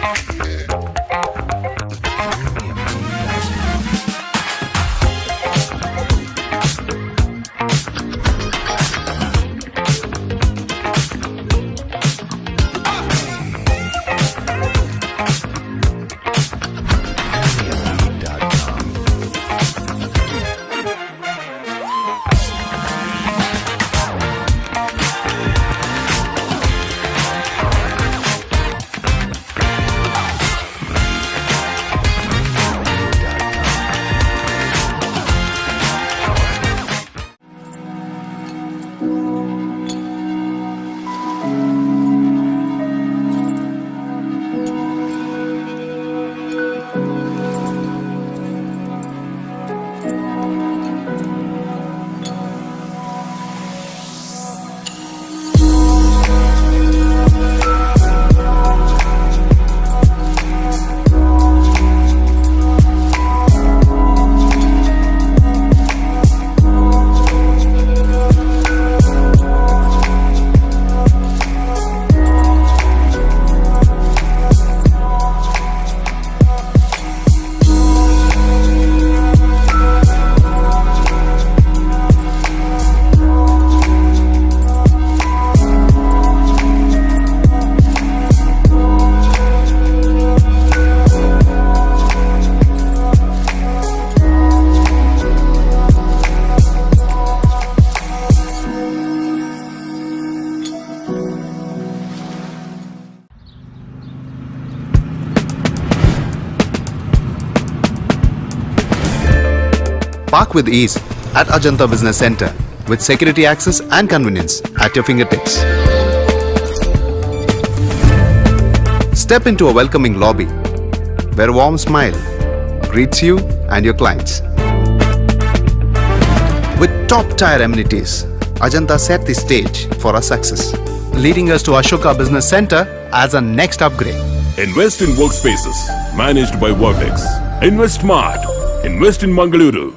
Premiumbeat.com. Premiumbeat.com. Park with ease at Ajanta Business Center with security access and convenience at your fingertips. Step into a welcoming lobby where a warm smile greets you and your clients. With top tier amenities, Ajanta set the stage for our success, leading us to Ashoka Business Center as our next upgrade. Invest in workspaces managed by Vertex. Invest smart. Invest in Mangaluru.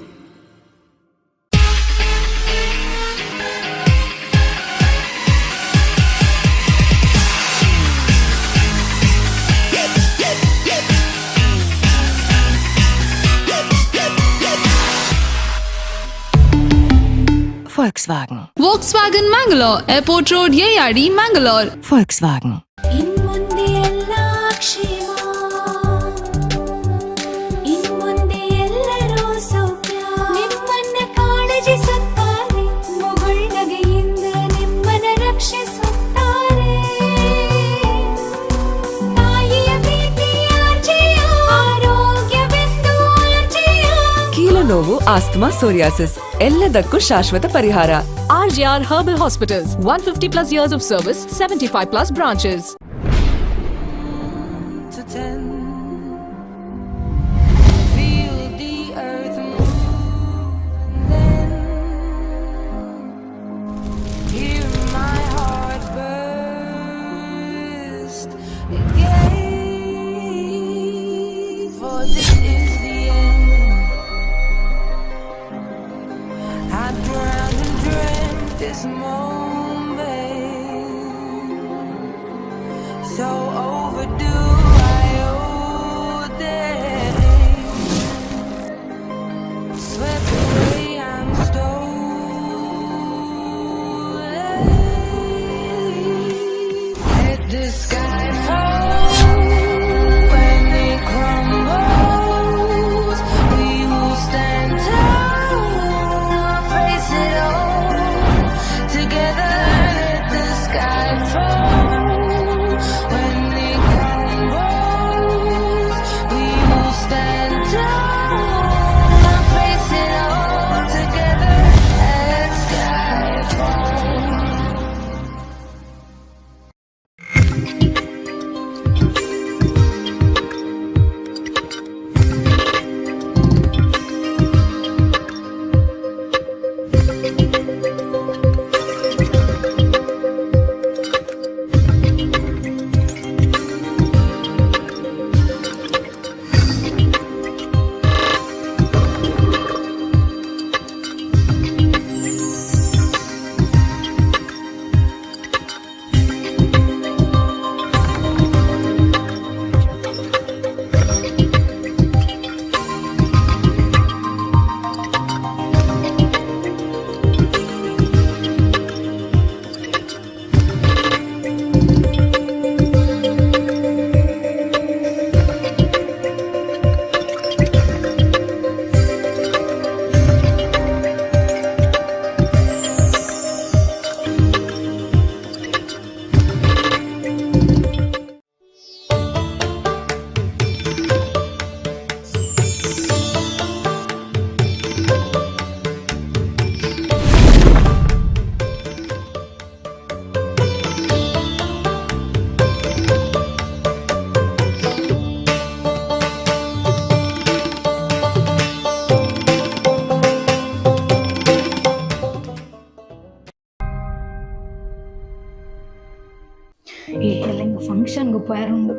Volkswagen. Volkswagen Mangalore, Airport Road, Yeyadi, Mangalore. Volkswagen. ಇನ್ಮುಂದೆ ಎಲ್ಲ ಕ್ಷೇಮ, ಇನ್ಮುಂದೆ ಎಲ್ಲರೂ ಸೌಖ್ಯ. ನಿಮ್ಮನ್ನ ಕಾಳಜಿಸುತ್ತಾರೆ, ಮುಗುಳ್ನಗೆಯಿಂದ ನಿಮ್ಮನ್ನ ರಕ್ಷಿಸುತ್ತಾರೆ. ತಾಯಿಯ ಪ್ರೀತಿಯ ಆರ್ಜೆಯ, ಆರೋಗ್ಯವೆಂದು ಆರ್ಜೆಯ. ಕೀಲು ನೋವು, ಆಸ್ತಮಾ, ಸೋರಿಯಾಸಿಸ್ ಎಲ್ಲದಕ್ಕೂ ಶಾಶ್ವತ ಪರಿಹಾರ. RJR Herbal Hospitals, 150 plus years of service, 75 plus branches. To 10. Feel the earth move and then hear my heart burst again. For this is the end. I drowned and dreamt this moment. So overdue, I owe them. Swept away, I'm stolen. Let the sky fall when it crumbles. ಪೋಯರುಂಡು.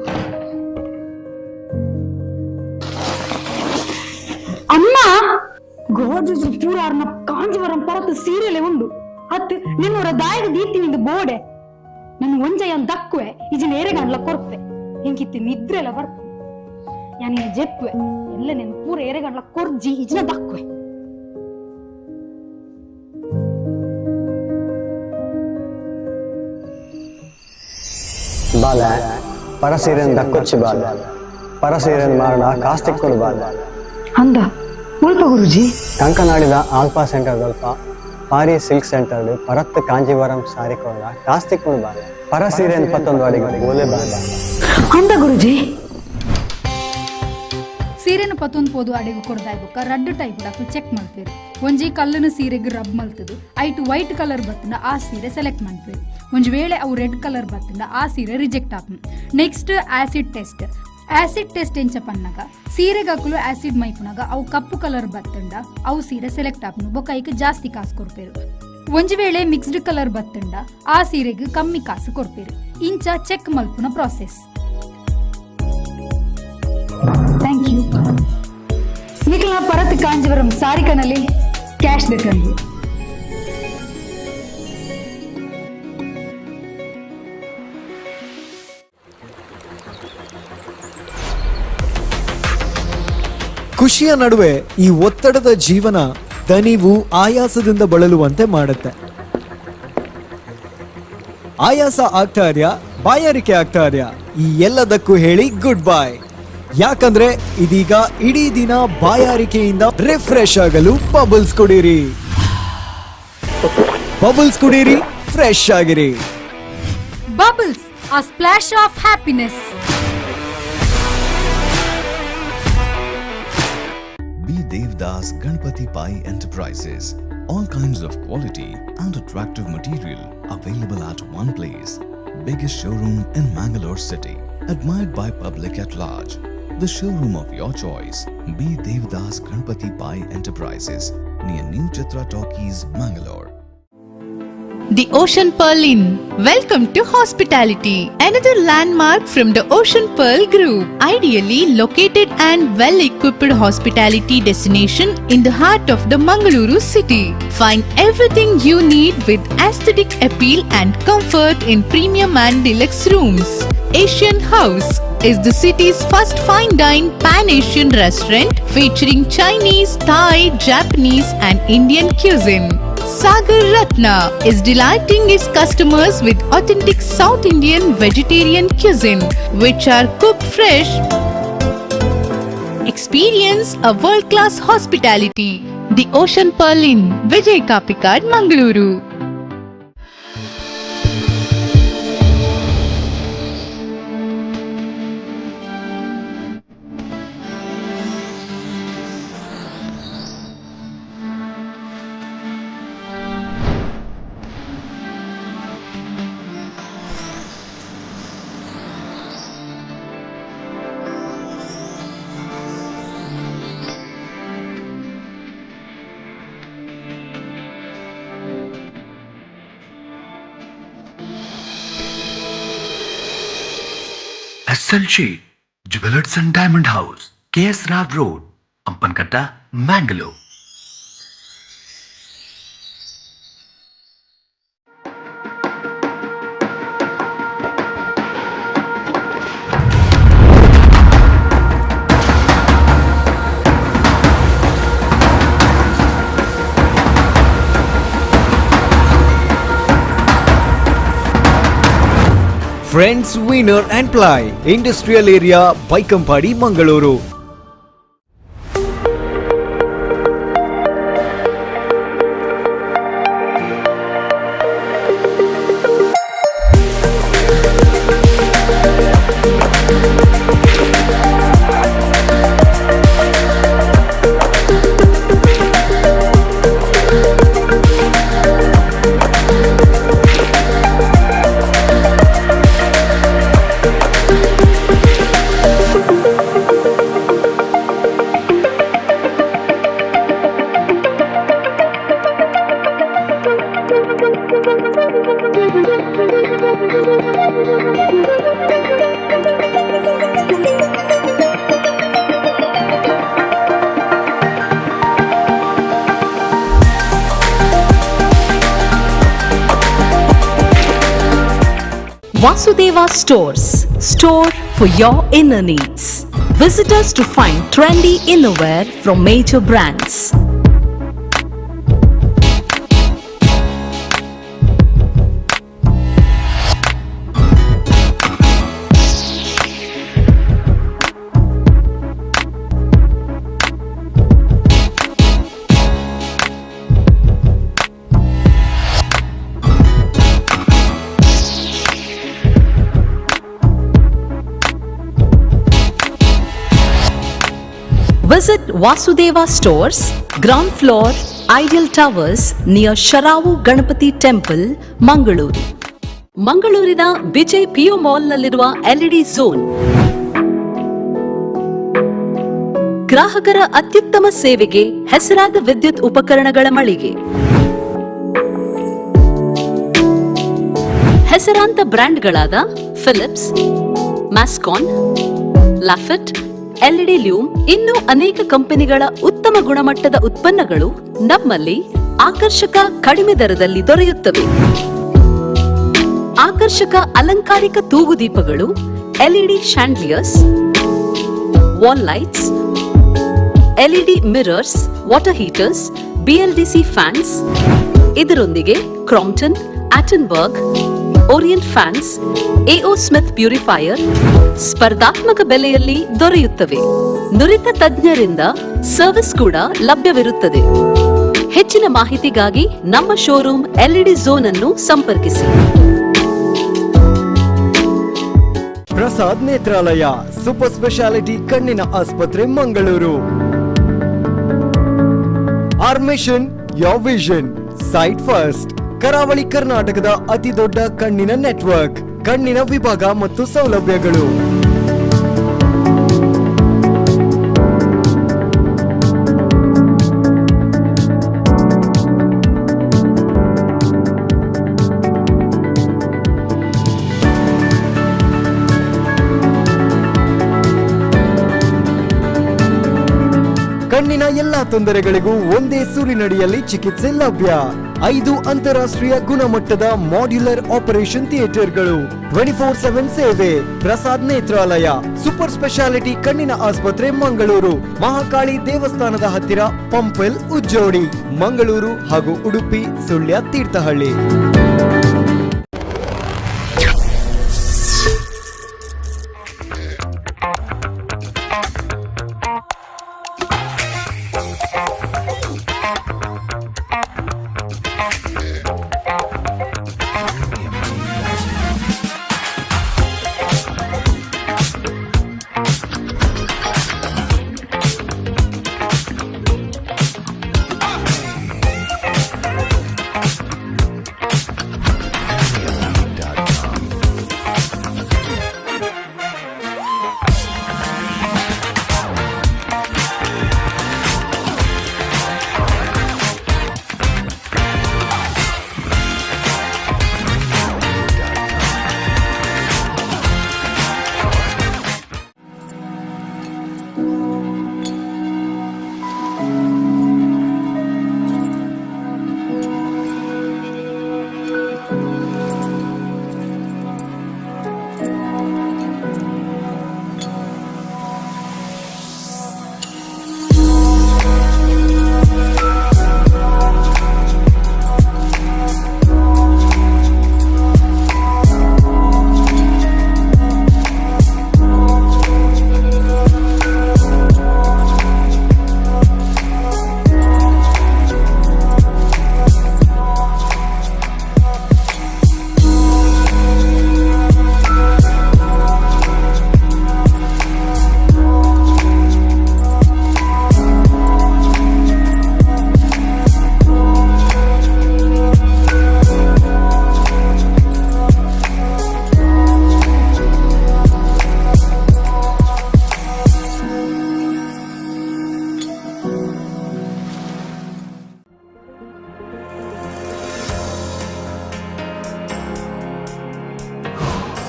ಅಮ್ಮ ಗೋರ್ಜಸ್ ಪೂರ ಅರ್ನ ಕಾಂಜಿವರಂ ಪರತು ಸೀರೆಲೆ ಉಂಡು ಅತ್ ನಿನ್ನೋರ ದಾಯಗ ದೀತಿನಿಂದ ಬೋಡೆ ನನ್ನ ಒಂಜಯ ದಕ್ಕುವೆ ಇಜಿನ ಏರೆಗಂಡ್ಲ ಕೊರ್ಪೆ ಎಂಕಿತ್ತಿ ನಿದ್ರೆಲ ಬರ್ಪು ಯಾನಿನ ಜೆಪ್ಪುವೆ ಎಲ್ಲ ನಿನ್ನ ಪೂರ ಏರೆಗಂಡ್ಲ ಕೊರ್ಜಿ ಇಜಿನ ದಕ್ಕುವೆ. ಬಾಲ ಪರಸೀರನ್ ದಕ್ಕೊಚ್ಚಿ ಬಾಲ ಪರಸೀರನ್ ಮಾರಣ ಕಾಸ್ತಿಕ್ಕೊಂಡು ಬಾಲ ಅಂದ ಮುಲ್ಪ ಗುರುಜಿ ಕಂಕನಾಡಿದ ಆಲ್ಫಾ ಸೆಂಟರ್ ದಲ್ಪ ಪಾರಿ ಸಿಲ್ಕ್ ಸೆಂಟರ್ ಪರತ್ ಕಾಂಜೀವರಂ ಸಾರಿ ಕೊಂಡ ಕಾಸ್ತಿಕ್ಕೊಂಡು ಬಾಲ ಪರಸೀರನ್ ಪತ್ತೊಂದು ಅಡಿಗೆ ಗೋಲೆ ಬಾಲ ಅಂದ ಗುರುಜಿ. ಸೀರೆನ ಪತ್ತೊಂದು ಪೋದು ಅಡೆಗು ಕೊಡ್ದಾಯ್ಬುಕ್ಕ ರಡ್ಡು ಟೈಪ್ ಡಾಕು ಚೆಕ್ ಮಲ್ಪೇರು. ಒಂಜಿ ಕಲ್ಲನ ಸೀರೆಗೆ ರಬ್ ಮಲ್ತದು ಐಟು ವೈಟ್ ಕಲರ್ ಬತ್ತಂಡ ಆ ಸೀರೆ ಸೆಲೆಕ್ಟ್ ಮನ್ಪೇರು. ಒಂಜಿ ವೇಳೆ ಅವು ರೆಡ್ ಕಲರ್ ಬತ್ತಂಡ ಆ ಸೀರೆ reject app. Next acid test. Acid test ಎಂಚ ಪನ್ನಗ ಸೀರೆಗಾಕಲು ಆಸಿಡ್ ಮೈಪುನಾಗ ಅವು ಕಪ್ಪು ಕಲರ್ ಬತ್ತಂಡ ಅವು ಸೀರೆ ಸೆಲೆಕ್ಟ್ ಆಪನು ಬೊಕ್ಕ ಐಕ್ ಜಾಸ್ತಿ ಕಾಸು ಕೊರ್ಪೇರು. ಒಂಜಿ ವೇಳೆ ಮಿಕ್ಸ್ಡ್ ಕಲರ್ ಬತ್ತಂಡ ಆ ಸೀರೆಗೆ ಕಮ್ಮಿ ಕಾಸು ಕೊರ್ಪೇರು. ಇಂಚ ಚೆಕ್ ಮಲ್ಪುನ ಪ್ರಾಸೆಸ್. Thank you. ನಿಖಲ ಪರತ್ ಕಾಂಜಿವರಂ ಸಾರಿಕನಲ್ಲಿ ಕ್ಯಾಶ್ ದೆತ್ತಂದು. ಖುಷಿಯ ನಡುವೆ ಈ ಒತ್ತಡದ ಜೀವನ ದನಿವು ಆಯಾಸದಿಂದ ಬಳಲುವಂತೆ ಮಾಡುತ್ತೆ. ಆಯಾಸ ಆಗ್ತಾ ಇದೆಯಾ, ಬಾಯಾರಿಕೆ ಆಗ್ತಾ ಇದೆಯಾ? ಈ ಎಲ್ಲದಕ್ಕೂ ಹೇಳಿ ಗುಡ್ ಬೈ. ಯಾಕಂದ್ರೆ ಇದೀಗ ಇಡೀ ದಿನ ಬಾಯಾರಿಕೆಯಿಂದ ರಿಫ್ರೆಶ್ ಆಗಲು ಬಬಲ್ಸ್ ಕುಡೀರಿ. ಬಬಲ್ಸ್ ಕುಡೀರಿ, ಫ್ರೆಶ್ ಆಗಿರಿ. Bubbles, a splash of happiness. B. Devdas Ganpati Pai Enterprises. All kinds of quality and attractive material available at one place. Biggest showroom in Mangalore city. Admired by public at large. The showroom of your choice. B. Devdas Ganpati Pai Enterprises. Near New Chitra Talkies, Mangalore. The Ocean Pearl Inn. Welcome to hospitality. Another landmark from the Ocean Pearl Group. Ideally located and well-equipped hospitality destination in the heart of the Mangaluru city. Find everything you need with aesthetic appeal and comfort in premium and deluxe rooms. Asian House is the city's first fine dine pan-Asian restaurant featuring Chinese, Thai, Japanese and Indian cuisine. Sagar Ratna is delighting its customers with authentic South Indian vegetarian cuisine, which are cooked fresh. Experience a world-class hospitality. The Ocean Pearl Inn, Vijay Kapikad, Mangaluru. SLG Jewelers and Diamond House, KS Rao Road, Ampankatta, Mangalore. Friends Veneer and Ply, Industrial Area, Baikampady, Mangaluru. Vasudeva Stores, store for your inner needs. Visitors to find trendy innerwear from major brands. Visit Vasudeva Stores, ground floor, Ideal Towers, near Sharavu Ganapati Temple, Mangaluru. ಮಂಗಳೂರಿನ Vijay PU ಮಾಲ್ನಲ್ಲಿರುವ LED zone ಗ್ರಾಹಕರ ಅತ್ಯುತ್ತಮ ಸೇವೆಗೆ ಹೆಸರಾದ ವಿದ್ಯುತ್ ಉಪಕರಣಗಳ ಮಳಿಗೆ. ಹೆಸರಾಂತ ಬ್ರ್ಯಾಂಡ್ಗಳಾದ Philips, ಮ್ಯಾಸ್ಕಾನ್, ಲಾಫೆಟ್, LED ಲ್ಯೂಮ್ ಇನ್ನೂ ಅನೇಕ ಕಂಪನಿಗಳ ಉತ್ತಮ ಗುಣಮಟ್ಟದ ಉತ್ಪನ್ನಗಳು ನಮ್ಮಲ್ಲಿ ಆಕರ್ಷಕ ಕಡಿಮೆ ದರದಲ್ಲಿ ದೊರೆಯುತ್ತವೆ. ಆಕರ್ಷಕ ಅಲಂಕಾರಿಕ ತೂಗುದೀಪಗಳು, LED chandeliers, wall lights, LED mirrors, water heaters, BLDC fans, ಇದರೊಂದಿಗೆ Crompton, Atomberg, Orient fans, AO Smith purifier ಸ್ಪರ್ಧಾತ್ಮಕ ಬೆಲೆಯಲ್ಲಿ ದೊರೆಯುತ್ತವೆ. ನುರಿತ ತಜ್ಞರಿಂದ ಸರ್ವಿಸ್ ಕೂಡ ಲಭ್ಯವಿರುತ್ತದೆ. ಹೆಚ್ಚಿನ ಮಾಹಿತಿಗಾಗಿ ನಮ್ಮ ಶೋರೂಮ್ ಎಲ್ಇಡಿ ಝೋನ್ ಅನ್ನು ಸಂಪರ್ಕಿಸಿ. ಪ್ರಸಾದ್ ನೇತ್ರಾಲಯ ಸೂಪರ್ ಸ್ಪೆಷಾಲಿಟಿ ಕಣ್ಣಿನ ಆಸ್ಪತ್ರೆ, Mangaluru. Our mission, your vision, sight first. ಕರಾವಳಿ ಕರ್ನಾಟಕದ ಅತಿ ದೊಡ್ಡ ಕಣ್ಣಿನ ನೆಟ್ವರ್ಕ್, ಕಣ್ಣಿನ ವಿಭಾಗ ಮತ್ತು ಸೌಲಭ್ಯಗಳು. ಕಣ್ಣಿನ ಎಲ್ಲಾ ತೊಂದರೆಗಳಿಗೂ ಒಂದೇ ಸೂರಿನಡಿಯಲ್ಲಿ ಚಿಕಿತ್ಸೆ ಲಭ್ಯ. 5 ಅಂತಾರಾಷ್ಟ್ರೀಯ ಗುಣಮಟ್ಟದ ಮಾಡ್ಯುಲರ್ ಆಪರೇಷನ್ ಥಿಯೇಟರ್ಗಳು, 24/7 ಸೇವೆ. ಪ್ರಸಾದ್ ನೇತ್ರಾಲಯ ಸೂಪರ್ ಸ್ಪೆಷಾಲಿಟಿ ಕಣ್ಣಿನ ಆಸ್ಪತ್ರೆ, ಮಂಗಳೂರು, ಮಹಾಕಾಳಿ ದೇವಸ್ಥಾನದ ಹತ್ತಿರ, ಪಂಪೆಲ್, ಉಜ್ಜೋಡಿ, ಮಂಗಳೂರು ಹಾಗೂ Udupi, Sullia, Thirthahalli.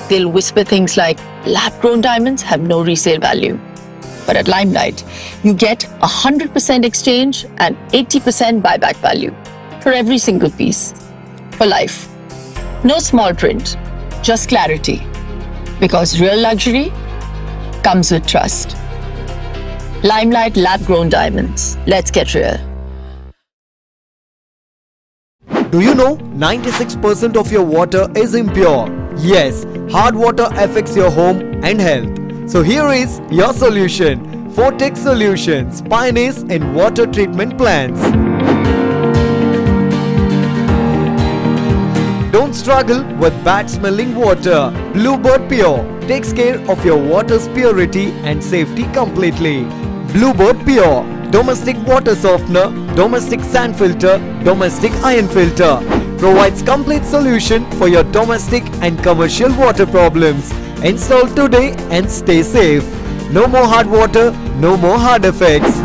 They'll whisper things like, lab-grown diamonds have no resale value. But at Limelight, you get 100% exchange and 80% buyback value for every single piece, for life. No small print. just clarity. Because real luxury comes with trust. Limelight Lab Grown Diamonds. Let's get real. Do you know 96% of your water is impure? Yes, hard water affects your home and health. So here is your solution. Fortex Solutions, pioneers in water treatment plants. Don't struggle with bad smelling water. Bluebird Pure takes care of your water's purity and safety completely. Bluebird Pure, domestic water softener, domestic sand filter, domestic iron filter. Provides complete solution for your domestic and commercial water problems. Install today and stay safe. No more hard water, no more hard effects.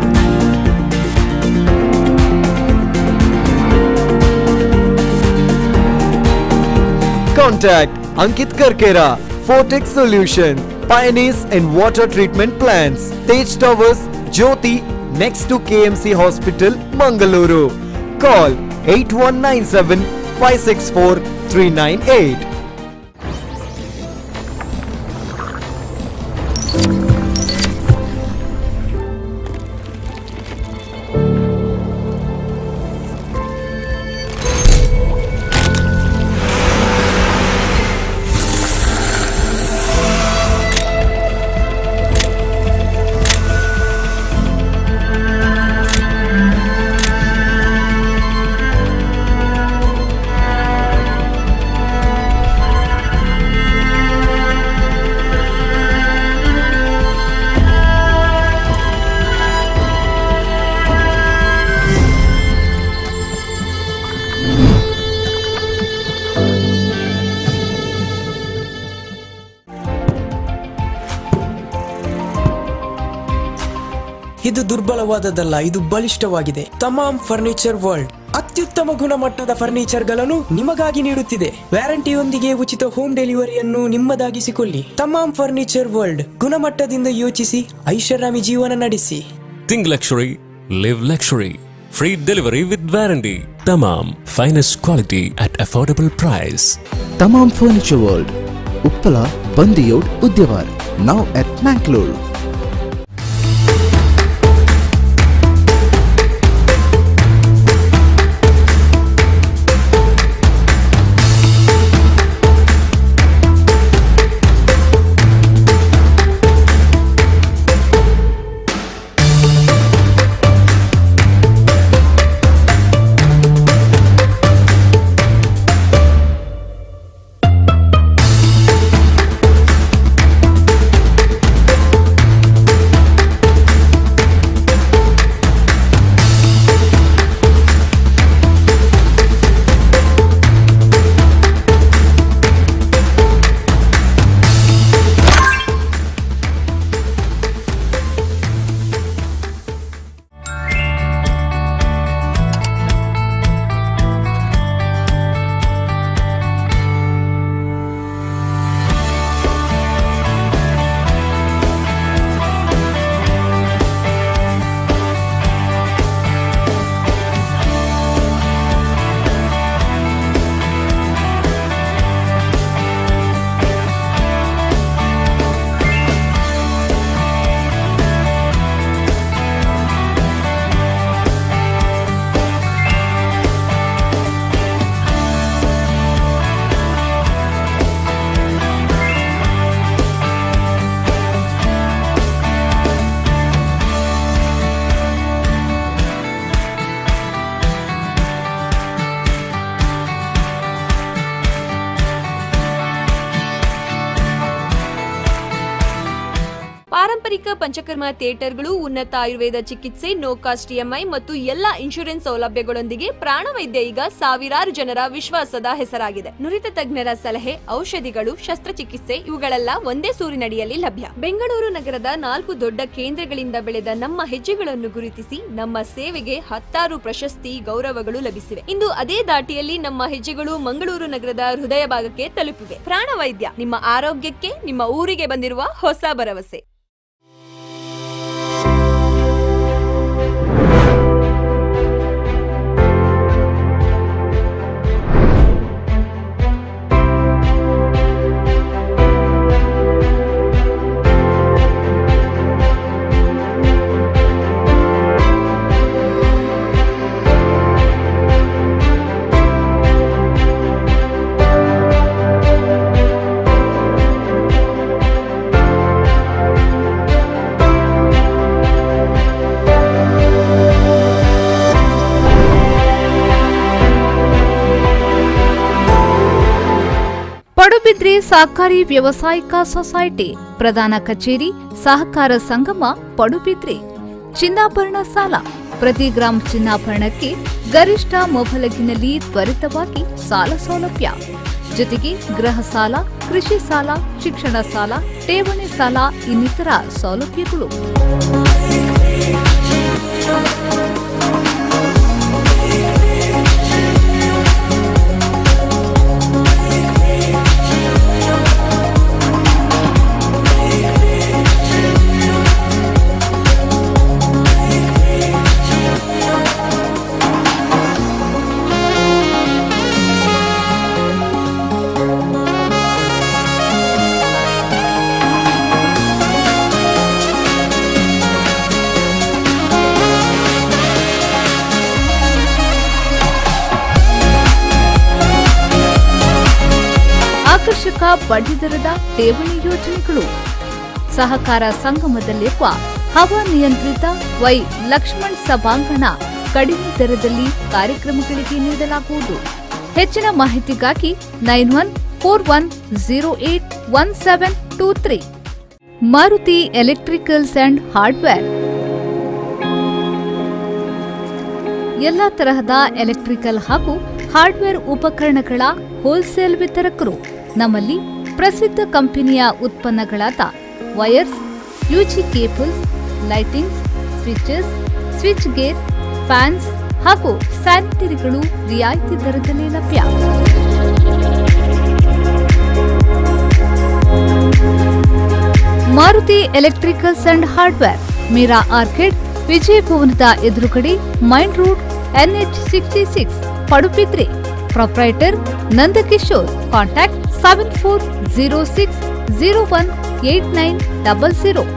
Contact Ankit Karkera, Fortex Solution, pioneers in water treatment plants, Tej Towers, Jyoti, next to KMC Hospital, Mangaluru. Call 8197 564 398. ಇದು ದುರ್ಬಲವಾದದ್ದಲ್ಲ, ಇದು ಬಲಿಷ್ಠವಾಗಿದೆ. ತಮಾಮ್ furniture world ಅತ್ಯುತ್ತಮ ಗುಣಮಟ್ಟದ ಫರ್ನಿಚರ್ಗಳನ್ನು ನಿಮಗಾಗಿ ನೀಡುತ್ತಿದೆ. ವ್ಯಾರಂಟಿಯೊಂದಿಗೆ ಉಚಿತ home ಡೆಲಿವರಿಯನ್ನು ನಿಮ್ಮದಾಗಿಸಿಕೊಳ್ಳಿ. ತಮಾಮ್ furniture world, ಗುಣಮಟ್ಟದಿಂದ ಯೋಚಿಸಿ, ಐಷಾರಾಮಿ ಜೀವನ ನಡೆಸಿ. Think luxury, live luxury. Free delivery with warranty. Tamam, finest quality at affordable price. Tamam Furniture World, Uppala, Bandiyod, Udyavar, now at Mangalore. ಪಾರಂಪರಿಕ ಪಂಚಕರ್ಮ ಥಿಯೇಟರ್ಗಳು, ಉನ್ನತ ಆಯುರ್ವೇದ ಚಿಕಿತ್ಸೆ, ನೋ ಕಾಸ್ಟ್ ಇಎಂಐ ಮತ್ತು ಎಲ್ಲಾ ಇನ್ಶೂರೆನ್ಸ್ ಸೌಲಭ್ಯಗಳೊಂದಿಗೆ ಪ್ರಾಣವೈದ್ಯ ಈಗ ಸಾವಿರಾರು ಜನರ ವಿಶ್ವಾಸದ ಹೆಸರಾಗಿದೆ. ನುರಿತ ತಜ್ಞರ ಸಲಹೆ, ಔಷಧಿಗಳು, ಶಸ್ತ್ರಚಿಕಿತ್ಸೆ ಇವುಗಳೆಲ್ಲ ಒಂದೇ ಸೂರಿನಡಿಯಲ್ಲಿ ಲಭ್ಯ. ಬೆಂಗಳೂರು ನಗರದ 4 ದೊಡ್ಡ ಕೇಂದ್ರಗಳಿಂದ ಬೆಳೆದ ನಮ್ಮ ಹೆಜ್ಜೆಗಳನ್ನು ಗುರುತಿಸಿ ನಮ್ಮ ಸೇವೆಗೆ ಹತ್ತಾರು ಪ್ರಶಸ್ತಿ ಗೌರವಗಳು ಲಭಿಸಿವೆ. ಇಂದು ಅದೇ ದಾಟಿಯಲ್ಲಿ ನಮ್ಮ ಹೆಜ್ಜೆಗಳು ಮಂಗಳೂರು ನಗರದ ಹೃದಯ ಭಾಗಕ್ಕೆ ತಲುಪಿವೆ. ಪ್ರಾಣವೈದ್ಯ ನಿಮ್ಮ ಆರೋಗ್ಯಕ್ಕೆ, ನಿಮ್ಮ ಊರಿಗೆ ಬಂದಿರುವ ಹೊಸ ಭರವಸೆ. ಸಹಕಾರಿ ವ್ಯವಸಾಯಿಕ ಸೊಸೈಟಿ ಪ್ರಧಾನ ಕಚೇರಿ ಸಹಕಾರ ಸಂಗಮ ಪಡುಬಿದ್ರಿ. ಚಿನ್ನಾಭರಣ ಸಾಲ ಪ್ರತಿ ಗ್ರಾಂ ಚಿನ್ನಾಭರಣಕ್ಕೆ ಗರಿಷ್ಠ ಮೊಬಲಗಿನಲ್ಲಿ ತ್ವರಿತವಾಗಿ ಸಾಲ ಸೌಲಭ್ಯ ಜೊತೆಗೆ ಗೃಹ ಸಾಲ, ಕೃಷಿ ಸಾಲ, ಶಿಕ್ಷಣ ಸಾಲ, ಠೇವಣಿ ಸಾಲ ಇನ್ನಿತರ ಸೌಲಭ್ಯಗಳು. ಆಕರ್ಷಕ ಬಡ್ಡಿದರದ ಠೇವಣಿ ಯೋಜನೆಗಳು. ಸಹಕಾರ ಸಂಗಮದಲ್ಲಿರುವ ಹವಾನಿಯಂತ್ರಿತ ವೈ ಲಕ್ಷ್ಮಣ್ ಸಭಾಂಗಣ ಕಡಿಮೆ ದರದಲ್ಲಿ ಕಾರ್ಯಕ್ರಮಗಳಿಗೆ ನೀಡಲಾಗುವುದು. ಹೆಚ್ಚಿನ ಮಾಹಿತಿಗಾಗಿ 9141081723. Maruti electricals and hardware ಎಲ್ಲ ತರಹದ ಎಲೆಕ್ಟ್ರಿಕಲ್ ಹಾಗೂ ಹಾರ್ಡ್ವೇರ್ ಉಪಕರಣಗಳ ಹೋಲ್ಸೇಲ್ ವಿತರಕರು. ನಮ್ಮಲ್ಲಿ ಪ್ರಸಿದ್ಧ ಕಂಪನಿಯ ಉತ್ಪನ್ನಗಳಾದ wires, UG cables, lightings, switches, switch gear, fans ಹಾಗೂ ಸ್ಯಾನಿಟರಿಗಳು ರಿಯಾಯಿತಿ ದರದಲ್ಲಿ ಲಭ್ಯ. Maruti electricals and hardware, Meera arcade, Vijaya ಭವನದ ಎದುರುಗಡೆ, main road, NH 66, Padubidri. Proprietor Nandakishore. Contact 7406018900.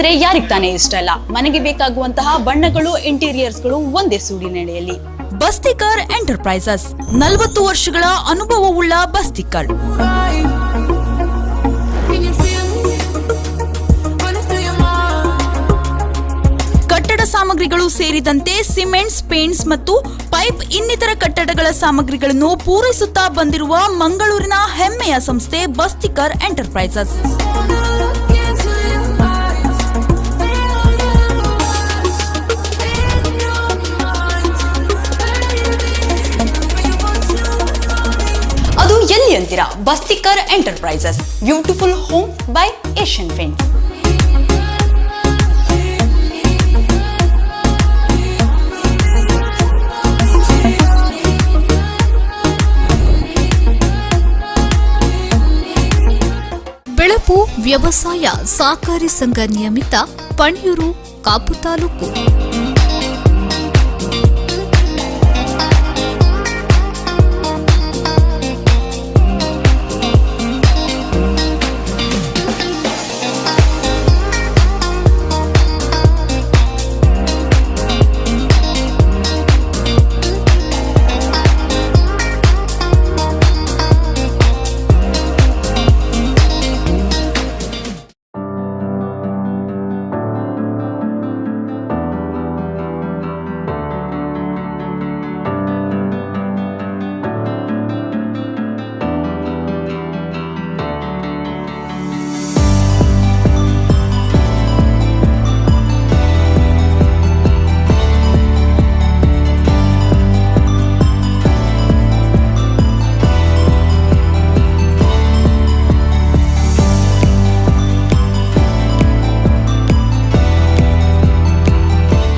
ಅಂದ್ರೆ ಯಾರಿಗ್ ತಾನೇ ಇಷ್ಟ ಇಲ್ಲ? ಮನೆಗೆ ಬೇಕಾಗುವಂತಹ ಬಣ್ಣಗಳು, ಇಂಟೀರಿಯರ್ಸ್ಗಳು ಒಂದೇ ಸೂರಿನಡಿಯಲ್ಲಿ. ಬಸ್ತಿಕರ್ ಎಂಟರ್ಪ್ರೈಸಸ್, 40 ವರ್ಷಗಳ ಅನುಭವವುಳ್ಳ ಬಸ್ತಿಕರ್. ಕಟ್ಟಡ ಸಾಮಗ್ರಿಗಳು ಸೇರಿದಂತೆ ಸಿಮೆಂಟ್ಸ್, ಪೇಂಟ್ಸ್ ಮತ್ತು ಪೈಪ್ ಇನ್ನಿತರ ಕಟ್ಟಡಗಳ ಸಾಮಗ್ರಿಗಳನ್ನು ಪೂರೈಸುತ್ತಾ ಬಂದಿರುವ ಮಂಗಳೂರಿನ ಹೆಮ್ಮೆಯ ಸಂಸ್ಥೆ ಬಸ್ತಿಕರ್ ಎಂಟರ್ಪ್ರೈಸಸ್. ಅದು ಎಲ್ಲಿ ಅಂತೀರಾ? Bastikar enterprises, beautiful home by Asian Paints. Belapu ವ್ಯವಸಾಯ ಸಹಕಾರಿ ಸಂಘ ನಿಯಮಿತ, ಪಣಿಯೂರು, ಕಾಪು ತಾಲೂಕು.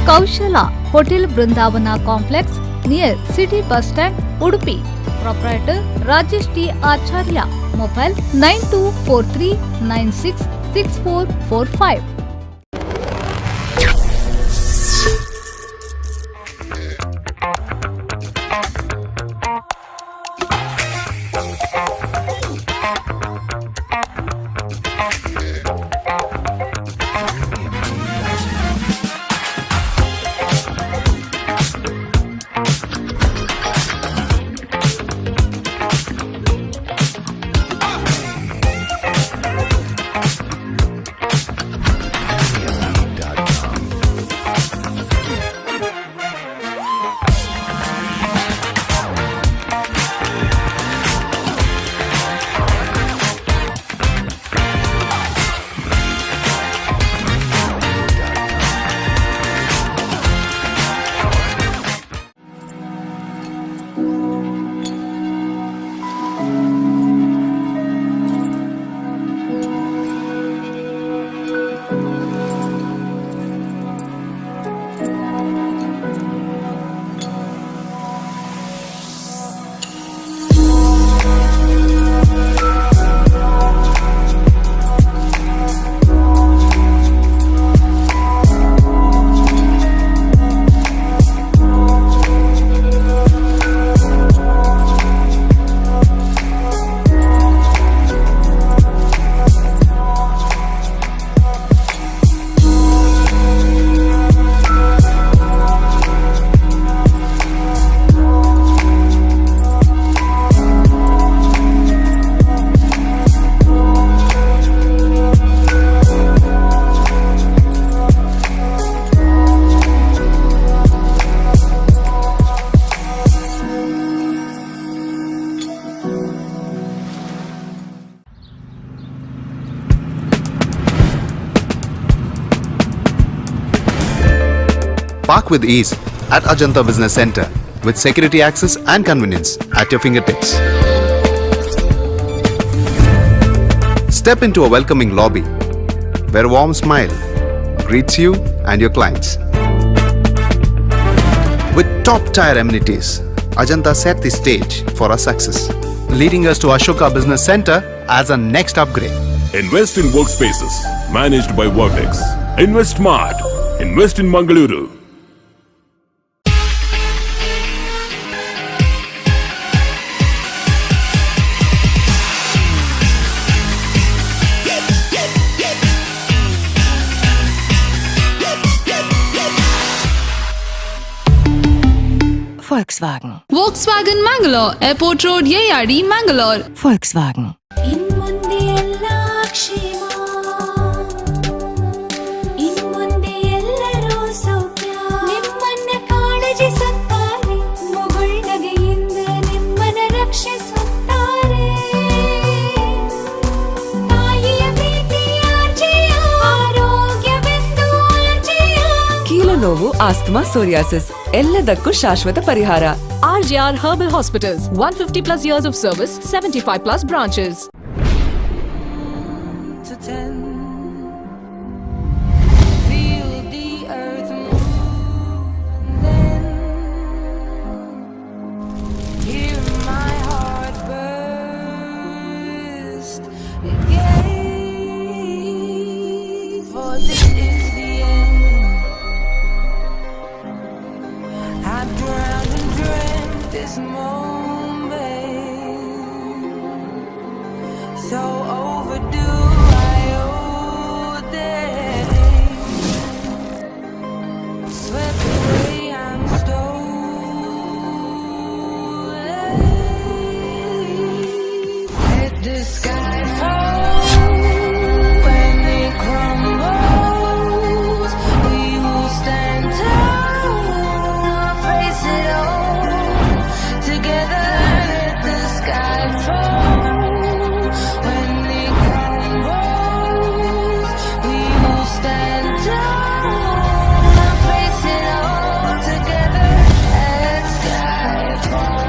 Kaushala hotel, Brindavana complex, near city bus stand, Udupi. Proprietor Rajesh T Acharya. Mobile 9243966445. Park with ease at Ajanta Business Center with security access and convenience at your fingertips. Step into a welcoming lobby where a warm smile greets you and your clients. With top-tier amenities, Ajanta set the stage for our success, leading us to Ashoka Business Center as our next upgrade. Invest in workspaces managed by Vertex. Invest smart. Invest in Mangaluru. Volkswagen. Volkswagen Mangalore, Airport Road, Yeyadi, Mangalore. Volkswagen. ಇನ್ಮುಂದೆ ಎಲ್ಲ ಕ್ಷೇಮ, ಇನ್ಮುಂದೆ ಎಲ್ಲರೂ ಸೌಖ್ಯ. ನಿಮ್ಮನ್ನ ಕಾಳಜಿಸುತ್ತಾರೆ, ಮುಗುಳ್ನಗೆಯಿಂದ ನಿಮ್ಮನ್ನ ರಕ್ಷಿಸುತ್ತಾರೆ. ತಾಯಿಯ ಪ್ರೀತಿಯ ಆರ್ಜೆಯ, ಆರೋಗ್ಯವೆಂದು ಆರ್ಜೆಯ. ಕೀಲು ನೋವು, ಆಸ್ತಮಾ, ಸೋರಿಯಾಸಿಸ್ ಎಲ್ಲದಕ್ಕೂ ಶಾಶ್ವತ ಪರಿಹಾರ. RJR Herbal Hospitals, 150 plus years of service, 75 plus branches. To 10. Feel the earth move and then hear my heart burst again. For this is the end. I've drowned and dreamt this moment. So overdue, I owe them. Swept away, I'm stolen. Let the sky fall when it crumbles. We will stand tall, face it all together. Let the sky fall when it crumbles. We will stand tall, face it all together. At skyfall.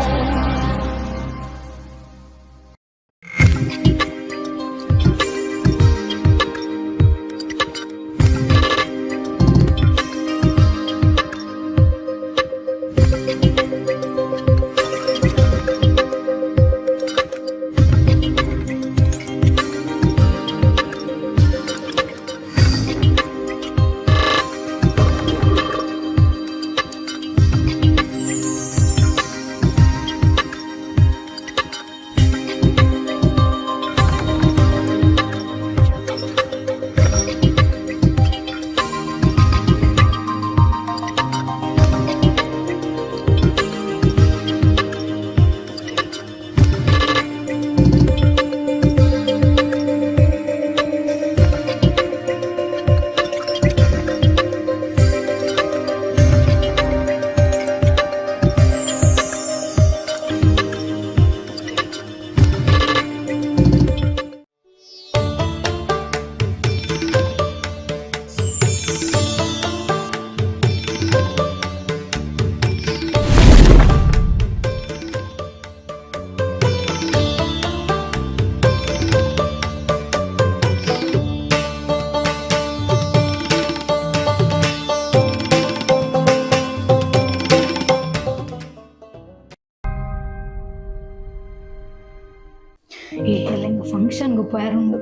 ಈ ಎಲ್ಲ ಫಂಕ್ಷನ್ಗೂ ಪೋಯಾರುಂಡು.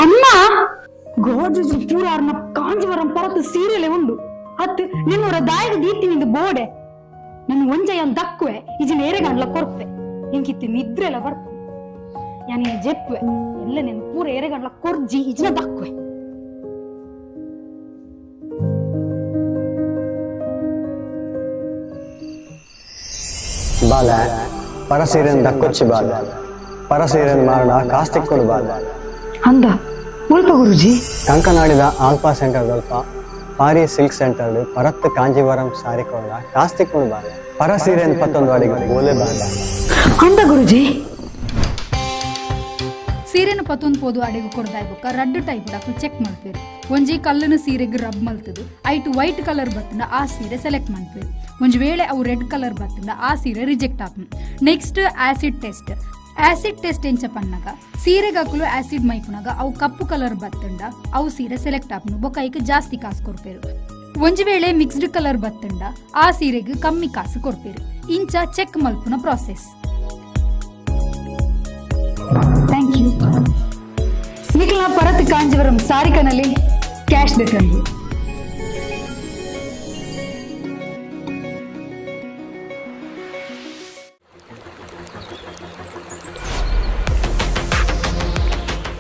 ಅಮ್ಮ, ಗೋಡ್ರೇಜ್ ಪೂರ ಅರ್ನ ಕಾಂಜಿವರಂ ಪರತು ಸೀರೆಲೆ ಉಂಡು ಅತ್ ನಿನ್ನೋರ ದಾಯಗ ದೀತಿನಿಂದ ಬೋಡೆ. ನನ್ನ ಒಂಜೆಯ ದಕ್ಕುವೆ ಇಜಿನ ಏರೆಗಂಡ್ಲ ಕೊರ್ಪೆ. ಎಂಕಿತ್ತು ನಿದ್ರೆಲ್ಲ ಬರ್ಪು ಯಾನಿ ಜೆಪ್ಪುವೆ ಎಲ್ಲ ನೆನ್ ಪೂರ ಏರೆಗಂಡ್ಲ ಕೊರ್ಜಿ ಇಜಿನ ದಕ್ಕುವೆ. ಬಾಲೆ, ಪರಸೀರನ್ ದಕ್ಕೊಚ್ಚಿ ಬಾಲೆ, ಪರಸೀರನ್ ಮಾರಣ ಕಾಸ್ತಿಕ್ಕೊಂಡು ಬಾಲೆ. ಅಂದ ಮುಲ್ಪ ಗುರುಜಿ. ಕಂಕನಾಡಿದ ಆಲ್ಫಾ ಸೆಂಟರ್ ದಲ್ಪ ಪಾರಿ ಸಿಲ್ಕ್ ಸೆಂಟರ್ ಪರತ್ತು ಕಾಂಜೀವರಂ ಸಾರಿ ಕೊಂಡ ಕಾಸ್ತಿಕ್ಕೊಂಡು ಬಾಲೆ. ಪರಸೀರನ್ ಪತ್ತೊಂದು ಅಡಿಗೆ ಬೋಲೆ ಬಾಲೆ. ಅಂದ ಗುರುಜಿ. ಸೀರೆನು ಪತ್ತೊಂದು ಪೋದು ಅಡೆಗು ಕೊಡ್ದಾಯ್ ಬೊಕ್ಕ ರಡ್ಡು ಟೈಪ್ ಅಕ್ಲು ಚೆಕ್ ಮಲ್ಪೇರು. ಒಂಜಿ ಕಲ್ಲುನ ಸೀರೆಗ್ ರಬ್ ಮಲ್ತದು ಐಟು ವೈಟ್ ಕಲರ್ ಬತ್ತುಂಡ ಆ ಸೀರೆ ಸೆಲೆಕ್ಟ್ ಮಲ್ಪೇರು. ಒಂಜಿ ವೇಳೆ ಅವು ರೆಡ್ ಕಲರ್ ಬತ್ತುಂಡ ಆ ಸೀರೆ ರಿಜೆಕ್ಟ್ ಆಪುಂಡು. Next acid test. Acid test ಎಂಚ ಪನ್ನಗ ಸೀರೆಗಕ್ಲು ಆಸಿಡ್ ಮೈಪುನಗ ಅವು ಕಪ್ಪು ಕಲರ್ ಬತ್ತುಂಡ ಅವು ಸೀರೆ ಸೆಲೆಕ್ಟ್ ಆಪುಂಡು. ಬೊಕ್ಕ ಐಕ್ ಜಾಸ್ತಿ ಕಾಸು ಕೊರ್ಪೇರು. ಒಂಜಿ ವೇಳೆ ಮಿಕ್ಸ್ಡ್ ಕಲರ್ ಬತ್ತುಂಡ ಆ ಸೀರೆಗ್ ಕಮ್ಮಿ ಕಾಸು ಕೊರ್ಪೇರು. ಇಂಚ ಚೆಕ್ ಮಲ್ಪುನ ಪ್ರಾಸೆಸ್. Thank you. ನಿಖಿಲ ಪರತ್ ಕಾಂಜಿವರಂ ಸಾರಿಕನಲ್ಲಿ ಕ್ಯಾಶ್ ದೆತ್ತಂದು.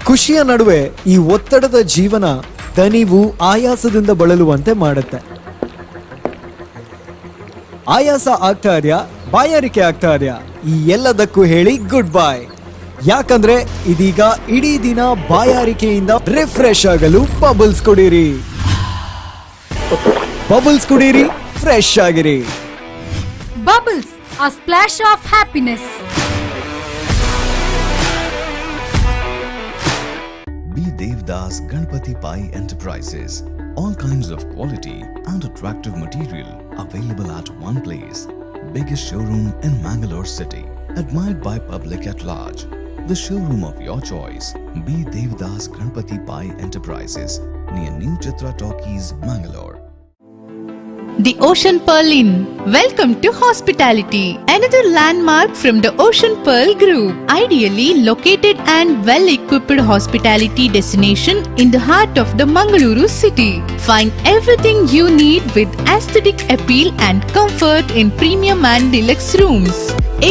ಖುಷಿಯ ನಡುವೆ ಈ ಒತ್ತಡದ ಜೀವನ ದಣಿವು ಆಯಾಸದಿಂದ ಬಳಲುವಂತೆ ಮಾಡುತ್ತೆ. ಆಯಾಸ ಆಗ್ತಾ ಇದೆಯಾ? ಬಾಯಾರಿಕೆ ಆಗ್ತಾ ಇದೆಯಾ? ಈ ಎಲ್ಲದಕ್ಕೂ ಹೇಳಿ ಗುಡ್ ಬೈ. ಯಾಕಂದ್ರೆ ಇದೀಗ ಇಡೀ ದಿನ ಬಾಯಾರಿಕೆಯಿಂದ ರಿಫ್ರೆಶ್ ಆಗಲು ಬಬಲ್ಸ್ ಕುಡೀರಿ. ಬಬಲ್ಸ್ ಕುಡೀರಿ, ಫ್ರೆಶ್ ಆಗಿರಿ. Bubbles, a splash of happiness. B. Devdas Ganpati Pai Enterprises. All kinds of quality and attractive material available at one place. Biggest showroom in Mangalore city. Admired by public at large. The showroom of your choice. B. Devdas Ganpati Pai Enterprises, near New Chitra Talkies, Mangalore. The Ocean Pearl Inn. Welcome to hospitality. Another landmark from the Ocean Pearl Group. Ideally located and well equipped hospitality destination in the heart of the Mangaluru city. Find everything you need with aesthetic appeal and comfort in premium and deluxe rooms.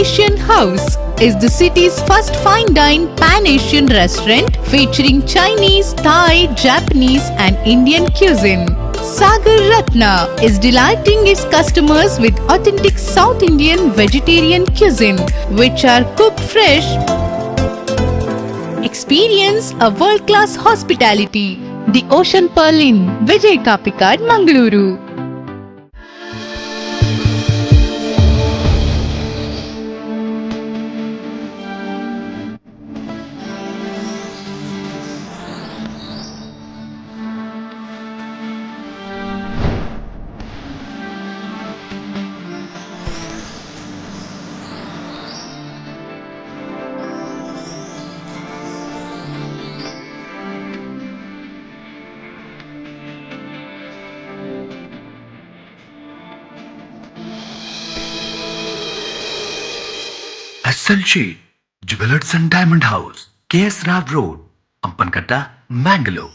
Asian House is the city's first fine dine pan-Asian restaurant featuring Chinese, Thai, Japanese and Indian cuisine. Sagar Ratna is delighting its customers with authentic South Indian vegetarian cuisine, which are cooked fresh. Experience a world-class hospitality. The Ocean Pearl Inn, Vijay Kapikad, Mangaluru. SL Sheet, Jewelers and Diamond House, KS Rao Road, Ampankatta, Mangalore.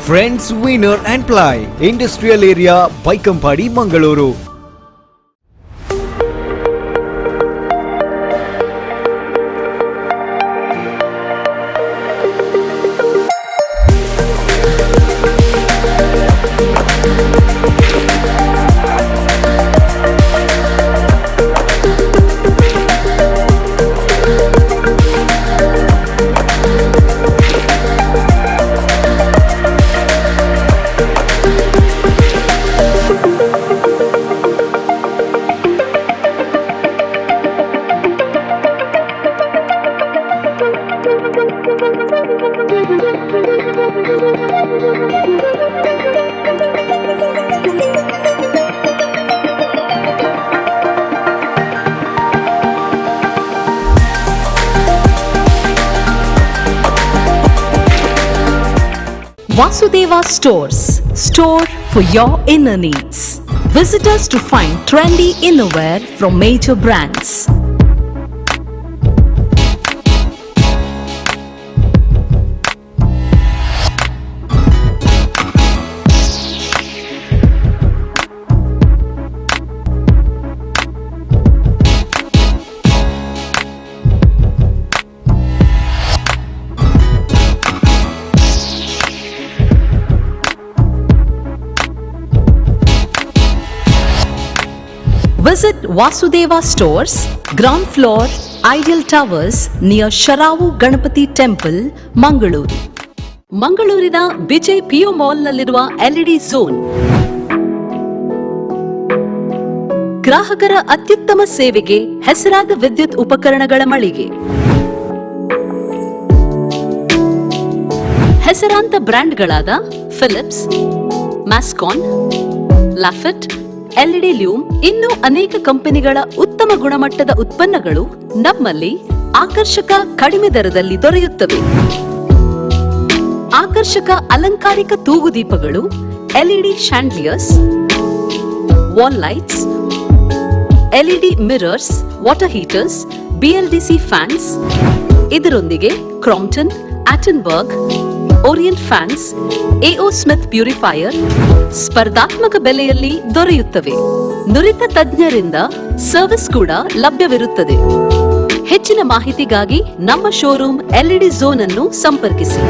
Friends Veneer and Ply, Industrial Area, Baikampady, Mangaluru. Vasudeva Stores, store for your inner needs. Visit us to find trendy innerwear from major brands. Visit Vasudeva Stores, ground floor, Ideal Towers, near Sharavu Ganapati Temple, Mangaluru. ಮಂಗಳೂರಿನ Vijay PU ಮಾಲ್ನಲ್ಲಿರುವ LED zone ಗ್ರಾಹಕರ ಅತ್ಯುತ್ತಮ ಸೇವೆಗೆ ಹೆಸರಾದ ವಿದ್ಯುತ್ ಉಪಕರಣಗಳ ಮಳಿಗೆ. ಹೆಸರಾಂತ ಬ್ರ್ಯಾಂಡ್ಗಳಾದ Philips, ಮ್ಯಾಸ್ಕಾನ್, ಲಾಫೆಟ್, LED ಲ್ಯೂಮ್ ಇನ್ನೂ ಅನೇಕ ಕಂಪನಿಗಳ ಉತ್ತಮ ಗುಣಮಟ್ಟದ ಉತ್ಪನ್ನಗಳು ನಮ್ಮಲ್ಲಿ ಆಕರ್ಷಕ ಕಡಿಮೆ ದರದಲ್ಲಿ ದೊರೆಯುತ್ತವೆ. ಆಕರ್ಷಕ ಅಲಂಕಾರಿಕ ತೂಗುದೀಪಗಳು, LED chandeliers, wall lights, LED mirrors, water heaters, BLDC fans, ಇದರೊಂದಿಗೆ Crompton, ಆಟನ್ಬರ್ಗ್, Orient fans, A O Smith purifier ಸ್ಪರ್ಧಾತ್ಮಕ ಬೆಲೆಯಲ್ಲಿ ದೊರೆಯುತ್ತವೆ. ನುರಿತ ತಜ್ಞರಿಂದ ಸರ್ವಿಸ್ ಕೂಡ ಲಭ್ಯವಿರುತ್ತದೆ. ಹೆಚ್ಚಿನ ಮಾಹಿತಿಗಾಗಿ ನಮ್ಮ ಶೋರೂಮ್ ಎಲ್ಇಡಿ ಝೋನ್ ಅನ್ನು ಸಂಪರ್ಕಿಸಿ.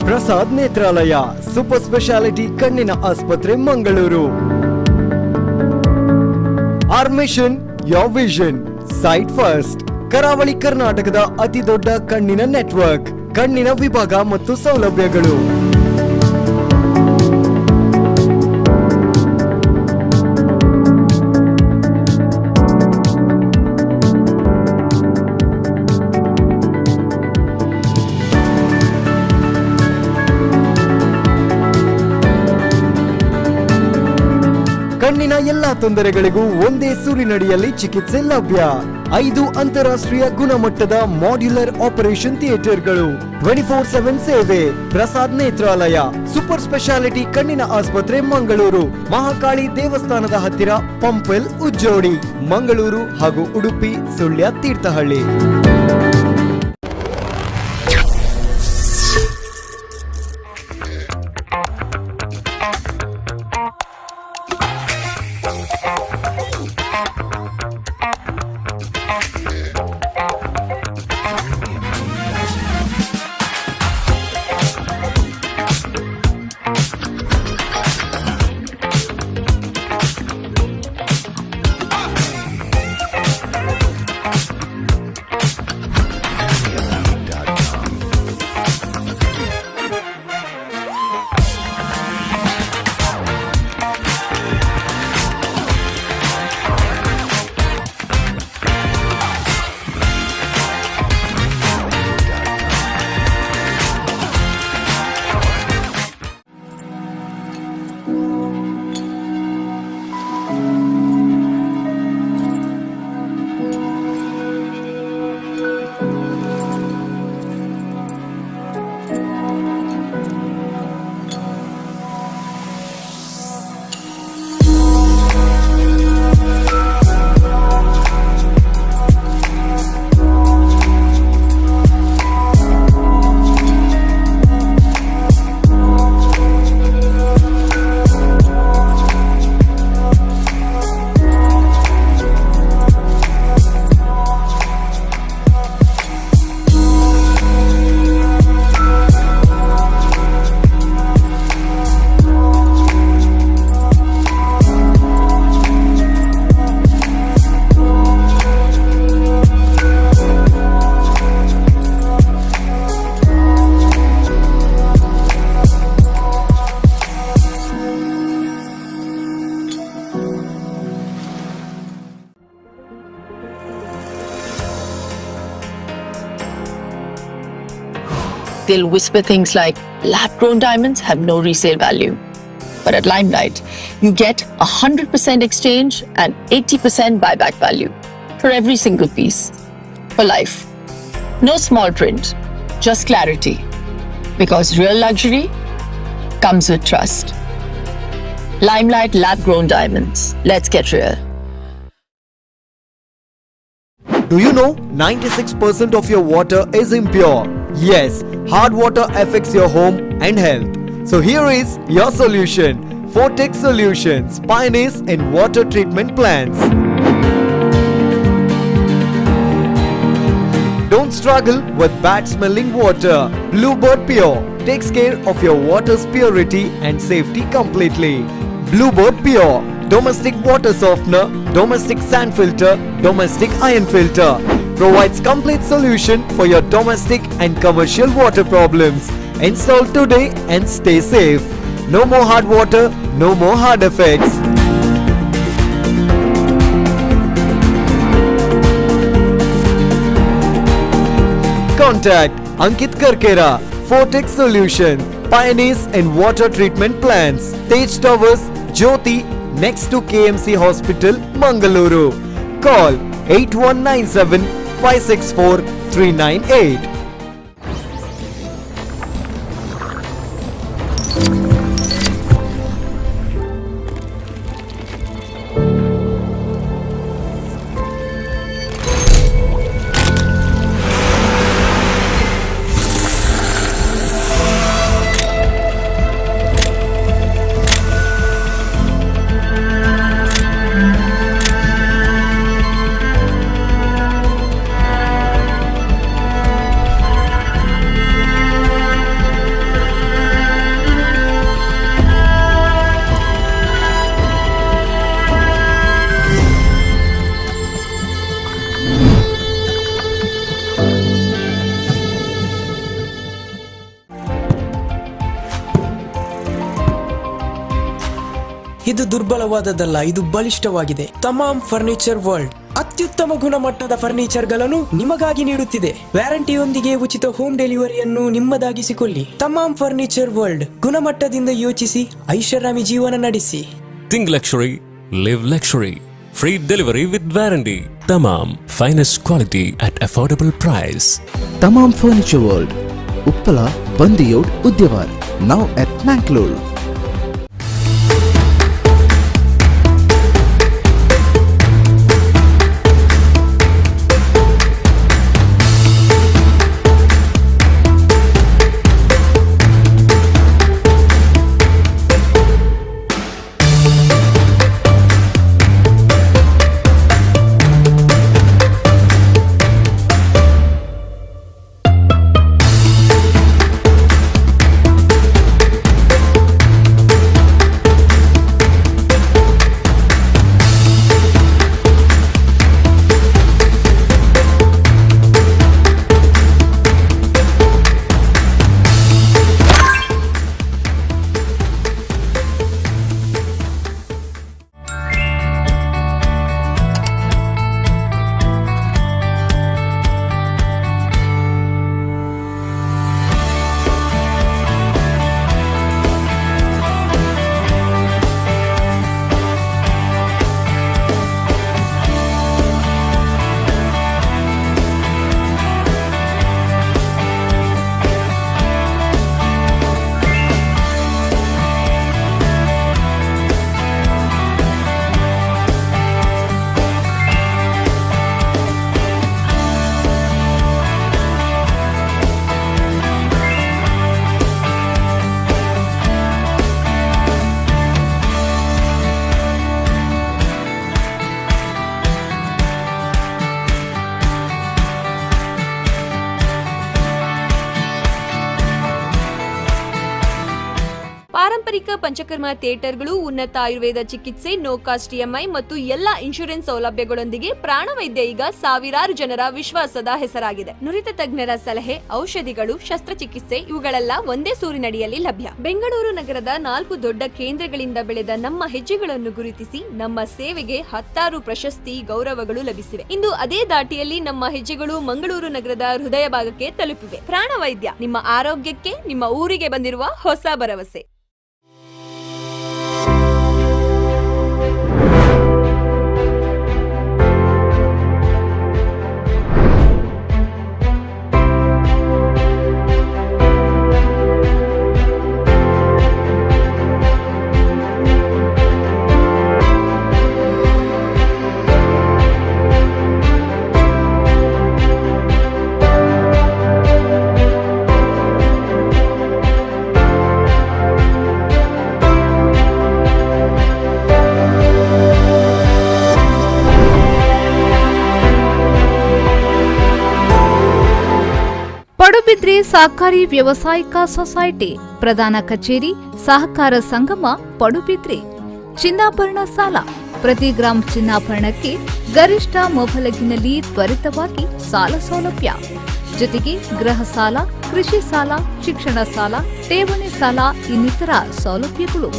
ಪ್ರಸಾದ್ ನೇತ್ರಾಲಯ ಸೂಪರ್ ಸ್ಪೆಷಾಲಿಟಿ ಕಣ್ಣಿನ ಆಸ್ಪತ್ರೆ, Mangaluru. Our mission, your vision, sight first. ಕರಾವಳಿ ಕರ್ನಾಟಕದ ಅತಿ ದೊಡ್ಡ ಕಣ್ಣಿನ ನೆಟ್ವರ್ಕ್, ಕಣ್ಣಿನ ವಿಭಾಗ ಮತ್ತು ಸೌಲಭ್ಯಗಳು. ಕಣ್ಣಿನ ಎಲ್ಲಾ ತೊಂದರೆಗಳಿಗೂ ಒಂದೇ ಸೂರಿನಡಿಯಲ್ಲಿ ಚಿಕಿತ್ಸೆ ಲಭ್ಯ. 5 ಅಂತಾರಾಷ್ಟ್ರೀಯ ಗುಣಮಟ್ಟದ ಮಾಡ್ಯುಲರ್ ಆಪರೇಷನ್ ಥಿಯೇಟರ್ಗಳು, 24/7 ಸೇವೆ. ಪ್ರಸಾದ್ ನೇತ್ರಾಲಯ ಸೂಪರ್ ಸ್ಪೆಷಾಲಿಟಿ ಕಣ್ಣಿನ ಆಸ್ಪತ್ರೆ, ಮಂಗಳೂರು, ಮಹಾಕಾಳಿ ದೇವಸ್ಥಾನದ ಹತ್ತಿರ, ಪಂಪೆಲ್, ಉಜ್ಜೋಡಿ, ಮಂಗಳೂರು ಹಾಗೂ Udupi, Sullia, Thirthahalli. They'll whisper things like, lab grown diamonds have no resale value. But at Limelight, you get 100% exchange and 80% buyback value for every single piece. For life. No small print, just clarity. Because real luxury comes with trust. Limelight lab grown diamonds. Let's get real. Do you know 96% of your water is impure? Yes, hard water affects your home and health. So here is your solution. Fortex Solutions, pioneers in water treatment plants. Don't struggle with bad smelling water. Bluebird Pure takes care of your water's purity and safety completely. Bluebird Pure domestic water softener, domestic sand filter, domestic iron filter provides complete solution for your domestic and commercial water problems. Install today and stay safe. No more hard water, no more hard effects. Contact Ankit Karkera, Fortex Solution, pioneers in water treatment plants, Tej Towers, Jyoti, next to KMC Hospital, Mangaluru. Call 8197 564 398. ದುರ್ಬಲವಾದದ್ದಲ್ಲ, ಇದು ಬಲಿಷ್ಠವಾಗಿದೆ. ತಮಾಮ್ furniture world ಅತ್ಯುತ್ತಮ ಗುಣಮಟ್ಟದ ಫರ್ನಿಚರ್ಗಳನ್ನು ನಿಮಗಾಗಿ ನೀಡುತ್ತಿದೆ. ವ್ಯಾರಂಟಿಯೊಂದಿಗೆ ಉಚಿತ home ಡೆಲಿವರಿಯನ್ನು ನಿಮ್ಮದಾಗಿಸಿಕೊಳ್ಳಿ. ತಮಾಮ್ furniture world, ಗುಣಮಟ್ಟದಿಂದ ಯೋಚಿಸಿ ಐಷಾರಾಮಿ ಜೀವನ ನಡೆಸಿ. Think luxury, live luxury. Free delivery with warranty. Tamam, finest quality at affordable price. Tamam Furniture World, Uppala, Bandiyod, Udyavar, now at Mangalore. ಪಾರಂಪರಿಕ ಪಂಚಕರ್ಮ ಥಿಯೇಟರ್ಗಳು, ಉನ್ನತ ಆಯುರ್ವೇದ ಚಿಕಿತ್ಸೆ, ನೋ ಕಾಸ್ಟ್ ಇಎಂಐ ಮತ್ತು ಎಲ್ಲಾ ಇನ್ಶೂರೆನ್ಸ್ ಸೌಲಭ್ಯಗಳೊಂದಿಗೆ ಪ್ರಾಣವೈದ್ಯ ಈಗ ಸಾವಿರಾರು ಜನರ ವಿಶ್ವಾಸದ ಹೆಸರಾಗಿದೆ. ನುರಿತ ತಜ್ಞರ ಸಲಹೆ, ಔಷಧಿಗಳು, ಶಸ್ತ್ರಚಿಕಿತ್ಸೆ ಇವುಗಳೆಲ್ಲ ಒಂದೇ ಸೂರಿನಡಿಯಲ್ಲಿ ಲಭ್ಯ. ಬೆಂಗಳೂರು ನಗರದ 4 ದೊಡ್ಡ ಕೇಂದ್ರಗಳಿಂದ ಬೆಳೆದ ನಮ್ಮ ಹೆಜ್ಜೆಗಳನ್ನು ಗುರುತಿಸಿ ನಮ್ಮ ಸೇವೆಗೆ 10 ಪ್ರಶಸ್ತಿ ಗೌರವಗಳು ಲಭಿಸಿವೆ. ಇಂದು ಅದೇ ದಾಟಿಯಲ್ಲಿ ನಮ್ಮ ಹೆಜ್ಜೆಗಳು ಮಂಗಳೂರು ನಗರದ ಹೃದಯ ಭಾಗಕ್ಕೆ ತಲುಪಿವೆ. ಪ್ರಾಣವೈದ್ಯ ನಿಮ್ಮ ಆರೋಗ್ಯಕ್ಕೆ, ನಿಮ್ಮ ಊರಿಗೆ ಬಂದಿರುವ ಹೊಸ ಭರವಸೆ. ಪಡುಬಿದ್ರಿ ಸಹಕಾರಿ ವ್ಯವಸಾಯಿಕ ಸೊಸೈಟಿ ಪ್ರಧಾನ ಕಚೇರಿ ಸಹಕಾರ ಸಂಗಮ ಪಡುಬಿದ್ರಿ. ಚಿನ್ನಾಭರಣ ಸಾಲ ಪ್ರತಿ ಗ್ರಾಂ ಚಿನ್ನಾಭರಣಕ್ಕೆ ಗರಿಷ್ಠ ಮೊಬಲಗಿನಲ್ಲಿ ತ್ವರಿತವಾಗಿ ಸಾಲ ಸೌಲಭ್ಯ ಜೊತೆಗೆ ಗೃಹ ಸಾಲ, ಕೃಷಿ ಸಾಲ, ಶಿಕ್ಷಣ ಸಾಲ, ಠೇವಣಿ ಸಾಲ ಇನ್ನಿತರ ಸೌಲಭ್ಯಗಳು.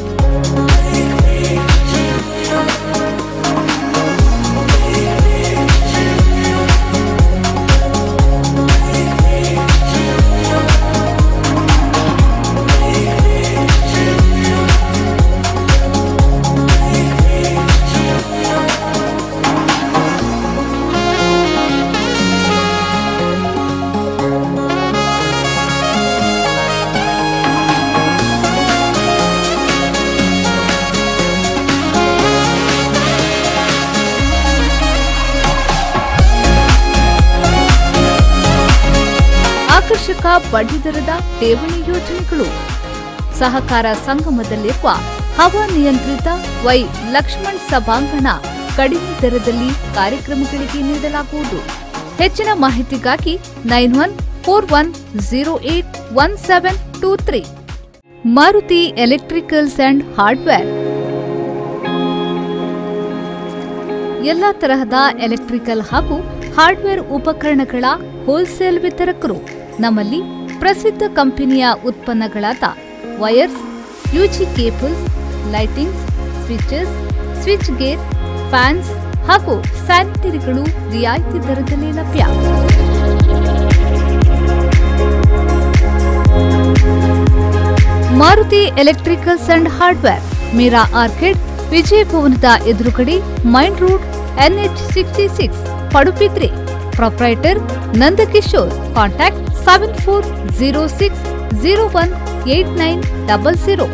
ಆಕರ್ಷಕ ಬಡ್ಡಿದರದ ಠೇವಣಿ ಯೋಜನೆಗಳು. ಸಹಕಾರ ಸಂಗಮದಲ್ಲಿರುವ ಹವಾನಿಯಂತ್ರಿತ ವೈ ಲಕ್ಷ್ಮಣ್ ಸಭಾಂಗಣ ಕಡಿಮೆ ದರದಲ್ಲಿ ಕಾರ್ಯಕ್ರಮಗಳಿಗೆ ನೀಡಲಾಗುವುದು. ಹೆಚ್ಚಿನ ಮಾಹಿತಿಗಾಗಿ 9141081723. Maruti electricals and hardware. ಎಲ್ಲ ತರಹದ ಎಲೆಕ್ಟ್ರಿಕಲ್ ಹಾಗೂ ಹಾರ್ಡ್ವೇರ್ ಉಪಕರಣಗಳ ಹೋಲ್ಸೇಲ್ ವಿತರಕರು. ನಮ್ಮಲ್ಲಿ ಪ್ರಸಿದ್ಧ ಕಂಪನಿಯ ಉತ್ಪನ್ನಗಳಾದ wires, UG cables, lightings, Switches, switch gear, fans ಹಾಗೂ ಸ್ಯಾನಿಟರಿಗಳು ರಿಯಾಯಿತಿ ದರದಲ್ಲಿ ಲಭ್ಯ. Maruti electricals and hardware, Meera arcade, Vijaya ಭವನದ ಎದುರುಗಡೆ, main road, NH 66, Padubidri. Proprietor Nandakishore. Contact 7406018900.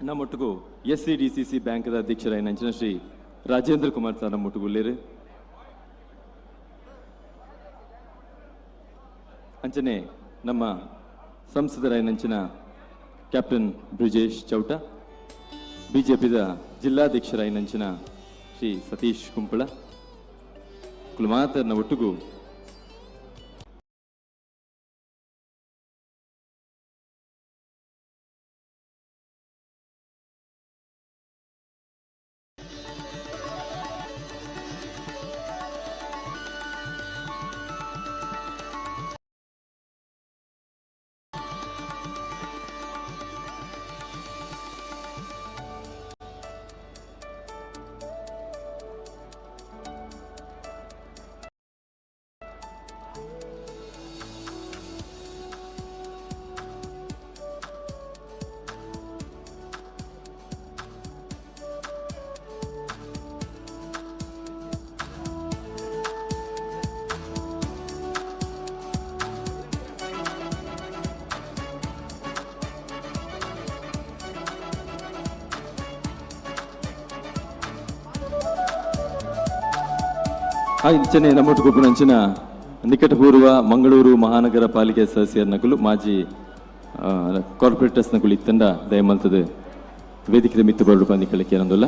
ನಮ್ಮೊಟ್ಟಿಗೂ S C D C C ಬ್ಯಾಂಕ್ದ ಅಧ್ಯಕ್ಷರಾಯಿನ ಶ್ರೀ ರಾಜೇಂದ್ರ ಕುಮಾರ್ ಸರ್ ನಮ್ಮೊಟ್ಟಿಗೆ ಅಂಚನೆ ನಮ್ಮ ಸಂಸದರಾಯಿನಂಚಿನ ಕ್ಯಾಪ್ಟನ್ ಬ್ರಿಜೇಶ್ ಚೌಟ, ಬಿಜೆಪಿದ ಜಿಲ್ಲಾಧ್ಯಕ್ಷರಾಯಿನಂಚಿನ ಶ್ರೀ ಸತೀಶ್ ಕುಂಪಳ ಕುಲಮಾತರ್ನ ಒಟ್ಟಿಗೂ ಇಂಚನೆ ನಮ್ಮೊಟ್ಟಿಗೆ ನಿಕಟಪೂರ್ವ ಮಂಗಳೂರು ಮಹಾನಗರ ಪಾಲಿಕೆ ಸದಸ್ಯರ ನಕಲು ಮಾಜಿ ಕಾರ್ಪೊರೇಟರ್ಸ್ ನಕಲು ಇತ್ತಂಡ ದಯಮಲ್ತದೆ ವೇದಿಕೆ ಮಿತ್ತು ಬರಲು ಬಂದಿಕ್ಕಳಿಕೆ ಏನೊಂದಲ್ಲ.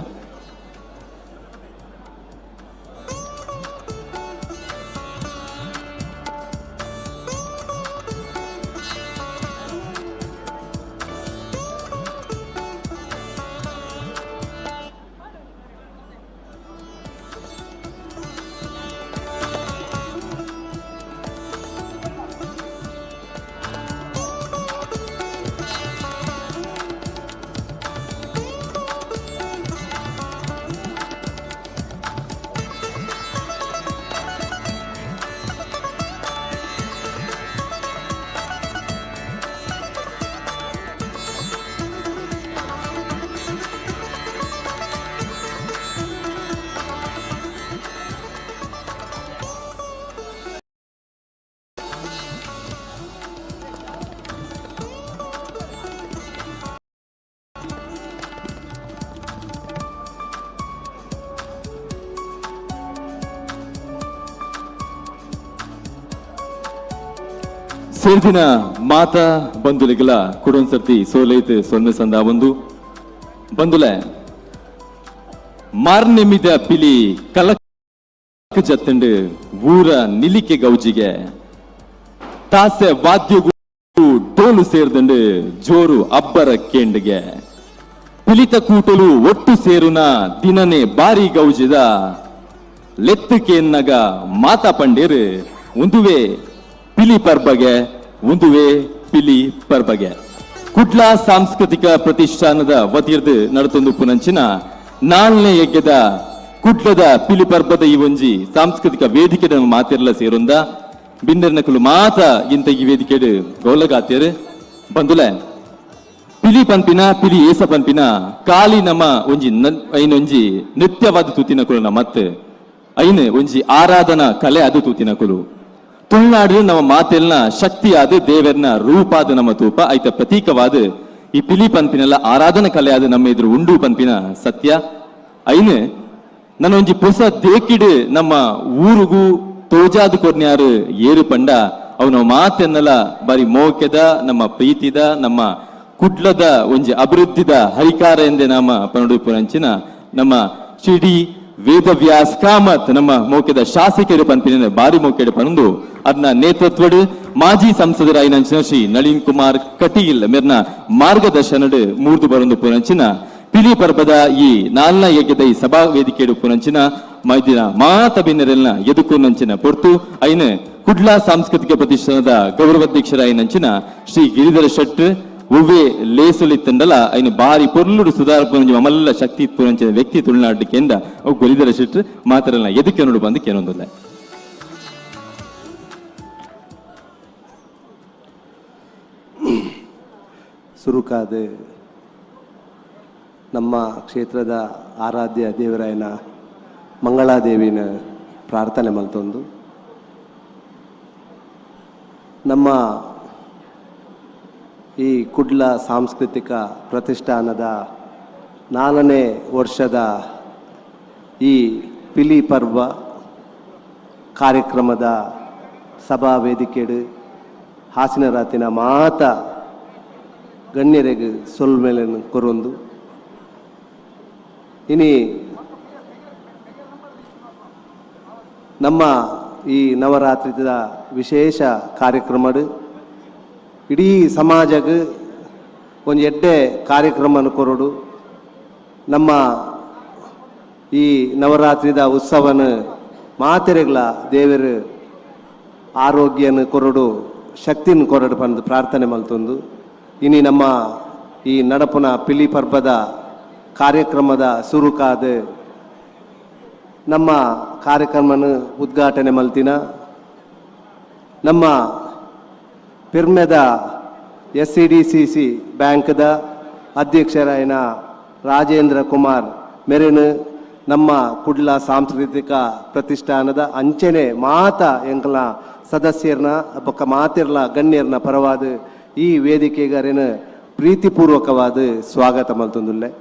ಸೇರ್ದಿನ ಮಾತಾ ಬಂಧುಲಿಗಲ ಕುಡೊಂದ್ಸರ್ತಿ ಸೋಲೈತ್ ಸೊನ್ನೆ ಸಂದ ಒಂದು ಬಂಧುಲೆ ಮಾರ್ನೆಮಿದ ಪಿಲಿ ಕಲಕ ಜತ್ತಂಡು ಊರ ನಿಲಿಕೆ ಗೌಜಿಗೆ ತಾಸೆ ವಾದ್ಯಗೂ ಡೋಲು ಸೇರ್ದಂಡು ಜೋರು ಅಬ್ಬರ ಕೇಂಡಿಗೆ ಪಿಲಿತ ಕೂಟಲು ಒಟ್ಟು ಸೇರುನ ದಿನನೇ ಬಾರಿ ಗೌಜಿದ ಲೆತ್ತುಕೇನ್ನಗ ಮಾತಾ ಪಂಡೇರು ಉಂದುವೆ ಪಿಲಿ ಪರ್ಬಗೆ ಉಂದುವೆ ಪಿಲಿ ಪರ್ಬಗೆ. ಕುಡ್ಲ ಸಾಂಸ್ಕೃತಿಕ ಪ್ರತಿಷ್ಠಾನದ ವತಿಯರ್ದು ನಡತೊಂದು ಪುನಂಚಿನ ನಾಲ್ನೇ ಯಜ್ಞದ ಕುಡ್ಲದ ಪಿಲಿ ಪರ್ಬದ ಈ ಒಂಜಿ ಸಾಂಸ್ಕೃತಿಕ ವೇದಿಕೆ ಮಾತಿರ್ಲ ಸೇರೊಂದ ಬಿಂದರ್ನಕುಲು ಮಾತ ಇಂತ ಈ ವೇದಿಕೆಡು ಗೌಲಗಾತಿಯರು. ಬಂದುಲೆ ಪಿಲಿ ಪನ್ಪಿನ ಪಿಲಿ ಏಸ ಪನ್ಪಿನ ಕಾಲಿ ನಮ್ಮ ಒಂಜಿ ಐನೊಂಜಿ ನೃತ್ಯವಾದ ತೂತಿನ ಕುಲು ಮತ್ತೆ ಐನು ಒಂಜಿ ಆರಾಧನಾ ಕಲೆ ಅದು ತೂತಿನ ಕುಲು. ತುಳುನಾಡು ನಮ್ಮ ಮಾತೆಲ್ನ ಶಕ್ತಿಯಾದ ದೇವರ್ನ ರೂಪಾದ ನಮ್ಮ ತೂಪ ಐತ ಪ್ರತೀಕವಾದ ಈ ಪಿಲಿ ಪನ್ಪಿನೆಲ್ಲ ಆರಾಧನಾ ಕಲೆ ಆದ ನಮ್ಮ ಎದುರು ಉಂಡು ಪನ್ಪಿನ ಸತ್ಯ. ಐನು ನನ್ನ ಒಂಜಿ ಪೊಸ ದೇಕಿಡು ನಮ್ಮ ಊರುಗು ತೋಜಾದ ಕೊರ್ನ್ಯಾರು ಏರು ಪಂಡ ಅವನ ಮಾತೆನ್ನೆಲ್ಲ ಬಾರಿ ಮೋಕೆದ ನಮ್ಮ ಪ್ರೀತಿದ ನಮ್ಮ ಕುಡ್ಲದ ಒಂಜಿ ಅಭಿವೃದ್ಧಿದ ಹರಿಕಾರ ಎಂದೇ ನಮ್ಮ ಪನಡು ಪುರಂಚಿನ ನಮ್ಮ ಶ್ರೀ ಡಿ ವೇದವ್ಯಾಸ್ ಕಾಮತ್ ನಮ್ಮ ಮೋಕೆದ ಶಾಸಕರು ಪನ್ಪಿನ ಬಾರಿ ಮೋಕೆಡು ಪನೊಂದು ಅದನ್ನ ನೇತೃತ್ವಡು ಮಾಜಿ ಸಂಸದರಾಯಿನಂಚಿನ ಶ್ರೀ ನಳಿನ್ ಕುಮಾರ್ ಕಟೀಲ್ ಮೆರ್ನ ಮಾರ್ಗದರ್ಶನಡು ಮೂರ್ದು ಬರೊಂದು ಪುರಂಚಿನ ಪಿಲಿ ಪರ್ಬದ ಈ ನಾಲ್ನ ಯಜ್ಞದ ಈ ಸಭಾ ವೇದಿಕೆಡು ಪುರಂಚಿನ ಮೈದಿನ ಮಾತ ಬಿನ್ನರೆಲ್ನ ಎದುಕು ನಂಚಿನ ಪೊರ್ತು ಐನ ಕುಡ್ಲ ಸಾಂಸ್ಕೃತಿಕ ಪ್ರತಿಷ್ಠಾನದ ಗೌರವಾಧ್ಯಕ್ಷರಾಯಿನಂಚಿನ ಶ್ರೀ ಗಿರಿಧರ ಶೆಟ್ರ್ ಉವ್ವೆ ಲೇಸುಲಿತ್ತಂಡಲ ಐನು ಬಾರಿ ಪೊರ್ಲುಡು ಸುಧಾರ ಮಲ್ಲ ಶಕ್ತಿ ಪುರಂಚಿನ ವ್ಯಕ್ತಿ ತುಳುನಾಡಿಕೆಂದ ಅವು ಗಿರಿಧರ ಶೆಟ್ರ್ ಮಾತ್ರಲ್ಲ ಎದಕ್ಕೆ ನೋಡು ಬಂದು ಕೇನೊಂದಿಲ್ಲ. ಸುರುಕಾದ ನಮ್ಮ ಕ್ಷೇತ್ರದ ಆರಾಧ್ಯ ದೇವರಾಯನ ಮಂಗಳಾದೇವಿನ ಪ್ರಾರ್ಥನೆ ಮಲ್ತೊಂದು ನಮ್ಮ ಈ ಕುಡ್ಲ ಸಾಂಸ್ಕೃತಿಕ ಪ್ರತಿಷ್ಠಾನದ 4ನೇ ವರ್ಷದ ಈ ಪಿಲಿ ಪರ್ವ ಕಾರ್ಯಕ್ರಮದ ಸಭಾ ವೇದಿಕೆಡು ಹಾಸಿನ ರಾತಿನ ಮಾತ ಗಣ್ಯರಿಗೆ ಸೊಲ್ಮೆಲೆಯನ್ನು ಕೊರೊಂದು ಇನಿ ನಮ್ಮ ಈ ನವರಾತ್ರಿದ ವಿಶೇಷ ಕಾರ್ಯಕ್ರಮಡು ಇಡೀ ಸಮಾಜಕ್ಕೆ ಒಂದು ಎಡ್ಡೆ ಕಾರ್ಯಕ್ರಮನ ಕೊರಡು ನಮ್ಮ ಈ ನವರಾತ್ರಿದ ಉತ್ಸವನ ಮಾತೆರೆಗಳ ದೇವರು ಆರೋಗ್ಯನ ಕೊರಡು ಶಕ್ತಿನ ಕೊರಡು ಬಂದು ಪ್ರಾರ್ಥನೆ ಮಲ್ತೊಂದು ಇನಿ ನಮ್ಮ ಈ ನಡಪುನ ಪಿಲಿ ಪರ್ಬದ ಕಾರ್ಯಕ್ರಮದ ಸುರುಕಾದ ನಮ್ಮ ಕಾರ್ಯಕ್ರಮನ ಉದ್ಘಾಟನೆ ಮಲ್ತಿನ ನಮ್ಮ ಪೆರ್ಮೆದ SCDCC ಬ್ಯಾಂಕ್ದ ಅಧ್ಯಕ್ಷರಾಯನ ರಾಜೇಂದ್ರ ಕುಮಾರ್ ಮೆರೆನು ನಮ್ಮ ಕುಡ್ಲ ಸಾಂಸ್ಕೃತಿಕ ಪ್ರತಿಷ್ಠಾನದ ಅಂಚನೆ ಮಾತ ಎಂಕಲ ಸದಸ್ಯರ್ನ ಬೊಕ್ಕ ಮಾತಿರ್ಲ ಗಣ್ಯರ್ನ ಪರವಾದ ಈ ವೇದಿಕೆಗರೇನು ಪ್ರೀತಿಪೂರ್ವಕವಾದ ಸ್ವಾಗತ ಮಲ್ತೊಂದುಲ್ಲೆ.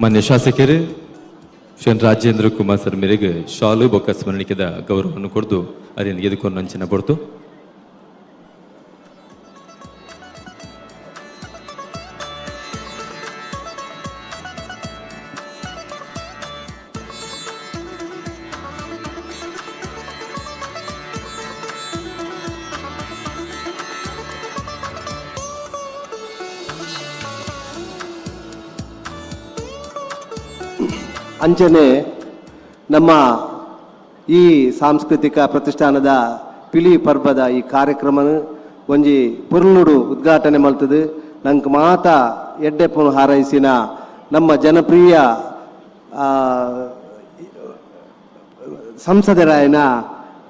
ಮಾನ್ಯ ಶಾಸಕರು ಶ್ರೀ ರಾಜೇಂದ್ರ ಕುಮಾರ್ ಸರ್ ಮೇರೆಗೆ ಶಾಲು ಬೊಕ್ಕ ಸ್ಮರಣಿಕೆದ ಗೌರವವನ್ನು ಕೊಡ್ದು ಅದೇನು ಎದುಕೊಂಡು ಅಂಚಿನ ಕೊಡ್ತು. ಅಂಚನೆ ನಮ್ಮ ಈ ಸಾಂಸ್ಕೃತಿಕ ಪ್ರತಿಷ್ಠಾನದ ಪಿಲಿ ಪರ್ಬದ ಈ ಕಾರ್ಯಕ್ರಮನ ಒಂಜಿ ಪುರ್ಲುಡು ಉದ್ಘಾಟನೆ ಮಲ್ತದೆ. ನಂಗೆ ಮಾತಾ ಎಡ್ಡೆಪ್ಪನು ಹಾರೈಸಿನ ನಮ್ಮ ಜನಪ್ರಿಯ ಸಂಸದರಾಯನ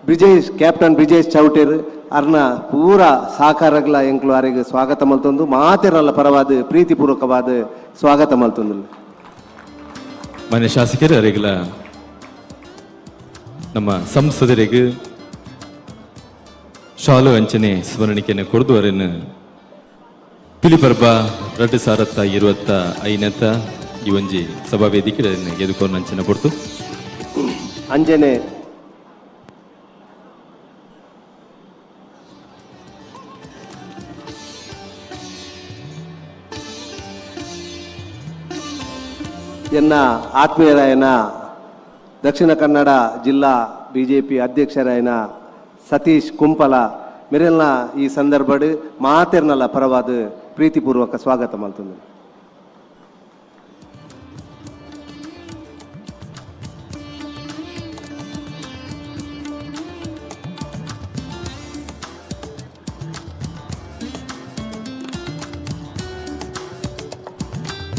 ಬ್ರಿಜೇಶ್ ಕ್ಯಾಪ್ಟನ್ ಬ್ರಿಜೇಶ್ ಚೌಟೇರ್ ಅರ್ನ ಪೂರ ಸಹಕಾರಗಳ ಎಂಕ್ಲು ಅರೆಗ್ ಸ್ವಾಗತ ಮಲ್ತೊಂದು ಮಾತೆರಲ್ಲ ಪರವಾದ ಪ್ರೀತಿಪೂರ್ವಕವಾದ ಸ್ವಾಗತ ಮಲ್ತೊಂದು. ಮಾನ್ಯ ಶಾಸಕರು ಅರೆಗ್ಲ ನಮ್ಮ ಸಂಸದರಿಗೆ ಶಾಲು ಅಂಚನೆ ಸ್ಮರಣಿಕೆಯನ್ನು ಕೊಡ್ದು ಅವರನ್ನು ಪಿಲಿಪರ್ಬ 2025 ಈ ಒಂಜಿ ಸಭಾ ವೇದಿಕೆ ಎದುಕೊಂಡು ಅಂಚನೆ ಕೊಡ್ತು. ಅಂಜನೆ ಎನ್ನ ಆತ್ಮೀಯರಾಯನ ದಕ್ಷಿಣ ಕನ್ನಡ ಜಿಲ್ಲಾ ಬಿಜೆಪಿ ಅಧ್ಯಕ್ಷರಾಯನ ಸತೀಶ್ ಕುಂಪಲ ಮೆರೆಲ್ನ ಈ ಸಂದರ್ಭಡ್ ಮಾತೆರ್ನಲ್ಲ ಪರವಾದ ಪ್ರೀತಿಪೂರ್ವಕ ಸ್ವಾಗತ ಮಲ್ತೊಂದು.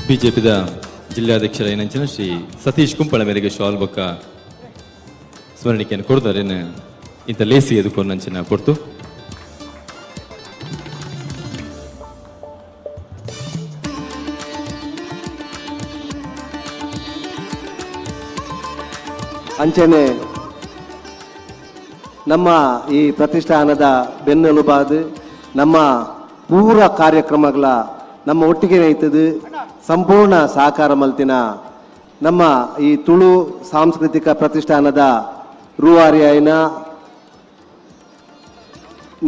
ಬಿಜೆಪಿದ ಜಿಲ್ಲಾಧ್ಯಕ್ಷರಾಯನಂಚಿನ ಶ್ರೀ ಸತೀಶ್ ಕುಂಪಳ ಮೇರೆಗೆ ಶಾಲ್ ಬೊಕ್ಕ ಸ್ಮರಣಿಕೆಯನ್ನು ಕೊಡ್ತಾರೆ ಇಂಥ ಲೇಸಿ ಎದುಕೊಂಡಂಚಿನ ಕೊಡ್ತು. ಅಂಚನೆ ನಮ್ಮ ಈ ಪ್ರತಿಷ್ಠಾನದ ಬೆನ್ನೆಲುಬಾದ ನಮ್ಮ ಪೂರ ಕಾರ್ಯಕ್ರಮಗಳ ನಮ್ಮ ಒಟ್ಟಿಗೆ ಐತದು ಸಂಪೂರ್ಣ ಸಹಕಾರ ಮಲ್ತಿನ ನಮ್ಮ ಈ ತುಳು ಸಾಂಸ್ಕೃತಿಕ ಪ್ರತಿಷ್ಠಾನದ ರೂವಾರಿಯಾಯಿನ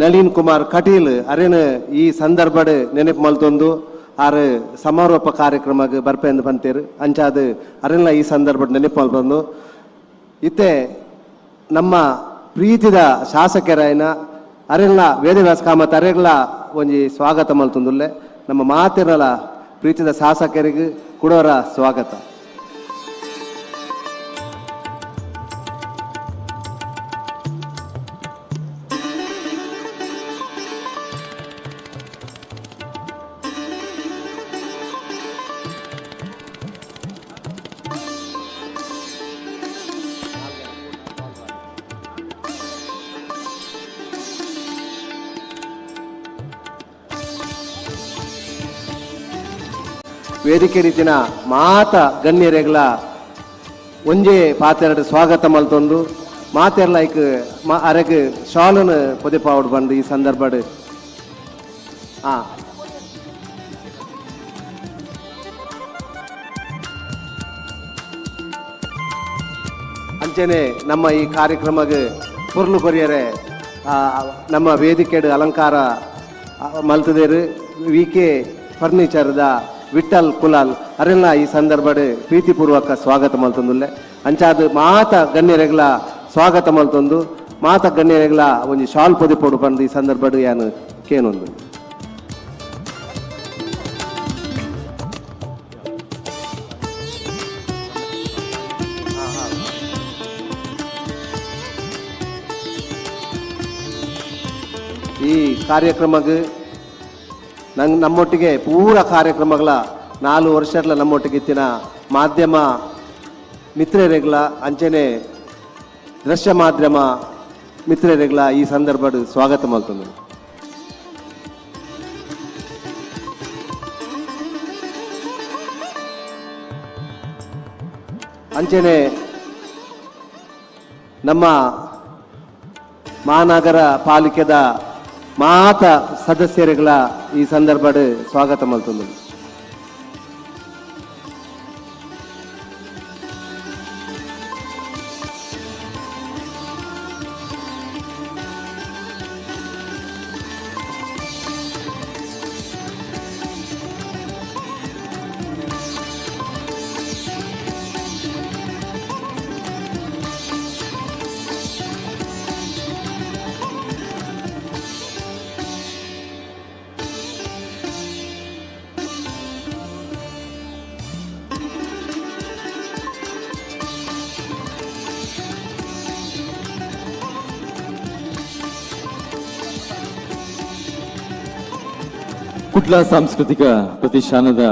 ನಳಿನ್ ಕುಮಾರ್ ಕಟೀಲ್ ಅರೇನು ಈ ಸಂದರ್ಭಡ್ ನೆನಪು ಮಲ್ತೊಂದು ಆರು ಸಮಾರೋಪ ಕಾರ್ಯಕ್ರಮಕ್ಕೆ ಬರ್ಪೆಂದು ಬಂತೇರು ಅಂಚಾದ ಅರೆಲ್ಲ ಈ ಸಂದರ್ಭಡ್ ನೆನಪು ಮಲ್ತೊಂದು. ಇತ್ತೆ ನಮ್ಮ ಪ್ರೀತಿದ ಶಾಸಕರಾಯನ ಅರೆಲ್ಲ ವೇದವ್ಯಾಸ ಕಾಮತ್ ಅರೆಗಳ ಒಂಜಿ ಸ್ವಾಗತ ಮಲ್ತೊಂದುಲ್ಲೆ. ನಮ್ಮ ಮಾತಿರಲ್ಲ ಪ್ರೀತಿದ ಶಾಸಕರಿಗೆ ಕೊಡೋರ ಸ್ವಾಗತ. ವೇದಿಕೆ ರೀತಿನ ಮಾತ ಗಣ್ಯರೆಗಳ ಒಂಜೇ ಪಾತೆರಡು ಸ್ವಾಗತ ಮಲ್ತೊಂದು ಮಾತೆರ್ಲ ಐಕ್ ಅರೆಗ್ ಶಾಲುನು ಪೊದೆಪಾವಡ್ ಬಂದು ಈ ಸಂದರ್ಭಡ್ ಅಂಚನೆ ನಮ್ಮ ಈ ಕಾರ್ಯಕ್ರಮಕ್ಕೆ ಪೊರ್ಲು ಕೊರಿಯರೆ ನಮ್ಮ ವೇದಿಕೆಡು ಅಲಂಕಾರ ಮಲ್ತದೇರು ವಿ ಕೆ ಫರ್ನಿಚರ್ದ ವಿಠಲ್ ಕುಲಾಲ್ ಅರೆಲ್ಲ ಈ ಸಂದರ್ಭಡ್ ಪ್ರೀತಿಪೂರ್ವಕ ಸ್ವಾಗತ ಮಲ್ತೊಂದುಲ್ಲೆ. ಅಂಚಾದ ಮಾತ ಗಣ್ಯರೆಗಳ ಸ್ವಾಗತ ಮಲ್ತೊಂದು ಮಾತ ಗಣ್ಯರೆಗಳ ಒಂಜಿ ಶಾಲ್ ಪೊದಿಪೋಡು ಬಂದು ಈ ಸಂದರ್ಭಡ್ ಯಾನು ಕೇನೊಂದು. ಈ ಕಾರ್ಯಕ್ರಮಕ್ಕೆ ನಂಗೆ ನಮ್ಮೊಟ್ಟಿಗೆ ಪೂರ ಕಾರ್ಯಕ್ರಮಗಳ 4 ವರ್ಷಗಳ ನಮ್ಮೊಟ್ಟಿಗೆ ಇತ್ತಿನ ಮಾಧ್ಯಮ ಮಿತ್ರರೆಗಳ ಅಂಚನೆ ದೃಶ್ಯ ಮಾಧ್ಯಮ ಮಿತ್ರರೆಗಳ ಈ ಸಂದರ್ಭಡ್ ಸ್ವಾಗತ ಮಲ್ತೊಂದು. ಅಂಚನೆ ನಮ್ಮ ಮಹಾನಗರ ಪಾಲಿಕೆದ ಮಾತ ಸದಸ್ಯರುಗಳ ಈ ಸಂದರ್ಭಡ್ ಸ್ವಾಗತ ಮಲ್ತೊಂದು. ಕುಡ್ಲ ಸಾಂಸ್ಕೃತಿಕ ಪ್ರತಿಷ್ಠಾನದ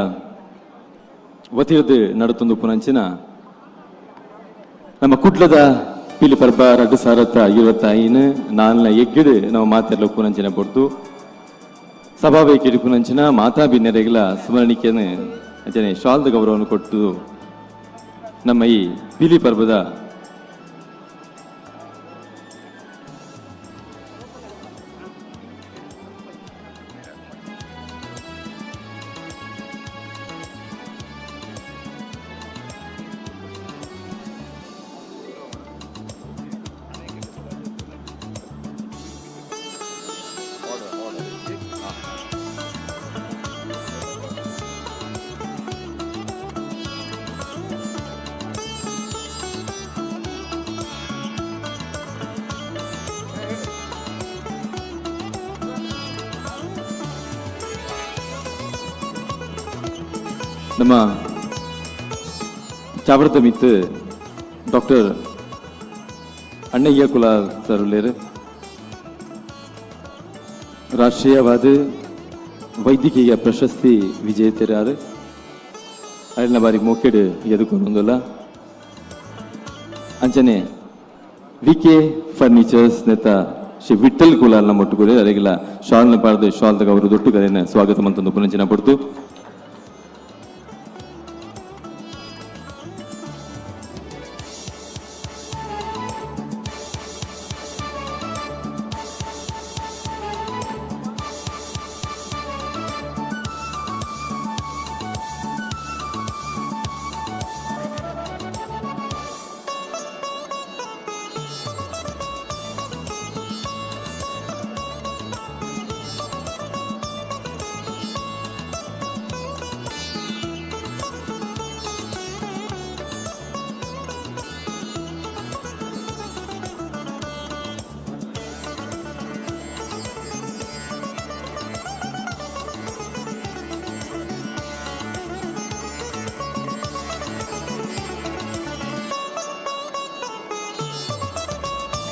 ವತಿಯದ್ದು ನಡತೊಂದು ಪುನಂಚಿನ ನಮ್ಮ ಕುಡ್ಲದ ಪಿಲಿ ಪರ್ಬ 2025 ನಾಲ್ನ ಎಗ್ಗಿಡು ನಾವು ಮಾತೆರ್ಲ ಪುನಂಚಿನ ಪೊರ್ತು ಸಭಾವೇಕಿಡು ಪುನಂಚಿನ ಮಾತಾ ಬಿನ್ನೆರೆಗಳ ಸ್ಮರಣಿಕೆಯನ್ನು ಅಂಚನೆ ಶಾಲ್ದ ಗೌರವವನ್ನು ಕೊಟ್ಟು ನಮ್ಮ ಈ ಪಿಲಿ ಪರ್ಬದ ನಮ್ಮ ಚಾವರದ ಮಿತ್ತು ಡಾಕ್ಟರ್ ಅಣ್ಣಯ್ಯ ಕುಲ ಸರ್ ಉಳ್ಳೇರು. ರಾಷ್ಟ್ರೀಯವಾದ ವೈದ್ಯಕೀಯ ಪ್ರಶಸ್ತಿ ವಿಜೇತರಾರು ಅರಿನ ಬಾರಿ ಮೋಕೆಡು ಎದುಕೊಂದಲ್ಲ. ಅಂಚನೆ V K furnitures ನೇತ Shri Vittal ಕುಲಾಲ್ನ ಮೊಟ್ಟುಗುರೆ ಅರೆಗಿಲ್ಲ ಶಾಲ್ನ ಪಾರ್ದು ಶಾಲ್ ಅವರು ದೊಡ್ಡ ಕರೆಯನ್ನು ಸ್ವಾಗತ ಮಂತೊಂದು ಪುನಂಚಿನ ಪಡ್ತು.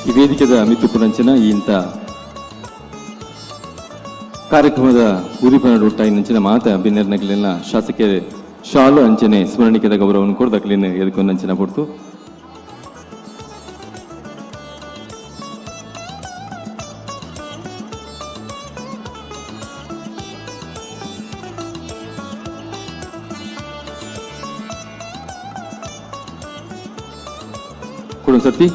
ಈ ವೇದಿಕೆದ ಮಿತ್ತು ಪುರಂಚನ ಈ ಇಂಥ ಕಾರ್ಯಕ್ರಮದ ಉರಿಪನ ಒಟ್ಟಾಯಿನಂಚಿನ ಮಾತ ಬಿನ್ನೆರ್ನಗಲಿನ ಶಾಸಕರ ಶಾಲು ಅಂಚನೆ ಸ್ಮರಣಿಕೆದ ಗೌರವವನ್ನು ಕೊಡ್ದಕ್ಲಿನ ಎದಕ್ಕೊಂದಂಚಿನ ಪೊರ್ತು. ಕೊಡು ಸರ್ತಿ.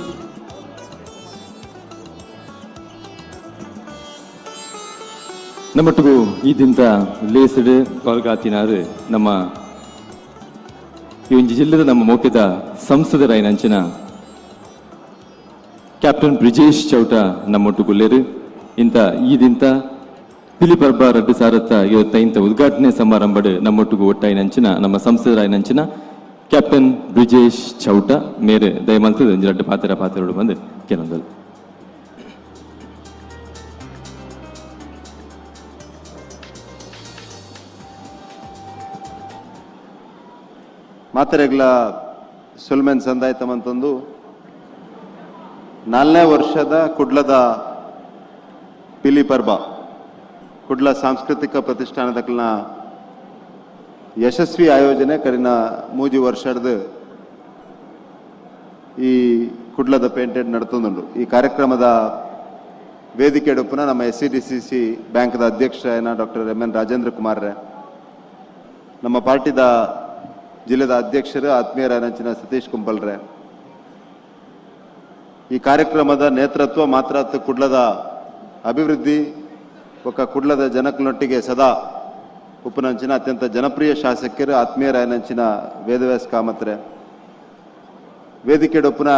ನಮ್ಮೊಟ್ಟಿಗೂ ಈ ದಿಂತ ಲೇಸಡು ಕೊಲ್ಗಾತಿನಾರು ನಮ್ಮ ಈ ಒಂದು ಜಿಲ್ಲೆದ ನಮ್ಮ ಮೋಕೆದ ಸಂಸದರಾಯಿನಂಚಿನ ಕ್ಯಾಪ್ಟನ್ ಬ್ರಿಜೇಶ್ ಚೌಟ ನಮ್ಮೊಟ್ಟುಗುಲ್ಲೇರು. ಇಂಥ ಈ ದಿಂತ ಪಿಲಿ ಪರ್ಬ 2025 ಉದ್ಘಾಟನೆ ಸಮಾರಂಭಡು ನಮ್ಮೊಟ್ಟಿಗೂ ಒಟ್ಟಾಯಿನಂಚಿನ ನಮ್ಮ ಸಂಸದರಾಯಿನಂಚಿನ ಕ್ಯಾಪ್ಟನ್ ಬ್ರಿಜೇಶ್ ಚೌಟ ಮೇರೆ ದಯಮಲ್ತದ ಒಂಜಿ ಪಾತ್ರ ಪಾತ್ರಗಳು ಬಂದು ಕೆಲವೊಂದು ಮಾತೆರೆಗ್ಲ ಸುಲ್ಮೆನ್ ಸಂದಾಯ್ತಮಂತಂದು 4ನೇ ವರ್ಷದ ಕುಡ್ಲದ ಪಿಲಿ ಪರ್ಬ ಕುಡ್ಲ ಸಾಂಸ್ಕೃತಿಕ ಪ್ರತಿಷ್ಠಾನದಕ್ಕಿನ ಯಶಸ್ವಿ ಆಯೋಜನೆ ಕರಿನ 3 ವರ್ಷದ ಈ ಕುಡ್ಲದ ಪೇಂಟೆಡ್ ನಡ್ತೊಂದುಂಡು. ಈ ಕಾರ್ಯಕ್ರಮದ ವೇದಿಕೆ ಡೊಪ್ಪುನ ನಮ್ಮ SCDCC ಬ್ಯಾಂಕ್ದ ಅಧ್ಯಕ್ಷ doctor M N Rajendra Kumar, ನಮ್ಮ ಪಾರ್ಟಿದ ಜಿಲ್ಲೆದ ಅಧ್ಯಕ್ಷರು ಆತ್ಮೀಯರಾದಂಚಿನ ಸತೀಶ್ ಕುಂಪಲ್ರೆ, ಈ ಕಾರ್ಯಕ್ರಮದ ನೇತೃತ್ವ ಮಾತ್ರ ಕುಡ್ಲದ ಅಭಿವೃದ್ಧಿ ಒಕ್ಕ ಕುಡ್ಲದ ಜನಕ್ನೊಟ್ಟಿಗೆ ಸದಾ ಉಪನಂಚಿನ ಅತ್ಯಂತ ಜನಪ್ರಿಯ ಶಾಸಕರು ಆತ್ಮೀಯರಾಯನಂಚಿನ ವೇದವ್ಯಾಸ ಕಾಮತ್ರೆ, ವೇದಿಕೆಡೊಪ್ಪುನ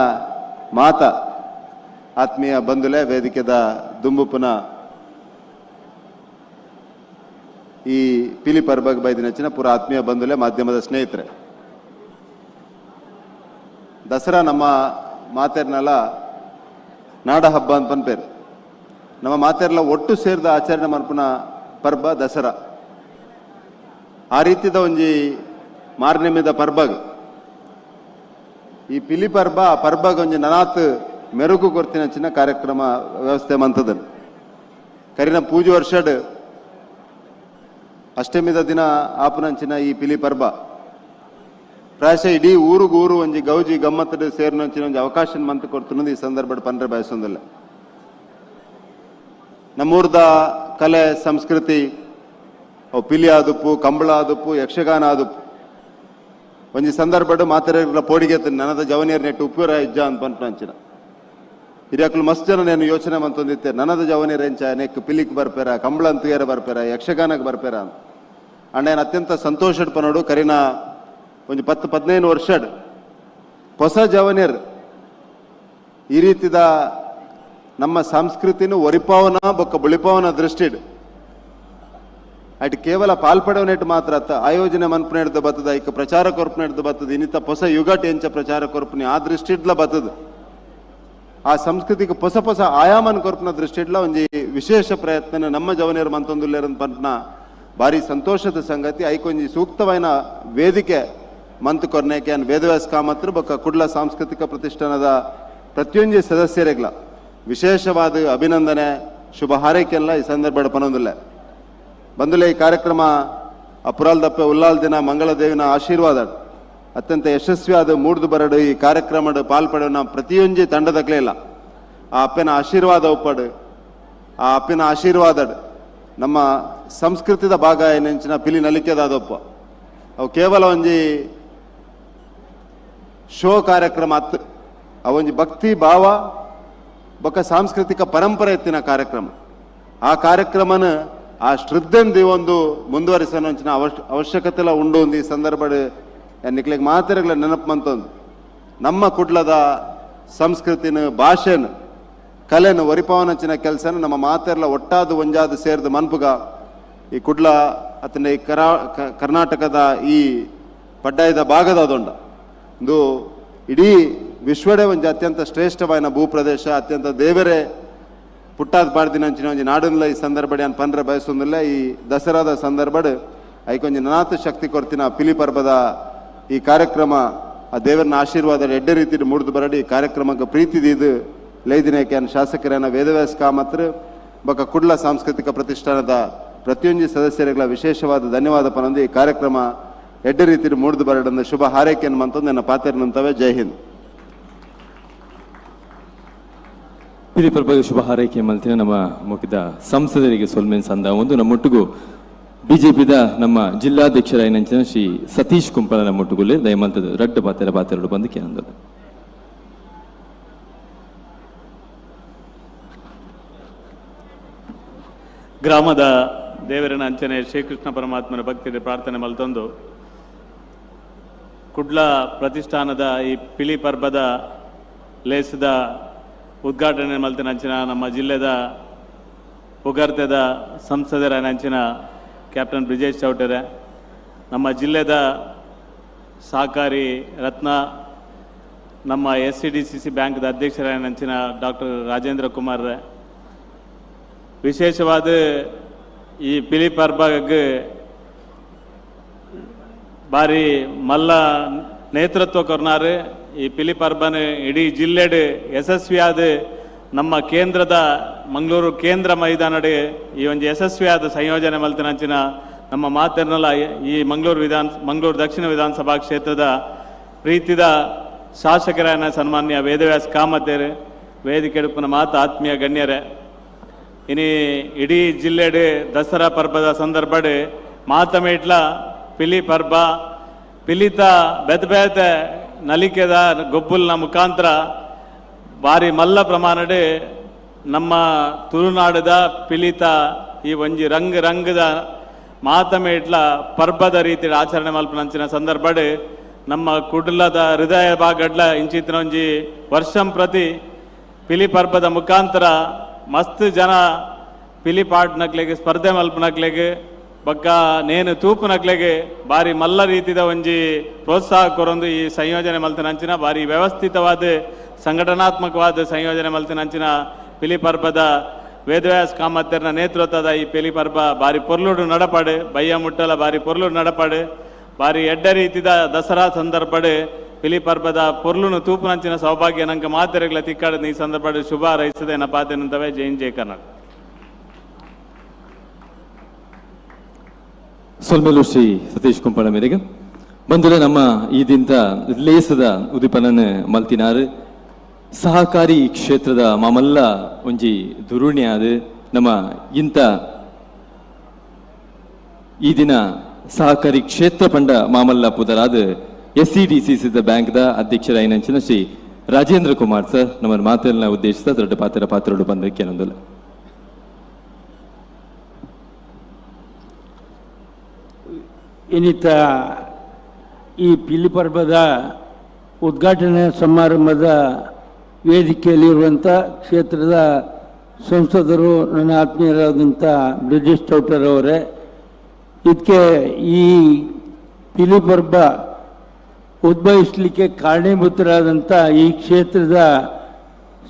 ಮಾತ ಆತ್ಮೀಯ ಬಂಧುಲೆ ವೇದಿಕೆದ ದುಂಬುಪುನ ಈ ಪಿಲಿ ಪರ್ಬಗ್ ಬೈದಿನಂಚಿನ ಪೂರ ಆತ್ಮೀಯ ಬಂಧುಲೆ ಮಾಧ್ಯಮದ ಸ್ನೇಹಿತರೆ, ದಸರಾ ನಮ್ಮ ಮಾತೆರ್ನಲ ನಾಡ ಹಬ್ಬ ಅಂತ ಪನ್ಪೇರು. ನಮ್ಮ ಮಾತೆರ್ಲ ಒಟ್ಟು ಸೇರಿದ ಆಚರಣೆ ಮನ್ಪುನ ಪರ್ಬ ದಸರಾ. ಆ ರೀತಿದ ಒಂಜಿ ಮಾರ್ನೆಮಿದ ಪರ್ಬಗ್ ಈ ಪಿಲಿ ಪರ್ಬ, ಆ ಪರ್ಬಗ್ ಒಂಜಿ ನನಾತ್ ಮೆರುಗು ಕೊರ್ತಿನ ಚಿನ್ನ ಕಾರ್ಯಕ್ರಮ ವ್ಯವಸ್ಥೆ ಮಂತದ. ಕರಿನ ಪೂಜೆ ವರ್ಷಡ್ ಅಷ್ಟಮಿದ ದಿನ ಆಪುನಂಚಿನ ಈ ಪಿಲಿ ಪರ್ಬ ಪ್ರಾಯಶಃ ಇಡೀ ಊರುಗೂರು ಒಂಜಿ ಗೌಜಿ ಗಮ್ಮತ್ತದ ಸೇರಿನಂಚಿನ ಒಂಜಿ ಅವಕಾಶ ಮಂತ್ ಕೊಡ್ತುನದು ಈ ಸಂದರ್ಭಡ್ ಪನ್ರೆ ಬಯಸೊಂದಿಲ್ಲ. ನಮ್ಮೂರ್ದ ಕಲೆ ಸಂಸ್ಕೃತಿ ಅವು ಪಿಲಿ ಆದುಪ್ಪು, ಕಂಬಳ ಆದುಪ್ಪು, ಯಕ್ಷಗಾನ ಆದುಪ್ಪು. ಒಂಜಿ ಸಂದರ್ಭಡ್ ಮಾತೆರೆಗ್ಲ ಪೋಡಿಗೆ ನನದ ಜವನಿಯರ್ ನೆಟ್ಟು ಉಪ್ಪಿರ ಇಜ್ಜ ಅಂತ ಪನ್ಪಂಚಿನ ಹಿರಿಯಕ್ಲು ಮಸ್ತ್ ಜನ నేను ಯೋಚನೆ ಮಂತೊಂದಿತ್ತೆ ನನದ ಜವನಿಯರ್ ಎಂಚ ನೆಕ್ ಪಿಲಿಕ್ ಬರ್ಪೇರ, ಕಂಬಳ ಅಂತುಯರ ಬರ್ಪೇರ, ಯಕ್ಷಗಾನಕ್ಕೆ ಬರ್ಪೇರ ಅಂತ. ಅಂಡ್ ಏನು ಅತ್ಯಂತ ಸಂತೋಷಡ್ ಪನೋಡು ಕರಿನ ಒಂಜಿ 10-15 ವರ್ಷಡ್ ಹೊಸ ಜವನಿಯರ್ ಈ ರೀತಿದ ನಮ್ಮ ಸಂಸ್ಕೃತಿನ ಒರಿಪಾವನ ಬೊಕ್ಕ ಬುಳಿಪಾವನ ದೃಷ್ಟಿಡ್ ಅಟ್ ಕೇವಲ ಪಾಲ್ಪಡವನೆಟ್ ಮಾತ್ರ ಅತ್ತ ಆಯೋಜನೆ ಮನ್ಪುನೆಡ್ದು ಬತ್ತದ, ಐಕ್ ಪ್ರಚಾರ ಕೊರ್ಪುನೆಡ್ದು ಬತ್ತದ, ಇನ್ನಿತ ಹೊಸ ಯುಗಟ್ ಎಂಚ ಪ್ರಚಾರ ಕೊರ್ಪುನಿ ಆ ದೃಷ್ಟಿಡ್ಲ ಬತ್ತದ. ಆ ಸಂಸ್ಕೃತಿಗೆ ಹೊಸ ಹೊಸ ಆಯಾಮನ್ ಕೊರ್ಪುನ ದೃಷ್ಟಿಡ್ಲ ಒಂಜಿ ವಿಶೇಷ ಪ್ರಯತ್ನ ನಮ್ಮ ಜವನಿಯರ್ ಮಂತೊಂದುಲ್ಲೇರಂತ ಪಂಪನ ಭಾರಿ ಸಂತೋಷದ ಸಂಗತಿ. ಐಕೊಂಜಿ ಸೂಕ್ತವಾದ ವೇದಿಕೆ ಮಂತ್ ಕೊರ್ನೇಕೆ ಅನ್ ವೇದವ್ಯಾಸ ಕಾಮತ್ರು ಬೊಕ್ಕ ಕುಡ್ಲ ಸಾಂಸ್ಕೃತಿಕ ಪ್ರತಿಷ್ಠಾನದ ಪ್ರತಿಯೊಂಜಿ ಸದಸ್ಯರಿಗ್ಲ ವಿಶೇಷವಾದ ಅಭಿನಂದನೆ ಶುಭ ಹಾರೈಕೆಲ್ಲ ಈ ಸಂದರ್ಭ ಪನೊಂದಿಲ್ಲ. ಬಂದುಲೆ ಈ ಕಾರ್ಯಕ್ರಮ ಅಪುರಾಲ್ ದಪ್ಪೆ ಉಲ್ಲಾಲ್ ದಿನ ಮಂಗಳದೇವಿನ ಆಶೀರ್ವಾದ ಅತ್ಯಂತ ಯಶಸ್ವಿಯಾದ ಮೂಡ್ದು ಬರಡು ಈ ಕಾರ್ಯಕ್ರಮದ ಪಾಲ್ಪಡೋಣ ಪ್ರತಿಯೊಂಜಿ ತಂಡದಕ್ಲೇ ಇಲ್ಲ ಆ ಅಪ್ಪನ ಆಶೀರ್ವಾದ ಒಪ್ಪಡು, ಆ ಅಪ್ಪನ ಆಶೀರ್ವಾದ ನಮ್ಮ ಸಂಸ್ಕೃತಿದ ಭಾಗ ಏನೆಂಚಿನ ಪಿಲಿ ನಲಿಕೆದಾದೊಪ್ಪ ಅವು ಕೇವಲ ಒಂಜಿ ಶೋ ಕಾರ್ಯಕ್ರಮ ಅತ್ತು, ಅವೊಂಜಿ ಭಕ್ತಿ ಭಾವ ಬೊಕ್ಕ ಸಾಂಸ್ಕೃತಿಕ ಪರಂಪರೆ ಎತ್ತಿನ ಕಾರ್ಯಕ್ರಮ. ಆ ಕಾರ್ಯಕ್ರಮನ ಆ ಶ್ರದ್ಧೆಂದು ಒಂದು ಮುಂದುವರಿಸೋಂಚಿನ ಅವಶ್ಯಕತೆಲ್ಲ ಉಂಡು ಒಂದು ಈ ಸಂದರ್ಭ ನಿಕ್ಲಿಗೆ ಮಾತೆರೆಗಳ ನೆನಪು ಮಂತೊಂದು ನಮ್ಮ ಕುಡ್ಲದ ಸಂಸ್ಕೃತಿನ ಭಾಷೆನ ಕಲೆನ ಒರಿಪಾವನಂಚಿನ ಕೆಲಸನ ನಮ್ಮ ಮಾತೆರೆಲ್ಲ ಒಟ್ಟಾದ ಒಂಜಾದ ಸೇರಿದ ಮನ್ಪುಗ ಈ ಕುಡ್ಲ ಅತನ ಈ ಕರ್ನಾಟಕದ ಈ ಪಡ್ಡಾಯದ ಭಾಗದ ಅದೊಂಡ ಒಂದು ಇಡೀ ವಿಶ್ವಡೇ ಒಂಜಿ ಅತ್ಯಂತ ಶ್ರೇಷ್ಠವಾದ ಭೂಪ್ರದೇಶ, ಅತ್ಯಂತ ದೇವರೇ ಪುಟ್ಟಾದ ಪಾಡ್ದಿನಂಚಿನ ಒಂಜಿ ನಾಡನ್ಲ ಈ ಸಂದರ್ಭಡ್ ಯಾನ್ ಪನ್ರೆ ಬಯಸೊಂದಿಲ್ಲ. ಈ ದಸರಾದ ಸಂದರ್ಭಡ್ ಐಕೊಂಜಿ ನನಾತ ಶಕ್ತಿ ಕೊರ್ತಿನ ಪಿಲಿ ಪರ್ಬದ ಈ ಕಾರ್ಯಕ್ರಮ ಆ ದೇವರನ್ನ ಆಶೀರ್ವಾದ ಎಡ್ಡೆ ರೀತಿಯಲ್ಲಿ ಮೂಡ್ದು ಬರಡಿ ಈ ಕಾರ್ಯಕ್ರಮಕ್ಕೆ ಪ್ರೀತಿ ದೀದು ಲೈದಿನೇಕೆ ಶಾಸಕರನ್ನ ವೇದವ್ಯಾಸ ಕಾಮತ್ರು ಬೊಕ್ಕ ಕುಡ್ಲ ಸಾಂಸ್ಕೃತಿಕ ಪ್ರತಿಷ್ಠಾನದ ಪ್ರತಿಯೊಂಜಿ ಸದಸ್ಯರುಗಳ ವಿಶೇಷವಾದ ಧನ್ಯವಾದ ಪನೊಂದು ಈ ಕಾರ್ಯಕ್ರಮ ಎಡ್ಡೆ ರೀತಿಯಲ್ಲಿ ಮೂಡ್ದು ಬರಡಂದು ಶುಭ ಹಾರೈಕೆಯನ್ನು ಮಂತೊಂದು ನನ್ನ ಪಾತೆರ್ನಂತವೆ. ಜೈ ಹಿಂದ್. ಪಿಲಿ ಪರ್ಬದ ಶುಭ ಹಾರೈಕೆ ಮಲ್ತಿನ ನಮ್ಮ ಮುಖ್ಯದ ಸಂಸದರಿಗೆ ಸೊಲ್ಮೆನ್ ಸಂದ ಒಂದು ನಮ್ಮೊಟ್ಟಿಗೂ ಬಿಜೆಪಿದ ನಮ್ಮ ಜಿಲ್ಲಾಧ್ಯಕ್ಷರಾಯಿನಂಚಿನ ಶ್ರೀ ಸತೀಶ್ ಕುಂಪಲ ನಮ್ಮೊಟ್ಟುಗುಲ್ಲೆ ದಯಮಲ್ತದ ರಡ್ಡು ಪಾತೆರ ಪಾತೆರಡು ಬಂದು ಕೇಂದ್ರ. ಗ್ರಾಮದ ದೇವರನ ಅಂಚನೆ ಶ್ರೀಕೃಷ್ಣ ಪರಮಾತ್ಮನ ಭಕ್ತಿಗೆ ಪ್ರಾರ್ಥನೆ ಮಲ್ತೊಂದು ಕುಡ್ಲ ಪ್ರತಿಷ್ಠಾನದ ಈ ಪಿಲಿ ಪರ್ಬದ ಲೇಸದ ಉದ್ಘಾಟನೆ ಮಲ್ತಿನ ಅಂಚಿನ ನಮ್ಮ ಜಿಲ್ಲೆದ ಪುಗರ್ತೆದ ಸಂಸದರ ಅಂಚಿನ ಕ್ಯಾಪ್ಟನ್ ಬ್ರಿಜೇಶ್ ಚೌಟರೆ, ನಮ್ಮ ಜಿಲ್ಲೆದ ಸಹಕಾರಿ ರತ್ನ ನಮ್ಮ SCDCC ಬ್ಯಾಂಕ್ದ ಅಧ್ಯಕ್ಷರಾದ ಅಂಚಿನ ಡಾಕ್ಟರ್ ರಾಜೇಂದ್ರ ಕುಮಾರ್, ವಿಶೇಷವಾದ ಈ ಪಿಲಿ ಪರ್ಬಗ್ ಭಾರಿ ಮಲ್ಲ ನೇತೃತ್ವ ಕೊರ್ನಾರು. ಈ ಪಿಲಿ ಪರ್ಬನ ಇಡೀ ಜಿಲ್ಲೆಡ್ ಯಶಸ್ವಿಯಾದ ನಮ್ಮ ಕೇಂದ್ರದ ಮಂಗಳೂರು ಕೇಂದ್ರ ಮೈದಾನಡ್ ಈ ಒಂದು ಯಶಸ್ವಿಯಾದ ಸಂಯೋಜನೆ ಮಲ್ತಿನಂಚಿನ ನಮ್ಮ ಮಾತೆರ್ನಲ ಈ ಮಂಗಳೂರು ದಕ್ಷಿಣ ವಿಧಾನಸಭಾ ಕ್ಷೇತ್ರದ ಪ್ರೀತಿದ ಶಾಸಕರಾದ ಸನ್ಮಾನ್ಯ ವೇದವ್ಯಾಸ ಕಾಮತೇರು, ವೇದಿಕೆ ಮಾತು ಆತ್ಮೀಯ ಗಣ್ಯರೇ, ಇನಿ ಇಡೀ ಜಿಲ್ಲೆಡ್ ದಸರಾ ಪರ್ಬದ ಸಂದರ್ಭಡ್ ಮಾತಮೇಟ್ಲ ಪಿಲಿ ಪರ್ಬ ಪಿಲಿತ ಬೆತ್ ಬೇತೆ ನಲಿಕೆದ ಗೊಬ್ಬುಲ್ನ ಮುಖಾಂತರ ಭಾರಿ ಮಲ್ಲ ಪ್ರಮಾಣಡ್ ನಮ್ಮ ತುಳುನಾಡದ ಪಿಲಿತ ಈ ಒಂಜಿ ರಂಗ್ ರಂಗದ ಮಾತಮೇಟ್ಲ ಪರ್ಬದ ರೀತಿಯ ಆಚರಣೆ ಮಲ್ಪನಂಚಿನ ಸಂದರ್ಭಡ್ ನಮ್ಮ ಕುಡ್ಲದ ಹೃದಯ ಭಾಗಡ್ಲ ಇಂಚಿತ್ತಿನ ಒಂಜಿ ವರ್ಷಂ ಪ್ರತಿ ಪಿಲಿ ಪರ್ಬದ ಮುಖಾಂತರ ಮಸ್ತ್ ಜನ ಪಿಲಿ ಪಾಟ್ನಕ್ಲೆಗ್ ಸ್ಪರ್ಧೆ ಮಲ್ಪನಕ್ಲೆಗ್ ಬೊಕ್ಕ ನೇನು ತೂಪುನಕ್ಲೆಗ್ ಭಾರಿ ಮಲ್ಲ ರೀತಿದ ಒಂಜಿ ಪ್ರೋತ್ಸಾಹ ಕೊರೊಂದು ಈ ಸಂಯೋಜನೆ ಮಲ್ತಿನಂಚಿನ ಭಾರಿ ವ್ಯವಸ್ಥಿತವಾದ ಸಂಘಟನಾತ್ಮಕವಾದ ಸಂಯೋಜನೆ ಮಲ್ತಿನಂಚಿನ ಪಿಲಿ ಪರ್ಬದ ವೇದವ್ಯಾಸ ಕಾಮತ್ತೆರ್ನ ನೇತೃತ್ವದ ಈ ಪಿಲಿ ಪರ್ಬ ಭಾರಿ ಪೊರ್ಲುಡು ನಡಪಾಡು, ಬಯ್ಯ ಮುಟ್ಟಲ ಭಾರಿ ಪೊರ್ಲುಡು ನಡಪಾಡು, ಭಾರಿ ಎಡ್ಡ ರೀತಿದ ದಸರಾ ಸಂದರ್ಭಡ್ ಪಿಲಿ ಪರ್ಬದ ಪೊರ್ಲುನು ತೂಪುನಂಚಿನ ಸೌಭಾಗ್ಯ ನಂಗೆ ಮಾತೆರೆಗ್ಲ ತಿಕ್ಕಾಡದ ಈ ಸಂದರ್ಭಡ್ ಶುಭ ಹಾರೈಸದೆ ಪಾತೆನಂತವೇ. ಜೈ ಹಿಂದ್, ಜೈ ಕರ್ನಾಟಕ. ಸೊಲ್ಮೆಲು ಶ್ರೀ ಸತೀಶ್ ಕುಂಪಳ ಮೇರೆಗೆ. ಬಂಧುಲೆ ನಮ್ಮ ಈ ದಿನದ ಲೇಸದ ಉದಿಪನನ್ ಮಲ್ತಿನಾರು ಸಹಕಾರಿ ಕ್ಷೇತ್ರದ ಮಾಮಲ್ಲ ಒಂಜಿ ದುರುಣಿಯಾದ ನಮ್ಮ ಇಂಥ ಈ ದಿನ ಸಹಕಾರಿ ಕ್ಷೇತ್ರ ಪಂಡ ಮಾಮಲ್ಲ ಪುದರಾದ ಎಸ್ಸಿಡಿಸಿಸಿದ ಬ್ಯಾಂಕ್ದ ಅಧ್ಯಕ್ಷರಾಯಿನಂಚಿನ ಶ್ರೀ ರಾಜೇಂದ್ರ ಕುಮಾರ್ ಸರ್ ನಮ್ಮ ಮಾತೆಲ್ಲ ಉದ್ದೇಶಿಸಿದ ದೊಡ್ಡ ಪಾತ್ರ ಪಾತ್ರರು ಬಂದಕ್ಕೆ ನಂದಲ್ಲ. ಇನ್ನಿತ ಈ ಪಿಲಿ ಪರ್ಬದ ಉದ್ಘಾಟನೆ ಸಮಾರಂಭದ ವೇದಿಕೆಯಲ್ಲಿರುವಂಥ ಕ್ಷೇತ್ರದ ಸಂಸದರು ನನ್ನ ಆತ್ಮೀಯರಾದಂಥ ಬ್ರಿಜೇಶ್ ಚೌಟರ್ ಅವರೇ, ಇದಕ್ಕೆ ಈ ಪಿಲಿ ಪರ್ಬ ಉದ್ಭವಿಸಲಿಕ್ಕೆ ಕಾರಣೀಭೂತರಾದಂಥ ಈ ಕ್ಷೇತ್ರದ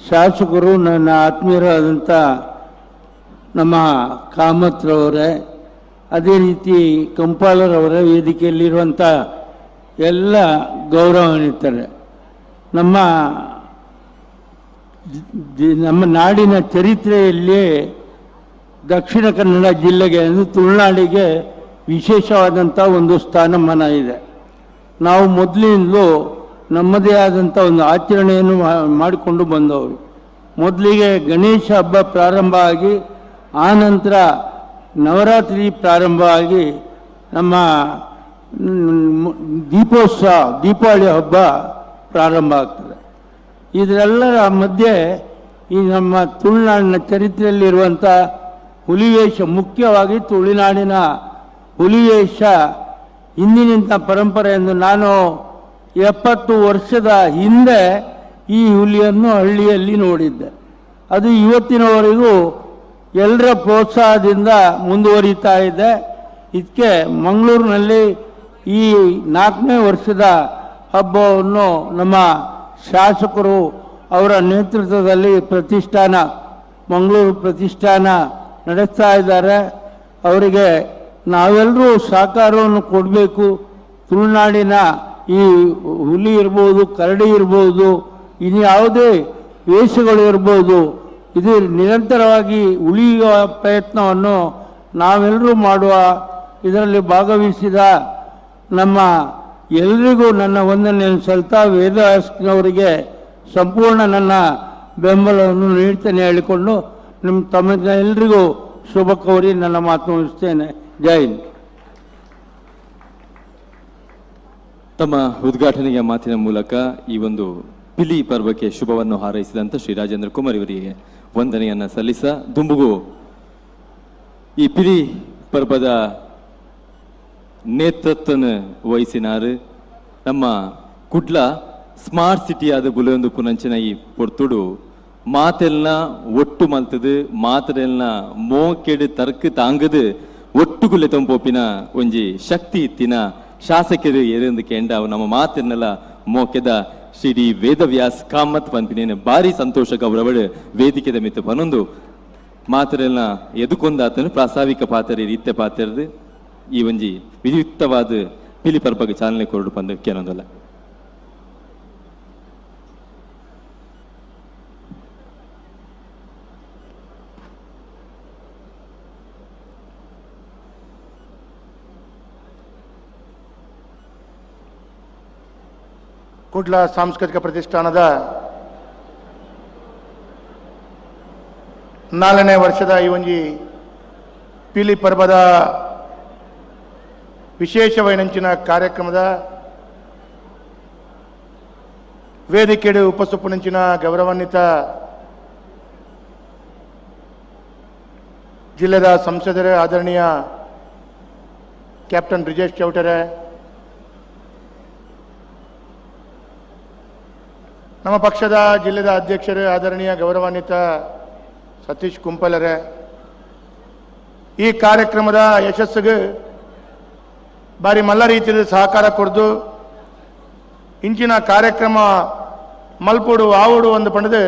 ಶಾಸಕರು ನನ್ನ ಆತ್ಮೀಯರಾದಂಥ ನಮ್ಮ ಕಾಮತ್ರವರೇ, ಅದೇ ರೀತಿ ಕಂಪಾಲರವರ ವೇದಿಕೆಯಲ್ಲಿರುವಂಥ ಎಲ್ಲ ಗೌರವಾನ್ವಿತರೆ, ನಮ್ಮ ನಮ್ಮ ನಾಡಿನ ಚರಿತ್ರೆಯಲ್ಲಿ ದಕ್ಷಿಣ ಕನ್ನಡ ಜಿಲ್ಲೆಗೆ ಅಂದರೆ ತುಳುನಾಡಿಗೆ ವಿಶೇಷವಾದಂಥ ಒಂದು ಸ್ಥಾನಮಾನ ಇದೆ. ನಾವು ಮೊದಲಿನಿಂದಲೂ ನಮ್ಮದೇ ಆದಂಥ ಒಂದು ಆಚರಣೆಯನ್ನು ಮಾಡಿಕೊಂಡು ಬಂದವರು. ಮೊದಲಿಗೆ ಗಣೇಶ ಹಬ್ಬ ಪ್ರಾರಂಭ ಆಗಿ ಆ ನಂತರ ನವರಾತ್ರಿ ಪ್ರಾರಂಭ ಆಗಿ ನಮ್ಮ ದೀಪೋತ್ಸವ ದೀಪಾವಳಿ ಹಬ್ಬ ಪ್ರಾರಂಭ ಆಗ್ತದೆ. ಇದರೆಲ್ಲರ ಮಧ್ಯೆ ಈ ನಮ್ಮ ತುಳುನಾಡಿನ ಚರಿತ್ರೆಯಲ್ಲಿರುವಂಥ ಹುಲಿವೇಷ, ಮುಖ್ಯವಾಗಿ ತುಳುನಾಡಿನ ಹುಲಿವೇಷ ಹಿಂದಿನಿಂದ ಪರಂಪರೆಯನ್ನು ನಾನು 70 ವರ್ಷದ ಹಿಂದೆ ಈ ಹುಲಿಯನ್ನು ಹಳ್ಳಿಯಲ್ಲಿ ನೋಡಿದ್ದೆ. ಅದು ಇವತ್ತಿನವರೆಗೂ ಎಲ್ಲರ ಪ್ರೋತ್ಸಾಹದಿಂದ ಮುಂದುವರಿತಾ ಇದೆ. ಇದಕ್ಕೆ ಮಂಗಳೂರಿನಲ್ಲಿ ಈ 4ನೇ ವರ್ಷದ ಹಬ್ಬವನ್ನು ನಮ್ಮ ಶಾಸಕರು ಅವರ ನೇತೃತ್ವದಲ್ಲಿ ಪ್ರತಿಷ್ಠಾನ ಮಂಗಳೂರು ಪ್ರತಿಷ್ಠಾನ ನಡೆಸ್ತಾ ಇದ್ದಾರೆ. ಅವರಿಗೆ ನಾವೆಲ್ಲರೂ ಸಹಕಾರವನ್ನು ಕೊಡಬೇಕು. ತುಳುನಾಡಿನ ಈ ಹುಲಿ ಇರ್ಬೋದು, ಕರಡಿ ಇರ್ಬೋದು, ಇನ್ಯಾವುದೇ ವೇಷಗಳು ಇರ್ಬೋದು, ಇದು ನಿರಂತರವಾಗಿ ಉಳಿಯುವ ಪ್ರಯತ್ನವನ್ನು ನಾವೆಲ್ಲರೂ ಮಾಡುವ. ಇದರಲ್ಲಿ ಭಾಗವಹಿಸಿದ ನಮ್ಮ ಎಲ್ರಿಗೂ ನನ್ನ ವಂದನೆಯನ್ನು ಸಲ್ತಾ ವೇದವ್ಯಾಸನವರಿಗೆ ಸಂಪೂರ್ಣ ನನ್ನ ಬೆಂಬಲವನ್ನು ನೀಡ್ತೇನೆ ಹೇಳಿಕೊಂಡು ನಿಮ್ಮ ತಮ್ಮ ಎಲ್ರಿಗೂ ಶುಭ ಕೋರಿ ನನ್ನ ಮಾತು ಮುಗಿಸ್ತೇನೆ. ಜೈ ಹಿಂದ್. ತಮ್ಮ ಉದ್ಘಾಟನೆಯ ಮಾತಿನ ಮೂಲಕ ಈ ಒಂದು ಪಿಲಿ ಪರ್ವಕ್ಕೆ ಶುಭವನ್ನು ಹಾರೈಸಿದಂಥ ಶ್ರೀ ರಾಜೇಂದ್ರ ಕುಮಾರ್ ಇವರಿಗೆ ವಂದನೆಯನ್ನು ಸಲ್ಲಿಸ ದುಂಬುಗು ಈ ಪಿಲಿ ಪರ್ವದ ನೇತೃತ್ವನ ವಹಿಸಿನಾರು ನಮ್ಮ ಕುಡ್ಲ ಸ್ಮಾರ್ಟ್ ಸಿಟಿಯಾದ ಬುಲೆಯೊಂದು ಪುನಂಚಿನ ಈ ಪೊರ್ತುಡು ಮಾತೆಲ್ಲ ಒಟ್ಟು ಮಲ್ತದು, ಮಾತರೆಲ್ಲ ಮೋಕೆಡು ತರ್ಕು ತಾಂಗದು ಒಟ್ಟುಗುಲ್ಲೆ ತಂಪೋಪಿನ ಒಂಜಿ ಶಕ್ತಿ ಇತ್ತಿನ ಶಾಸಕರು ಏರೆಂದು ಕೇಂಡ ನಮ್ಮ ಮಾತನ್ನೆಲ್ಲ ಮೋಕೆದ ಶ್ರೀ ಡಿ ವೇದವ್ಯಾಸ್ ಕಾಮತ್ ಪಂಪಿನೇನು ಭಾರಿ ಸಂತೋಷ ಗೌರವಡು ವೇದಿಕೆದ ಮಿತ್ತು ಪನೊಂದು ಮಾತರೆಲ್ಲ ಎದುಕೊಂದಾತನು ಪ್ರಾಸ್ತಾವಿಕ ಪಾತ್ರ ಇತ್ತೆ ಪಾತ್ರದ ಈ ಒಂಜಿ ವಿಧಿಯುಕ್ತವಾದ ಪಿಲಿ ಪರ್ಬಗೆ ಚಾಲನೆ ಕೊರಡು ಪಂದು ಕೇನೊಂದಲ್ಲ. ಕುಡ್ಲ ಸಾಂಸ್ಕೃತಿಕ ಪ್ರತಿಷ್ಠಾನದ 4ನೇ ವರ್ಷದ ಈ ಒಂಜಿ ಪಿಲಿ ಪರ್ಬದ ವಿಶೇಷವೈನಂಚಿನ ಕಾರ್ಯಕ್ರಮದ ವೇದಿಕೆಡು ಉಪಸುಪ್ಪುನಂಚಿನ ಗೌರವಾನ್ವಿತ ಜಿಲ್ಲೆದ ಸಂಸದರೇ ಆದರಣೀಯ ಕ್ಯಾಪ್ಟನ್ ಬ್ರಿಜೇಶ್ ಚೌಟರೇ, ನಮ್ಮ ಪಕ್ಷದ ಜಿಲ್ಲೆದ ಅಧ್ಯಕ್ಷರೇ ಆದರಣೀಯ ಗೌರವಾನ್ವಿತ ಸತೀಶ್ ಕುಂಪಲರೇ, ಈ ಕಾರ್ಯಕ್ರಮದ ಯಶಸ್ಸಿಗೆ ಬಾರಿ ಮಲ್ಲ ರೀತಿಯಲ್ಲಿ ಸಹಕಾರ ಕೊಡ್ದು ಇಂಚಿನ ಕಾರ್ಯಕ್ರಮ ಮಲ್ಪೋಡು ಆವೋಡು ಒಂದು ಪಂಡದು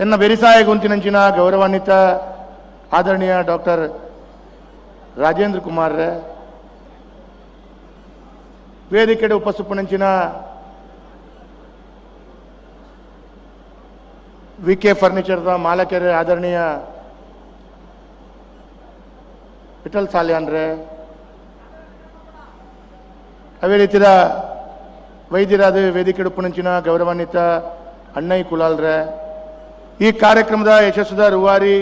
ಎನ್ನ ಬೆರಿಸಾಯ ಗುಂತಿನಂಚಿನ ಗೌರವಾನ್ವಿತ ಆದರಣೀಯ ಡಾಕ್ಟರ್ ರಾಜೇಂದ್ರ ಕುಮಾರ್, ವೇದಿಕೆಡೆ ಉಪಸುಪ್ಪುನಂಚಿನ ವಿ ಕೆ ಫರ್ನಿಚರ್ದ ಮಾಲಕರೇ ಆದರಣೀಯ ವಿಠಲ್ ಸಾಲ್ಯಾನ್ರೆ, ಅವೇ ರೀತಿಯ ವೈದ್ಯರಾದ ವೇದಿಕೆ ಉಪ್ಪುನಂಚಿನ ಗೌರವಾನ್ವಿತ ಅಣ್ಣೈ ಕುಲಾಲ್ರೆ, ಈ ಕಾರ್ಯಕ್ರಮದ ಯಶಸ್ಸದ ರೂವಾರಿ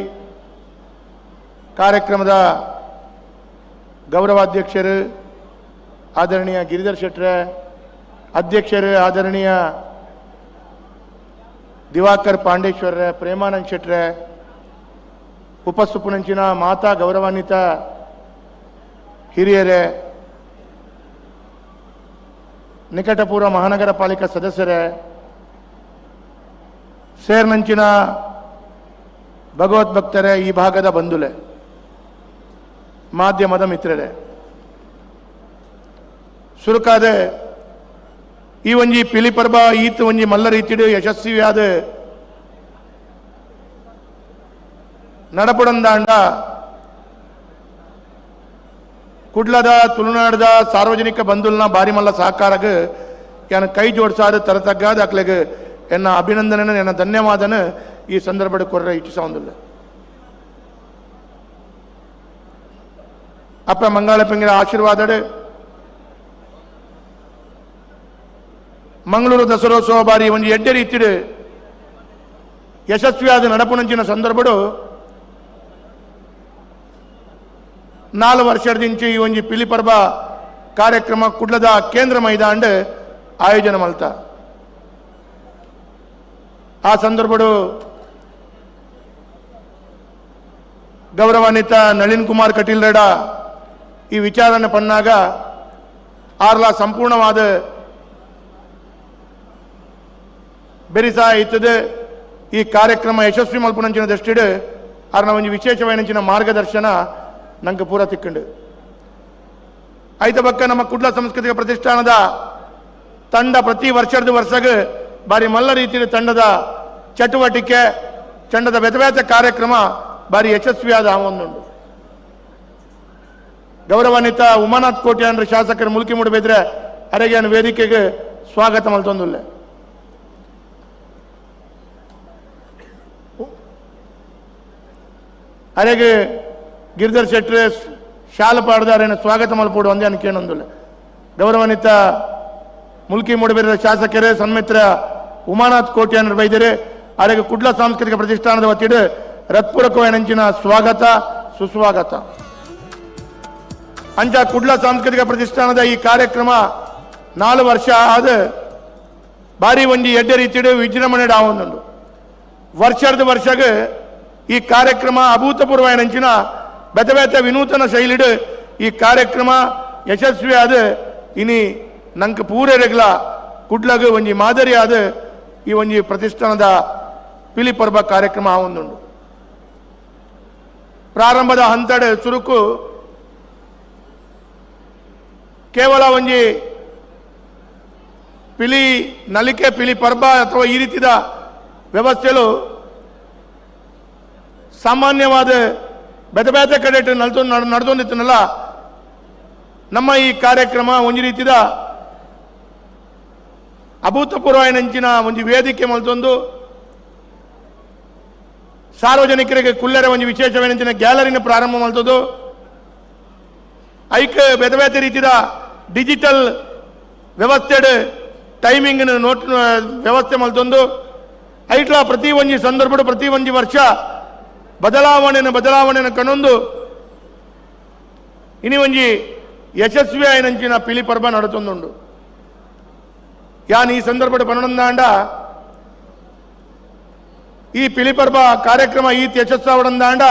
ಕಾರ್ಯಕ್ರಮದ ಗೌರವಾಧ್ಯಕ್ಷರು ಆದರಣೀಯ ಗಿರಿಧರ್ ಶೆಟ್ರೆ, ಅಧ್ಯಕ್ಷರು ಆದರಣೀಯ ದಿವಾಕರ್ ಪಾಂಡೇಶ್ವರ್ರೆ, ಪ್ರೇಮಾನಂದ್ ಶೆಟ್ರೆ, ಉಪಸುಪುನಂಚಿನ ಮಾತಾ ಗೌರವಾನ್ವಿತ ಹಿರಿಯರೇ, ನಿಕಟಪೂರ್ವ ಮಹಾನಗರ ಪಾಲಿಕಾ ಸದಸ್ಯರೇ, ಸೇರ್ನಂಚಿನ ಭಗವತ್ ಭಕ್ತರೇ, ಈ ಭಾಗದ ಬಂಧುಲೆ, ಮಾಧ್ಯಮದ ಮಿತ್ರರೇ, ಸುರುಕಾದ ಈ ಒಂಜಿ ಪಿಲಿಪರ್ಬ ಈತ್ ಒಂಜಿ ಮಲ್ಲ ರೀತಿಡು ಯಶಸ್ವಿಯಾದ ನಡಪಡಂದಾಂಡ ಕುಡ್ಲದ ತುಳುನಾಡದ ಸಾರ್ವಜನಿಕ ಬಂಧುಲ್ನ ಬಾರಿ ಮಲ್ಲ ಸಹಕಾರಗ ಯಾನ ಕೈ ಜೋಡಿಸಾದ ತರತಗ್ಗಾದ ಅಕ್ಲೆಗ್ ಎನ್ನ ಅಭಿನಂದನೆ ಎನ್ನ ಧನ್ಯವಾದನ ಈ ಸಂದರ್ಭದ ಕೊರ್ರೆ ಇಚ್ಛಿಸೊಂದಿಲ್ಲ. ಅಪ್ಪ ಮಂಗಾಳ ಪಿಂಗಿರ ಆಶೀರ್ವಾದಡೆ ಮಂಗಳೂರು ದಸರೋತ್ಸವ ಬಾರಿ ಒಂದು ಎಡ್ಡೆ ರೀತಿಡು ಯಶಸ್ವಿಯಾದ ನಡಪುನಂಚಿನ ಸಂದರ್ಭಡು 4 ವರ್ಷದಿಂಚು ಈ ಒಂಜಿ ಪಿಲಿಪರ್ಬ ಕಾರ್ಯಕ್ರಮ ಕುಡ್ಲದ ಕೇಂದ್ರ ಮೈದಾಂಡ್ ಆಯೋಜನೆ ಮಲ್ತ. ಆ ಸಂದರ್ಭಡು ಗೌರವಾನ್ವಿತ ನಳಿನ್ ಕುಮಾರ್ ಕಟೀಲ್ ರೆಡ ಈ ವಿಚಾರನೆ ಪನ್ನಾಗ ಆರ್ಲ ಸಂಪೂರ್ಣವಾದ ಬೆರಿಸಾ ಇತ್ತದೆ. ಈ ಕಾರ್ಯಕ್ರಮ ಯಶಸ್ವಿ ಮಲ್ಪುನಂಚಿನ ದೃಷ್ಟಿಡು ಆರ್ನ ಒಂಜಿ ವಿಶೇಷವಾಯಿನಂಚಿನ ಮಾರ್ಗದರ್ಶನ ನಂಗೆ ಪೂರ ತಿಕ್ಕಂಡು. ಐತ ಬಕ್ಕ ನಮ್ಮ ಕುಡ್ಲ ಸಾಂಸ್ಕೃತಿಕ ಪ್ರತಿಷ್ಠಾನದ ತಂಡ ಪ್ರತಿ ವರ್ಷದ ವರ್ಷಗ ಬಾರಿ ಮಲ್ಲ ರೀತಿಯ ತಂಡದ ಚಟುವಟಿಕೆ, ತಂಡದ ಬೇತೆ ಕಾರ್ಯಕ್ರಮ ಬಾರಿ ಯಶಸ್ವಿಯಾದ ಒಂದುಂಡು. ಗೌರವಾನ್ವಿತ ಉಮಾನಾಥ್ ಕೋಟ್ಯಾನ್ರ ಶಾಸಕರು ಮುಲ್ಕಿ ಮೂಡಬೇದ್ರೆ ಅರೆಗೆ ವೇದಿಕೆಗೆ ಸ್ವಾಗತ ಮಲ್ತೊಂದುಲ್ಲೆ. ಅರೆಗೆ ಗಿರಿಧರ್ ಶೆಟ್ರೆ ಶಾಲ ಪಾಡ್ದಾರೇನು ಸ್ವಾಗತ ಮಲ್ಪೋಡು ಒಂದೇ ಅನ್ಕೇನೊಂದುಲ್ಲೆ. ಗೌರವಾನ್ವಿತ ಮುಲ್ಕಿ ಮೂಡಬೇರ ಶಾಸಕರೇ ಸನ್ಮಿತ್ರ ಉಮಾನಾಥ್ ಕೋಟ್ಯಾನರು ಬೈದರೆ ಅರೆಗೆ ಕುಡ್ಲ ಸಾಂಸ್ಕೃತಿಕ ಪ್ರತಿಷ್ಠಾನದ ವತಿಡು ರತ್ಪೂರಕವಾಯಿನಂಚಿನ ಸ್ವಾಗತ ಸುಸ್ವಾಗತ. ಅಂಚ ಕುಡ್ಲ ಸಾಂಸ್ಕೃತಿಕ ಪ್ರತಿಷ್ಠಾನದ ಈ ಕಾರ್ಯಕ್ರಮ 4 ವರ್ಷ ಆದ ಬಾರಿ ಒಂಜಿ ಎಡ್ಡೆ ರೀತಿಡು ವಿಜೃಂಭಣೆ ಆವೊಂದುಂಡು. ವರ್ಷದ ವರ್ಷಗ ಈ ಕಾರ್ಯಕ್ರಮ ಅಭೂತಪೂರ್ವವಾಯಿನಂಚಿನ ಬೇತೆ ಬೇತೆ ವಿನೂತನ ಶೈಲಿಡು ಈ ಕಾರ್ಯಕ್ರಮ ಯಶಸ್ವಿಯಾದ ಇನಿ ನಂಗೆ ಪೂರೆರೆಗ್ಲ ಕುಡ್ಲಗ ಒಂಜಿ ಮಾದರಿಯಾದ ಈ ಒಂಜಿ ಪ್ರತಿಷ್ಠಾನದ ಪಿಲಿಪರ್ಬ ಕಾರ್ಯಕ್ರಮ ಆವೊಂದುಂಡು. ಪ್ರಾರಂಭದ ಹಂತಡ್ ಚುರುಕು ಕೇವಲ ಒಂಜಿ ಪಿಲಿ ನಲಿಕೆ ಪಿಲಿ ಪರ್ಬ ಅಥವಾ ಈ ರೀತಿಯ ವ್ಯವಸ್ಥೆಲು ಸಾಮಾನ್ಯವಾದ ಬೇತೆ ಬೇತೆ ಕಡೆ ನಡೆದೊಂದಿತ್ತನಲ್ಲ ನಮ್ಮ ಈ ಕಾರ್ಯಕ್ರಮ ಒಂಜಿ ರೀತಿಯ ಅಭೂತಪೂರ್ವವಾಯಿನಂಚಿನ ಒಂಜಿ ವೇದಿಕೆ ಮಲ್ತೊಂದು ಸಾರ್ವಜನಿಕರಿಗೆ ಕುಲ್ಲರೆ ಒಂಜಿ ವಿಶೇಷವಾಯಿನಂಚಿನ ಗ್ಯಾಲರಿನ ಪ್ರಾರಂಭ ಮಲ್ತೊಂದು ಐಕ್ ಬೇತೆ ಬೇತೆ ರೀತಿಯ ಡಿಜಿಟಲ್ ವ್ಯವಸ್ಥೆ ಟೈಮಿಂಗ್ ನೋಟ್ ವ್ಯವಸ್ಥೆ ಮಲ್ತೊಂದು ಐಟ್ಲ ಪ್ರತಿ ಒಂಜಿ ಸಂದರ್ಭ ಪ್ರತಿ ಒಂಜಿ ವರ್ಷ ಬದಲಾವಣೆಯನ್ನು ಕಣೊಂದು ಇನಿ ಒಂಜಿ ಯಶಸ್ವಿ ಆಯಿನಂಚಿನ ಪಿಲಿ ಪರ್ಬ ನಡತೊಂದುಂಡು. ಯಾನ್ ಈ ಸಂದರ್ಭದ ಪನೊಂದಾಂಡ ಈ ಪಿಲಿಪರ್ಬ ಕಾರ್ಯಕ್ರಮ ಈ ಯಶಸ್ಸಾವಡಂದಾಂಡ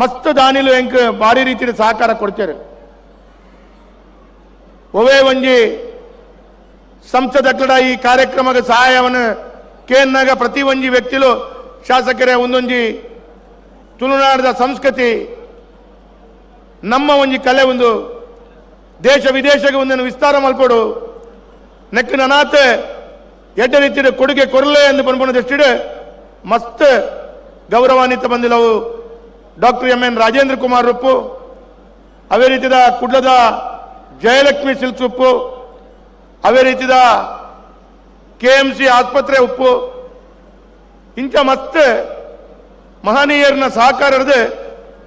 ಮಸ್ತ್ ದಾನಿಲು ಎಂಕ್ ಭಾರಿ ರೀತಿಯ ಸಹಕಾರ ಕೊಡ್ತಾರೆ. ಒವೇ ಒಂಜಿ ಸಂಸದಕ್ಲಡ ಈ ಕಾರ್ಯಕ್ರಮಕ್ಕೆ ಸಹಾಯವನ್ನು ಕೇನ್ನಾಗ ಪ್ರತಿ ಒಂಜಿ ವ್ಯಕ್ತಿಲು ಶಾಸಕರೇ ಒಂದೊಂಜಿ ತುಳುನಾಡದ ಸಂಸ್ಕೃತಿ ನಮ್ಮ ಒಂಜಿ ಕಲೆ ಒಂದು ದೇಶ ವಿದೇಶಕ್ಕೆ ಒಂದನ್ನು ವಿಸ್ತಾರ ಮಲ್ಪಡು ನೆಕ್ ನನಾತೆ ಎಡ್ಡೆ ರೀತಿಯ ಕೊಡುಗೆ ಕೊರಲೆ ಎಂದು ಪನ್ಪುನ ದೃಷ್ಟಿಡು ಮಸ್ತ್ ಗೌರವಾನ್ವಿತ ಬಂದಿಲ್ಲವು doctor M N Rajendra Kumar Uppu, ಅವೇ ರೀತಿಯ ಕುಡ್ಲದ ಜಯಲಕ್ಷ್ಮಿ ಸಿಲ್ಕ್ಸ್ ಉಪ್ಪು, ಅವೇ ರೀತಿಯ K M C ಆಸ್ಪತ್ರೆ ಉಪ್ಪು, ಇಂಥ ಮಸ್ತ್ ಮಹನೀಯರನ್ನ ಸಹಕಾರ ಹಿಡಿದು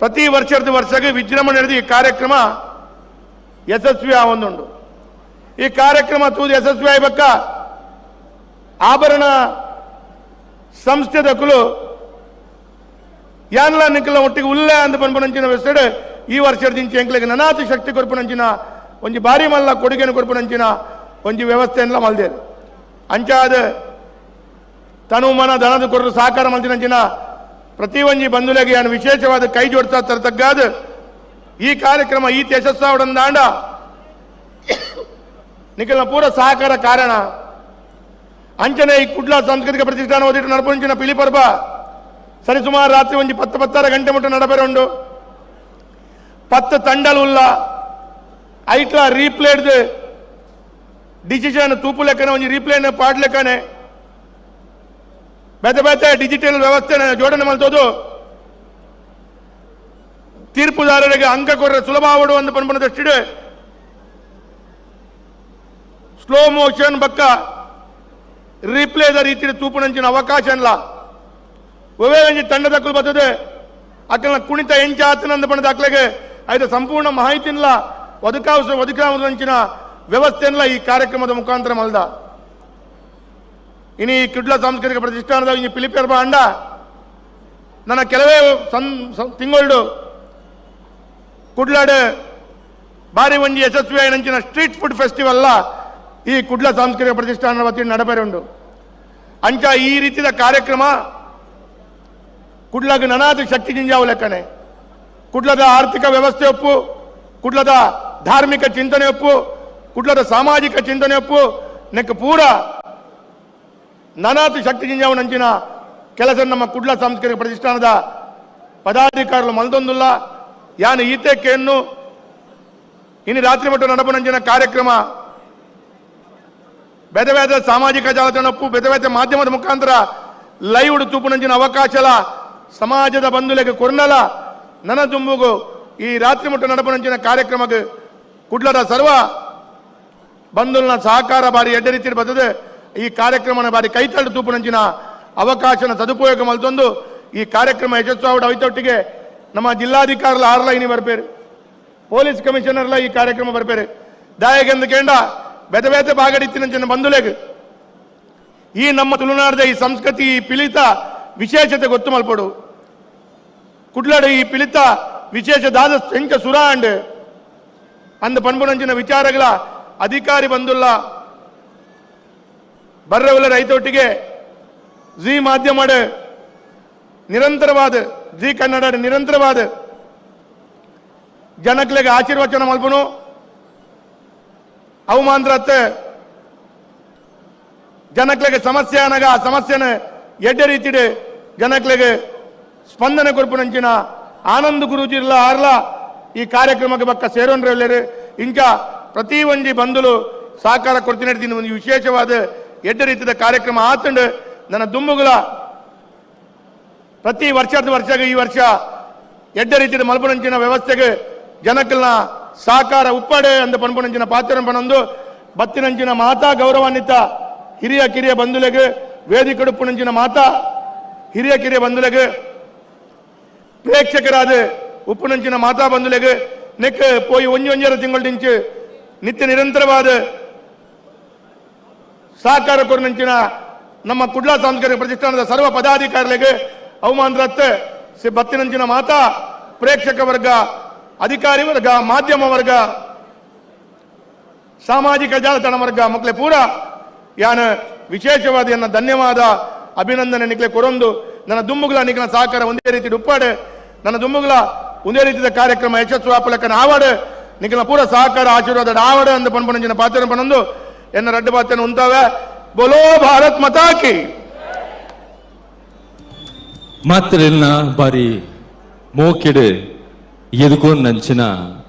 ಪ್ರತಿ ವರ್ಷದ ವರ್ಷಕ್ಕೆ ವಿಜೃಂಭಣೆ ಹಿಡಿದು ಈ ಕಾರ್ಯಕ್ರಮ ಯಶಸ್ವಿ ಆವೊಂದುಂಡು. ಈ ಕಾರ್ಯಕ್ರಮ ತೂದು ಯಶಸ್ವಿ ಆಯ್ಬಕ್ಕ ಆಭರಣ ಸಂಸ್ಥೆದಕುಲು ಯಾನ್ಲ ನಿಕ್ಕಲ ಒಟ್ಟಿಗೆ ಉಲ್ಲೆ ಅಂದ ಪನ್ಪುನಂಚಿನ ವೆಸ್ಟೆಡ್ ಈ ವರ್ಷದ ಎಂಕ್ಲೆಗ್ ನನಾತಿ ಶಕ್ತಿ ಕೊರ್ಪುನಂಚಿನ ಒಂಜಿ ಬಾರಿ ಮಲ್ಲ ಕೊಡುಗೆನು ಕೊರ್ಪುನಂಚಿನ ಒಂಜಿ ವ್ಯವಸ್ಥೆಯನ್ಲ ಮಲ್ದೇರು. ಅಂಚಾದ ತನು ಮನ ಧನದ ಕೊರರು ಸಹಕಾರ ಮಲ್ದಿನಂಚಿನ ಪ್ರತಿ ಒಂಜಿ ಬಂಧುಲೆಗೆ ಯಾನು ವಿಶೇಷವಾದ ಕೈ ಜೋಡಿಸ್ತಾ ತರತಗ್ಗಾದ ಈ ಕಾರ್ಯಕ್ರಮ ಈ ಯಶಸ್ಸಾವಡಂದಾಂಡ ನಿಖಲ್ನ ಪೂರ ಸಹಕಾರ ಕಾರಣ. ಅಂಚನೆ ಈ ಕುಡ್ಲ ಸಾಂಸ್ಕೃತಿಕ ಪ್ರತಿಷ್ಠಾನ ಓದಿಟ್ಟು ನಡಪುಂಚಿನ ಪಿಲಿಪರ್ಬ ಸರಿ ಸುಮಾರು ರಾತ್ರಿ ಒಂಜಿ 10-10 ಗಂಟೆ ಮುಟ್ಟ ನಡಪೆರುಂಡು. 10 ತಂಡಲು ಉಲ್ಲ ಐಟ್ಲ ರೀಪ್ಲೇಡ್ ಡಿಸಿಷನ್ ತೂಪು ಲೆಕ್ಕನೆ ಒಂಜಿ ರೀಪ್ಲೇನ್ ಪಾಡ್ಲೆಕ್ಕನೆ ಬೇತೆ ಬೇತೆ ಡಿಜಿಟಲ್ ವ್ಯವಸ್ಥೆ ಜೋಡಣೆ ಮಲ್ತೋದು ತೀರ್ಪುದಾರರಿಗೆ ಅಂಕ ಕೊರ್ರೆ ಸುಲಭ ಆವಡು ಅಂದು ಪನ್ಪುನ ದೃಷ್ಟಿಡ್ ಸ್ಲೋ ಮೋಷನ್ ಬಕ್ಕ ರೀಪ್ಲೇದ ರೀತಿ ತೂಪುನಂಚಿನ ಅವಕಾಶ ಅಲ್ಲ. ಒವೇ ಒಂಜಿ ತಂಡದಕ್ಕಲು ಬರ್ತದೆ ಅಕ್ಕಲ್ನ ಕುಣಿತ ಎಂಚ ಆತನಂದ ಪಣದ ಅಕ್ಲೆಗೆ ಐದ ಸಂಪೂರ್ಣ ಮಾಹಿತಿನ್ಲ ಒದಕಾವಸಂಚಿನ ವ್ಯವಸ್ಥೆಯನ್ಲ ಈ ಕಾರ್ಯಕ್ರಮದ ಮುಖಾಂತರ ಮಲ್ದ. ಇನಿ ಈ ಕುಡ್ಲ ಸಾಂಸ್ಕೃತಿಕ ಪ್ರತಿಷ್ಠಾನದ ಇನಿ ಪಿಲಿಪೆರ್ಬ ಅಂಡ ನನ್ನ ಕೆಲವೇ ತಿಂಗಳು ಕುಡ್ಲಾಡ್ ಬಾರಿ ಒಂಜಿ ಯಶಸ್ವಿ ಆಯಿನಂಚಿನ ಸ್ಟ್ರೀಟ್ ಫುಡ್ ಫೆಸ್ಟಿವಲ್ಲ ಈ ಕುಡ್ಲ ಸಾಂಸ್ಕೃತಿಕ ಪ್ರತಿಷ್ಠಾನದ ವತಿಯಿಂದ ನಡಪೆರುಂಡು. ಅಂಚ ಈ ರೀತಿಯ ಕಾರ್ಯಕ್ರಮ ಕುಡ್ಲಗ್ ನನಾದ ಶಕ್ತಿ ಜಿಂಜಾವು ಲೆಕ್ಕನೆ ಕುಡ್ಲದ ಆರ್ಥಿಕ ವ್ಯವಸ್ಥೆ ಒಪ್ಪು, ಕುಡ್ಲದ ಧಾರ್ಮಿಕ ಚಿಂತನೆ ಒಪ್ಪು, ಕುಡ್ಲದ ಸಾಮಾಜಿಕ ಚಿಂತನೆ ಒಪ್ಪು ನೆಕ್ ಪೂರ ನಾನಾತಿ ಶಕ್ತಿ ಜಿಂಜಾವು ನಂಚಿನ ಕೆಲಸ ನಮ್ಮ ಕುಡ್ಲ ಸಾಂಸ್ಕೃತಿಕ ಪ್ರತಿಷ್ಠಾನದ ಪದಾಧಿಕಾರಿಗಳು ಮಲ್ದೊಂದುಲ್ಲ. ಯಾನು ಈತೆಕೆಯನ್ನು ಇನ್ನು ರಾತ್ರಿ ಮಟ್ಟ ನಡಪುನಂಚಿನ ಕಾರ್ಯಕ್ರಮ ಬೇರೆ ಬೇರೆ ಸಾಮಾಜಿಕ ಜಾಲತಾಣಪ್ಪು ಬೇರೆ ಬೇರೆ ಮಾಧ್ಯಮದ ಮುಖಾಂತರ ಲೈವ್ ತೂಪುನಂಚಿನ ಅವಕಾಶಲ ಸಮಾಜದ ಬಂಧುಲೆಗೆ ಕೊರ್ನಲ ನನ್ನ ದುಂಬುಗು ಈ ರಾತ್ರಿ ಮಟ್ಟ ನಡಪುನಂಚಿನ ಕಾರ್ಯಕ್ರಮಕ್ಕೆ ಕುಡ್ಲದ ಸರ್ವ ಬಂಧುಲ್ನ ಸಹಕಾರ ಬಾರಿ ಎಡ್ಡ ರೀತಿ ಬರ್ತದೆ. ಈ ಕಾರ್ಯಕ್ರಮನ ಬಾರಿ ಕೈತಳ್ಳು ತೂಪುನಂಚಿನ ಅವಕಾಶನ ಸದುಪಯೋಗ ಮಲ್ತೊಂದು ಈ ಕಾರ್ಯಕ್ರಮ ಯಶಸ್ವಾವಡ ಐತೊಟ್ಟಿಗೆ ನಮ್ಮ ಜಿಲ್ಲಾಧಿಕಾರಿಲ ಆರ್ಲ ಇನಿ ಬರ್ಪೇರು, ಪೊಲೀಸ್ ಕಮಿಷನರ್ಲ ಈ ಕಾರ್ಯಕ್ರಮ ಬರ್ಪೇರು. ದಾಯಗೆಂದು ಕೇಂಡ ಬೇತೆ ಬೇತೆ ಬಾಗಡಿತ್ತಿನಂಚಿನ ಬಂಧುಲೆಗ್ ಈ ನಮ್ಮ ತುಳುನಾಡದ ಈ ಸಂಸ್ಕೃತಿ ಈ ಪಿಲಿತ ವಿಶೇಷತೆ ಗೊತ್ತು ಮಲ್ಪಡು. ಕುಡ್ಲಾಡು ಈ ಪಿಲಿತ ವಿಶೇಷ ದಾದ ಎಂಚ ಸುರಾಂಡ್ ಅಂದ ಪನ್ಪುನಂಚಿನ ವಿಚಾರಗಳ ಅಧಿಕಾರಿ ಬಂದುಲ್ಲ ಬರ್ರವಲ್ಲ ರೈತೊಟ್ಟಿಗೆ ಜಿ ಮಾಧ್ಯಮ ನಿರಂತರವಾದ ಜಿ ಕನ್ನಡ ನಿರಂತರವಾದ ಜನಕ್ಲೆಗೆ ಆಶೀರ್ವಚನ ಮಲ್ಪನು ಅವು ಮಾತ್ರ ಜನಕ್ಲೆಗೆ ಸಮಸ್ಯೆ ಅನಗ ಆ ಸಮಸ್ಯೆನ ಎಡ್ಡೆ ರೀತಿಡೆ ಜನಕ್ಲೆಗೆ ಸ್ಪಂದನೆ ಕೊರ್ಪುನಂಚಿನ ಆನಂದ್ ಗುರೂಜಿರ್ಲ ಆರ್ಲ ಈ ಕಾರ್ಯಕ್ರಮಕ್ಕೆ ಬಕ್ಕ ಸೇರೋನ್ರೆಲ್ಲರು ಇಂಕ ಪ್ರತಿ ಒಂಜಿ ಬಂಧುಲು ಸಹಕಾರ ಕೊಡ್ತೀನಿ. ಒಂದು ವಿಶೇಷವಾದ ಎಡ್ಡೆ ರೀತಿಯ ಕಾರ್ಯಕ್ರಮ ಆತಂಡು ನನ್ನ ದುಂಬುಗಳ ಪ್ರತಿ ವರ್ಷದ ವರ್ಷ ಈ ವರ್ಷ ಎಡ್ಡೆ ರೀತಿಯ ಮಲ್ಪುನಂಚಿನ ವ್ಯವಸ್ಥೆಗೆ ಜನಕ್ಕಲ್ನ ಸಹಕಾರ ಉಪ್ಪಾಡೆ ಅಂದ ಪನ್ಪುನಂಚಿನ ಪಾತ್ರ ಪನೊಂದು ಬತ್ತಿನಂಚಿನ ಮಾತಾ ಗೌರವಾನ್ವಿತ ಹಿರಿಯ ಕಿರಿಯ ಬಂಧುಲೆಗೆ ವೇದಿಕಡುಪ್ಪುನಂಚಿನ ಮಾತಾ ಹಿರಿಯ ಕಿರಿಯ ಬಂಧುಲೆಗೆ ಪ್ರೇಕ್ಷಕರಾದ ಉಪ್ಪುನಂಚಿನ ಮಾತಾ ಬಂಧುಲೆಗೆ ನೆಕ್ ಪೋಯಿ ಒಂಜಿ ಒಂಜರ ತಿಂಗಳು ನಿತ್ಯ ನಿರಂತರವಾದ ಸಹಕಾರ ಕೊರನಂಚಿನ ನಮ್ಮ ಕುಡ್ಲ ಸಾಂಸ್ಕೃತಿಕ ಪ್ರತಿಷ್ಠಾನದ ಸರ್ವ ಪದಾಧಿಕಾರಿಗಳಿಗೆ ಅವಮಾನರತ್ತ ಬತ್ತಿನಂಚಿನ ಮಾತಾ ಪ್ರೇಕ್ಷಕ ವರ್ಗ, ಅಧಿಕಾರಿ ವರ್ಗ, ಮಾಧ್ಯಮ ವರ್ಗ, ಸಾಮಾಜಿಕ ಜಾಲತಾಣ ವರ್ಗ ಮಕ್ಕಳೇ ಪೂರ ಯಾನ ವಿಶೇಷವಾದ ಎನ್ನ ಧನ್ಯವಾದ ಅಭಿನಂದನೆ ನಿಕ್ಲೆ ಕೊರೊಂದು ನನ್ನ ದುಂಬುಗಳ ನಿಖನ ಸಹಕಾರ ಒಂದೇ ರೀತಿ ಉಪ್ಪಾಡು ನನ್ನ ದುಂಬುಗಳ ಒಂದೇ ರೀತಿಯ ಕಾರ್ಯಕ್ರಮ ಯಶಸ್ಸು ಆಪಲಕ್ಕನ ಆವಾಡು ನಿಖನ ಪೂರ ಸಹಕಾರ ಆಶೀರ್ವಾದ ಆವಾಡು ಅಂದ ಪನ್ಪನಂಚಿನ ಪಾತ್ರ ಪನೊಂದು ಎನ್ನ ರಡ್ಡು ಪಾತ್ರನ ಉಂತಾವೆ. ಬೋಲೋ ಭಾರತ್ ಮಾತಾ ಕಿ. ಮಾತ್ರ ಬಾರಿ ಮೋಕೆಡು ಎದುಕೋನ್ ನಂಚಿನ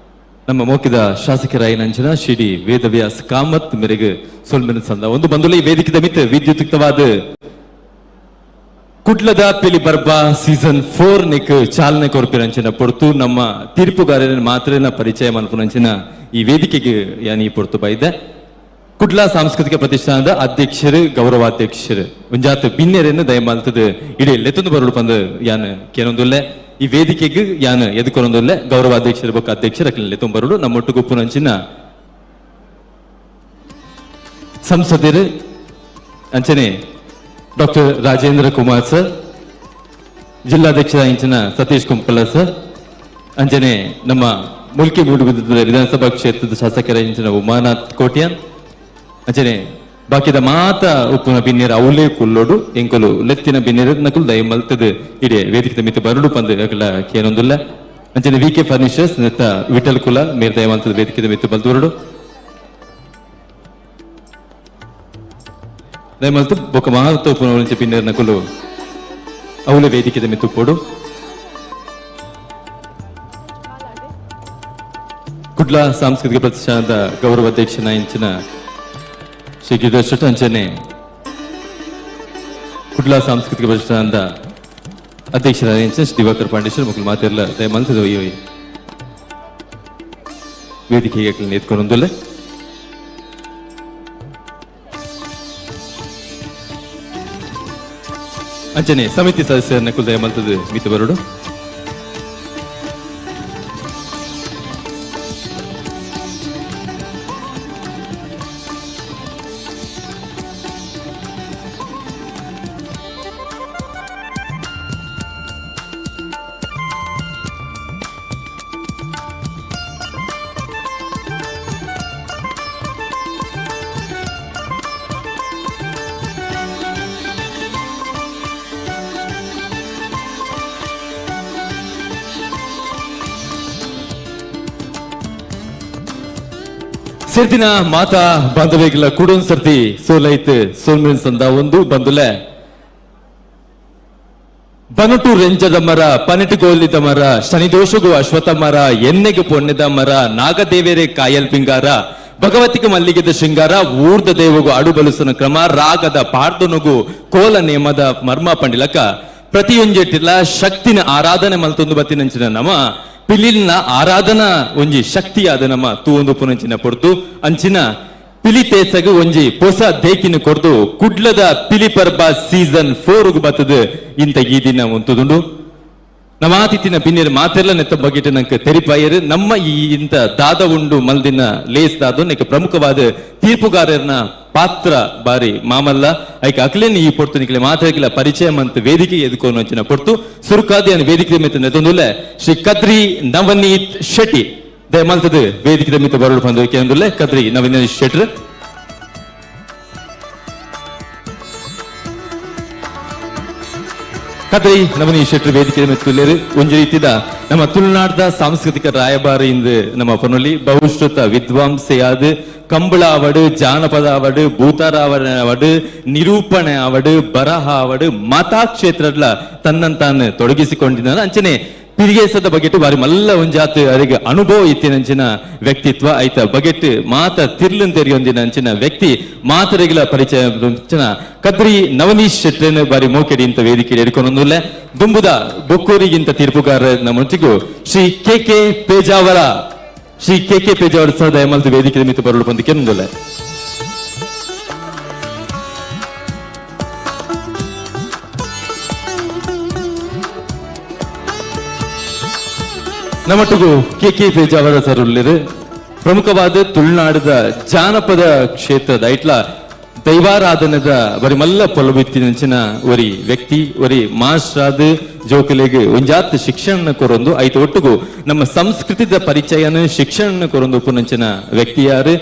ನಮ್ಮ ಮೋಕಿದ ಶಾಸಕರಾಯಿ ನಂಚಿನ ಶ್ರೀ ವೇದವ್ಯಾಸ್ ಕಾಮತ್ ಮೇರೆಗೆ ಸೊಲ್ಮೆನ ಸಂದ ಒಂದು ಬಂದುಲೆ ಈ ವೇದಿಕೆದ ಮಿತ್ ವಿದ್ಯುಕ್ತವಾದ ಕುಡ್ಲದ ಪಿಲಿ ಬರ್ಬಾ ಸೀಸನ್ 4 ನಿಕ್ ಚಾಲನೆ ಕೊರ್ಪಿರಂಚಿನ ಪೊರ್ತು ನಮ್ಮ ತೀರ್ಪುಗಾರರ ಮಾತ್ರ ಪರಿಚಯ ಮನ್ಪುನಂಚಿನ ಈ ವೇದಿಕೆಗೆ ಯಾನಿ ಪೊರ್ತು ಬೈದೆ ಕುಡ್ಲ ಸಾಂಸ್ಕೃತಿಕ ಪ್ರತಿಷ್ಠಾನದ ಅಧ್ಯಕ್ಷರು ಗೌರವಾಧ್ಯಕ್ಷರು ಒಂಜಾತ ಬಿನ್ನೆರನ್ನು ದಯಮಾಲ್ತದ ಇಡೀ ಲೆತ್ತೊಂದು ಬರೋಡು ಪಂದು ಯಾನ್ ಕೇನೊಂದುಲ್ಲೆ. ಈ ವೇದಿಕೆಗೆ ಯಾನ್ ಎದುಕೊರೊಂದುಲ್ಲೆ ಗೌರವಾಧ್ಯಕ್ಷರ ಬೊಕ್ಕ ಅಧ್ಯಕ್ಷರ ಅಕ್ಲೆನ್ ಲೆತ್ತೊಂಬರೊಡು. ನಮ್ಮೊಟ್ಟುಗು ಉಪ್ಪುನಂಚಿನ ಸಂಸದರು ಅಂಚನೆ ಡಾಕ್ಟರ್ ರಾಜೇಂದ್ರ ಕುಮಾರ್ ಸರ್, ಜಿಲ್ಲಾಧ್ಯಕ್ಷರ ಇಂಚಿನ ಸತೀಶ್ ಕುಂಪಲ ಸರ್, ಅಂಚನೆ ನಮ್ಮ ಮುಲ್ಕಿ ಮೂಡುಬಿದಿರೆ ವಿಧಾನಸಭಾ ಕ್ಷೇತ್ರದ ಶಾಸಕರ ಇಂಚಿನ ಉಮಾನಾಥ್ ಕೋಟ್ಯಾನ್, ಅಂಚನೆ ಬಾಕಿದ ಮಾತ ಉಪ್ಪುನ ಬಿನ್ನೇರ ಅವಲೇ ಕುಲ್ಲೋಡು ಎಂಕುಲು ಲೆತ್ತಿನ ಬಿನ್ನೇರ ನಕುಲು ದಯ ಮಲ್ತದ ಇಡೇ ವೇದಿಕೆ ಮಿತ್ತ ಬರಡು ಪಂದು ಅಕಲ ಕೇನೊಂದುಲ್ಲ. ಅಂಚನೆ V K furnitures ನೆತ್ತ ವಿಠಲ್ ಕುಲ ಮೇರ್ ದಯ ಮಲ್ತದ ವೇದಿಕೆ ಮಿತ್ತ ಬಲ್ದೂರಡು ದಯಮಲ್ತು ಬೊಕ ಮಾತ ಉಪ್ಪುನ ಬಿನ್ನೇರ ನಕುಲು ಅವಲೇ ವೇದಿಕೆ ಮಿತ್ತ ಉಪ್ಪೋಡು. ಕುಡ್ಲ ಸಾಂಸ್ಕೃತಿಕ ಪ್ರತಿಷ್ಠಾನದ ಗೌರವ ಅಧ್ಯಕ್ಷನ ಇಂಚಿನ ಶ್ರೀ ಗಿರಿಧರ್ ಶೆಟ್ಟಿ, ಅಂಚನೆ ಕುಡ್ಲ ಸಾಂಸ್ಕೃತಿಕ ಪ್ರತಿಷ್ಠಾನದ ಅಧ್ಯಕ್ಷರಾದ ಇಂಚಿನ ಶ್ರೀ ದಿವಾಕರ್ ಪಾಂಡೇಶ್ವರ್ ಮಕ್ಕಳು ಮಾತೆಲ್ಲ ದಯಮಲ್ತದ ಈ ವೇದಿಕೆಗೆ ಎತ್ಕೊಂಡೊಂದುಲ್ಲೆ. ಅಂಚನೆ ಸಮಿತಿ ಸದಸ್ಯರನ್ನ ಕುಲ್ ದಯಮಲ್ತದ ಮಿತ ಬರಡು. ಸೇರ್ದಿನ ಮಾತಾ ಬಾಂಧವ್ಯಗಳ ಕೂಡೊಂದ್ ಸರ್ತಿ ಸೋಲೈತ್ ಸೋಲ್ಮೇನ್ ಸಂದ ಒಂದು ಬಂದುಲೆ ಬನಟು ರೆಂಜದ ಮರ, ಪನೆಟು ಗೋಲಿದ ಮರ, ಶನಿದೋಷಗು ಅಶ್ವಥ ಮರ, ಎಣ್ಣೆಗೆ ಪೊನ್ನೆದ ಮರ, ನಾಗದೇವೇರೆ ಕಾಯಲ್ ಪಿಂಗಾರ, ಭಗವತಿಗೆ ಮಲ್ಲಿಗೆದ ಶೃಂಗಾರ, ಊರ್ದ ದೇವಗು ಅಡುಬಲುಸನ ಕ್ರಮ, ರಾಗದ ಪಾರ್ದನುಗು ಕೋಲ ನೇಮದ ಮರ್ಮ ಪಂಡಿಲಕ ಪ್ರತಿಯೊಂಜೆಟ್ಟಿಲ ಶಕ್ತಿನ ಆರಾಧನೆ ಮಲ್ತೊಂದು ಬತ್ತಿನಂಚಿನ ನಮ ಪಿಲಿಲ್ನ ಆರಾಧನಾ ಒಂಜಿ ಶಕ್ತಿಯಾದ ನಮ್ಮ ತೂವೊಂದು ಪುನಂಚಿನ ಪೊರ್ತು ಅಂಚಿನ ಪಿಲಿ ತೇಸಗು ಒಂಜಿ ಪೊಸ ದೇಕಿನ ಕೊರ್ದು ಕುಡ್ಲದ ಪಿಲಿ ಪರ್ಬ ಸೀಸನ್ 4 ಬತ್ತದ ಇಂತ ಈ ದಿನ ಉಂತುದುಂಡು. ನಮ್ಮ ಆತಿಥಿನ ಬಿನ್ನೇರು ಮಾತೆಲ್ಲ ನೆತ್ತ ಬಗೆಟ್ ನಂಗೆ ತೆರಿಪಾಯರು ನಮ್ಮ ಈ ಇಂತ ದಾದ ಉಂಡು ಮಲ್ದಿನ ಲೇಸ್ ದಾದು ನೆಕ್ ಪ್ರಮುಖವಾದ ತೀರ್ಪುಗಾರರನ ಪಾತ್ರ ಬಾರಿ ಮಾಮಲ್ಲ ಐಕ ಅಕ್ಲೇನ್ ಈ ಪೊರ್ತು ನಿಕ್ಲೆ ಮಾತಾಗಿಲ್ಲ ಪರಿಚಯ ಮಂತ್ ವೇದಿಕೆ ಎದುಕೋನು ಅಂಚಿನ ಪೊರ್ತು ಸುರುಕಾದಿ ವೇದಿಕೆ ಮಿತ್ತ ನೆತ್ತೊಂದುಲ್ಲೆ ಶ್ರೀ ಕದ್ರಿ ನವನೀತ್ ಶೆಟ್ಟಿ ದಯಮಲ್ತದ ವೇದಿಕೆ ಮಿತ್ತ ಬರಡು ಬಂದು ಕೇಂದ್ರಲ್ಲೇ ಕದ್ರಿ ನವನೀತ್ ಶೆಟ್ರ್. ಕದ್ರಿ ನವನೀತ್ ಶೆಟ್ರ್ ವೇದಿಕೆ ಮೆತ್ತುಲ್ಲೇರು ಒಂಜಿ ರೀತಿದ ನಮ್ಮ ತುಳುನಾಡ್ದ ಸಾಂಸ್ಕೃತಿಕ ರಾಯಭಾರಿ ಇಂದು ನಮ್ಮ ಪೊನೊಲಿ ಬಹುಶ್ರುತ ವಿದ್ವಾಂಸೆಯಾದ ಕಂಬಳ ಆವಡು, ಜಾನಪದ ಆವಡು, ಭೂತಾರ ಆವಡು, ನಿರೂಪಣೆ ಆವಡು, ಬರಹ ಆವಡು, ಮಾತಾ ಕ್ಷೇತ್ರಡ್ಲ ತನ್ನಂತಾನು ತೊಡಗಿಸಿಕೊಂಡಿದ್ದಾನೆ. ಅಂಚನೆ ಪಿರಿಗೇಸದ ಬಗೆಟ್ ಬಾರಿ ಮಲ್ಲ ಒಂಜಾತ್ ಅರಿಗೆ ಅನುಭವ ಇತ್ತಿನಂಚಿನ ವ್ಯಕ್ತಿತ್ವ ಐತ ಬಗೆಟ್ ಮಾತ ತಿರ್ಲನ್ ತೆರಿಯೊಂದಿನ ಅಂಚಿನ ವ್ಯಕ್ತಿ ಮಾತರಿಗಳ ಪರಿಚಯ ಕದ್ರಿ ನವನೀಶ್ ಶೆಟ್ಟನ್ ಬಾರಿ ಮೋಕೆಡಿ ಇಂತ ವೇದಿಕೆ ಎಡ್ಕೊಂಡೊಂದುಲ್ಲೆ. ದುಂಬುದ ಬೊಕ್ಕೂರಿಗಿಂತ ತೀರ್ಪುಗಾರ ನಮ್ಮೊಟ್ಟಿಗೂ Shri K K Pejavara, Shri K K Pejavara sir ದಯಮಲ್ತು ವೇದಿಕೆ ಮಿತ್ತು ಬರಲು ಬಂದಿಕೆ ನೊಂದುಲ್ಲೆ. ನಮ್ಮೊಟ್ಟಿಗೂ K K Pejavara sir ಉಳ್ಳೇರು ಪ್ರಮುಖವಾದ ತುಳುನಾಡದ ಜಾನಪದ ಕ್ಷೇತ್ರದ ಐಟ್ಲ ದೈವಾರಾಧನದ ಬರಿ ಮಲ್ಲ ಪೊಲಬಿತ್ತಿನಂಚಿನ ಒರಿ ವ್ಯಕ್ತಿ, ಒರಿ ಮಾಸ್ಟ್ರಾದ ಜೋಕುಲೆಗ್ ಒಂಜಾತ್ ಶಿಕ್ಷಣ ಕೊರೊಂದು ಐತ ಒಟ್ಟುಗು ನಮ್ಮ ಸಂಸ್ಕೃತಿದ ಪರಿಚಯನ ಶಿಕ್ಷಣ ಕೊರೊಂದು ಪುನಂಚಿನ ವ್ಯಕ್ತಿ ಯಾರು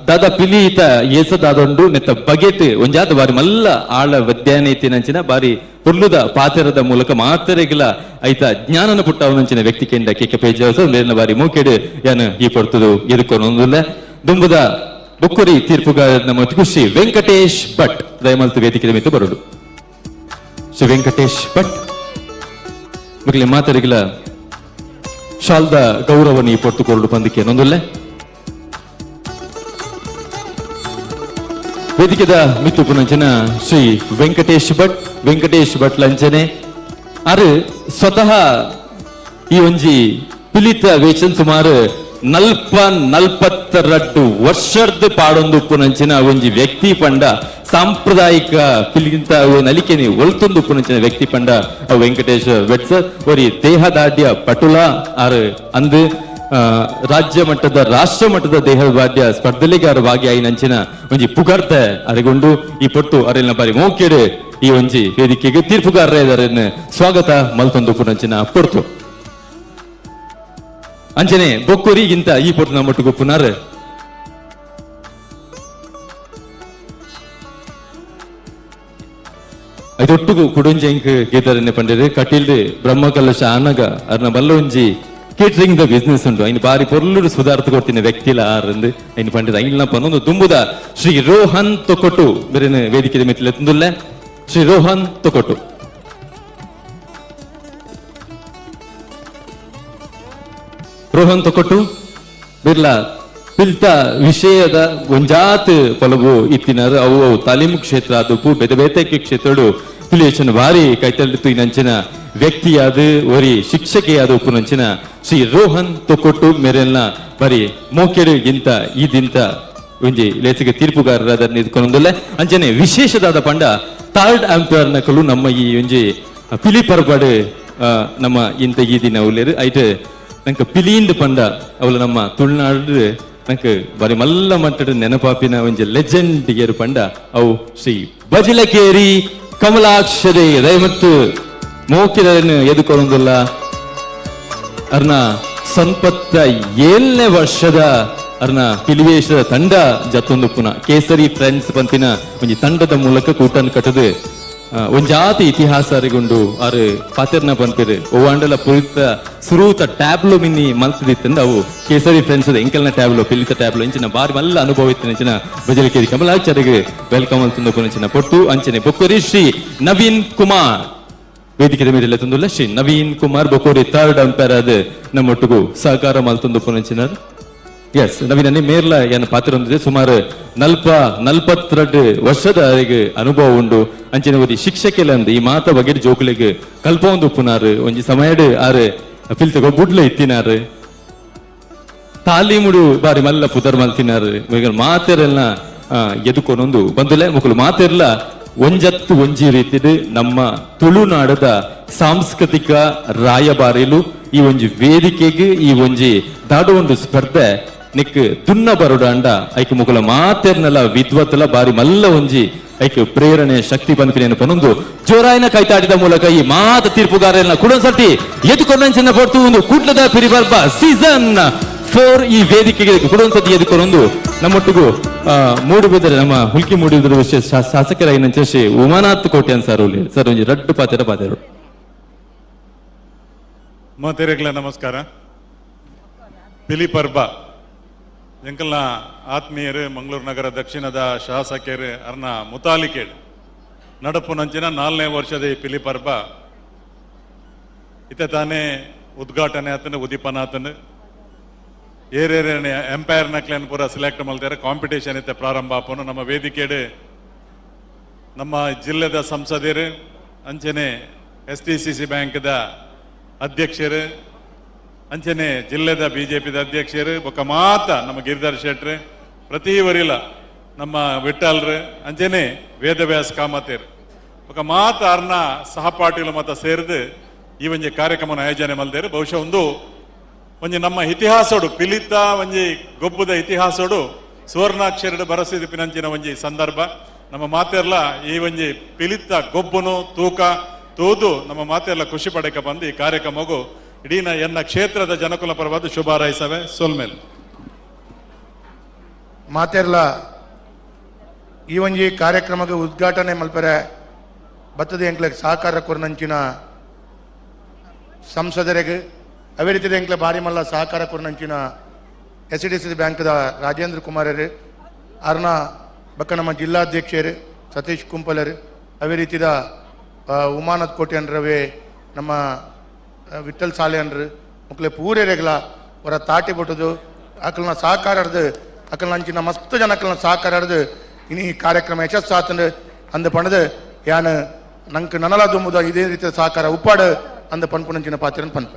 ದಾದಾ ಪಿಲಿತ ಏಸದಾದೊಂಡು ನೆತ್ತ ಬಗೆಟ್ ಒಂಜಾತ ಬಾರಿ ಮಲ್ಲ ಆಳ ವದ್ಯಾನೈತಿನಂಚಿನ ಬಾರಿ ಪುರ್ಲುದ ಪಾತೆರದ ಮೂಲಕ ಮಾತರೆಗಿಲ ಐತ ಜ್ಞಾನನ ಪುಟ್ಟವನಂಚಿನ ವ್ಯಕ್ತಿ ಕೆಂಡ ಕೆ ಕೆ ಪೇಜಾವರ ಮೇಲಿನ ಬಾರಿ ಮೂಕೆಡು ಯಾನು ಈ ಪೊರ್ತುದು ಎದುಕೊನೊಂದುಲ್ಲ. ದುಂಬುದ ಬೊಕ್ಕುರಿ ತೀರ್ಪುಗಾರ ನಮ್ಮ ಶ್ರೀ ವೆಂಕಟೇಶ್ ಭಟ್ ದಯಮಲ್ತು ವೇದಿಕೆ ಮಿತ್ತು ಬರೋದು. ಶ್ರೀ ವೆಂಕಟೇಶ್ ಭಟ್ ಮಕ್ಕಳ ಮಾತರಿಗಿಲ ಶಾಲ್ದ ಗೌರವ ನೀ ಪೊರ್ತು ಕೊರಡು ಬಂದಿಕೆ ನೊಂದುಲ್ಲೆ. ವೇದಿಕೆದ ಮಿತ್ತು ಪುನಂಚನ ಶ್ರೀ ವೆಂಕಟೇಶ್ ಭಟ್, ವೆಂಕಟೇಶ್ ಭಟ್ ಲಂಚನೆ ಆರು ಸ್ವತಃ ಈ ಒಂಜಿ ಪಿಲಿತ ವೇಷನ್ ಸುಮಾರು 42 ವರ್ಷದ ಪಾಡೊಂದು ಉಪ್ಪುನಂಚಿನ ಒಂಜಿ ವ್ಯಕ್ತಿ ಪಂಡ ಸಾಂಪ್ರದಾಯಿಕ ಪಿಲಿಗಿಂತ ನಲಿಕೆನಿ ಒಲ್ತೊಂದು ಉಪ್ಪುನಂಚಿನ ವ್ಯಕ್ತಿ ಪಂಡ ವೆಂಕಟೇಶ್ ವೆಟ್ಸರ್ ಒರಿ ದೇಹದಾಢ್ಯ ಪಟುಲ ಆರು ಅಂದು ರಾಜ್ಯ ಮಟ್ಟದ ರಾಷ್ಟ್ರ ಮಟ್ಟದ ದೇಹದಾಢ್ಯ ಸ್ಪರ್ಧೆಲಿಗೆ ಆರು ಭಾಗಿಯಾಯಿನಂಚಿನ ಒಂಜಿ ಪುಗರ್ತೆ ಅರೆಗೊಂಡು ಈ ಪೊಟ್ಟು ಅರೆಲ್ನ ಬಾರಿ ಮೋಕೆಡು ಈ ಒಂಜಿ ವೇದಿಕೆಗೆ ತೀರ್ಪುಗಾರರ ಸ್ವಾಗತ ಮಲ್ತೊಂದು ಉಪ್ಪುನಂಚಿನ ಪೊರ್ತು ಅಂಚನೆ ಬೊಕ್ಕುರಿಗಿಂತ ಈ ಪೊಟ್ಟು ನಮ್ಮೊಟ್ಟಿಗೆ ಪುನರ್ ಐದೊಟ್ಟಿಗೂ ಕುಡುಂಜಿ ಎಂಕ್ ಗೀತರನ್ನೇ ಪಂಡಿರು ಕಟೀಲ್ ಬ್ರಹ್ಮಕಲಶ ಆನಗ ಅರ್ನ ಬಲ್ಲೊಂಜಿ ಕೇಟರಿಂಗ್ the business ಉಂಟು ಐನ್ ಬಾರಿ ಪೊರ್ಲುಡು ಸುಧಾರ್ಥ ಕೊಡ್ತೀನಿ ವ್ಯಕ್ತಿಲ ಆರಂದು ಐನ್ ಪಂಡಿರ ಐನ್ಲ ಪನ್ನೊಂದು ದುಂಬುದ ಶ್ರೀ ರೋಹನ್ ತೊಕೊಟ್ಟು ಬೇರೆ ವೇದಿಕೆ ಮೆತ್ತಿಲೆ ತುಂದುಲ್ಲೆ ಶ್ರೀ ರೋಹನ್ ತೊಕೊಟ್ಟು ರೋಹನ್ ತೊಕೊಟ್ಟು ಬಿರ್ಲಾ ಪಿಲ್ತ ವಿಷಯದ ಒಂಜಾತ್ ಪೊಲಬು ಇತ್ತಿನಾರು ಅವು ಅವು ತಾಲೀಮು ಕ್ಷೇತ್ರ ಅದು ಬೇತೆ ಬೇತೆ ಕ್ಷೇತ್ರಡು ತಿಳಿಯಚನ ಭಾರಿ ಕೈತಲ್ಲಿತ್ತು ಇನ್ನಂಚಿನ ವ್ಯಕ್ತಿಯಾದ ಒರಿ ಶಿಕ್ಷಕಿಯಾದ ಉಪ್ಪುನಂಚಿನ ಶ್ರೀ ರೋಹನ್ ತೊಕೊಟ್ಟು ಮೇರೆಲ್ನ ಬರಿ ಮೋಕೆಡು ಗಿಂತ ಈ ದಿಂತ ಒಂಜಿ ಲೇಸಿಗೆ ತೀರ್ಪುಗಾರರಾದ ನಿಂತ್ಕೊಂಡೊಂದುಲ್ಲೆ ಅಂಚನೆ ವಿಶೇಷದಾದ ಪಂಡ ಥರ್ಡ್ ಅಂಪೈರ್ ನಕಲು ನಮ್ಮ ಈ ಒಂಜಿ ಪಿಲಿ ಪರ್ಬಡು ನಮ್ಮ ಇಂತ ಈ ದಿನ ಉಲ್ಲೇರು ಐಟ್ ನಂಗೆ ಪಿಲಿಯಿಂದ ಪಂಡ ಅವಳು ನಮ್ಮ ತುಳುನಾಡು ನಂಗೆ ಬಾರಿ ಮಲ್ಲ ಮಟ್ಟದ ನೆನಪಾಪಿನ ಒಂಜಿ ಲೆಜೆಂಡ್ ಏರು ಪಂಡ ಅವು ಶ್ರೀ ಬಜಿಲಕೇರಿ ಕಮಲಾಕ್ಷರೇ ದಯಮತ್ತು ಮೋಕಿರನ್ನು ಎದುಕೊಂದಿಲ್ಲ ಅರ್ನ 77ನೇ ವರ್ಷದ ಅರ್ನ ಪಿಲಿವೇಶದ ತಂಡ ಜತ್ತೊಂದು ಪುನಃ ಕೇಸರಿ ಫ್ರೆಂಡ್ಸ್ ಪಂತಿನ ಒಂಜಿ ತಂಡದ ಮೂಲಕ ಕೂಟನ್ ಕಟ್ಟದು ಒಂಜಾತಿ ಇತಿಹಾಸ ಅರಿಗೊಂಡು ಆರು ಪಾತೆರ್ನ ಪನ್ಪಿರು ಒವಾಂಡಲ ಪುರಿತ ಸುರೂತ ಟ್ಯಾಬ್ಲೋ ಮಿನ್ನಿ ಮಲ್ತದಿತ್ತಂದ ಅವು ಕೇಸರಿ ಫ್ರೆಂಡ್ಸ್ ಎಂಕಲ್ನ ಟ್ಯಾಬ್ಲೋ ಪಿಲಿತ ಟ್ಯಾಬ್ಲೋ ಇಂಚಿನ ಬಾರಿ ಮಲ್ಲ ಅನುಭವ ಇತ್ತು ಇಂಚಿನ ಬಜಲಿಕೇರಿ ಕಮಲಾಚಾರಿಗೆ welcome ಅಂತಂದು ಪುನಂಚಿನ ಪೊಟ್ಟು ಅಂಚನೆ ಬೊಕ್ಕರಿ ಶ್ರೀ ನವೀನ್ ಕುಮಾರ್ ವೇದಿಕೆ ಮೇಲೆ ತಂದುಲ್ಲ ಶ್ರೀ ನವೀನ್ ಕುಮಾರ್ ಬೊಕೋರಿ ಥರ್ಡ್ ಅಂಪೈರ್ ಅದು ನಮ್ಮೊಟ್ಟಿಗೂ ಸಹಕಾರ ಮಲ್ತಂದು ಪುನಂಚಿನರ್. ಎಸ್ ನವೀನ್ ಮೇರ್ಲ ಏನ ಪಾತ್ರ ಹೊಂದಿದೆ ಸುಮಾರು 42 ವರ್ಷದ ಅನುಭವ ಉಂಡು ಅಂಚಿನ ಒರಿ ಶಿಕ್ಷಕೆಲಂದು ಈ ಮಾತ ಬಗ್ಗೆ ಜೋಕುಲಿಗೆ ಕಲ್ಪ ಒಂದು ಉಪ್ಪುನಾರು ಒಂಜಿ ಸಮಯಡ್ ಆರು ಫಿಲ್ ತಗೋ ಬುಡ್ಲೆ ಇತ್ತಿನಾರು ತಾಲೀಮುಡು ಬಾರಿ ಮಲ್ಲ ಪುದರ್ ಮಲ್ತಿನಾರು ಮಾತೆರೆಲ್ಲ ಎದುಕೊನೊಂದು ಬಂದುಲೆ ಮುಕುಲು ಮಾತೆರ್ಲ ಒಂಜತ್ತು ಒಂಜಿ ರೀತಿಡು ನಮ್ಮ ತುಳುನಾಡದ ಸಾಂಸ್ಕೃತಿಕ ರಾಯಭಾರಿಲು ಈ ಒಂಜಿ ವೇದಿಕೆಗೆ ಈ ಒಂಜಿ ದಾಡು ಒಂದು ಸ್ಪರ್ಧೆ ನಿಕ್ ದುನ್ನ ಬರೋಡಾಂಡ ಐಕ್ ಮುಕುಲ ಮಾತೆರ್ನಲ ವಿದ್ವತ್ತಲ ಬಾರಿ ಮಲ್ಲ ಒಂಜಿ ಐಕ್ ಪ್ರೇರಣೆ ಶಕ್ತಿ ಪನ್ಪಿನೇನು ಪನೊಂದು ಜೋರಾಯಿನ ಕೈತಾಟಿದ ಮೂಲಕ ಈ ಮಾತ ತೀರ್ಪುಗಾರನ ಕುಡೊಂದ್ಸರ್ತಿ ಎದುಕೊಂಡಂಚಿನ ಪೊರ್ತು ಒಂದು ಕೂಟ್ಲದ ಪಿರಿಬರ್ಬ ಸೀಸನ್ 4 ಈ ವೇದಿಕೆಗೆ ಕುಡೊಂದ್ಸತಿ ಎದುಕೊಂಡೊಂದು ನಮ್ಮೊಟ್ಟಿಗೂ ಮೂಡುಬಿದರೆ ನಮ್ಮ ಹುಲ್ಕಿ ಮೂಡಿಬಿದರೆ ವಿಶೇಷ ಶಾಸಕರಾಗಿನ ಶ್ರೀ ಉಮಾನಾಥ್ ಕೋಟ್ಯಾನ್ ಸರ್ ಸರ್ ಒಂಜಿ ರಡ್ಡು ಪಾತೆರ ಪಾತೆರು. ಮಾತೆರೆಗ್ಲ ನಮಸ್ಕಾರ. ಪಿಲಿ ಪರ್ಬ ಎಂಕಲ್ನ ಆತ್ಮೀಯರು ಮಂಗಳೂರು ನಗರ ದಕ್ಷಿಣದ ಶಾಸಕರು ಅರ್ನ ಮುತಾಲಿಕೇಡು ನಡಪುನಂಚಿನ 4ನೇ ವರ್ಷದ ಈ ಪಿಲಿ ಪರ್ಬ ಇತ್ತ ತಾನೇ ಉದ್ಘಾಟನೆ ಆತನು ಉದೀಪನ ಆತನು ಏರೇರೇನೆ ಎಂಪೈರ್ ನಕ್ಲೇನ್ ಪೂರ ಸೆಲೆಕ್ಟ್ ಮಲ್ತಾರೆ ಕಾಂಪಿಟೇಷನ್ ಇತ್ತೆ ಪ್ರಾರಂಭ ಆಪನು. ನಮ್ಮ ವೇದಿಕೆಡು ನಮ್ಮ ಜಿಲ್ಲೆದ ಸಂಸದರು ಅಂಚನೆ SDCC ಬ್ಯಾಂಕ್ದ ಅಧ್ಯಕ್ಷರು ಅಂಚನೆ ಜಿಲ್ಲೆದ ಬಿಜೆಪಿದ ಅಧ್ಯಕ್ಷರು ಬೊಕ್ಕ ಮಾತ ನಮ್ಮ ಗಿರಿಧರ್ ಶೆಟ್ರು ಪ್ರತಿ ವರಿಲ ನಮ್ಮ ವಿಠಲ್ರು ಅಂಚನೆ ವೇದವ್ಯಾಸ ಕಾಮತೇರು ಬೊಕ್ಕ ಮಾತ ಅರ್ನ ಸಹಪಾಠಿಗಳು ಮತ ಸೇರಿದು ಈ ಒಂಜಿ ಕಾರ್ಯಕ್ರಮನ ಆಯೋಜನೆ ಮಲ್ದೇರು. ಬಹುಶಃ ಒಂದು ಒಂಜಿ ನಮ್ಮ ಇತಿಹಾಸೋಡು ಪಿಲಿತ ಒಂಜಿ ಗೊಬ್ಬುದ ಇತಿಹಾಸೋಡು ಸುವರ್ಣಾಕ್ಷರಡು ಬರಸಿದ ಪಿನಂಚಿನ ಒಂಜಿ ಸಂದರ್ಭ. ನಮ್ಮ ಮಾತೆರ್ಲ ಈ ಒಂಜಿ ಪಿಲಿತ ಗೊಬ್ಬುನು ತೂಕ ತೂದು ನಮ್ಮ ಮಾತೆಲ್ಲ ಖುಷಿ ಪಡಕ ಬಂದು ಈ ಕಾರ್ಯಕ್ರಮಗೂ ಇಡೀ ಎನ್ನ ಕ್ಷೇತ್ರದ ಜನಕುಲ ಪರವಾದ ಶುಭ ಹಾರೈಸವೆ. ಸೋಲ್ಮೇಲ್ ಮಾತೆರ್ಲ ಈ ಒಂಜಿ ಕಾರ್ಯಕ್ರಮಕ್ಕೆ ಉದ್ಘಾಟನೆ ಮಲ್ಪರೆ ಬತ್ತದ ಎಂಕ್ಲೆಗ್ ಸಹಕಾರ ಕೊರ್ನಂಚಿನ ಸಂಸದರಿಗೆ ಅವೇ ರೀತಿದ ಎಂಕ್ಲೆ ಭಾರಿ ಮಲ್ಲ ಸಹಕಾರ ಕೊರ್ನಂಚಿನ SDCC ಬ್ಯಾಂಕ್ದ ರಾಜೇಂದ್ರ ಕುಮಾರರು ಅರ್ನ ಬಕ್ಕ ನಮ್ಮ ಜಿಲ್ಲಾಧ್ಯಕ್ಷರು ಸತೀಶ್ ಕುಂಪಲರು ಅವೇ ರೀತಿದ ಉಮಾನಾಥ್ ಕೋಟ್ಯನ್ರವೇ ನಮ್ಮ ವಿಠಲ್ ಸಾಲೆ ಅನ್ರು ಮುಕ್ಲೆ ಪೂರೇರೆಗ್ಲ ಅವರ ತಾಟಿ ಬಿಟ್ಟದು ಅಕಲ್ನ ಸಹಕಾರ ಅಡ್ದು ಅಕಲ್ನ ಅಂಚಿನ ಮಸ್ತ್ ಜನಕ್ಕಲ್ನ ಸಹಕಾರ ಅಡ್ದು ಇನಿ ಈ ಕಾರ್ಯಕ್ರಮ ಯಶಸ್ಸಾತಂದು ಅಂದ ಪಣದು ಯಾನು ನಂಗೆ ನನಲ ದುಂಬುದ ಇದೇ ರೀತಿಯ ಸಹಕಾರ ಉಪ್ಪಾಡು ಅಂದ ಪನ್ಪುನಂಚಿನ ಪಾತ್ರನ ಪನ್ಪ.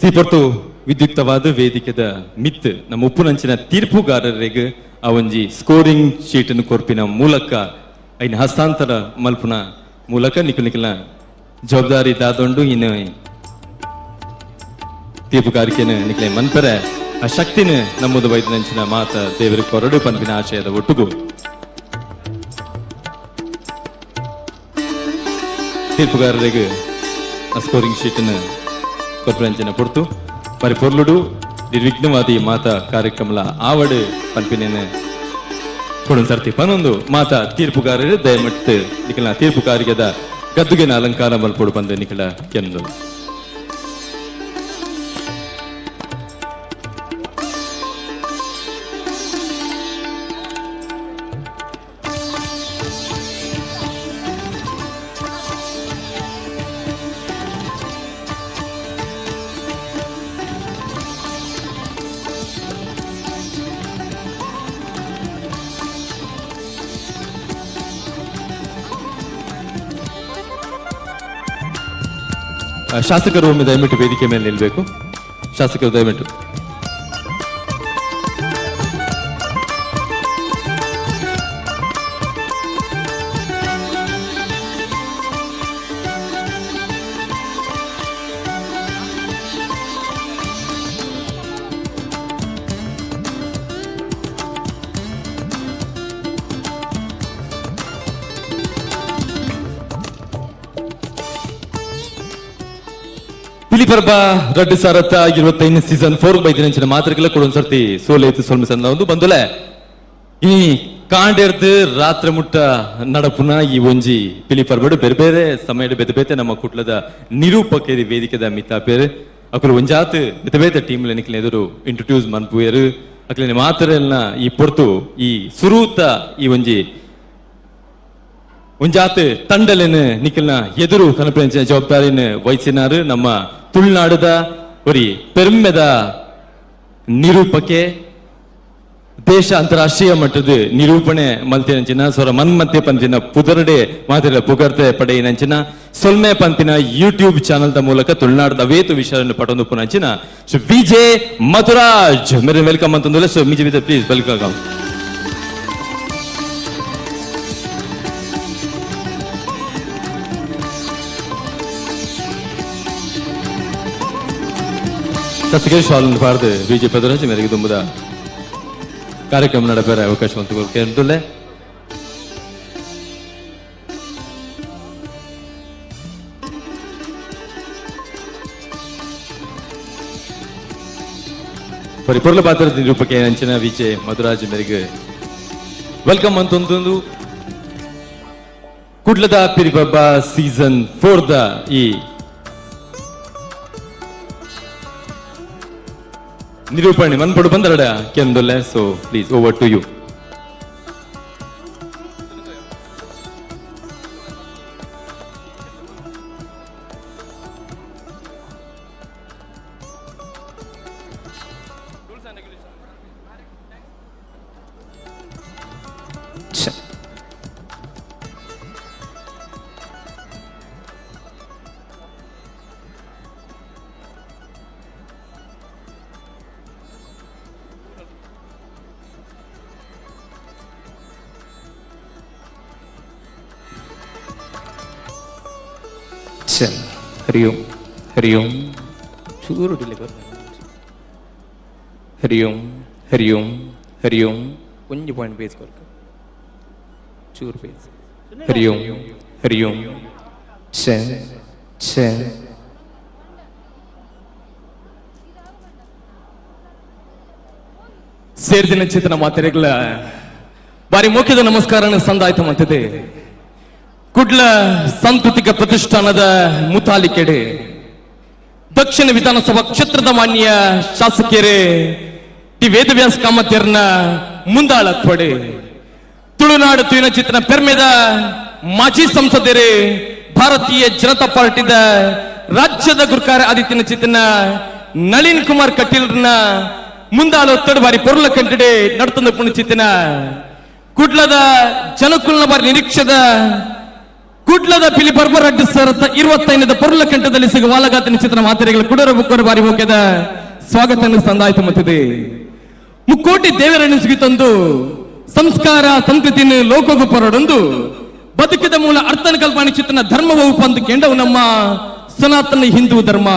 ಸೀಪೊರ್ತು ವಿದ್ಯುಕ್ತವಾದ ವೇದಿಕೆದ ಮಿತ್ ನಮ್ಮ ಉಪ್ಪುನಂಚಿನ ತೀರ್ಪುಗಾರರಿಗೆ ಆ ಒಂಜಿ ಸ್ಕೋರಿಂಗ್ ಶೀಟನ್ನು ಕೊರ್ಪಿನ ಮೂಲಕ ಐನ ಹಸ್ತಾಂತರ ಮಲ್ಪುನ ಮೂಲಕ ನಿಖಲ್ ನಿಖಲ್ನ ಜವಾಬ್ದಾರಿ ದಾದೊಂಡು ಇನ್ನು ತೀರ್ಪುಗಾರಿಕೆನ ನಿಖಲೆ ಮನ್ಪರೆ ಆ ಶಕ್ತಿನ ನಮ್ಮದು ವೈದ್ಯನಂಚಿನ ಮಾತ ದೇವರ ಕೊರಡು ಪನ್ಪಿನ ಆಶಯದ ಒಟ್ಟುಗು ತೀರ್ಪುಗಾರರಿಗೆ ಆ ಸ್ಕೋರಿಂಗ್ ಶೀಟನ್ನು ಕೊರ್ಪುನಂಚಿನ ಪೊರ್ತು ಪರಿ ಪೊರ್ಲುಡು ನಿರ್ವಿಘ್ನವಾದಿ ಮಾತಾ ಕಾರ್ಯಕ್ರಮಲ ಆವಡು ಪನ್ಪಿನೇನು ಕೊಡೊಂದು ಸರ್ತಿ ಪನೊಂದು ಮಾತಾ ತೀರ್ಪುಗಾರರು ದಯಮಟ್ಟು ನಿಖಲ ತೀರ್ಪುಗಾರಿಗೆದ ಗದ್ದುಗೆನ ಅಲಂಕಾರ ಮಲ್ಪೊಡು ಬಂದು ನಿಖಲ ಕೆಂದು. ಶಾಸಕರು ಒಮ್ಮೆ ದಯವಿಟ್ಟು ವೇದಿಕೆ ಮೇಲೆ ನಿಲ್ಲಬೇಕು. ಶಾಸಕರು ದಯವಿಟ್ಟು. ಪಿಲಿಪರ್ಬ ರಡ್ಡು ಸಾರತ್ತ 25 ಸೀಸನ್ 4 ಬೈದಿನಂಚಿನ ಮಾತ್ರಕ್ಕೆಲ್ಲ ಕೂಡ ಒಂದ್ಸರ್ತಿ ಸೋಲೈತು ಸೊಲ್ಮೆ ಸಂದ ಒಂದು ಬಂದುಲೆ ಈ ಕಾಂಡೇರ್ದು ರಾತ್ರಿ ಮುಟ್ಟ ನಡಪುನ ಈ ಒಂಜಿ ಪಿಲಿಪರ್ಬಡು ಬೇರೆ ಬೇರೆ ಸಮಯದ ಬೇತೆ ಬೇತೆ ನಮ್ಮ ಕುಟ್ಲದ ನಿರೂಪಕೇರಿ ವೇದಿಕೆದ ಮಿತಾಪೇರು ಅಕುಲು ಒಂಜಾತ್ ಬೇತೆ ಬೇತೆ ಟೀಮ್ ನಿಕ್ಲೆ ಎದುರು ಇಂಟ್ರೊಡ್ಯೂಸ್ ಮನ್ಪುಯರು ಅಕ್ಲೆ ಮಾತ್ರ ಈ ಪೊರ್ತು ಈ ಸುರೂತ ಈ ಒಂಜಿ ಒಂಜಾತ್ ತಂಡಲೇನು ನಿಖಲ್ನ ಎದುರು ಕನಪಿನ ಜವಾಬ್ದಾರಿನ ವಹಿಸಿನಾರು ನಮ್ಮ ತುಳುನಾಡದ ಒರಿ ಪೆರ್ಮೆದ ನಿರೂಪಕೆ ದೇಶ ಅಂತಾರಾಷ್ಟ್ರೀಯ ಮಟ್ಟದ ನಿರೂಪಣೆ ಮಲ್ತಿನಂಚಿನ ಸ್ವರ ಮನ್ಮತ್ತೆ ಪಂತಿನ ಪುದರಡೆ ಮಾತಿರ ಪುಗರ್ತೆ ಪಡೆಯಿನಂಚಿನ ಸೊಲ್ಮೆ ಪಂತಿನ ಯೂಟ್ಯೂಬ್ ಚಾನೆಲ್ದ ಮೂಲಕ ತುಳುನಾಡದ ಅವೇತು ವಿಷಯವನ್ನು ಪಟೊಂದು ಪುನಂಚಿನ ಶ್ರೀ ವಿಜಯ್ ಮಧುರಾಜ್ ಮೇರೆ welcome ಅಂತಂದ್ರೆ ಸೊ ಮಿಜಿ ಪ್ಲೀಸ್ welcome. ಸತ್ಗೆ shawl ಬಾರ್ದು ವಿಜಯ್ ಪದರಾಜ್ ಮೇರೆಗೆ ತುಂಬುದ ಕಾರ್ಯಕ್ರಮ ನಡೆಪೇರ ಅವಕಾಶ ಕೇಂದ್ರದಲ್ಲೇ ಪರಿಪೂರ್ಣ ಪಾತ್ರದ ನಿರೂಪಕೆ ಅಂಚಿನ ವಿಜಯ್ ಮಧುರಾಜ್ ಮೇರೆಗೆ welcome ಅಂತೊಂದೊಂದು ಕುಡ್ಲದ ಪಿರಿಪಬ್ಬ ಸೀಸನ್ 4 the ಈ ನಿರೂಪಣೆ ಮನ್ಪಡು ಬಂದರಡ ಕೆಂದೊಲ್ಲೆ. So please over to you. Hari Om Hari Om ಚೂರು ಡಿಲೇ ಹರಿಯೋಂ ಹರಿಯೋಂ ಹರಿಯೋಂ ಒಂಜಿ ಪಾಯಿಂಟ್ ಬೇಸ್ ಕೊರ್ಕ ಚೂರು ಬೇಸ್ ಹರಿಯೋಂ ಹರಿಯೋಂ ಛ ಛ ಸೇರ್ದಿನ ಚೇತನ ಮಾತೆರೆಗಳ ಬಾರಿ ಮುಖ್ಯದ ನಮಸ್ಕಾರನ ಸಂದಾಯ್ತು ಮಂತಿದೆ. ಕುಡ್ಲ ಸಾಂಸ್ಕೃತಿಕ ಪ್ರತಿಷ್ಠಾನದ ಮುತಾಲಿಕೆಡೆ ದಕ್ಷಿಣ ವಿಧಾನಸಭಾ ಕ್ಷೇತ್ರದ ಮಾನ್ಯ ಶಾಸಕಿಯರೇ ಟಿ ವೇದವ್ಯಾಸ ಕಾಮತಿಯರ್ನ ಮುಂದಾಳ ತೊಡೆ ತುಳುನಾಡು ತುಯಿನ ಚಿತ್ರನ ಪೆರ್ಮೆದ ಮಾಜಿ ಸಂಸದರೇ ಭಾರತೀಯ ಜನತಾ ಪಾರ್ಟಿದ ರಾಜ್ಯದ ಗುರುಕಾರ ಆದಿತ್ಯನ ಚಿತ್ರನ ನಳಿನ್ ಕುಮಾರ್ ಕಟೀಲ್ನ ಮುಂದಾಳ ಒತ್ತಡ ಬಾರಿ ಪೊರ್ಲ ಕಂಟಡೆ ನಡ್ತಂದ ಪುಣ್ಯ ಚಿತ್ರನ ಕುಡ್ಲದ ಜನಕುಲ್ನ ಬಾರಿ ನಿರೀಕ್ಷದ ಕುಡ್ಲದ ಪಿಲಿ ಪರ್ಬರಡ್ಡು ಸರತ 25ದ ಪೊರ್ಲ ಕಂಠದಲ್ಲಿ ಸಿಗುವ ವಾಲಗಾತನ ಚಿತ್ರ ಮಾತೆರೆಗಳ ಕುಡರ ಬುಕ್ಕರ ಬಾರಿ ಹೋಗ್ಯದ ಸ್ವಾಗತ ಸಂದಾಯಿತು ಮತ್ತಿದೆ. ಮುಕ್ಕೋಟಿ ದೇವರನ್ನು ಸಿಗಿತಂದು ಸಂಸ್ಕಾರ ಸಂಸ್ಕೃತಿಯನ್ನು ಲೋಕಗೂ ಪೊರಡೊಂದು ಬದುಕಿದ ಮೂಲ ಅರ್ಥನ ಕಲ್ಪನೆ ಚಿತ್ರನ ಧರ್ಮವು ಪಂದು ಕೆಂಡವು ನಮ್ಮ ಸನಾತನ ಹಿಂದೂ ಧರ್ಮ.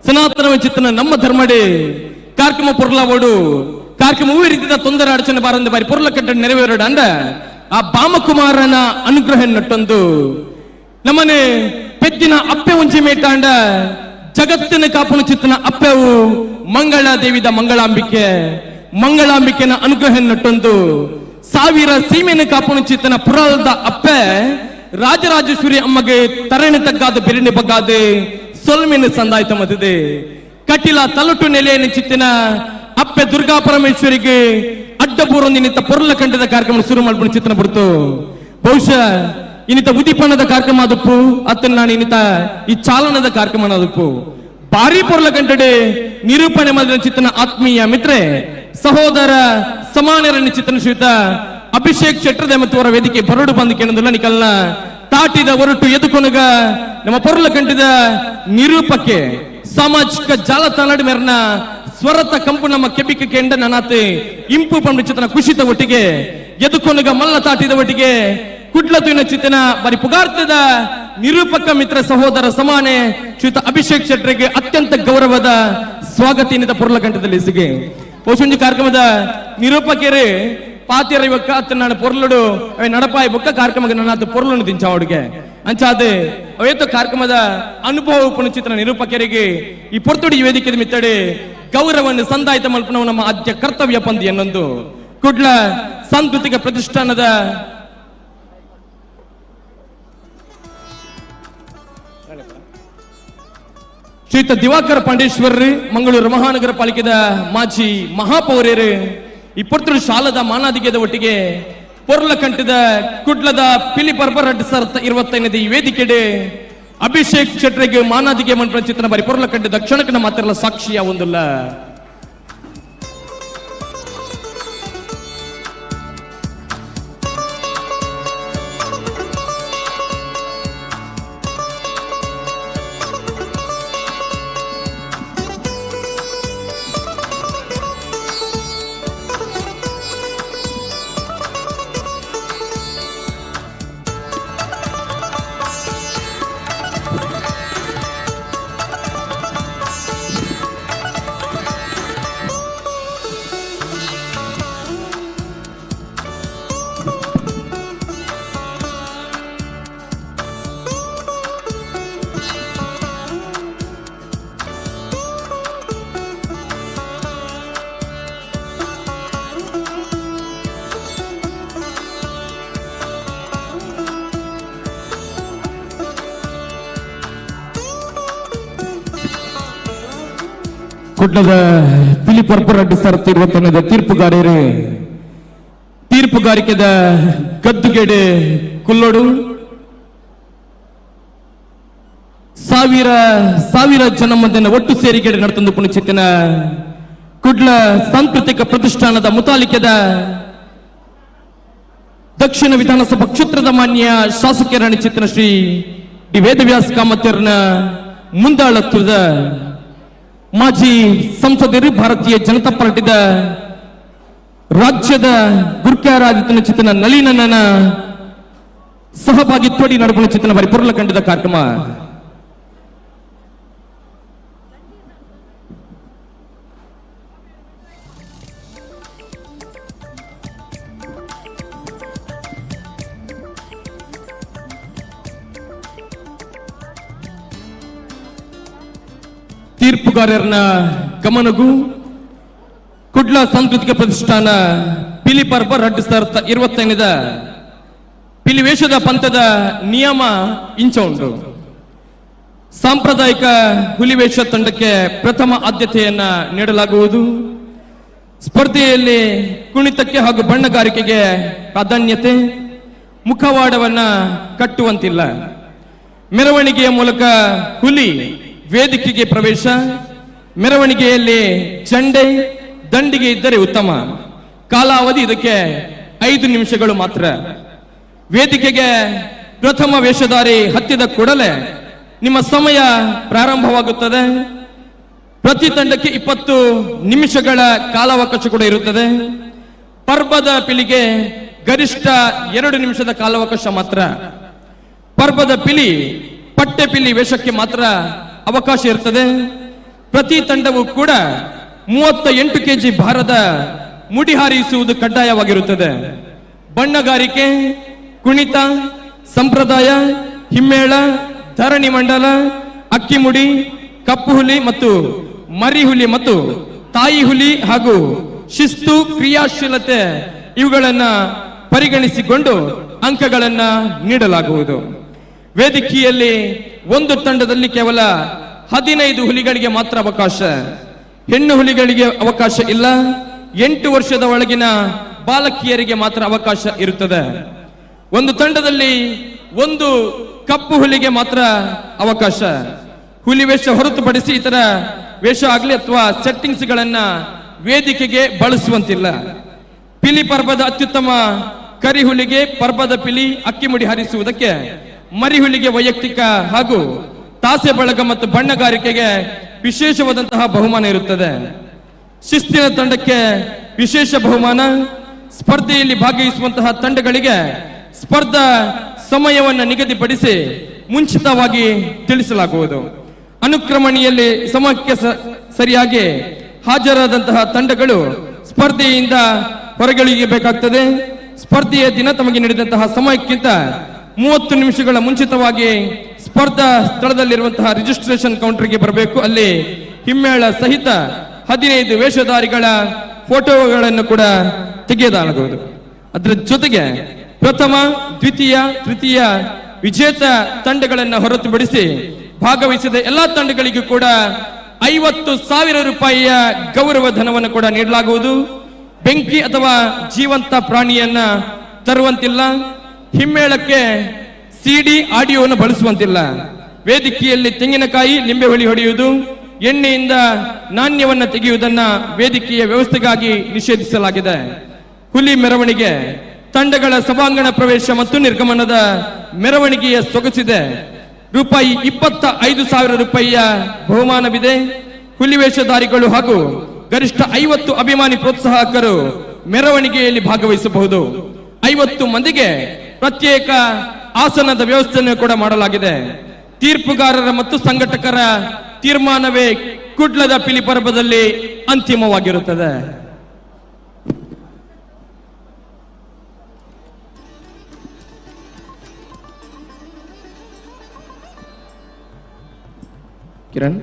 ಸನಾತನ ಚಿತ್ರನ ನಮ್ಮ ಧರ್ಮಡೆ ಕಾರ್ಯಕ್ರಮ ಪೊರ್ಲಾವೋಡು ಕಾರ್ಯಕ್ರಮ ಹೂ ರೀತಿಯ ತೊಂದರೆ ಅಡಚಣೆ ಬಾರಂದ ಬಾರಿ ಪೊರ್ಲ ಕಟ್ಟ ನೆರವೇರೋಡು ಅಂದ ಆ ಬಾಮಕುಮಾರನ ಅನುಗ್ರಹ ನಟ್ಟೊಂದು ನಮ್ಮನೆ ಪೆದ್ದಿನ ಅಪ್ಪೆ ಉಂಚಿ ಮೇಟಾಂಡ ಜಗತ್ತಿನ ಕಾಪುನ ಚಿತ್ತನ ಅಪ್ಪೆವು ಮಂಗಳ ದೇವಿದ ಮಂಗಳಾಂಬಿಕೆ ಮಂಗಳಾಂಬಿಕೆನ ಅನುಗ್ರಹ ನಟ್ಟೊಂದು ಸಾವಿರ ಸೀಮೆನ ಕಾಪುನ ಚಿತ್ತನ ಪುರಾದ ಅಪ್ಪೆ ರಾಜರಾಜೇಶ್ವರಿ ಅಮ್ಮಗೆ ತರಣೆ ತಗ್ಗಾದ ಬೆರಣೆ ಬಗ್ಗಾದ ಸೊಲ್ಮೆನ ಸಂದಾಯ್ತ ಮತ್ತಿದೆ. ಕಟಿಲ ತಲುಟು ನೆಲೆಯನ್ನು ಚಿತ್ತಿನ ಅಪ್ಪೆ ದುರ್ಗಾ ಪರಮೇಶ್ವರಿಗೆ ಅಡ್ಡಪೂರ್ವೊಂದಿನಿತ ಪೊರ್ಲ ಕಂಠದ ಕಾರ್ಯಕ್ರಮ ಶುರು ಮಾಡ್ಕೊಂಡು ಚಿತ್ರಣ ಬಿಡ್ತು. ಬಹುಶಃ ಇನ್ನಿತ ಉದಿಪನದ ಕಾರ್ಯಕ್ರಮ ಅದಪ್ಪು ಅತ್ತ ನಾನು ಇನ್ನಿತ ಈ ಚಾಲನದ ಕಾರ್ಯಕ್ರಮ ಅದಪ್ಪು ಭಾರಿ ಪೊರ್ಲ ಕಂಠಡೆ ನಿರೂಪಣೆ ಮಾಡಿದ ಚಿತ್ರನ ಆತ್ಮೀಯ ಮಿತ್ರೆ ಸಹೋದರ ಸಮಾನರನ್ನು ಚಿತ್ರಣ ಶ್ರೀಯುತ ಅಭಿಷೇಕ್ ಶೆಟ್ಟರ್ದೆ ಮತ್ತು ಅವರ ವೇದಿಕೆ ಬರಡು ಬಂದು ಕೇಳೋದಿಲ್ಲ ನಿಕಲ್ನ ತಾಟಿದ ಹೊರಟು ಎದುಕೊನಗ ನಮ್ಮ ಪೊರ್ಲ ಕಂಠದ ನಿರೂಪಕ್ಕೆ ಸಾಮಾಜಿಕ ಜಾಲತಾಣ ಮೇರ್ನ ಸ್ವರತ ಕಂಪು ನಮ್ಮ ಕೆಬಿಕ ಕೆಂಡ ನನಾತೆ ಇಂಪು ಪಂಡು ಚಿತ್ರನ ಕುಶಿತ ಒಟ್ಟಿಗೆ ಎದುಕೊನಗ ಮಲ್ಲ ತಾಟಿದ ಒಟ್ಟಿಗೆ ಕುಡ್ಲತುವಿನ ಚಿತ್ತನ ಬರಿ ಪುಗಾರ್ತದ ನಿರೂಪಕ ಮಿತ್ರ ಸಹೋದರ ಸಮಾನೆ ಶ್ರೀಯುತ ಅಭಿಷೇಕ್ ಶೆಟ್ಟರಿಗೆ ಅತ್ಯಂತ ಗೌರವದ ಸ್ವಾಗತ ಪೊರ್ಲಕಂಠದಲ್ಲಿ ಸಿಗೆ. ಪೋಷುಂಜಿ ಕಾರ್ಯಕ್ರಮದ ನಿರೂಪಕರು ಪಾತಿರ ಇವಕ್ಕ ಅತ್ತ ನಾನು ಪೊರ್ಲುಡು ಅವೆ ನಡಪಾಯಿ ಬೊಕ್ಕ ಕಾರ್ಯಕ್ರಮಕ್ಕೆ ನನ್ನ ಪೊರ್ಲುನು ತಿಂಚಾವಡಿಗೆ ಅಂಚಾದೆ ಅವೇತ ಕಾರ್ಯಕ್ರಮದ ಅನುಭವ ಪುನಚಿತ್ರ ನಿರೂಪಕರಿಗೆ ಈ ಪೊರ್ತುಡಿ ವೇದಿಕೆ ಮಿತ್ತಡೆ ಗೌರವವನ್ನು ಸಂದಾಯಿತ ಮಲ್ಪನವು ನಮ್ಮ ಆದ್ಯ ಕರ್ತವ್ಯ ಪಂದಿ ಎನ್ನೊಂದು ಕುಡ್ಲ ಸಾಂಸ್ಕೃತಿಕ ಪ್ರತಿಷ್ಠಾನದ ಶ್ರೀಯುತ ದಿವಾಕರ ಪಾಂಡೇಶ್ವರ್ರಿ ಮಂಗಳೂರು ಮಹಾನಗರ ಪಾಲಿಕೆದ ಮಾಜಿ ಮಹಾಪೌರ್ಯರು ಈ ಪೊರ್ತುಡು ಶಾಲದ ಮಾನಾದಿಗೆದ ಒಟ್ಟಿಗೆ ಪೊರ್ಲಕಂಠದ ಕುಡ್ಲದ ಪಿಲಿ ಪರ್ಬರಡ್ ಸರ್ 25ನೇ ಈ ವೇದಿಕೆಡೆ ಅಭಿಷೇಕ್ ಶೆಟ್ಟರಿಗೆ ಮಾನಾದಿಗೆ ಮಂಟಪ ಚಿತ್ರಣ ಬಾರಿ ಪೊರ್ಲಕಂಠದ ಕ್ಷಣಕ್ಕನ ಮಾತ್ರ ಸಾಕ್ಷಿಯ ಒಂದಲ್ಲ. ಕುಡ್ಲದ ಪಿಲಿ ಪರ್ಪರಡ್ಡಿ ಸರ್ 25ನೇ ತೀರ್ಪುಗಾರರು ತೀರ್ಪುಗಾರಿಕೆದ ಗದ್ದುಗೆಡೆ ಕುಲ್ಲೋಡು ಸಾವಿರ ಸಾವಿರ ಜನ ಮಂದಿನ ಒಟ್ಟು ಸೇರಿಗೆಡೆ ನಡೆತಂದು ಪುಣಚಿತ್ತಿನ ಕುಡ್ಲ ಸಾಂಸ್ಕೃತಿಕ ಪ್ರತಿಷ್ಠಾನದ ಮುತಾಲಿಕೆದ ದಕ್ಷಿಣ ವಿಧಾನಸಭಾ ಕ್ಷೇತ್ರದ ಮಾನ್ಯ ಶಾಸಕರ ಚಿತ್ರ ಶ್ರೀ ಡಿ ವೇದವ್ಯಾಸ ಕಾಮತ್ತರ್ನ ಮುಂದಾಳತ್ವದ ಮಾಜಿ ಸಂಸದರು ಭಾರತೀಯ ಜನತಾ ಪಾರ್ಟಿದ ರಾಜ್ಯದ ಗುರ್ಕಾರಾದಿತ್ಯನ ಚಿತ್ರನ ನಳಿನನ ಸಹಭಾಗಿತ್ವಡಿ ನಡುಗುಣ ಚಿತ್ರನ ಬಾರಿ ಪೊರ್ಲ ಕಂಡದ ಕಾರ್ಯಕ್ರಮ. ತೀರ್ಪುಗಾರರನ್ನ ಗಮನಗೂ ಕುಡ್ಲ ಸಾಂಸ್ಕೃತಿಕ ಪ್ರತಿಷ್ಠಾನ ಪಿಲಿ ಪರ್ಬ 2025ದ ಪಿಲಿ ವೇಷದ ಪಂಥದ ನಿಯಮ ಇಂಚ ಉಂಟು. ಸಾಂಪ್ರದಾಯಿಕ ಹುಲಿವೇಷ ತಂಡಕ್ಕೆ ಪ್ರಥಮ ಆದ್ಯತೆಯನ್ನ ನೀಡಲಾಗುವುದು. ಸ್ಪರ್ಧೆಯಲ್ಲಿ ಕುಣಿತಕ್ಕೆ ಹಾಗೂ ಬಣ್ಣಗಾರಿಕೆಗೆ ಪ್ರಾಧಾನ್ಯತೆ. ಮುಖವಾಡವನ್ನ ಕಟ್ಟುವಂತಿಲ್ಲ. ಮೆರವಣಿಗೆಯ ಮೂಲಕ ಹುಲಿ ವೇದಿಕೆಗೆ ಪ್ರವೇಶ. ಮೆರವಣಿಗೆಯಲ್ಲಿ ಚಂಡೆ ದಂಡಿಗೆ ಇದ್ದರೆ ಉತ್ತಮ. ಕಾಲಾವಧಿ ಇದಕ್ಕೆ 5 ನಿಮಿಷಗಳು ಮಾತ್ರ. ವೇದಿಕೆಗೆ ಪ್ರಥಮ ವೇಷಧಾರಿ ಹತ್ತಿದ ಕೂಡಲೇ ನಿಮ್ಮ ಸಮಯ ಪ್ರಾರಂಭವಾಗುತ್ತದೆ. ಪ್ರತಿ ತಂಡಕ್ಕೆ 20 ನಿಮಿಷಗಳ ಕಾಲಾವಕಾಶ ಕೂಡ ಇರುತ್ತದೆ. ಪರ್ಬದ ಪಿಲಿಗೆ ಗರಿಷ್ಠ 2 ನಿಮಿಷದ ಕಾಲಾವಕಾಶ ಮಾತ್ರ. ಪರ್ಬದ ಪಿಲಿ, ಪಟ್ಟೆ ಪಿಲಿ ವೇಷಕ್ಕೆ ಮಾತ್ರ ಅವಕಾಶ ಇರುತ್ತದೆ. ಪ್ರತಿ ತಂಡವೂ ಕೂಡ 38 ಕೆಜಿ ಭಾರದ ಮುಡಿ ಹಾರಿಸುವುದು ಕಡ್ಡಾಯವಾಗಿರುತ್ತದೆ. ಬಣ್ಣಗಾರಿಕೆ, ಕುಣಿತ, ಸಂಪ್ರದಾಯ, ಹಿಮ್ಮೇಳ, ಧರಣಿ ಮಂಡಲ, ಅಕ್ಕಿಮುಡಿ, ಕಪ್ಪು ಹುಲಿ ಮತ್ತು ಮರಿ ಹುಲಿ ಮತ್ತು ತಾಯಿ ಹುಲಿ ಹಾಗೂ ಶಿಸ್ತು, ಕ್ರಿಯಾಶೀಲತೆ ಇವುಗಳನ್ನ ಪರಿಗಣಿಸಿಕೊಂಡು ಅಂಕಗಳನ್ನ ನೀಡಲಾಗುವುದು. ವೇದಿಕೆಯಲ್ಲಿ ಒಂದು ತಂಡದಲ್ಲಿ ಕೇವಲ 15 ಹುಲಿಗಳಿಗೆ ಮಾತ್ರ ಅವಕಾಶ. ಹೆಣ್ಣು ಹುಲಿಗಳಿಗೆ ಅವಕಾಶ ಇಲ್ಲ. 8 ವರ್ಷದ ಒಳಗಿನ ಬಾಲಕಿಯರಿಗೆ ಮಾತ್ರ ಅವಕಾಶ ಇರುತ್ತದೆ. ಒಂದು ತಂಡದಲ್ಲಿ ಒಂದು ಕಪ್ಪು ಹುಲಿಗೆ ಮಾತ್ರ ಅವಕಾಶ. ಹುಲಿ ವೇಷ ಹೊರತುಪಡಿಸಿ ಇತರ ವೇಷ ಆಗಲಿ ಅಥವಾ ಸೆಟ್ಟಿಂಗ್ಸ್ ಗಳನ್ನ ವೇದಿಕೆಗೆ ಬಳಸುವಂತಿಲ್ಲ. ಪಿಲಿ ಪರ್ಬದ ಅತ್ಯುತ್ತಮ ಕರಿಹುಲಿಗೆ ಪರ್ಬದ ಪಿಲಿ ಅಕ್ಕಿಮುಡಿ ಹಾರಿಸುವುದಕ್ಕೆ, ಮರಿಹುಲಿಗೆ ವೈಯಕ್ತಿಕ ಹಾಗೂ ತಾಸೆ ಬಳಗ ಮತ್ತು ಬಣ್ಣಗಾರಿಕೆಗೆ ವಿಶೇಷವಾದಂತಹ ಬಹುಮಾನ ಇರುತ್ತದೆ. ಶಿಸ್ತಿನ ತಂಡಕ್ಕೆ ವಿಶೇಷ ಬಹುಮಾನ. ಸ್ಪರ್ಧೆಯಲ್ಲಿ ಭಾಗವಹಿಸುವಂತಹ ತಂಡಗಳಿಗೆ ಸ್ಪರ್ಧಾ ಸಮಯವನ್ನು ನಿಗದಿಪಡಿಸಿ ಮುಂಚಿತವಾಗಿ ತಿಳಿಸಲಾಗುವುದು. ಅನುಕ್ರಮಣಿಯಲ್ಲಿ ಸಮಯಕ್ಕೆ ಸರಿಯಾಗಿ ಹಾಜರಾದಂತಹ ತಂಡಗಳು ಸ್ಪರ್ಧೆಯಿಂದ ಹೊರಗಿಳಿಯಬೇಕಾಗ್ತದೆ. ಸ್ಪರ್ಧೆಯ ದಿನ ತಮಗೆ ನೀಡಿದಂತಹ ಸಮಯಕ್ಕಿಂತ 30 ನಿಮಿಷಗಳ ಮುಂಚಿತವಾಗಿ ಸ್ಪರ್ಧಾ ಸ್ಥಳದಲ್ಲಿರುವಂತಹ ರಿಜಿಸ್ಟ್ರೇಷನ್ ಕೌಂಟರ್ಗೆ ಬರಬೇಕು. ಅಲ್ಲಿ ಹಿಮ್ಮೇಳ ಸಹಿತ 15 ವೇಷಧಾರಿಗಳ ಫೋಟೋಗಳನ್ನು ಕೂಡ ತೆಗೆಯಲಾಗುವುದು. ಅದರ ಜೊತೆಗೆ ಪ್ರಥಮ, ದ್ವಿತೀಯ, ತೃತೀಯ ವಿಜೇತ ತಂಡಗಳನ್ನು ಹೊರತುಪಡಿಸಿ ಭಾಗವಹಿಸಿದ ಎಲ್ಲಾ ತಂಡಗಳಿಗೂ ಕೂಡ 50,000 ರೂಪಾಯಿಯ ಗೌರವ ಧನವನ್ನು ಕೂಡ ನೀಡಲಾಗುವುದು. ಬೆಂಕಿ ಅಥವಾ ಜೀವಂತ ಪ್ರಾಣಿಯನ್ನ ತರುವಂತಿಲ್ಲ. ಹಿಮ್ಮೇಳಕ್ಕೆ ಸಿಡಿ ಆಡಿಯೋವನ್ನು ಬಳಸುವಂತಿಲ್ಲ. ವೇದಿಕೆಯಲ್ಲಿ ತೆಂಗಿನಕಾಯಿ, ಲಿಂಬೆ ಹುಳಿ ಹೊಡೆಯುವುದು, ಎಣ್ಣೆಯಿಂದ ನಾಣ್ಯವನ್ನು ತೆಗೆಯುವುದನ್ನ ವೇದಿಕೆಯ ವ್ಯವಸ್ಥೆಗಾಗಿ ನಿಷೇಧಿಸಲಾಗಿದೆ. ಹುಲಿ ಮೆರವಣಿಗೆ ತಂಡಗಳ ಸಭಾಂಗಣ ಪ್ರವೇಶ ಮತ್ತು ನಿರ್ಗಮನದ ಮೆರವಣಿಗೆಯ ಸೊಗಸಿದೆ. ರೂಪಾಯಿ 25,000 ರೂಪಾಯಿಯ ಬಹುಮಾನವಿದೆ. ಹುಲಿ ವೇಷಧಾರಿಗಳು ಹಾಗೂ ಗರಿಷ್ಠ 50 ಅಭಿಮಾನಿ ಪ್ರೋತ್ಸಾಹಕರು ಮೆರವಣಿಗೆಯಲ್ಲಿ ಭಾಗವಹಿಸಬಹುದು. 50 ಮಂದಿಗೆ ಪ್ರತ್ಯೇಕ ಆಸನದ ವ್ಯವಸ್ಥೆಯನ್ನು ಕೂಡ ಮಾಡಲಾಗಿದೆ. ತೀರ್ಪುಗಾರರ ಮತ್ತು ಸಂಘಟಕರ ತೀರ್ಮಾನವೇ ಕುಡ್ಲದ ಪಿಲಿ ಪರ್ಬದಲ್ಲಿ ಅಂತಿಮವಾಗಿರುತ್ತದೆ. ಕಿರಣ್,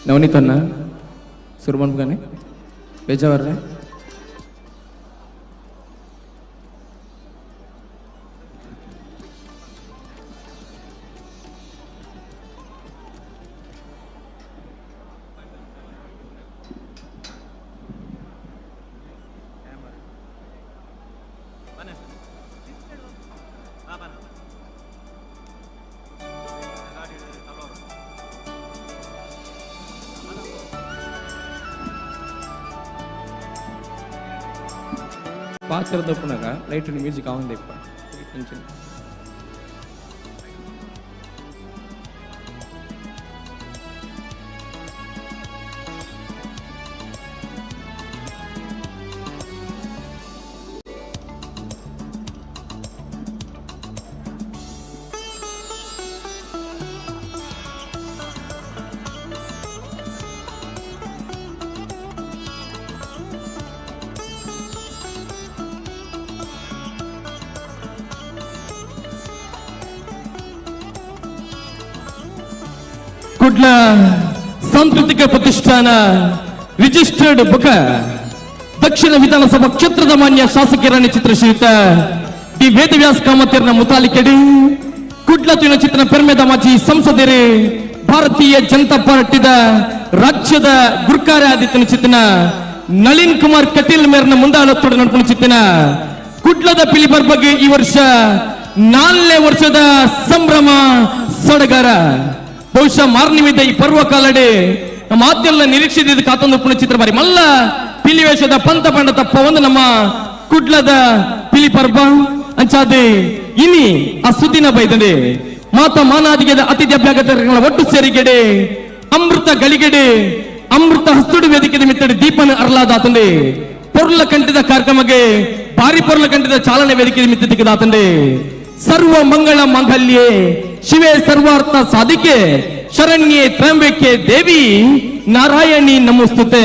ನವನೀತನ್ನ ಸುರ್ಮನ್ಗಾನೆ ಬೇಜಾವರ್ರೆ. ಪಾತ್ರದ ಪುನಗ ಲೈಟ್ ಮ್ಯೂಸಿಕ್ ಆವಂದೆ ಇಪ್ಪ. ಕುಡ್ಲ ಸಾಂಸ್ಕೃತಿಕ ಪ್ರತಿಷ್ಠಾನ ರಿಜಿಸ್ಟರ್ಡ್ ಬುಕ ದಕ್ಷಿಣ ವಿಧಾನಸಭಾ ಕ್ಷೇತ್ರದ ಮಾನ್ಯ ಶಾಸಕರನ್ನ ಚಿತ್ರಶ್ರೀಯುತ ಡಿ ವೇದವ್ಯಾಸ್ ಕಾಮತಿಯರ್ನ ಮುತಾಲಿಕೆಡಿ ಕುಡ್ಲ ತುಳಿನ ಚಿತ್ರ ಪೆರ್ಮೆದ ಮಾಜಿ ಸಂಸದರು ಭಾರತೀಯ ಜನತಾ ಪಾರ್ಟಿದ ರಾಜ್ಯದ ಗುರ್ಕಾರೆ ಆದಿತ್ಯನ ಚಿತ್ತಿನ ನಳಿನ್ ಕುಮಾರ್ ಕಟೀಲ್ ಮೇರ್ನ ಮುಂದಾಳತ್ತೋಡು ನಡ್ಕೊಂಡು ಚಿತ್ತಿನ ಕುಡ್ಲದ ಪಿಲಿಬರ್ ಬಗ್ಗೆ ಈ ವರ್ಷ 4ನೇ ವರ್ಷದ ಸಂಭ್ರಮ ಸಡಗರ. ಬಹುಶಃ ಮಾರ್ನಿಮಿದ ಈ ಪರ್ವ ಕಾಲಡೆ ನಮ್ಮ ಆದ್ಯಲ್ಲ ನಿರೀಕ್ಷಿತ ಕಾತೊಂದು ಪುಣ್ಯ ಚಿತ್ರ ಬಾರಿ ಮಲ್ಲ ಪಿಲಿವೇಶದ ಪಂತ ಪಂಡ ತಪ್ಪ ಒಂದು ನಮ್ಮ ಕುಡ್ಲದ ಪಿಲಿ ಪರ್ಬ ಅಂಚಾದೆ ಇನಿ ಆ ಸುದ್ದಿನ ಬೈದಂಡೆ ಮಾತ ಮಾನಾದಿಗೆದ ಅತಿಥಿ ಅಭ್ಯಾಗತಗಳ ಒಟ್ಟು ಸೇರಿಗೆಡೆ ಅಮೃತ ಗಳಿಗೆಡೆ ಅಮೃತ ಹಸ್ತುಡು ವೇದಿಕೆ ಮಿತ್ತಡೆ ದೀಪನ ಅರ್ಲಾದಾತಂಡೆ ಪೊರ್ಲ ಕಂಠದ ಕಾರ್ಯಕ್ರಮಕ್ಕೆ ಭಾರಿ ಪೊರ್ಲ ಕಂಠದ ಚಾಲನೆ ವೇದಿಕೆ ಮಿತ್ತದಿಕ್ಕದಾತಂಡೆ ಸರ್ವ ಮಂಗಳ ಮಾಂಗಲ್ಯೆ ಶಿವೆ ಸರ್ವಾರ್ಥ ಸಾಧಿಕೆ ಶರಣ್ಯೆ ತ್ರಂಬಿಕೆ ದೇವಿ ನಾರಾಯಣಿ ನಮೋಸ್ತುತೆ.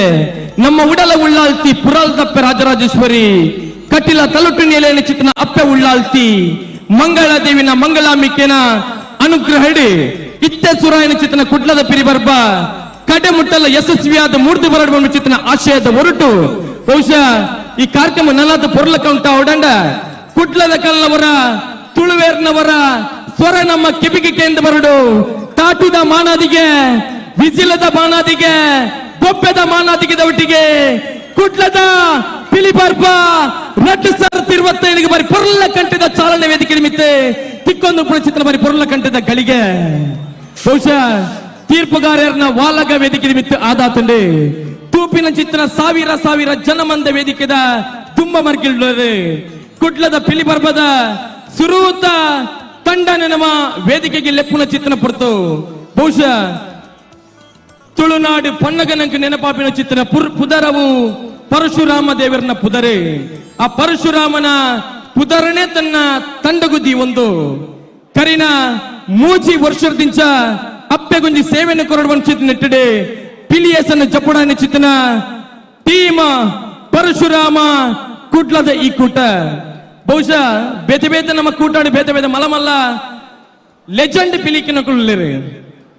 ನಮ್ಮ ಉಡಲ ಉಳ್ಳಾಲ್ತಿ ಪುರಾಲ್ ತಪ್ಪೆ ರಾಜರಾಜೇಶ್ವರಿ ಕಟಿಲ ತಲುಟು ನೆಲೆಯ ಚಿತ್ತನ ಅಪ್ಪೆ ಉಳ್ಳಾಲ್ತಿ ಮಂಗಳ ದೇವಿನ ಮಂಗಳಾಂಬಿಕೆನ ಅನುಗ್ರಹಡಿ ಇತ್ತೆ ಸುರಾಯನ ಚಿತ್ತನ ಕುಡ್ಲದ ಪಿರಿಬರ್ಬ ಕಡೆ ಮುಟ್ಟಲ್ಲ ಯಶಸ್ವಿಯಾದ ಮೂರ್ತಿ ಬರಡುವ ಚಿತ್ತನ ಆಶಯದ ಹೊರಟು ಬಹುಶಃ ಈ ಕಾರ್ಯಕ್ರಮ ನಲಾದ ಪೊರ್ಲಕ ಉಂಟ ಒಡಂಡ ಕುಡ್ಲದ ಕಲ್ಲವರ ತುಳುವೇರ್ನವರ ಸ್ವರ ನಮ್ಮ ಕಿವಿಗೆ ಕೇಂದ್ರ ಬರಡು ತಾಟಿದ ಮಾನಾದಿಗೆ ವಿಜಿಲದ ಮಾನಾದಿಗೆ ಬೊಬ್ಬೆದ ಮಾನಾದಿಗೆ ಒಟ್ಟಿಗೆ ಕುಡ್ಲದ ಪಿಲಿಪರ್ಬ 2025 ಬಾರಿ ಪೊರ್ಲ ಕಂಠದ ಚಾಲನೆ ವೇದಿಕೆ ನಿಮಿತ್ತ ತಿಕ್ಕೊಂದು ಪುಣಚಿತ್ರ ಬಾರಿ ಪೊರ್ಲ ಕಂಠದ ಗಳಿಗೆ ಬಹುಶಃ ತೀರ್ಪುಗಾರರನ್ನ ವಾಲಗ ವೇದಿಕೆ ನಿಮಿತ್ತ ಆದಾತಂಡೆ ತೂಪಿನ ಚಿತ್ರ ಸಾವಿರ ಸಾವಿರ ಜನಮಂದ ವೇದಿಕೆದ ತುಂಬ ಮರ್ಗಿಲ್ಡೋರೆ ಕುಡ್ಲದ ಪಿಲಿಪರ್ಬದ ಸುರೂತ ತಂಡನೆ ನಮ್ಮ ವೇದಿಕೆಗೆ ಲೆಪ್ಪುನ ಚಿತ್ರನ ಪುರ್ತು ಬಹುಶಃ ತುಳುನಾಡು ಪನ್ನಗನಂಕ ನೆನಪಾಪಿನ ಚಿತ್ರ ಪುದರವು ಪರಶುರಾಮ ದೇವರನ್ನ ಪುದರೆ ಆ ಪರಶುರಾಮನ ಪುದರನೇ ತನ್ನ ತಂಡಗುದ್ದಿ ಒಂದು ಕರಿನ ಮೂಜಿ ವರ್ಷದಿಂಚ ಅಪ್ಪೆಗುಂಜಿ ಸೇವೆಯನ್ನು ಕೊರಡುವ ಚಿತ್ರ ನೆಟ್ಟಡೆ ಪಿಲಿಯಸನ ಜಪುಡಾನ ಚಿತ್ತನ ಟೀಮ ಪರಶುರಾಮ ಕುಡ್ಲದ ಈ ಕೂಟ ಬಹುಶಃ ಬೇತೆ ಬೇತೆ ನಮ್ಮ ಕೂಟಾಡಿ ಬೇತೆ ಬೇತೆ ಮಲಮಲ್ಲ ಲೆಜೆಂಡ್ ಪಿಲಿಕಿನ ಕುಳ್ಳಿರು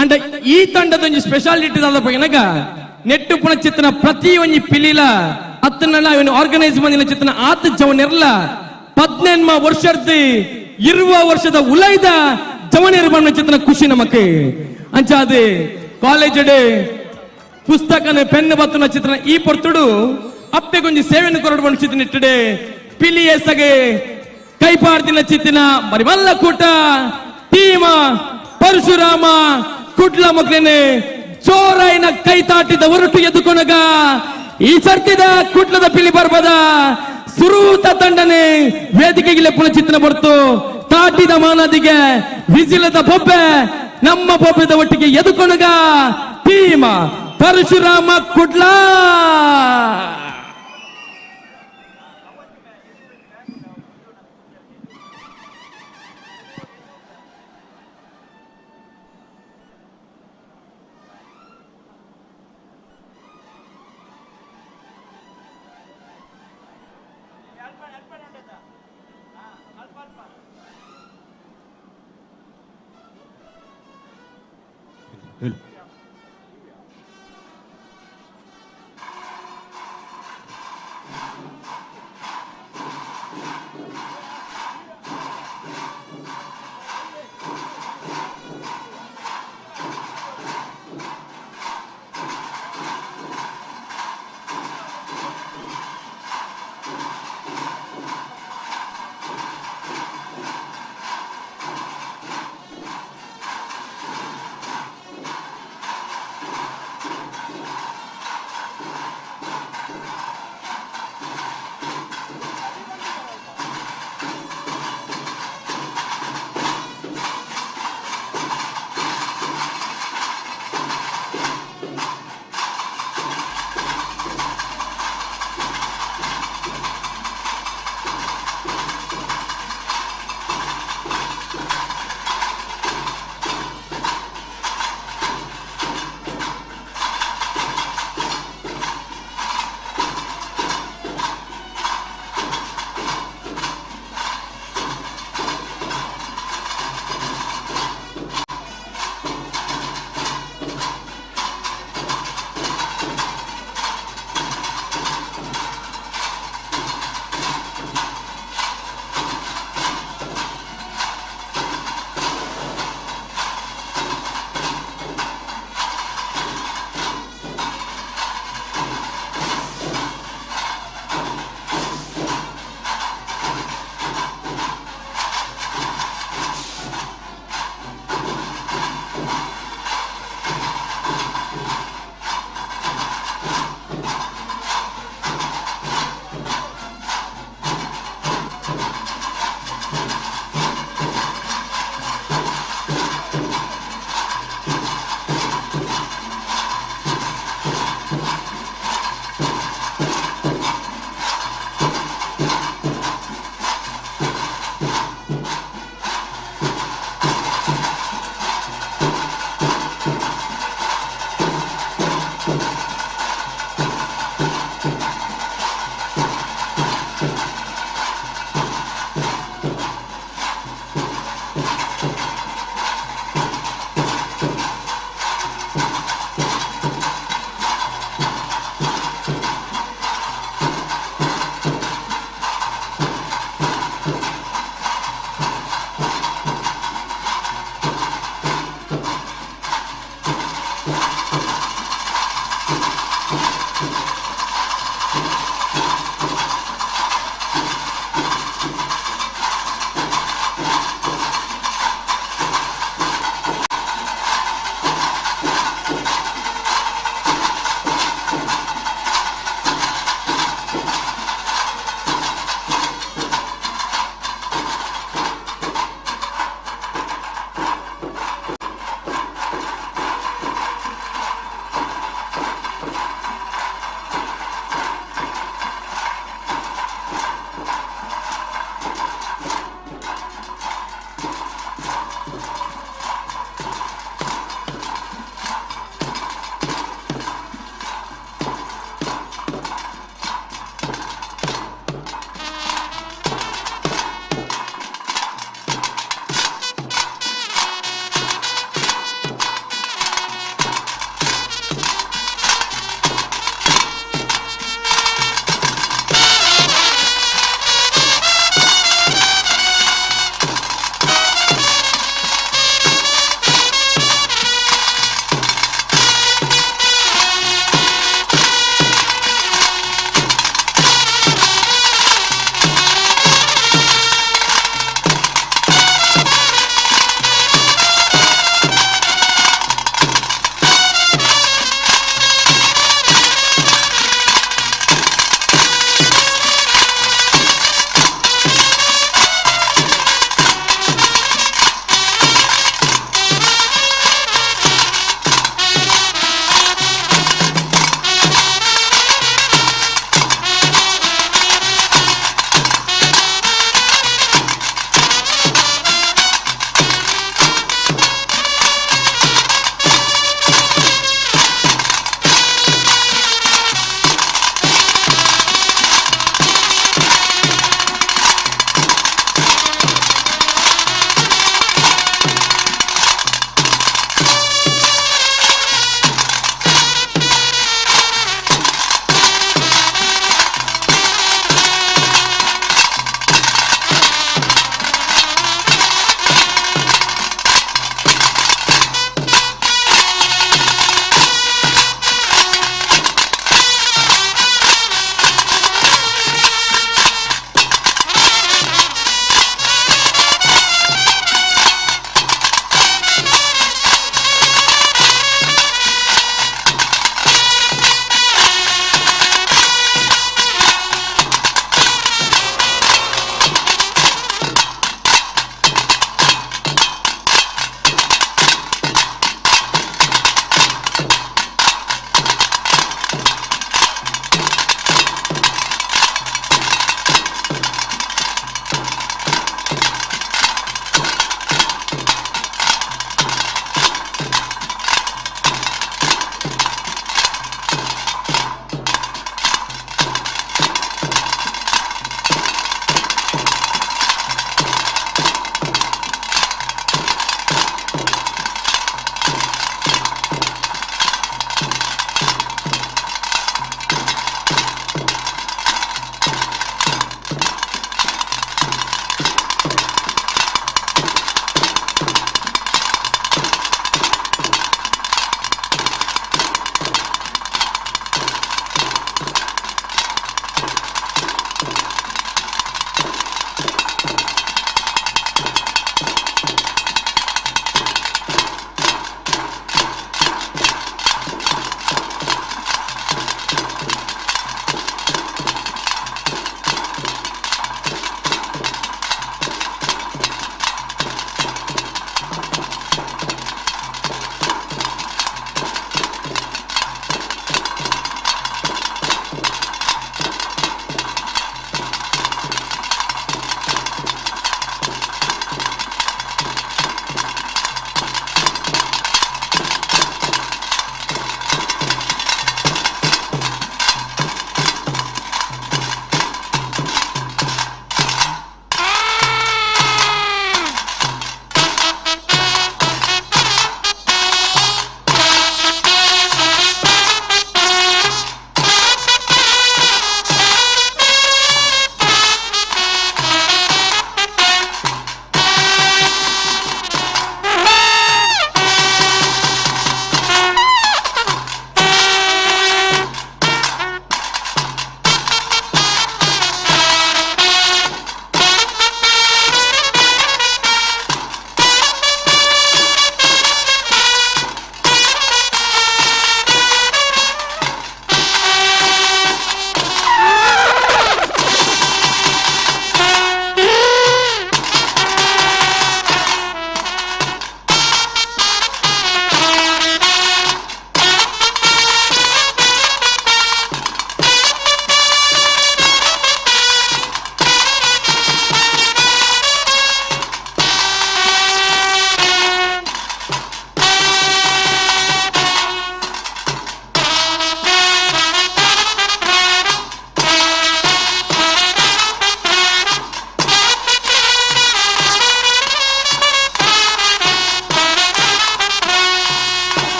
ಅಂಡ ಈ ತಂಡದ ಒಂಜಿ ಸ್ಪೆಷಾಲಿಟಿ ದಾದ ನೆಟ್ಟು ಪುಣ ಚಿತ್ರನ ಪ್ರತಿ ಒಂಜಿ ಪಿಲಿಲ ಅತ್ತನ ಇವನು ಆರ್ಗನೈಸ್ ಬಂದಿನ ಚಿತ್ರನ ಆತ ಜವನಿರ್ಲ 18 ವರ್ಷದ 20 ವರ್ಷದ ಉಲೈದ ಜವನಿರ್ ಬಂದ ಚಿತ್ರನ ಖುಷಿ ನಮಕ್ ಅಂಚಾದೆ ಕಾಲೇಜ್ ಡೇ ಪುಸ್ತಕನ ಪೆನ್ ಬತ್ತನ ಚಿತ್ರನ ಈ ಪೊರ್ತುಡು ಅಪ್ಪೆಗೊಂಜಿ ಸೇವೆಯನ್ನು ಕೊರಡು ಬಂದ ಚಿತ್ರನ ಇಟ್ಟಡೆ ಪಿಲಿಯ ಸಗೆ ಕೈಪಾರ್ದಿನ ಚಿತ್ತಿನ ಮರಿಮಲ್ಲ ಕೂಟ ಟೀಮ ಪರಶುರಾಮ ಕುಡ್ಲ ಮಕ್ಕಳನ್ನೇ ಜೋರಾಯಿನ ಕೈ ತಾಟಿದ ಹೊರಟು ಎದ್ದುಕೊನಗ ಈ ಸರ್ತಿದ ಕುಡ್ಲದ ಪಿಲಿ ಬರ್ಬದ ಸುರೂತ ತಂಡನೆ ವೇದಿಕೆಗೆ ಲೆಪ್ಪುನ ಚಿತ್ರಣ ಬರ್ತು ತಾಟಿದ ಮಾನದಿಗೆ ವಿಜಿಲದ ಬೊಬ್ಬೆ ನಮ್ಮ ಬೊಬ್ಬೆದ ಒಟ್ಟಿಗೆ ಎದುಕೊನಗ ಟೀಮ ಪರಶುರಾಮ ಕುಡ್ಲ.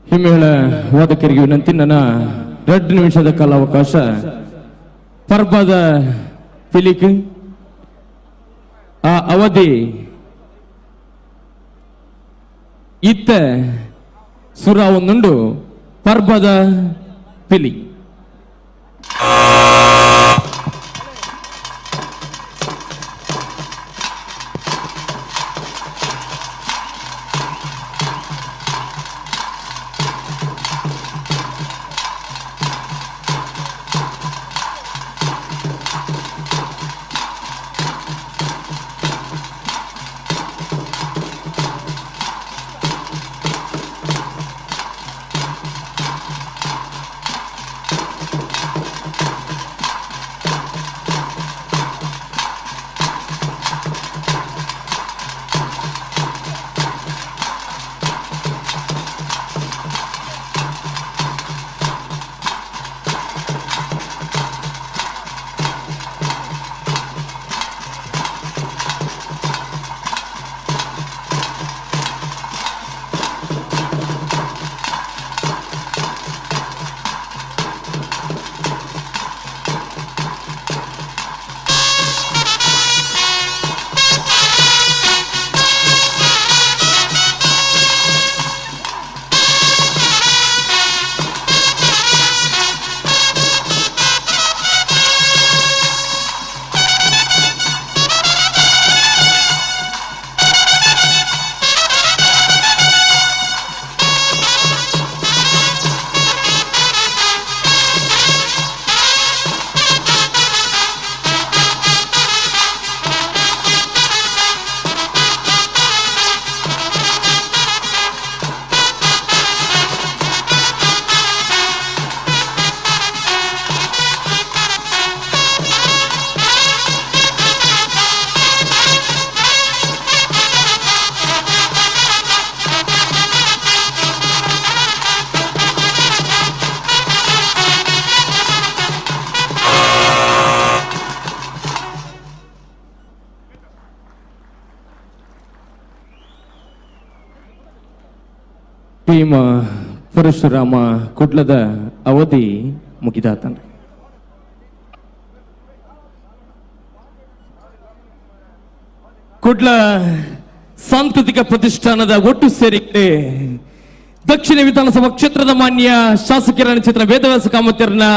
ಹಿಮ್ಮೇಳ ವಾದಕರಿಗೆ ವಿನಂತಿ. ನನ್ನ 2 ನಿಮಿಷದ ಕಾಲಾವಕಾಶ. ಪರ್ಬದ ಪಿಲಿಕ್ ಆ ಅವಧಿ ಇತ್ತ ಸುರ ಒಂದುಂಡು ಪರ್ಬದ ಪಿಲಿ. ಟೀಮ್ ಪರಶುರಾಮ ಕುಡ್ಲದ ಅವಧಿ ಮುಗಿದಾತನ. ಕುಡ್ಲ ಸಾಂಸ್ಕೃತಿಕ ಪ್ರತಿಷ್ಠಾನದ ಒಟ್ಟು ಸೇರಿಕೆ ದಕ್ಷಿಣ ವಿಧಾನಸಭಾ ಕ್ಷೇತ್ರದ ಮಾನ್ಯ ಶಾಸಕರ ಚಿತ್ರ ವೇದವ್ಯಾಸ ಕಾಮತಿಯರನ್ನ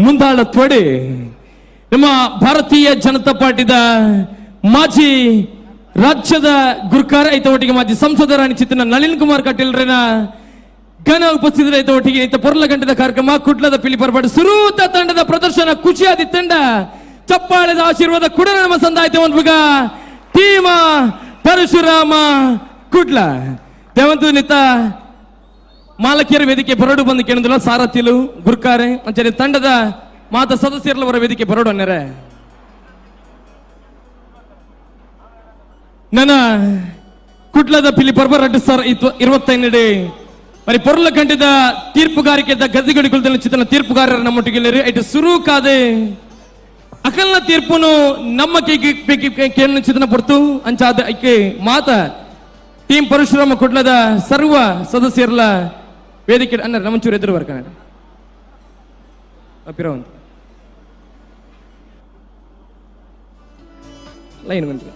ಮುಂದಾಳತ್ವಡಿ ನಮ್ಮ ಭಾರತೀಯ ಜನತಾ ಪಾರ್ಟಿದ ಮಾಜಿ ರಾಜ್ಯದ ಗುರ್ಕಾರ ಐತ ಒಟ್ಟಿಗೆ ಮಾಜಿ ಸಂಸದರ ಚಿತ್ರನ ನಳಿನ್ ಕುಮಾರ್ ಕಟೀಲ್ರನ ಘನ ಉಪಸ್ಥಿತರ ಐತ ಒಟ್ಟಿಗೆ ಇತ್ತ ಪೊರ್ಲ ಗಂಟದ ಕಾರ್ಯಕ್ರಮ ಕುಡ್ಲದ ಪಿಲಿ ಪರ್ಬಾಡು ಸುರೂತ ತಂಡದ ಪ್ರದರ್ಶನ ಖುಷಿಯಾದಿ ತಂಡ ಚಪ್ಪಾಳೆದ ಆಶೀರ್ವಾದ ಕೂಡ ನಮ್ಮ ಸಂದಾಯ್ತು ಅನ್ಬುಗ ಟೀಮ ಪರಶುರಾಮ ಕುಡ್ಲ ದೇವಂತು ನಿತ್ತ ಮಾಲಕಿಯರ ವೇದಿಕೆ ಬರಡು ಬಂದು ಕೇಳಿದಿಲ್ಲ ಸಾರಥಿಲು ಗುರ್ಕಾರೆ ಅಂಚನೆ ತಂಡದ ಮಾತ ಸದಸ್ಯರವರ ವೇದಿಕೆ ಬರಡು ಅನ್ನರೆ ನನ್ನ ಕುಡ್ಲದ ಪಿಲಿ ಪರ್ಬ 2025 మరి పొర్ల కంటిದ ತೀರ್ಪುಗಾರಿಕೆದ ಗದ್ದಿಗಡಿಕೊಳ್ತನ ಚಿತ್ರನ ತೀರ್ಪುಗಾರರ ನಮ್ಮೊಟ್ಟಿಗೆ ಇಟ್ಟು ಸುರುಕಾದೆ ಅಕಲ್ನ ತೀರ್ಪುನು ನಮ್ಮ ಕೇಳಿನ ಚಿತ್ರನ ಪೊರ್ತು ಅಂಚಾದ ಐಕೆ ಮಾತ ಟೀಮ್ ಪರಶುರಾಮ ಕುಡ್ಲದ ಸರ್ವ ಸದಸ್ಯರಲ ವೇದಿಕೆ ಅನ್ನ ನಮ್ಮಚೂರು ಎದುರು ಬರ್ಕಣ ಪಿರವಂತ ಲೈನ್ ಬಂತು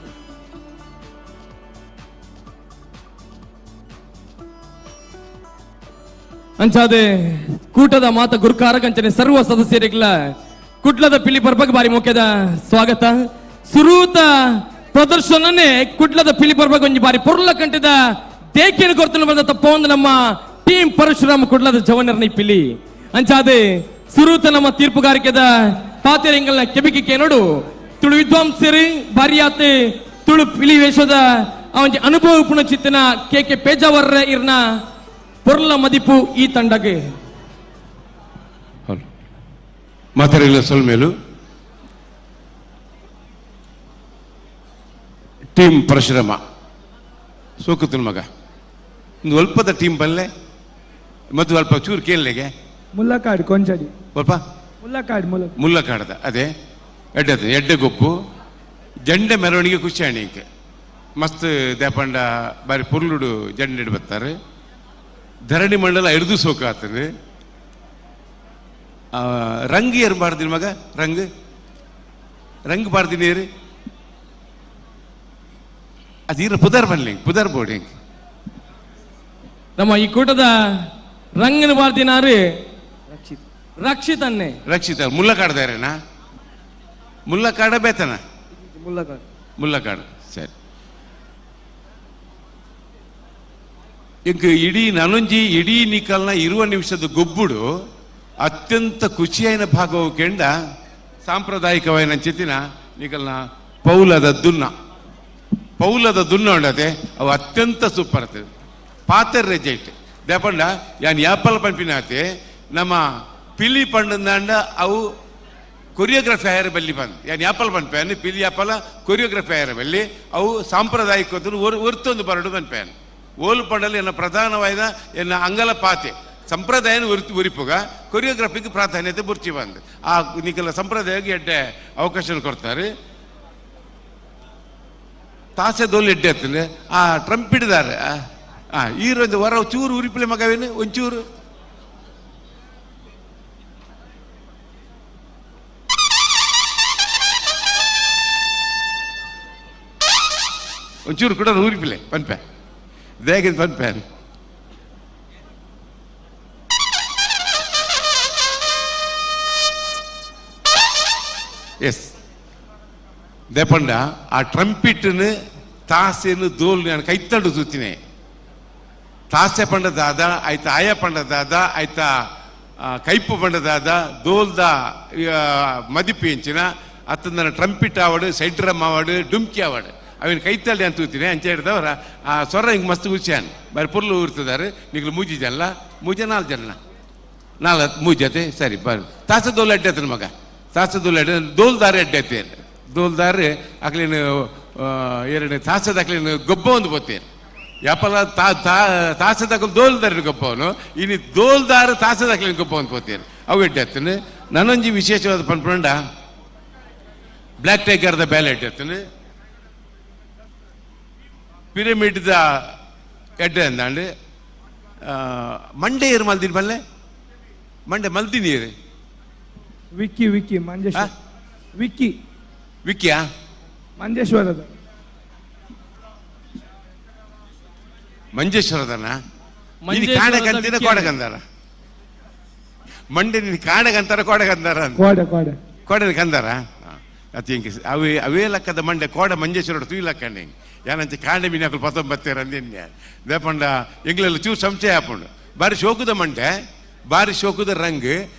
ಅಂಚಾದೆ ಕೂಟದ ಮಾತ ಗುರುಕಾರ ಕಂಚನೆ ಸರ್ವ ಸದಸ್ಯರಿಗಳ ಕುಡ್ಲದ ಪಿಲಿ ಪರ್ಬಗ್ ಬಾರಿ ಮುಖ್ಯದ ಸ್ವಾಗತ. ಸುರೂತ ಪ್ರದರ್ಶನನೇ ಕುಡ್ಲದ ಪಿಲಿ ಪರ್ಬಗ್ ಒಂಜಿ ಬಾರಿ ಪೊರ್ಲ ಕಂಠದ ದೇಕಿನ ಕೊರ್ತನ ಬಂದ ತಪ್ಪ ಒಂದು ನಮ್ಮ ಟೀಮ್ ಪರಶುರಾಮ ಕುಡ್ಲದ ಜವನರ್ನ ಪಿಲಿ ಅಂಚಾದೆ ಸುರೂತ ನಮ್ಮ ತೀರ್ಪುಗಾರಿಕೆದ ಪಾತೆರೆಂಗಲ್ನ ಕೆಬಿಕಿ ಕೇನೋಡು ತುಳು ವಿದ್ವಾಂಸರಿ ಬಾರಿಯಾತೆ ತುಳು ಪಿಲಿ ವೇಷದ ಒಂಜಿ ಅನುಭವ ಪುಣಚಿತ್ತನ ಕೆ ಕೆ ಪೇಜಾವರ್ರ ಇರ್ನ ಪೊರ್ಲ ಮದಿಪು ಈ ತಂಡಗೆ ಮಾತಾಡಿಲ್ಲ ಸೊಲ್ಮೇಲು ಟೀಮ್ ಪರಶುರಾಮ ಸೋಕುತ್ತನ ಮಗ ಒಂದು ಅಲ್ಪದ ಟೀಮ್ ಬಲ್ಲೆ ಮತ್ತು ಅಲ್ಪ ಚೂರು ಕೇಳಲೆಗೆ ಮುಲ್ಲಕಾಡು ಕೊಂಚಡಿ ಅಲ್ಪ ಮುಲ್ಲಕಾಡು ಮುಲ್ಲಕಾಡದ ಅದೇ ಎಡ್ಡೆ ಎಡ್ಡೆ ಗೊಪ್ಪು ಜಂಡೆ ಮೆರವಣಿಗೆ ಖುಷಿ ಮಸ್ತ್ ದೇಪಂಡ ಬಾರಿ ಪುರ್ಲುಡು ಜಂಡೆ ಬರ್ತಾರೆ ಧರಣಿ ಮಂಡಲ ಹಿಡಿದು ಸೋಕಾತದೆ ರಂಗ್ ಏರು ಮಾಡ್ತೀನಿ ಮಗ ರಂಗ್ ರಂಗ್ ಮಾಡ್ತೀನಿ ಏರು ಅದು ಇರ ಪುದರ್ ಬನ್ಲಿ ಪುದರ್ ಬೋರ್ಡಿಂಗ್ ನಮ್ಮ ಈ ಕೂಟದ ರಂಗನ ಬಾರ್ದಿನಾರು ರಕ್ಷಿತ್ ಅನ್ನೆ ರಕ್ಷಿತ ಮುಲ್ಲಕಾಡ್ದಾರೇನಾ ಮುಲ್ಲಕಾಡ ಬೇತನ ಮುಲ್ಲಕಾಡು ಮುಲ್ಲಕಾಡು ಸರಿ ಇಂಕ ಇಡೀ ನನೊಂಜಿ ಇಡೀ ನಿಕಲ್ನ ಇರುವ ನಿಮಿಷದ ಗೊಬ್ಬುಡು ಅತ್ಯಂತ ಖುಷಿಯಾಯಿನ ಭಾಗವು ಕೆಂಡ ಸಾಂಪ್ರದಾಯಿಕವಾಯಿನ ಚಿತ್ತಿನ ನಿಕಲ್ನ ಪೌಲದ ದುನ್ನ ಪೌಲದ ದುನ್ನ ಉಂಡತೆ ಅವು ಅತ್ಯಂತ ಸೂಪರ್ ಆಗ್ತದೆ ಪಾತೆರ್ ರೆಜೆಕ್ಟ್ ದೇಪಂಡ ಯಾನ್ ಯಾಪಲ್ ಪಂಪಿನಾತೆ ನಮ್ಮ ಪಿಲಿ ಪಂಡಂದಾಂಡ ಅವು ಕೊರಿಯೋಗ್ರಫಿ ಆಯರ ಬಲ್ಲಿ ಬಂದು ಯಾನ್ ಯಾಪಲ್ ಪನ್ಪೇನ್ ಪಿಲಿ ಯಾಪಲ ಕೊರಿಯೋಗ್ರಫಿ ಆಯರ ಬಲ್ಲಿ ಅವು ಸಾಂಪ್ರದಾಯಿಕ ಒರ್ತೊಂದು ಬರಡು ಪನ್ಪೇನ್ ಓಲು ಪಂಡಲು ಎನ್ನ ಪ್ರಧಾನವಾದ ಎನ್ನ ಅಂಗಲ ಪಾತೆ ಸಂಪ್ರದಾಯನ ಉರಿಪುಗ ಕೊರಿಯೋಗ್ರಫಿಗೆ ಪ್ರಾಧಾನ್ಯತೆ ಬುರ್ಚಿ ಬಂದು ಆ ನಿಕಲ ಸಂಪ್ರದಾಯಕ್ಕೆ ಎಡ್ಡೆ ಅವಕಾಶ ಕೊಡ್ತಾರೆ ತಾಸೆ ದೋಲು ಎಡ್ಡೆ ಆಗ್ತದೆ ಆ ಟ್ರಂಪ್ ಹಿಡಿದಾರೆ ಆ ಈರೊಂದು ಹೊರ ಚೂರು ಉರಿಪಿಲೆ ಮಗವೇನು ಒಂಚೂರು ಒಂಚೂರು ಕೂಡ ಊರಿಪಿಲೆ ಪನ್ಪೆ ದೇಗಿನ ಪನ್ಪೆ ಎಸ್ ದೇಪಂಡ ಆ ಟ್ರಂಪಿಟ್ನು ತಾಸೆನು ದೋಲ್ ನಾನು ಕೈತಂಡು ಸುತ್ತಿನಿ ತಾಸೆ ಪಂಡ ದಾದ ಆಯ್ತಾ ಆಯ ಪಂಡ ದಾದ ಆಯ್ತಾ ಕೈಪು ಪಂಡ ದಾದ ದೋಲ್ದ ಮದಿಪು ಎಂಚಿನ ಅತ್ತಂದನ ಟ್ರಂಪಿಟ್ ಆವಡು ಸೈಡ್ರಮ್ ಆವಡು ಡುಮ್ಕಿ ಆವಡು ಅವಿನ ಕೈತಳ್ಳಿ ಅಂತ ತೂತೀನಿ ಅಂಚೆ ಹಿಡ್ದವರ ಆ ಸೊರ ಹಿಂಗೆ ಮಸ್ತ್ ಖುಷಿಯಾನ್ ಬಾರಿ ಪುರ್ಲು ಊರ್ತಿದ್ದಾರೆ ನಿಗ್ಲು ಮೂಜಿ ಜಲ್ಲ ಮೂಜೆ ನಾಲ್ಕು ಜನ ನಾಲ್ಕು ಮೂಜತೆ ಸರಿ ಬಾರಿ ತಾಸೆ ದೋಲ್ ಅಡ್ಡೆ ಆತನ ಮಗ ತಾಸೆ ದೋಲ್ ಅಡ್ಡೆ ದೋಲ್ದಾರ ಅಡ್ಡೆ ಆತೇನೆ ದೋಲ್ದಾರ ಅಕ್ಲೇನು ಎರಡು ತಾಸದ ಅಕ್ಲೇನು ಗೊಬ್ಬ ಒಂದು ಬತ್ತೇನೆ ಯಾಪಲ್ಲ ತಾಸದ ದೋಲ್ದಾರ ಗೊಬ್ಬವನು ಇನ್ನು ದೋಲ್ದಾರ ತಾಸದ ಅಕ್ಲೇನು ಗೊಬ್ಬ ಒಂದು ಪೋತೇನೆ ಅವು ಎಡ್ಡೆ ಆತನೆ ನನ್ನೊಂಜಿ ವಿಶೇಷವಾದ ಪನ್ಪಂಡ ಬ್ಲ್ಯಾಕ್ ಟೈಗರ್ದ ಬ್ಯಾಲೆ ಎಡ್ಡೆ ಆತನೆ ಪಿರಮಿಡ್ದ ಎಡ್ಡೆ ಅಂದಾಂಡು ಮಂಡೆ ಏರು ಮಲ್ದಿನಿ ಬಲ್ಲೆ ಮಂಡೆ ಮಲ್ದಿನಿ ಏರು ವಿಕ್ಕಿ ವಿಕ್ಕಿ ಮಂಜೇಶ್ವರ ವಿಕ್ಕಿ ವಿಕ್ಕಿಯಾ ಮಂಜೇಶ್ವರದ ಮಂಜೇಶ್ವರದನ ಕಾಣಕಂತಿನ ಕೋಡಕಂದಾರ ಮಂಡೆ ನೀನು ಕಾಡೆಗಂತಾರ ಕೋಡೆಗಂತಾರ ಕೋಡೆ ಕೋಡೆ ಕೋಡೆ ಕಂದಾರ ಅತಿ ಇಂಕ ಅವೇ ಅವೇ ಲಕ್ಕದ ಮಂಡೆ ಕೋಡೆ ಮಂಜೇಶ್ವರ ತೂಯಿ ಲಕ್ಕಂಡೆ ಯಾನಂಚೆ ಕಾಂಡೆ ಮೀನು ಹಾಕಲು ಪತ್ತೊಂಬತ್ತೇರ ಅಂದಿನ್ಯ ದೇಪಂಡ ಎಂಗ್ಲೆಲ್ಲ ಚೂರು ಸಂಶಯ ಹಾಪುಂಡು ಬಾರಿ ಶೋಕುದ ಮಂಡೆ ಬಾರಿ ಶೋಕುದ ರಂಗ್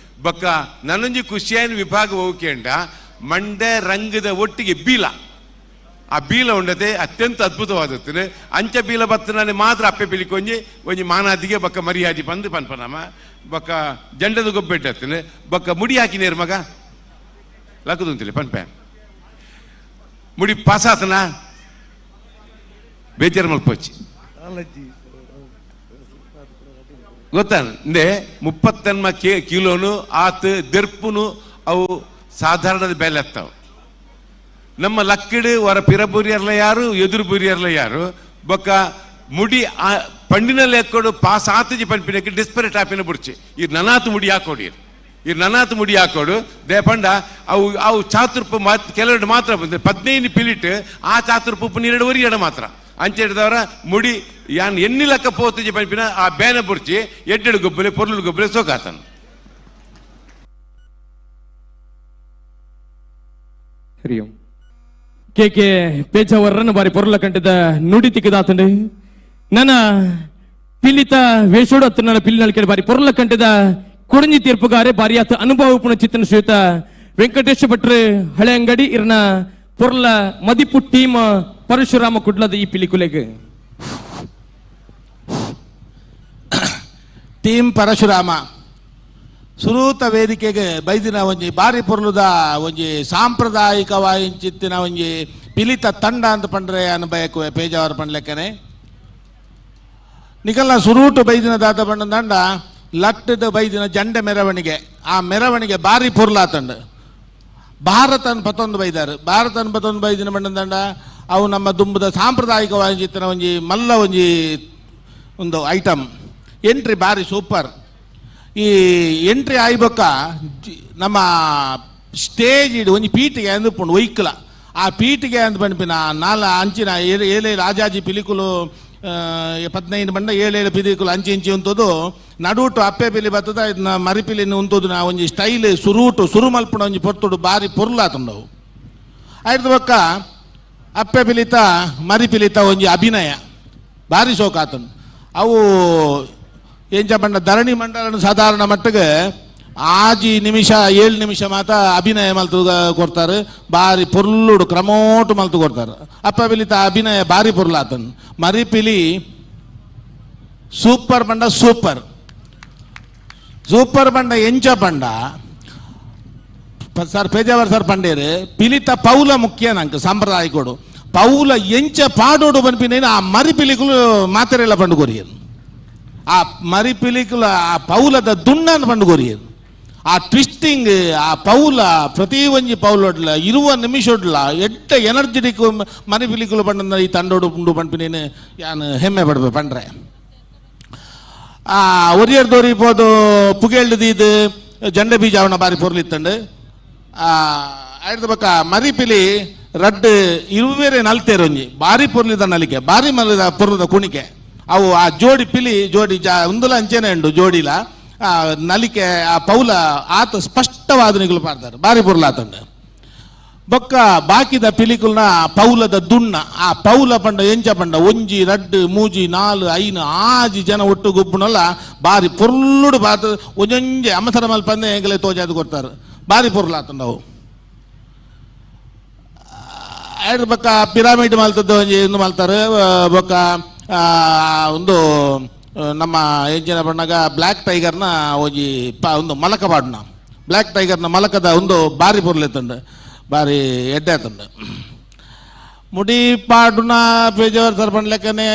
ಬಕ್ಕ ನನೊಂಜಿ ಖುಷಿಯಾಯಿನ ವಿಭಾಗ ಹೋಗ್ಕೇಂಡ ಮಂಡೆ ರಂಗದ ಒಟ್ಟಿಗೆ ಬೀಲ ಆ ಬೀಲ ಉಂಡತೆ ಅತ್ಯಂತ ಅದ್ಭುತವಾದದ್ದು ಅಂಚ ಬೀಲ ಬತ್ತನಾನೆ ಮಾತ್ರ ಅಪ್ಪೆ ಪಿಲಿಕೊಂಜಿ ಒಂಜಿ ಮಾನಾದಿಗೆ ಬಕ್ಕ ಮರ್ಯಾದೆ ಬಂದು ಪನ್ಪನಮ್ಮ ಬಕ್ಕ ಜಂಡದ ಗೊಬ್ಬೆಟ್ಟತ್ತನೆ ಬಕ್ಕ ಮುಡಿ ಹಾಕಿನೇರು ಮಗ ಲಕ್ಕದುಂತಿಲ್ಲ ಪನ್ಪೆ ಮುಡಿ ಪಾಸಾತನ ಬೇಜಾರು ಮಲ್ಪೋಚಿ ಗೊತ್ತಾ ಇಂದೆ 30 ಕಿಲೋನು ಆತ ದೆರ್ಪುನು ಅವು ಸಾಧಾರಣದ ಬೆಲೆ ಹತ್ತಾವು. ನಮ್ಮ ಲಕ್ಕಿಡು ಹೊರ ಪಿರಬುರಿಯರ್ಲ ಯಾರು ಎದುರು ಬುರಿಯರ್ಲ ಯಾರು ಬೊಕ್ಕ ಮುಡಿ ಆ ಪಂಡಿನಲ್ಲಿ ಹಾಕೋಡು ಪಾಸ್ ಆತಜಿ ಪಂಪಿನಕ್ಕೆ ಡಿಸ್ಪರೇಟ್ ಆಪಿನ ಬುಡ್ಚಿ ಈ ನನಾತು ಮುಡಿ ಹಾಕೋಡಿ ಈ ನನಾತು ಮುಡಿ ಹಾಕೋಡು ದೇಪಂಡ ಅವು ಅವು ಚಾತುರ್ಪ ಮಾತ್ ಕೆಲವೆರಡು ಮಾತ್ರ ಬಂದ್ರೆ 15 ಪಿಲಿಟ್ ಆ ಚಾತುರ್ಪ ನೀರೆಡು ಎಡ ಮಾತ್ರ ಅಂಚೆಡ್ದವರ ಮುಡಿ ಯಾನ್ ಎಣ್ಣಿ ಲೆಕ್ಕ ಪೋತಜಿ ಪಂಪಿನ ಆ ಬೇನ ಬುಡ್ಚಿ ಎಡ್ಡೆಡು ಗೊಬ್ಬಲೆ ಪೊರ್ಲು ಗೊಬ್ಬಲೆ ಸೋಕಾತನು. ಹರಿ ಓಂ. ಕೆ ಕೆ ಪೇಜಾವರನ್ನು ಬಾರಿ ಪೊರ್ಲ ಕಂಠದ ನುಡಿ ತಿಕ್ಕದಾತಂಡು ನನ್ನ ಪಿಲಿತ ವೇಷೋಡು ಹತ್ತು ನನ್ನ ಪಿಲಿನ ಕೇಳಿ ಬಾರಿ ಪೊರ್ಲ ಕಂಠದ ಕೊಡಂಜಿ ತೀರ್ಪುಗಾರೆ ಬಾರಿಯಾತ ಅನುಭವ ಪುಣ ಚಿತ್ತನ ಶ್ರೀಯುತ ವೆಂಕಟೇಶ ಭಟ್ರು ಹಳೆ ಅಂಗಡಿ ಇರ್ನ ಪೊರ್ಲ ಮದಿಪು ಟೀಮ್ ಪರಶುರಾಮ ಕುಡ್ಲದ ಈ ಪಿಲಿಕುಲೆಗೆ ಟೀಮ್ ಪರಶುರಾಮ ಸುರೂತ ವೇದಿಕೆಗೆ ಬೈದಿನ ಒಂಜಿ ಬಾರಿ ಪೊರ್ಲುದ ಒಂಜಿ ಸಾಂಪ್ರದಾಯಿಕ ವಾಯಿಂಚಿತ್ತಿನ ಒಂಜಿ ಪಿಲಿತ ತಂಡ ಅಂತ ಪಂಡ್ರೆ ಅನ್ ಬಯಕುವೆ ಪೇಜಾವರ ಪಂಡ್ಲೆಕ್ಕನೆ ನಿಕಲ್ನ ಸುರೂಟು ಬೈದಿನ ದಾತ ಪಂಡ ದಂಡ ಲಟ್ಟದ ಬೈದಿನ ಜಂಡೆ ಮೆರವಣಿಗೆ ಆ ಮೆರವಣಿಗೆ ಬಾರಿ ಪೊರ್ಲಾತಂಡ ಭಾರತನ್ ಪತ್ತೊಂದು ಬೈದಾರು ಭಾರತನ್ ಪತ್ತೊಂದು ಬೈದಿನ ಬಂಡ ದಂಡ ಅವು ನಮ್ಮ ದುಂಬದ ಸಾಂಪ್ರದಾಯಿಕ ವಾಯಿಂಚಿತ್ತಿನ ಒಂಜಿ ಮಲ್ಲ ಒಂಜಿ ಒಂದು ಐಟಮ್ ಎಂಟ್ರಿ ಬಾರಿ ಸೂಪರ್. ಈ ಎಂಟ್ರಿ ಆಯ್ಬೊಕ್ಕ ನಮ್ಮ ಸ್ಟೇಜ್ ಇಡು ಒಂಜಿ ಪೀಟಿಗೆ ಅಂದ್ ಪುಂಡು ಒಯ್ಕಲ ಆ ಪೀಟಿಗೆ ಅಂದ್ ಪನ್ಪಿನ ನಾಲ ಅಂಚಿನ ಏಳು ಏಳು ರಾಜಾಜಿ ಪಿಲಿಕುಲು 15 ಬಂಡ ಏಳು ಏಳು ಪಿಲಿಕುಲು ಅಂಚಿ ಇಂಚಿ ಉಂತದು ನಡುಟು ಅಪ್ಪೆ ಪಿಲಿ ಬತ್ತದ ಇದನ್ನ ಮರಿಪಿಲಿನ ಉಂತದು ನಾ ಒಂಜಿ ಸ್ಟೈಲ್ ಸುರೂಟು ಸುರು ಮಲ್ಪುಣ ಒಂಜಿ ಪೊರ್ತುಡು ಬಾರಿ ಪೊರ್ಲಾತುಂಡವು. ಆಯ್ತು ಬೊಕ್ಕ ಅಪ್ಪೆ ಪಿಲಿತ ಮರಿಪಿಲಿತ ಒಂಜಿ ಅಭಿನಯ ಬಾರಿ ಶೋಕಾತುಂಡು. ಅವು ಎಂಚ ಪಂಡ ಧರಣಿ ಮಂಡಲನ ಸಾಧಾರಣ ಮಟ್ಟಿಗೆ 6 ನಿಮಿಷ 7 ನಿಮಿಷ ಮಾತ ಅಭಿನಯ ಮಲ್ತು ಕೊಡ್ತಾರೆ ಬಾರಿ ಪೊರ್ಲುಡು ಕ್ರಮೋಟು ಮಲ್ತು ಕೊಡ್ತಾರೆ. ಅಪ್ಪ ಪಿಲಿತ ಅಭಿನಯ ಬಾರಿ ಪೊರ್ಲಾತನ್ ಮರಿಪಿಲಿ ಸೂಪರ್ ಬಂಡ ಸೂಪರ್ ಸೂಪರ್ ಬಂಡ ಎಂಚ ಪಂಡ ಸರ್ ಪೇಜಾವರ್ ಸರ್ ಪಂಡೇರು ಪಿಲಿತ ಪೌಲ ಮುಖ್ಯ ನಂಗೆ ಸಾಂಪ್ರದಾಯಿಕೋಡು ಪೌಲ ಎಂಚ ಪಾಡೋಡು ಪನ್ಪಿನೇನು ಆ ಮರಿಪಿಲಿಗಳು ಮಾತೆರೆಲ್ಲ ಪಂಡು ಕೊರಿಯರು ಆ ಮರಿಪಿಲಿಕುಲ ಆ ಪೌಲದ ದುಣ್ಣನ್ನು ಪಂಡು ಕೊರಿಯರು ಆ ಟ್ವಿಸ್ಟಿಂಗ್ ಆ ಪೌಲ ಪ್ರತಿ ಒಂಜಿ ಪೌಲೊಡ್ಲ 20 ನಿಮಿಷೊಡ್ಲ ಎಟ್ಟ ಎನರ್ಜೆಟಿಕ್ ಮರಿಪಿಲಿಕುಲು ಪಂಡ ಈ ತಂಡೋಡು ಉಂಡು ಪನ್ಪಿನೇನು ಯಾನ್ ಹೆಮ್ಮೆ ಪಡ್ಬೆ ಪಂಡ್ರೆ ಆ ಒರಿಯರ್ ದೋರಿ ಪೋದು ಪುಗೆಳ್ದು ಜಂಡೆ ಬೀಜ ಅವನ ಬಾರಿ ಪೊರ್ಲಿತ್ತಂಡು ಆಯ್ದ ಬಕ್ಕ ಮರಿಪಿಲಿ ರಡ್ಡು ಇರುವೇರೆ ನಲ್ತೇರೊಂಜಿ ಬಾರಿ ಪೊರ್ಲಿದ ನಲಿಕೆ ಬಾರಿ ಮಲದ ಪೊರ್ಲದ ಕುಣಿಕೆ ಅವು ಆ ಜೋಡಿ ಪಿಲಿ ಜೋಡಿ ಜಾ ಒಂದುಲ ಅಂಚೆನೆ ಉಂಡು ಜೋಡಿಲ ಆ ನಲಿಕೆ ಆ ಪೌಲ ಆತ ಸ್ಪಷ್ಟವಾದ ನಿಗುಲು ಪಾಡ್ತಾರೆ ಬಾರಿ ಪೊರ್ಲಾತಂಡು. ಬೊಕ್ಕ ಬಾಕಿದ ಪಿಲಿಕುಲ್ನ ಪೌಲದ ದುಣ್ಣ ಆ ಪೌಲ ಪಂಡ ಎಂಚ ಪಂಡ 1 2 3 4 5 6 ಜನ ಒಟ್ಟು ಗುಬ್ಬುನಲ್ಲ ಬಾರಿ ಪೊರ್ಲುಡು ಬಾತ ಒಂಜೊಂಜೆ ಅಮಸರ ಮಲ್ಪಂದೆ ಎಂಗಲೆ ತೋಜಾದು ಕೊಡ್ತಾರೆ ಬಾರಿ ಪೊರ್ಲಾತಂಡು ಅವು. ಆಯ್ತು ಬೊಕ್ಕ ಪಿರಾಮಿಡ್ ಮಲ್ತದ್ದು ಒಂಜಿ ಇಂದು ಮಲ್ತಾರೆ ಬೊಕ್ಕ ಒಂದು ನಮ್ಮ ಎಂಚಿನ ಬಣ್ಣಗ ಬ್ಲ್ಯಾಕ್ ಟೈಗರ್ನ ಒಂಜಿ ಒಂದು ಮಲಕ ಪಾಡ್ನ ಬ್ಲ್ಯಾಕ್ ಟೈಗರ್ನ ಮಲಕದ ಒಂದು ಬಾರಿ ಪೊರ್ಲೆತ್ತಂಡು ಬಾರಿ ಎಡ್ಡೆ ಆತಂಡು. ಮುಡಿ ಪಾಡುನ ಪೇಜಾವರ್ ಸರ್ ಪಂಡ್ಲೆಕ್ಕನೆ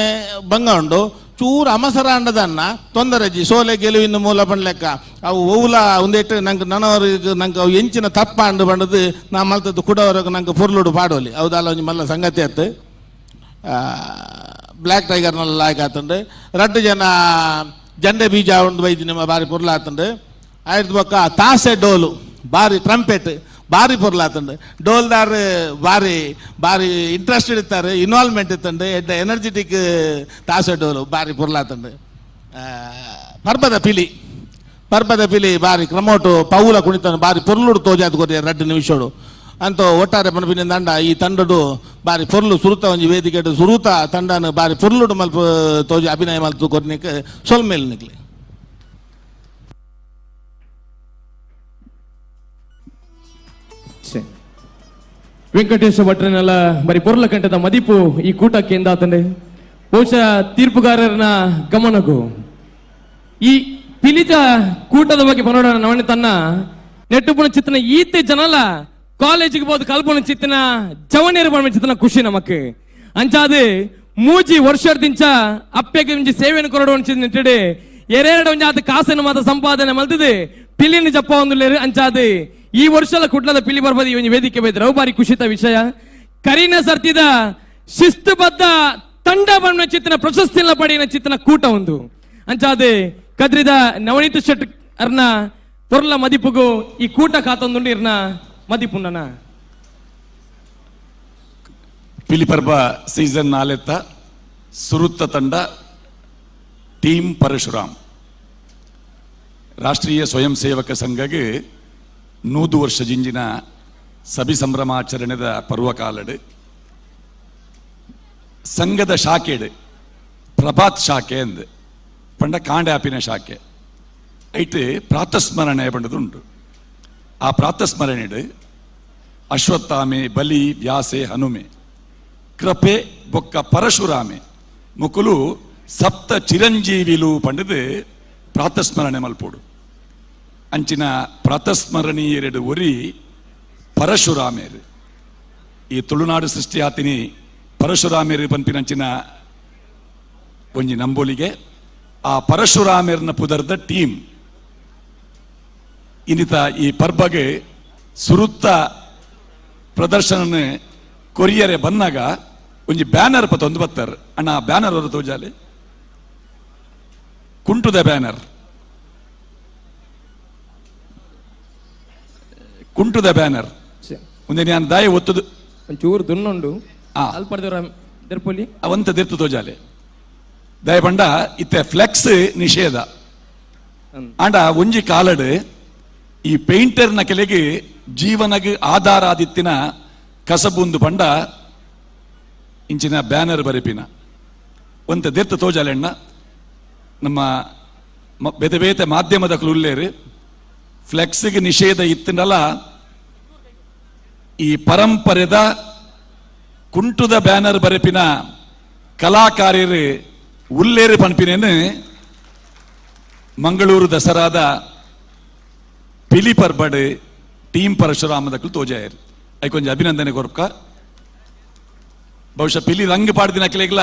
ಬಂಗ ಉಂಡು ಚೂರು ಅಮಸರ ಅಂಡದನ್ನ ತೊಂದರೆ ಜಿ ಸೋಲೆ ಗೆಲುವಿನ ಮೂಲ ಪಂಡ್ಲೆಕ್ಕ ಅವು ಓವುಲ ಒಂದೆಟ್ಟು ನಂಗೆ ನನವರಿಗೆ ನಂಗೆ ಅವು ಎಂಚಿನ ತಪ್ಪ ಅಂಡು ಬಂಡದು ನಾ ಮಲ್ತದ್ದು ಕುಡವರೆಗೆ ನಂಗೆ ಪೊರ್ಲುಡು ಪಾಡೋಲಿ ಹೌದಲ್ಲ ಒಂಜಿ ಮಲ್ಲ ಸಂಗತಿ ಆತು. ಬ್ಲ್ಯಾಕ್ ಟೈಗರ್ನೆಲ್ಲ ಲಾಯಕ್ ಆತಂಡು ರಡ್ಡು ಜನ ಜಂಡೆ ಬೀಜ ಉಂಡು ಬೈದಿ ನಿಮ್ಮ ಬಾರಿ ಪೊರ್ಲಾತಂಡು. ಆಯ್ತು ಬೊಕ್ಕ ತಾಸೆ ಡೋಲು ಬಾರಿ ಟ್ರಂಪೆಟ್ ಬಾರಿ ಪೊರ್ಲಾತಂಡು ಡೋಲ್ದಾರ್ ಬಾರಿ ಬಾರಿ ಇಂಟ್ರೆಸ್ಟೆಡ್ ಇತ್ತಾರೆ ಇನ್ವಾಲ್ವ್ಮೆಂಟ್ ಇತ್ತಂಡು ಎಡ್ಡ ಎನರ್ಜೆಟಿಕ್ ತಾಸೆ ಡೋಲು ಬಾರಿ ಪೊರ್ಲಾತಂಡು. ಪರ್ಬದ ಪಿಲಿ ಪರ್ಬದ ಪಿಲಿ ಬಾರಿ ಕ್ರಮೋಟು ಪೌಲ ಕುಣಿತನ ಬಾರಿ ಪೊರ್ಲುಡು ತೋಜಾದ್ ಕೊರಿಯ ರಡ್ಡು ನಿಮಿಷೋಡು ಅಂತ ಒಟ್ಟಾರೆ ಪನ್ಪಿನ ದಂಡ ಈ ತಂಡಡು ಬಾರಿ ಪೊರ್ಲು ಸುರುತ ಒಂಜಿ ವೇದಿಕೆ ಸುರುತ ತಂಡನ ಬಾರಿ ಪೊರ್ಲುಡು ಮಲ್ಪ ತೋಜಿ ಅಭಿನಯ ಮಲ್ತು ಕೊರ್ನಿಕ್ ಸೊಲ್ಮೇಲ್ ನಿಕ್ಲೆ. ವೆಂಕಟೇಶ ಭಟ್ರನೆಲ್ಲ ಬರಿ ಪೊರ್ಲ ಕಂಠದ ಮದಿಪು ಈ ಕೂಟಕ್ಕೆ ಎಂದಾತಂಡೆ ಬಹುಶಃ ತೀರ್ಪುಗಾರರನ್ನ ಗಮನಕ್ಕೂ ಈ ಪಿಲಿತ ಕೂಟದ ಬಗ್ಗೆ ಬರೋಣ. ನವಣೆ ತನ್ನ ನೆಟ್ಟುಪುಣ ಚಿತ್ತನ ಈತೆ ಜನಲ ಕಾಲೇಜಿಗೆ ಬೋದು ಕಲ್ಪನ ಚಿತ್ತನ ಜವನೇರು ಬಣ್ಣ ಚಿತ್ತನ ಖುಷಿ ನಮಕ್ ಅಂಚಾದು ಮೂಜಿ ವರ್ಷದಿಂಚ ಅಪ್ಪೆಗೆ ಒಂಜಿ ಸೇವೆಯನ್ನು ಕೊರಡು ನೆಟ್ಟಡೆ ಎರಡೆರಡು ಒಂಜಿ ಆತ ಕಾಸನ್ನು ಮಾತ್ರ ಸಂಪಾದನೆ ಮಲ್ತದೆ ಪಿಲಿನ ಜಪ್ಪ ಒಂದು ಅಂಚಾದು ಈ ವರ್ಷಲ ಕುಟ್ಲದ ಪಿಲಿ ಬರ್ಬದು ಈ ಒಂಜಿ ವೇದಿಕೆ ಬೈದ್ರು ಬಾರಿ ಖುಷಿತ ವಿಷಯ. ಕರೀನ ಸರ್ತಿದ ಶಿಸ್ತುಬದ್ಧ ತಂಡ ಬಣ್ಣ ಚಿತ್ತನ ಪ್ರಶಸ್ತಿನ ಪಡೆಯಿನ ಚಿತ್ತನ ಕೂಟ ಒಂದು ಅಂಚಾದೆ ಕದ್ರಿದ ನವನೀತ ಶೆಟ್ ಅರ್ನ ಪೊರ್ಲ ಮದಿಪುಗು ಈ ಕೂಟ ಕಾತೊಂದುಂಡು ಇರ್ನ ಮದಿಪುಂಡನ. ಪಿಲಿಪರ್ಬ ಸೀಸನ್ ನಾಲೆತ್ತ ಸುರುತ್ತ ತಂಡ ಟೀಮ್ ಪರಶುರಾಮ್ ರಾಷ್ಟ್ರೀಯ ಸ್ವಯಂ ಸೇವಕ ಸಂಘಗೆ 100 ವರ್ಷ ಜಿಂಜಿನ ಸಭಿ ಸಂಭ್ರಮಾಚರಣೆದ ಪರ್ವಕಾಲಡು ಸಂಘದ ಶಾಖೆಡು ಪ್ರಭಾತ್ ಶಾಖೆ ಅಂದು ಪಂಡ ಕಾಂಡ್ಯಾಪಿನ ಶಾಖೆ ಐಟ್ ಪ್ರಾತಸ್ಮರಣೆ ಪಂಡದುಂಟು. ಆ ಪ್ರಾತಸ್ಮರಣೆಡು ಅಶ್ವತ್ಥಾಮೆ ಬಲಿ ವ್ಯಾಸೆ ಹನುಮೆ ಕೃಪೆ ಬೊಕ್ಕ ಪರಶುರಾಮೆ ಮುಕುಲು ಸಪ್ತ ಚಿರಂಜೀವಿಲು ಪಂಡದು ಪ್ರಾತಸ್ಮರಣೆ ಮಲ್ಪೋಡು. ಅಂಚಿನ ಪ್ರಾತಸ್ಮರಣೀಯರೆಡು ಒರಿ ಪರಶುರಾಮೇರು. ಈ ತುಳುನಾಡು ಸೃಷ್ಟಿ ಆತಿನಿ ಪರಶುರಾಮೇರು ಪನ್ಪಿನಂಚಿನ ಒಂಜಿ ನಂಬೋಲಿಗೆ ಆ ಪರಶುರಾಮೇರ್ನ ಪುದರ್ದ ಟೀಮ್ ಇನ್ನಿತ ಈ ಪರ್ಬಗೆ ಸುರುತ್ತ ಪ್ರದರ್ಶನ ಕೊರಿಯರೆ ಬಂದಾಗ ಒಂಜಿ ಬ್ಯಾನರ್ ಪತ್ತೊಂದು ಬತ್ತಾರೆ. ಅಣ್ಣ ಬ್ಯಾನರ್ ಅವರು ತೋಜಾಲೆ ಕುಂಟುದ ಬ್ಯಾನರ್, ಕುಂಟುದ ಬ್ಯಾನರ್ ಒಂದೇ ನಾನು ದಾಯ ಒತ್ತುದು ಒಂಚೂರು ದುನ್ನುಂಡು ಅಲ್ಪಡ್ದವರ ದೆರ್ಪೊಲಿ ಅವಂತ ದೆರ್ತು ತೋಜಾಲೆ ದಯಪಂಡ ಇತ್ತೆ ಫ್ಲೆಕ್ಸ್ ನಿಷೇಧ. ಆಂಡ ಒಂಜಿ ಕಾಲಡು ಈ ಪೇಂಟರ್ನ ಕೆಲೆಗೆ ಜೀವನಗೆ ಆಧಾರ ಆದಿತ್ತಿನ ಕಸಬುಂದು ಪಂಡ ಇಂಚಿನ ಬ್ಯಾನರ್ ಬರೆಪಿನ ಒಂತ ದೆರ್ತು ತೋಜಾಲೆಣ್ಣ ನಮ್ಮ ಬೇತೆ ಬೇತೆ ಮಾಧ್ಯಮದ ಉಲ್ಲೇರು ಫ್ಲೆಕ್ಸ್ಗೆ ನಿಷೇಧ ಇತ್ತಿನಲ್ಲ ಈ ಪರಂಪರೆದ ಕುಂಟುದ ಬ್ಯಾನರ್ ಬರೆಪಿನ ಕಲಾಕಾರ್ಯರು ಉಲ್ಲೇರು ಪನ್ಪಿನೇನು ಮಂಗಳೂರು ದಸರಾದ ಪಿಲಿ ಪರ್ಬಡ್ ಟೀಮ್ ಪರಶುರಾಮದಕ್ಕಲು ತೋಜಾಯರು. ಐಕೊಂಜ ಅಭಿನಂದನೆ ಕೊರ್ಕ. ಬಹುಶಃ ಪಿಲಿ ರಂಗ್ ಪಾಡ್ದಿನ ಕ್ಲೇಗ್ಲ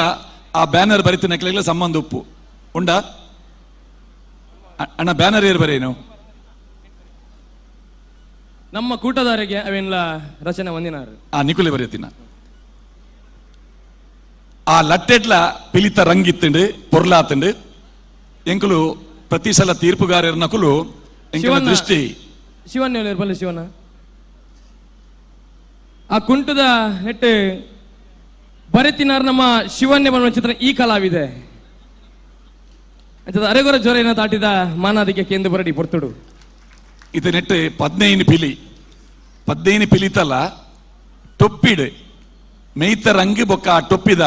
ಆ ಬ್ಯಾನರ್ ಬರಿತಿನ ಕ್ಲೇಗ್ಲ ಸಂಬಂಧ ಉಪ್ಪು ಉಂಡಾ ಅಣ್ಣ? ಬ್ಯಾನರ್ ಏರ್ ಬರೇನು ನಮ್ಮ ಕೂಟದಾರಿಗೆ ಅವೆಲ್ಲ ರಚನೆ ಒಂದಿನಾರು ಆ ನಿಕುಲೆ ಬರೆಯುತ್ತೀನ ಆ ಲಟ್ಟೆಡ್ಲ ಪಿಲಿತ ರಂಗಿತ್ತಂಡು ಪೊರ್ಲಾತಂಡು ಎಂಕುಲು ಪ್ರತಿ ಸಲ ತೀರ್ಪುಗಾರರ ನಕುಲು ಎಂಕಲ ದೃಷ್ಟಿ ಶಿವಣ್ಣ ಬಲ್ಲ ಶಿವಣ್ಣ ಆ ಕುಂಟದ ನೆಟ್ಟು ಬರೆತಿನಾರ್ ನಮ್ಮ ಶಿವನ್ನೇ ಬರುವ ಚಿತ್ರ ಈ ಕಲಾವಿದೆ ಅಂತ ಅರೆಗೊರ ಜ್ವರ ದಾಟಿದ ಮಾನಾದಿಗೆ ಕೇಂದ್ರ ಬರಡಿ ಪೊರ್ತುಡು ಇದು ನೆಟ್ಟು 15 ಪಿಲಿ 15 ಪಿಲಿತಲ್ಲ ಟೊಪ್ಪಿಡು ಮೇಯ್ತ ರಂಗು ಬೊಕ್ಕ ಆ ಟೊಪ್ಪಿದ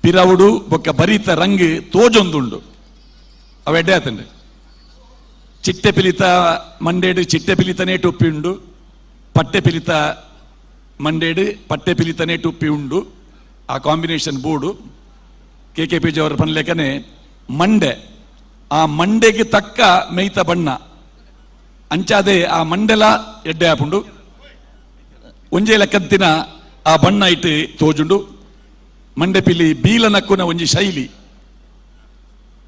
ಪಿರವುಡು ಬೊಕ್ಕ ಬರೀತ ರಂಗು ತೋಜೊಂದುಂಡು ಅವ ಎಡ್ಡೆ ಆತಂಡು. ಚಿಟ್ಟೆ ಪಿಲಿತ ಮಂಡೇಡು ಚಿಟ್ಟೆ ಪಿಲಿತನೇ ಟೊಪ್ಪಿ ಉಂಡು, ಪಟ್ಟೆ ಪಿಲಿತ ಮಂಡೇಡು ಪಟ್ಟೆ ಪಿಲಿತನೇ ಟೊಪ್ಪಿ ಉಂಡು. ಆ combination board K K P G ಅವರ ಪನ್ಲೇಖನೆ ಮಂಡೆ ಆ ಮಂಡೆಗೆ ತಕ್ಕ ಮೇಯ್ತ ಬಣ್ಣ ಅಂಚಾದೆ ಆ ಮಂಡೆಲ ಎಡ್ಡೆ ಆಪುಂಡು ಒಂಜೆ ಲೆಕ್ಕಂತಿನ ಆ ಬಣ್ಣ ಇಟ್ಟು ತೋಜುಂಡು. ಮಂಡೆ ಪಿಲಿ ಬೀಲ ನಕ್ಕುನ ಒಂಜಿ ಶೈಲಿ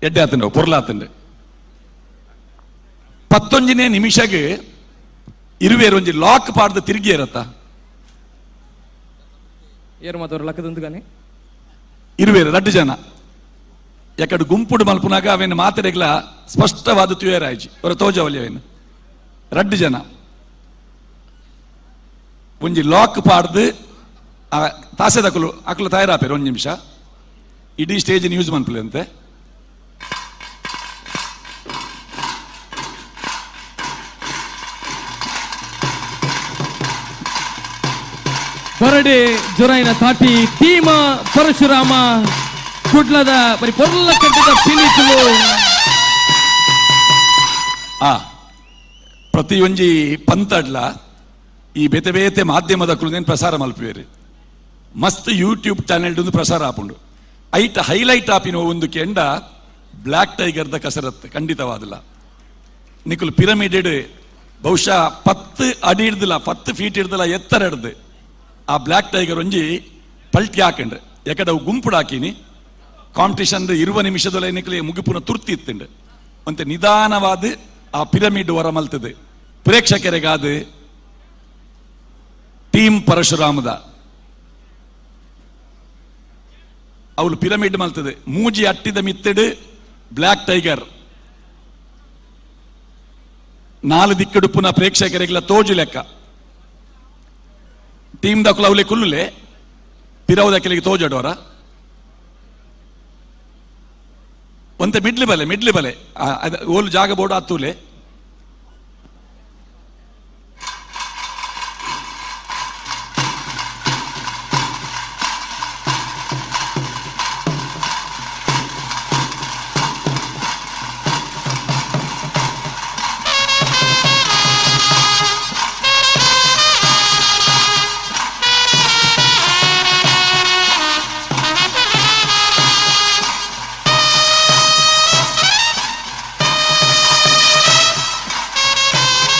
ಎಡ್ಡೆ ಆತಂಡು ಪೊರ್ಲಾತಂಡು. 19ನೇ ನಿಮಿಷಗೆ ಇರುವೇರು ಒಂಜಿ ಲಾಕ್ ಪಾಡ್ದು ತಿರುಗಿ ಇರತ್ತ ಏರು ಮಾತವರು ಲಕ್ಕದಂತುಗಾನೆ ಇರುವೇರು ರಡ್ಡು ಜನ ಯಾಕಡೆ ಗುಂಪುಡು ಮಲ್ಪುನಾಗ ಅವೇನು ಮಾತೆರೆಗ್ಲ ಸ್ಪಷ್ಟವಾದ ತುಯರಾಯ್ಜಿ ಅವರ ತೋಜವಲ್ಲಿ ಅವೇನು ರಡ್ಡು ಜನ ಒಂಜಿ ಲಾಕ್ ಪಾಡ್ದು ಆ ತಾಸೆದಕಲು ಅಕಲು ತಯಾರಾಪೇರು ಒಂದು ನಿಮಿಷ ಇಡೀ ಸ್ಟೇಜ್ ಯೂಸ್ ಮನ್ಪಲೆ ಅಂತೆ. ಬರಡೆ ಜೊರೈನ ತಾಟಿ ಟೀಮ ಪರಶುರಾಮ ಕುಡ್ಲದ ಬರಿ ಪೊರ್ಲ ಕಟ್ಟದ ಪಿಲಿಕುಲು. ಆ ಪ್ರತಿಯೊಂಜಿ ಪಂತಡ್ಲ ಈ ಬೇತೆ ಬೇತೆ ಮಾಧ್ಯಮದ ಕುಲದೇನು ಪ್ರಸಾರ ಮಲ್ಪುವೇರು ಮಸ್ತ್ ಯೂಟ್ಯೂಬ್ ಚಾನೆಲ್ ಪ್ರಸಾರ ಆಪುಂಡು. ಐಟ್ ಹೈಲೈಟ್ ಆಪಿನ ಒಂದು ಕೆಂಡ ಬ್ಲ್ಯಾಕ್ ಟೈಗರ್ದ ಕಸರತ್ ಖಂಡಿತವಾದಲ್ಲ. ನಿಕುಲು ಪಿರಮಿಡೆಡ್ ಬಹುಶಃ 10 ಅಡಿ ಹಿಡ್ದಿಲ್ಲ, 10 ಫೀಟ್ ಹಿಡ್ದಿಲ್ಲ ಎತ್ತರ ಹಿಡ್ದು ಆ ಬ್ಲ್ಯಾಕ್ ಟೈಗರ್ ಒಂಜಿ ಪಲ್ಟಿ ಹಾಕಂಡ್ರೆ ಯಾಕಂದ್ರೆ ಅವು ಗುಂಪುಡು ಹಾಕಿನಿ ಕಾಂಪಿಟಿಷನ್ 20 ನಿಮಿಷದೊಳಗೆ ನಿಕುಲು ಮುಗಿಪುನ ತುರ್ತಿ ಇತ್ತುಂಡು ಅಂತೆ ನಿಧಾನವಾದ ಆ ಪಿರಮಿಡ್ ಹೊರ ಮಲ್ತದೆ. ಪ್ರೇಕ್ಷಕರಿಗಾದ ಟೀಮ್ ಪರಶುರಾಮದ ಅವಳು ಪಿರಮಿಡ್ ಮಲ್ತದೆ ಮೂಜಿ ಅಟ್ಟಿದ ಮಿತ್ತಡು ಬ್ಲ್ಯಾಕ್ ಟೈಗರ್ 4 ದಿಕ್ಕಡುಪುನ ಪ್ರೇಕ್ಷಕರಿಗೆಲ್ಲ ತೋಜು ಲೆಕ್ಕ ಟೀಮ್ ದಕ್ಕಲು ಅವಳೆ ಕುಲ್ಲುಲೆ ಪಿರವುದಕ್ಕೆಲಿಗೆ ತೋಜಡೋರ ಒಂತೆ ಮಿಡ್ಲಿ ಬಲೆ ಮಿಡ್ಲಿ ಬಲೆ ಓಲು ಜಾಗ ಬೋರ್ಡ್ ಆತೂಲೆ.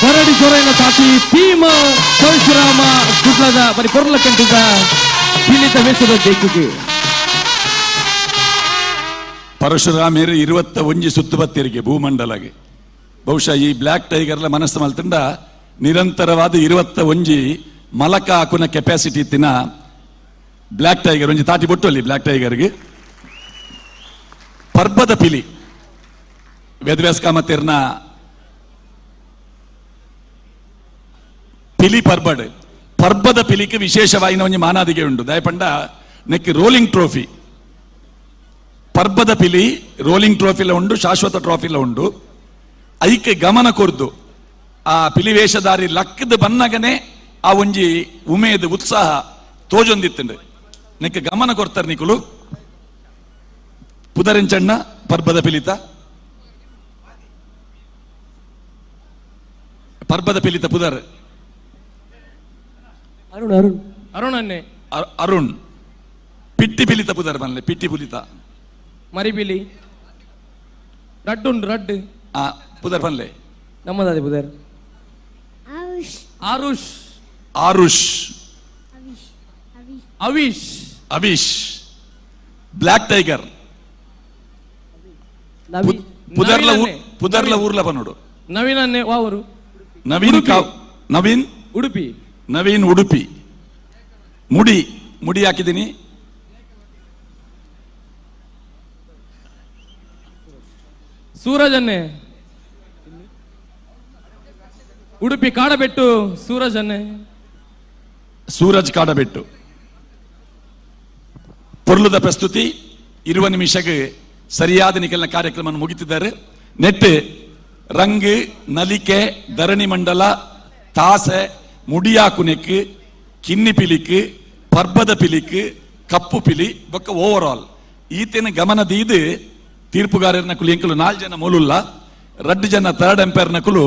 ಬರಡಿ ಜೊರೈನ ತಾಟಿ ಟೀಮ ಪರಶುರಾಮ ಕುಡ್ಲದ ಬರಿ ಪೊರ್ಲ ಕಂಟಿದ ಪೀಳಿತ ವೇಷದ ದೇಕಿಗೆ. ಪರಶುರಾಮೇರು 21 ಸುತ್ತುಬತ್ತಿರಿಗೆ ಭೂಮಂಡಲಗೆ ಬಹುಶಃ ಈ ಬ್ಲ್ಯಾಕ್ ಟೈಗರ್ಲ ಮನಸ್ಸು ಮಲ್ತಂಡ ನಿರಂತರವಾದ 21 ಮಲಕ ಹಾಕುನ ಕೆಪಾಸಿಟಿ ಇತ್ತಿನ ಬ್ಲ್ಯಾಕ್ ಟೈಗರ್ ಒಂಜಿ ತಾಟಿ ಬೊಟ್ಟು ಅಲ್ಲಿ ಬ್ಲ್ಯಾಕ್ ಟೈಗರ್ಗೆ. ಪರ್ಬದ ಪಿಲಿ ವೇದವ್ಯಾಸ ಕಾಮತಿರ್ನ ಪಿಲಿ ಪರ್ಬಡ್ ಪರ್ಬದ ಪಿಲಿಗೆ ವಿಶೇಷವಾಗಿ ಒಂಜಿ ಮಾನಾದಿಗೆ ಉಂಡು ದಯಪಂಡ neck rolling trophy ಪರ್ಬದ ಪಿಲಿ ರೋಲಿಂಗ್ ಟ್ರೋಫಿಲ ಉಂಡು ಶಾಶ್ವತ ಟ್ರೋಫಿಲ ಉಂಡು. ಐಕೆ ಗಮನ ಕೊರ್ದು ಆ ಪಿಲಿ ವೇಷಧಾರಿ ಲಕ್ಕದ ಬನ್ನಗನೆ ಆ ಒಂಜಿ ಉಮೇದ್ ಉತ್ಸಾಹ ತೋಜೊಂದಿತ್ತುಂಡು ನೆಕ್ ಗಮನ ಕೊರ್ತಾರೆ ನಿಕುಲು. ಪುದರೆಂಚಣ್ಣ ಪರ್ಬದ ಪಿಲಿತ ಪರ್ಬದ ಪಿಲಿತ ಪುದರ್ ಅರುಣ್ ಅರುಣ್ ಅರುಣ್ ಅನ್ನೆ ಅರುಣ್ ಪಿಟ್ಟಿ ಪಿಲಿತ ಪುದರ್ ಬನ್ಲೆ ಪಿಟ್ಟಿ ಪುಲಿತ ಮರಿಬಿಲಿ ರಡ್ಡು ಉಂಡು ರಡ್ಡು ಆ ಪುದರ್ ಬನ್ಲೆ ನಮ್ಮದಾದೆ ಪುದರ್ ಆರುಷ್ ಆರುಷ್ ಅವಿಶ್ ಅವಿಶ್ ಬ್ಲ್ಯಾಕ್ ಟೈಗರ್ ಪುದರ್ಲ ಪುದರ್ಲ ಊರ್ಲ ಬನ್ನೋಡು ನವೀನ್ ಅನ್ನೆ ವಾವರು ನವೀನ್ ನವೀನ್ ಉಡುಪಿ ನವೀನ್ ಉಡುಪಿ ಮುಡಿ ಮುಡಿ ಹಾಕಿದ್ದೀನಿ. ಸೂರಜ್ ಅನ್ನೆ ಉಡುಪಿ ಕಾಡಬೆಟ್ಟು ಸೂರಜ್ ಅನ್ನೆ ಸೂರಜ್ ಕಾಡಬೆಟ್ಟು. ಪೊರ್ಲುದ ಪ್ರಸ್ತುತಿ 20 ನಿಮಿಷಕ್ಕೆ ಸರಿಯಾದ ನಿಖಲ್ನ ಕಾರ್ಯಕ್ರಮ ಮುಗಿತಿದ್ದಾರೆ. ನೆಟ್ ರಂಗ್ ನಲಿಕೆ ಧರಣಿ ಮಂಡಲ ತಾಸೆ ಮುಡಿಯಾಕುನೆಕ್ ಕಿನ್ನಿ ಪಿಲಿಕ್ ಪರ್ಬದ ಪಿಲಿಕ್ ಕಪ್ಪು ಪಿಲಿ ಬೊಕ್ಕ ಓವರ್ ಆಲ್ ಈತನ ಗಮನ ದೀದು ತೀರ್ಪುಗಾರರ ನಕುಲು ಎಂಕುಲು 4 ಜನ ಮೂಲುಲ್ಲ 2 ಜನ ಥರ್ಡ್ ಎಂಪೈರ್ ನಕುಲು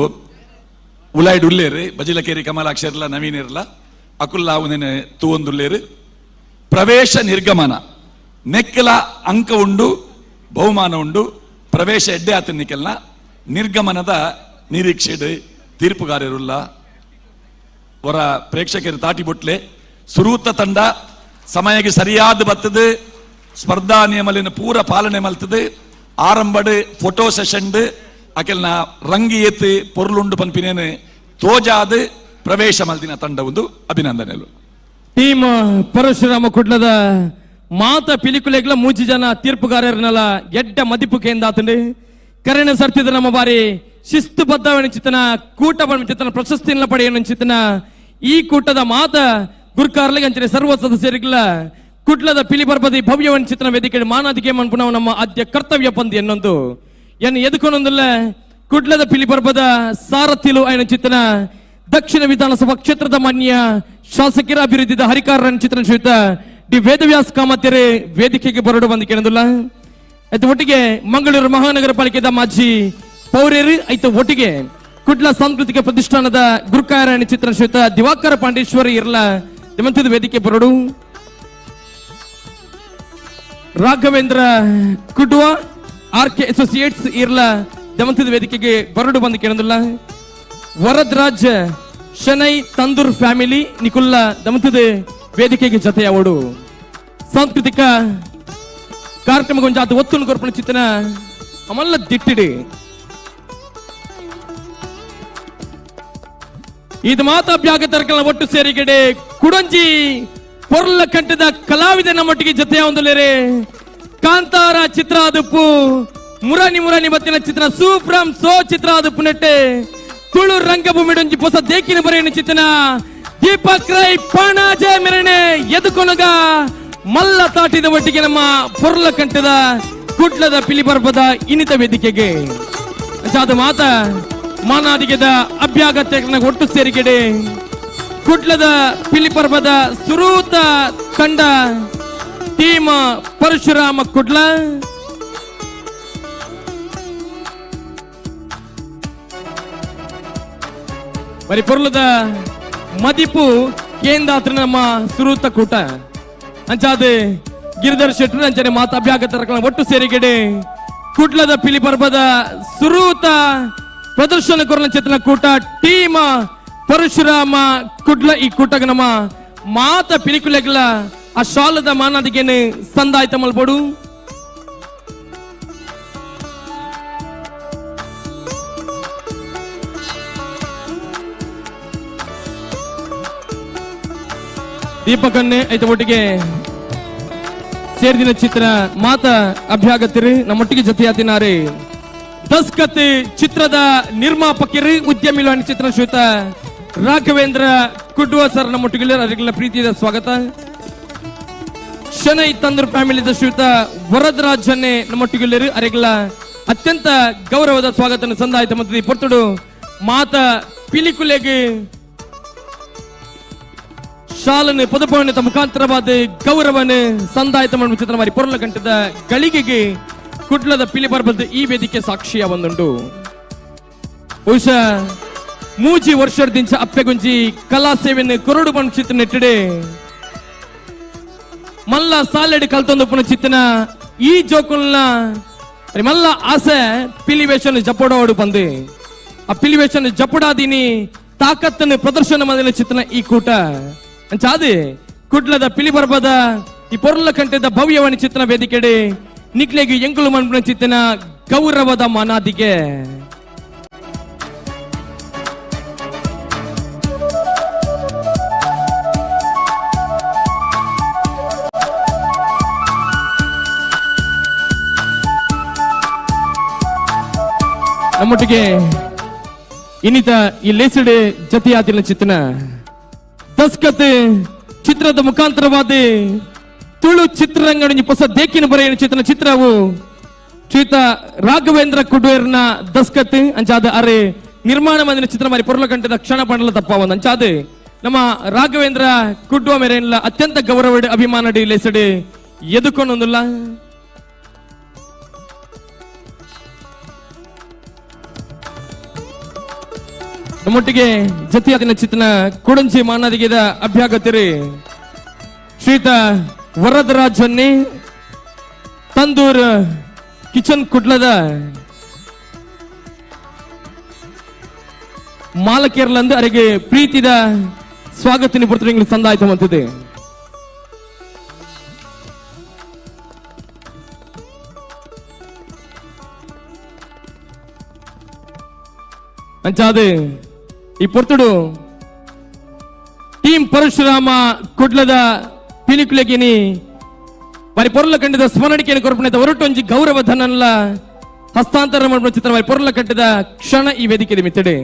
ಉಲಾಯ್ಡ್ ಉಲ್ಲೇರು ಬಜಿಲಕೇರಿ ಕಮಲಾಕ್ಷರ್ಲ ನವೀನ್ ಇರ್ಲ ಅಕುಲ್ಲ ಅವನೇನೆ ತೂವೊಂದುಲ್ಲೇರು. ಪ್ರವೇಶ ನಿರ್ಗಮನ ನೆಕ್ಕಲ ಅಂಕ ಉಂಡು ಬಹುಮಾನ ಉಂಡು ಪ್ರವೇಶ ಎಡ್ಡೆ ಆತ ನಿಕಲ್ನ ನಿರ್ಗಮನದ ನಿರೀಕ್ಷೆಡ್ ತೀರ್ಪುಗಾರರುಲ್ಲ ವರ ಪ್ರೇಕ್ಷಕರು ತಾಟಿ ಬೊಟ್ಲೆ. ಸುರೂತ ತಂಡ ಸಮಯಕ್ಕೆ ಸರಿಯಾದ ಬತ್ತದು ಸ್ಪರ್ಧಾ ನಿಯಮಲಿನ ಪೂರ ಪಾಲನೆ ಮಲ್ತದೆ ಆರಂಭಡ್ ಫೋಟೋ ಸೆಷನ್ ಅಕೆಲ್ನ ರಂಗಿ ಏತ್ ಪೊರ್ಲುಂಡು ಪನ್ಪಿನೇನು ತೋಜಾದ ಪ್ರವೇಶ ಮಲ್ದಿನ ತಂಡ ಒಂದು ಅಭಿನಂದನೆಲು. ಟೀಮ್ ಪರಶುರಾಮ ಕುಡ್ಲದ ಮಾತ ಪಿಲಿಕುಲೆಗ್ಲ ಮೂಜಿ ಜನ ತೀರ್ಪುಗಾರರನ್ನೆಲ್ಲ ಎಡ್ಡ ಮದಿಪು ಕೇಂದಾತಂಡು ಕರೆನ ಸರ್ತಿದ ನಮ್ಮ ಬಾರಿ ಶಿಸ್ತುಬದ್ಧವನ ಚಿತ್ತನ ಕೂಟ ಚಿತ್ತನ ಪ್ರಶಸ್ತಿಯನ್ನು ಪಡೆಯನ ಚಿತ್ತನ ಈ ಕೂಟದ ಮಾತ ಗುರ್ಕಾರ್ಲಿಗೆ ಅಂಚನೆ ಸರ್ವ ಸದಸ್ಯರಿಗೆಲ್ಲ ಕುಡ್ಲದ ಪಿಲಿ ಪರ್ಬದಿ ಭವ್ಯವನ್ ಚಿತ್ರನ ವೇದಿಕೆ ಮಾನಾದಿಕೆ ಮನ್ಪುನವು ನಮ್ಮ ಆದ್ಯ ಕರ್ತವ್ಯ ಪಂದಿ ಎನ್ನೊಂದು ಎನ್ನು ಎದುಕೊನೊಂದಲ್ಲ ಕುಡ್ಲದ ಪಿಲಿ ಪರ್ಬದ ಸಾರಥಿಲು ಐನ ಚಿತ್ತನ ದಕ್ಷಿಣ ವಿಧಾನಸಭಾ ಕ್ಷೇತ್ರದ ಮಾನ್ಯ ಶಾಸಕರ ಅಭಿವೃದ್ಧಿದ ಹರಿಕಾರರ ಚಿತ್ರ ಶ್ರೀಯುತ ಡಿ ವೇದವ್ಯಾಸ್ ಕಾಮತ್ಯರೇ ವೇದಿಕೆಗೆ ಬರಡು ಬಂದು ಕೇಳೋದಿಲ್ಲ. ಆಯ್ತು ಒಟ್ಟಿಗೆ ಮಂಗಳೂರು ಮಹಾನಗರ ಪಾಲಿಕೆದ ಮಾಜಿ ಪೌರ್ಯರು, ಆಯ್ತು ಒಟ್ಟಿಗೆ ಕುಡ್ಲ ಸಾಂಸ್ಕೃತಿಕ ಪ್ರತಿಷ್ಠಾನದ ಗುರುಕಾರಾಯಣ ಚಿತ್ರ ಶ್ರೀಯುತ ದಿವಾಕರ ಪಾಂಡೇಶ್ವರಿ ಇರ್ಲ ನಿಮ್ಮಂಥದ್ದು ವೇದಿಕೆ ಬರಡು. ರಾಘವೇಂದ್ರ ಕುಡ್ವ ಆರ್ ಕೆ ಅಸೋಸಿಯೇಟ್ಸ್ ಇರ್ಲ ದಮಂತದ ವೇದಿಕೆಗೆ ಬರಡು ಬಂದು ಕೇಳೋದಿಲ್ಲ. ವರದರಾಜ್ ಶನೈ ತಂದೂರ್ ಫ್ಯಾಮಿಲಿ ನಿಕುಲ್ಲ ದಮಂತದ ವೇದಿಕೆಗೆ ಜೊತೆಯಾವಡು. ಸಾಂಸ್ಕೃತಿಕ ಕಾರ್ಯಕ್ರಮಗೊಂಜಾತ ಒತ್ತುನು ಕೊರ್ಪಣ ಚಿತ್ತನ ಅಮಲ್ಲ ದಿಟ್ಟಿಡಿ. ಇದು ಮಾತಾಭ್ಯಾಗತರ್ಕಲ ಒಟ್ಟು ಸೇರಿಗಡೆ ಕುಡಂಜಿ ಪೊರ್ಲ ಕಂಠದ ಕಲಾವಿದ ನಮ್ಮೊಟ್ಟಿಗೆ ಜೊತೆಯ ಒಂದುಲೇರೆ ಕಾಂತಾರ ಚಿತ್ರ ಅದುಪ್ಪು ಮುರಾನಿ ಮುರಾನಿ ಬತ್ತಿನ ಚಿತ್ರ ಸೂಫ್ರಂ ಸೋ ಚಿತ್ರ ಅದುಪ್ಪು ನೆಟ್ಟೆ ತುಳು ರಂಗಭೂಮಿ ಡೊಂಜಿ ಪೊಸ ದೇಕಿನ ಬರೆಯನ ಚಿತ್ರನ ದೀಪಕ್ ರೈ ಪಾಣಾಜೆ ಮೆರಣೆ ಎದುಕೊನಗ ಮಲ್ಲ ತಾಟಿದ ಒಟ್ಟಿಗೆ ನಮ್ಮ ಪೊರ್ಲ ಕಂಠದ ಕುಡ್ಲದ ಪಿಲಿಪರ್ಬದ ಇನ್ನಿತ ವೇದಿಕೆಗೆ ಅದು ಮಾತ ಮಾನಾದಿಗೆದ ಅಭ್ಯಾಗತ್ಯ ಒಟ್ಟು ಸೇರಿಕೆಡೆ ಕುಡ್ಲದ ಪಿಲಿಪರ್ಬದ ಸುರೂತ ತಂಡ ಟೀಮ್ ಪರಶುರಾಮ ಕುಡ್ಲ. ಬರಿ ಪೊರ್ಲದ ಮದಿಪು ಕೇಂದಾತ್ರ ನಮ್ಮ ಸುರೂತ ಕೂಟ ಅಂಚಾದ ಗಿರಿಧರ್ ಶೆಟ್ಟರು ಅಂಚನೆ ಮಾತ ಅಭ್ಯಾಗತರ ಒಟ್ಟು ಸೇರಿಕೆಡೆ ಕುಡ್ಲದ ಪಿಲಿಪರ್ಬದ ಸುರೂತ ಪ್ರದರ್ಶನ ಕೊರಲ ಚೇತನ ಕೂಟ ಟೀಮ್ ಪರಶುರಾಮ ಕುಡ್ಲ. ಈ ಕೂಟಗ ನಮ್ಮ ಮಾತ ಪಿಲಿಕುಲೆಗ್ಲ ಆ ಶಾಲದ ಮಾನದಿಗೇನು ಸಂದಾಯ್ತ ಮಲ್ಬೋಡು. ದೀಪಕನ್ನೇ ಐತ ಒಟ್ಟಿಗೆ ಸೇರಿದಿನ ಚಿತ್ರ ಮಾತ ಅಭ್ಯಾಗತಿರಿ ನಮ್ಮೊಟ್ಟಿಗೆ ಜೊತೆಯಾತಿನಾರಿ ದಸ್ಕತ್ ಚಿತ್ರದ ನಿರ್ಮಾಪಕರು ಉದ್ಯಮಿ ಚಿತ್ರ ಶ್ರೀಯುತ ರಾಘವೇಂದ್ರ ಕುಡ್ವ ಸರ್ ನಮ್ಮೊಟ್ಟಿಗೆ ಅವರಿಗೆಲ್ಲ ಪ್ರೀತಿಯ ಸ್ವಾಗತ. ಶನೈ ತಂದೂರ್ ಫ್ಯಾಮಿಲಿ ಶ್ರೀಯುತ ವರದರಾಜನ್ನೇ ನಮ್ಮೊಟ್ಟಿಗೆ ಅವರಿಗೆಲ್ಲ ಅತ್ಯಂತ ಗೌರವದ ಸ್ವಾಗತ ಸಂದಾಯಿತ ಮತ್ತು ಪೊರ್ತುಡು ಮಾತ ಪಿಲಿಕುಲೆಗೆ ಶಾಲನ್ನು ಪದಪವನ ಮುಖಾಂತರವಾದ ಗೌರವನ ಸಂದಾಯಿತ ಮಾಡುವ ಚಿತ್ರ ಮಾರಿ ಪೊರ್ಲ ಗಂಟದ ಗಳಿಗೆಗೆ ಕುಡ್ಲದ ಪಿಲಿಪರ್ಬದ ಈ ವೇದಿಕೆ ಸಾಕ್ಷಿಯ ಒಂದುಂಟು. ಬಹುಶಃ ಮೂಜಿ ವರ್ಷದಿಂಚ ಅಪ್ಪೆಗುಂಜಿ ಕಲಾ ಸೇವೆಯನ್ನು ಕೊರಡು ಬಣ್ಣ ಚಿತ್ರ ನೆಟ್ಟಿಡೆ ಮಲ್ಲ ಸಾಲೆಡ್ ಕಲ್ತೊಂದು ಪುನ ಚಿತ್ತನ ಈ ಜೋಕುಲ್ನ ಮಲ್ಲ ಆಸೆ ಪಿಲಿವೇಶನ್ ಜಪಡೋಡು ಬಂದು ಆ ಪಿಲಿವೇಶನ್ ಜಪಡಾದಿನಿ ತಾಕತ್ತನ್ನು ಪ್ರದರ್ಶನ ಮಾಡಿದ ಚಿತ್ತನ ಈ ಕೂಟ ಅಂಚಾದೆ ಕುಡ್ಲದ ಪಿಲಿಪರ್ಬದ ಈ ಪೊರ್ಲ ಕಂಠದ ಭವ್ಯವಾಣಿ ಚಿತ್ರನ ವೇದಿಕೆಡೆ ನಿಕ್ಲೆಗೆ ಎಂಕುಲು ಮನ್ಪುನ ಚಿತ್ತನ ಗೌರವದ ಮನಾದಿಗೆ. ನಮ್ಮೊಟ್ಟಿಗೆ ಇನ್ನಿತ ಈ ಲೇಸಿಡೆ ಜತಿಯಾತಿನ ಚಿತ್ತನ ದಸ್ಕತ್ ಚಿತ್ರದ ಮುಖಾಂತರವಾದ ತುಳು ಚಿತ್ರರಂಗಣ ಹೊಸ ದೇಕಿನ ಬರೆಯ ಚಿತ್ರ ಚಿತ್ರವು ಶ್ರೀಯುತ ರಾಘವೇಂದ್ರ ಕುಡ್ವೇರ್ನ ದಸ್ಕತ್ ಅಂಚಾದ ಅರೆ ನಿರ್ಮಾಣ ಮಂದಿನ ಚಿತ್ರ ಮಾರಿ ಪೊರ್ಲಕಂಠದ ಕ್ಷಣ ಪಂಡಲ ತಪ್ಪ ಒಂದು ಅಂಚಾದ ನಮ್ಮ ರಾಘವೇಂದ್ರ ಕುಡ್ವ ಮೇರೆಲ್ಲ ಅತ್ಯಂತ ಗೌರವ ಅಭಿಮಾನ ಲೇಸಡೆ ಎದುಕೊಂಡೊಂದಿಲ್ಲ. ನಮ್ಮೊಟ್ಟಿಗೆ ಜತಿಯಾದಿನ ಚಿತ್ರನ ಕೊಡಂಜಿ ಮಾನದಿಗೆದ ಅಭ್ಯಾಗತಿರಿ ಶ್ರೀಯುತ ವರದರಾಜನ್ನಿ ತಂದೂರ್ ಕಿಚನ್ ಕುಡ್ಲದ ಮಾಲಕೇರ್ಲಂದು ಅವರಿಗೆ ಪ್ರೀತಿದ ಸ್ವಾಗತ ನಿಪುಣರು ಸಂದಾಯ್ತು ಅಂತಿದೆ. ಅಂಚಾದೆ ಈ ಪೊರ್ತುಡು ಟೀಮ್ ಪರಶುರಾಮ ಕುಡ್ಲದ ಪಿಲಿಕುಲೆಗಿನಿ ಬಾರಿ ಪೊರ್ಲ ಕಂಡದ ಸ್ಮರಣಿಕೆಯನ್ನು ಕೊರಪಣೆ ಹೊರಟೊಂಜಿ ಗೌರವ ಧನಲ್ಲ ಹಸ್ತಾಂತರ ಮಾಡುವ ಚಿತ್ರ ಬಾರಿ ಪೊರ್ಲ ಕಂಡದ ಕ್ಷಣ ಈ ವೇದಿಕೆ ಮಿತ್ತಡೆ.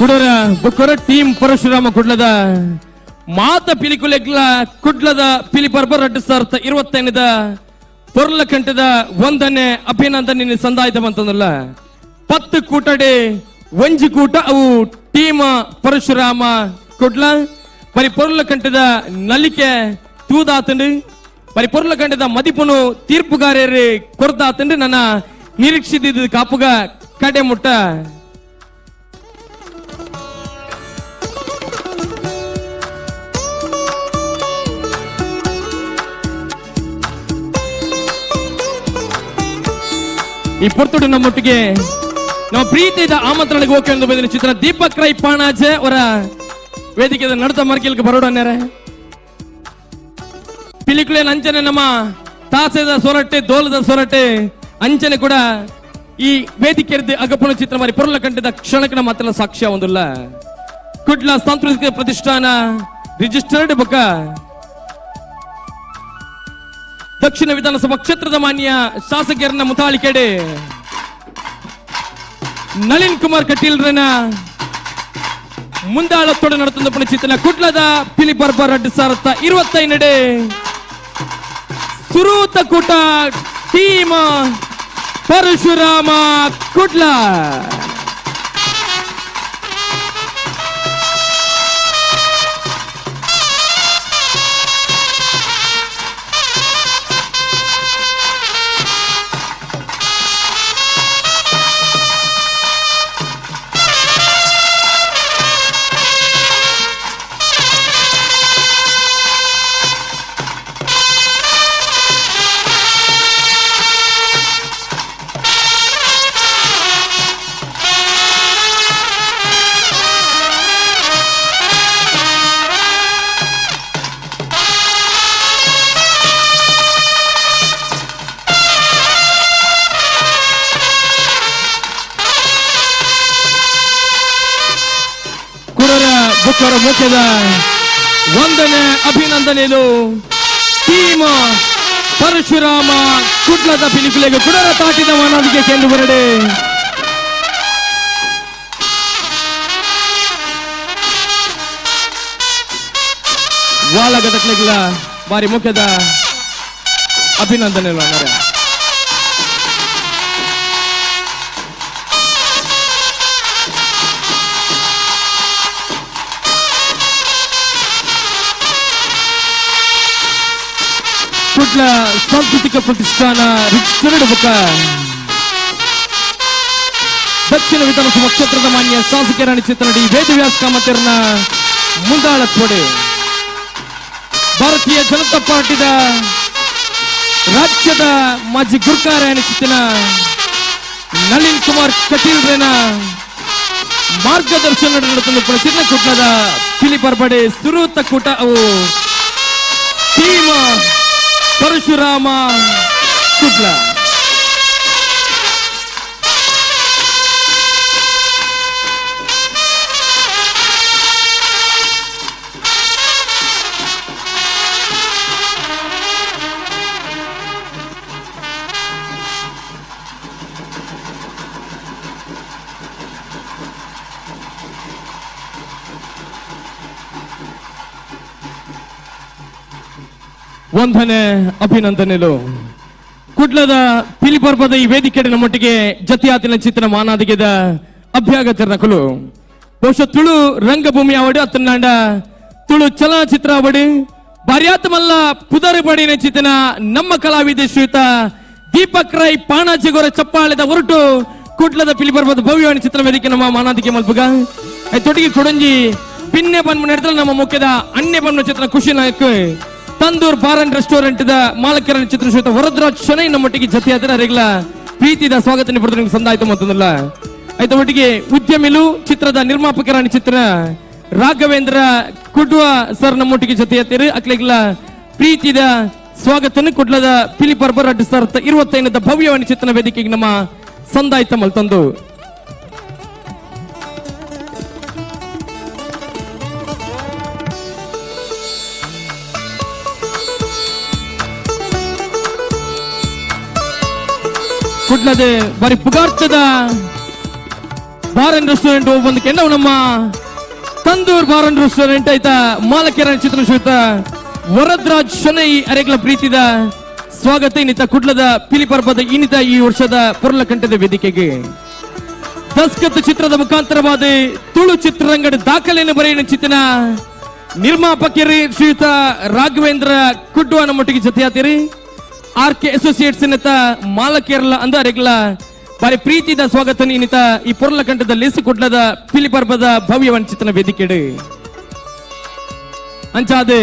ಕುಡರ ಬುಕ್ಕರ ಟೀಮ್ ಪರಶುರಾಮ ಕುಡ್ಲದ ಮಾತ ಪಿಲಿಕುಲೆಗ್ಲ ಕುಡ್ಲದ ಪಿಲಿ ಪರ್ಬ 2025 ಪೊರ್ಲ ಕಂಠದ ಒಂದನೇ ಅಭಿನಂದನೆ ಸಂದಾಯ್ತ ಬಂತಂದಲ್ಲ. 10 ಕೂಟಡೆ ಒಂಜಿ ಕೂಟ ಅವು ಟೀಮ್ ಪರಶುರಾಮ ಕುಡ್ಲ ಬರಿ ಪೊರ್ಲ ಕಂಠದ ನಲಿಕೆ ತೂದಾತಂಡು ಬರಿ ಪೊರ್ಲ ಕಂಠದ ಮದಿಪುನು ತೀರ್ಪುಗಾರರು ಕೊರ್ದಾತಂಡು ನನ್ನ ನಿರೀಕ್ಷಿತ ಕಾಪುಗ ಕಡೆ ಮುಟ್ಟ. ಈ ಪೊರ್ತುಡು ನಮ್ಮೊಟ್ಟಿಗೆ ನಮ್ಮ ಪ್ರೀತಿಯ ಆಮಂತ್ರಣಕ್ಕೆ ಹೋಗಿ ಎಂದು ಬಂದಿನ ಚಿತ್ರ ದೀಪಕ್ ರೈ ಪಾಣಾಜೆ ಅವರ ವೇದಿಕೆ ನಡತ ಮರ್ಕಿಲ್ಗೆ ಬರೋಡನ್ಯಾರೆ. ಪಿಲಿಕುಲೆ ಅಂಚನೆ ನಮ್ಮ ತಾಸೆದ ಸೊರಟೆ ದೋಲದ ಸೊರಟೆ ಅಂಚನೆ ಕೂಡ ಈ ವೇದಿಕೆ ಅಗಪುಣ ಚಿತ್ರ ಮಾರಿ ಪೊರ್ಲ ಕಂಠದ ಕ್ಷಣಕ್ಕೆ ಮಾತ್ರ ಸಾಕ್ಷ್ಯ ಒಂದಿಲ್ಲ. ಕುಡ್ಲ ಸಾಂಸ್ಕೃತಿಕ ಪ್ರತಿಷ್ಠಾನ ರಿಜಿಸ್ಟರ್ಡ್ ಬೊಕ್ಕ ದಕ್ಷಿಣ ವಿಧಾನಸಭಾ ಕ್ಷೇತ್ರದ ಮಾನ್ಯ ಶಾಸಕರನ್ನ ಮುತಾಳಿಕೆಡೆ ನಳಿನ್ ಕುಮಾರ್ ಕಟೀಲ್ರನ್ನ ಮುಂದಾಳತ್ತೊಡೆ ನಡೆತಂದ ಪುಣಚಿತನ ಕುಡ್ಲದ ಪಿಲಿ ಬರ್ಬರ್ 2025 ಸುರೂತ ಕೂಟ ಟೀಮ್ ಪರಶುರಾಮ ಕುಡ್ಲ. ಮುಖ್ಯದ ಒಂದನೇ ಅಭಿನಂದನೆಯು ಟೀಮ್ ಪರಶುರಾಮ ಕುಡ್ಲದ ಪಿಲಿಕುಲೆಗೆ ಕುಡರ ತಾಟಿದ ಮಾನವಿಗೆ ಕೇಂದ್ರ ಬರಡೆ. ವಾಲಗದಕ್ಲೆಗ್ಲ ಬಾರಿ ಮುಖ್ಯದ ಅಭಿನಂದನೆಗಳು ಅನ್ನಾರೆ. ಕುಡ್ಲ ಸಾಂಸ್ಕೃತಿಕ ಪ್ರತಿಷ್ಠಾನ ರಿಜಿಸ್ಟರ್ಡ್ ಬುಕ್ಕ ದಕ್ಷಿಣ ವಿಧಾನಸಭಾ ಕ್ಷೇತ್ರದ ಮಾನ್ಯ ಶಾಸಕರಾಣಿ ಚಿತ್ರನಟಿ ವೇದವ್ಯಾಸ ಕಾಮತಿರನ ಮುಂದಾಳತ್ವಡೆ ಭಾರತೀಯ ಜನತಾ ಪಾರ್ಟಿದ ರಾಜ್ಯದ ಮಾಜಿ ಗುರ್ಕಾರ ಚಿತ್ತಿನ ನಳಿನ್ ಕುಮಾರ್ ಕಟೀಲ್ರೇನ ಮಾರ್ಗದರ್ಶನ ನಡೆದ ಚಿನ್ನ ಕುಟ್ಲದ ಪಿಲಿ ಬರ್ಬಡೆ ಸುರೂತ ಕೂಟ ಅವು ಟೀಮ್ ಪರಶುರಾಮ ಕುಡ್ಲ. ವಂದನೆ ಅಭಿನಂದನೆಲು ಕುಡ್ಲದ ಪಿಲಿಪರ್ಬದ ಈ ವೇದಿಕೆ ನಮ್ಮೊಟ್ಟಿಗೆ ಜತಿಯಾತಿನ ಚಿತ್ರ ಮಾನಾದಿಗೆದ ಅಭ್ಯಾಗತರ ನಕಲು ಬಹುಶಃ ತುಳು ರಂಗಭೂಮಿ ಅವಡು ಅತ್ತನಾಂಡ ತುಳು ಚಲನಚಿತ್ರ ಅವಡು ಬಾರ್ಯಾತಮಲ್ಲ ಪುದರು ಪಡಿನ ಚಿತ್ರನ ನಮ್ಮ ಕಲಾವಿದ ಶ್ರೀಯುತ ದೀಪಕ್ ರೈ ಪಾಣಾಜಿಗೋರ ಚಪ್ಪಾಳೆದ ಹೊರಟು ಕುಡ್ಲದ ಪಿಲಿಪರ್ಬದ ಭವ್ಯವಾಣಿ ಚಿತ್ರ ವೇದಿಕೆ ನಮ್ಮ ಮಾನಾದಿಗೆ ಮಲ್ಪುಗ ತೊಟ್ಟಿಗೆ ಕೊಡಂಜಿ ಪಿನ್ನೆ ಬನ್ಮು ನಡೆದಲ್ಲ ನಮ್ಮ ಮುಖ್ಯದ ಅಣ್ಣೆ ಬನ್ಮ ಚಿತ್ರ Khushi Nayak Tandoor bar and restaurant ಮಾಲಕರ ಚಿತ್ರ ಶ್ರೀಯುತ ವರದರಾಜ್ ಶನೈ ನಮ್ಮೊಟ್ಟಿಗೆ ಜೊತೆಯಾದರೆ ಅರೆಗಳ ಪ್ರೀತಿದ ಸ್ವಾಗತ ನಿಮಗೆ ಸಂದಾಯ್ತು ಮತ್ತೊಂದಲ್ಲ. ಆಯ್ತು ಒಟ್ಟಿಗೆ ಉದ್ಯಮಿಲು ಚಿತ್ರದ ನಿರ್ಮಾಪಕರ ಚಿತ್ರ ರಾಘವೇಂದ್ರ ಕುಡ್ವ ಸರ್ ನಮ್ಮೊಟ್ಟಿಗೆ ಜೊತೆಯಾತಿರು ಅಕ್ಲೆಗಳ ಪ್ರೀತಿದ ಸ್ವಾಗತವನ್ನು ಕುಡ್ಲದ ಪಿಲಿ ಪರ್ಬರ್ 2025 ಭವ್ಯವಾಣಿ ಚಿತ್ರನ ವೇದಿಕೆಗೆ ನಮ್ಮ ಸಂದಾಯ್ತ ಮಲ್ತಂದು. ಕುಡ್ಲದ ಬಾರಿ ಪುಗಾರ್ತದ ಬಾರ್ ಅಂಡ್ ರೆಸ್ಟೋರೆಂಟ್ ಒಂದು ಕೆಂಡವು ನಮ್ಮ ತಂದೂರ್ ಬಾರ್ ಅಂಡ್ ರೆಸ್ಟೋರೆಂಟ್ ಆಯ್ತಾ ಮಾಲಕರ ಚಿತ್ರ ಶ್ರೀಯುತ ವರದರಾಜ್ ಶೆಣೈ ಅರೆಗಳ ಪ್ರೀತಿದ ಸ್ವಾಗತ ಇನ್ನಿತ ಕುಡ್ಲದ ಪಿಲಿಪರ್ಬದ ಇನ್ನಿತ ಈ ವರ್ಷದ ಪೊರ್ಲಕಂಠದ ವೇದಿಕೆಗೆ. ದಸ್ಕತ್ ಚಿತ್ರದ ಮುಖಾಂತರವಾದ ತುಳು ಚಿತ್ರರಂಗದ ದಾಖಲೆಯನ್ನು ಬರೆಯುವ ಚಿತ್ತಿನ ನಿರ್ಮಾಪಕರಿ ಶ್ರೀಯುತ ರಾಘವೇಂದ್ರ ಕುಡ್ಡುವ ನಮ್ಮೊಟ್ಟಿಗೆ ಜೊತೆಯಾತಿರಿ. ಆರ್ ಕೆ ಅಸೋಸಿಯೇಟ್ಸ್ ಇನ್ನಿತ ಮಾಲಕೇರಳ ಅಂದ ಅರೆಗಳ ಬಾರಿ ಪ್ರೀತಿದ ಸ್ವಾಗತ ಇನ್ನಿತ ಈ ಪೊರ್ಲಕಂಠದ ಲೇಸು ಕುಡ್ಲದ ಪಿಲಿಪರ್ಬದ ಭವ್ಯ ವಂಚಿತನ ವೇದಿಕೆಡು. ಅಂಚಾದೆ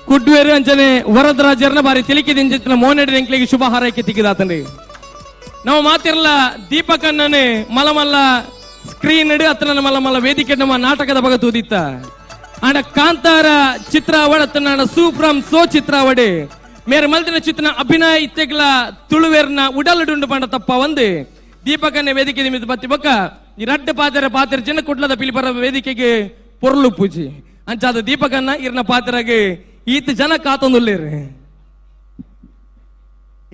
ಕುಡ್ವೇರು ಅಂಚನೆ ವರದರಾಜರ್ನ ಬಾರಿ ತಿಳಿಕೆ ದಿಂಚಿನ ಮೋನೆಡ್ ಎಂಕ್ಲೆಗೆ ಶುಭ ಹಾರೈಕೆ ತಿಕ್ಕಿದಾತಂಡಿ. ನಾವು ಮಾತಿರಲ್ಲ ದೀಪಕಣ್ಣನೆ ಮಲಮಲ್ಲ ಸ್ಕ್ರೀನ್ ಇಡು ಅತ್ತನ ಮಲಮಲ್ಲ ವೇದಿಕೆ ನಮ್ಮ ನಾಟಕದ ಬಗ ತೂದಿತ್ತ. ಆಂಡ ಕಾಂತಾರ ಚಿತ್ರಾವಡ ಅತ್ತನ ಸೂಫ್ರಮ್ ಸೋ ಚಿತ್ರಾವಡೆ ಮೇರೆ ಮಲ್ದಿನ ಚಿತ್ರನ ಅಭಿನಯ ಇತ್ತೆಗ್ಲ ತುಳುವೇರ್ನ ಉಡಲುಡುಂಡು ಪಂಡ ತಪ್ಪ ಒಂದು ದೀಪಕನ್ನೇ ವೇದಿಕೆ ನಿಮಿತ್ತ ಬತ್ತಿ ಬೊಕ್ಕ ಈ ರಡ್ಡ ಪಾತೆರ ಪಾತೆರ ಜನ ಕುಡ್ಲದ ಪಿಲಿಪರ ವೇದಿಕೆಗೆ ಪೊರ್ಲು ಪೂಜಿ ಅಂಚಾದ ದೀಪಕನ್ನ ಇರ್ನ ಪಾತೆರಗೆ ಈತ ಜನ ಕಾತೊಂದುಲ್ಲೇರು.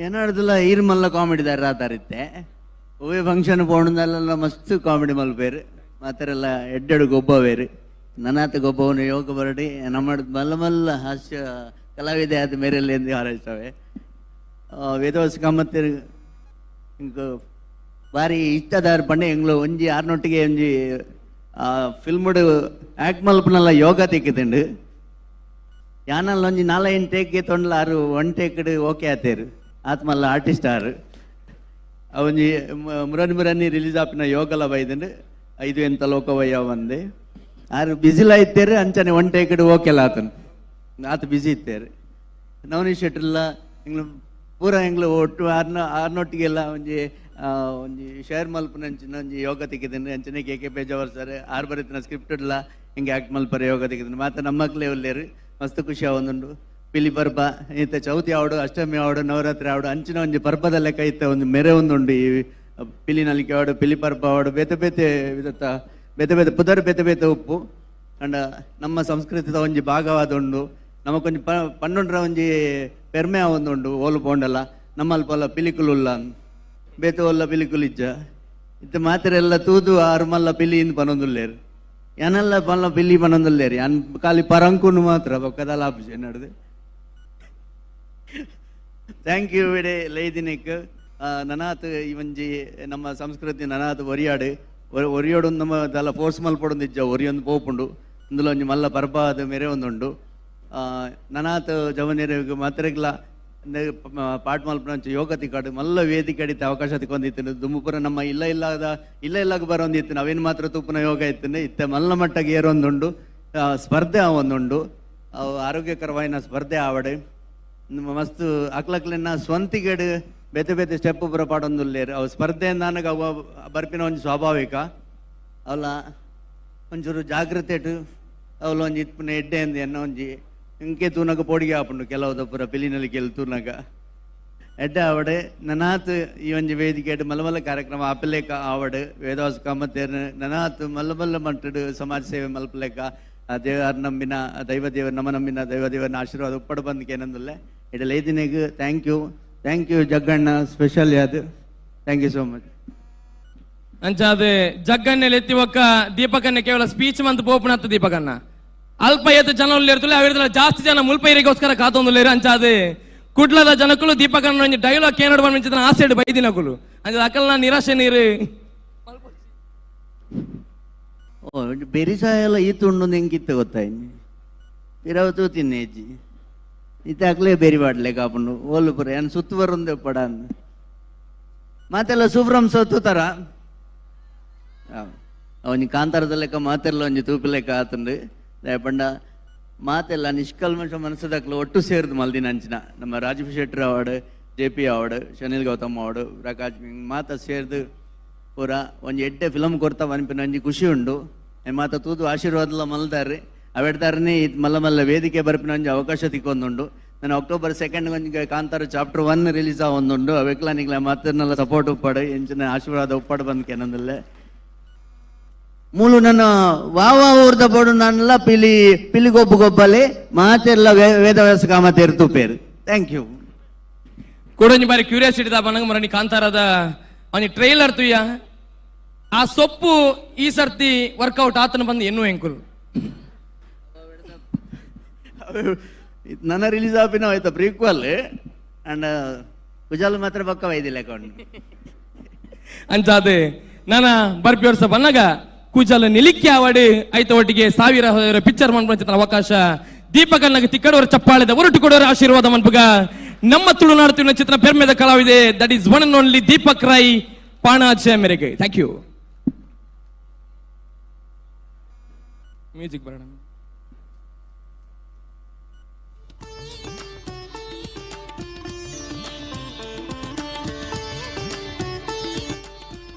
ಏನಾಡ್ದಲ್ಲ ಈರ್ ಮಲ್ಲ ಕಾಮಿಡಿ ದಾರ ಆತಾರಿತ್ತೆ ಒವ್ವೇ ಫಂಕ್ಷನ್ ಪೋಣದಲ್ಲೆಲ್ಲ ಮಸ್ತ್ ಕಾಮಿಡಿ ಮಲ್ಪೇರು ಮಾತಾರೆಲ್ಲ ಎಡ್ಡೆಡು ಗೊಬ್ಬ ಬೇರು ನನಾತ ಗೊಬ್ಬವನು ಯೋಗ ಬರಡಿ ನಮ್ಮ ಮಲ್ಲ ಮಲ್ಲ ಹಾಸ್ಯ ಕಲಾವಿದೆ ಆದ ಮೇರೆಲ್ಲಿ ಎಂದು ಹಾರೈಸ್ತವೆ. ವೇದವಾಸ ಕಾಮತ್ತಿರು ಇಂಕ ಭಾರಿ ಇಷ್ಟದಾರ ಪಂಡೆ ಎಂಗ್ಲು ಒಂಜಿ ಆರ್ನೊಟ್ಟಿಗೆ ಒಂಜಿ ಫಿಲ್ಮ್ಡು ಆ್ಯಕ್ಟ್ ಮಲ್ಪನಲ್ಲ ಯೋಗ ತಿಕ್ಕಿತುಂಡು ಯಾನಲ್ಲ ಒಂಜಿ ನಾಲೈನ್ ಟೇಕ್ಗೆ ತೊಂಡ್ಲ ಆರು ಒನ್ ಟೇಕ್ಡ್ ಓಕೆ ಆತೇರು ಆತ್ಮಲ್ಲ ಆರ್ಟಿಸ್ಟ್ ಆರು ಒಂಜಿ ಮುರನ್ ಮುರನ್ನಿ ರಿಲೀಸ್ ಆಪಿನ ಯೋಗಲ ಬೈದಂಡು ಐದು ಎಂತ ಲೋಕವಯ್ಯ ಬಂದೆ ಆರು ಬಿಸಿಲ ಇತ್ತೇರು ಅಂಚನೆ ಒನ್ ಟೇಕ್ಡ್ ಓಕೆಲ್ಲ ಆತನು ಆತ ಬಿಸಿ ಇತ್ತೇರು. ನವನೀಶ್ ಶೆಟ್ಟರ್ಲ ಎಂಗ್ಲು ಪೂರ ಎಂಗ್ಲು ಒಟ್ಟು ಆರ್ನೊಟ್ಟಿಗೆಲ್ಲ ಒಂಜಿ ಒಂಜಿ ಶೇರ್ ಮಲ್ಪನಂಚಿನ ಒಂಜಿ ಯೋಗ ತಿಕ್ಕಿದ್ದೀನಿ ಅಂಚನೆ ಕೆ ಕೆ ಪೇಜಾವರ್ ಸರ್ ಆರು ಬರೀತಿನ ಸ್ಕ್ರಿಪ್ಟ್ ಇಡ್ಲ ಹಿಂಗೆ ಆ್ಯಕ್ಟ್ ಮಲ್ಪರ ಯೋಗ ತಿಕ್ಕಿದ್ದೀನಿ ಮಾತ್ರ ನಮ್ಮಕ್ಲೇ ಉಲ್ಲೇರು ಮಸ್ತ್ ಖುಷಿ ಆವೊಂದುಂಡು. ಪಿಲಿ ಪರ್ಬ ಇತ್ತ ಚೌತಿ ಆವಡು ಅಷ್ಟಮಿ ಆವಡು ನವರಾತ್ರಿ ಆವಡು ಅಂಚಿನ ಒಂಜಿ ಪರ್ಬದ ಲೆಕ್ಕ ಇತ್ತ ಒಂದು ಮೆರೆ ಒಂದುಂಡು ಈ ಪಿಲಿ ನಲಿಕೆ ಆವಡು ಪಿಲಿ ಪರ್ಬ ಆವಡು ಬೇತೆ ಬೇತೆ ವಿಧತ್ತ ಬೇತೆ ಬೇತೆ ಪುದರ್ ಬೇತೆ ಬೇತೆ ಉಪ್ಪು ಅಂಡ ನಮ್ಮ ಸಂಸ್ಕೃತಿದ ಒಂಜಿ ಭಾಗವಾದ ಉಂಡು ನಮಕೊಂಜಿ ಪನ್ನೊಂಡ್ರ ಒಂಜಿ ಪೆರ್ಮೆ ಒಂದುಂಡು ಓಲು ಪೋಂಡಲ್ಲ ನಮ್ಮಲ್ಪಲ್ಲ ಪಿಲಿಕುಲುಲ್ಲ ಬೇತೆ ಒಲ್ಲ ಪಿಲಿಕುಲಿಜ್ಜ ಇತ್ತ ಮಾತ್ರೆಲ್ಲ ತೂದು ಆರು ಮಲ್ಲ ಪಿಲಿ ಇಂದು ಪನೊಂದುಲ್ಲೇರು ಯಾನೆಲ್ಲ ಪಲ್ಲ ಪಿಲಿ ಪನೊಂದುಲ್ಲೇರು ಯಾನ್ ಖಾಲಿ ಪರಂಕುನು ಮಾತ್ರ ಬೊಕ್ಕದಲ್ಲ ಆಪುಜಿ ನಡ್ದು. Thank you ವಿಡೆ ಲೈದಿನಿಕ್ ನನಾತ್ ಈ ಒಂಜಿ ನಮ್ಮ ಸಂಸ್ಕೃತಿ ನನಾತ್ ಒರಿಯಾಡು ಒರಿಯೋಡು ನಮ್ಮ ದಲ ಫೋರ್ಸ್ ಮಲ್ಪೊಡೊಂದಿಜ್ಜ ಒರಿಯೊಂದು ಪೋಪುಂಡು ಇಂದುಲ ಒಂಜಿ ಮಲ್ಲ ಪರ್ಬಾದ ಮೇರೆ ಒಂದುಂಡು ನನಾತ್ ಜವನಿಯರಿಗೆ ಮಾತ್ರೆಗ್ಲ ಪಾಠ ಮಲ್ಪನಂಚ ಯೋಗ ತಿಕ್ಕಾಡು ಮಲ್ಲ ವೇದಿಕೆ ಅಡಿತ ಅವಕಾಶ ತಿಕ್ಕೊಂದಿತ್ತು ದುಮ್ಮಪುರ ನಮ್ಮ ಇಲ್ಲ ಇಲ್ಲದ ಇಲ್ಲ ಇಲ್ಲಾಗ ಬರೋಂದಿತ್ತು ನಾವೇನು ಮಾತ್ರ ತುಪ್ಪನ ಯೋಗ ಇತ್ತು ಇತ್ತೆ ಮಲ್ಲ ಮಟ್ಟಗೆ ಏರೊಂದುಂಡು ಸ್ಪರ್ಧೆ ಒಂದುಂಡು ಅವು ಆರೋಗ್ಯಕರವಾಯಿನ ಸ್ಪರ್ಧೆ ಆವಡೆ ಮಸ್ತ್ ಅಕ್ಲಕ್ಲೆನ ಸ್ವಂತಿಗೆಡು ಬೇತೆ ಬೇತೆ ಸ್ಟೆಪ್ ಪೂರ ಪಾಡೊಂದುಲ್ಲೇರು ಅವು ಸ್ಪರ್ಧೆ ನನಗೆ ಅವು ಬರ್ಪಿನ ಒಂಜಿ ಸ್ವಾಭಾವಿಕ ಅವಲ ಒಂಚೂರು ಜಾಗ್ರತೆ ಇಟ್ಟು ಅವಲ ಒಂಜಿ ಇತ್ಪುನ ಎಡ್ಡೆ ಅಂದು ಎನ್ನ ಒಂಜಿ ಇಂಕೆ ತೂನಗ ಪೋಡಿಗೆ ಆಪುಂಡು ಕೆಲವು ಪೂರ ಪಿಲಿನಲ್ಲಿ ಕೆಲ್ ತೂನಗ ಎಡ್ಡೆ ಆವಡೆ ನನಾತ್ ಈ ಒಂಜಿ ವೇದಿಕೆ ಮಲ್ಲ ಮಲ್ಲ ಕಾರ್ಯಕ್ರಮ ಆಪಲೇಕ ಆವಡೆ ವೇದವಾಸ ಕಾಮತ್ತೇರ್ನ ನನಾತ್ ಮಲ್ಲ ಮಲ್ಲ ಮಟ್ಟಡು ಸಮಾಜ ಸೇವೆ ಮಲ್ಪಲೇಕ ದೇವರ ನಂಬಿನ ದೈವ ದೇವರ ನಮ್ಮ ನಂಬಿನ ದೈವ ದೇವರನ್ನ ಆಶೀರ್ವಾದ ಉಪ್ಪಡು ಬಂದಕ್ಕೆ ಏನಂದಲ್ಲೇ ಇಡಲ ಐದಿನಿಗೆ thank you thank you Jagganna special ಯಾದು thank you so much. ಅಂಚಾದೆ ಜಗ್ಗಣ್ಣಲ್ಲಿ ಎತ್ತಿ ಒಕ್ಕ ದೀಪಕನ್ನ ಕೇವಲ ಸ್ಪೀಚ್ ಮಂತ್ ಪೋಪುನತ್ತ ದೀಪಕನ್ನ ಅಲ್ಪ ಏತ ಜನ ಉಳ್ಳಿರ್ತಲೆ ಅವಿರ್ದಲ ಜಾಸ್ತಿ ಜನ ಮುಲ್ಪೈರಿಗೋಸ್ಕರ ಕಾತೊಂದುಲ್ಲೇರು. ಅಂಚಾದೆ ಕುಡ್ಲದ ಜನಕುಲು ದೀಪಕನ್ನ ಒಂಜಿ ಡೈಲಾಗ್ ಏನೋಡು ಬಂದ ಆಸೆಡ್ ಬೈದಿನಕುಲು ಅಂಚಾದ ಅಕಲ್ನ ನಿರಾಶೆ ನೀರು ಓ ಬೆರಿಸಾಯ ಎಲ್ಲ ಈತು ಉಂಡು ಎಂಕಿತ್ತು ಗೊತ್ತಾಯ್ನಿ ಪಿರವ ತೂತಿನ್ನೆ ಅಜ್ಜಿ ಇತ್ತಾಕ್ಲೇ ಬೇರಿ ಬಾಡ್ಲೆ ಕಾಪುಂಡು ಓಲು ಪುರ ಏನು ಸುತ್ತು ಬರುಂದೆ ಪಡ ಅಂದ್ ಮಾತೆಲ್ಲ ಸುಬ್ರಂ ಸೊತ್ತುತಾರ ಒಂಜಿ ಕಾಂತಾರದ ಲೆಕ್ಕ ಮಾತೆಲ್ಲ ಒಂಜಿ ತೂಪಿ ಲೆಕ್ಕ ಆತಂಡು ಪಂಡ ಮಾತೆಲ್ಲ ನಿಷ್ಕಲ್ಮಶ ಮನಸ್ಸದಕ್ಲು ಒಟ್ಟು ಸೇರಿದು ಮಲ್ದಿನ ಅಂಚಿನ ನಮ್ಮ Rajeev Shettar award J P award Shanil Gautam award Prakash ಮಾತ ಸೇರ್ದು ಪೂರ ಒಂಜಿ ಎಡ್ಡೆ ಫಿಲಮ್ ಕೊರ್ತಾ ಅನ್ಪಿನ ಒಂಜಿ ಖುಷಿ ಉಂಡು. ಮಾತ ತೂದು ಆಶೀರ್ವಾದಲ ಮಲ್ದಾರ್ರಿ ಅವೆಡ್ದಾರನೇ ಇದು ಮಲ್ಲ ಮಲ್ಲ ವೇದಿಕೆ ಬರ್ಪಿನ ಒಂಜಿ ಅವಕಾಶ ತಿಕ್ಕೊಂದುಂಡು. ನಾನು ಅಕ್ಟೋಬರ್ 2 ಒಂಜಿ ಕಾಂತಾರ ಚಾಪ್ಟರ್ 1 ರಿಲೀಸ್ ಆವೊಂದುಂಡು ಅವೆಕ್ಲ ನಿಗ್ಲ ಮಾತರ್ನೆಲ್ಲ ಸಪೋರ್ಟ್ ಉಪ್ಪಾಡು ಎಂಚಿನ ಆಶೀರ್ವಾದ ಉಪ್ಪಾಡು ಬಂದ್ಕೆ ನಂದಲ್ಲೇ ಮೂಲು ನನ್ನ ವಾವ ಊರ್ದ ಬೋಡು ನಾನೆಲ್ಲ ಪಿಲಿ ಪಿಲಿ ಗೊಬ್ಬು ಗೊಬ್ಬಲೆ ಮಾತೆಲ್ಲ ವೇದವ್ಯಾಸ ಕಾಮತೇರು ತೂಪೇರು. Thank you. ಕೂಡೊಂಜಿ ಬಾರಿ ಕ್ಯೂರಿಯಾಸಿಟಿ ದಾಪ ನಂಗೆ ಮರಣಿ ಕಾಂತಾರದ ಅವನಿ ಟ್ರೈಲರ್ ತುಯ್ಯ ಆ ಸೊಪ್ಪು ಈ ಸರ್ತಿ ವರ್ಕೌಟ್ ಆತನ ಬಂದು ಎನ್ನು ಎಂಕುಲು ನನ್ನ ರಿಲೀಸ್ ಆಪಿನ ಆಯ್ತಾ ಪ್ರೀಕ್ವಲ್ ಅಂಡ್ ಕುಜಾಲ್ ಮಾತ್ರ ಪಕ್ಕ ವೈದಿಲ್ಲ ಅಕೌಂಟ್ ಅಂಚಾದೆ ನಾನ ಬರ್ಪಿ ವರ್ಷ ಬಂದಾಗ ಕುಜಾಲ ನಿಲಿಕ್ಕೆ ಆವಾಡಿ ಐತ ಒಟ್ಟಿಗೆ ಸಾವಿರ ಸಾವಿರ ಪಿಕ್ಚರ್ ಮನ್ಪಂಚಿನ ಅವಕಾಶ ದೀಪಕನ್ನಗ ತಿಕ್ಕಡವರ ಚಪ್ಪಾಳೆದ ಒರಟು ಕೊಡೋರ ಆಶೀರ್ವಾದ ಮನ್ಪುಗ ನಮ್ಮ ತುಳುನಾಡು ತಿನ್ನ ಚಿತ್ರ ಪೆರ್ಮೆದ ಕಲಾವಿದೆ that is one and only Deepak Rai Panaje ಮೇರೆಗೆ. Thank you. Music ಬರೋಣ.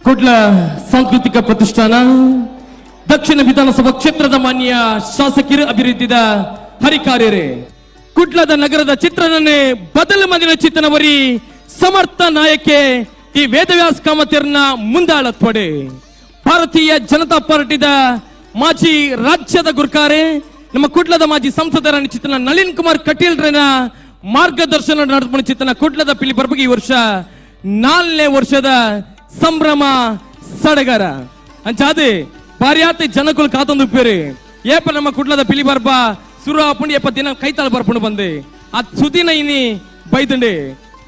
ಕುಡ್ಲ ಸಾಂಸ್ಕೃತಿಕ ಪ್ರತಿಷ್ಠಾನ ದಕ್ಷಿಣ ವಿಧಾನಸಭಾ ಕ್ಷೇತ್ರದ ಮಾನ್ಯ ಶಾಸಕರು ಅಭಿವೃದ್ಧಿದ ಹರಿಕಾರ್ಯರೇ, ಕುಡ್ಲದ ನಗರದ ಚಿತ್ರನನ್ನೇ ಬದಲು ಮಂದಿನ ಚಿತ್ತನವರಿ ಸಮರ್ಥ ನಾಯಕೆ ಟಿ ವೇದವ್ಯಾಸ ಕಾಮತಿರ್ನ ಮುಂದಾಳತ್ವಡೆ ಭಾರತೀಯ ಜನತಾ ಪಾರ್ಟಿದ ಮಾಜಿ ರಾಜ್ಯದ ಗುರ್ಕಾರೆ ನಮ್ಮ ಕುಡ್ಲದ ಮಾಜಿ ಸಂಸದರ ಚಿತ್ರನ ನಳಿನ್ ಕುಮಾರ್ ಕಟೀಲ್ರನ ಮಾರ್ಗದರ್ಶನ ನಡೆದುಕೊಂಡ ಚಿತ್ರನ ಕುಡ್ಲದ ಪಿಲಿ ಬರ್ಬಗೆ ಈ ವರ್ಷ 4ನೇ ವರ್ಷದ ಸಂಭ್ರಮ ಸಡಗರ ಅಂಚಾದೆ ಬಾರ್ಯಾತೆ ಜನಕುಲ್ ಕಾತೊಂದು ಉಪ್ಪೇರಿ ಏಪ ನಮ್ಮ ಕುಡ್ಲದ ಪಿಲಿ ಬರ್ಬ ಸುರು ಆಪುಂಡು ಏಪ ದಿನ ಕೈತಾಳ ಬರ್ಪುಂಡು ಬಂದೆ ಆ ಸುದಿನ ಇನಿ ಬೈದುಂಡೆ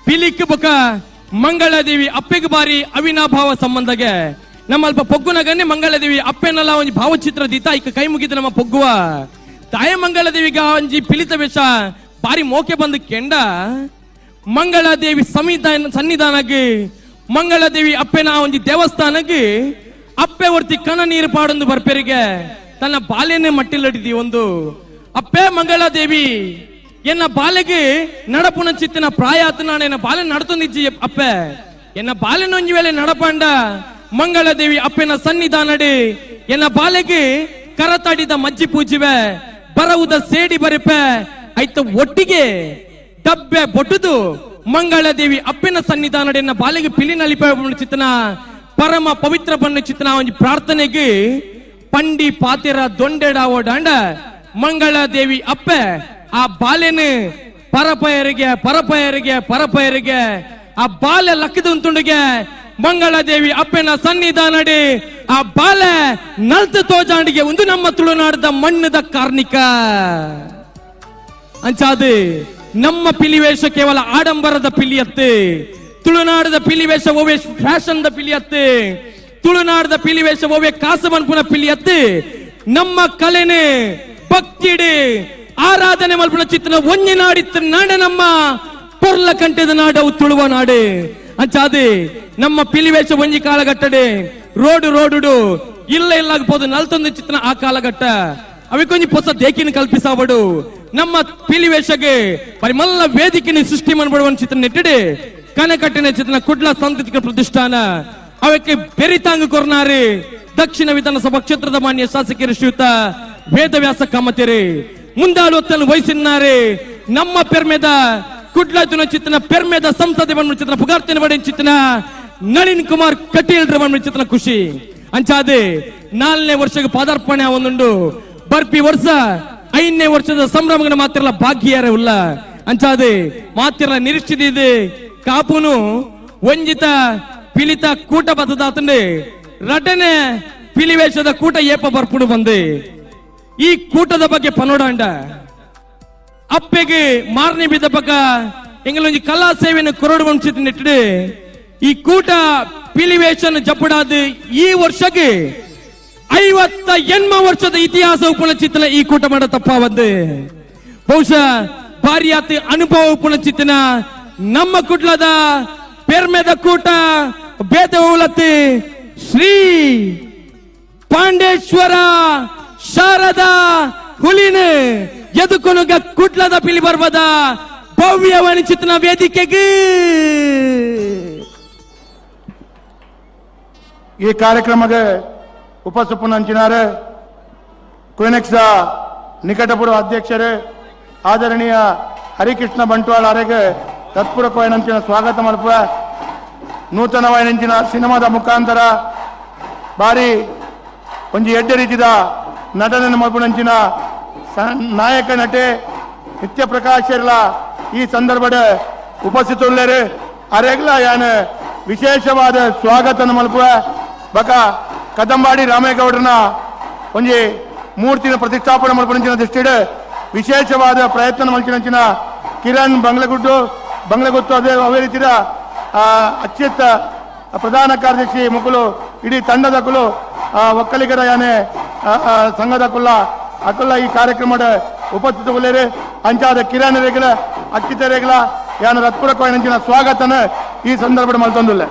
ಪಿಲಿಕ್ ಬೊಕ ಮಂಗಳದೇವಿ ಅಪ್ಪೆಗೆ ಬಾರಿ ಅವಿನಾಭಾವ ಸಂಬಂಧಗೆ ನಮ್ಮ ಅಲ್ಪ ಪೊಗ್ಗುನಗನ್ನೇ ಮಂಗಳದೇವಿ ಅಪ್ಪೆನಲ್ಲ ಒಂಜಿ ಭಾವಚಿತ್ರ ದೀತ ಇಕ್ಕ ಕೈ ಮುಗಿದು ನಮ್ಮ ಪೊಗ್ಗುವ ತಾಯ ಮಂಗಳದೇವಿಗ ಒಂಜಿ ಪಿಲಿತ ವೇಷ ಬಾರಿ ಮೋಕೆ ಬಂದು ಕೆಂಡ ಮಂಗಳದೇವಿ ಸನ್ನಿಧಾನಕ್ಕೆ ಮಂಗಳದೇವಿ ಅಪ್ಪೆನ ಒಂಜಿ ದೇವಸ್ಥಾನಕ್ಕೆ ಅಪ್ಪೆ ಒರ್ತಿ ಕಣ ನೀರು ಪಾಡೊಂದು ಬರ್ಪೆರಿಗೆ ತನ್ನ ಬಾಲ್ಯನೇ ಮಟ್ಟಿಲ್ಲಡಿದಿ ಒಂದು ಅಪ್ಪೆ ಮಂಗಳದೇವಿ ಎನ್ನ ಬಾಲೆಗೆ ನಡಪುನ ಚಿತ್ತಿನ ಪ್ರಾಯ ಆತ ಎನ್ನ ಬಾಲೆ ನಡತೊಂದಿಜ್ಜಿ ಅಪ್ಪೆ ಎನ್ನ ಬಾಲೆನೊಂಜಿ ವೇಳೆ ನಡಪಂಡ ಮಂಗಳದೇವಿ ಅಪ್ಪೆನ ಸನ್ನಿಧಾನಡಿ ಎನ್ನ ಬಾಲೆಗೆ ಕರತಾಡಿದ ಮಜ್ಜಿ ಪೂಜಿವೆ ಬರವುದ ಸೇಡಿ ಬರಿಪೆ ಐತ ಒಟ್ಟಿಗೆ ಡಬ್ಬೆ ಬೊಟ್ಟುದು ಮಂಗಳದೇವಿ ಅಪ್ಪೆನ ಸನ್ನಿಧಾನಡಿ ಎನ್ನ ಬಾಲೆಗೆ ಪಿಲಿ ನಲಿಪ ಚಿತ್ತನ ಪರಮ ಪವಿತ್ರ ಬಣ್ಣ ಚಿತ್ತನ ಒಂಜಿ ಪ್ರಾರ್ಥನೆಗೆ ಪಂಡಿ ಪಾತಿರ ದೊಂಡೆಡ ಓಡಾಂಡ ಮಂಗಳದೇವಿ ಅಪ್ಪೆ ಆ ಬಾಲೆನು ಪರಪಯರಿಗೆ ಪರಪಯರಿಗೆ ಪರಪಯರಿಗೆ ಆ ಬಾಲೆ ಲಕ್ಕದ ಉಂಟುಂಡಿಗೆ ಮಂಗಳದೇವಿ ಅಪ್ಪೆನ ಸನ್ನಿಧಾನಡಿ ಆ ಬಾಲೆ ನಲ್ತು ತೋಜಾಂಡಿಗೆ ಒಂದು ನಮ್ಮ ತುಳುನಾಡದ ಮಣ್ಣದ ಕಾರ್ಣಿಕ ಅಂಚಾದು ನಮ್ಮ ಪಿಲಿವೇಶ ಕೇವಲ ಆಡಂಬರದ ಪಿಲಿಯತ್ತೆ ತುಳುನಾಡದ ಪಿಲಿವೇಶ ಓವೆ ಫ್ಯಾಷನ್ the ಪಿಲಿಯತ್ತೆ ತುಳುನಾಡದ ಪಿಲಿವೇಶ ಓವೆ ಕಾಸು ಮನ್ಪುನ ಪಿಲಿಯತ್ತೆ ನಮ್ಮ ಕಲೆನೆ ಭಕ್ತಿಡೆ ಆರಾಧನೆ ಮಲ್ಪುನ ಚಿತ್ರ ಒಂಜಿ ನಾಡಿತ್ತು ನಾಡ ನಮ್ಮ ಪೊರ್ಲ ಕಂಠದ ನಾಡವು ತುಳುವ ನಾಡು ಅಂಚಾದೆ ನಮ್ಮ ಪಿಲಿವೇಶ ಒಂಜಿ ಕಾಲಘಟ್ಟಡೆ ರೋಡು ರೋಡುಡು ಇಲ್ಲ ಇಲ್ಲಾಗಬಹುದು ನಲ್ತೊಂದು ಚಿತ್ರ ಆ ಕಾಲಘಟ್ಟ ಅವಿಕೊಂಜಿ ಹೊಸ ದೇಕಿನ ಕಲ್ಪಿಸಬಡು ನಮ್ಮ ಪಿಲಿವೇಶಗೆ ಪರಿಮಲ್ಲ ವೇದಿಕೆನ ಸೃಷ್ಟಿ ಮಾಡಬಡುವ ಚಿತ್ರ ನೆಟ್ಟಿಡೆ ಕನಕಟ್ಟಿನ ಚಿತ್ರ ಕುಡ್ಲ ಸಾಂಸ್ಕೃತಿಕ ಪ್ರತಿಷ್ಠಾನ ಅವಕ್ಕೆ ಬೆರಿತಾಂಗು ಕೊರ್ನಾರಿ ದಕ್ಷಿಣ ವಿಧಾನಸಭಾ ಕ್ಷೇತ್ರದ ಮಾನ್ಯ ಶಾಸಕರು ಶ್ರೀಯುತ ವೇದವ್ಯಾಸ ಕಾಮತೇರಿ ಮುಂದಾಳುವತ್ತನ್ನು ವಹಿಸಿದ್ದಾರೆ ನಮ್ಮ ಪೆರ್ಮೆದ ಕುಡ್ಲ ಚಿತ್ರನ ಪೆರ್ಮೆದ ಸಂಸದೆ ಬಂದ ಚಿತ್ರ ಪುಗಾರ್ತಿನ ಬಡಿ ಚಿತ್ರನ ನಳಿನ್ ಕುಮಾರ್ ಕಟೀಲ್ ಬಂದ ಚಿತ್ರನ ಖುಷಿ ಅಂಚಾದೆ 4ನೇ ವರ್ಷಕ್ಕೆ ಪಾದಾರ್ಪಣೆ ಒಂದುಂಡು ಬರ್ಪಿ ವರ್ಷ 5ನೇ ವರ್ಷದ ಸಂಭ್ರಮಗಳ ಮಾತ್ರ ಭಾಗ್ಯಾರ ಉಲ್ಲ ಅಂಚಾದೆ ಮಾತ್ರ ನಿರೀಕ್ಷಿತ ಇದೆ ಕಾಪುನು ವಂಜಿತ ಪಿಲಿತ ಕೂಟ ಬತ್ತದಾತಂಡೆ ರಟನೆ ಪಿಲಿವೇಶದ ಕೂಟ ಏಪ ಬರ್ಪುಡು ಬಂದೆ ಈ ಕೂಟದ ಬಗ್ಗೆ ಪನೋಡಾಂಡ ಅಪ್ಪೆಗೆ ಮಾರನೇ ಬಿದ್ದ ಪಕ್ಕ ಎಂಗಲೊಂಜಿ ಕಲಾ ಸೇವೆಯನ್ನು ಕೊರಡು ವಂಚಿತ ನೆಟ್ಟಿಡೆ ಈ ಕೂಟ ಪಿಲಿವೇಶನ್ ಜಪ್ಪಡಾದ ಈ ವರ್ಷಕ್ಕೆ 58 ವರ್ಷದ ಇತಿಹಾಸ ಉಪನಚಿತ್ತನ ಈ ಕೂಟ ಮಾಡ ತಪ್ಪಾವದ್ದು ಬಹುಶಃ ಭಾರಿಯಾತಿ ಅನುಭವ ಉಪನಚಿತ್ತನ ನಮ್ಮ ಕುಟ್ಲದ ಪೆರ್ಮೆದ ಕೂಟ ಬೇದ ಉಲತಿ ಶ್ರೀ ಪಾಂಡೇಶ್ವರ ಶಾರದಾ ಹುಲಿನ ಎದುಕೊನುಗ ಕುಟ್ಲದ ಪಿಲಿ ಬರ್ಬದ ಭವ್ಯ ವಣಿಚಿತನ ವೇದಿಕೆಗೆ ಈ ಕಾರ್ಯಕ್ರಮಕ್ಕೆ ಉಪಸುಪನಂಚಿನಾರೆ ಕ್ವಿನೆಕ್ಸ್ ನಿಕಟಪೂರ್ವ ಅಧ್ಯಕ್ಷರೇ ಆದರಣೀಯ ಹರಿಕೃಷ್ಣ ಬಂಟ್ವಾಳ ಅವರಿಗೆ ತತ್ಪೂರಕವಾಯಿನಂಚಿನ ಸ್ವಾಗತ ಮಲ್ಪುವ ನೂತನವಾಯಿನಂಚಿನ ಸಿನಿಮಾದ ಮುಖಾಂತರ ಭಾರಿ ಒಂಜಿ ಎಡ್ಡೆ ರೀತಿದ ನಟನೆ ಮಲ್ಪುನಂಚಿನ ನಾಯಕ ನಟೆ ನಿತ್ಯ ಪ್ರಕಾಶರ್ಲ ಈ ಸಂದರ್ಭದ ಉಪಸ್ಥಿತರುಳ್ಳೇರು ಅರೆಗ್ಲ ಯಾನ್ ವಿಶೇಷವಾದ ಸ್ವಾಗತ ಮಲ್ಪುವ ಬಕ ಕದಂಬಾಡಿ ರಾಮೇಗೌಡರನ ಒಂಜಿ ಮೂರ್ತಿನ ಪ್ರತಿಷ್ಠಾಪನೆ ಮಲ್ಪುನಂಚಿನ ದೃಷ್ಟಿಡ್ ವಿಶೇಷವಾದ ಪ್ರಯತ್ನ ಮಲ್ಚಿನಂಚಿನ ಕಿರಣ್ ಬಂಗ್ಲಗುಡ್ಡು ಬಂಗ್ಲಗುತ್ತು ಅದೇ ಅವೇ ರೀತಿಯ ಅತ್ಯಂತ ಪ್ರಧಾನ ಕಾರ್ಯದರ್ಶಿ ಮುಕುಲು ಇಡೀ ತಂಡದಕುಲು ಒಕ್ಕಲಿಗರ ಯಾನೆ ಸಂಘದಕುಲ್ಲ ಅಕುಲ್ಲ ಈ ಕಾರ್ಯಕ್ರಮದ ಉಪಸ್ಥಿತವುಳ್ಳೇರು ಅಂಚಾದ ಕಿರಣ್ ರೇಗಲ ಅಕ್ಷಿತ ರೇಗಲ ಯಾನ ರತ್ಪುರ ಕೋಯನಂಚಿನ ಸ್ವಾಗತನ ಈ ಸಂದರ್ಭದ ಮಲ್ತೊಂದುಲ್ಲೆ.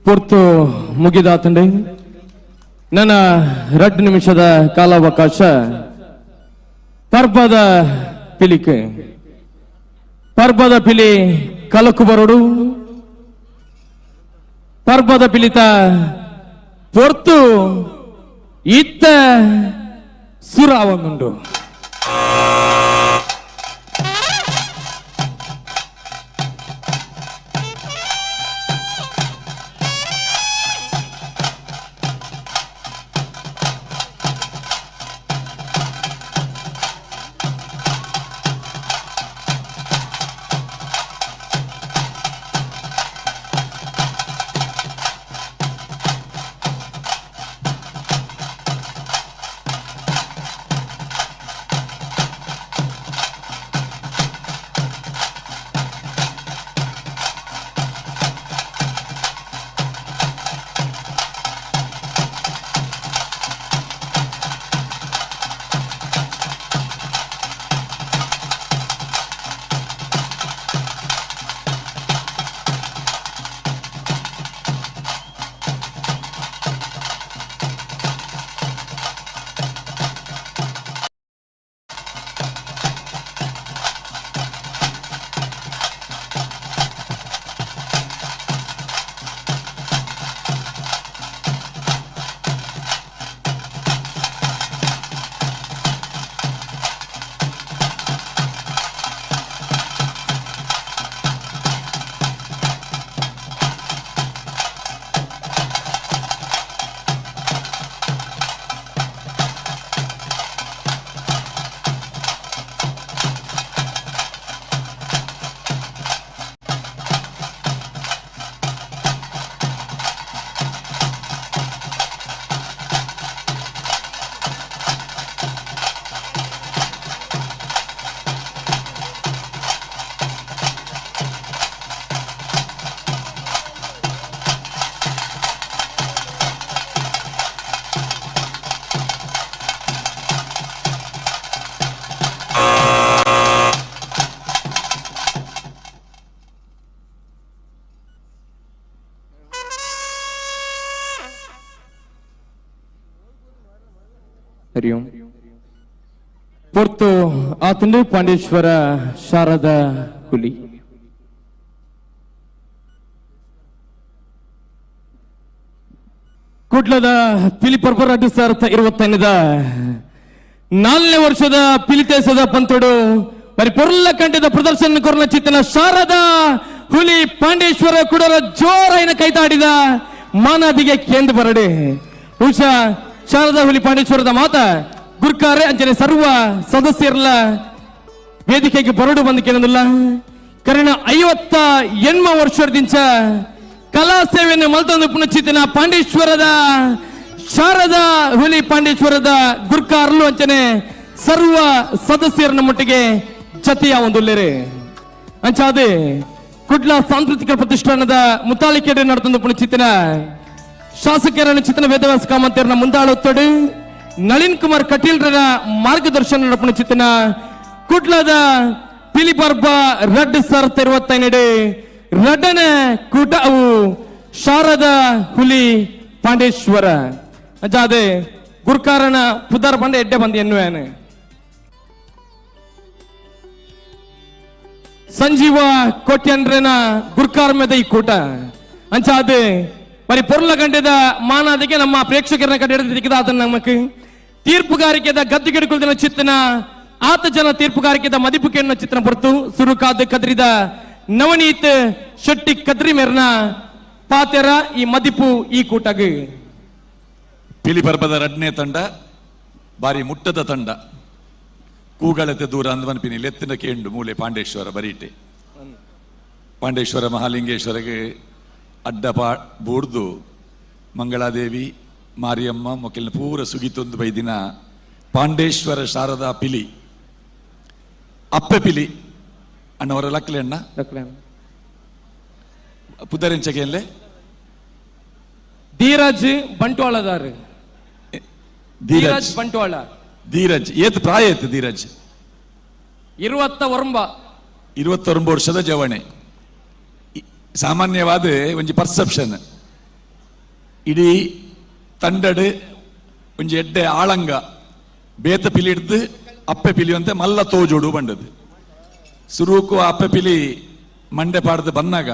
ಪೊರ್ತು ಮುಗಿದಾತಂಡೆ ನನ್ನ 2 ನಿಮಿಷದ ಕಾಲಾವಕಾಶ. ಪರ್ಬದ ಪಿಲಿಕೆ ಪರ್ಬದ ಪಿಲಿ ಕಲಕು ಬರೋಡು ಪರ್ಬದ ಪಿಲಿತ ಪೊರ್ತು ಇತ್ತ ಸುರಾವೊಂದುಂಡು. ಹರಿ ಓಂ. ಪೊರ್ತು ಆತಂಡು ಪಾಂಡೇಶ್ವರ ಶಾರದಾ ಹುಲಿ. ಕುಡ್ಲದ ಪಿಲಿಪರ್ಬ 2025ದ 4ನೇ ವರ್ಷದ ಪಿಲಿತೇಸದ ಪಂತೋಡು ಬರಿ ಪೊರ್ಲ ಕಂಠದ ಪ್ರದರ್ಶನ ಕೊರನ ಚಿತ್ತನ ಶಾರದಾ ಹುಲಿ ಪಾಂಡೇಶ್ವರ ಕುಡರ ಜೋರಾಯಿನ ಕೈತಾಡಿದ ಮಾನಾದಿಗೆ ಕೇಂದ್ರ ಬರಡೆ. ಉಷಾ ಶಾರದಾ ಹುಲಿ ಪಾಂಡೇಶ್ವರದ ಮಾತ ಗುರ್ಕಾರೆ ಅಂಚನೆ ಸರ್ವ ಸದಸ್ಯರಲ್ಲ ವೇದಿಕೆಗೆ ಬರಡು ಬಂದು ಕೇಳೋದಿಲ್ಲ. ಕರ್ಣ 58 ವರ್ಷದಿಂದ ಕಲಾ ಸೇವೆಯನ್ನು ಮಲ್ತೊಂದು ಪುನಚಿತ್ತಿನ ಪಾಂಡೇಶ್ವರದ ಶಾರದಾ ಹುಲಿ ಪಾಂಡೇಶ್ವರದ ಗುರ್ಕಾರ್ಲು ಅಂಚನೆ ಸರ್ವ ಸದಸ್ಯರನ್ನ ಮುಟ್ಟಿಗೆ ಜತೆಯ ಒಂದುಲ್ಲೇರೆ. ಅಂಚಾದೆ ಕುಡ್ಲ ಸಾಂಸ್ಕೃತಿಕ ಪ್ರತಿಷ್ಠಾನದ ಮುತಾಳಿಕೆಡೆ ನಡೆತೊಂದು ಪುನಚಿತ್ತಿನ ಶಾಸಕರನ್ನು ಚಿತ್ತನ ವೇದವ್ಯಾಸ ಕಾಮಂತರನ್ನ ಮುಂದಾಳುತ್ತಡು ನಳಿನ್ ಕುಮಾರ್ ಕಟೀಲ್ರ ಮಾರ್ಗದರ್ಶನ ನಡಪುಣ ಚಿತ್ತನ ಕುಡ್ಲದ ಪಿಲಿಪರ್ಬ 2025 ರಡನೆ ಕೂಟ ಅವು ಶಾರದಾ ಹುಲಿ ಪಾಂಡೇಶ್ವರ. ಅಜಾದೆ ಗುರ್ಕಾರನ ಪುದಾರ್ ಪಂಡೆ ಎಡ್ಡೆ ಬಂದು ಎನ್ನುವೇನೆ. ಸಂಜೀವ ಕೋಟ್ಯನ್ರನ ಗುರ್ಕಾರ ಮೇದ ಈ ಕೂಟ ಅಂಚಾದೆ ಬರೀ ಪೊರ್ಲ ಗಂಟೆದ ಮಾನಾದಿಗೆ ನಮ್ಮ ಪ್ರೇಕ್ಷಕರನ್ನ ಕಡೆ ಅದನ್ನ ನಮಕ್ ತೀರ್ಪುಗಾರಿಕೆದ ಗದ್ದುಗೆಡುಕುಲ್ದಿನ ಚಿತ್ತನ ಆತ ಜನ ತೀರ್ಪುಗಾರಿಕೆದ ಮದಿಪುಕೆಯನ್ನು ಚಿತ್ರನ ಹೊರತು ಸುರುಕಾದ ಕದ್ರಿದ ನವನೀತ್ ಶೆಟ್ಟಿ ಕದ್ರಿ ಮೇರ್ನ ಪಾತೆರ ಈ ಮದಿಪು ಈ ಕೂಟಗ್. ಪಿಲಿ ಪರ್ಬದ ರಡ್ನೇ ತಂಡ ಬಾರಿ ಮುಟ್ಟದ ತಂಡ ಕೂಗಳತೆ ದೂರ ಅಂದ್ಮನ್ಪಿನಿ ಲೆತ್ತಿನ ಕೇಂಡು ಮೂಲೆ ಪಾಂಡೇಶ್ವರ ಬರೀಟೆ ಪಾಂಡೇಶ್ವರ ಮಹಾಲಿಂಗೇಶ್ವರಗೆ ಅಡ್ಡ ಪಾ ಬೂರ್ದು ಮಂಗಳಾದೇವಿ ಮಾರಿಯಮ್ಮ ಮೊಕ್ಕೆಲ್ನ ಪೂರ ಸುಗಿತೊಂದು ಬೈದಿನ ಪಾಂಡೇಶ್ವರ ಶಾರದಾ ಪಿಲಿ ಅಪ್ಪೆ ಪಿಲಿ ಅಣ್ಣವರ ಲಕ್ಲೆ ಅಣ್ಣ ಪುದರೆಂಚಗೆಲ್ಲೇ ಧೀರಜ್ ಬಂಟ್ವಾಳದಾರು. ಧೀರಜ್ ಬಂಟ್ವಾಳ. ಧೀರಜ್ ಏತ್ ಪ್ರಾಯ ಏತ್ ಧೀರಜ್? 29. 29 ವರ್ಷದ ಜವಣೆ. ಸಾಮಾನ್ಯವಾದ ಒಂಜಿ ಪರ್ಸೆಪ್ಷನ್ ಇಡೀ ತಂಡಡು ಒಂಜಿ ಎಡ್ಡೆ ಆಳಂಗ ಬೇತ ಪಿಲಿ ಹಿಡ್ದು ಅಪ್ಪೆ ಪಿಲಿಯಂತೆ ಮಲ್ಲ ತೋಜೋಡು ಬಂಡದು. ಸುರೂಕು ಅಪ್ಪೆ ಪಿಲಿ ಮಂಡೆ ಪಾಡ್ದು ಬಂದಾಗ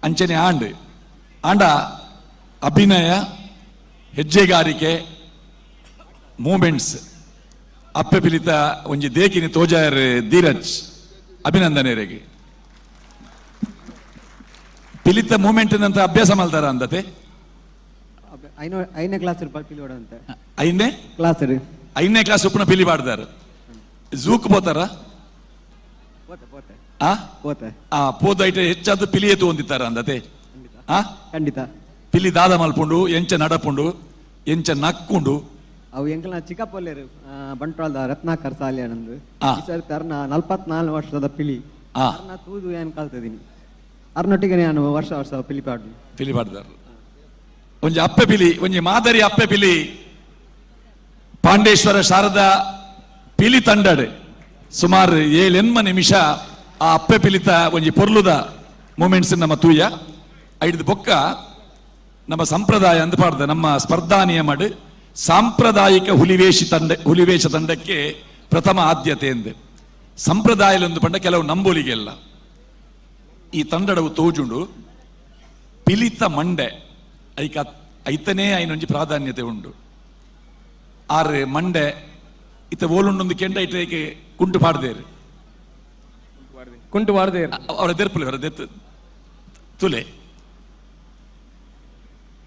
ಅಂಚನೆ ಆಂಡ್ ಆಂಡ ಅಭಿನಯ ಹೆಜ್ಜೆಗಾರಿಕೆ ಮೂಮೆಂಟ್ಸ್ ಅಪ್ಪೆ ಪಿಲಿತ ಒಂಜಿ ದೇಕಿನಿ ತೋಜಾಯರ್ ಧೀರಜ್ ಅಭಿನಂದನೆರೆಗೆ. ಪಿಲಿತ ಮೂಮೆಂಟ್ ಅಂತ ಅಭ್ಯಾಸ ಮಲ್ತಾರ ಅಂದತೆ. ಐದನೇ ಕ್ಲಾಸ್ ಪಿಲಿ ಅಂತ. ಐದನೇ ಕ್ಲಾಸ್ ಐದನೇ ಕ್ಲಾಸ್ ಉಪ್ಪುನ ಪಿಲಿ ಪಾಡ್ದಾರ. ಝೂಕ್ ಪೋತಾರ? ಪೋದ ಐಟ ಹೆಚ್ಚಾದ ಪಿಲಿಯೇ ತೋಂದಿತ್ತಾರ ಅಂದತೆ. ಖಂಡಿತ ಪಿಲಿ ದಾದ ಮಲ್ಪುಂಡು, ಎಂಚ ನಡಪುಂಡು, ಎಂಚ ನಕ್ಕುಂಡು. ಅವು ಎಂಕಲ್ನ ಚಿಕ್ಕಪ್ಪಲ್ಲೇರು ಬಂಟ್ವಾಳದ ರತ್ನಾಕರ್ ಸಾಲಿಯಾನಂದು ಈ ಸರಿ ಅರ್ನ 44 ವರ್ಷದ ಪಿಲಿ ಅರ್ನ ತೂದು ಏನು ಕಲ್ತಿದ್ದೀನಿ. ಅರ್ನೊಟ್ಟಿಗೆ ನಾನು ವರ್ಷ ವರ್ಷ ಪಿಲಿ ಪಾಡು ಪಿಲಿ ಪಾಡ್ದಾರ. ಒಂಜಿ ಅಪ್ಪೆ ಪಿಲಿ, ಒಂಜಿ ಮಾದರಿ ಅಪ್ಪೆ ಪಿಲಿ ಪಾಂಡೇಶ್ವರ ಶಾರದಾ ಪಿಲಿ ತಂಡಡು ಸುಮಾರು 7-8 ನಿಮಿಷ ಆ ಅಪ್ಪೆ ಪಿಲಿತ ಒಂಜಿ ಪೊರ್ಲುದ ಮೂಮೆಂಟ್ಸ್ ನಮ್ಮ ತೂಯ ಐದು ಬೊಕ್ಕ ನಮ್ಮ ಸಂಪ್ರದಾಯ ಅಂದ ಪಾಡ್ದ ನಮ್ಮ ಸ್ಪರ್ಧಾ ನಿಯಮಡು ಸಾಂಪ್ರದಾಯಿಕ ಹುಲಿವೇಷ ತಂಡಕ್ಕೆ ಪ್ರಥಮ ಆದ್ಯತೆ ಎಂದು. ಸಂಪ್ರದಾಯಲೊಂದು ಪಂಡ ಕೆಲವು ನಂಬೋಲಿಗೆಲ್ಲ ಈ ತಂಡಡವು ತೋಜುಂಡು ಪಿಲಿತ ಮಂಡೆ ಐಕ ಐತನೇ ಐನೊಂಜಿ ಪ್ರಾಧಾನ್ಯತೆ ಉಂಡು. ಆರು ಮಂಡೆ ಇತ್ತ ಓಲುಂಡೊಂದು ಕೆಂಡ ಇಟ್ಟಕ್ಕೆ ಕುಂಟು ಪಾಡ್ದೇರು ಕುಂಟು ಪಾಡ್ದೇರು ಅವರ ದೆರ್ಪುಲೆ ಅವರ ದೆತ್ತು ತುಲೆ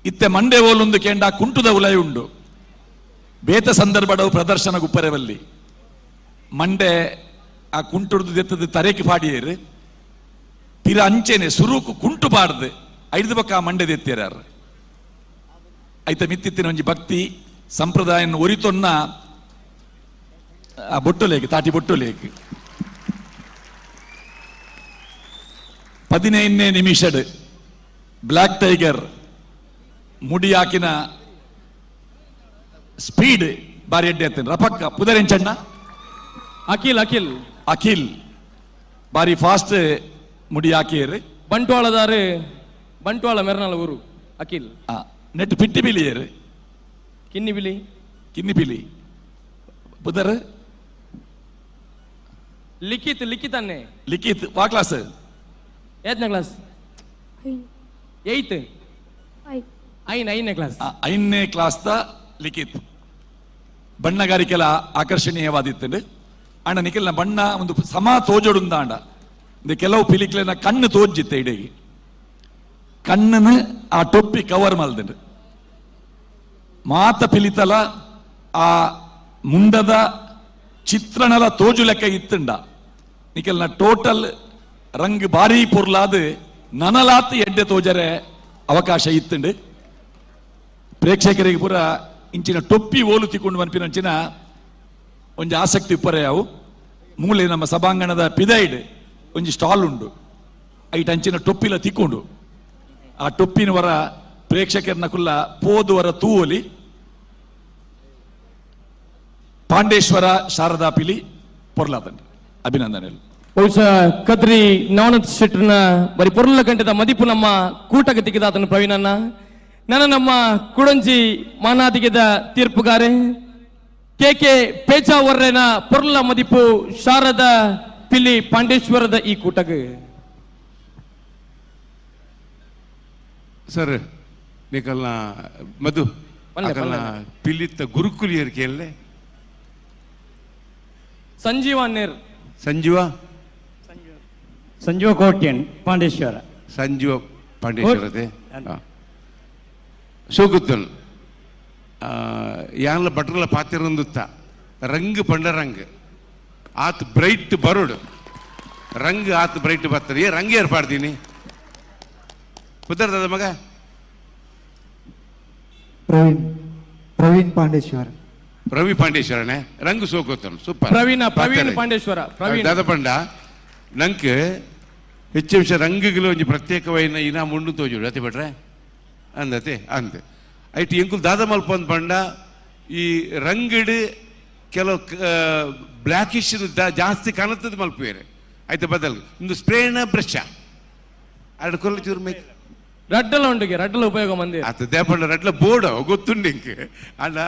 ಇತ್ತೆ ಮಂಡೆ ಓಲೊಂದು ಕೆಂಡ ಕುಂಟುದ ಉಲಯ ಉಂಡು. ಬೇತ ಸಂದರ್ಭಡವು ಪ್ರದರ್ಶನ ಗುಪ್ಪರೆವಲ್ಲಿ ಮಂಡೆ ಆ ಕುಂಟುಡ್ದು ದೆತ್ತದ ತರೇಕಿ ಪಾಡಿಯೇರು ಪಿರ ಅಂಚೆನೆ ಸುರುಕು ಕುಂಟು ಪಾಡ್ದು ಐದು ಬಕ್ಕ ಆ ಮಂಡೆ ದೆತ್ತೇರಾರು. ಐತ ಮಿತ್ತಿತ್ತಿನ ಒಂಜಿ ಭಕ್ತಿ ಸಂಪ್ರದಾಯ ಒರಿತೊನ್ನ ಆ ಬೊಟ್ಟುಲೇಕ್ ತಾಟಿ ಬೊಟ್ಟುಲೇಕ್. 15ನೇ ನಿಮಿಷಡ್ ಬ್ಲ್ಯಾಕ್ ಟೈಗರ್ ಮುಡಿ ಹಾಕಿನ ಸ್ಪೀಡ್ ಬಾರಿ ಎಡ್ಡೆ ಆತೇನೆ. ರಪಕ್ಕ ಪುದರೆಂಚಣ್ಣ ಅಖಿಲ್ ಅಖಿಲ್ ಅಖಿಲ್ ಬಾರಿ ಫಾಸ್ಟ್ ಮುಡಿ ಹಾಕಿಯರು. ಬಂಟ್ವಾಳದಾರು ಬಂಟ್ವಾಳ ಮೆರ್ನಾಳ ಊರು ಅಖಿಲ್. ನೆಟ್ ಪಿಟ್ಟಿ ಬಿಲಿಯರು ಕಿನ್ನಿ ಬಿಲಿ ಕಿನ್ನಿ ಬಿಲಿ ಪುದರ್ ಲಿಖಿತ್ ಲಿಖಿತ್ ಅನ್ನೆ ಲಿಖಿತ್ ವಾ ಕ್ಲಾಸ್? ಏತ್ನೇ ಕ್ಲಾಸ್? 8 ಐನ್ ಐದನೇ ಕ್ಲಾಸ್. ಐದನೇ ಕ್ಲಾಸ್ ತ ಲಿಖಿತ್. ಬಣ್ಣಗಾರಿಕೆಲ್ಲ ಆಕರ್ಷಣೀಯವಾದಿತ್ತು. ಅಣ್ಣ ನಿಖಿಲ್ನ ಬಣ್ಣ ಒಂದು ಸಮ ತೋಜೋಡುಂದ ಅಂಡ ಕೆಲವು ಪಿಲಿಕ್ಲೆನ ಕಣ್ಣು ತೋಜಿತ್ತೆ ಇಡೀ ಕಣ್ಣನ್ನು ಆ ಟೊಪ್ಪಿ ಕವರ್ ಮಲ್ದಂಡು ಮಾತ ಪಿಲಿತಲ ಆ ಮುಂಡದ ಚಿತ್ರಣಲ ತೋಜು ಲೆಕ್ಕ ಇತ್ತುಂಡ ನಿಖಿಲ್ನ ಟೋಟಲ್ ರಂಗ್ ಬಾರಿ ಪೊರ್ಲಾದ ನನಲಾತ್ ಎಡ್ಡೆ ತೋಜರೆ ಅವಕಾಶ ಇತ್ತುಂಡು. ಪ್ರೇಕ್ಷಕರಿಗೆ ಪೂರ ಇಂಚಿನ ಟೊಪ್ಪಿ ಓಲು ತಿಕ್ಕೊಂಡು ಮನ್ಪಿನಂಚಿನ ಒಂಜಿ ಆಸಕ್ತಿ ಉಪ್ಪರೆ ಅವು ಮೂಲೆ ನಮ್ಮ ಸಭಾಂಗಣದ ಪಿದೈಡ್ ಒಂಜಿ ಸ್ಟಾಲ್ ಉಂಡು ಐಟ್ ಅಂಚಿನ ಟೊಪ್ಪಿಲ ತಿಕ್ಕೊಂಡು ಆ ಟೊಪ್ಪಿನವರ ಪ್ರೇಕ್ಷಕರನ್ನ ಕುಲ್ಲ ಪೋದುವರ ತೂವಲಿ ಪಾಂಡೇಶ್ವರ ಶಾರದಾ ಪಿಲಿ ಪೊರ್ಲಾತಂಡ ಅಭಿನಂದನೆ. ಬಹುಶಃ ಕದ್ರಿ ನವನತ್ ಶೆಟ್ಟರ್ನ ಬರೀ ಪೊರ್ಲ ಗಂಟೆದ ಮದಿಪು ನಮ್ಮ ಕೂಟಕ್ಕೆ ತಿಕ್ಕಿದಾತನು ಪ್ರವೀಣನ್ನ. ನನ್ನ ನಮ್ಮ ಕುಡಂಜಿ ಮಾನಾದಿಗೆದ ತೀರ್ಪುಗಾರೆ ಕೆ ಕೆ ಪೇಚಾವರ್ರೆನ ಪೊರ್ಲ ಮದಿಪು ಶಾರದಾ ಪಿಲಿ ಪಾಂಡೇಶ್ವರದ ಈ ಕೂಟಕ್ಕೆ. ಸರ್ ನಿಕಲ್ನ ಮಧು ಪಿಲಿತ್ತ ಗುರುಕುಲಿಯರ್ಕೆಯಲ್ಲೇ ಸಂಜೀವ ನೇರ್ ಸಂಜೀವ ಸಂಜೀವ ಕೋಟ್ಯನ್ ಪಾಂಡೇಶ್ವರ ಸಂಜೀವ ಪಾಂಡೇಶ್ವರತೆ ಸೋಗುತ್ತನ್ ಯಾನ್ಲ ಬಟ್ರಲ ಪಾತಿರಂದುತ್ತ ರಂಗ್ ಪಂಡ ರಂಗ್ ಆತ್ ಬ್ರೈಟ್ ಬರೋಡು ರಂಗ್ ಆತ್ ಬ್ರೈಟ್ ಬರ್ತಾರೆ. ಏ ರಂಗ್ ಏರ್ಪಾಡ್ತೀನಿ ಪುದರ್ದ ಮಗ ಪ್ರವೀಣ್ ಪ್ರವೀಣ್ ಪಾಂಡೇಶ್ವರ ರವಿ ಪಾಂಡೇಶ್ವರನೇ ರಂಗ್ ಸೋಕೋತನ್ ಸೂಪರ್ ಪ್ರವೀಣ ಪ್ರವೀಣ್ ಪಾಂಡೇಶ್ವರ ಪ್ರವೀಣ್ ದಾದ ಪಂಡ ನಂಕ್ ಹೆಚ್ಚು ವಿಷಯ ರಂಗುಗಳು ಒಂಜಿ ಪ್ರತ್ಯೇಕವೈನ ಇನಾಮ್ ಉಂಡು ತೋಜುಡು ಅತಿ ಬಿಟ್ರೆ ಅಂದತೆ ಅಂದ ಐಟ್ ಎಂಕುಲು ದಾದ ಮಲ್ಪಂದ್ ಪಂಡ ಈ ರಂಗಡು ಕೆಲವು ಬ್ಲ್ಯಾಕಿಶ್ ಜಾಸ್ತಿ ಕಾಣುತ್ತದೆ ಮಲ್ಪುವೇರೆ ಆಯ್ತು ಬದಲು ಇಂದು ಸ್ಪ್ರೇಣ ಬ್ರಷ್ ಅರಡು ಕೊಲ್ಲ ಚೂರು ಮೇಕ್ ರಡ್ಡಲ ಉಂಡುಗೆ ರಡ್ಡಲ ಉಪಯೋಗ ಮಂದಿ ಅತ್ತ ದೇಪಂಡ ರಡ್ಲ ಬೋರ್ಡ್ ಗೊತ್ತುಂಡು ಇಂಕ್ ಅಣ್ಣ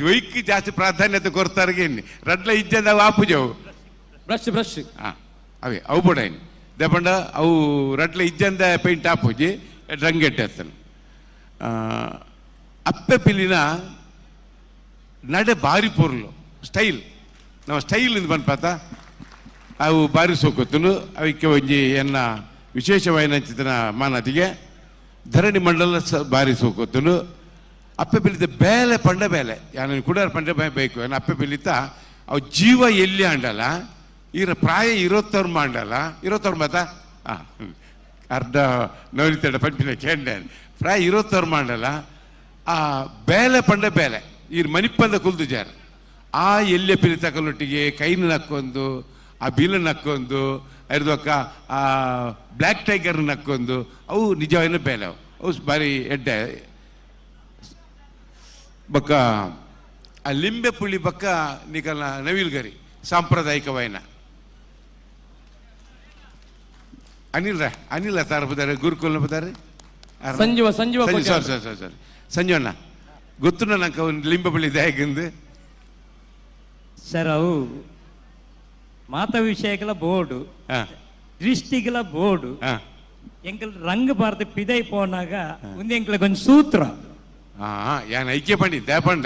ಒಯ್ಕ್ ಜಾಸ್ತಿ ಪ್ರಾಧಾನ್ಯತೆ ಕೊರ್ತಾರಿಗೆ ರಡ್ಲ ಇಜ್ಜಂದ ಅವು ಆಪುಜವು ಬ್ರಷ್ ಬ್ರಷ್ ಅವೇ ಅವು ಬೋಡೈನ್ ದೇಪಂಡ ಅವು ರಡ್ಲ ಇಜ್ಜಂದ ಪೇಂಟ್ ಆಪುಜಿ ರಂಗೆಡ್ಡೆ ಅತ್ತನು ಅಪ್ಪೆ ಪಿಲಿನ ನಡೆ ಬಾರಿ ಪೊರ್ಲು ಸ್ಟೈಲ್ ನಮ್ಮ ಸ್ಟೈಲ್ ಇಂದ ಪನ್ಪಾತ ಅವು ಬಾರಿ ಸೋಕೊತ್ತುಂಡು ಅವಕ್ಕೆ ಒಂಜಿ ಎನ್ನ ವಿಶೇಷವಾಯಿನ ಮಾನತಿಗೆ ಧರಣಿ ಮಂಡಲ ಬಾರಿ ಸೋಕೊತ್ತುಂಡು ಅಪ್ಪೆ ಪಿಲಿತ ಬೇಲೆ ಪಂಡ ಬೇಲೆ ಯಾನ ಕುಡಾರ ಪಂಡ ಬೇಕು ಏನ ಅಪ್ಪೆ ಪಿಲಿತ ಅವು ಜೀವ ಎಲ್ಲಿ ಅಂಡಲ್ಲ ಈರ ಪ್ರಾಯ ಇರೋತ್ತವ್ರು ಮಾಡಲ್ಲ ಇರೋತ್ತವ್ರು ಮಾತ ಅರ್ಧ ನವನಿತಡ ಪಂಪಿನ ಕೇಂದ್ರ ಪ್ರಾಯ ಇರೋತ್ತವ್ರು ಮಾಡಲ್ಲ ಆ ಬೇಲೆ ಪಂಡ ಬೇಲೆ ಈರ್ ಮನಿಪ್ಪಂದ ಕುಲ್ದು ಜಾರ ಆ ಎಲ್ಲಿ ಪಿಲಿತ ಕಲ್ಲೊಟ್ಟಿಗೆ ಕೈನ ನಕ್ಕೊಂದು ಆ ಬಿಲ್ ನಕ್ಕೊಂದು ಅರ್ದೊಕ್ಕ ಆ ಬ್ಲ್ಯಾಕ್ ಟೈಗರ್ ನಕ್ಕೊಂದು ಅವು ನಿಜವಾಗಿನ ಬೇಲೆ ಅವು ಅವು ಭಾರಿ ಎಡ್ಡೆ ಬಕ್ಕ ಆ ಲಿಂಬೆ ಪುಳಿ ಬಕ್ಕ ನಿಕಲ್ನ ನವಿಲ್ಗರಿ ಸಾಂಪ್ರದಾಯಿಕವಾಯಿನ ಅನಿಲ್ ರ ಅನಿಲ್ ತಾರ ಬದಾರೆ ಗುರುಕುಲ್ನ ಬದಾರೆ ಸಂಜೀವ ಸಂಜೀವ ಸಾರಿ ಸಾರಿ ಸಾರಿ ಸಾರಿ ಸಂಜೀವಣ್ಣ ಗೊತ್ತುಣ್ಣ ನಂಗೆ ಒಂದು ಲಿಂಬೆ ಪುಳಿ ದಾಯಕಂದು ಸರ್ ಅವು ಮಾತ ವಿಷಯಗಳ ಬೋರ್ಡು ದೃಷ್ಟಿಗಳ ಬೋರ್ಡು ಎಂಕಲ್ ರಂಗ ಭಾರತ ಪಿದೈ ಪೋನಾಗ ಒಂದು ಎಂಕ್ಲಗ್ ಒಂದು ಸೂತ್ರ ಯಾನ್ ಐಕ್ಯ ಪಂಡಿ ದೇಪಂಡ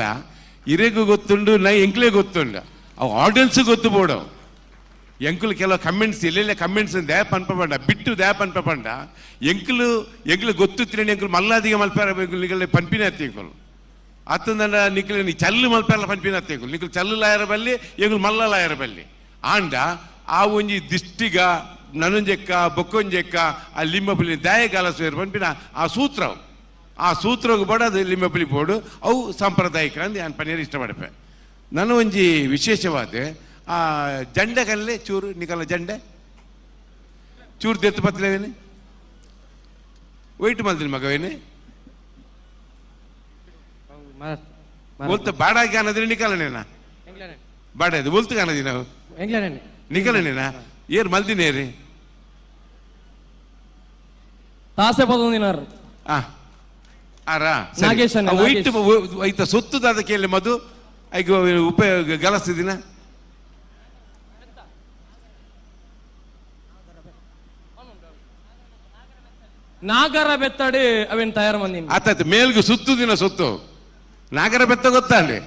ಇರೆಗೂ ಗೊತ್ತುಂಡು ನೈ ಎಂಕ್ಲೇ ಗೊತ್ತುಂಡು ಅವು ಆಡಿಯನ್ಸ್ ಗೊತ್ತು ಬೋಡು ಎಂಕುಲು ಕೆಲವು ಕಮೆಂಟ್ಸ್ ಎಲ್ಲೆಲ್ಲ ಕಮೆಂಟ್ಸ್ ದ್ಯಾಪ್ ಅನ್ಪಂಡ ಬಿಟ್ಟು ದ್ಯಾಪ್ ಅನ್ಪಂಡ ಎಂಕುಲು ಎಂಕ್ಲು ಗೊತ್ತು ತಿರಣಿ ಎಂಕುಲು ಮಲ್ಲಾದಿಗೆ ಮಲ್ಪಾರ ನಿಕಲೆ ಪಂಪಿನ ಎಂಕುಲು ಅತ್ತಂದ ನಿಕ್ಲೆ ನೀ ಚಲ್ಲು ಮಲ್ಪಾರಲ ಪಂಪಿನ ಎಂಕುಲು ನಿಕಲು ಚಲ್ಲು ಲಾಯರ ಬಲ್ಲಿ ಎಂಕುಲು ಮಲ್ಲ ಲಾಯರ ಬಲ್ಲಿ ಆಂಡ ಆ ಒಂಜಿ ದಿಷ್ಟಿಗ ನನೊಂಜೆಕ್ಕ ಬೊಕ್ಕೊಂಜೆಕ್ಕ ಆ ಲಿಂಬಪುಲಿ ದಾಯಗಾಲ ಸೇರು ಪಂಪಿನ ಆ ಸೂತ್ರವು ಆ ಸೂತ್ರಗೆ ಬೋಡ ಅದು ಲಿಂಬಪುಲಿ ಬೋಡು ಅವು ಸಾಂಪ್ರದಾಯಿಕ ಅಂದು ನಾನು ಪನ್ನೀರ್ ಇಷ್ಟಪಡಪೆ ನನ್ನ ಒಂಜಿ ವಿಶೇಷವಾದ ಆ ಜಂಡೆಗಲ್ಲೇ ಚೂರು ನಿಕಲ ಜಂಡೆ ಚೂರು ದೆತ್ತು ಪತ್ಲೇವೇನೆ ವೈಟ್ ಮಲ್ದಿನ ಮಗವೇನೆ ಒಲ್ತ ಬಾಡಾಗಿ ಅನ್ನದ್ರೆ ನಿಕಲನೇನಾ ಬಾಡ ಇದು ಒಲ್ತು ಕಾಣದಿ ನಾವು ನಿಕಲನೇನಾ ಏರ್ ಮಲ್ದಿನೇರಿ ತಾಸೆ ಪದೊಂದಿನಾರ್ ಆರಾ ವೈಟ್ ಐತ ಸೊತ್ತುದಾದ ಕೇಳಿ ಮಧು ಐಗ ಉಪಯೋಗ ಗಲಸ್ತಿದಿನ ನಾಗರ ಬೆತ್ತಡಿ ಅವೇನ್ ತಯಾರು ಮಂದಿ ಆತಾಯ್ತು ಮೇಲ್ಗು ಸುತ್ತು ದಿನ ಸುತ್ತು ನಾಗರ ಬೆತ್ತ ಗೊತ್ತಾಂಡಿ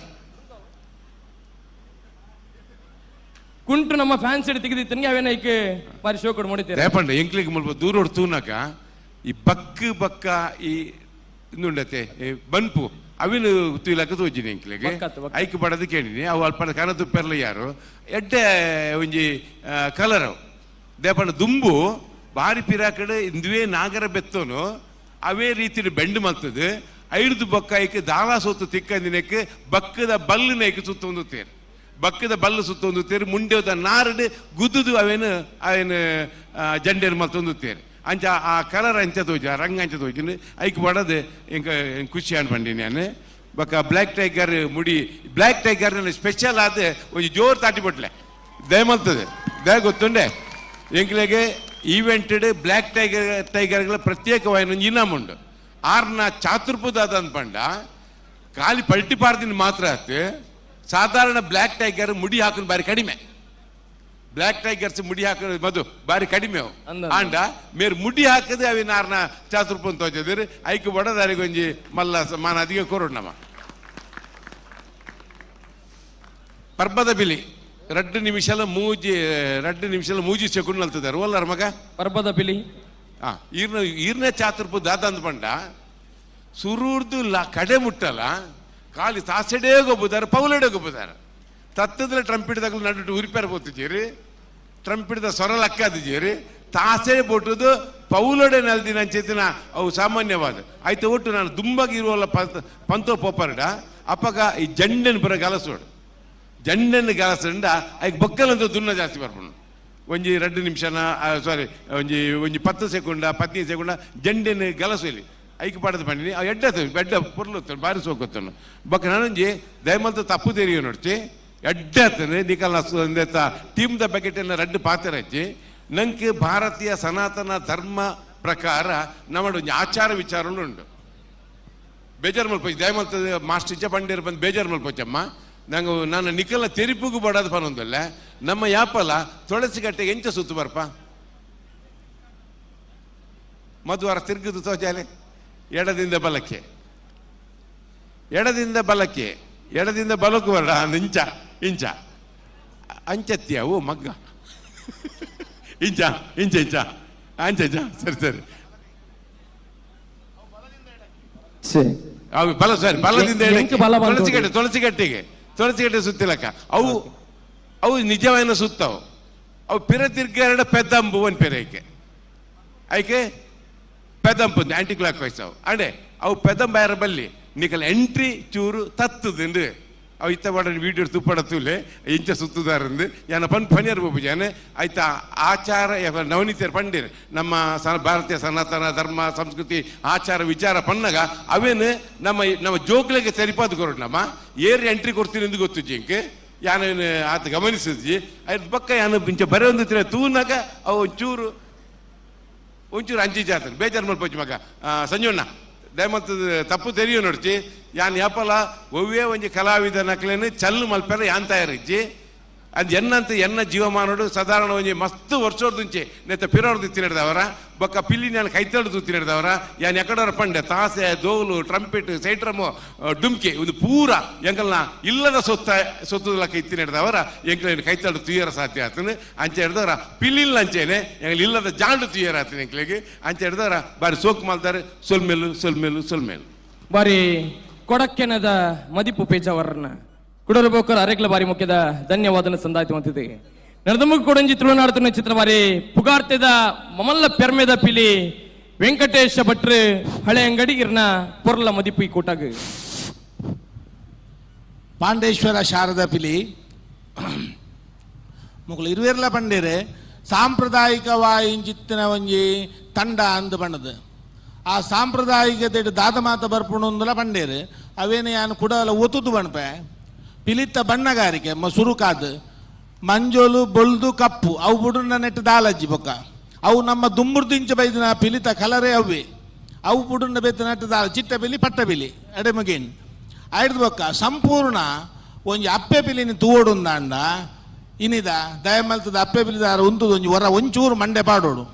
ಕುಂಟು ನಮ್ಮ ಫ್ಯಾನ್ಸ್ ತೆಗೆದಿತ್ತನ್ಗೆ ಅವೇನ ಐಕೆ ಬಾರಿ ಶೋ ಕೊಡು ಮಾಡಿದ್ದೀರ ರೇಪಂಡ ಎಂಕ್ಲಿಗೆ ಮುಲ್ಪ ದೂರ ತೂನಕ ಈ ಬಕ್ಕ ಬಕ್ಕ ಈ ಇಂದುಂಡತೆ ಬನ್ಪು ಅವಿನ ತೂಲಕ ತೋಜಿನಿ ಎಂಕ್ಲಿಗೆ ಐಕ್ ಬಡದು ಕೇಳಿನಿ ಅವು ಅಲ್ಪ ಕನ ತುಪ್ಪೆರ್ಲ ಯಾರು ಎಡ್ಡೆ ಒಂಜಿ ಕಲರ್ ಅವು ದೇಪಂಡ ದುಂಬು ಬಾರಿ ಪಿರಾಕಡೆ ಇಂದುವೇ ನಾಗರ ಬೆತ್ತೋನು ಅವೇ ರೀತಿಯಲ್ಲಿ ಬೆಂಡು ಮಲ್ತದೆ ಐದು ಬೊಕ್ಕ ಐಕ್ ದಾಲ ಸೊತ್ತು ತಿಕ್ಕಂದಿನಕ್ಕೆ ಬಕ್ಕದ ಬಲ್ಲಿನೈಕ್ ಸುತ್ತ ಒಂದು ತೇರು ಬಕ್ಕದ ಬಲ್ಲು ಸುತ್ತ ಒಂದು ತೇರು ಮುಂಡೆದ ನಾರಡು ಗುದ್ದುದು ಅವೇನು ಅವೇನು ಜಂಡೇನು ಮಲ್ತೊಂದು ತೇರು ಅಂಚ ಆ ಕಲರ್ ಅಂಚ ತೋಜಿ ಆ ರಂಗ ಅಂಚ ತೋಜಿನ ಐಕ್ ಬಡದು ಇಂಕ ಖುಷಿ ಅನ್ಪಂಡಿ ನಾನು ಬೊಕ್ಕ ಬ್ಲ್ಯಾಕ್ ಟೈಗರ್ ಮುಡಿ ಬ್ಲ್ಯಾಕ್ ಟೈಗರ್ ಸ್ಪೆಷಲ್ ಆದ ಒಂಜಿ ಜೋರು ತಾಟಿ ಬಟ್ಲೆ ದಯ ಮಲ್ತದೆ ದಯ ಗೊತ್ತುಂಡೆ ಎಂಕ್ಲೆಗೆ ಈವೆಂಟೆಡ್ ಬ್ಲ್ಯಾಕ್ ಟೈಗರ್ ಟೈಗರ್ಗಳ ಪ್ರತ್ಯೇಕವಾದ ಒಂಜಿ ಇನಾಮ್ ಉಂಡು ಆರ್ನ ಚಾತುರ್ಪುದಾದ ಅನ್ಪಂಡ ಖಾಲಿ ಪಲ್ಟಿ ಪಾರ್ದಿನ ಮಾತ್ರ ಆತು ಸಾಧಾರಣ ಬ್ಲ್ಯಾಕ್ ಟೈಗರ್ ಮುಡಿ ಹಾಕೋದು ಬಾರಿ ಕಡಿಮೆ ಬ್ಲ್ಯಾಕ್ ಟೈಗರ್ಸ್ ಮುಡಿ ಹಾಕೋದು ಮಧು ಬಾರಿ ಕಡಿಮೆ ಅವು ಆಂಡ ಮೇರ್ ಮುಡಿ ಹಾಕದೆ ಅವಿನ ಆರ್ನ ಚಾತುರ್ಪ ಅಂತ ಹೋಗಿದ್ರೆ ಐಕು ಬಡದಾರಿಗೆ ಒಂಜಿ ಮಲ್ಲ ಮಾನ ಅದಿಗೆ ಕೊರೋಣ ನಮ್ಮ ಪರ್ಬದ ಬಿಲಿ ರಡ್ಡು ನಿಮಿಷಲ ಮೂಜಿ ರಡ್ಡು ನಿಮಿಷಲ ಮೂಜಿ ಸೆಕೆಂಡ್ ಅಲ್ತಿದ್ದಾರೆ ಒಲ್ಲಾರ ಮಗ ಪರ್ಬದ ಬಿಲಿ ಈರ್ನ ಈರ್ನ ಚಾತುರ್ಪು ದಾದ ಅಂದ್ಪಂಡ ಸುರೂರ್ದು ಲಾ ಕಡೆ ಮುಟ್ಟಲ್ಲ ಖಾಲಿ ತಾಸೆಡೇ ಗೊಬ್ಬುದಾರೆ ಪೌಲಡೆ ಗೊಬ್ಬುದಾರೆ ತತ್ತದಲ್ಲ ಟ್ರಂಪಿಡ್ದಾಗ ನಡು ಉರಿಪೇರ ಬೋತಿದ್ದೀರಿ ಟ್ರಂಪಿಡ್ದ ಸೊರ ಲಕ್ಕಾದಿದ್ದೀರಿ ತಾಸೆ ಬೋಟುದು ಪೌಲಡೆ ನಲ್ದಿನ ಅಂಚೆತಿನ ಅವು ಸಾಮಾನ್ಯವಾದ ಆಯ್ತು ಒಟ್ಟು ನಾನು ದುಂಬಾಗಿ ಇರುವಲ್ಲ ಪಂತೋ ಪೋಪರ್ಡ ಅಪ್ಪಗ ಈ ಜಂಡನ್ ಬರ ಗಲಸೋಡು ಜಂಡನ್ ಗಲಸಂಡ ಐಕ್ ಬೊಕ್ಕಲಂತ ದುನ್ನ ಜಾಸ್ತಿ ಬರ್ಪುಂಡು ಒಂಜಿ 2 ನಿಮಿಷನ ಸಾರಿ ಒಂಜಿ ಒಂಜಿ 10 ಸೆಕೆಂಡ 15 ಸೆಕೆಂಡ ಜಂಡೆನ್ ಗಲಸು ಇಲ್ಲಿ ಐಕ್ ಪಾಡದ ಪಂಡಿನಿ ಅವು ಎಡ್ಡ ಬೆಡ್ಡ ಪೊರ್ಲು ಬಾರಿ ಸೋಕೊತ್ತನು ಬೊಕ್ಕ ನಾನೊಂಜಿ ದಯಮಲ್ತ ತಪ್ಪು ತೆರಿಯೋ ನೋಡ್ತಿ ಎಡ್ಡೆ ಆತನೆ ನಿಕಲ್ನ ಟೀಮ್ದ ಬಕೆಟನ್ನು ರಡ್ಡು ಪಾತ್ರ ಹಚ್ಚಿ ನಂಗೆ ಭಾರತೀಯ ಸನಾತನ ಧರ್ಮ ಪ್ರಕಾರ ನಮ್ಮ ಒಂಜಿ ಆಚಾರ ವಿಚಾರಲು ಉಂಡು. ಬೇಜಾರು ಮಲ್ಪೊಚ್ಚಿ ದಯಮಲ್ತದ ಮಾಸ್ಟರ್ ಇಚ್ಚ ಪಂಡೇರು ಬಂದು ಬೇಜಾರು ಮಲ್ಪೊಚ್ಚಮ್ಮ. ನಂಗೆ ನಾನು ನಿಖಲ ತೆರಿಪುಗು ಬಡೋದು ಪನೊಂದಲ್ಲ. ನಮ್ಮ ಯಾಪಲ ತುಳಸಿ ಕಟ್ಟೆಗೆ ಎಂಚ ಸುತ್ತು ಬರ್ಪ ಮಧುವಾರ ತಿರುಗುದು ತೋಜಾಲೆ ಎಡದಿಂದ ಬಲಕ್ಕೆ, ಎಡದಿಂದ ಬಲಕ್ಕೆ, ಎಡದಿಂದ ಬಲಕ್ಕೂ ಬರಡ ಇಂಚ ಇಂಚ ಅಂಚತ್ತಿ ಅವು ಮಗ್ಗ ಇಂಚ ಇಂಚ ಇಂಚ ಅಂಚ ಇಂಚ ಸರಿ ಸರಿ ಅವು ಬಲ ಸರಿ ಬಲದಿಂದ ಎಡಕ್ಕೆ ತುಳಸಿ ಕಟ್ಟೆ ತುಳಸಿ ಕಟ್ಟೆಗೆ ತುಳಸಿ ಕಟ್ಟೆ ಸುತ್ತಿಲಕ್ಕ ಅವು ಅವು ನಿಜವಾದ ಸುತ್ತವು ಅವು ಪಿರ ತಿರ್ಗ ಎರಡು ಪೆದ್ದಂಬು ಒಂದು ಪೆರೆ ಐಕೆ ಐಕೆ ಪೆದಂಪು ಆಂಟಿ ಕ್ಲಾಕ್ ವೈಸ್ ಅವು ಅಂಡೆ ಅವು ಪೆದಂಬ ಬಲ್ಲಿ ನಿಕಲ್ ಎಂಟ್ರಿ ಚೂರು ತತ್ತುದುಂಡು ಅವು ಇತ್ತ ಪಡ ವೀಡಿಯೋ ತುಪ್ಪಡ ತೂಲೆ ಇಂಚ ಸುತ್ತುದಾರಂದು ಯಾನ ಪನ್ ಪನಿಯರ್ ಬಾಬು ಜಾನೆ ಆಯ್ತಾ ಆಚಾರ ನವನೀತಿಯರ್ ಪಂಡಿರ್ ನಮ್ಮ ಭಾರತೀಯ ಸನಾತನ ಧರ್ಮ ಸಂಸ್ಕೃತಿ ಆಚಾರ ವಿಚಾರ ಪನ್ನಗ ಅವೇನು ನಮ್ಮ ನಮ್ಮ ಜೋಕ್ಲೆಗೆ ಸರಿಪಾದು ಕೊರಡು ನಮ್ಮ ಏರ್ ಎಂಟ್ರಿ ಕೊಡ್ತೀನಿ ಎಂದು ಗೊತ್ತು ಜಿಂಕೆ ಯಾನೇನು ಆತ ಗಮನಿಸಿದ್ಜಿ ಅದ್ರ ಪಕ್ಕ ಯಾನು ಇಂಚ ಬರೆ ಒಂದು ತೂನಾಗ ಅವು ಒಂಚೂರು ಒಂಚೂರು ಅಂಚಿ ಜಾತ್ರೆ ಬೇಜಾರು ಮಲ್ಪೊಚ್ಚಿ ಮಗ ಸಂಜಣ್ಣ ದಯಮತ್ತದ ತಪ್ಪು ತೆರಿಯೋ ನೋಡ್ಚಿ ಯಾನ್ ಯಾಪಲ ಒವ್ವೇ ಒಂಜಿ ಕಲಾವಿದ ನಕ್ಲೇನು ಚಲ್ಲು ಮಲ್ಪೆರ ಯಾನ್ ತಯಾರಿಜ್ಜಿ ಅದು ಎನ್ನಂತ ಎನ್ನ ಜೀವಮಾನೋಡು ಸಾಧಾರಣ ಒಂಜಿ ಮಸ್ತ್ ವರ್ಷೋರ್ದುಂಚೆ ನೆತ್ತ ಪಿರೋರ್ದು ತಿನ್ನಡ್ದವರ ಬೊಕ್ಕ ಪಿಲ್ಲಿ ನಾನು ಕೈತಳ್ದು ತಿನ್ನಡ್ದವರ ಯಾನ್ ಎಕಡವರ ಪಂಡೆ ತಾಸೆ ದೋಲು ಟ್ರಂಪೆಟ್ ಸೈಟ್ರಮು ಡುಮ್ಕಿ ಒಂದು ಪೂರ ಎಂಕಲ್ನ ಇಲ್ಲದ ಸೊತ್ತ ಸೊತ್ತುದಲಕ್ಕ ಇತ್ತಿನಡ್ದವರ ಎಂಕಲ ಕೈತಳ್ದು ತುಯ್ಯರ ಸಾಧ್ಯ ಆತನು ಅಂಚೆ ಹಿಡ್ದವರ ಪಿಲ್ಲಿಲ್ಲ ಅಂಚೆನೆ ಎಂಗ್ಲ ಇಲ್ಲದ ಜಾಂಡು ತುಯ್ಯರ ಆತನ ಎಂಕ್ಲೆಗೆ ಅಂಚೆ ಹಿಡ್ದವರ ಬಾರಿ ಸೋಕ್ ಮಾಡ್ತಾರೆ ಸೊಲ್ಮೇಲು ಸೊಲ್ಮೇಲು ಸೊಲ್ಮೇಲು ಬಾರಿ ಕೊಡಕ್ಕೆನದ ಮದಿಪು ಪೇಜಾವರನ್ನ ಕುಡರು ಬೋಕರ್ ಅರೆಗ್ಲ ಬಾರಿ ಮುಖ್ಯದ ಧನ್ಯವಾದನ ಸಂದಾಯ್ತು ಅಂತಿದೆ. ನಡೆದಮುಗ್ ಕೊಡಂಜಿ ತುಳುನಾಡುತ್ತಿನ ಚಿತ್ರ ಬಾರಿ ಪುಗಾರ್ತೆದ ಮಮಲ್ಲ ಪೆರ್ಮೆದ ಪಿಲಿ ವೆಂಕಟೇಶ ಭಟ್ರು ಹಳೆ ಅಂಗಡಿ ಇರ್ನ ಪೊರ್ಲ ಮದಿಪು ಈ ಕೂಟಾಗ ಪಾಂಡೇಶ್ವರ ಶಾರದ ಪಿಲಿ ಮುಗುಳು ಇರುವೆರ್ಲ ಪಂಡೇರೆ ಸಾಂಪ್ರದಾಯಿಕವಾಯಿಂಚಿತ್ತಿನ ಒಂಜಿ ತಂಡ ಅಂದು ಬಣ್ಣದ ಆ ಸಾಂಪ್ರದಾಯಿಕತೆ ದಾದ ಮಾತ ಬರ್ಪುಣೊಂದುಲ ಪಂಡೇರು ಅವೇನು ಯಾನು ಕುಡಲ ಒತ್ತುದು ಬಣ್ಪೆ ಪಿಲಿತ್ತ ಬಣ್ಣಗಾರಿಕೆ ಸುರುಕಾದು ಮಂಜೋಲು ಬೊಲ್ದು ಕಪ್ಪು ಅವು ಬುಡುನ ನೆಟ್ಟು ದಾಲಜ್ಜಿ ಬೊಕ್ಕ ಅವು ನಮ್ಮ ದುಂಬುರ್ದಿಂಚ ಬೈದಿನ ಪಿಲಿತ ಕಲರೇ ಅವೇ ಅವು ಬುಡುನ ಬೇತ ನೆಟ್ಟು ದಾಲ ಚಿಟ್ಟ ಪಿಲಿ ಪಟ್ಟ ಪಿಲಿ ಎಡೆ ಮುಗೇನ್ ಆಯ್ದು ಬೊಕ್ಕ ಸಂಪೂರ್ಣ ಒಂಜಿ ಅಪ್ಪೆ ಪಿಲಿನ ತೂವೊಡುಂದಾಂಡ ಇನಿದ ದಯಮಲ್ತದ ಅಪ್ಪೆ ಪಿಲಿದಾರ ಉಂತುದು ಒಂಜಿ ಹೊರ ಒಂಚೂರು ಮಂಡೆ ಪಾಡೋಡು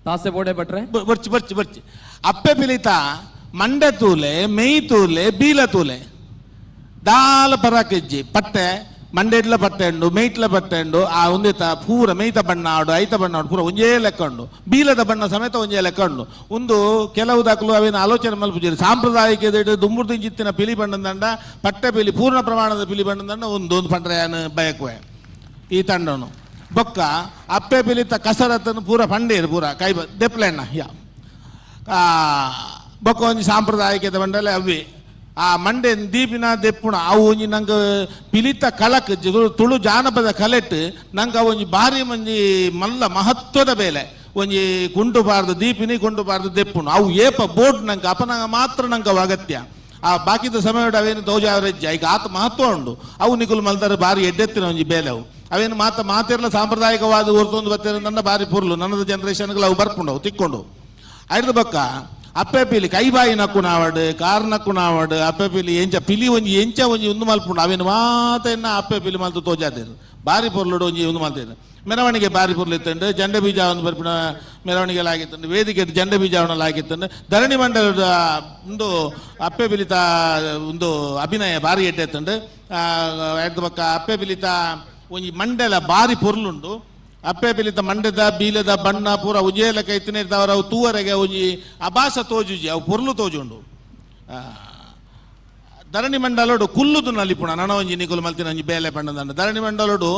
ತಾಸೆ ಬೋಡೆ ಭಟ್ರೆ ಬರ್ಚಿ ಬರ್ಚಿ ಬರ್ಚಿ ಅಪ್ಪೆ ಪಿಲಿತ ಮಂಡೆ ತೂಲೆ ಮೇಯ್ ತೂಲೆ ಬೀಲ ತೂಲೆ ದಾಲ ಪರಾಕೆಜ್ಜಿ ಪಟ್ಟೆ ಮಂಡೆಡ್ಲ ಪಟ್ಟೆ ಉಂಡು ಮೇಯ್ಟ್ಲ ಪಟ್ಟೆ ಉಂಡು ಆ ಒಂದೇತ ಪೂರ ಮೇಯ್ತ ಬಣ್ಣ ಆಡು ಐತ ಬಣ್ಣ ಆಡು ಪೂರ ಒಂಜೇ ಲೆಕ್ಕ ಉಂಡು ಬೀಲದ ಬಣ್ಣ ಸಮೇತ ಒಂಜೇ ಲೆಕ್ಕ ಉಂಡು ಒಂದು ಕೆಲವು ದಾಖಲು ಅವೇನು ಆಲೋಚನೆ ಮಲ್ಪುಜೇರಿ ಸಾಂಪ್ರದಾಯಿಕ ದುಂಬುರ್ದಿಂಚಿತ್ತಿನ ಪಿಲಿ ಬಣ್ಣದಂಡ ಪಟ್ಟೆ ಪಿಲಿ ಪೂರ್ಣ ಪ್ರಮಾಣದ ಪಿಲಿ ಬಣ್ಣದಂಡ ಒಂದು ಒಂದು ಪಂಡ್ರೆ ಯಾನು ಬಯಕುವೆ ಈ ತಂಡನು ಬೊಕ್ಕ ಅಪ್ಪೆ ಪಿಲಿತ ಕಸರತ್ತನ್ನು ಪೂರ ಪಂಡೇರು ಪೂರ ಕೈ ದೆಪ್ಲೆಣ್ಣ ಯಾ ಬೊಕ್ಕ ಒಂಜಿ ಸಾಂಪ್ರದಾಯಿಕತೆ ಬಂಡಲೆ ಅವ್ವೆ ಆ ಮಂಡೆ ದೀಪಿನ ದೆಪ್ಪುಣ ಅವು ಒಂಜಿ ನಂಗೆ ಪಿಲಿತ ಕಳಕ್ ತುಳು ಜಾನಪದ ಕಲೆಟ್ ನಂಗೆ ಅವು ಒಂಜಿ ಭಾರಿ ಒಂಜಿ ಮಲ್ಲ ಮಹತ್ವದ ಬೇಲೆ ಒಂಜಿ ಕುಂಟು ಬಾರ್ದು ದೀಪಿನಿ ಕುಂಟು ಬಾರ್ದು ದೆಪ್ಪುಣ ಅವು ಏಪ ಬೋಟ್ ನಂಗೆ ಅಪನಂಗ ಮಾತ್ರ ನಂಗೆ ಅವು ಅಗತ್ಯ ಆ ಬಾಕಿದ ಸಮಯ ಅವೇನು ದೋಜಾವರೆಜ್ಜ ಈಗ ಆತ ಮಹತ್ವ ಉಂಡು ಅವು ನಿಕುಲು ಮಲ್ತಾರೆ ಭಾರಿ ಎಡ್ಡೆತ್ತಿನ ಒಂಜಿ ಬೇಲೆ ಅವು ಅವೇನು ಮಾತ ಮಾತಿರಲ್ಲ ಸಾಂಪ್ರದಾಯಿಕವಾದ ಹೊರತೊಂದು ಬತ್ತಿರ ನನ್ನ ಬಾರಿ ಪುರ್ಲು ನನ್ನದ ಜನರೇಷನ್ಗಳು ಅವು ಬರ್ಪುಂಡವು ತಿಕ್ಕೊಂಡು ಐದು ಬಕ್ಕ ಅಪ್ಪೆ ಪಿಲಿ ಕೈಬಾಯಿ ನಕ್ಕು ನಾವಡು ಕಾರ್ ನಕ್ಕು ನಾವಡು ಅಪ್ಪೆ ಪಿಲಿ ಎಂಚ ಪಿಲಿ ಒಂಜಿ ಎಂಚ ಒಂಜಿ ಒಂದು ಮಲ್ಪುಂಡು ಅವೇನು ಮಾತೆನ್ನ ಅಪ್ಪೆ ಪಿಲಿ ಮಲ್ತು ತೋಜಾದೇರು ಬಾರಿ ಪೊರ್ಲುಡು ಒಂಜಿ ಒಂದು ಮಲ್ತೇನು ಮೆರವಣಿಗೆ ಬಾರಿ ಪೊರ್ಲು ಇತ್ತಂಡು ಜಂಡೆ ಬೀಜ ಒಂದು ಬರ್ಪಿನ ಮೆರವಣಿಗೆ ಆಗಿತ್ತಂಡು ವೇದಿಕೆ ಜಂಡೆ ಬೀಜವನ್ನೆಲ್ಲ ಆಗಿತ್ತಂಡು ಧರಣಿ ಮಂಡಲದ ಒಂದು ಅಪ್ಪೆ ಪಿಲಿತ ಒಂದು ಅಭಿನಯ ಬಾರಿ ಎಡ್ಡೆ ಇತ್ತಂಡು ಎಡ್ದು ಬಕ್ಕ ಅಪ್ಪೆ ಪಿಲಿತ ಒಂಜಿ ಮಂಡೆಲ ಬಾರಿ ಪೊರ್ಲುಂಡು ಅಪ್ಪೆ ಪಿಲಿತ ಮಂಡೆದ ಬೀಲದ ಬಣ್ಣ ಪೂರ ಉಜೇಲ ಕೈತಿನ ಇರ್ತಾವ್ರ ಅವು ತೂವರೆಗೆ ಒಂಜಿ ಅಭಾಸ ತೋಜುಜಿ ಅವು ಪೊರ್ಲು ತೋಜುಂಡು ಧರಣಿ ಮಂಡಲೋಡು ಕುಲ್ಲುದು ನಲಿಪುಣ ನನ ಒಂಜಿ ನಿಕುಲು ಮಲ್ತಿನ ಒಂಜಿ ಬೇಲೆ ಬಣ್ಣದಂಡ ಧರಣಿ ಮಂಡಲೋಡು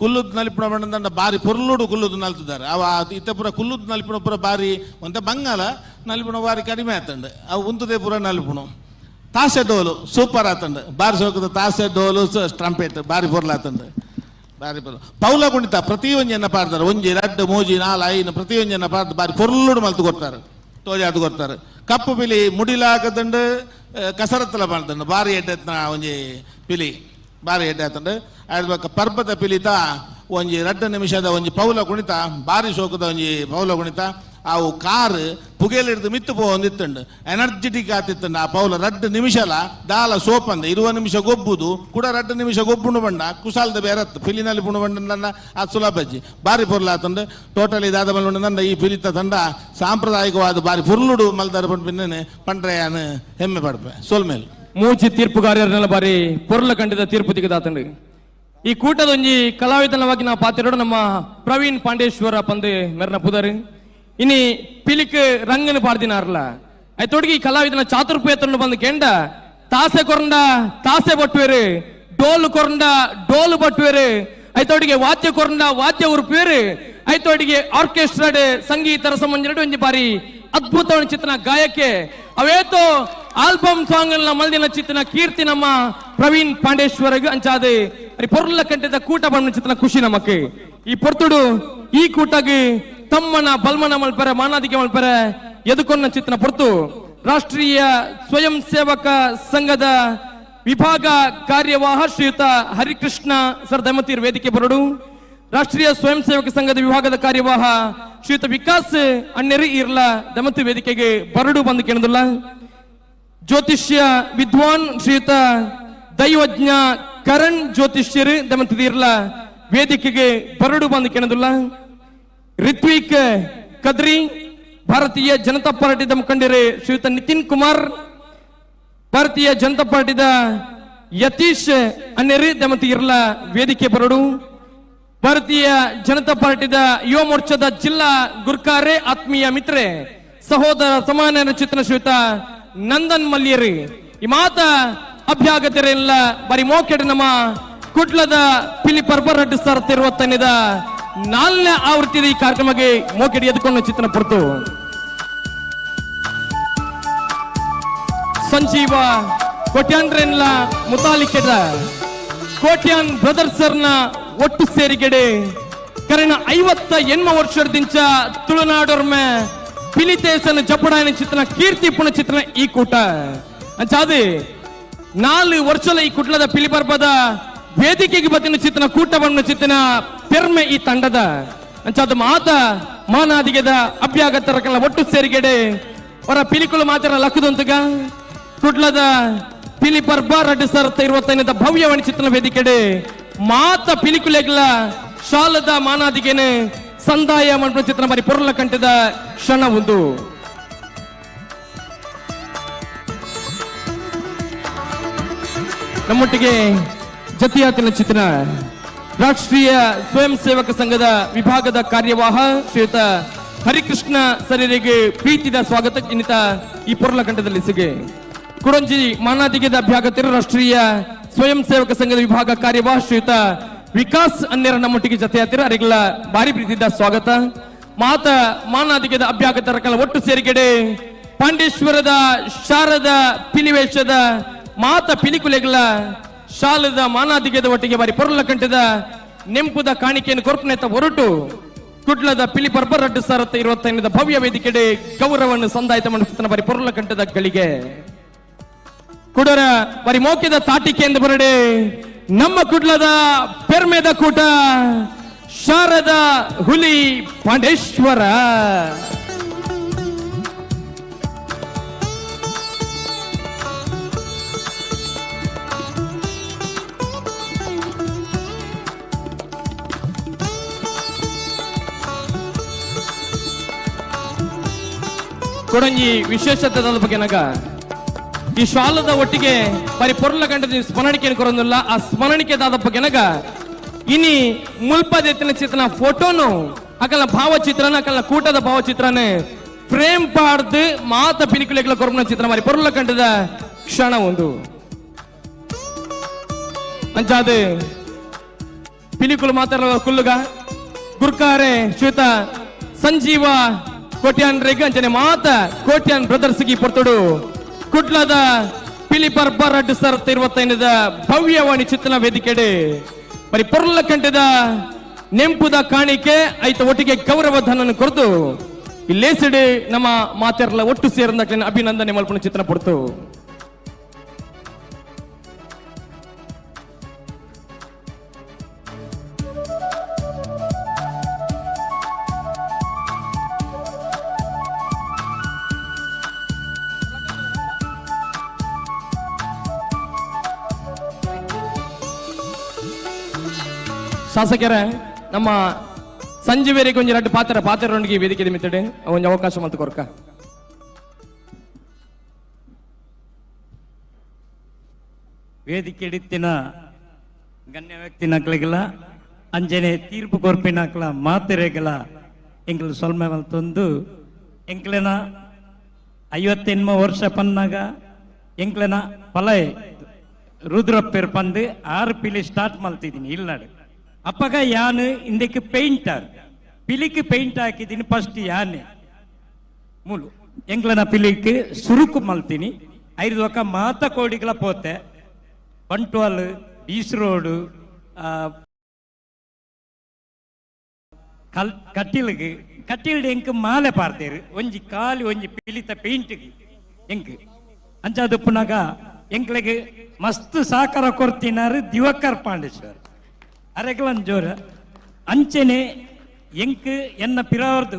ಕುಲ್ಲುದು ನಲಿಪುಣ ಬಣ್ಣದಂಡ ಬಾರಿ ಪೊರ್ಲುಡು ಕುಲ್ಲುದು ನಲ್ತಿದ್ದಾರೆ ಅವ ಇತ್ತ ಪೂರ ಕುಲ್ಲುದು ನಲಿಪುಣ ಪೂರ ಬಾರಿ ಒಂತ ಬಂಗಾಲ ನಲಿಪುಣ ಬಾರಿ ಕಡಿಮೆ ಆತಂಡು ಅವು ಉಂತುದೇ ಪೂರ ನಲಿಪುಣ ತಾಸೆ ಡೋಲು ಸೂಪರ್ ಆತಂಡು ಬಾರಿ ಸೋಕದ ತಾಸೆ ಡೋಲು ಟ್ರಂಪೆಟ್ ಬಾರಿ ಪೊರ್ಲು ಆತಂಡು ಬಾರಿ ಪೊರ್ಲು ಪೌಲ ಕುಣಿತ ಪ್ರತಿಯೊಂಜನ್ನ ಪಾಡ್ತಾರೆ ಒಂಜಿ ರಡ್ಡು ಮೂಜಿ ನಾಲ್ ಐನು ಪ್ರತಿಯೊಂಜನ್ನ ಪಾಡ್ದು ಬಾರಿ ಪೊರ್ಲುಡು ಮಲ್ತು ಕೊಡ್ತಾರೆ ತೋಜಾದು ಕೊಡ್ತಾರೆ ಕಪ್ಪು ಪಿಲಿ ಮುಡಿಲಾಕದಂಡು ಕಸರತ್ತಲ ಮಾಡ್ತಂಡು ಬಾರಿ ಎಡ್ಡೆ ಒಂಜಿ ಪಿಲಿ ಬಾರಿ ಎಡ್ಡೆ ಆತಂಡು. ಅದ್ರ ಬೊಕ್ಕ ಪರ್ಬದ ಪಿಲಿತ ಒಂಜಿ 2 ನಿಮಿಷದ ಒಂಜಿ ಪೌಲ ಕುಣಿತ ಬಾರಿ ಶೋಕದ ಒಂಜಿ ಪೌಲ ಕುಣಿತ. ಅವು ಕಾರ್ ಪುಗೆಲಿಡ್ದು ಮಿತ್ತು ಪೋವೊಂದಿತ್ತುಂಡು ಎನರ್ಜೆಟಿಕ್ ಆತಿತ್ತುಂಡು. ಆ ಪೌಲ 2 ನಿಮಿಷಲ ದಾಲ ಸೋಪಂದ 20 ನಿಮಿಷ ಗೊಬ್ಬುದು ಕೂಡ 2 ನಿಮಿಷ ಗೊಬ್ಬುಂಡು ಬಂಡ ಕುಸಾಲ್ದ ಬೇರತ್ತು ಪಿಲಿನಲ್ಲಿ ಪುಣು ಬಂಡ ಅದು ಸುಲಭಜ್ಜಿ ಬಾರಿ ಪೊರ್ಲು ಆತಂಡು. ಟೋಟಲಿ ದಾದ ಮಲ್ಪುಂಡು ಈ ಪಿಲಿತ ತಂಡ ಸಾಂಪ್ರದಾಯಿಕವಾದ ಬಾರಿ ಪುರ್ಲುಡು ಮಲ್ದಾರ ಪಂಡ್ಪಿನ್ನೇ ಪಂಡ್ರೆಯಾನು ಹೆಮ್ಮೆ ಪಡ್ಪೆ ಸೋಲ್ಮೇಲ್. ಮೂಚಿ ತೀರ್ಪುಗಾರರನ್ನೆಲ್ಲ ಬಾರಿ ಪೊರ್ಲ ಕಂಡಿದ ತೀರ್ಪು ತಿಗದಾತಂಡು. ಈ ಕೂಟದೊಂಜಿ ಕಲಾವಿದನವಾಗಿ ನಾವು ಪಾತಿರೋಡು ನಮ್ಮ ಪ್ರವೀಣ್ ಪಾಂಡೇಶ್ವರ ಪಂದು ಮೆರ್ನ ಪುದರ್. ಇನಿ ಪಿಲಿಕ್ ರಂಗನ ಪಾಡ್ದಿನಾರ್ಲ ಐತೊಡ್ಗಿ ಈ ಕಲಾವಿದನ ಚಾತುರ್ಪೇತನ್ನು ಬಂದು ಕೆಂಡ ತಾಸೆ ಕೊರಂಡ ತಾಸೆ ಬಟ್ಟುವೇರು, ಡೋಲು ಕೊರಂಡ ಡೋಲು ಬಟ್ಟುವೇರು, ಐತೊಡಿಗೆ ವಾದ್ಯ ಕೊರಂಡ ವಾದ್ಯ ಉರುಪುವೇರು, ಐತೊಡಿಗೆ ಆರ್ಕೆಸ್ಟ್ರಾಡ್ ಸಂಗೀತ ರಸಮಂಜರಡು ಒಂಜಿ ಬಾರಿ ಅದ್ಭುತವಾದ ಚಿತ್ರನ ಗಾಯಕ್ಕೆ ಅವೇತೋ ಆಲ್ಬಮ್ ಸಾಂಗ್ ಮಲ್ದಿನ ಚಿತ್ರನ ಕೀರ್ತಿ ನಮ್ಮ ಪ್ರವೀಣ್ ಪಾಂಡೇಶ್ವರಗ್ ಅಂಚಾದೆ ಅರಿ ಪೊರ್ಲ ಕಂಠದ ಕೂಟ ಬಂದ ಚಿತ್ರನ ಖುಷಿ ನಮಕ್. ಈ ಪೊರ್ತುಡು ಈ ಕೂಟಗೆ ತಮ್ಮನ ಬಲ್ಮನ ಮಲ್ಪರೆ ಮಾನಾದಿಕೆ ಮಲ್ಪರೆ ಎದುಕೊನ್ನ ಚಿತ್ರನ ಪೊರ್ತು ರಾಷ್ಟ್ರೀಯ ಸ್ವಯಂ ಸೇವಕ ಸಂಘದ ವಿಭಾಗ ಕಾರ್ಯವಾಹ ಶ್ರೀಯುತ ಹರಿಕೃಷ್ಣ ಸರ್ ದಮತಿರ್ ವೇದಿಕೆ ಬರಡು. ರಾಷ್ಟ್ರೀಯ ಸ್ವಯಂ ಸೇವಕ ಸಂಘದ ವಿಭಾಗದ ಕಾರ್ಯವಾಹ ಶ್ರೀಯುತ ವಿಕಾಸ್ ಅಣ್ಣೆರಿ ಇರ್ಲ ದಮತಿ ವೇದಿಕೆಗೆ ಬರಡು ಬಂದು ಕೇಳದಿಲ್ಲ. ಜ್ಯೋತಿಷ್ಯ ವಿದ್ವಾನ್ ಶ್ರೀಯುತ ದೈವಜ್ಞ ಕರಣ್ ಜ್ಯೋತಿಷ್ಯರು ದಮತಿ ಇರ್ಲ ವೇದಿಕೆಗೆ ಬರಡು ಬಂದು ಕೇಳದಿಲ್ಲ. ರಿತ್ವಿಕ್ ಕದ್ರಿ ಭಾರತೀಯ ಜನತಾ ಪಾರ್ಟಿದ ಮುಖಂಡರು ಶ್ರೀಯುತ ನಿತಿನ್ ಕುಮಾರ್, ಭಾರತೀಯ ಜನತಾ ಪಾರ್ಟಿದ ಯತೀಶ್ ಅಣ್ಣೆರಿ ದಮತಿ ಇರ್ಲ ವೇದಿಕೆ ಬರಡು. ಭಾರತೀಯ ಜನತಾ ಪಾರ್ಟಿದ ಯುವ ಮೋರ್ಚಾದ ಜಿಲ್ಲಾ ಗುರ್ಕಾರೆ ಆತ್ಮೀಯ ಮಿತ್ರೆ ಸಹೋದರ ಸಮಾನ ಚಿತ್ರ ಶ್ರೀಯುತ ನಂದನ್ ಮಲ್ಯರಿ ಈ ಮಾತ ಅಭ್ಯಾಗತರೆಲ್ಲ ಬರಿ ಮೋಕೆಡ್ ನಮ್ಮ ಕುಡ್ಲದ ಪಿಲಿ ಪರ್ಬರ್ 2025 4ನೇ ಆವೃತ್ತಿಯ ಈ ಕಾರ್ಯಕ್ರಮಕ್ಕೆ ಮೋಕೆಡ್ ಎದ್ಕೊಂಡು ಚಿತ್ರಣ ಪುರ್ತು. ಸಂಜೀವ ಕೋಟ್ಯಾನ್ರೆನ್ಲ ಮುತಾಲಿಕೆದ ಕೋಟ್ಯಾನ್ ಬ್ರದರ್ಸರ್ನ ಒಟ್ಟು ಸೇರಿಗೆಡೆ ಕರೆನ 58 ವರ್ಷದಿಂಚ ತುಳುನಾಡೊರ್ಮೆ ಪಿಲಿತೇಸನ ಜಪಡಾಯನ ಚಿತ್ರನ ಕೀರ್ತಿ ಪುಣ ಚಿತ್ರನ ಈ ಕೂಟ ಅಂಚಾದೆ 4 ವರ್ಷಲ ಈ ಕುಟ್ಲದ ಪಿಲಿಪರ್ಬದ ವೇದಿಕೆಗೆ ಬತ್ತಿನ ಚಿತ್ರನ ಕೂಟವನ್ನು ಚಿತ್ರನ ಪೆರ್ಮೆ ಈ ತಂಡದ ಅಂಚಾದ ಮಾತ ಮಾನಾದಿಗೆದ ಅಭ್ಯಾಗತರಕಲ್ಲ ಒಟ್ಟು ಸೇರಿಗೆಡೆ ಅವರ ಪಿಲಿಕುಲು ಮಾತ್ರ ಲಕ್ಕದಂತಗ ಕುಟ್ಲದ ಪಿಲಿ ಪರ್ಬ 2025 ಭವ್ಯವಾಣಿ ಚಿತ್ರನ ವೇದಿಕೆಡೆ ಮಾತ ಪಿಲಿಕುಲೆಗ್ಲ ಶಾಲದ ಮಾನಾದಿಗೆನೆ ಸಂದಾಯ ಮಂಟಪ ಚಿತ್ರ ಬಾರಿ ಪೊರ್ಲ ಕಂಠದ ಕ್ಷಣ ಒಂದು. ನಮ್ಮೊಟ್ಟಿಗೆ ಜತಿಯಾತಿನ ಚಿತ್ರ ರಾಷ್ಟ್ರೀಯ ಸ್ವಯಂ ಸೇವಕ ಸಂಘದ ವಿಭಾಗದ ಕಾರ್ಯವಾಹ ಶ್ರೀಯುತ ಹರಿಕೃಷ್ಣ ಸರಿರಿಗೆ ಪ್ರೀತಿದ ಸ್ವಾಗತ ಇನ್ನಿತ ಈ ಪೊರ್ಲ ಕಂಠದಲ್ಲಿ ಸಿಗೆ. ಕುಡಂಜಿ ಮಾನಾದಿಗೆದ ಅಭ್ಯಾಗತಿರು ರಾಷ್ಟ್ರೀಯ ಸ್ವಯಂ ಸೇವಕ ಸಂಘದ ವಿಭಾಗ ಕಾರ್ಯವಾಹ ಶ್ರೀಯುತ ವಿಕಾಸ್ ಅನ್ನೇರ ನಮ್ಮೊಟ್ಟಿಗೆ ಜತೆಯಾತಿರ ಅರಿಗಳ ಭಾರಿ ಪ್ರೀತಿದ ಸ್ವಾಗತ. ಮಾತ ಮಾನಾದಿಗೆದ ಅಭ್ಯಾಗತರ ಕಲ ಒಟ್ಟು ಸೇರಿಗೆಡೆ ಪಾಂಡೇಶ್ವರದ ಶಾರದ ಪಿಲಿವೇಶದ ಮಾತ ಪಿಲಿಕುಲೆಗಳ ಶಾಲದ ಮಾನಾದಿಗೆದ ಒಟ್ಟಿಗೆ ಬಾರಿ ಪೊರ್ಲ ಕಂಠದ ನೆಂಪುದ ಕಾಣಿಕೆಯನ್ನು ಕೊರ್ಪನೆತ್ತ ಹೊರಟು ಕುಡ್ಲದ ಪಿಲಿ ಪರ್ಬ 2025 ಭವ್ಯ ವೇದಿಕೆಡೆ ಗೌರವವನ್ನು ಸಂದಾಯಿತ ಮಾಡುತ್ತಿದ್ದ ಬಾರಿ ಪೊರ್ಲ ಕಂಠದ ಗಳಿಗೆ ಕುಡರ ಬರಿ ಮೋಕಿದ ತಾಟಿಕೆ ಎಂದು ಬರಡೆ ನಮ್ಮ ಕುಡ್ಲದ ಪೆರ್ಮೆದ ಕೂಟ ಶಾರದ ಹುಲಿ ಪಾಂಡೇಶ್ವರ. ಕೊಡಂಜಿ ವಿಶೇಷತೆ ಬಗ್ಗೆ ನಗ ಈ ಶಾಲದ ಒಟ್ಟಿಗೆ ಬರಿ ಪೊರ್ಲ ಗಂಟದ ಸ್ಮರಣಿಕೆಯನ್ನು ಕೊರೊಂದಿಲ್ಲ. ಆ ಸ್ಮರಣಿಕೆ ದಾದಪ್ಪ ಗೆನಗ ಇನಿ ಮುಲ್ಪದೆತ್ತಿನ ಚಿತ್ರನ ಫೋಟೋನು ಅಕಲ್ನ ಭಾವಚಿತ್ರನ ಅಕಲ್ನ ಕೂಟದ ಭಾವಚಿತ್ರನೇ ಫ್ರೇಮ್ ಪಾಡ್ದು ಮಾತ ಪಿಲಿಕುಲೆಗಳ ಕೊರಪನ ಚಿತ್ರ ಮಾರಿ ಪೊರ್ಲ ಕಂಠದ ಕ್ಷಣ ಒಂದು. ಅಂಚಾದ ಪಿಲಿಕುಲು ಮಾತ್ರ ಕುಲ್ಲುಗ ಗುರ್ಕಾರೆ ಶ್ವೇತ ಸಂಜೀವ ಕೋಟ್ಯಾನ್ ರೆಗ್ ಅಂಚನೆ ಮಾತ ಕೋಟ್ಯಾನ್ ಬ್ರದರ್ಸ್ಗೆ ಪೊರ್ತುಡು ಕುಡ್ಲದ ಪಿಲಿ ಪರ್ಬ 2025 ಭವ್ಯವಾಣಿ ಚಿತ್ರನ ವೇದಿಕೆಡೆ ಬರಿ ಪೊರ್ಲ ಕಂಠದ ನೆಂಪುದ ಕಾಣಿಕೆ ಐತ ಒಟ್ಟಿಗೆ ಗೌರವ ಧನನ್ನು ಕೊರತು ಇಲ್ಲೇಸಿಡು ನಮ್ಮ ಮಾತೆರ್ಲ ಒಟ್ಟು ಸೇರಂದಕ್ಲಿನ ಅಭಿನಂದನೆ ಮಲ್ಪುನ ಚಿತ್ರ ಪೊರ್ತು. ಶಾಸಕರೇ ನಮ್ಮ ಸಂಜೆ ಬೇರೆ ಒಂಜಿ ರಡ್ಡು ಪಾತ್ರ ಪಾತ್ರರೊಂದಿಗೆ ವೇದಿಕೆ ಮಿತ್ತಡೆ ಒಂಜಿ ಅವಕಾಶ ಮಲ್ತು ಕೊರ್ಕ. ವೇದಿಕೆ ಇಡಿತ್ತಿನ ಗಣ್ಯ ವ್ಯಕ್ತಿ ನಕ್ಲಿಗೆಲ್ಲ ಅಂಜನೆ ತೀರ್ಪು ಕೊರ್ಪಿನಕ್ಲ ಮಾತೆರೆಗಲ ಎಂಕಲ್ ಸೊಲ್ಮೆ ಮಲ್ತೊಂದು ಎಂಕ್ಲೆನ 58 ವರ್ಷ ಪನ್ನಾಗ ಎಂಕ್ಲೆನ ಪಲಯ ರುದ್ರಪ್ಪೇರ್ ಪಂದು 6 ಪಿಲಿ ಸ್ಟಾರ್ಟ್ ಮಲ್ತಿದ್ದೀನಿ ಇಲ್ಲಾಡು. ಅಪ್ಪಗ ಯಾನು ಇಂದಕ್ಕೆ ಪೇಂಟರ್ ಪಿಲಿக்கு ಪೇಂಟ್ ಹಾಕಿದ್ದೀನಿ ಫಸ್ಟ್ ಯಾನೆ ಮೂಲು ಎಂಕ್ಲನ ಪಿಲಿಕ್ಕೆ ಸುರುಕು ಮಲ್ತೀನಿ ಐದು ಒಕ್ಕ ಮಾತ ಕೋಡಿಗಳ ಪೋತೆ ಬಂಟ್ವಾಲ್ ಬೀಸ್ ರೋಡು ಕಲ್ ಕಟ್ಟಿಲ್ಗೆ ಕಟ್ಟಿಲ್ಡು ಎಂಕ್ ಮಾಲೆ ಪಾರ್ತೇರು ಒಂಜಿ ಕಾಲಿ ಒಂಜಿ ಪಿಲಿತ ಪೇಂಟ್ಗೆ ಎಂಕ್ ಅಂಚಾದಪ್ಪನಾಗ ಎಂಕ್ಲೆಗೆ ಮಸ್ತ್ ಸಾಕಾರ ಕೊರ್ತಿನಾರು ದಿವಾಕರ್ ಪಾಂಡೇಶ್ವರ್ ಅರೆಗ್ಲನ್ ಜೋರ ಅಂಚೆನೆ ಎಂಕ್ ಎನ್ನ ಪಿರವರ್ದು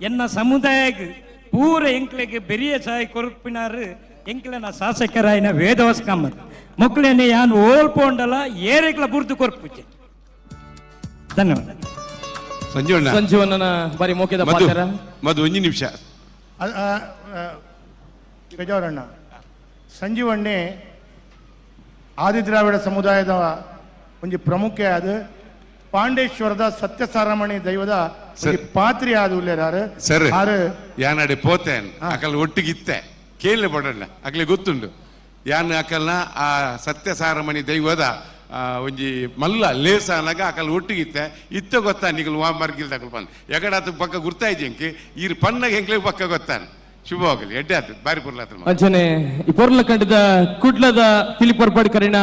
ಎನ್ನ ಸಮುದಾಯಕ್ಕೆ ಪೂರ ಎಂಕ್ಲೆಗೆ ಬೆರಿಯ ಸಾಯಿ ಕೊರ್ಪಿನಾರು ಎಂಕ್ಲೆನ ಶಾಸಕರಾಯಿನ ವೇದವಾಸ್ ಕಾಮತ್ ಮಕ್ಕಳನ್ನೇ ಯಾನ್ ಓಲ್ಪೋಂಡಲ ಏರೆಗ್ಲ ಬುರ್ದು ಕೊರ್ಪುಚೆ. ಧನ್ಯವಾದ. ಸಂಜೀವಣ್ಣ ಸಂಜೀವಣ್ಣನ ಬಾರಿ ಮೋಕೆದ ಪಾತ್ರ. ಮಧು ಒಂಜಿ ನಿಮಿಷ ಗಜವರಣ್ಣ. ಸಂಜೀವಣ್ಣೆ ಆದಿದ್ರಾವಿಡ ಸಮುದಾಯದ ಒಂಜಿ ಪ್ರಮುಖ ಅದು ಪಾಂಡೇಶ್ವರದ ಸತ್ಯಸಾರಮಣಿ ದೈವದ ಪಾತ್ರಿ ಆದ ಉಲ್ಲೇರಾರು ಸರ್. ಯಾನಡೆ ಪೋತೇನ್ ಅಕಲ್ ಒಟ್ಟಿಗಿತ್ತೆ ಕೇಳಿ ಬಡಣ್ಣ ಅಕ್ಲೆ ಗೊತ್ತುಂಡು ಯಾನ್ ಅಕಲ್ನ ಆ ಸತ್ಯಸಾರಮಣಿ ದೈವದ ಒಂಜಿ ಮಲ್ಲ ಲೇಸಾನಾಗ ಅಕಲ್ ಒಟ್ಟಿಗಿತ್ತೆ ಇತ್ತ ಗೊತ್ತಾ ನಿಗಲ್ ವಾ ಮರ್ಗಿಲ್ ತಕಲ್ ಬಂದು ಎಗಡ ಆತ ಪಕ್ಕ ಗುರ್ತಾಯ್ತು ಎಂಕೆ ಈರ್ ಪಣ್ಣಗೆ ಎಂಕ್ಲೆ ಪಕ್ಕ ಗೊತ್ತಾನೆ. ಶುಭವಾಗಲಿ ಎಡ್ಡೆ ಆತು ಬಾರಿ ಪೊರ್ಲಾತ. ಅಂಚನೆ ಈ ಪೊರ್ಲ ಕಂಡದ ಕುಡ್ಲದ ಪಿಲಿಪೊರ್ಪಾಡ್ ಕರಿನ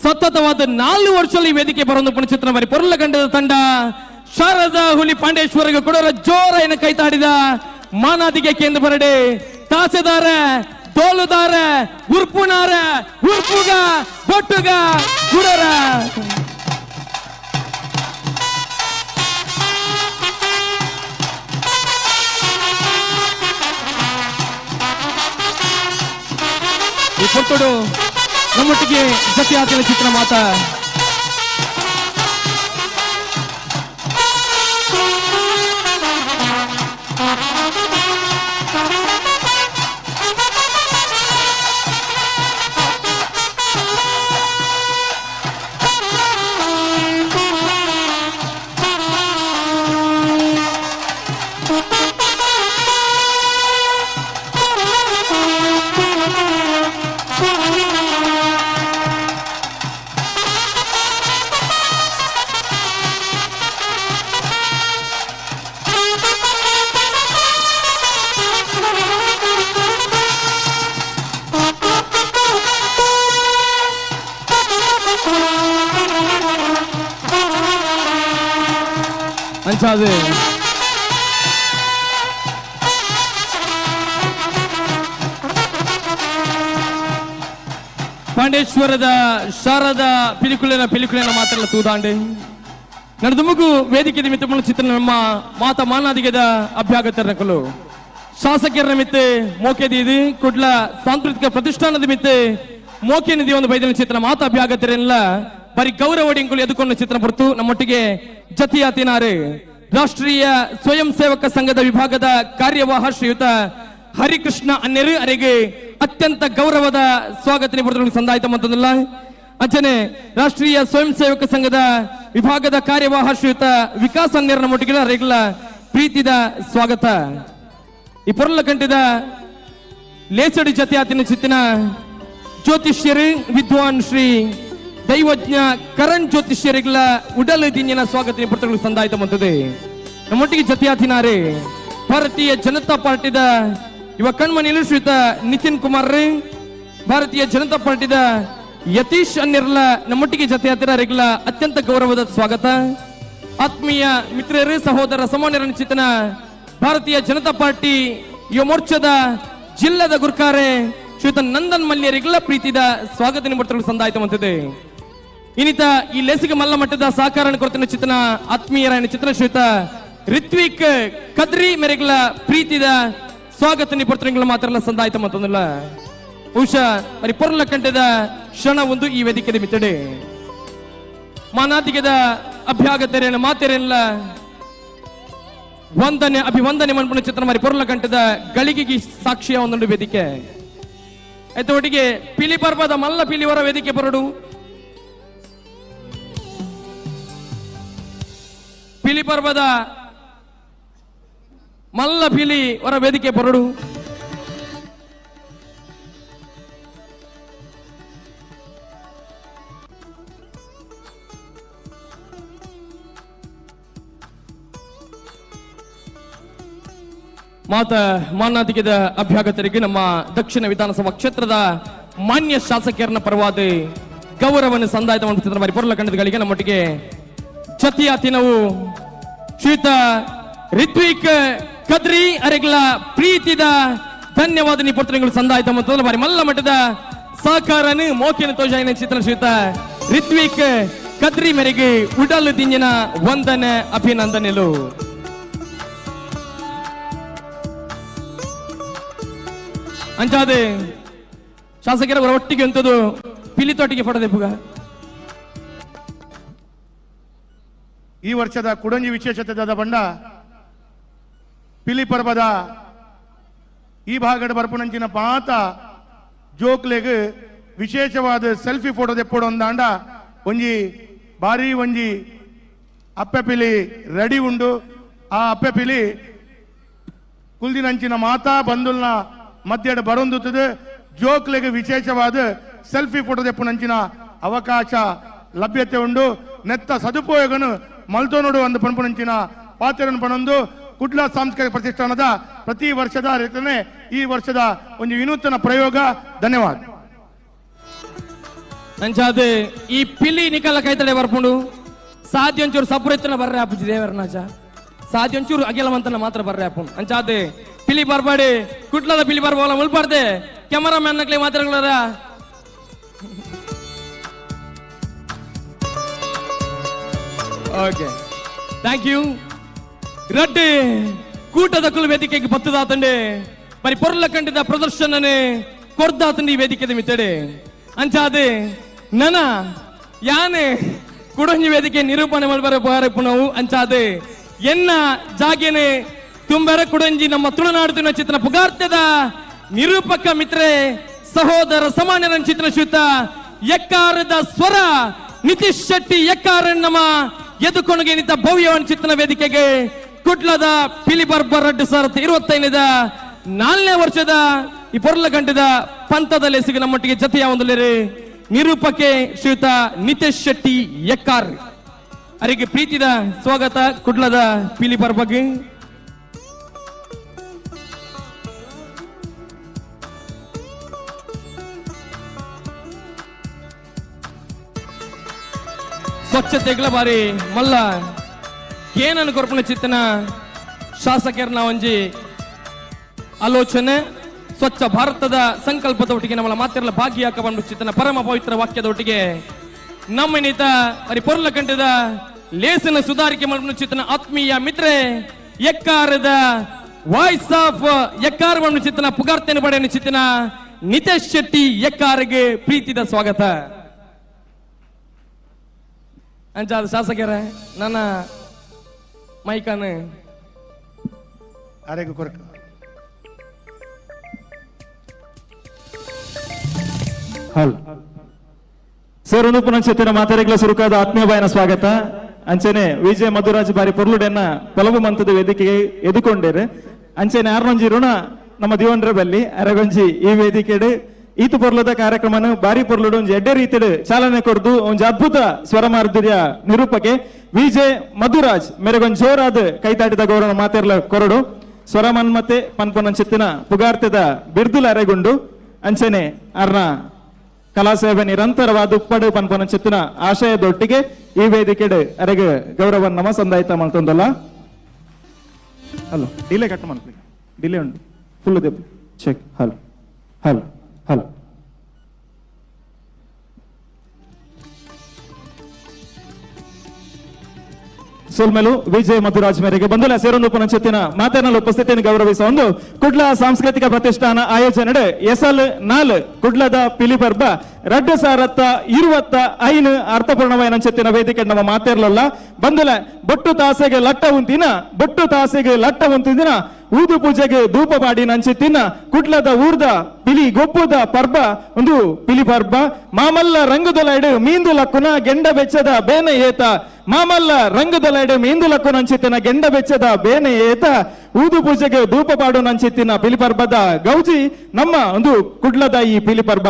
ಸತತವಾದ 4 ವರ್ಷದಲ್ಲಿ ವೇದಿಕೆ ಬರೊಂದು ಪುಣಚಿತ್ರ ಬಾರಿ ಪೊರ್ಲ ಕಂಡದ ತಂಡ ಶಾರದಾ ಹುಲಿ ಪಾಂಡೇಶ್ವರಗೆ ಕೊಡೋರ ಜೋರ ಏನು ಕೈತಾಡಿದ ಮಾನಾದಿಗೆ ಕೇಂದ್ರ ಬರಡೆ ತಾಸೆದಾರ ತೋಲುದಾರ ಉರ್ಪುನಾರ ಉರ್ಪುಗ ಬೊಟ್ಟುಗ ಗುಡರ ಈ ಪೊರ್ತುಡು ನಮ್ಮೊಟ್ಟಿಗೆ ಜತಿ ಆತಿನ ಚಿತ್ರ ಮಾತ ಅಂಚಾದ ಪಾಂಡೇಶ್ವರದ ಶಾರದಾ ಪಿಲಿಕುಲಿನ ಪಿಲಿಕುಲಿನ ಮಾತ್ರ ತೂದಾಂಡೆ ನಡೆದುಮುಗು ವೇದಿಕೆ ನಿಮಿತ್ತ ಚಿತ್ರ ನಮ್ಮ ಮಾತ ಮಾನಾದಿಗೆದ ಅಭ್ಯಾಗತರ ಶಾಸಕರ ನಿಮಿತ್ತ ಮೋಕೆದೀದು ಕುಡ್ಲ ಸಾಂಸ್ಕೃತಿಕ ಪ್ರತಿಷ್ಠಾನದ ನಿಮಿತ್ತ ಮೋಕೆ ನಿಧಿ ಒಂದು ಬೈದಿನ ಚಿತ್ರ ಮಾತ ಅಭ್ಯಾಗತರೆಲ್ಲ ಬರಿ ಗೌರವ ಇಂಕುಲು ಎದುಕೊಂಡು ಚಿತ್ರ ಹೊರತು ನಮ್ಮೊಟ್ಟಿಗೆ ಜತಿಯಾತಿನಾರು ರಾಷ್ಟ್ರೀಯ ಸ್ವಯಂ ಸೇವಕ ಸಂಘದ ವಿಭಾಗದ ಕಾರ್ಯವಾಹ ಶ್ರೀಯುತ ಹರಿಕೃಷ್ಣ ಅನ್ನೆರು ಅರೆಗೆ ಅತ್ಯಂತ ಗೌರವದ ಸ್ವಾಗತ ಸಂದಾಯಿತ ಮಂತದಲ್ಲ. ಅಂಚನೆ ರಾಷ್ಟ್ರೀಯ ಸ್ವಯಂ ಸೇವಕ ಸಂಘದ ವಿಭಾಗದ ಕಾರ್ಯವಾಹ ಶ್ರೀಯುತ ವಿಕಾಸ್ ಅನ್ನೆರ ನಮ್ಮೊಟ್ಟಿಗೆ ಅರೆಗಳ ಪ್ರೀತಿದ ಸ್ವಾಗತ. ಈ ಪೊರ್ಲ ಕಂಠದ ಲೇಸಡಿ ಜತಿಯಾತಿನ ಚಿತ್ತಿನ ಜ್ಯೋತಿಷ್ಯರು ವಿದ್ವಾನ್ ಶ್ರೀ ದೈವಜ್ಞ ಕರಣ್ ಜ್ಯೋತಿಷ್ಯರಿಗಳ ಉಡಲ್ ದಿನ ಸ್ವಾಗತ ಪತ್ರಗಳು ಸಂದಾಯಿತ ಮಂತದೆ. ನಮ್ಮೊಟ್ಟಿಗೆ ಜತಿಯಾತಿನಾರೆ ಭಾರತೀಯ ಜನತಾ ಪಾರ್ಟಿದ ಯುವ ಕಣ್ಮಣಿಲು ಶ್ರೀಯುತ ನಿತಿನ್ ಕುಮಾರ್, ಭಾರತೀಯ ಜನತಾ ಪಾರ್ಟಿದ ಯತೀಶ್ ಅನ್ನಿರ್ಲ ನಮ್ಮೊಟ್ಟಿಗೆ ಜತೆಯಾತಿನಾರಿಗಳ ಅತ್ಯಂತ ಗೌರವದ ಸ್ವಾಗತ. ಆತ್ಮೀಯ ಮಿತ್ರರು ಸಹೋದರ ಸಮಾನ್ಯರ ಚಿತನ ಭಾರತೀಯ ಜನತಾ ಪಾರ್ಟಿ ಯುವ ಮೋರ್ಚಾದ ಜಿಲ್ಲಾದ ಗುರ್ಕಾರೆ ಶ್ರೀಯುತ ನಂದನ್ ಮಲ್ಯರಿಗೆಲ್ಲ ಪ್ರೀತಿದ ಸ್ವಾಗತ ನಿಮಿತ್ತಗಳು ಸಂದಾಯಿತ ಮಂತಿದೆ. ಇನ್ನಿತ ಈ ಲೇಸಿಗೆ ಮಲ್ಲ ಮಟ್ಟದ ಸಹಕಾರ ಕೊರತಿನ ಚಿತ್ರನ ಆತ್ಮೀಯರಾಯಣ ಚಿತ್ರ ಶ್ರೀಯುತ ರಿತ್ವಿಕ್ ಕದ್ರಿ ಮೇರೆಗಳ ಪ್ರೀತಿದ ಸ್ವಾಗತ ನಿಪರ್ತನೆಗಳ ಮಾತ್ರ ಸಂದಾಯಿತ ಮತ್ತೊಂದಲ್ಲ. ಬಹುಶಃ ಮರಿ ಪೊರ್ಲ ಕಂಠದ ಕ್ಷಣ ಒಂದು ಈ ವೇದಿಕೆ ಮಿತ್ತಡೆ ಮಾನಾತಿಗೆದ ಅಭ್ಯಾಗತರೇನ ಮಾತೆರೆಲ್ಲ ವಂದನೆ ಅಭಿವಂದನೆ ಮನ್ಪುಣ ಚಿತ್ರ ಮರಿ ಪೊರ್ಲ ಕಂಠದ ಗಳಿಗೆಗೆ ಸಾಕ್ಷಿಯ ಒಂದೊಂದು ವೇದಿಕೆ ಆಯ್ತು. ಒಟ್ಟಿಗೆ ಪಿಲಿ ಪರ್ವದ ಮಲ್ಲ ಪಿಲಿವರ ವೇದಿಕೆ ಬರಡು ಪಿಲಿ ಪರ್ವದ ಮಲ್ಲ ಪಿಲಿ ಹೊರ ವೇದಿಕೆ ಬರಡು. ಮಾತ ಮಾನಾಧಿಕದ ಅಭ್ಯಾಗತರಿಗೆ ನಮ್ಮ ದಕ್ಷಿಣ ವಿಧಾನಸಭಾ ಕ್ಷೇತ್ರದ ಮಾನ್ಯ ಶಾಸಕರನ್ನ ಪರವಾದ ಗೌರವವನ್ನು ಸಂದಾಯತ ಮಾಡುತ್ತಿದ್ದ ಬಾರಿ ಪೊರ್ಲ ಕಂಡಗಳಿಗೆ ನಮ್ಮೊಟ್ಟಿಗೆ ಜತಿಯಾತಿ ನಾವು ಶ್ರೀಯುತ ರಿತ್ವಿಕ್ ಕದ್ರಿ ಅರೆಗಳ ಪ್ರೀತಿದ ಧನ್ಯವಾದ ನಿಪುಣಗಳು ಸಂದಾಯತ ಮತ್ತು ಬಾರಿ ಮಲ್ಲ ಮಟ್ಟದ ಸಹಕಾರನು ಮೋಕಿನ ತೋಜಾಯಿನ ಚಿತ್ರ ಶ್ರೀಯುತ ರಿತ್ವಿಕ್ ಕದ್ರಿ ಮೇರೆಗೆ ಉಡಲು ದಿಂಜಿನ ವಂದನೆ ಅಭಿನಂದನೆಲು. ಅಂಚಾದೆ ಶಾಸಕರ ಒಟ್ಟಿಗೆ ಅಂತದ್ದು ಪಿಲಿತೊಟ್ಟಿಗೆ ಫೋಟೋ ದೆಪ್ಪುಗ. ಈ ವರ್ಷದ ಕುಡಂಜಿ ವಿಶೇಷತೆ ಬಂಡ ಪಿಲಿ ಪರ್ವದ ಈ ಭಾಗದ ಬರ್ಪುನಂಚಿನ ಪಾತ ಜೋಕ್ಲೆಗ್ ವಿಶೇಷವಾದ ಸೆಲ್ಫಿ ಫೋಟೋ ದೆಪ್ಪೋಡು ಒಂದಾಂಡ ಒಂಜಿ ಭಾರಿ ಒಂಜಿ ಅಪ್ಪೆ ಪಿಲಿ ರೆಡಿ ಉಂಡು. ಆ ಅಪ್ಪೆ ಪಿಲಿ ಕುಲ್ದಿನಂಚಿನ ಮಾತಾ ಬಂದುಲ್ನ ಮಧ್ಯದ ಬರೊಂದುತ್ತದೆ ಜೋಕ್ಲೆಗ್ ವಿಶೇಷವಾದ ಸೆಲ್ಫಿ ಫೋಟೋ ದೆಪ್ಪುನಂಚಿನ ಅವಕಾಶ ಲಭ್ಯತೆ ಉಂಡು. ನೆತ್ತ ಸದುಪಯೋಗನು ಮಲ್ತೋನೋಡು ಒಂದು ಪನ್ಪುನಂಚಿನ ಪಾತ್ರವನ್ನು ಪಣೊಂದು ಕುಡ್ಲ ಸಾಂಸ್ಕೃತಿಕ ಪ್ರತಿಷ್ಠಾನದ ಪ್ರತಿ ವರ್ಷದ ರೀತಿಯೇ ಈ ವರ್ಷದ ಒಂದು ವಿನೂತನ ಪ್ರಯೋಗ. ಧನ್ಯವಾದ. ಅಂಚಾದ ಈ ಪಿಲಿ ನಿಕಲ ಕೈತಡೆ ಬರ್ಪುಂಡು ಸಾಧ್ಯ ಒಂಚೂರು ಸಪುರೆತ್ತನ ಬರ್ರೆ ಆಪುಜಿ ದೇವರನಾಚ ಸಾಧ್ಯ ಒಂಚೂರು ಅಗಿಲವಂತನ ಮಾತ್ರ ಬರ್ರೆ ಆಪುಂಡು. ಅಂಚಾದ ಪಿಲಿ ಬರ್ಬಾಡಿ ಕುಡ್ಲದ ಪಿಲಿ ಬರ್ಬೋಲ ಮುಲ್ಬಾರ್ದೆ ಕ್ಯಾಮರಾಮ್ಯಾನ್ ನಕ್ಲೆ ಮಾತ್ರ. Okay thank you. ರಡ್ಡಿ ಕೂಟದ ಕುಲು ವೇದಿಕೆಗೆ ಬತ್ತದಾತಂಡೆ ಬರಿ ಪೊರ್ಲ ಕಂಡಿದ ಪ್ರದರ್ಶನನೆ ಕೊರ್ದಾತಂಡಿ ವೇದಿಕೆ ಮಿತ್ತಡೆ ಅಂಚಾದೆ ನನ ಯಾನೆ ಕುಡಂಜಿ ವೇದಿಕೆ ನಿರೂಪಣೆ ಮಲ್ಬರ ಪೋಯಾರಪ್ಪನವು ಅಂಚಾದೆ ಎನ್ನ ಜಾಗೇನೆ ತುಂಬರ ಕುಡಂಜಿ ನಮ್ಮ ತುಳುನಾಡು ಚಿತ್ರ ಪುಗಾರ್ತದ ನಿರೂಪಕ ಮಿತ್ರೆ ಸಹೋದರ ಸಮಾನ್ಯರ ಚಿತ್ರ ಶ್ರುತ ಎಕ್ಕಾರದ ಸ್ವರ ನಿತೀಶ್ ಶೆಟ್ಟಿ ಎಕ್ಕಾರ ನಮ್ಮ ಎದುಕೊಣಗೆ ನಿಂತ ಭವ್ಯವನ್ ಚಿತ್ರನ ವೇದಿಕೆಗೆ ಕುಡ್ಲದ ಪಿಲಿ ಬರ್ಬರ್ 2025 4ನೇ ವರ್ಷದ ಈ ಪೊರ್ಲ ಗಂಟದ ಪಂಥದ ಲೇಸಿಗೆ ನಮ್ಮೊಟ್ಟಿಗೆ ಜತೆಯ ಒಂದು ನಿರೂಪಕೆ ಶ್ರೀಯುತ ನಿತೇಶ್ ಶೆಟ್ಟಿ ಎಕ್ಕಾರ್ ಅವರಿಗೆ ಪ್ರೀತಿದ ಸ್ವಾಗತ ಕುಡ್ಲದ ಪಿಲಿ ಬರ್ಬಗೆ. ಸ್ವಚ್ಛತೆಗಳ ಬಾರಿ ಮಲ್ಲ ಏನನ್ನು ಕೊರ್ಪುನ ಚಿತ್ತನ ಶಾಸಕರನ್ನ ಒಂಜಿ ಆಲೋಚನೆ ಸ್ವಚ್ಛ ಭಾರತದ ಸಂಕಲ್ಪದ ಒಟ್ಟಿಗೆ ನಮ್ಮಲ್ಲ ಮಾತಿರಲ್ಲ ಭಾಗಿಯಾಕ ಬಂದು ಚಿತ್ತನ ಪರಮ ಪವಿತ್ರ ವಾಕ್ಯದ ಒಟ್ಟಿಗೆ ನಮ್ಮ ನೀತ ಅರಿ ಪೊರ್ಲ ಕಂಠದ ಲೇಸಿನ ಸುಧಾರಿಕೆ ಮಾಡಲು ಚಿತ್ತನ ಆತ್ಮೀಯ ಮಿತ್ರೆ ಎಕ್ಕಾರದ ವಾಯ್ಸ್ ಆಫ್ ಎಕ್ಕಾರ ಬಂದು ಚಿತ್ತನ ಪುಗಾರ್ತೇನೆ ಪಡೆಯನ್ನು ಚಿತ್ತನ ನಿತೇಶ್ ಶೆಟ್ಟಿ ಎಕ್ಕಾರಿಗೆ ಪ್ರೀತಿದ ಸ್ವಾಗತ. ಅಂಚಾದ ಶಾಸಕರ ನನ್ನ ಮೈಕನ್ ಅರೆಗು ಕೊರಕ ಹಲ್ ಸರ್ ಒಂದು ಪುನಂಚೆತ್ತಿನ ಮಾತಾಡಿಗಳ ಸುರುಕಾದ ಆತ್ಮೀಯ ಬಾಯನ ಸ್ವಾಗತ. ಅಂಚನೆ ವಿಜಯ ಮಧುರಾಜ್ ಬಾರಿ ಪೊರ್ಲುಡೆನ್ನ ಪೊಲಬು ಮಂತದ ವೇದಿಕೆಗೆ ಎದುಕೊಂಡೇರು. ಅಂಚನೆ ಆರ್ನೊಂಜಿ ಋಣ ನಮ್ಮ ದಿವನ್ರ ಬಲ್ಲಿ ಅರಗೊಂಜಿ ಈ ವೇದಿಕೆಡು ಈತು ಪೊರ್ಲದ ಕಾರ್ಯಕ್ರಮನ ಬಾರಿ ಪೊರ್ಲುಡು ಒಂಜಿ ಎಡ್ಡೆ ರೀತಿಡು ಚಾಲನೆ ಕೊಡ್ದು ಒಂಜಿ ಅದ್ಭುತ ಸ್ವರ ಮಾಧುರ್ಯ ನಿರೂಪಕೆ ವಿಜಯ್ ಮಧುರಾಜ್ ಮೇರೆಗೊಂಜಿ ಜೋರಾದ ಕೈತಾಟಿದ ಗೌರವ ಮಾತಿರ್ಲ ಕೊರಡು ಸ್ವರ ಮನ್ಮತೆ ಪನ್ಪೊನಂಚಿತ್ತಿನ ಪುಗಾರ್ತೆದ ಬಿರ್ದುಲ ಅರೆಗುಂಡು ಅಂಚನೆ ಅರ್ನ ಕಲಾಸೇವೆ ನಿರಂತರವಾದ ಉಪ್ಪಡು ಪನ್ಪೊನಂಚಿತ್ತಿನ ಆಶಯದೊಟ್ಟಿಗೆ ಈ ವೇದಿಕೆಡು ಅರೆಗೆ ಗೌರವ ನಮ ಸಂದಾಯಿತ ಮಾಡ್ತೊಂದಲ್ಲ. ಹಲೋ ಡಿಲೇ ಕಟ್ ಮಲ್ಪಿ ಡಿಲೇ ಉಂಟು ಫುಲ್ ದೆಪ್ಪು ಚೆಕ್ ಹಲೋ ಹಲೋ ಹಲೋ ಸೋಲ್ಮೇಲು ವಿಜಯ ಮಧುರಾಜ್ ಮೇರೆಗೆ ಬಂದುಲ ಸೇರೊಂದು ಪುನಂಚೆತ್ತಿನ ಮಾತೇನಲ್ಲಿ ಉಪಸ್ಥಿತಿಯನ್ನು ಗೌರವಿಸುವ ಒಂದು ಕುಡ್ಲ ಸಾಂಸ್ಕೃತಿಕ ಪ್ರತಿಷ್ಠಾನ ಆಯೋಜನೆ ಎಸಲ್ ನಾಲ್ ಕುಡ್ಲದ ಪಿಲಿಪರ್ಬ ರಡ್ಡು ಸಾರತ್ತ ಇರುವತ್ತ ಐನು ಅರ್ಥಪೂರ್ಣವಾಯ ನಂಚೆತ್ತಿನ ವೇದಿಕೆ ನಮ್ಮ ಮಾತೇರ್ಲಲ್ಲ ಬಂದುಲ ಬೊಟ್ಟು ತಾಸೆಗೆ ಲಟ್ಟ ಉಂತಿನ ಬೊಟ್ಟು ತಾಸೆಗೆ ಲಟ್ಟ ಉಂತಿನ ಊದು ಪೂಜೆಗೆ ಧೂಪ ಪಾಡಿ ನಂಚೆತ್ತಿನ ಕುಡ್ಲದ ಊರ್ದ ಪಿಲಿ ಗೊಪ್ಪುದ ಪರ್ಬ ಒಂದು ಪಿಲಿ ಪರ್ಬ ಮಾಮಲ್ಲ ರಂಗುದೊಲೈಡು ಮೀಂದು ಲಕ್ಕುನ ಗೆಂಡ ಬೆಚ್ಚದ ಬೇನೆ ಏತ ಮಾಮಲ್ಲ ರಂಗುದೊಲೈಡು ಮೀಂದು ಲಕ್ಕು ನಂಚಿತ್ತಿನ ಗೆಂಡ ಬೆಚ್ಚದ ಬೇನೆ ಏತ ಊದು ಪೂಜೆಗೆ ಧೂಪ ಪಾಡು ನಂಚಿತ್ತಿನ ಪಿಲಿ ಪರ್ಬದ ಗೌಜಿ ನಮ್ಮ ಒಂದು ಕುಡ್ಲದ ಈ ಪಿಲಿ ಪರ್ಬ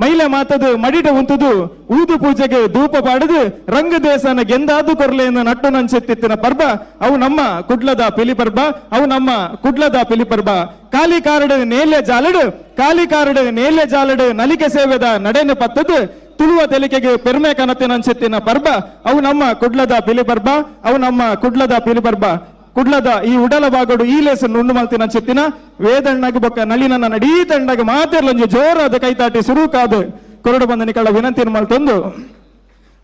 ಮೈಲ ಮಾತದು ಮಡಿಟ ಉಂತುದು ಊದು ಪೂಜೆಗೆ ಧೂಪ ಪಾಡುದು ರಂಗ ದೇಶನ ಗೆಂದಾದು ಕೊರ್ಲೆಯನ್ನು ನಟ್ಟು ನಂಚೆತ್ತಿತ್ತಿನ ಪರ್ಬ ಅವು ನಮ್ಮ ಕುಡ್ಲದ ಪಿಲಿ ಪರ್ಬ ಅವು ನಮ್ಮ ಕುಡ್ಲದ ಪಿಲಿ ಪರ್ಬ ಕಾಲಿ ಕಾರಡು ನೇಲೆ ಜಾಲಡು ಕಾಲಿ ಕಾರಡು ನೇಲೆ ಜಾಲಡು ನಲಿಕೆ ಸೇವೆದ ನಡೆನು ಪತ್ತದು ತುಳುವ ತೆಲಿಕೆಗೆ ಪೆರ್ಮೆ ಕನತಿನಂಚೆತ್ತಿನ ಪರ್ಬ ಅವು ನಮ್ಮ ಕುಡ್ಲದ ಪಿಲಿ ಪರ್ಬ ಅವು ನಮ್ಮ ಕುಡ್ಲದ ಪಿಲಿ ಪರ್ಬ ಕುಡ್ಲದ ಈ ಉಡಲ ಬಾಗೋಡು ಈ ಲೇಸನ್ನು ಉಂಡು ಮಲ್ತಿನ ಚೆತ್ತಿನ ವೇದಣ್ಣಗ್ ಬೊಕ್ಕ ನಳಿನ ನಡೀ ತಂಡಗ್ ಮಾತೆರ್ಲೊಂಜಿ ಜೋರಾದ ಕೈತಾಟಿ ಸುರುಕಾದ ಕೊರಡು ಬಂದ ನಿಕಳ ವಿನಂತಿಯನ್ನು ಮಲ್ತೊಂದು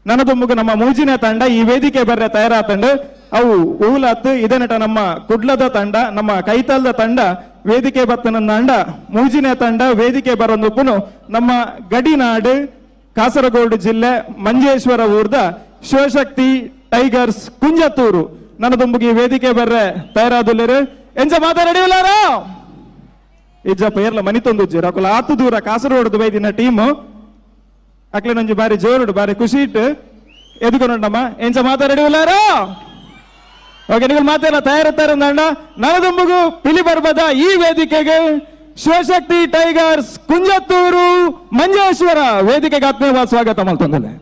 ನನದೊಮ್ಮಗ ನಮ್ಮ ಮೂಜಿನ ತಂಡ ಈ ವೇದಿಕೆ ಬರ್ರೆ ತಯಾರಾತಂಡು ಅವು ಊಲಾತ್ ಇದನಟ ನಮ್ಮ ಕುಡ್ಲದ ತಂಡ ನಮ್ಮ ಕೈತಾಲ್ದ ತಂಡ ವೇದಿಕೆ ಬತ್ತನ ತಂಡ ಮೂಜಿನ ತಂಡ ವೇದಿಕೆ ಬರೊಂದುಪ್ಪುನು ನಮ್ಮ ಗಡಿನಾಡು ಕಾಸರಗೋಡು ಜಿಲ್ಲೆ ಮಂಜೇಶ್ವರ ಊರ್ದ ಶಿವಶಕ್ತಿ ಟೈಗರ್ಸ್ ಕುಂಜತ್ತೂರು ನನದೊಂಬುಗಿ ವೇದಿಕೆ ಬರ್ರೆ ತಯಾರಾದುಲ್ಲೇರು ಎಂಜ ಮಾತಾಡಿಯುಲ್ಲಾರ ಇಜ್ಜಪ್ಪ ಏರ್ಲ ಮನಿತೊಂದು ಉಜ್ಜೇರು ಅಕುಲ ಆತು ದೂರ ಕಾಸರಗೋಡು ಬೈದಿನ ಟೀಮು ಅಕ್ಲೆ ನಂಜಿ ಬಾರಿ ಜೋರುಡು ಬಾರಿ ಖುಷಿ ಇಟ್ಟು ಎದುಕೊಂಡಮ್ಮ ಎಂಚ ಮಾತಾಡಿಯುಲ್ಲಾರ ಓಕೆ ನೀವು ಮಾತೆಲ್ಲ ತಯಾರಿರ್ತಾರೆ ಅಂದ ನನದೊಂಬುಗು ಪಿಲಿ ಬರ್ಬದ ಈ ವೇದಿಕೆಗೆ ಶಿವಶಕ್ತಿ ಟೈಗರ್ಸ್ ಕುಂಜತ್ತೂರು ಮಂಜೇಶ್ವರ ವೇದಿಕೆಗೆ ಆತ್ಮೀಯವಾದ ಸ್ವಾಗತ ಮಲ್ತೊಂದಲೆ.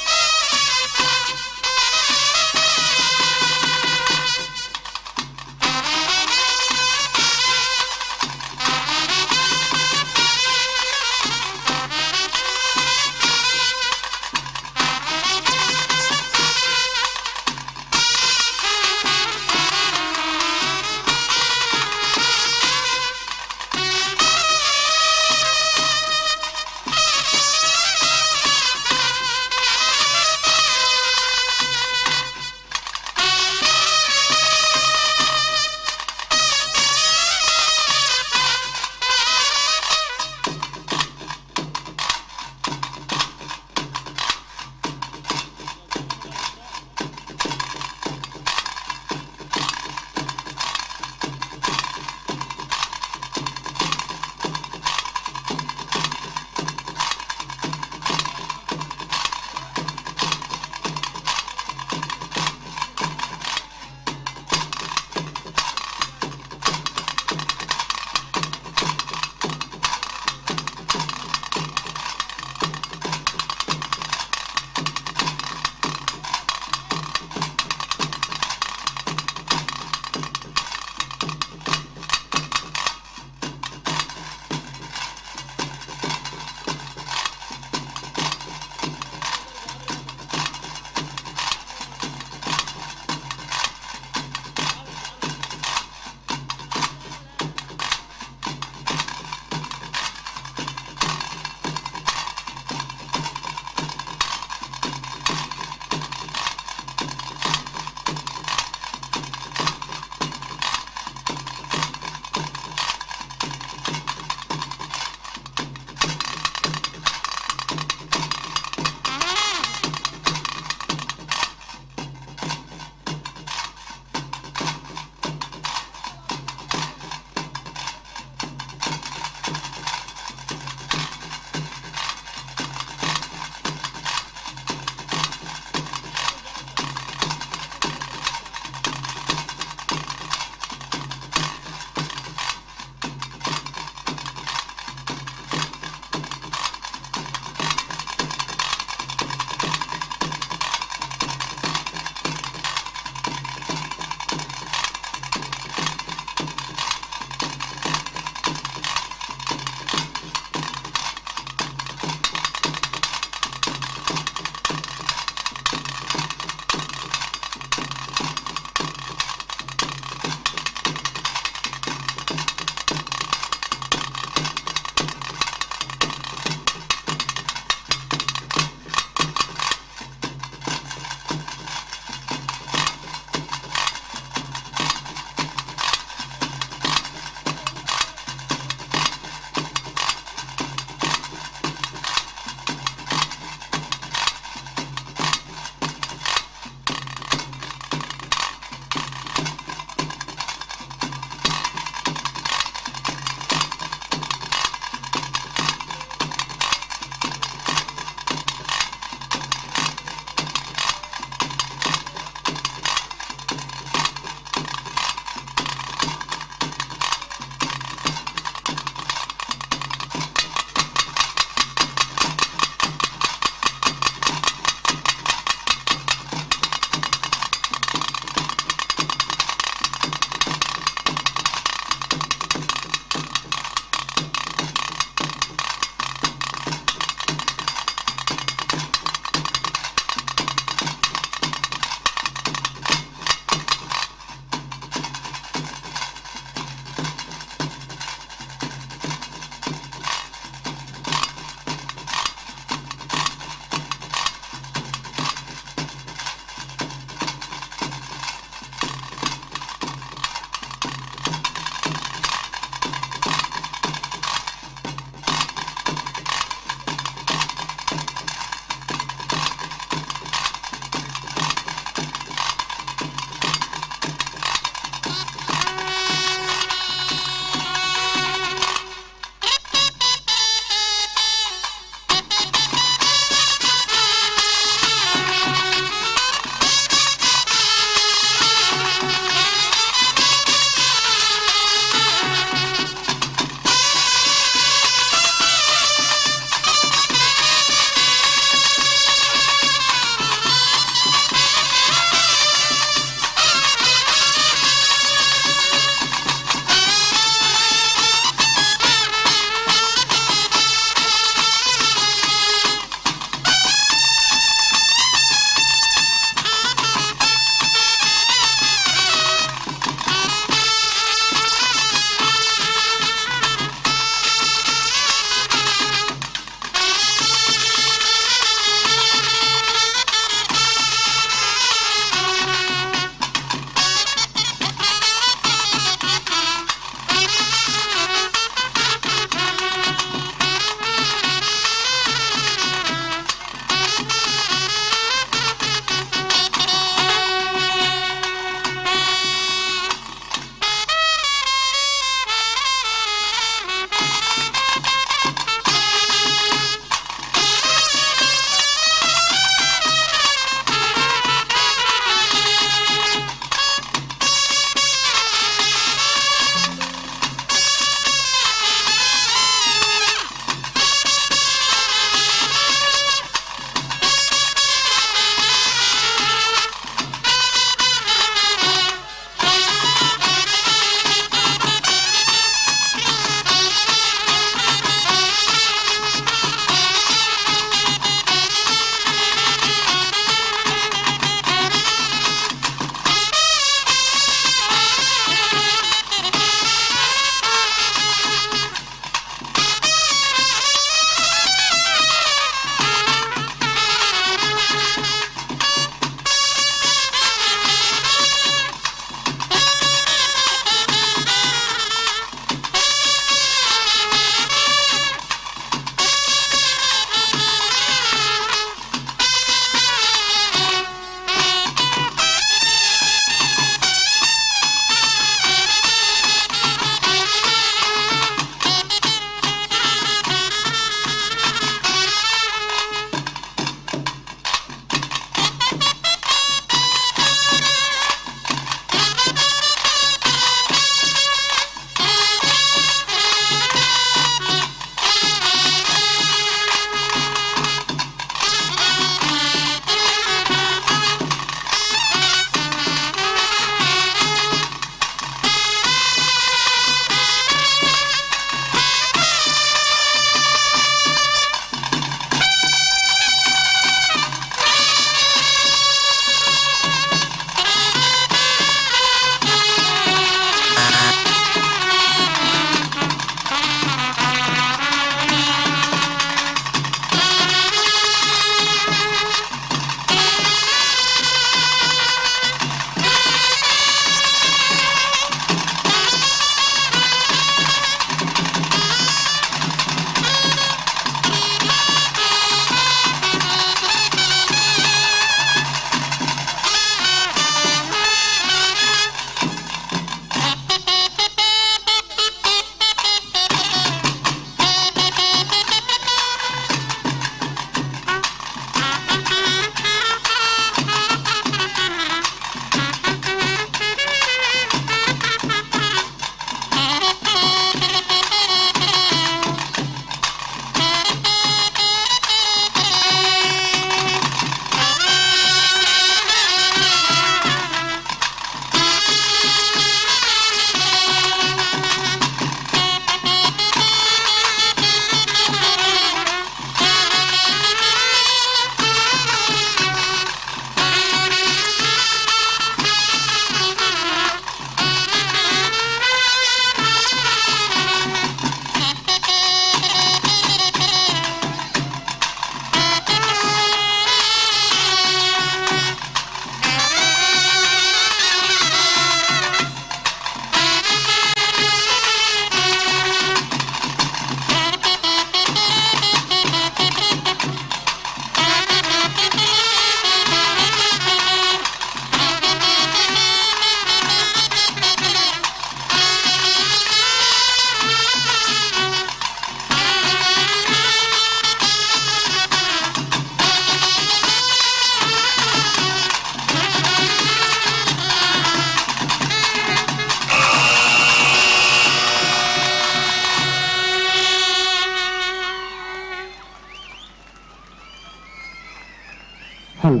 ಹಲೋ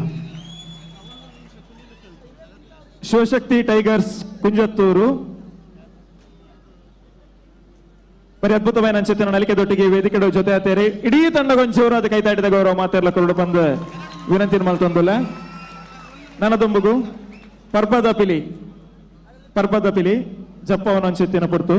ಶಿವಶಕ್ತಿ ಟೈಗರ್ಸ್ ಕುಂಜತ್ತೂರು ಬರಿ ಅದ್ಭುತವಾದ ಅಂಚೆತ್ತಿನ ನಲಿಕೆದೊಟ್ಟಿಗೆ ವೇದಿಕೆ ಜೊತೆ ಆತೇರಿ ಇಡೀ ತಂಡಗೊಂಚೂರು ಅದು ಕೈತಾಟಿದ ಗೌರವ ಮಾತೆರ್ಲ ಕೊರಡು ಬಂದು ವಿನಂತಿ ಮಲ್ತೊಂದುಲ್ಲ. ನನದೊಂಬುಗು ಪರ್ಬದ ಪಿಲಿ ಪರ್ಬದ ಪಿಲಿ ಜಪ್ಪವನ ಅಂಚೆತ್ತಿನ ಪುರ್ತು.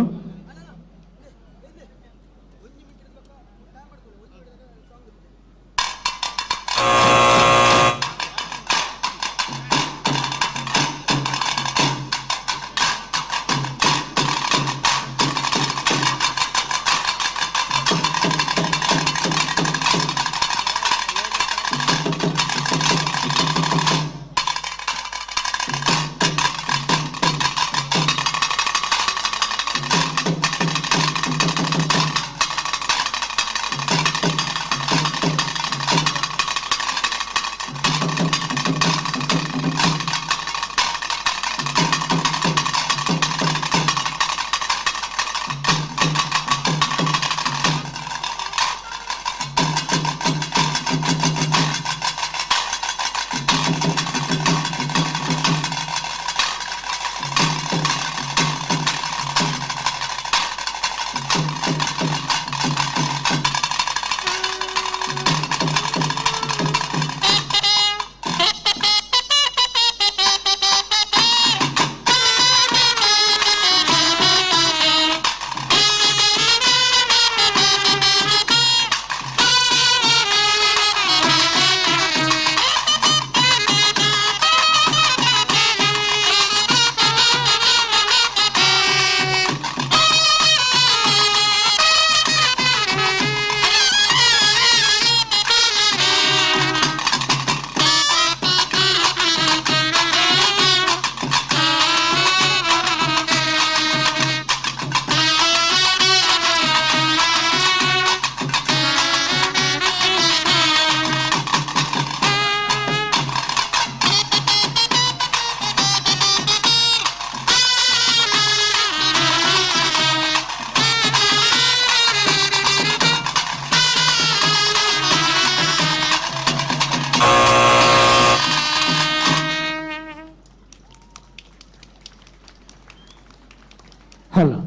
ಹಲೋ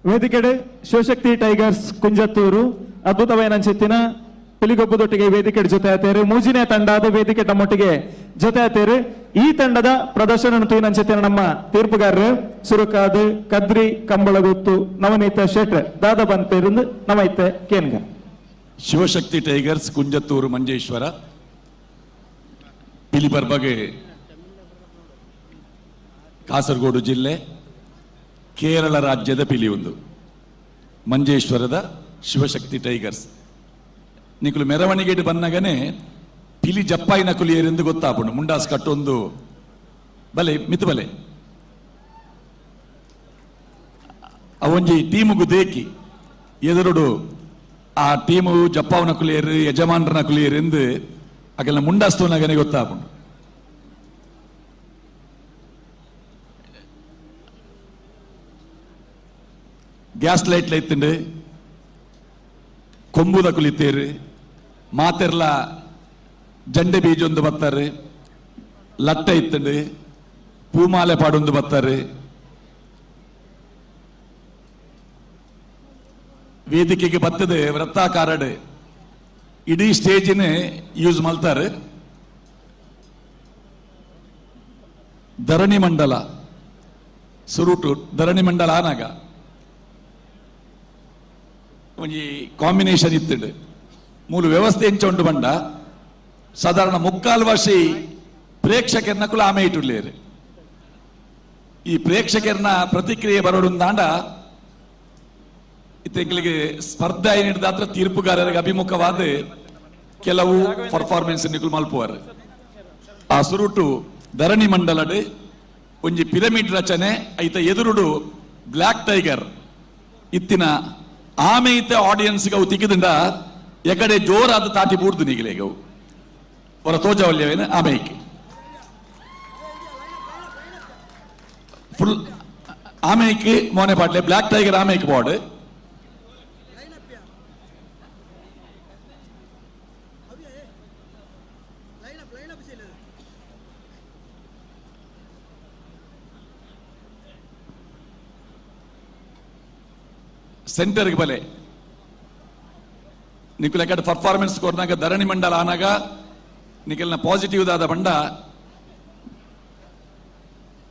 ವೇದಿಕೆಡೆ ಶಿವಶಕ್ತಿ ಟೈಗರ್ಸ್ ಕುಂಜತ್ತೂರು ಅದ್ಭುತವಾದ ಅಂಚೆತ್ತಿನ ಪಿಲಿಗೊಬ್ಬದೊಟ್ಟಿಗೆ ವೇದಿಕೆ ಜೊತೆ ಆತೇರು. ಮೂಜಿನೇ ತಂಡ ಅದು ವೇದಿಕೆ ತಮ್ಮೊಟ್ಟಿಗೆ ಜೊತೆ ಆತೇರು. ಈ ತಂಡದ ಪ್ರದರ್ಶನ ಅಂಚೆತ್ತಿನ ನಮ್ಮ ತೀರ್ಪುಗಾರರು ಸುರುಕಾದು ಕದ್ರಿ ಕಂಬಳಗುತ್ತು ನವನೀತ ಶೆಟ್ರ್ ದಾದ ಬಂತೇರು ನಮೈತೆ ಕೇನ್ಗ. ಶಿವಶಕ್ತಿ ಟೈಗರ್ಸ್ ಕುಂಜತ್ತೂರು ಮಂಜೇಶ್ವರ ಪಿಲಿಪರ್ಬಗೆ ಕಾಸರಗೋಡು ಜಿಲ್ಲೆ ಕೇರಳ ರಾಜ್ಯದ ಪಿಲಿಯೊಂದು ಮಂಜೇಶ್ವರದ ಶಿವಶಕ್ತಿ ಟೈಗರ್ಸ್. ನಿಕುಲು ಮೆರವಣಿಗೆ ಬನ್ನಗನೆ ಪಿಲಿ ಜಪ್ಪಾಯಿ ನಕುಲಿಯರೆಂದು ಗೊತ್ತಾಪುಂಡು. ಮುಂಡಾಸ್ ಕಟ್ಟೊಂದು ಬಲೆ ಮಿತು ಬಲೆ ಅವೊಂಜಿ ಟೀಮುಗು ದೇಕಿ ಎದುರುಡು ಆ ಟೀಮು ಜಪ್ಪಾವು ನಕುಲಿಯರು ಯಜಮಾನರ ನಕುಲಿಯರು ಎಂದು ಅಗೆಲ್ಲ ಮುಂಡಾಸ್ತುನಗನೆ ಗೊತ್ತಾಪುಂಡು. ಗ್ಯಾಸ್ ಲೈಟ್ ಲೈತುಂಡು ಕೊಂಬುದ ಕುಲಿತೇರು ಮಾತೆರ್ಲ ಜಂಡೆ ಬೀಜೊಂದು ಬತ್ತಾರೆ ಲಟ್ಟ ಇತ್ತುಂಡು ಪೂಮಾಲೆ ಪಾಡೊಂದು ಬತ್ತಾರೆ. ವೇದಿಕೆಗೆ ಬತ್ತದೆ ವೃತ್ತಾಕಾರಡು ಇಡೀ ಸ್ಟೇಜಿನ ಯೂಸ್ ಮಾಡ್ತಾರೆ. ಧರಣಿ ಮಂಡಲ ಸುರುಟು ಧರಣಿ ಮಂಡಲ ಆನಾಗ ಒಂಜಿ ಕಾಂಬಿನೇಷನ್ ಇತ್ತುಂಡು. ಮೂಲ ವ್ಯವಸ್ಥೆ ಎಂಚ ಉಂಡು ಬಂಡ ಸಾಧಾರಣ ಮುಕ್ಕಾಲು ವರ್ಷಿ ಪ್ರೇಕ್ಷಕರನ್ನ ಕುಲ ಆಮೆ ಇಟ್ಟುಳ್ಳೇರು. ಈ ಪ್ರೇಕ್ಷಕರನ್ನ ಪ್ರತಿಕ್ರಿಯೆ ಬರೋಡುಂದಾಂಡ ಇತ್ತೆಂಗಳಿಗೆ ಸ್ಪರ್ಧೆ ಏನಿಡ್ದಾತ್ರ ತೀರ್ಪುಗಾರರಿಗೆ ಅಭಿಮುಖವಾದ ಕೆಲವು ಪರ್ಫಾರ್ಮೆನ್ಸ್ ನಿಕುಲು ಮಲ್ಪುವಾರು. ಆ ಸುರುಟು ಧರಣಿ ಮಂಡಲಡು ಒಂಜಿ ಪಿರಮಿಡ್ ರಚನೆ ಐತ ಎದುರುಡು ಬ್ಲ್ಯಾಕ್ ಟೈಗರ್ ಇತ್ತಿನ ಆಮೆ ಇತ್ತ ಆಡಿಯನ್ಸ್ಗೆ ಅವು ತಿಕ್ಕಿದಿಂದ ಎಕಡೆ ಜೋರಾದ ತಾಟಿ ಬೂಡ್ದು ನೀಗಲೇಗ ಅವು ಅವರ ತೋಜವಲ್ಯವೇನು ಆಮೇಕೆ ಫುಲ್ ಆಮೇಕೆ ಮೋನೆ ಪಾಟ್ಲೆ ಬ್ಲ್ಯಾಕ್ ಟೈಗರ್ ಆಮೇಕೆ ಬಾರ್ಡ್. ಸೆಂಟರ್ಗೆ ಬಲೆ ನಿಕುಲ್ ಎಕಡೆ ಪರ್ಫಾರ್ಮೆನ್ಸ್ ಕೊರ್ನಾಗ ಧರಣಿ ಮಂಡಲ ಆನಾಗ ನಿಕಲ್ನ ಪಾಸಿಟಿವ್ ದಾದ ಬಂಡ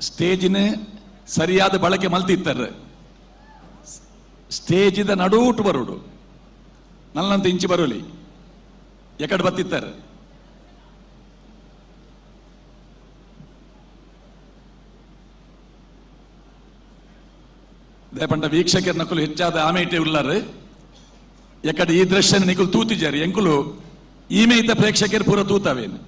ಸ್ಟೇಜಿನ ಸರಿಯಾದ ಬಳಕೆ ಮಲ್ತಿತ್ತಾರೆ. ಸ್ಟೇಜಿದ ನಡೂಟು ಬರೋಡು ನಲ್ಲಂತ ಇಂಚಿ ಬರೋಲಿ ಎಕಡೆ ಬತ್ತಿತ್ತಾರೆ. ದೇಪಂಡ ವೀಕ್ಷಕರ ನಕುಲು ಹೆಚ್ಚಾದ ಆಮೇಟೆ ಉಲ್ಲಾರು ಎಕಡೆ ಈ ದೃಶ್ಯ ನಿಕುಲು ತೂತಿಜಾರಿ ಎಂಕುಲು ಈಮೇತ ಪ್ರೇಕ್ಷಕರು ಪೂರ ತೂತಾವೇನು.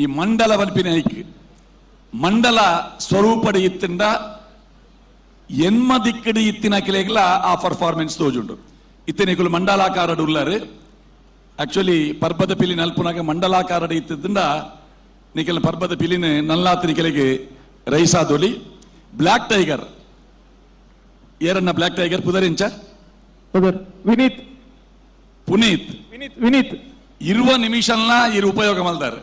ಈ ಮಂಡಲ ಬಲ್ಪಿನ ಮಂಡಲ ಸ್ವರೂಪಡಿ ಇತ್ತಿಂದ ಎನ್ಮ ದಿಕ್ಕಡಿ ಇತ್ತಿನ ಕಿಲೆಗ್ಲ ಆ ಪರ್ಫಾರ್ಮೆನ್ಸ್ ತೋಜುಂಡು. ಇತ್ತಿನ ಮಂಡಲಾಕಾರಡು ಉಲ್ಲಾರು. ಆಕ್ಚುಲಿ ಪರ್ಬದ ಪಿಲಿ ನಲ್ಪುನಾಗ ಮಂಡಲಾಕಾರಡು ಇತ್ತಿದ್ದ ನಿಖಲ ಪರ್ಬದ ಪಿಲಿನ ನಲ್ಲಾತ ನಿಖಲಿಗೆ ರೈಸಾದೊಲಿ. ಬ್ಲ್ಯಾಕ್ ಟೈಗರ್ ಏರನ್ನ ಬ್ಲ್ಯಾಕ್ ಟೈಗರ್ ಪುದರಿಂಚ ವಿನೀತ್ ಪುನೀತ್ ವಿನೀತ್ ವಿನೀತ್ ಇರುವ ನಿಮಿಷಲ್ನ ಇರು ಉಪಯೋಗ ಮಲ್ದಾರೆ.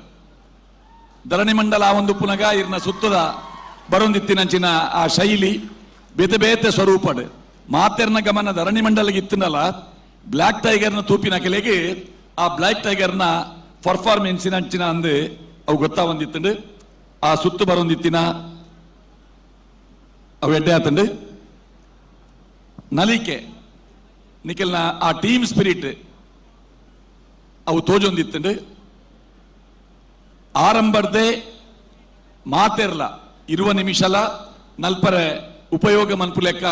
ಧರಣಿ ಮಂಡಲ ಒಂದು ಪುನಗ ಇರ್ನ ಸುತ್ತದ ಬರೊಂದಿತ್ತಿನಂಚಿನ ಆ ಶೈಲಿ ಬೇತೆ ಬೇತೆ ಸ್ವರೂಪಡು ಮಾತೆರ್ನ ಗಮನ ಧರಣಿ ಮಂಡಲಿಗೆ ಇತ್ತಿನಲ್ಲ ಬ್ಲ್ಯಾಕ್ ಟೈಗರ್ನ ತೂಪಿನ ಕೆಲೆಗೆ ಆ ಬ್ಲ್ಯಾಕ್ ಟೈಗರ್ನ ಪರ್ಫಾರ್ಮೆನ್ಸಿನ ಅಂಚಿನ ಅಂದು ಅವು ಗೊತ್ತಾ ಒಂದಿತ್ತಂಡು ಆ ಸುತ್ತು ಬರೊಂದಿತ್ತಿನ ಅವು ಎಡ್ಡೆ ಆತಂಡು. ನಲಿಕೆ ನಿಖಲ್ನ ಆ ಟೀಮ್ ಸ್ಪಿರಿಟ್ ಅವು ತೋಜೊಂದಿತ್ತಂಡು. ಆರಂಭರ್ದೆ ಮಾತೆರ್ಲ ಇರುವ ನಿಮಿಷಲ ನಲ್ಪರೆ ಉಪಯೋಗ ಮನ್ಪು ಲೆಕ್ಕ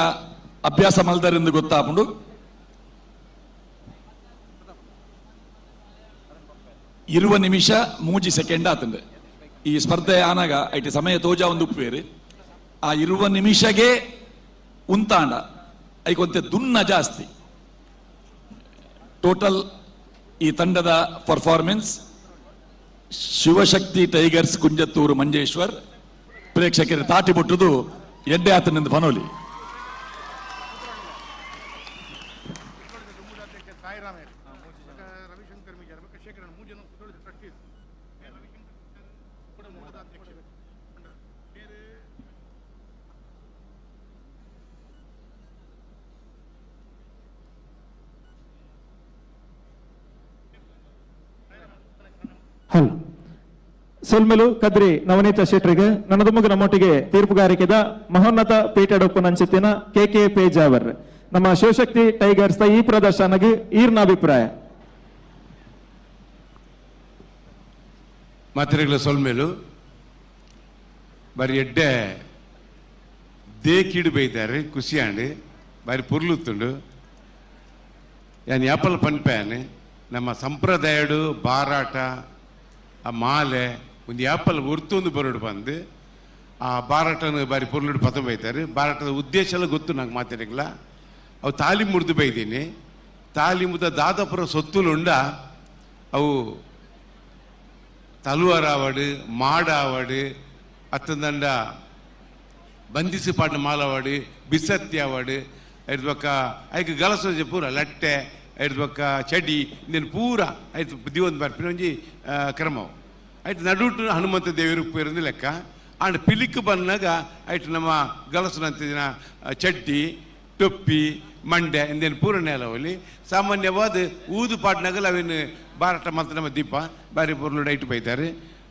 ಅಭ್ಯಾಸ ಮಲ್ದರೆಂದು ಗೊತ್ತಾಪುಂಡು. ಇರುವ ನಿಮಿಷ 3 ಸೆಕೆಂಡ್ ಆತಂಡು ಈ ಸ್ಪರ್ಧೆ ಆನಾಗ ಐಟಿ ಸಮಯ ತೋಜ ಒಂದು ಉಪ್ಪೇರು ಆ ಇರುವ ನಿಮಿಷಗೆ ಉಂತಾಂಡ ಐಕೊಂತೆ ದುನ್ನ ಜಾಸ್ತಿ. ಟೋಟಲ್ ಈ ತಂಡದ ಪರ್ಫಾರ್ಮೆನ್ಸ್ ಶಿವಶಕ್ತಿ ಟೈಗರ್ಸ್ ಕುಂಜತ್ತೂರು ಮಂಜೇಶ್ವರ್ ಪ್ರೇಕ್ಷಕರ ತಾಟಿ ಬಿಟ್ಟುದು ಎಡ್ಡೆ ಆತನಿಂದ ಪನೋಲಿ. ಹಲೋ ಸೊಲ್ಮೆಲು ಕದ್ರಿ ನವನೀತ ಶೆಟ್ರಿಗೆ ನನ್ನದುಮುಗ ನಮ್ಮೊಟ್ಟಿಗೆ ತೀರ್ಪುಗಾರಿಕೆದ ಮಹೋನ್ನತ ಪೀಠಡೊಪ್ಪು ನಂಚಿತ್ತಿನ ಕೆ ಕೆ ಪೇಜಾವರ್. ನಮ್ಮ ಶಿವಶಕ್ತಿ ಟೈಗರ್ಸ್ ಈ ಪ್ರದರ್ಶನಗೆ ಈರ್ನ ಅಭಿಪ್ರಾಯ. ಮಾತ್ರೆಗಳ ಸೊಲ್ಮೇಲು ಬಾರಿ ಎಡ್ಡೆ ದೇಕಿಡು ಬೈದಾರೆ ಖುಷಿಯಾಂಡು ಬಾರಿ ಪುರ್ಲುತ್ತುಂಡು. ಯಾನ್ ಯಾಪಲ್ ಪನ್ಪ್ಯಾನ್ ನಮ್ಮ ಸಂಪ್ರದಾಯಡು ಬಾರಾಟ ಆ ಮಾಲೆ ಒಂದು ಯಾಪಲ್ ಒರ್ತೊಂದು ಬರೋಡು ಬಂದು ಆ ಬಾರಾಟನ ಬಾರಿ ಪೊರ್ಲುಡು ಪತಂ ಬೈತಾರೆ. ಬಾರಾಟದ ಉದ್ದೇಶ ಎಲ್ಲ ಗೊತ್ತು ನಂಗೆ ಮಾತಾಡಿಲ್ಲ. ಅವು ತಾಲಿ ಮುರಿದು ಬೈದೀನಿ. ತಾಲಿ ಮುದ ದಾದಾಪುರ ಸೊತ್ತುಲುಂಡ ಅವು ತಲುವಾರ ಆವಡು ಮಾಡ ಆವಡು ಅತ್ತಂದಂಡ ಬಂದಿಸಿ ಪಾಡಿನ ಮಾಲವಾಡು ಬಿಸತ್ತಿ ಆವಡು ಐದು ಪಕ್ಕ ಐಕ್ ಗಲಸೋಜೆ ಪೂರ ಲಟ್ಟೆ ಐದು ಪಕ್ಕ ಚಡಿ ಇನ್ನೇನು ಪೂರ ಆಯ್ತು ದಿವೊಂದು ಬರ್ಪಿನ ಒಂಜಿ ಕ್ರಮವು ಆಯ್ತು. ನಡುಟು ಹನುಮಂತ ದೇವರು ಉಪ್ಪೇರಂದು ಲೆಕ್ಕ ಆಂಡ್ ಪಿಲಿಕ್ ಬಂದಾಗ ಆಯ್ತು ನಮ್ಮ ಗಲಸುನಂತ ದಿನ ಚಡ್ಡಿ ಟೊಪ್ಪಿ ಮಂಡೆ ಇಂದೇನು ಪೂರ್ಣ ಸಾಮಾನ್ಯವಾದ ಊದು ಪಾಟ್ನಾಗಲ ಅವೇನು ಬಾರಾಟ ಮಾತ್ರ ನಮ್ಮ ದೀಪ ಬಾರಿ ಪೊರ್ಲು ಡೈಟ್ ಬೈತಾರೆ.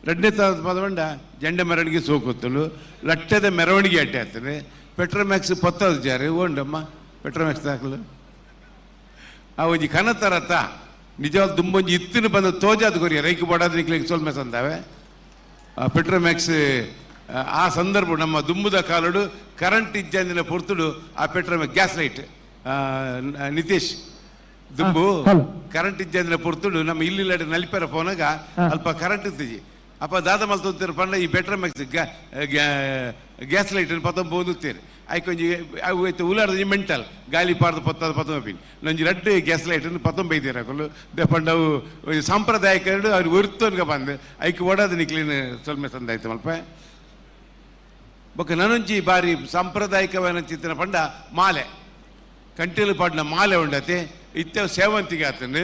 ರಡ್ಡನೇ ಪದವಂಡ ಜಂಡ ಮೆರವಣಿಗೆ ಸೋಕುತ್ತಲು ಲಟ್ಟದ ಮೆರವಣಿಗೆ ಅಡ್ಡೆ ಆಗ್ತದೆ. ಪೆಟ್ರೋಮ್ಯಾಕ್ಸ್ ಪತ್ತದ ಜಾರಿ ಓಂಡಮ್ಮ ಪೆಟ್ರೋಮ್ಯಾಕ್ಸ್ ದಾಖಲು ಆ ಒಂಜಿ ಕನತರತ ನಿಜವಾದ ದುಂಬೊಂಜಿ ಇತ್ತಿನ ಬಂದ ತೋಜಾದ ಕೊರಿಯ ರೈಕು ಬಡಾದ ನಿಕ್ಲಿಗೆ ಸೊಲ್ಮೆ ಸಂದಾವೆ ಪೆಟ್ರೋಮ್ಯಾಕ್ಸ್. ಆ ಸಂದರ್ಭ ನಮ್ಮ ದುಂಬುದ ಕಾಲಡು ಕರೆಂಟ್ ಇಜ್ಜಂದಿನ ಪೊರ್ತುಡು ಆ ಪೆಟ್ರೋಮ್ಯಾಕ್ಸ್ ಗ್ಯಾಸ್ ಲೈಟ್ ನಿತೇಶ್ ದುಂಬು ಕರೆಂಟ್ ಇಜ್ಜಂದಿನ ಪೊರ್ತುಡು ನಮ್ಮ ಇಲ್ಲಿ ನಲಿಪೆರ ಫೋನಾಗ ಅಲ್ಪ ಕರೆಂಟ್ ಇತ್ತಿಜಿ ಅಪ್ಪ ದಾದ ಮಲ್ತೊಂತೀರ ಪಂಡ ಈ ಪೆಟ್ರೋಮ್ಯಾಕ್ಸ್ ಗ್ಯಾಸ್ ಲೈಟ್ ಪತ್ತೊಂಬ ಓದುತ್ತೀರಿ ಐಕೊಂಜಿ ಅವು ಐತೆ ಉಲಾಡ್ದ ಮೆಂಟಲ್ ಗಾಲಿ ಪಾಡ್ದು ಪತ್ತದ ಪತ್ತೊಂಬ ನಂಜಿ ರಡ್ಡು ಗ್ಯಾಸ್ ಲೈಟ್ ಪತ್ತೊಂಬ ಐತೀರ ಅಕುಲು ಪಂಡ ಅವು ಸಾಂಪ್ರದಾಯಿಕ ಅವ್ರು ಒರ್ತೋನ್ಗ ಬಂದು ಐಕ್ ಓಡಾದ ನಿಕ್ಲಿನ ಸೊಲ್ಮೆ ಸಂದಾಯ್ತು ಮಲ್ಪ. ಬೊಕ್ಕ ನನೊಂಜಿ ಬಾರಿ ಸಾಂಪ್ರದಾಯಿಕವಾದ ಚಿತ್ರನ ಪಂಡ ಮಾಲೆ ಕಂಟೀಲು ಪಾಡಿನ ಮಾಲೆ ಉಂಡತೆ ಇತ್ತ ಸೇವಂತಿಗೆ ಆತನು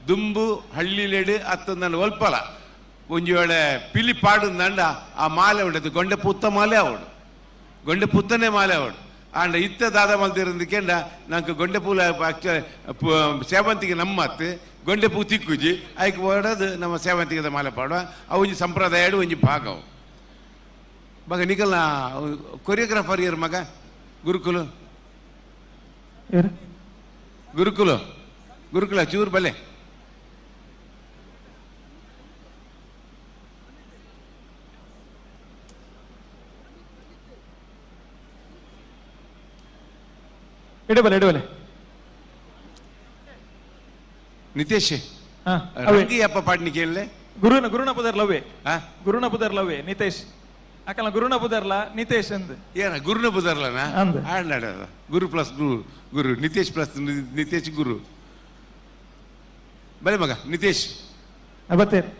ದುಂಬು ಹಳ್ಳಿಲೇಡು ಅತ್ತ ನಾನು ಒಲ್ಪಲ ಒಂಜಿ ವೇಳೆ ಪಿಲಿ ಪಾಡುಂದಂಡ ಆ ಮಾಲೆ ಉಂಡತೆ ಗೊಂಡೆ ಪುತ್ತ ಮಾಲೆ ಅವಡು ಗೊಂಡೆ ಪುತ್ತನೇ ಮಾಲೆ ಅವಡು ಆಂಡ ಇತ್ತ ದಾದ ಮಲ್ತಿರಂದಕ್ಕೆಂಡ ನಂಗೆ ಗೊಂಡೆ ಪೂಲ ಸೇವಂತಿಗೆ ನಮ್ಮತ್ತು ಗೊಂಡೆ ಪೂ ತಿಕ್ಕುಜಿ ಐಕ್ ಓಡೋದು ನಮ್ಮ ಸೇವಂತಿಗೆದ ಮಾಲೆ ಪಾಡುವ ಅವು ಒಂಜಿ ಸಂಪ್ರದಾಯ ಒಂಜಿ ಭಾಗವು. ಮಗ ನಿಕಲ್ನ ಕೊರಿಯೋಗ್ರಾಫರ್ ಯಾರು ಮಗ ಗುರುಕುಲು ಗುರುಕುಲು ಗುರುಕುಲ ಚೂರು ಬಲೆ ಇಡಬಲೆ ಇಡಬಲೆ ನಿತೇಶ್ ರಂಗಿಯಪ್ಪ ಪಾಡ್ನಿಕೆ ಎಲ್ಲೆ ಗುರುನ ಗುರುನ ಪುದರ್ ಲವ್ವೆ ಗುರುನ ಪುದರ್ ಲವ್ವೆ ನಿತೇಶ್ ಅಕಲ ಗುರುನ ಪುದರ್ಲ ನಿತೇಶ್ ಅಂದ್ ಏನ ಗುರುನ ಪುದರ್ಲನ ಆಡ್ಲಾಡ ಗುರು ಪ್ಲಸ್ ಗುರು ಗುರು ನಿತೇಶ್ ಪ್ಲಸ್ ನಿತೇಶ್ ಗುರು ಬಲೆ ಮಗ ನಿತೇಶ್ ಬತ್ತೇರಿ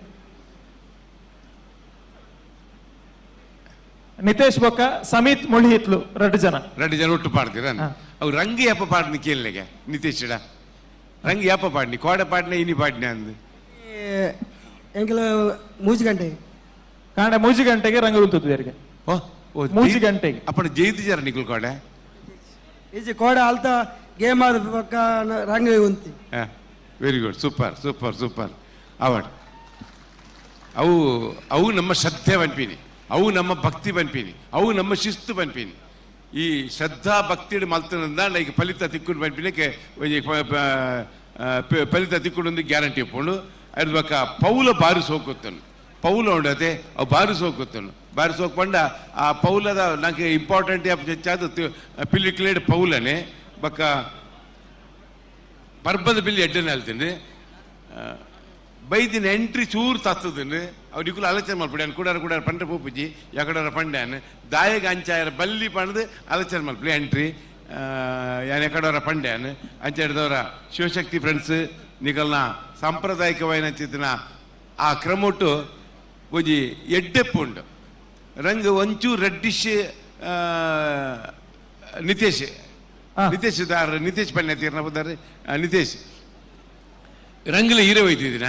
ನಿತೇಶ್ ಬೊಕ್ಕ ಸಮೀತ್ ಮುಳಿಹಿತ್ಲು ಎರಡು ಜನ ಎರಡು ಜನ ಒಟ್ಟು ಪಾಡ್ತೀರ ಅವು ರಂಗಿ ಅಪ್ಪ ಪಾಡ್ನಿ ಕೇಳಲಿಗೆ ನಿತೇಶ್ ರಂಗಿ ಅಪ್ಪ ಪಾಡ್ನಿ ಕೋಡ ಪಾಡ್ನೆ ಇನಿ ಪಾಡ್ನೆ ಅಂದು ಎಂಕಲ ಮೂಜಿ ಗಂಟೆ ಕಾಂಡ ಮೂಜಿ ಗಂಟೆಗೆ ರಂಗ ಉಂಟು ಯಾರಿಗೆ ಮೂಜಿ ಗಂಟೆಗೆ ಅಪ್ಪನ ಜೈತಿ ಜರ ನಿಕುಲ್ ಕೋಡೆ ಈಜಿ ಕೋಡೆ ಅಲ್ತ ಗೇಮ್ ಆದ ಪಕ್ಕ ರಂಗ ಉಂತಿ. Very good, super super super award. ಅವು ಅವು ನಮ್ಮ ಶ್ರದ್ಧೆ ಬನ್ಪೀನಿ, ಅವು ನಮ್ಮ ಭಕ್ತಿ ಬನ್ಪೀನಿ, ಅವು ನಮ್ಮ ಶಿಸ್ತು ಬನ್ಪೀನಿ. ಈ ಶ್ರದ್ಧಾ ಭಕ್ತಿ ಮಲ್ತನಂದ ಈಗ ಫಲಿತ ತಿಕ್ಕೊಂಡು ಬನ್ಪಿನಕ್ಕೆ ಫಲಿತ ತಿಕ್ಕೊಂಡು ಗ್ಯಾರಂಟಿ ಒಪ್ಪುಂಡು. ಅದ್ರ ಬಕ್ಕ ಪೌಲ ಬಾರಿ ಸೋಕುತ್ತನು ಪೌಲ ಉಂಡತೆ ಅವು ಬಾರಿ ಸೋಕುತ್ತನು ಬಾರಿ ಸೋಕ್ಪಂಡ ಆ ಪೌಲದ ನಂಗೆ ಇಂಪಾರ್ಟೆಂಟ್ ಹೆಚ್ಚಾದ ಪಿಲಿಕ್ಲೇಡ್ ಪೌಲನೆ ಬಕ್ಕ ಪರ್ಬದ ಬಿಲ್ಲಿ ಎಡ್ಡನೆ ಹೇಳ್ತೀನಿ ಬೈದಿನ ಎಂಟ್ರಿ ಚೂರು ತತ್ತದನ್ನು ಅವ್ರು ಇಕ್ಕುಲು ಆಲೋಚನೆ ಮಲ್ಪಡಿ ಅನ್ ಕೂಡಾರ ಕೂಡಾರ ಪಂಡ್ರೆ ಪೂಪುಜಿ ಯಾಕಡಾರ ಪಂಡ್ಯಾನ್ ದಾಯಗ ಅಂಚಾಯರ ಬಲ್ಲಿ ಪಂಡ್ದು ಆಲೋಚನೆ ಮಲ್ಪಡಿ ಎಂಟ್ರಿ ಯಾನ್ ಎಕಡೋರ ಪಂಡ್ಯಾನ್ ಅಂಚ ಹಿಡ್ದವರ ಶಿವಶಕ್ತಿ ಫ್ರೆಂಡ್ಸ್ ನಿಕಲ್ನ ಸಾಂಪ್ರದಾಯಿಕವಾಯಿನ ಚಿತ್ತಿನ ಆ ಕ್ರಮೊಟ್ಟು ಒಂಜಿ ಎಡ್ಡೆಪ್ಪು ಉಂಡು ರಂಗ್ ಒಂಚೂರು ರೆಡ್ಡಿಶ್ ನಿತೇಶ್ ನಿತೇಶ್ ದಾರ್ ನಿತೇಶ್ ಪಂಡ್ಯ ತೀರ್ನ ದಾರ್ ನಿತೇಶ್ ರಂಗ್ಲ ಹೀರೆ ಒಯ್ತಿದ್ದೀನ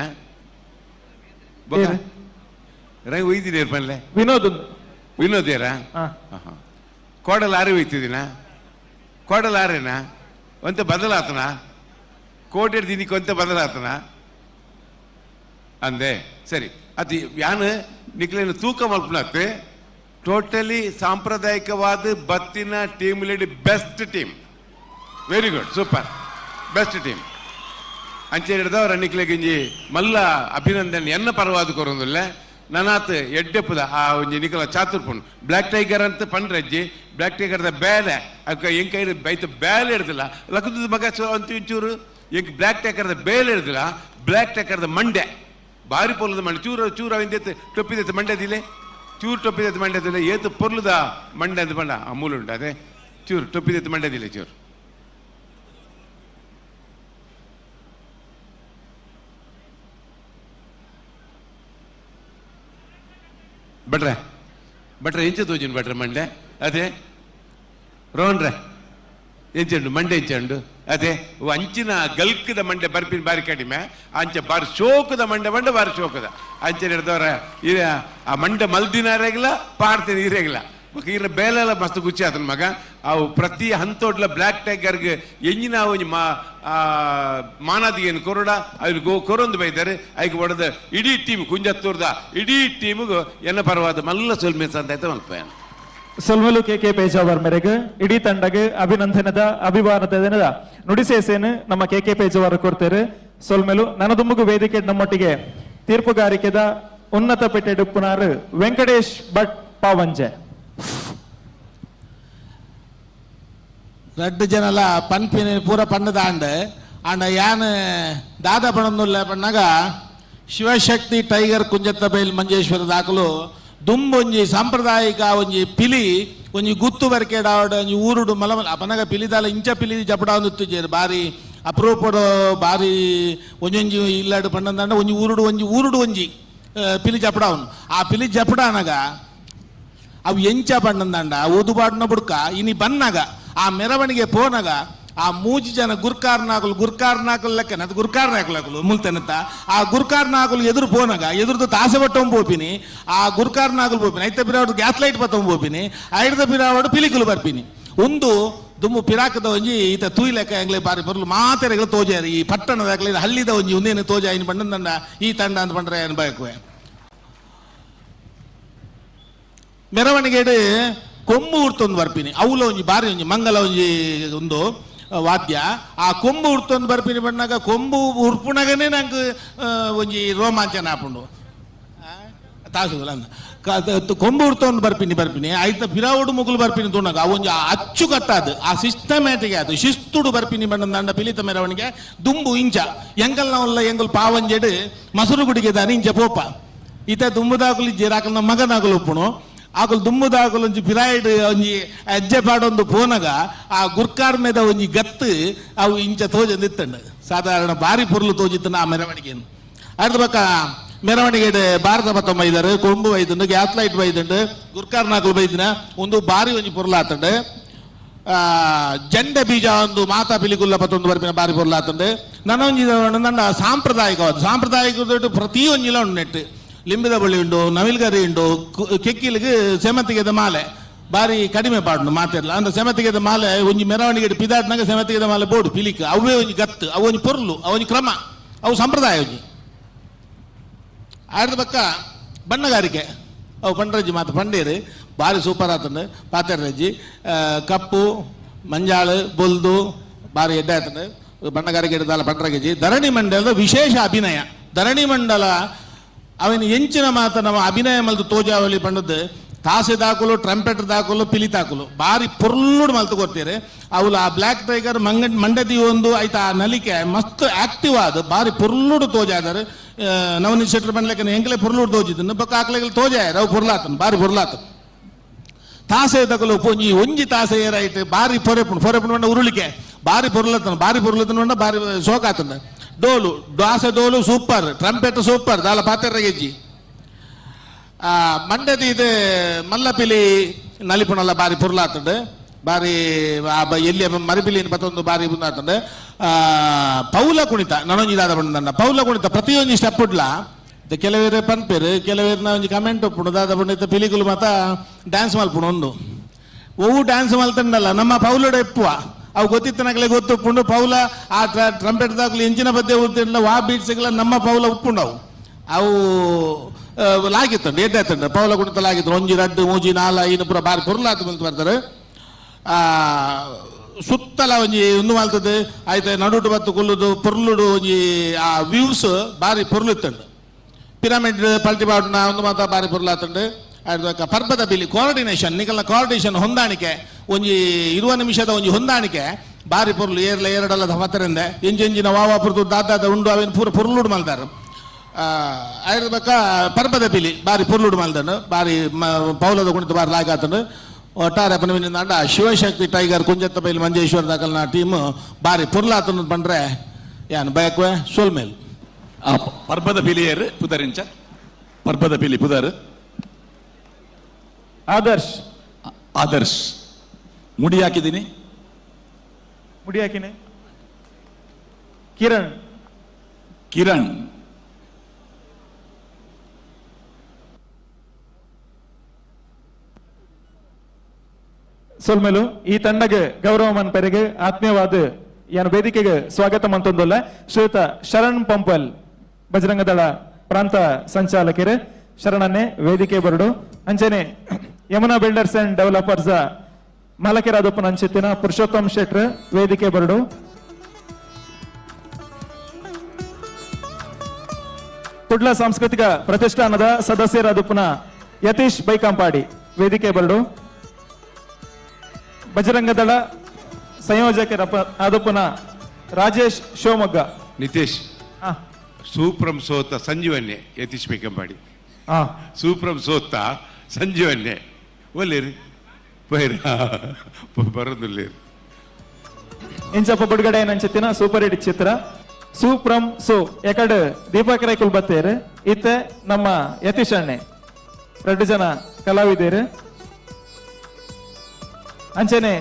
ರಂಗ್ ಒಯ್ದಿದ್ದೀರ ಪನ್ಲೆ ವಿನೋದ್ ವಿನೋದ್ ಏರಾ ಕೋಡಲ್ ಆರೆ ಒಯ್ತಿದ್ದೀನ ಕೋಡಲ್ ಆರೇನಾ ಒಂತೆ ಬದಲಾತನ ಕೋಟೆ ದಿನಕ್ಕೆ ಒಂತೆ ಬದಲಾತನ ಅಂದೆ ಸರಿ ಅದು ಯಾನು ನಿಕ್ಲೇನು ತೂಕ ಮಲ್ಪನತ್ತೆ ಟೋಟಲಿ ಸಾಂಪ್ರದಾಯಿಕವಾದ ಬತ್ತಿನ team lead best team very good super best team ಅಂಚೆ ಹಿಡ್ದವ್ರ ನಿಕ್ಲೆ ಗಿಂಜಿ ಮಲ್ಲ ಅಭಿನಂದನೆ ಎನ್ನ ಪರವಾದ ಕೊರೊಂದಿಲ್ಲ ನನಾತ್ ಎಡ್ಡೆಪ್ಪದ ಆ ಒಂಜಿ ನಿಕಲ ಚಾತುರ್ಪುಣ್ ಬ್ಲ್ಯಾಕ್ ಟೈಗರ್ ಅಂತ ಪಂಡ್ರಜ್ಜಿ ಬ್ಲ್ಯಾಕ್ ಟೈಗರ್ದ ಬೇಲೆ ಅಕ್ಕ ಎಂಕ ಬೈತ ಬೇಲೆ ಹಿಡ್ದಿಲ್ಲ ಲಕ್ಕದ ಮಗ ಅಂತ ಒಂಚೂರು ಎಂಕ್ ಬ್ಲ್ಯಾಕ್ ಟೈಗರ್ದ ಬೇಲೆ ಹಿಡ್ದಿಲ್ಲ ಬ್ಲ್ಯಾಕ್ ಟೈಗರ್ದ ಮಂಡೆ ಬಾರಿ ಪೊರ್ಲದ ಮಂಡೆ ಚೂರು ಚೂರು ಅವಿಂದ ಟೊಪ್ಪಿದೈತೆ ಮಂಡ್ಯದಿಲ್ಲ ಚೂರು ಟೊಪ್ಪಿದೈತೆ ಮಂಡ್ಯದಿಲ್ಲ ಏತು ಪೊರ್ಲದ ಮಂಡೆ ಅಂತ ಬಂಡ ಆ ಮೂಲ ಉಂಟು ಅದೇ ಚೂರು ಟೊಪ್ಪಿದೈತೆ ಮಂಡ್ಯದಿಲ್ಲ ಚೂರು ಭಟ್ರೆ ಭಟ್ರೆ ಎಂಚ ತೋಜಿನ ಭಟ್ರೆ ಮಂಡೆ ಅದೇ ರೋಹನ್ರೆ ಎಂಚುಂಡು ಮಂಡೆ ಎಂಚುಂಡು ಅದೇ ಅಂಚಿನ ಗಲ್ಕದ ಮಂಡೆ ಬರ್ಪಿನ ಬಾರಿ ಕಡಿಮೆ ಅಂಚೆ ಬಾರಿ ಶೋಕದ ಮಂಡೆ ಮಂಡೆ ಬಾರಿ ಶೋಕದ ಅಂಚೆ ಹಿಡ್ದವ್ರ ಆ ಮಂಡೆ ಮಲ್ದಿನ ಇರೇಗಿಲ್ಲ ಪಾಡ್ತೀನಿ ಇರೇಗಿಲ್ಲ ಬೊಕ್ಕ ಈರ್ನ ಬೇಲೆಲ ಮಸ್ತ್ ಗುಚ್ಚಿ ಆತನ ಮಗ ಅವು ಪ್ರತಿ ಹಂತೋಡ್ಲ ಬ್ಲ್ಯಾಕ್ ಟೈಗರ್ಗ್ ಎಂಜಿನ ಒಂಜಿ ಮಾನಾದಿಗೆನ್ ಕೊರಡ ಐನ್ ಕೊರೊಂದು ಬೈದಾರೆ ಐಕ್ ಬಡದ ಇಡೀ ಟೀಮ್ ಕುಂಜತ್ತೂರ್ದ ಇಡೀ ಟೀಮ್ಗ್ ಎನ್ನ ಪರವಾದ ಮಲ್ಲ ಸೊಲ್ಮೆ ಸಂದಾಯ್ತ ಮಲ್ಪೇನ್ ಸೊಲ್ಮೆಲು ಕೆ ಕೆ ಪೇಜಾವರ್ ಮೇರೆಗೆ ಇಡೀ ತಂಡಗೆ ಅಭಿನಂದನದ ಅಭಿಮಾನದ ದಿನದ ನುಡಿಸೇಸೇನು ನಮ್ಮ ಕೆ ಕೆ ಪೇಜಾವರ್ ಕೊಡ್ತೇವೆ. ಸೊಲ್ಮೆಲು ನನದುಮ್ಮಗು ವೇದಿಕೆ ನಮ್ಮೊಟ್ಟಿಗೆ ತೀರ್ಪುಗಾರಿಕೆದ ಉನ್ನತ ಪೇಟೆ ಡುಪ್ಪುನಾರು ವೆಂಕಟೇಶ್ ಭಟ್ ಪಾವಂಜೆ. ರಡ್ಡು ಜನಲ ಪನ್ಪಿನ ಪೂರ ಪಣ್ಣದ ಆಂಡ್ ಆಂಡ ಯಾನ್ ದಾದ ಪಣೊಂದುಲ್ಲ ಪಣ್ಣಾಗ ಶಿವಶಕ್ತಿ ಟೈಗರ್ ಕುಂಜತ್ತಬೈಲ್ ಮಂಜೇಶ್ವರ ದಾಖಲು ದುಂಬೊಂಜಿ ಸಾಂಪ್ರದಾಯಿಕ ಒಂಜಿ ಪಿಲಿ ಒಂಜಿ ಗುತ್ತು ಬರಕೇಡಾವಡ ಒಂಜಿ ಊರುಡು ಮಲ ಅಪನಗ ಪಿಲಿದಾಲ ಇಂಚ ಪಿಲಿ ಜಪಡಾವೊಂದು ಬಾರಿ ಅಪರೂಪಡು ಬಾರಿ ಒಂಜೊಂಜಿ ಇಲ್ಲಾಡು ಪಣ್ಣಂದಾಂಡ ಒಂಜಿ ಊರುಡು ಒಂಜಿ ಊರುಡು ಒಂಜಿ ಪಿಲಿ ಜಪಡಾವನು ಆ ಪಿಲಿ ಜಪಡಾನಗ ಅವು ಎಂಚ ಪಣ್ಣಂದಾಂಡ ಓದುಬಾಡ್ನ ಬುಡ್ಕ ಇನಿ ಬನ್ನಾಗ ಆ ಮೆರವಣಿಗೆ ಪೋನಾಗ ಆ ಮೂಜಿ ಜನ ಗುರ್ಕಾರ್ನಾಕುಲು ಗುರ್ಕಾರ್ನಾಕುಲು ಲೆಕ್ಕನ ಅದು ಗುರ್ಕಾರ್ನಾಕುಲು ಮುಲ್ತನತ್ತ ಆ ಗುರ್ಕಾರ್ನಾಕುಲು ಎದುರು ಪೋನಾಗ ಎದುರುದು ತಾಸೆ ಬಟ್ಟೊಂಬ ಪೋಪಿನಿ ಆ ಗುರ್ಕಾರ್ನಾಕುಲು ಪೋಪಿನಿ ಐತ ಪಿರಾವಡು ಗ್ಯಾಸ್ ಲೈಟ್ ಬತ್ತೊಂಬ ಪೋಪಿನಿ ಐಡ್ದ ಪಿರಾವಡು ಪಿಲಿಕುಲು ಬರ್ಪಿನಿ ಒಂದು ದುಮ್ಮು ಪಿರಾಕದ ಒಂಜಿ ಈತ ತೂಯಿ ಲೆಕ್ಕ ಎಂಗ್ಲೆ ಬಾರಿ ಬರಲು ಮಾತೆರೆಗಳು ತೋಜಾರಿ ಈ ಪಟ್ಟಣದ ಹಳ್ಳಿದ ಒಂಜಿ ಒಂದೇನು ತೋಜ ಇನ್ ಬಣ್ಣ ಈ ತಂಡ ಅಂತ ಪಂಡ್ರೆ ಏನು ಬಯಕುವೆ ಮೆರವಣಿಗೆಡು ಕೊಂಬು ಉರ್ತೊಂದು ಬರ್ಪಿನಿ ಅವುಲ ಒಂಜಿ ಬಾರಿ ಒಂಜಿ ಮಂಗಲ ಒಂಜಿ ಒಂದು ವಾದ್ಯ ಆ ಕೊಂಬು ಉರ್ತೊಂದು ಬರ್ಪಿನಿ ಬಣ್ಣಾಗ ಕೊಂಬು ಉರ್ಪುನಗನೇ ನಂಗೆ ಒಂಜಿ ರೋಮಾಂಚನ ಆಪುಂಡು ತಾಸುಗಲ ಕೊಂಬು ಉರ್ತೊಂದು ಬರ್ಪಿನಿ ಬರ್ಪಿನಿ ಆಯ್ತ ಪಿರಾವುಡು ಮುಗುಲು ಬರ್ಪಿನಿ ತೋಣಗ ಆ ಒಂಜಿ ಅಚ್ಚುಕಟ್ಟಾದು ಆ ಸಿಸ್ಟಮ್ಯಾಟಿಕ್ ಅದು ಶಿಸ್ತುಡು ಬರ್ಪಿನಿ ಬಣ್ಣ ದಂಡ ಪಿಲಿತ ಮೆರವಣಿಗೆ ದುಂಬು ಇಂಚ ಎಂಗಲ್ನ ಎಂಗಲ್ ಪಾವಂಜೆಡು ಮಸುರು ಗುಡಿಗೆ ದಾನಿ ಇಂಚ ಪೋಪ ಈತ ದುಂಬುದಾಕುಲು ಇಜ್ಜೇರು ಆಕಲ್ನ ಮಗನಾಗಲು ಉಪ್ಪುಣು ಆಕಲ್ ದುಂಬುದಾಕುಲು ಒಂಜಿ ಪಿರಾಯ್ಡ್ ಒಂಜಿ ಅಜ್ಜೆ ಪಾಡೊಂದು ಪೋನಗ ಆ ಗುರ್ಕಾರ್ ಮೇದ ಒಂಜಿ ಗತ್ತು ಅವು ಇಂಚ ತೋಜೊಂದು ಇತ್ತಂಡು ಸಾಧಾರಣ ಬಾರಿ ಪೊರ್ಲು ತೋಜಿತ್ತನ ಆ ಮೆರವಣಿಗೆಯನ್ನು ಅರ್ಧ ಪಕ್ಕ ಮೆರವಣಿಗೆ ಭಾರತ ಬತ್ತೊಂಬ ಇದ್ದಾರೆ ಕೊಂಬು ಬೈದುಂಡು ಗ್ಯಾಸ್ ಲೈಟ್ ಬೈದುಂಡು ಗುರ್ಕಾರ್ ನಾಕುಲು ಬೈದಿನ ಒಂದು ಬಾರಿ ಒಂಜಿ ಪೊರ್ಲಾತಂಡು ಜಂಡೆ ಬೀಜ ಒಂದು ಮಾತಾ ಪಿಲಿಗುಲ್ಲ ಪತ್ತೊಂದು ಬರ್ಪಿನ ಬಾರಿ ಪೊರ್ಲಾತಂಡು ನನೊಂಜಿ ನನ್ನ ಸಾಂಪ್ರದಾಯಿಕವಾದ ಸಾಂಪ್ರದಾಯಿಕ ಪ್ರತಿಯೊಂಜಿಲ ಉಂಡು ನೆಟ್ಟು ಲಿಂಬಿದ ಬಳ್ಳಿ ಉಂಡು ನವಿಲ್ಗರಿ ಉಂಡು ಕೆಕ್ಕಿಲಿಗೆ ಸೇಮಂತಿಗೆದ ಮಾಲೆ ಬಾರಿ ಕಡಿಮೆ ಪಾಡುಂಡು ಮಾತಿರ್ಲ ಅಂದ್ರೆ ಸೇಮಂತಿಗೆದ ಮಾಲೆ ಒಂಜಿ ಮೆರವಣಿಗೆ ಪಿದಾಟ್ನಾಗ ಸೇಮಂತಿಗೆದ ಮಾಲೆ ಬೋಡು ಪಿಲಿಕ್ ಅವೇ ಒಂಜಿ ಗತ್ತು ಅವು ಒಂಜಿ ಪೊರ್ಲು ಅವು ಒಂಜಿ ಕ್ರಮ ಅವು ಸಂಪ್ರದಾಯ ಒಂಜಿ ಆಡ್ದ ಪಕ್ಕ ಬಣ್ಣಗಾರಿಕೆ ಅವು ಪಂಡ್ರಜ್ಜಿ ಮಾತು ಪಂಡೇರು ಬಾರಿ ಸೂಪರ್ ಆತಂಡು ಪಾತೆರ್ರಜ್ಜಿ ಕಪ್ಪು ಮಂಜಾಳು ಬೊಲ್ದು ಬಾರಿ ಎಡ್ಡೆ ಆತಂಡು ಬಣ್ಣಗಾರಿಕೆ ಹಿಡಿದಾಲ ಪಂಡ್ರಗೆಜ್ಜಿ ಧರಣಿ ಮಂಡಲದ ವಿಶೇಷ ಅಭಿನಯ ಧರಣಿ ಮಂಡಲ ಅವನ ಎಂಚಿನ ಮಾತ ನಮ್ಮ ಅಭಿನಯ ಮಲ್ತು ತೋಜಾವಳಿ ಪಂಡದ್ದು ತಾಸೆ ದಾಕುಲು ಟ್ರಂಪೆಟ್ ದಾಕುಲು ಪಿಲಿ ತಾಕುಲು ಬಾರಿ ಪೊರ್ಲುಡು ಮಲ್ತು ಕೊಡ್ತೀರಿ ಅವಳು ಆ ಬ್ಲ್ಯಾಕ್ ಟೈಗರ್ ಮಂಗ ಮಂಡದಿ ಒಂದು ಆಯ್ತಾ ಆ ನಲಿಕೆ ಮಸ್ತ್ ಆಕ್ಟಿವ್ ಆದ ಬಾರಿ ಪೊರ್ಲುಡು ತೋಜಾದಾರೆ ನವನೀತ್ ಶೆಟ್ಟರ್ ಬಂಡ್ಲೆಕ್ಕ ಎಂಕಲೆ ಪೊರ್ಲುಡು ತೋಜಿದ್ದನ್ನು ಬೊಕ್ಕ ಆಕ್ಲೆಗೆ ತೋಜಾಯರು ಅವು ಪೊರ್ಲಾತನು ಬಾರಿ ಪೊರ್ಲಾತನು ತಾಸೆ ತಕಲು ಒಂಜಿ ಒಂಜಿ ತಾಸೆ ಏರಾಯ್ತು ಬಾರಿ ಪೊರೆಪುಣು ಪೊರೆಪುಣು ಬಂಡ ಉರುಳಿಕೆ ಬಾರಿ ಪೊರ್ಲತನು ಬಾರಿ ಪೊರ್ಲತನು ಬಂಡ ಬಾರಿ ಸೋಕಾತನು ಡೋಲು ದಾಸೆ ಡೋಲು ಸೂಪರ್ ಟ್ರಂಪೆಟ್ ಸೂಪರ್ ದಾಲ ಪಾತೆರ್ರಗೆಜ್ಜಿ ಮಂಡ್ಯದ ಇದು ಮಲ್ಲಪಿಲಿ ನಲಿಪುಣಲ್ಲ ಬಾರಿ ಪೊರ್ಲಾತಂಡು ಬಾರಿ ಎಲ್ಲಿ ಮರಿಪಿಲಿ ಮತ್ತೊಂದು ಬಾರಿ ಮುಂದಾತಂಡು ಪೌಲ ಕುಣಿತ ನನೊಂಜಿ ದಾದ ಬಂದ ಪೌಲ ಕುಣಿತ ಪ್ರತಿಯೊಂಜಿ ಸ್ಟೆಪ್ ಉಡ್ಲ ಕೆಲವೇರು ಪನ್ಪೇರು ಕೆಲವೇರ್ನ ಒಂಜಿ ಕಮೆಂಟ್ ಉಪ್ಪುಂಡು ದಾದ ಪಂಡಿತ ಪಿಲಿಕುಲು ಮಾತ ಡ್ಯಾನ್ಸ್ ಮಲ್ಪುಂಡು ಒಂದು ಒವು ಡ್ಯಾನ್ಸ್ ಮಲ್ತಂಡಲ್ಲ ನಮ್ಮ ಪೌಲೋಡ ಎಪ್ಪುವ ಅವು ಗೊತ್ತಿತ್ತನಗಲೇ ಗೊತ್ತುಪ್ಪುಂಡು ಪೌಲ ಆ ಟ್ರಂಪೆಟ್ ದಾಕಲು ಎಂಚಿನ ಬದ್ದೆ ಉತ್ತಿಂಡ ವಾ ಬೀಟ್ಸ್ಗಳ ನಮ್ಮ ಪೌಲ ಉಪ್ಪುಂಡವು ಅವು ಲಾಗಿತ್ತಂಡು ಎಡ್ಡೆ ಆತಂಡು ಪೌಲ ಕುಣಿತ ಲಾಗಿತ್ತು ಒಂಜಿ ರಡ್ಡು ಮೂಜಿ ನಾಲ ಐನು ಪೂರ ಬಾರಿ ಪೊರ್ಲಾತು ಬಂತು ಬರ್ತಾರೆ ಸುತ್ತಲ ಒಂಜಿ ಒಂದು ಮಲ್ತದೆ ಆಯ್ತು ನಡುಟು ಬತ್ತು ಕುಲ್ಲುದು ಪೊರ್ಲುಡು ಒಂಜಿ ಆ ವ್ಯೂಸ್ ಬಾರಿ ಪೊರ್ಲು ಇತ್ತಂಡು ಪಿರಮಿಡ್ ಪಲ್ಟಿ ಬಾಡುನ ಒಂದು ಮಾತ ಬಾರಿ ಪೊರ್ಲಾತಂಡು ಆಯ್ತು ಪರ್ಬದ ಬಿಲಿ ಕೋಆರ್ಡಿನೇಷನ್ ನಿಕಲ್ನ ಕೋಆರ್ಡಿನೇಷನ್ ಹೊಂದಾಣಿಕೆ ಒಂಜಿ 20 ನಿಮಿಷದ ಒಂಜಿ ಹೊಂದಾಣಿಕೆ ಬಾರಿ ಪೊರ್ಲು ಏರ್ಲ ಏರಡಲ್ಲ ಪತ್ತರಿಂದ ಎಂಜೆಂಜಿನ ವಾವಾ ಪುರ್ತು ದಾದಾದ ಉಂಡು ಅವೇನು ಪೂರ ಪೊರ್ಲುಡು ಮಲ್ದಾರು ಆಯ್ತು ಬಕ್ಕ ಪರ್ಬದ ಬಿಲಿ ಬಾರಿ ಪೊರ್ಲುಡು ಮಲ್ದನು ಬಾರಿ ಪೌಲದ ಕುಣಿತ ಬಾರಿ ಲಾಗಾತಂಡು ಒಟ್ಟಾರೆ ಪನವಿನಿಂದ ಶಿವಶಕ್ತಿ ಟೈಗರ್ ಕುಂಜತ್ತಬೈಲ್ ಮಂಜೇಶ್ವರ ದಾಕಲ್ನ ಟೀಮ್ ಬಾರಿ ಪೊರ್ಲಾತನ ಪಂಡ್ರೆ ಯಾನ್ ಬಯಕ್ವೆ ಸೋಲ್ಮೇಲ್ ಪರ್ಬದ ಪಿಲಿಯರ್ ಪುದರಿಂಚ ಪರ್ಬದ ಪಿಲಿ ಪುದರ್ ಆದರ್ಶ್ ಆದರ್ಶ್ ಮುಡಿ ಹಾಕಿದ್ದೀನಿ ಮುಡಿ ಹಾಕಿನಿ ಕಿರಣ್ ಕಿರಣ್ ಸೊಲ್ಮೆಲು ಈ ತಂಡಗೆ ಗೌರವ ಮನ್ಪೆರೆಗೆ ಆತ್ಮೀಯವಾದ ಯಾನು ವೇದಿಕೆಗೆ ಸ್ವಾಗತ ಮಂತೊಂದುಲ್ಲ ಶ್ರೀಯುತ ಶರಣ್ ಪಂಪಲ್ ಬಜರಂಗದಳ ಪ್ರಾಂತ ಸಂಚಾಲಕರು ಶರಣನ್ನೇ ವೇದಿಕೆ ಬರಡು. ಅಂಚನೆ Yamuna builders and developers ಮಾಲಕರಾದಪ್ಪನ ಅಂಚಿತ್ತಿನ Purushottam ಶೆಟ್ರ್ ವೇದಿಕೆ ಬರಡು. ಕುಡ್ಲ ಸಾಂಸ್ಕೃತಿಕ ಪ್ರತಿಷ್ಠಾನದ ಸದಸ್ಯರಾದಪ್ಪನ ಯತೀಶ್ ಬೈಕಂಪಾಡಿ ವೇದಿಕೆ ಬರಡು. ಬಜರಂಗದಳ ಸಂಯೋಜಕರ ಆದಪ್ಪನ ರಾಜೇಶ್ ಶಿವಮೊಗ್ಗ. ನಿತೇಶ್ ಸೂಪ್ರಂ ಸೋತ ಸಂಜೀವನ್ನೇ ಯತೀಶ್ ಬೈಕಂಪಾಡಿ ಸೂಪ್ರಂ ಸೋತ ಸಂಜೀವನ್ನೇ ಒಲ್ಲೇರಿ ಬರೋದಿಲ್ಲ. ಇಂಚಪ್ಪ ಬಿಡುಗಡೆ ನಂಚಿತ್ತಿನ ಸೂಪರ್ ಹಿಟ್ ಚಿತ್ರ ಸೂಪ್ರಂ ಸೋ ಎಕಡೆ ದೀಪಕ್ ರೈಕುಲ್ ಬತ್ತೇರು ಇತ್ತೆ ನಮ್ಮ ಯತೀಶ್ ಅಣ್ಣೆ ಎರಡು ಜನ ಕಲಾವಿದರು. ಅಂಚನೆ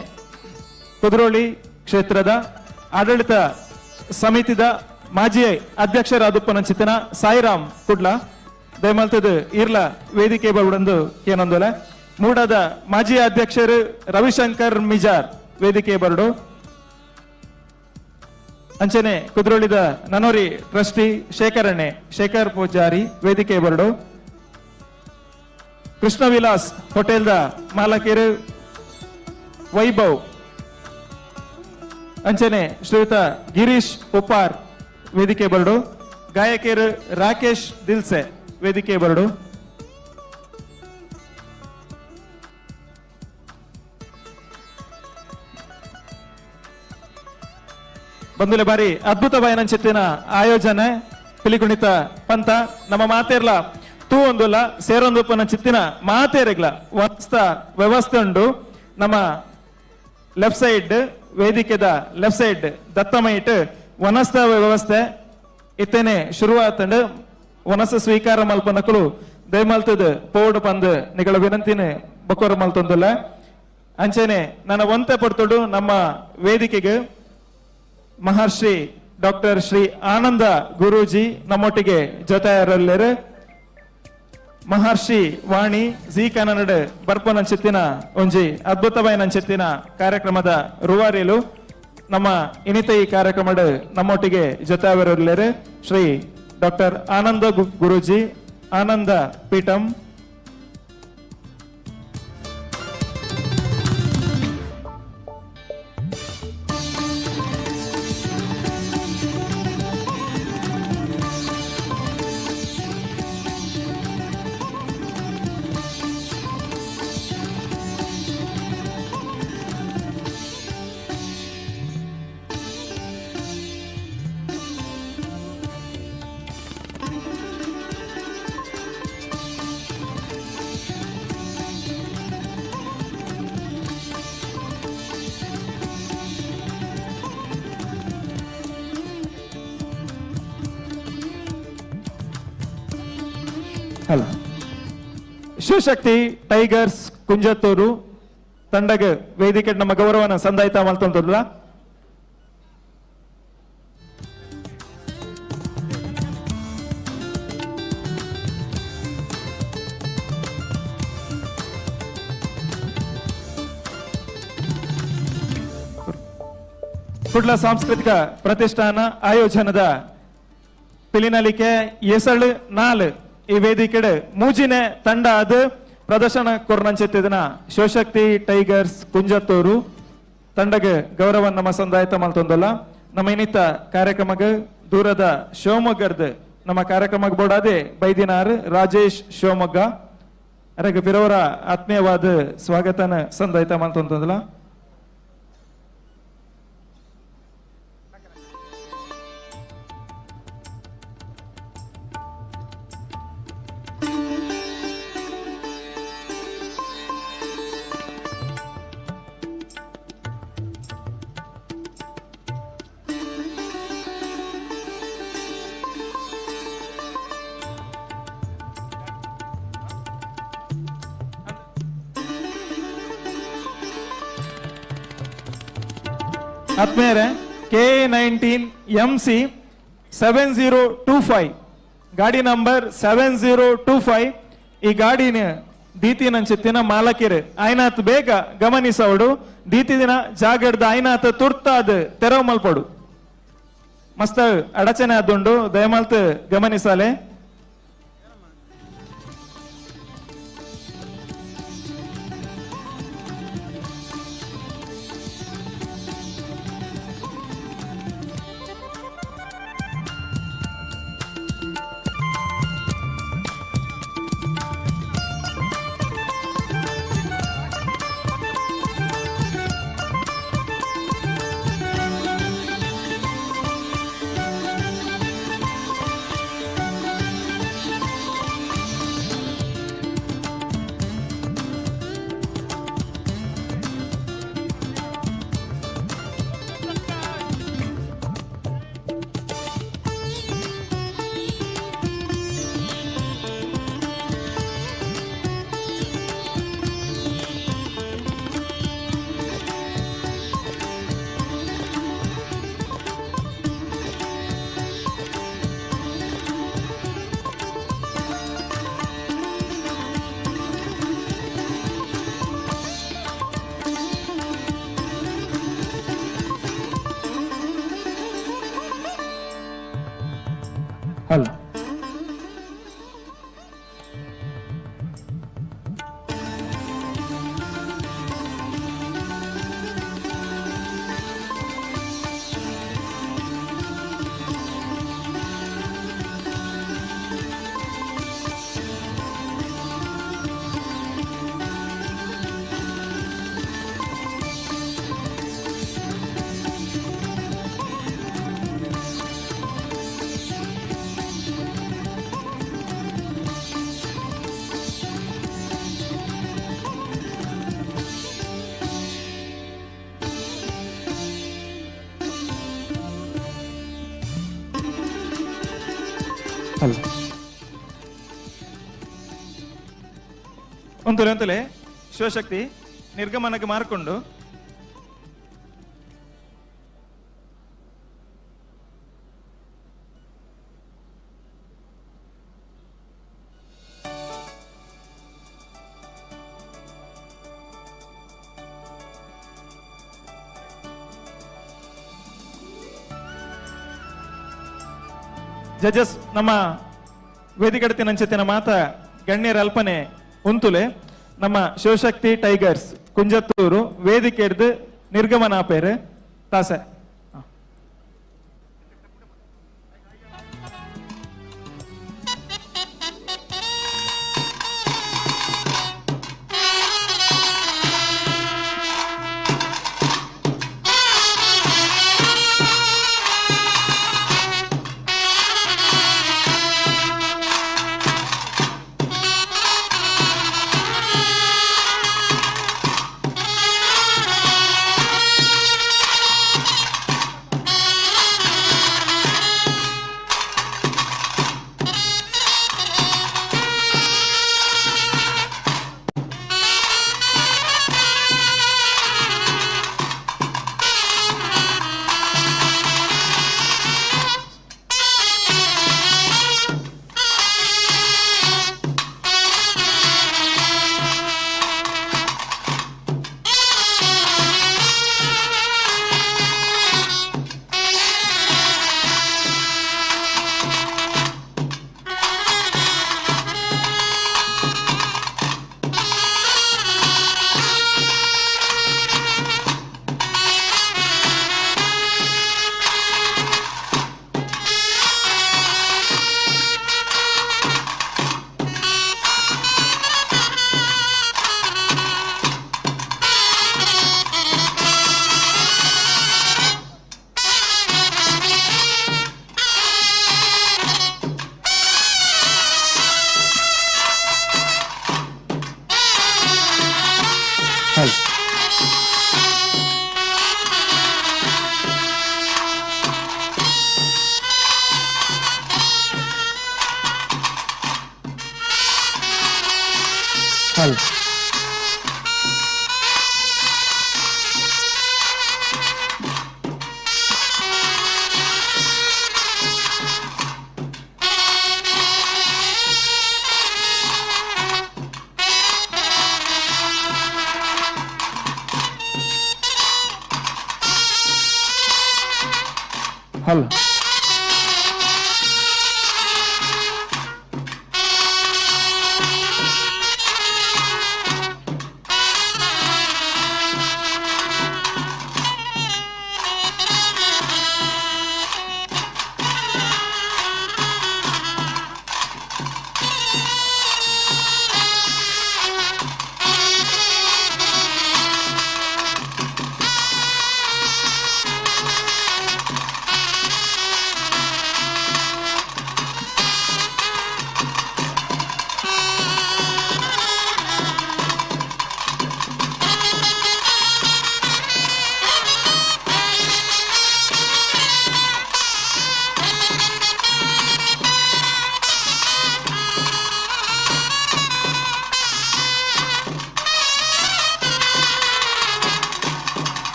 ಕುದ್ರೋಳಿ ಕ್ಷೇತ್ರದ ಆಡಳಿತ ಸಮಿತಿದ ಮಾಜಿ ಅಧ್ಯಕ್ಷರಾದಪ್ಪನಂಚಿತ್ತಿನ ಸಾಯಿರಾಮ್ ಕುಡ್ಲ ದಯಮಲ್ತದ ಇರ್ಲ ವೇದಿಕೆ ಬರುಡಂದು ಏನೊಂದೊಲೆ. ಮೂಡದ ಮಾಜಿ ಅಧ್ಯಕ್ಷರು ರವಿಶಂಕರ್ ಮಿಜಾರ್ ವೇದಿಕೆ ಬರಡು. ಅಂಚನೆ ಕುದ್ರೋಳಿದ ನನೋರಿ ಟ್ರಸ್ಟಿ ಶೇಖರಣೆ ಶೇಖರ್ ಪೂಜಾರಿ ವೇದಿಕೆ ಬರಡು. ಕೃಷ್ಣ ವಿಲಾಸ್ ಹೋಟೆಲ್ದ ಮಾಲಕರು ವೈಭವ್. ಅಂಚನೆ ಶ್ರೀಯುತ ಗಿರೀಶ್ ಉಪ್ಪಾರ್ ವೇದಿಕೆ ಬರಡು. ಗಾಯಕಿಯರು ರಾಕೇಶ್ ದಿಲ್ಸೆ ವೇದಿಕೆ ಬರಡು. ಬಂದುಲೆ ಬಾರಿ ಅದ್ಭುತ ಬಾಯನಂಚಿತ್ತಿನ ಆಯೋಜನೆ ಪಿಲಿಕುಣಿತ ಪಂತ ನಮ್ಮ ಮಾತೇರ್ಲ ತೂ ಒಂದುಲ್ಲ ಸೇರೊಂದು ಚಿತ್ತಿನ ಮಾತೇರಿಗ್ಲ ವ್ಯವಸ್ಥೆ ಉಂಡು. ನಮ್ಮ ಲೆಫ್ಟ್ ಸೈಡ್ ವೇದಿಕೆದ ಲೆಫ್ಟ್ ಸೈಡ್ ದತ್ತಮೈಟ್ ವನಸ್ಥ ವ್ಯವಸ್ಥೆ ಇತ್ತೇನೆ ಶುರುವಾತಂಡು. ವನಸ ಸ್ವೀಕಾರ ಮಲ್ಪನಕಲು ದಯಮಲ್ತದ ಪೋಡು ಪಂದ್ ನಿಗಳ ವಿನಂತಿನ ಬಕೋರ ಮಲ್ತೊಂದುಲ್ಲ. ಅಂಚೆನೆ ನನ್ನ ಒಂತೆ ಪಡ್ತೊಡು ನಮ್ಮ ವೇದಿಕೆಗೆ ಮಹರ್ಷಿ ಡಾಕ್ಟರ್ ಶ್ರೀ ಆನಂದ ಗುರೂಜಿ ನಮ್ಮೊಟ್ಟಿಗೆ ಜೊತೆಯರಲ್ಲೇರು. ಮಹರ್ಷಿ ವಾಣಿ ಜಿ ಕನ್ನಡ ಬರ್ಪನಂಚಿತ್ತಿನ ಒಂಜಿ ಅದ್ಭುತವಾಯಿನಂಚಿತ್ತಿನ ಕಾರ್ಯಕ್ರಮದ ರೂವಾರಿಲು ನಮ್ಮ ಇನಿತ ಈ ಕಾರ್ಯಕ್ರಮದ ನಮ್ಮೊಟ್ಟಿಗೆ ಜೊತೆಯವರಲ್ಲೇರು ಶ್ರೀ ಡಾಕ್ಟರ್ ಆನಂದ ಗುರೂಜಿ ಆನಂದ ಪೀಠಂ. ಅಲ್ಲ ಶಿವಶಕ್ತಿ ಟೈಗರ್ಸ್ ಕುಂಜತ್ತೂರು ತಂಡಗ ವೇದಿಕೆ ನಮ್ಮ ಗೌರವನ ಸಂದಾಯ್ತ ಮಲ್ತೊಂತಲ್ಲ. ಕುಡ್ಲ ಸಾಂಸ್ಕೃತಿಕ ಪ್ರತಿಷ್ಠಾನ ಆಯೋಜನದ ಪಿಲಿನಲಿಕೆ ಎಸಳು ನಾಲ್ ಈ ವೇದಿಕೆಡೆ ಮೂಜಿನೆ ತಂಡ ಅದು ಪ್ರದರ್ಶನ ಕೊರ್ನಂಚಿತ್ತಿನ ಶಿವಶಕ್ತಿ ಟೈಗರ್ಸ್ ಕುಂಜತ್ತೂರು ತಂಡಗೆ ಗೌರವ ನಮ್ಮ ಸಂದಾಯತ ಮಲ್ತೊಂದಲ್ಲ. ನಮ್ಮ ಇನ್ನಿತ ಕಾರ್ಯಕ್ರಮಕ್ಕೆ ದೂರದ ಶಿವಮೊಗ್ಗದ ನಮ್ಮ ಕಾರ್ಯಕ್ರಮಕ್ಕೆ ಬೋಡಾದೆ ಬೈದಿನಾರ್ ರಾಜೇಶ್ ಶಿವಮೊಗ್ಗ ಅರಗ ಬಿರವರ ಆತ್ಮೀಯವಾದ ಸ್ವಾಗತನ ಸಂದಾಯತ ಮಲ್ತೊಂದಲ್ಲ. ಆತ್ಮೀಯರೇ K19 MC 7025 ಗಾಡಿ ನಂಬರ್ 7025 ಈ ಗಾಡಿನ ದೀತಿನಂಚಿತ್ತಿನ ಮಾಲಕಿರು ಆಯ್ನಾತ್ ಬೇಗ ಗಮನಿಸವಡು ದೀತಿ ದಿನ ಜಾಗಡ್ದ ಆಯ್ನಾತ್ ತುರ್ತಾದ್ ತೆರವು ಮಲ್ಪಡು ಮಸ್ತ್ ಅಡಚಣೆ ಆದುಂಡು ದಯಮಲ್ತ್ ಗಮನಿಸಾಲೆ. ಹಲೋ ಹಲೋ ಒಂತಲೆ ಒಂತಲೆ ಶಿವಶಕ್ತಿ ನಿರ್ಗಮನಕ್ಕೆ ಮಾರ್ಕೊಂಡು ಜಡ್ಜಸ್ ನಮ್ಮ ವೇದಿಕಡತಿನಂಚತಿನ ಮಾತ ಗಣ್ಯರ ಅಲ್ಪನೆ ಉಂತುಲೆ ನಮ್ಮ ಶಿವಶಕ್ತಿ ಟೈಗರ್ಸ್ ಕುಂಜತ್ತೂರು ವೇದಿಕೆ ಹಿಡ್ದು ನಿರ್ಗಮನ ಆಪೇರು ತಾಸೆ. Hello Hello.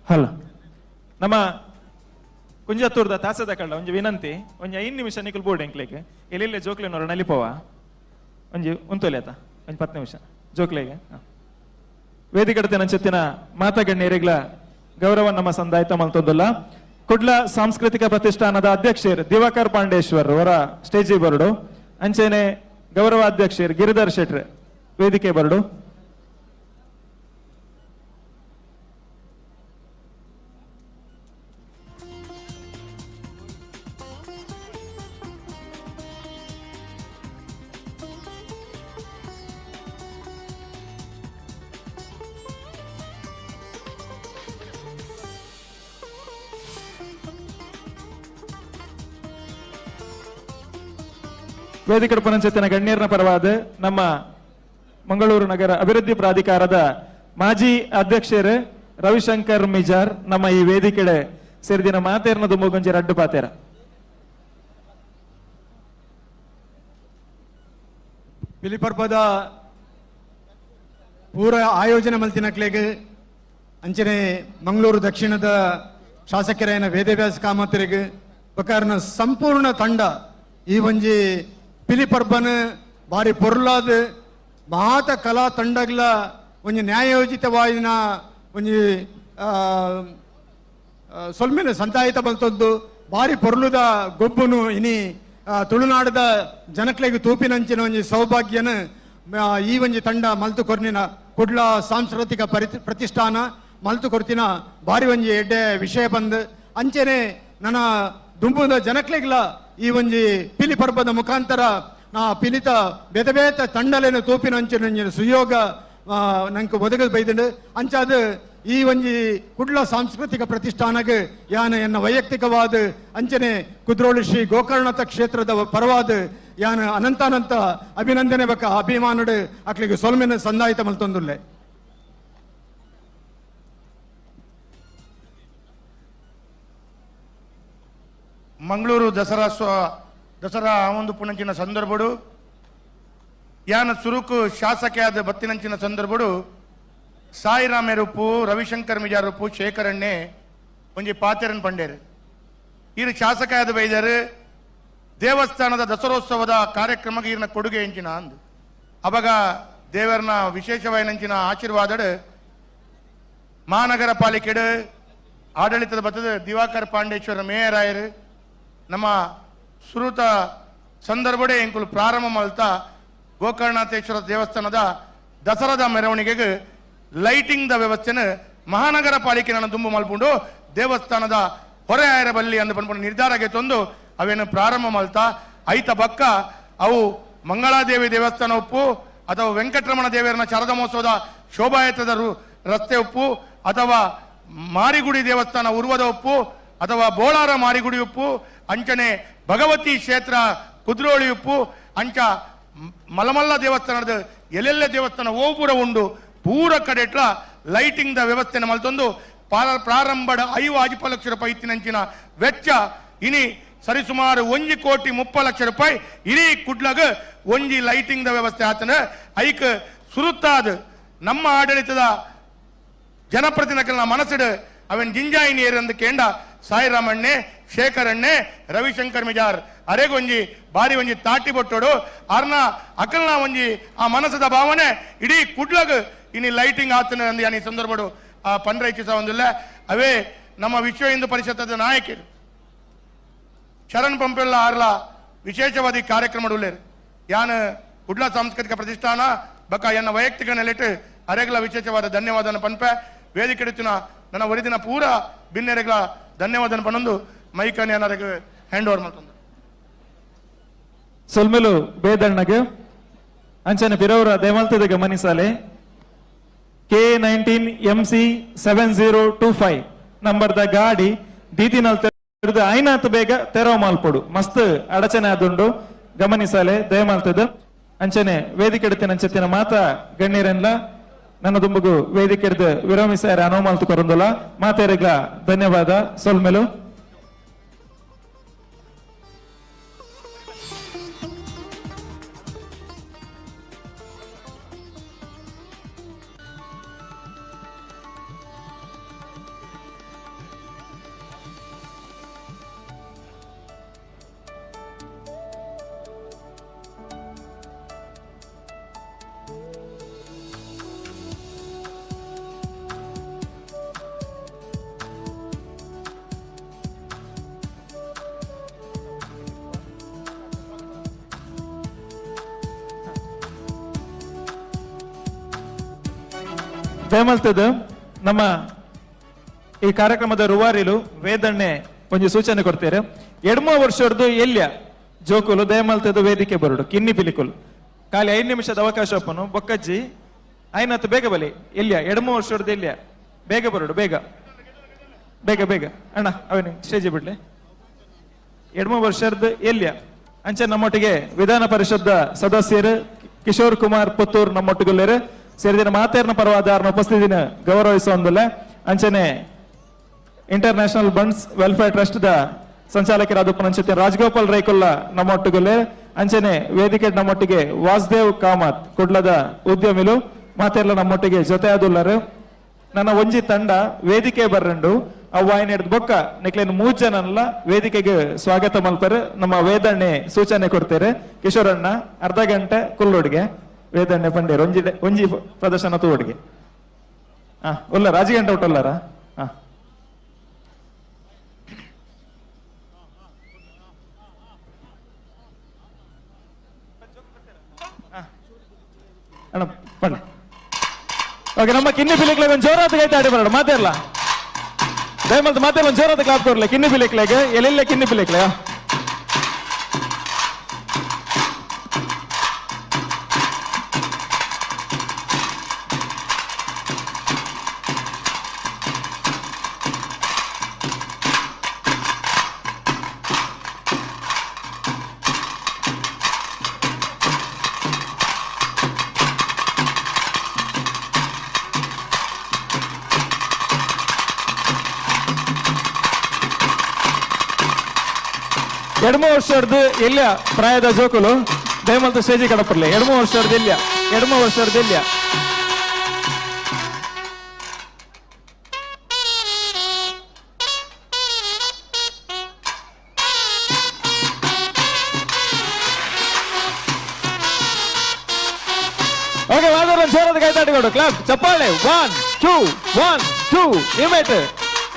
Hello. ನಮ್ಮ ಕುಂಜತ್ತೂರ್ದ ತಾಸದ ಕಳ್ಳ ಒಂಜಿ ವಿನಂತಿ, ಒಂಜಿ 5 ನಿಮಿಷ ನಿಕುಲ್ ಬೋರ್ಡ್ ಎಂಕ್ಲೇಕ್ ಎಲ್ಲೆಲ್ಲ ಜೋಕ್ಲೆನೋರ ನಲಿಪೋವ ಒಂಜಿ ಉಂತೊಲೆ ಆತ ಒಂಜಿ 10 ನಿಮಿಷ ಜೋಕ್ಲೆಗೆ. ವೇದಿಕಡತೆ ನಂಚೆತ್ತಿನ ಮಾತಗಣ್ಯರಿಗ್ಲ ಗೌರವ ನಮ್ಮ ಸಂದಾಯ್ತ ಮಲ್ತೊಂದುಲ್ಲ. ಕುಡ್ಲ ಸಾಂಸ್ಕೃತಿಕ ಪ್ರತಿಷ್ಠಾನದ ಅಧ್ಯಕ್ಷರು ದಿವಾಕರ್ ಪಾಂಡೇಶ್ವರ್ ಅವರ ಸ್ಟೇಜಿ ಬರಡು, ಅಂಚೆನೆ ಗೌರವ ಅಧ್ಯಕ್ಷರು ಗಿರಿಧರ್ ಶೆಟ್ರ್ ವೇದಿಕೆ ಬರಡು. ವೇದಿಕೆ ಪುನಂಚೆತ್ತಿನ ಗಣ್ಯರನ ಪರವಾದ ನಮ್ಮ ಮಂಗಳೂರು ನಗರ ಅಭಿವೃದ್ಧಿ ಪ್ರಾಧಿಕಾರದ ಮಾಜಿ ಅಧ್ಯಕ್ಷರು ರವಿಶಂಕರ್ ಮಿಜಾರ್ ನಮ್ಮ ಈ ವೇದಿಕೆಡೆ ಸೇರಿದಿನ ಮಾತೇರ್ನ ದುಂಬುಗೊಂಜಿ ರಡ್ಡು ಪಾತೇರ. ಪಿಲಿಪರ್ಬದ ಪೂರ ಆಯೋಜನೆ ಮಲ್ತಿನಕ್ಲೆಗ್ ಅಂಚನೆ ಮಂಗಳೂರು ದಕ್ಷಿಣದ ಶಾಸಕರೇನ ವೇದವ್ಯಾಸ ಕಾಮತರಿಗೆ ಬಕಾರನ ಸಂಪೂರ್ಣ ತಂಡ ಈ ಒಂಜಿ ಪಿಲಿಪರ್ಬನ ಬಾರಿ ಪೊರ್ಲಾದ ಮಾತ ಕಲಾ ತಂಡಗಳ ಒಂಜಿ ನ್ಯಾಯೋಚಿತವಾಯಿನ ಒಂಜಿ ಸೊಲ್ಮೆನ ಸಂತಾಯಿತ ಬಲ್ತದ್ದು ಬಾರಿ ಪೊರ್ಲುದ ಗೊಬ್ಬುನು ಇನಿ ತುಳುನಾಡದ ಜನಕ್ಲೆಗ್ ತೂಪಿನಂಚಿನ ಒಂಜಿ ಸೌಭಾಗ್ಯನ ಈ ಒಂಜಿ ತಂಡ ಮಲ್ತು ಕೊರ್ನಿನ ಕುಡ್ಲ ಸಾಂಸ್ಕೃತಿಕ ಪ್ರತಿಷ್ಠಾನ ಮಲ್ತು ಕೊರ್ತಿನ ಬಾರಿ ಒಂಜಿ ಎಡ್ಡೆ ವಿಷಯ ಬಂದು ಅಂಚೆನೆ ನನ್ನ ದುಂಬುದ ಜನಕ್ಲೆಗ್ಲ ಈ ಒಂಜಿ ಪಿಲಿ ಪರ್ಬದ ಮುಖಾಂತರ ನಾ ಪಿಲಿತ ಬೇತೆ ಬೇತೆ ತಂಡಲೇನು ತೂಪಿನ ಅಂಚಿನ ಸುಯೋಗ ನಂಗೆ ಒದಗದು ಬೈದಂಡು. ಅಂಚಾದ ಈ ಒಂಜಿ ಕುಡ್ಲ ಸಾಂಸ್ಕೃತಿಕ ಪ್ರತಿಷ್ಠಾನಕ್ಕೆ ಯಾನ ಎನ್ನ ವೈಯಕ್ತಿಕವಾದ ಅಂಚನೆ ಕುದ್ರೋಳಿ ಶ್ರೀ ಗೋಕರ್ಣನಾಥ ಕ್ಷೇತ್ರದ ಪರವಾದ ಯಾನ ಅನಂತಾನಂತ ಅಭಿನಂದನೆ ಬಕ್ಕ ಅಭಿಮಾನಡು ಅಕ್ಲಿಗೆ ಸೊಲ್ಮೆನ ಸಂದಾಯಿತ ಮಲ್ತೊಂದುಲ್ಲೆ. ಮಂಗಳೂರು ದಸರಾ ದಸರಾ ಒಂದು ಪುಣಂಚಿನ ಸಂದರ್ಭಡು ಯಾನ ಸುರುಕು ಶಾಸಕಿಯಾದ ಬತ್ತಿನಂಚಿನ ಸಂದರ್ಭಡು ಸಾಯಿರಾಮೇರುಪ್ಪು ರವಿಶಂಕರ್ ಮಿಜಾರುಪ್ಪು ಶೇಖರಣ್ಣೆ ಒಂಜಿ ಪಾತೆರನ್ ಪಂಡೇರು. ಈರು ಶಾಸಕಿಯಾದ ಬೈದರು ದೇವಸ್ಥಾನದ ದಸರೋತ್ಸವದ ಕಾರ್ಯಕ್ರಮಕ್ಕೆ ಈರಿನ ಕೊಡುಗೆ ಎಂಚಿನ ಅಂದು ಅವಾಗ ದೇವರನ ವಿಶೇಷವಾಯಿನಂಚಿನ ಆಶೀರ್ವಾದಡು ಮಹಾನಗರ ಪಾಲಿಕೆಡು ಆಡಳಿತದ ಬತ್ತದ ದಿವಾಕರ್ ಪಾಂಡೇಶ್ವರ ಮೇಯರ್ ಆಯರು ನಮ್ಮ ಸುರುತ ಸಂದರ್ಭಡೇ ಎಂಕುಲು ಪ್ರಾರಂಭ ಮಲ್ತ ಗೋಕರ್ಣನಾಥೇಶ್ವರ ದೇವಸ್ಥಾನದ ದಸರಾದ ಮೆರವಣಿಗೆಗೆ ಲೈಟಿಂಗ್ the ವ್ಯವಸ್ಥೆನ ಮಹಾನಗರ ಪಾಲಿಕೆ ನನ್ನ ದುಂಬು ಮಲ್ಪುಂಡು ದೇವಸ್ಥಾನದ ಹೊರೆ ಆಯರ ಬಲ್ಲಿ ಅಂದು ಪನ್ಪುಂಡು ನಿರ್ಧಾರಕ್ಕೆ ತಂದು ಅವೇನು ಪ್ರಾರಂಭ ಮಲ್ತ ಐತ ಬಕ್ಕ ಅವು ಮಂಗಳಾದೇವಿ ದೇವಸ್ಥಾನ ಉಪ್ಪು ಅಥವಾ ವೆಂಕಟರಮಣ ದೇವರನ ಶಾರದಾ ಮಹೋತ್ಸವದ ಶೋಭಾಯಾತ್ರದ ರಸ್ತೆ ಉಪ್ಪು ಅಥವಾ ಮಾರಿಗುಡಿ ದೇವಸ್ಥಾನ ಉರ್ವದ ಉಪ್ಪು ಅಥವಾ ಬೋಳಾರ ಮಾರಿಗುಡಿ ಉಪ್ಪು ಅಂಚನೆ ಭಗವತಿ ಕ್ಷೇತ್ರ ಕುದ್ರೋಳಿ ಉಪ್ಪು ಅಂಚ ಮಲಮಲ್ಲ ದೇವಸ್ಥಾನದ ಎಲ್ಲೆಲ್ಲ ದೇವಸ್ಥಾನ ಓಪುರ ಉಂಡು ಪೂರ ಕಡೆಟ್ಲ ಲೈಟಿಂಗ್ the ವ್ಯವಸ್ಥೆನ ಮಲ್ತೊಂದು ಪ್ರಾರಂಭದ 5 ಲಕ್ಷ ರೂಪಾಯಿ ಇತ್ತಿನಂಚಿನ ವೆಚ್ಚ ಇನಿ ಸರಿಸುಮಾರು 1 ಕೋಟಿ 30 ಲಕ್ಷ ರೂಪಾಯಿ ಇಡೀ ಕುಡ್ಲಗ ಒಂಜಿ ಲೈಟಿಂಗ್ the ವ್ಯವಸ್ಥೆ ಆತನ ಐಕ್ ಸುರುತ್ತಾದ ನಮ್ಮ ಆಡಳಿತದ ಜನಪ್ರತಿನಿಧಿಗಳ ಮನಸ್ಸಿಡು ಅವನ್ ಜಿಂಜಾಯಿನಿಯರ್ ಎಂದು ಕೇಂಡ ಸಾಯಿರಾಮಣ್ಣೆ ಶೇಖರಣ್ಣೆ ರವಿಶಂಕರ್ ಮಿಜಾರ್ ಅರೆಗೊಂಜಿ ಬಾರಿ ಒಂಜಿ ತಾಟಿ ಬೊಟ್ಟೋಡು ಅರ್ನ ಅಕಲ್ನ ಒಂಜಿ ಆ ಮನಸ್ಸದ ಭಾವನೆ ಇಡೀ ಕುಡ್ಲಗ್ ಇನಿ ಲೈಟಿಂಗ್ ಆತನ ಅಂದ್ ಈ ಸಂದರ್ಭಡು ಆ ಪಂಡ್ರ ಇಚ್ಛಿಸ ಒಂದಿಲ್ಲ. ಅವೇ ನಮ್ಮ ವಿಶ್ವ ಹಿಂದೂ ಪರಿಷತ್ತದ ನಾಯಕರು ಶರಣ್ ಪಂಪೆಲ್ಲ ಆರ್ಲ ವಿಶೇಷವಾದ ಕಾರ್ಯಕ್ರಮ ಉಳ್ಳೇರು ಯಾನ್ ಕುಡ್ಲ ಸಾಂಸ್ಕೃತಿಕ ಪ್ರತಿಷ್ಠಾನ ಬಕ ಎನ್ನ ವೈಯಕ್ತಿಕ ನೆಲೆಟ್ ಅರೆಗಳ ವಿಶೇಷವಾದ ಧನ್ಯವಾದನ ಪನ್ಪೆ ವೇದಿಕೆ ನನ್ನ ಒರಿದಿನ ಪೂರ ಬಿನ್ನೆರೆಗಳ ಧನ್ಯವಾದನ ಪನೊಂದು ಮೈಕನ್ ಏನಾರಿಗೆ ಹ್ಯಾಂಡ್ ಓವರ್ ಮಾಡ್ತಂದು. ಸೊಲ್ಮೆಲು ಬೇದಣ್ಣಗೆ ಅಂಚನೆ ಪಿರವರ ದೇವಾಲ್ತದ ಗಮನಿಸಾಲೆ K 19 MC 7025 ನಂಬರ್ದ ಗಾಡಿ ದೀದಿನಲ್ ತೆರೆದು ಐನಾತ್ ಬೇಗ ತೆರವು ಮಾಲ್ಪೊಡು ಮಸ್ತ್ ಅಡಚಣೆ ಆದುಂಡು ಗಮನಿಸಾಲೆ ದಯಮಾಲ್ತದ. ಅಂಚನೆ ವೇದಿಕೆ ಎಡ್ತಿನ ಅಂಚೆತ್ತಿನ ಮಾತಾ ಗಣ್ಯರೆನ್ಲ ನನ್ನ ದುಂಬುಗು ವೇದಿಕೆ ಎಡ್ದು ವಿರಮಿಸಾರ ಅನುಮಾಲ್ತು ಕೊರಂದುಲ ಮಾತೇರಿಗ್ಲ ಧನ್ಯವಾದ ಸೊಲ್ಮೆಲು. ದಯಮಲ್ತದ ನಮ್ಮ ಈ ಕಾರ್ಯಕ್ರಮದ ರೂವಾರಿಲು ವೇದಣ್ಣೆ ಒಂಜಿ ಸೂಚನೆ ಕೊಡ್ತೇವೆ. ಎಡ್ಮ ವರ್ಷದ್ದು ಎಲ್ಯ ಜೋಕುಲು ದಯಮಲ್ತದ ವೇದಿಕೆ ಬರುಡು ಕಿನ್ನಿ ಪಿಲಿಕುಲು ಖಾಲಿ 5 ನಿಮಿಷದ ಅವಕಾಶ ಅಪ್ಪನು ಬೊಕ್ಕಜ್ಜಿ ಐನತ್ತು ಬೇಗ ಬಲಿ ಎಲ್ಯ ಎಡ್ಮ ವರ್ಷದ್ದು ಎಲ್ಯ ಬೇಗ ಬರುಡು ಬೇಗ ಬೇಗ ಬೇಗ ಅಣ್ಣ ಅವನಿ ಸ್ಟೇಜ್ ಬಿಡ್ಲಿ. ಎಡ್ಮ ವರ್ಷದ ಎಲ್ಯ ಅಂಚೆ ನಮ್ಮೊಟ್ಟಿಗೆ ವಿಧಾನ ಪರಿಷತ್ ಸದಸ್ಯರು ಕಿಶೋರ್ ಕುಮಾರ್ ಪುತ್ತೂರ್ ನಮ್ಮೊಟ್ಟಿಗುಲ್ಲೇರು ಸೇರಿದಿನ ಮಾತೇರ್ನ ಪರವಾದ ಉಪಸ್ಥಿತಿನ ಗೌರವಿಸುವಂದಿಲ್ಲ. ಅಂಚನೆ inter national bunts welfare trust the ಸಂಚಾಲಕರಾದ ಉಪನಂಚತೆ Rajagopal ರೈಕೊಲ್ಲ ನಮ್ಮೊಟ್ಟಿಗುಲ್ಲೆ. ಅಂಚನೆ ವೇದಿಕೆ ನಮ್ಮೊಟ್ಟಿಗೆ ವಾಸುದೇವ್ ಕಾಮತ್ ಕುಡ್ಲದ ಉದ್ಯಮಿಲು ಮಾತೆಲ್ಲ ನಮ್ಮೊಟ್ಟಿಗೆ ಜೊತೆ ಆದುಲ್ಲರು. ನನ್ನ ಒಂಜಿ ತಂಡ ವೇದಿಕೆ ಬರ್ರಂಡು ಅವ್ವಾಯಿನ ಹಿಡ್ದು ಬೊಕ್ಕ ನಿಕ್ಲೇನ್ 3 ಜನಲ್ಲ ವೇದಿಕೆಗೆ ಸ್ವಾಗತ ಮಲ್ಪರು ನಮ್ಮ ವೇದಣ್ಣೆ ಸೂಚನೆ ಕೊಡ್ತೇವೆ. ಕಿಶೋರಣ್ಣ ಅರ್ಧ ಗಂಟೆ ಕುಲ್ಲೋಡಿಗೆ ವೇದಣ್ಣೆ ಪಂಡೇರು ಒಂಜಿ ಒಂಜಿ ಪ್ರದರ್ಶನ ತೋಡಿಗೆ ಉಲ್ಲ ರಾಜಗಂಟೆ ಉಟ್ಟಲ್ಲಾರ. ಅಣ್ಣ ಪಂಡೆ ಓಕೆ ನಮ್ಮ ಕಿನ್ನಿ ಪಿಲಿಕ್ಲೆಗ್ ಒಂದು ಜೋರಾದ ಕೈ ತಾಡಿ ಬರೋಣ ಮಾತೇರ್ಲ ದಯಮಲ್ತ ಮಾತೇರ್ಲ ಒಂದು ಜೋರಾದ ಕ್ಲಾಪ್ ಕೊಡ್ಲೆ ಕಿನ್ನಿ ಪಿಲಿಕ್ಲೆಗ್ ಎಲ್ಲೆಲ್ಲ ಕಿನ್ನಿ ಪಿಲಿಕ್ಲೆ. ಎಡ್ಮ ವರ್ಷದ್ದು ಎಲ್ಯ ಪ್ರಾಯದ ಜೋಕುಲು ದಯಮಲ್ತ ಸ್ಟೇಜಿ ಕಡಪರ್ಲೆ. ಎಡ್ಮ ವರ್ಷದ್ದು ಎಲ್ಯ ಎಡ್ಮ ವರ್ಷದ್ದು ಎಲ್ಯ ಓಕೆ ಮಾತಾಡೋಣ ಜೋರದ ಕೈತಾಟಿಕೊಡು ಕ್ಲಾಪ್ ಚಪ್ಪಾಳೆ 1 2 1 2 ಏಮಾಯ್ತು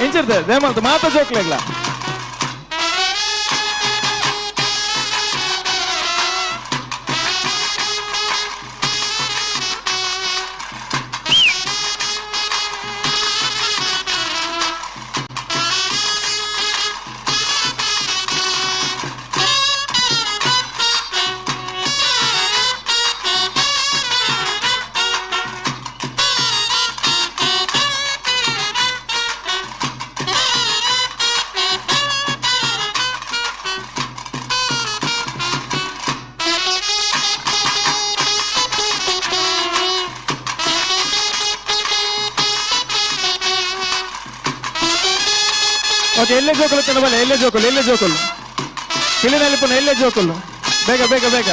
ಇಂಚಿರ್ತದೆ ದಯಮಲ್ತ ಮಾತ ಜೋಕ್ಲೆಗ್ಲ. ಓಕೆ ಎಲ್ಲೇ ಜೋಕುಲು ಬಲ್ಲ ಎಲ್ಲೇ ಜೋಕುಲು ಎಲ್ಲೇ ಜೋಕುಲು ಕಿಲಿನಲ್ಲಿ ಪುನಃ ಎಲ್ಲೇ ಜೋಕುಲು ಬೇಗ ಬೇಗ ಬೇಗ.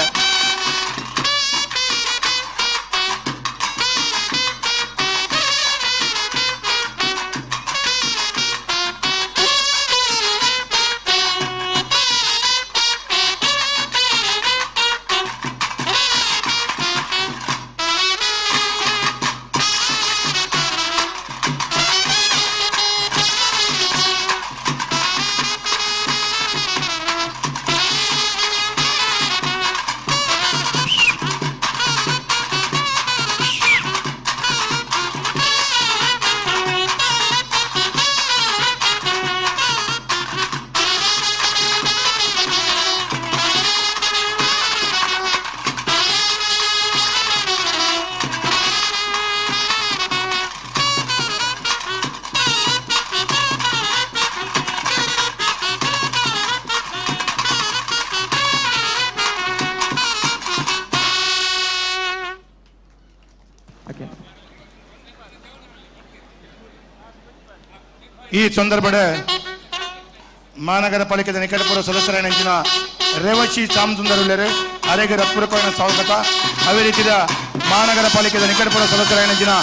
ಈ ಸಂದರ್ಭದ ಮಹಾನಗರ ಪಾಲಿಕೆದ ನಿಕಟಪೂರ್ವ ಸದಸ್ಯರಾದ ರೇವಶಿ ಚಾಮಸುಂದರುಳ್ಳರು ಅರೆಗೆ ರತ್ಪೂರ್ವಕವಾದ ಸ್ವಾಗತ. ಅದೇ ರೀತಿಯ ಮಹಾನಗರ ಪಾಲಿಕೆದ ನಿಕಟಪೂರ್ವ ಸದಸ್ಯರಾದ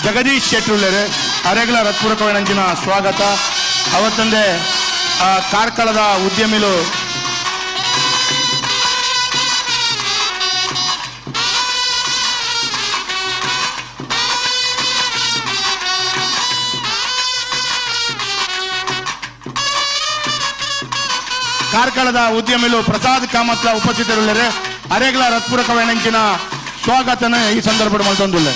ಜಗದೀಶ್ ಶೆಟ್ಟರುಳ್ಳರು ಅರೆಗಳ ರತ್ಪೂರ್ವಕವಾದ ಸ್ವಾಗತ. ಅವತ್ತಂದೇ ಕಾರ್ಕಳದ ಉದ್ಯಮಿಲು ಕಾರ್ಕಳದ ಉದ್ಯಮಿಲು ಪ್ರಸಾದ್ ಕಾಮತ್ಲ ಉಪಸ್ಥಿತರುಳ್ಳರು ಅರೆಗಳ ರತ್ಪೂರಕವೇಣಂಚಿನ ಸ್ವಾಗತನ ಈ ಸಂದರ್ಭ ಮಲ್ತೊಂದುಳ್ಳೆ.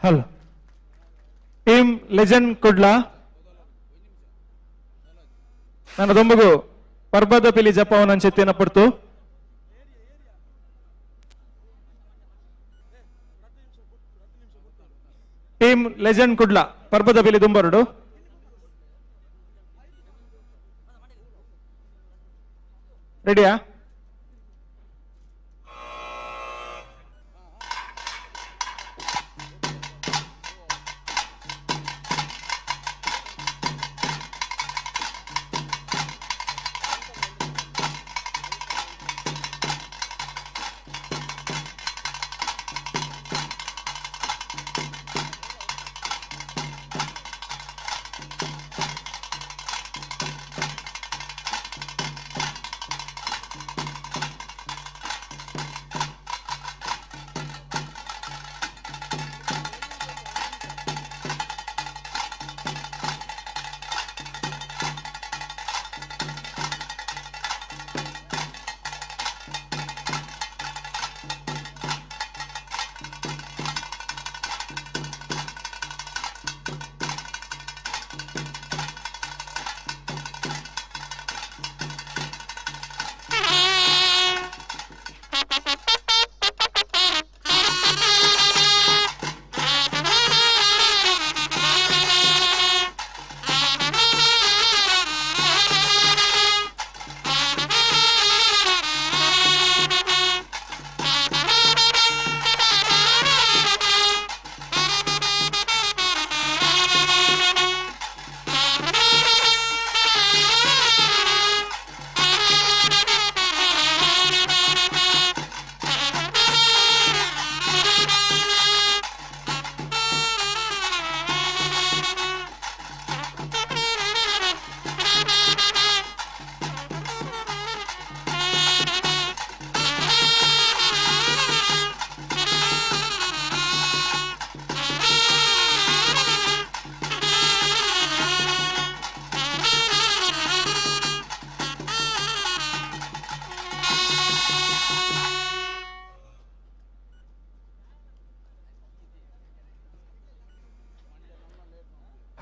Hello team legend Kudla ನನ್ನ ದೊಂಬಗು ಪರ್ಬದ ಪಿಲಿ ಜಪವನ ಅಂಚೆತ್ತಿನ ಪಡ್ತು. ಟೀಮ್ ಲೆಜೆಂಡ್ ಕುಡ್ಲ ಪರ್ಬದ ಪಿಲಿ ದುಂಬರುಡು. ರೆಡಿಯಾ?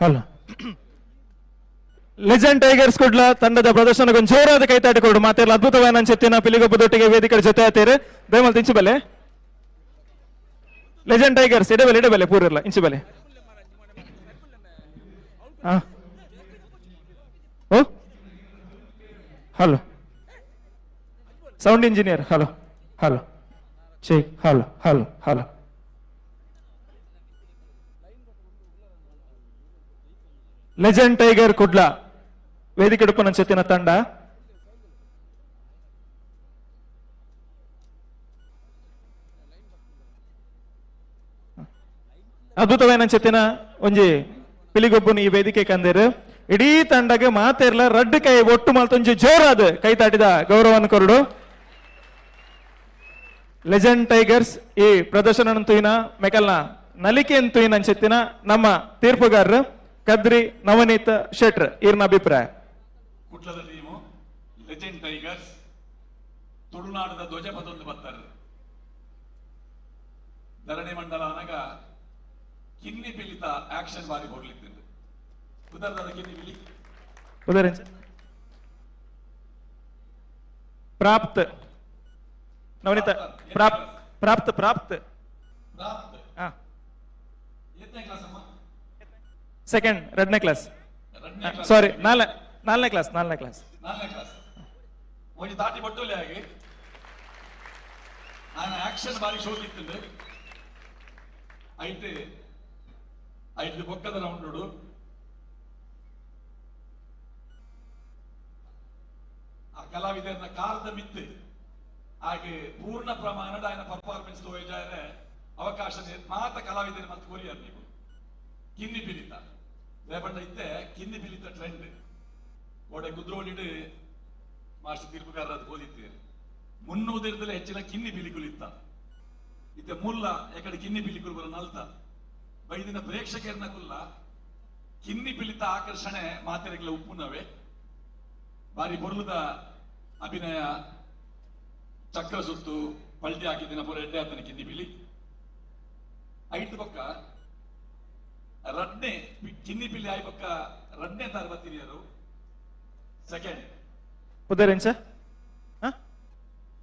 ಹಲೋ ಲೆಜೆಂಡ್ ಟೈಗರ್ಸ್ ಕುಡ್ಲ ತಂಡದ ಪ್ರದರ್ಶನಕ್ಕೊಂದು ಜೋರಾದ ಕೈತಾಟಿಕೊಡು ಮಾತೆಲ್ಲ ಅದ್ಭುತವಾದ ಅಂಚೆತ್ತಿನ ಪಿಲಿಗೊಬ್ಬದೊಟ್ಟಿಗೆ ವೇದಿಕೆ ಜೊತೆ ಆತೀರಿ. ದಯಮಾಲ್ ಇಂಚು ಬಲೆ ಲೆಜೆಂಡ್ ಟೈಗರ್ಸ್ ಎಡಬಲೆ ಎಡಬಲೆ ಪೂರಿರ್ಲ ಇಂಚು ಬಲೆ. ಓ hello sound engineer, hello hello check, hello hello hello. Legend tiger Kudla ವೇದಿಕೆ ಉಪ್ಪನ ತಂಡ. ಅದ್ಭುತವಾದ ಚೆತ್ತಿನ ಒಂಜಿ ಪಿಲಿಗೊಬ್ಬನ ಈ ವೇದಿಕೆ ಕಂದೇರು. ಇಡೀ ತಂಡಗೆ ಮಾತೆರ್ಲ ರಡ್ಡು ಕೈ ಒಟ್ಟು ಮಲ್ತೊಂಜಿ ಜೋರಾದ ಕೈ ತಾಟಿದ ಗೌರವವನ್ನು ಕೊರಡು. ಲೆಜೆಂಡ್ ಟೈಗರ್ಸ್ ಈ ಪ್ರದರ್ಶನ ತುಯಿನ ಮೆಕಲ್ನ ನಲಿಕೆ ತುಯಿನ ಅಂಚೆತ್ತಿನ ನಮ್ಮ ತೀರ್ಪುಗಾರರು ಕದ್ರಿ ನವನೀತ್ ಶೆಟ್ರ್ ಈರ್ನ ಅಭಿಪ್ರಾಯ. ಕುಡ್ಲದ ಟೀಮು ಲೆಜೆಂಡ್ ಟೈಗರ್ಸ್ ತುಳುನಾಡದ ಧ್ವಜ ಪದೊಂದು ಬರ್ತಾರೆ. ಧರಣಿ ಮಂಡಲ ಅನಗ ಕಿನ್ನಿ ಪಿಲಿತ ಆಕ್ಷನ್ ಬಾರಿ ಕೊಡ್ಲಿತ್ತಿದ್ದು. ಉದರದ ಕಿನ್ನಿ ಪಿಲಿ ಪ್ರಾಪ್ತ ನವನೀತ ಪ್ರಾಪ್ತ ಪ್ರಾಪ್ತ ಪ್ರಾಪ್ತ ಸೆಕೆಂಡ್ ಎರಡನೇ ಕ್ಲಾಸ್, ಸಾರಿ ನಾಲ್ಕನೇ ಕ್ಲಾಸ್, ನಾಲ್ಕನೇ ಕ್ಲಾಸ್, ನಾಲ್ಕನೇ ಕ್ಲಾಸ್ ಒಂಜಿ ತಾಟಿ ಬಟ್ಟೋಲಿ ಆಗಿ ನಾನು ಆಕ್ಷನ್ ಬಾರಿ ಶೋಕ್ ಇತ್ತು. ಐತೆ ಐದು ಬೊಕ್ಕದ ರೌಂಡ್ ಆ ಕಲಾವಿದರನ್ನ ಕಾರದ ಮಿತ್ತು ಹಾಗೆ ಪೂರ್ಣ ಪ್ರಮಾಣದ ఆయన ಪರ್ಫಾರ್ಮೆನ್ಸ್ ತೋಜಾರೆ ಅವಕಾಶ ಮಾತ ಕಲಾವಿದರ ಮತ್ತು ಕೊರಿಯರ್ ನೀವು ಕಿನ್ನಿ ಪಿಲಿತ ರೇಪಂಡ ಇತ್ತೆ ಕಿನ್ನಿ ಪಿಲಿತ ಟ್ರೆಂಡ್ ಓಡೆ ಕುದ್ರೋಳಿಡು ಮಾಸ್ಟರ್ ತೀರ್ಪುಗಾರರ ಅದು ಓದಿತ್ತೇನೆ ಮುನ್ನೂದಿರದಲ್ಲೇ ಹೆಚ್ಚಿನ ಕಿನ್ನಿ ಪಿಲಿಕುಲಿತ್ತ ಇತ್ತೆ ಮುಲ್ಲ ಎಕಡೆ ಕಿನ್ನಿ ಪಿಲಿಕುಲು ಬರ ನಲ್ತ ಬೈದಿನ ಪ್ರೇಕ್ಷಕರನ್ನ ಕುಲ್ಲ ಕಿನ್ನಿ ಪಿಲಿತ ಆಕರ್ಷಣೆ ಮಾತೆರೆಗಳ ಉಪ್ಪುನವೇ ಬಾರಿ ಬೊರ್ಲುದ ಅಭಿನಯ ಚಕ್ರ ಸುತ್ತು ಪಲ್ಟಿ ಹಾಕಿದಿನ ಪೂರ ಎಡ್ಡೆ ಆತನ ಕಿನ್ನಿ ಪಿಲಿ ಐದು ಪಕ್ಕ ರಡ್ನೆ ಕಿನ್ನಿ ಪಿಲ್ಲಿ ಆಯ್ಬಕ್ಕ ರಡ್ನೆ ತಾರ್ ಬತ್ತಿನಿಯರು ಸೆಕೆಂಡ್ ಪುದರೆಂಚ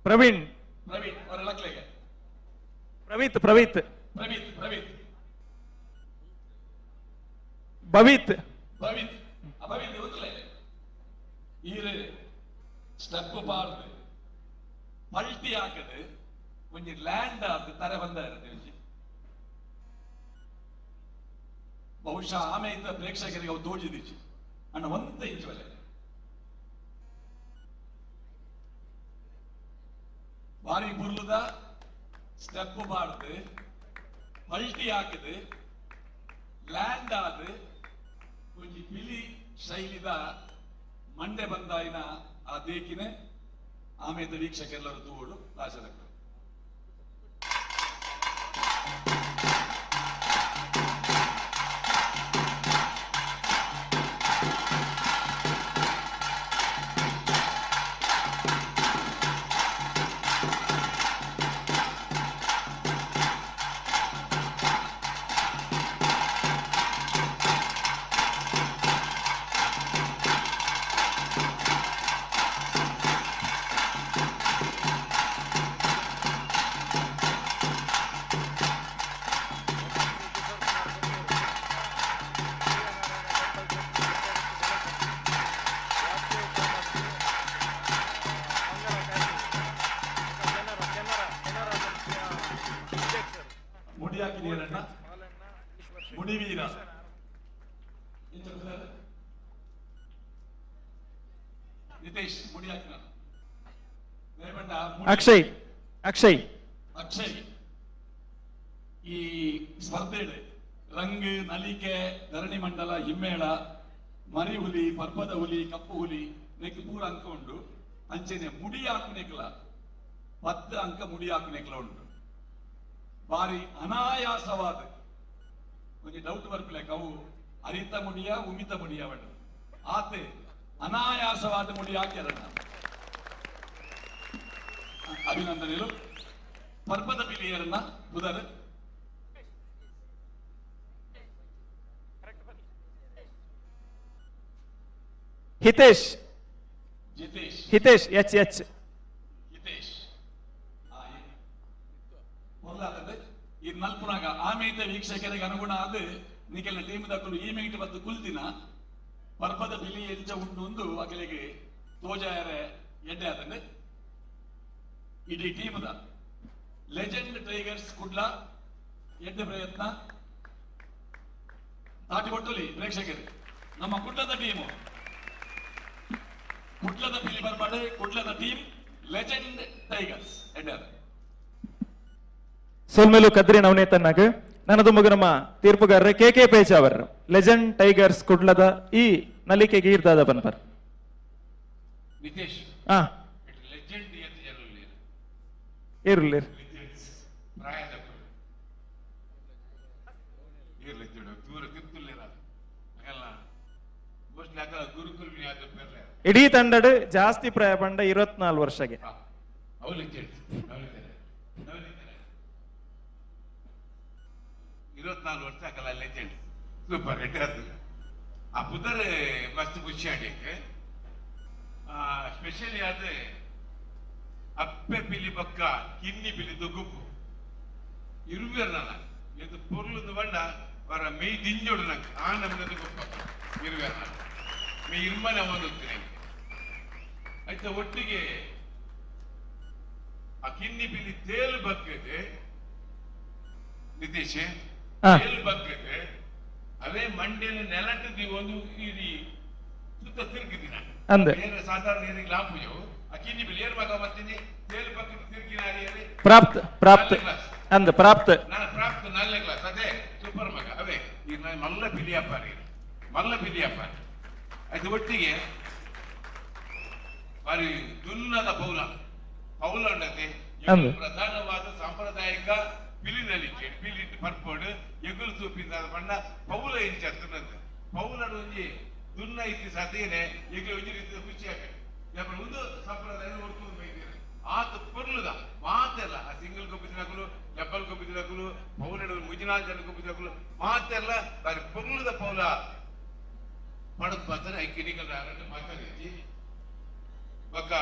ಪ್ರವೀಣ್ ಪ್ರವೀಣ್ ಅವರ ಲಕ್ಲೆಗೆ ಪ್ರವೀತ್ ಪ್ರವೀತ್ ಪ್ರವೀತ್ ಪ್ರವೀತ್ ಭವಿತ್ ಭವಿತ್ ಭವಿತ್ ಗೊತ್ತಿಲ್ಲ ಈರು ಸ್ಟೆಪ್ ಪಾಡ್ದು ಪಲ್ಟಿ ಹಾಕದು ಒಂಜಿ ಲ್ಯಾಂಡ್ ಆದ್ ತರೆ ಬಂದ ಇರುತ್ತೆ ಬಹುಶಃ ಆಮೆ ಇದ್ದ ಪ್ರೇಕ್ಷಕರಿಗೆ ಅವು ತೋಜಿದಿಚ್ಚಿ ಅಣ್ಣ ಒಂದ ಇಂಚು ಒಲೆ ಬಾರಿ ಬುರ್ಲುದ ಸ್ಟೆಪ್ ಪಾಡ್ದು ಪಲ್ಟಿ ಹಾಕದು ಲ್ಯಾಂಡ್ ಆದ್ ಒಂಜಿ ಪಿಲಿ ಶೈಲಿದ ಮಂಡೆ ಬಂದಾಯಿನ ಆ ದೇಕಿನೆ ಆಮೇದ ವೀಕ್ಷಕರೆಲ್ಲರೂ ತೂವೋಡು ಲಾಶದಕ್ಕರು ಮುಡಿವೀರ ನಿತೇಶ್ ಮುಡಿ ಹಾಕಿನ ಅಕ್ಷಯ್ ಅಕ್ಷಯ್ ಅಕ್ಷಯ್ ಈ ಸ್ಪರ್ಧೆ ರಂಗ್ ನಲಿಕೆ ಧರಣಿ ಮಂಡಲ ಹಿಮ್ಮೇಳ ಮರಿ ಹುಲಿ ಪರ್ಬದ ಹುಲಿ ಕಪ್ಪು ಹುಲಿ ನೆಕ್ ಪೂರ ಅಂಕ ಉಂಡು ಅಂಚೆನೆ ಮುಡಿ ಹಾಕುನೆಕ್ಲ 10 ಅಂಕ ಮುಡಿ ಹಾಕುನೆಕ್ಲ ಉಂಟು ಬಾರಿ ಅನಾಯಾಸವಾದ ಒಂಜಿ ಡೌಟ್ ಬರ್ಪಿಲ್ಲ ಅವು ಅರಿತ ಮುಡಿಯ ಉಮಿತ ಮುಡಿಯ ಬಣ್ಣ ಆತೆ ಅನಾಯಾಸವಾದ ಮುಡಿ ಹಾಕ್ಯಾರಣ್ಣ ಅಭಿನಂದನೆಗಳು ಪರ್ಬದ ಪಿಲಿಯರನ್ನ ಬುಧರ್ ಹಿತೇಶ್ ಜಿತೇಶ್ ಹಿತೇಶ್ ಎಚ್ ಎಚ್ ಹಿತೇಶ್ ಮೊದಲಾದದ್ದು ಈ ನಲ್ಪುನಾಗ ಆಮೇತ ವೀಕ್ಷಕರಿಗೆ ಅನುಗುಣ ಆದ ನಿಕೆಲ್ಲ ಟೀಮ್ ದಕ್ಕಲು ಈ ಮೇಟ್ ಬತ್ತು ಕುಲ್ದಿನ ಪರ್ಬದ ಬಿಲಿ ಎಂಚ ಉಂಡು ಒಂದು ಅಗಲಿಗೆ ತೋಜಾಯರೆ ಎಡ್ಡೆ ಆತಂದೆ ಇಡೀ ಟೀಮ್ದ ಲೆಜೆಂಡ್ ಟೈಗರ್ಸ್ ಕುಡ್ಲ ಎಡ್ಡೆ ಪ್ರಯತ್ನ ತಾಟಿ ಕೊಟ್ಟಲಿ ಪ್ರೇಕ್ಷಕರು ನಮ್ಮ ಕುಡ್ಲದ ಟೀಮು ಕುಡ್ಲದ ಪಿಲಿ ಬರ್ಬಾಡೆ ಕುಡ್ಲದ ಟೀಮ್ ಲೆಜೆಂಡ್ ಟೈಗರ್ಸ್ ಎಡ್ಡೆ ಆತ ಸೋಲ್ಮೇಲು ಕದ್ರಿ ನವನೇತನ್ನಾಗ ನನ್ನದು ಮಗು ನಮ್ಮ ತೀರ್ಪುಗಾರರ K K Pejawar legend tigers ಕುಡ್ಲದ ಈ ನಲಿಕೆಗೆ ಈರ್ದಾದ ಬನ್ಪರ್ ನಿತೇಶ್ ಹಾ ಲೆಜೆಂಡ್ ಎತ್ ಜನ ಉಲ್ಲೇರು ಏರುಲ್ಲೇರು ಲೆಜೆಂಡ್ಸ್ ಪ್ರಾಯದಕ್ಕುಲು ಏರ್ ಲೆಜೆಂಡ್ ದೂರ ತಿರ್ತುಲ್ಲೇರ ಅಗಲ್ಲ ಮೋಸ್ಟ್ಲಿ ಅಗಲ ಗುರುಕುಲ್ ವಿನ್ಯಾಸ ಪೆರ್ಲೆ ಇಡೀ ತಂಡಡ್ ಜಾಸ್ತಿ ಪ್ರಾಯ ಪಂಡ 24 ವರ್ಷಗೆ ಅವು ಲೆಜೆಂಡ್ಸ್ ನವನಿತಾರೆ 24 ವರ್ಷ ಆಗಲ್ಲ ಲೆಜೆಂಡ್ ಸೂಪರ್ ಎಡ್ಡೆ ಆ ಪುದರ್ ಮಸ್ತ್ ಖುಷಿ ಆಡಿಯಕ್ಕೆ ಸ್ಪೆಷಲಿ ಅದು ಅಪ್ಪೆ ಪಿಲಿ ಬಕ್ಕ ಕಿನ್ನಿ ಪಿಲಿದು ಗುಂಪು ಇರುವೆರ್ನಲ್ಲ ಇದು ಪೊರ್ಲುಂದು ಬಣ್ಣ ವರ ಮೇಯ್ ದಿಂಜೋಡು ನಂಗೆ ಆ ನಮ್ಮದು ಗುಂಪ ಇರುವೆರ್ನ ಮೇ ಇರ್ಮನೆ ಓದುತ್ತೀನಿ ನಂಗೆ ಆಯ್ತಾ ಒಟ್ಟಿಗೆ ಆ ಕಿನ್ನಿ ಪಿಲಿ ತೇಲು ಬಕ್ಕದೆ ನಿತೇಶ್ ತೇಲು ಬಕ್ಕದೆ ಅವೇ ಮಂಡ್ಯನ ನೆಲಟದಿ ಒಂದು ಇಡೀ ಸುತ್ತ ತಿರುಗಿದಿನ ಅಂದೆ. ಬೇರೆ ಸಾಧಾರಣ ನೀರಿಗೆ ಲಾಂಪುಜವು ಆ ಕಿನ್ನಿ ಬಿಲಿ ಏರ್ ಮಗ ಬರ್ತೀನಿ ತೇಲು ಬಕ್ಕದ ತಿರುಗಿನ ಅರಿಯಲಿ ಪ್ರಾಪ್ತ ಪ್ರಾಪ್ತ ಅಂದ ಪ್ರಾಪ್ತ ನಾನು ಪ್ರಾಪ್ತ 4ನೇ ಕ್ಲಾಸ್ ಅದೇ ಸೂಪರ್ ಮಗ ಅವೇ ಈಗ ನಾನು ಮಲ್ಲ ಪಿಲಿಯಪ್ಪಾರಿ ಮಲ್ಲ ಪಿಲಿಯಪ್ಪಾರಿ ಅದು ಒಟ್ಟಿಗೆ ಬಾರಿ ದುನ್ನದ ಪೌಲ ಪೌಲ ಉಂಡತೆ ಅಂದೆ. ಪ್ರಧಾನವಾದ ಸಾಂಪ್ರದಾಯಿಕ ಪಿಲಿ ನಲಿಕೆ ಪಿಲಿ ಪರ್ಪೋಡು ಎಗುಲು ಸೂಪಿಂದ ಬಣ್ಣ ಪೌಲ ಇಂಚ ತುನ್ನದು ಪೌಲಡು ಒಂಜಿ ದುನ್ನ ಇತ್ತಿ ಸಾಧ್ಯನೇ ಎಗ್ಲು ಒಂಜಿ ರೀತಿಯ ಖುಷಿ ಆಗ ಒಂದು ಸಂಪ್ರದಾಯ ಹೊರ್ಕೊಂಡು ಬೈದಿರಿ ಆತ ಪೊರ್ಲುದ ಮಾತೆಲ್ಲ ಆ ಸಿಂಗಲ್ ಗೊಬ್ಬಿದಿನಕುಲು ಡಬ್ಬಲ್ ಗೊಬ್ಬಿದಿನಕುಲು ಪೌಲಡು ಮುಜಿ 14 ಜನ ಗುಬ್ಬಿದಕ್ಲು ಮಾತೆಲ್ಲ ಬಾರಿ ಪೊರ್ಲುದ ಪೌಲ ಪಡದ್ ಪಾತಾರೆ ಐಕೆ ನಿಕಲ್ ಮಾತಾಡಿದ್ದಿ ಬೊಕ್ಕ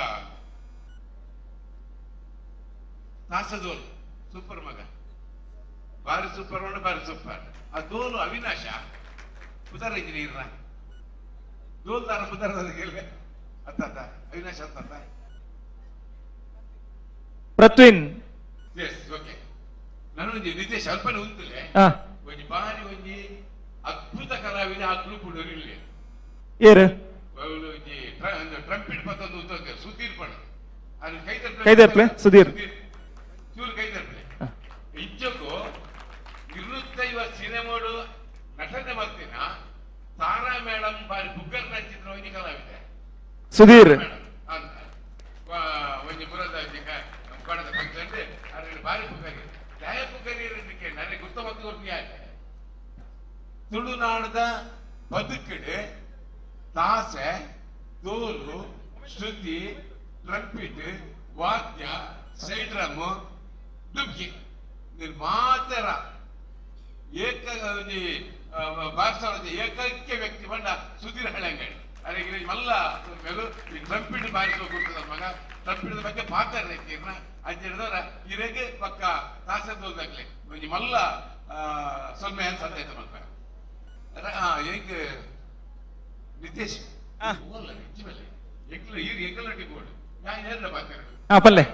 ತಾಸದೋಲು ಸೂಪರ್ ಮಗ ಬಾರಿ ಸೂಪರ್ ಮಗ ಬಾರಿ ಸೂಪರ್ ಆ ದೋಲು ಅವಿನಾಶ ಪುದರ ಇಂಜಿನಿಯರ್ನ ದೋಲ್ ದಾರ ಪುದರ ಅತ್ತ ಅವಿನಾಶ ಅತ್ತ ಪ್ರತ್ವಿನ್ ಎಸ್ ಓಕೆ ನಾನು ಒಂಜಿ ನಿತೇಶ್ ಅಲ್ಪನೆ ಉಂತುಲೆ ಒಂಜಿ ಬಾರಿ ಒಂಜಿ ಅದ್ಭುತ ಕಲಾವಿದ ಆ ಗ್ರೂಪ್ ಇಲ್ಲಿ ಏರು ಒಂಜಿ ಟ್ರಂಪಿಟ್ ಪತ್ತೊಂದು ಉಂತೋಕೆ ಸುಧೀರ್ ಪಣ ಅದು ಕೈದರ್ಪ್ಲೆ ಸುಧೀರ್ ಚೂರು ಕೈದರ್ಪ್ಲೆ ಇಂಚಕ್ಕೂ 250 ಸಿನಿಮಾಡು ನಟನೆ ಮಾಡ್ತೀನ ತಾರಾ ಮೇಡಮ್ ಬಾರಿ ಬುಗ್ಗರ್ ನಚಿತ್ರ ಒಂಜಿ ಕಲಾವಿದ ಸುಧೀರ್ ಅಂತ ಒಂಜಿ ಬುರದ ಕೊಡದ ಫಂಕ್ಷನ್ ಅದ್ರ ಬಾರಿ ಬುಗ್ಗರಿ ದಯ ಬುಗ್ಗರಿ ಇರೋದಕ್ಕೆ ನನಗೆ ಗುರ್ತ ಮತ್ತು ಕೊಡ್ತೀನಿ ತುಳುನಾಡದ ಬದುಕಿಡೆ ತಾಸೆ ತೋಲು ಶ್ರುತಿ ಟ್ರಂಪಿಟ್ ವಾದ್ಯ ಸೈಡ್ರಮ್ ಡುಬ್ಕಿ ಮಾತರ ಏಕ ಬಾರಿಸೋದ ಏಕೈಕ ವ್ಯಕ್ತಿ ಬಣ್ಣ ಸುಧೀರ್ ಹಳಂಗಡಿ ಅರೆ ಮಲ್ಲ ಮೇಲೂ ಈ ಟ್ರಂಪಿಟ್ ಬಾರಿಸುವ ಗುರ್ತದ ಮಗ ಟ್ರಂಪಿಟ್ ಬಗ್ಗೆ ಪಾತ್ರ ಐತಿರ್ನ ಅಂತ ಹೇಳಿದವರ ಇರೆಗೆ ಪಕ್ಕ ತಾಸೆ ತೋಲ್ದಾಗ್ಲೆ ಒಂಜಿ ಮಲ್ಲ ಸೊನ್ನೆ ಅನ್ಸತ್ತ ಮಲ್ಪ ಏಕ ನಿತೇಶ್ ಪಲ್ಲೆ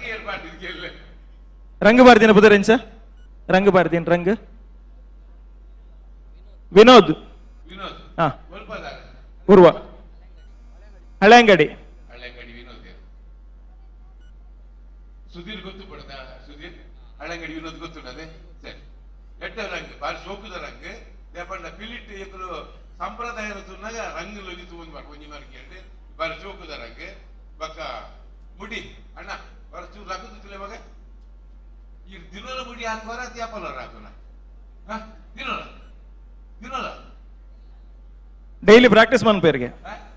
ರಂಗ ಬಾರ್ದಿನ ಪುದರೆಂಚ ರಂಗ ಬಾರ್ದಿನ ರಂಗ ವಿನೋದ್ ಉರ್ವ ಹಳೆಂಗಡಿ ವಿನೋದ್ ಸುಧೀರ್ ಗೊತ್ತು ಪಡದ ಸುಧೀರ್ ಹಳೆಂಗಡಿ ವಿನೋದ್ ಗೊತ್ತುಂಡದೆ ಸರಿ ಎಟ್ಟ ರಂಗ್ ಬಾರಿ ಸೋಕುದ ರಂಗ್ ದೇಪಂಡ ಪಿಲಿಟ್ ಎಕ್ಕಲು ಸಂಪ್ರದಾಯ ತುನ್ನಾಗ ರಂಗ್ ಲೊಜಿ ತೂವೊಂದು ಬಾರ್ ಒಂಜಿ ಮಾರ್ಕೆ ಬಾರಿ ಸೋಕುದ ರಂಗ್ ಬಕ್ಕ ಮುಡಿ ಅಣ್ಣ ಬರ ಚೂರು ರಕ್ಕುತ್ತಿಲ್ಲ ಮಗ ಈ ದಿನೋಲ ಮುಡಿ ಹಾಕುವಾರ ತ್ಯಾಪಲರ ಹಾಕುನ ದಿನೋಲ ದಿನೋಲ ಡೈಲಿ ಪ್ರಾಕ್ಟೀಸ್ ಮನ್ಪೇರಿಗೆ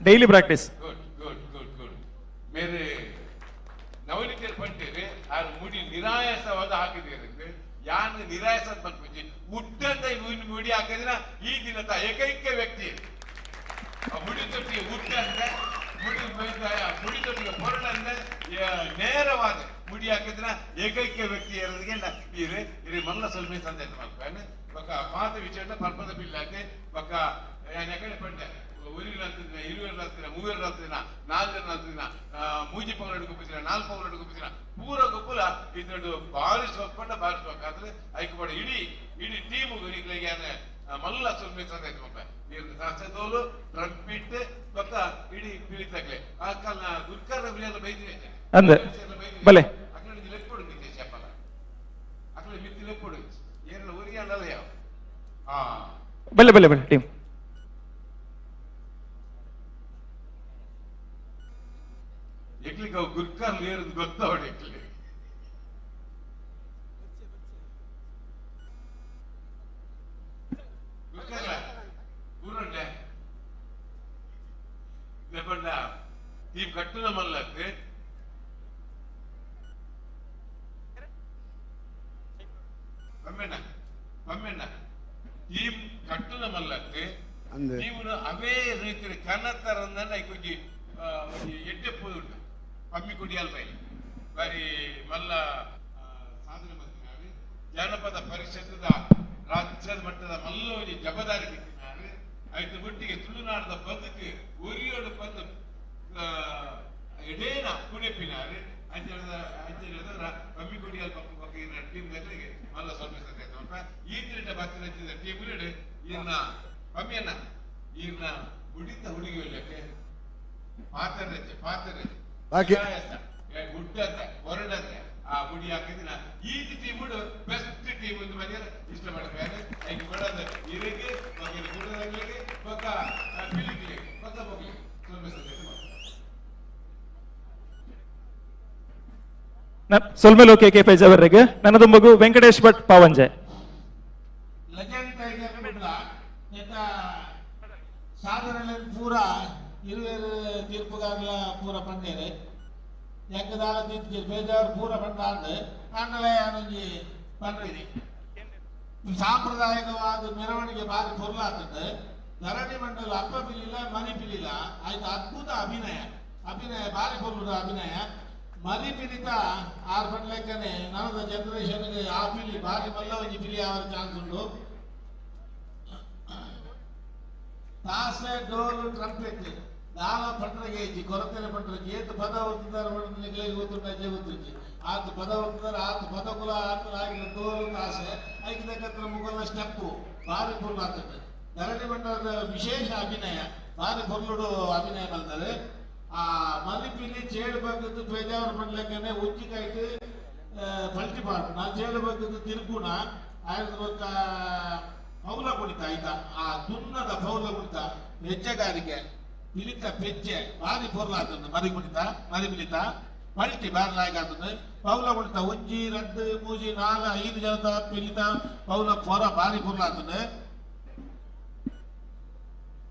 daily practice good good good good ಮೇರೆ ನವನಿತರು ಪಂಟೇರಿ ಆರು ಮುಡಿ ನಿರಾಯಾಸವಾದ ಹಾಕಿದ್ದೀರಿ ಯಾನ್ ನಿರಾಯಾಸ ಪಂಪುಜಿ ಉಡ್ಡಂತ ಮುಡಿ ಹಾಕಿದಿನ ಈ ದಿನದ ಏಕೈಕ ವ್ಯಕ್ತಿ ಮುಡಿ ತೊಟ್ಟಿಗೆ ಉಡ್ಡಂತೆ ಮುಡಿ ಮುಡಿ ತೊಟ್ಟಿಗೆ ಪೊರಳಂತೆ ನೇರವಾದ ಮುಡಿ ಹಾಕಿದಿನ ಏಕೈಕ ವ್ಯಕ್ತಿ ಇರೋದಕ್ಕೆ ಇರು ಇರು ಮಲ್ಲ ಸ್ವಲ್ಪ ಸಂದೇಶ ಮಲ್ಪಾನೆ ಬೊಕ್ಕ ಮಾತು ವಿಚಾರ ಪರ್ಪದ ಬಿಲ್ ಹಾಕಿ ಬೊಕ್ಕ ಯಾಕಡೆ ಪಂಡೆ ಊರಿಗೆ ಹತ್ತಿನ ಇರುವೆರ್ ಹತ್ತಿನ ಮೂವೆರ್ ಹತ್ತಿನ ನಾಲ್ಕು ಹತ್ತಿನ ಮೂಜಿ ಪೌರಡು ಗುಪ್ಪಿನ ನಾಲ್ಕು ಪೌರಡು ಗುಪ್ಪಿನ ಪೂರ ಗುಪ್ಪುಲ ಇದ್ರಡು ಬಾರಿ ಸೊಪ್ಪಂಡ ಬಾರಿ ಸೊಕ್ಕಾದ್ರೆ ಐಕುಬಡ ಇಡೀ ಇಡೀ ಟೀಮ್ ಮಲ್ಲ ಸುಮ್ಮನೆ ಸಂದೇಶ ಮಪ್ಪ ನೀರು ಸಾಸದೋಲು ಟ್ರಂಪಿಟ್ ಬೊಕ್ಕ ಇಡೀ ಪಿಲಿತಗ್ಲೆ ಆ ಕಾಲ ಗುರ್ಕರ್ ಎಲ್ಲ ಬೈದಿನಿ ಅಂದೆ ಬಲೆ ಅಕಡೆ ಲೆಪ್ಪಡು ನಿತೇಶ್ ಅಪ್ಪಲ ಅಕಡೆ ಮಿತ್ತಿ ಲೆಪ್ಪಡು ಏನೆಲ್ಲ ಊರಿಗೆ ಅಂಡಲ್ಲ ಯಾವ ಹಾ ಬಲೆ ಬಲೆ ಬಲೆ ಟೀಮ್ ಎಕ್ಲಿಗೆ ಅವು ಗುರ್ಕರ್ ಏರದು ಗೊತ್ತವಡು ಎಕ್ಲಿ ಗುರ್ಕರ್ಲ ಊರುಂಡೆ ಲೇಪಂಡ ಟೀಮ್ ಕಟ್ಟುನ ಮಲ್ಲಕ್ಕೆ ಪಮ್ಮೆಣ್ಣ ಪಮ್ಮೆಣ್ಣ ಟೀಮ್ ಕಟ್ಟುನ ಮಲ್ಲಕ್ಕೆ ಟೀಮ್ನು ಅವೇ ರೀತಿ ಕನ್ನತ್ತರಂದ ಐಕೊಂಜಿ ಒಂಜಿ ಎಡ್ಡೆ ಪೋದುಂಡು ಪಮ್ಮಿ ಕುಡಿಯಲ್ ಬೈಲಿ ಬಾರಿ ಮಲ್ಲ ಸಾಧನೆ ಮಂತ್ರಿ ಜಾನಪದ ಪರಿಷತ್ತದ ರಾಜ್ಯದ ಮಟ್ಟದ ಮಲ್ಲ ಒಂಜಿ ಜವಾಬ್ದಾರಿ ಬಿಟ್ಟಿದ್ದಾರೆ ಐದು ಒಟ್ಟಿಗೆ ತುಳುನಾಡದ ಬದುಕು ಉರಿಯೋಡು ಬಂದು ಎಡೇನ ಕುಣಿಪಿನಾರು ಅಂಚೆದ ಅಂಚೆದ ಪಮ್ಮಿ ಕುಡಿಯಲ್ ಪಕ್ಕ ಪಕ್ಕ ಇನ್ನ ಟೀಮ್ ದಗಳಿಗೆ ಮಲ್ಲ ಸ್ವಲ್ಪ ಸತ್ಯ ಈ ತಿರಿಟ ಬತ್ತಿನ ಟೀಮ್ ಈರ್ನ ಪಮ್ಮಿಯನ್ನ ಈರ್ನ ಹುಡಿತ ಹುಡುಗಿ ಒಳ್ಳೆಕ್ಕೆ ಪಾತರಜೆ ಪಾತರಜೆ ಬಾಕಿ ಗುಡ್ಡಂತೆ ಹೊರಡಂತೆ ಆ ಗುಡಿ ಹಾಕಿದಿನ ಈ ಟೀಮ್ ಬೆಸ್ಟ್ ಟೀಮ್ ಒಂದು ಮನೆಯ ಇಷ್ಟ ಮಾಡ್ತಾರೆ ಐದು ಕೊಡೋದು ಇರಿಗೆ ಮಗನ ಗುಡ್ಡದಾಗ್ಲಿಗೆ ಪಕ್ಕ ಪಿಲಿಕ್ಲಿಗೆ ಪಕ್ಕ ಹೋಗ್ಲಿ ಸೊಲ್ಮೆಲು ಕೆ ಕೆ ಪೇಜಾವರ್ರೆಗ್ ನನ್ನದು ಮಗು ವೆಂಕಟೇಶ್ ಭಟ್ ಪಾವಂಜೆ ಲೆಜೆಂಡ್ ಟೈಗರ್ ಕುಡ್ಲ ನೆತ್ತ ಸಾಧನೆ ಪೂರ ಇರುವೆರ್ ತೀರ್ಪುಗಾರ್ಲ ಪೂರ ಪಂಡೇರು ಎಂಕ್ ದಾಲ ತೀರ್ಪು ಬೇಜಾರು ಪೂರ ಪಂಡ ಆಂಡ್ ಆಂಡಲೇ ಯಾನೊಂಜಿ ಪಂಡಿನಿ. ಸಾಂಪ್ರದಾಯಿಕವಾದ ಮೆರವಣಿಗೆ ಬಾರಿ ಪೊರ್ಲಾತಂಡು ಧರಣಿ ಮಂಡಲ ಅಪ್ಪ ಪಿಲಿಲ್ಲ ಮರಿ ಪಿಲಿಲ್ಲ ಆಯ್ತು ಅದ್ಭುತ ಅಭಿನಯ ಅಭಿನಯ ಬಾರಿ ಪೊರ್ಲುದ ಅಭಿನಯ ಮರಿ ಪಿಲಿತ ಆರು ಪಂಡ್ಲೆಕ್ಕನೆ ನನ್ನದ ಜನರೇಷನ್ಗೆ ಆ ಪಿಲಿ ಬಾರಿ ಮಲ್ಲ ಒಂಜಿ ಪಿಲಿ ಆವರ ಚಾನ್ಸ್ ಉಂಡು ತಾಸೆ ಡೋಲು ಟ್ರಂಪೆಟ್ ದಾಲ ಪಂಡ್ರಗೆ ಇಜ್ಜಿ ಕೊರತೆರೆ ಪಂಡ್ರಗೆ ಏತ್ ಪದ ಒತ್ತುದಾರ ಪಂಡ್ರೆ ಗೊತ್ತುಂಡು ಅಜ್ಜೆ ಗೊತ್ತುಂಜಿ ಆತ ಪದ ಒತ್ತುದಾರ ಆತ ಪದಕುಲ ಆತ ಆಗಿನ ಡೋಲು ತಾಸೆ ಐಕ್ ತಕ್ಕತ್ರ ಮುಗಲ್ನ ಸ್ಟೆಪ್ಪು ಬಾರಿ ಪೊರ್ಲು ಆತಂಡು ಧರಣಿ ಮಂಡಲದ ವಿಶೇಷ ಅಭಿನಯ ಬಾರಿ ಪೊರ್ಲುಡು ಅಭಿನಯ ಮಲ್ತಾರೆ ಆ ಮರಿಪಿಲಿ ಚೇಳು ಬಗ್ಗದ್ದು ಬೇಜಾರು ಪಡ್ಲೆಕ್ಕನೆ ಉಜ್ಜಿಕಾಯ್ತು ಪಲ್ಟಿ ಪಾಡುನ ಚೇಳು ಬಗ್ಗದ್ದು ತಿರುಗುಣ ಆಯ್ತು ಬೊಕ್ಕ ಪೌಲ ಕುಣಿತ ಆಯ್ತಾ ಆ ದುನ್ನದ ಪೌಲ ಕುಣಿತ ಹೆಜ್ಜೆಗಾರಿಕೆ ಪಿಲಿತ ಪೆಜ್ಜೆ ಬಾರಿ ಪೊರ್ಲಾತಂದು ಮರಿ ಕುಣಿತ ಮರಿ ಪಿಲಿತ ಪಲ್ಟಿ ಬಾರಿ ಲಾಯಕಾತಂದು ಪೌಲ ಕುಣಿತ ಒಂಜಿ ರಡ್ಡು ಮೂಜಿ ನಾಲ್ ಐದು ಜನತ ಪಿಲಿತ ಪೌಲ ಪೊರ ಬಾರಿ ಪೊರ್ಲಾತಂದು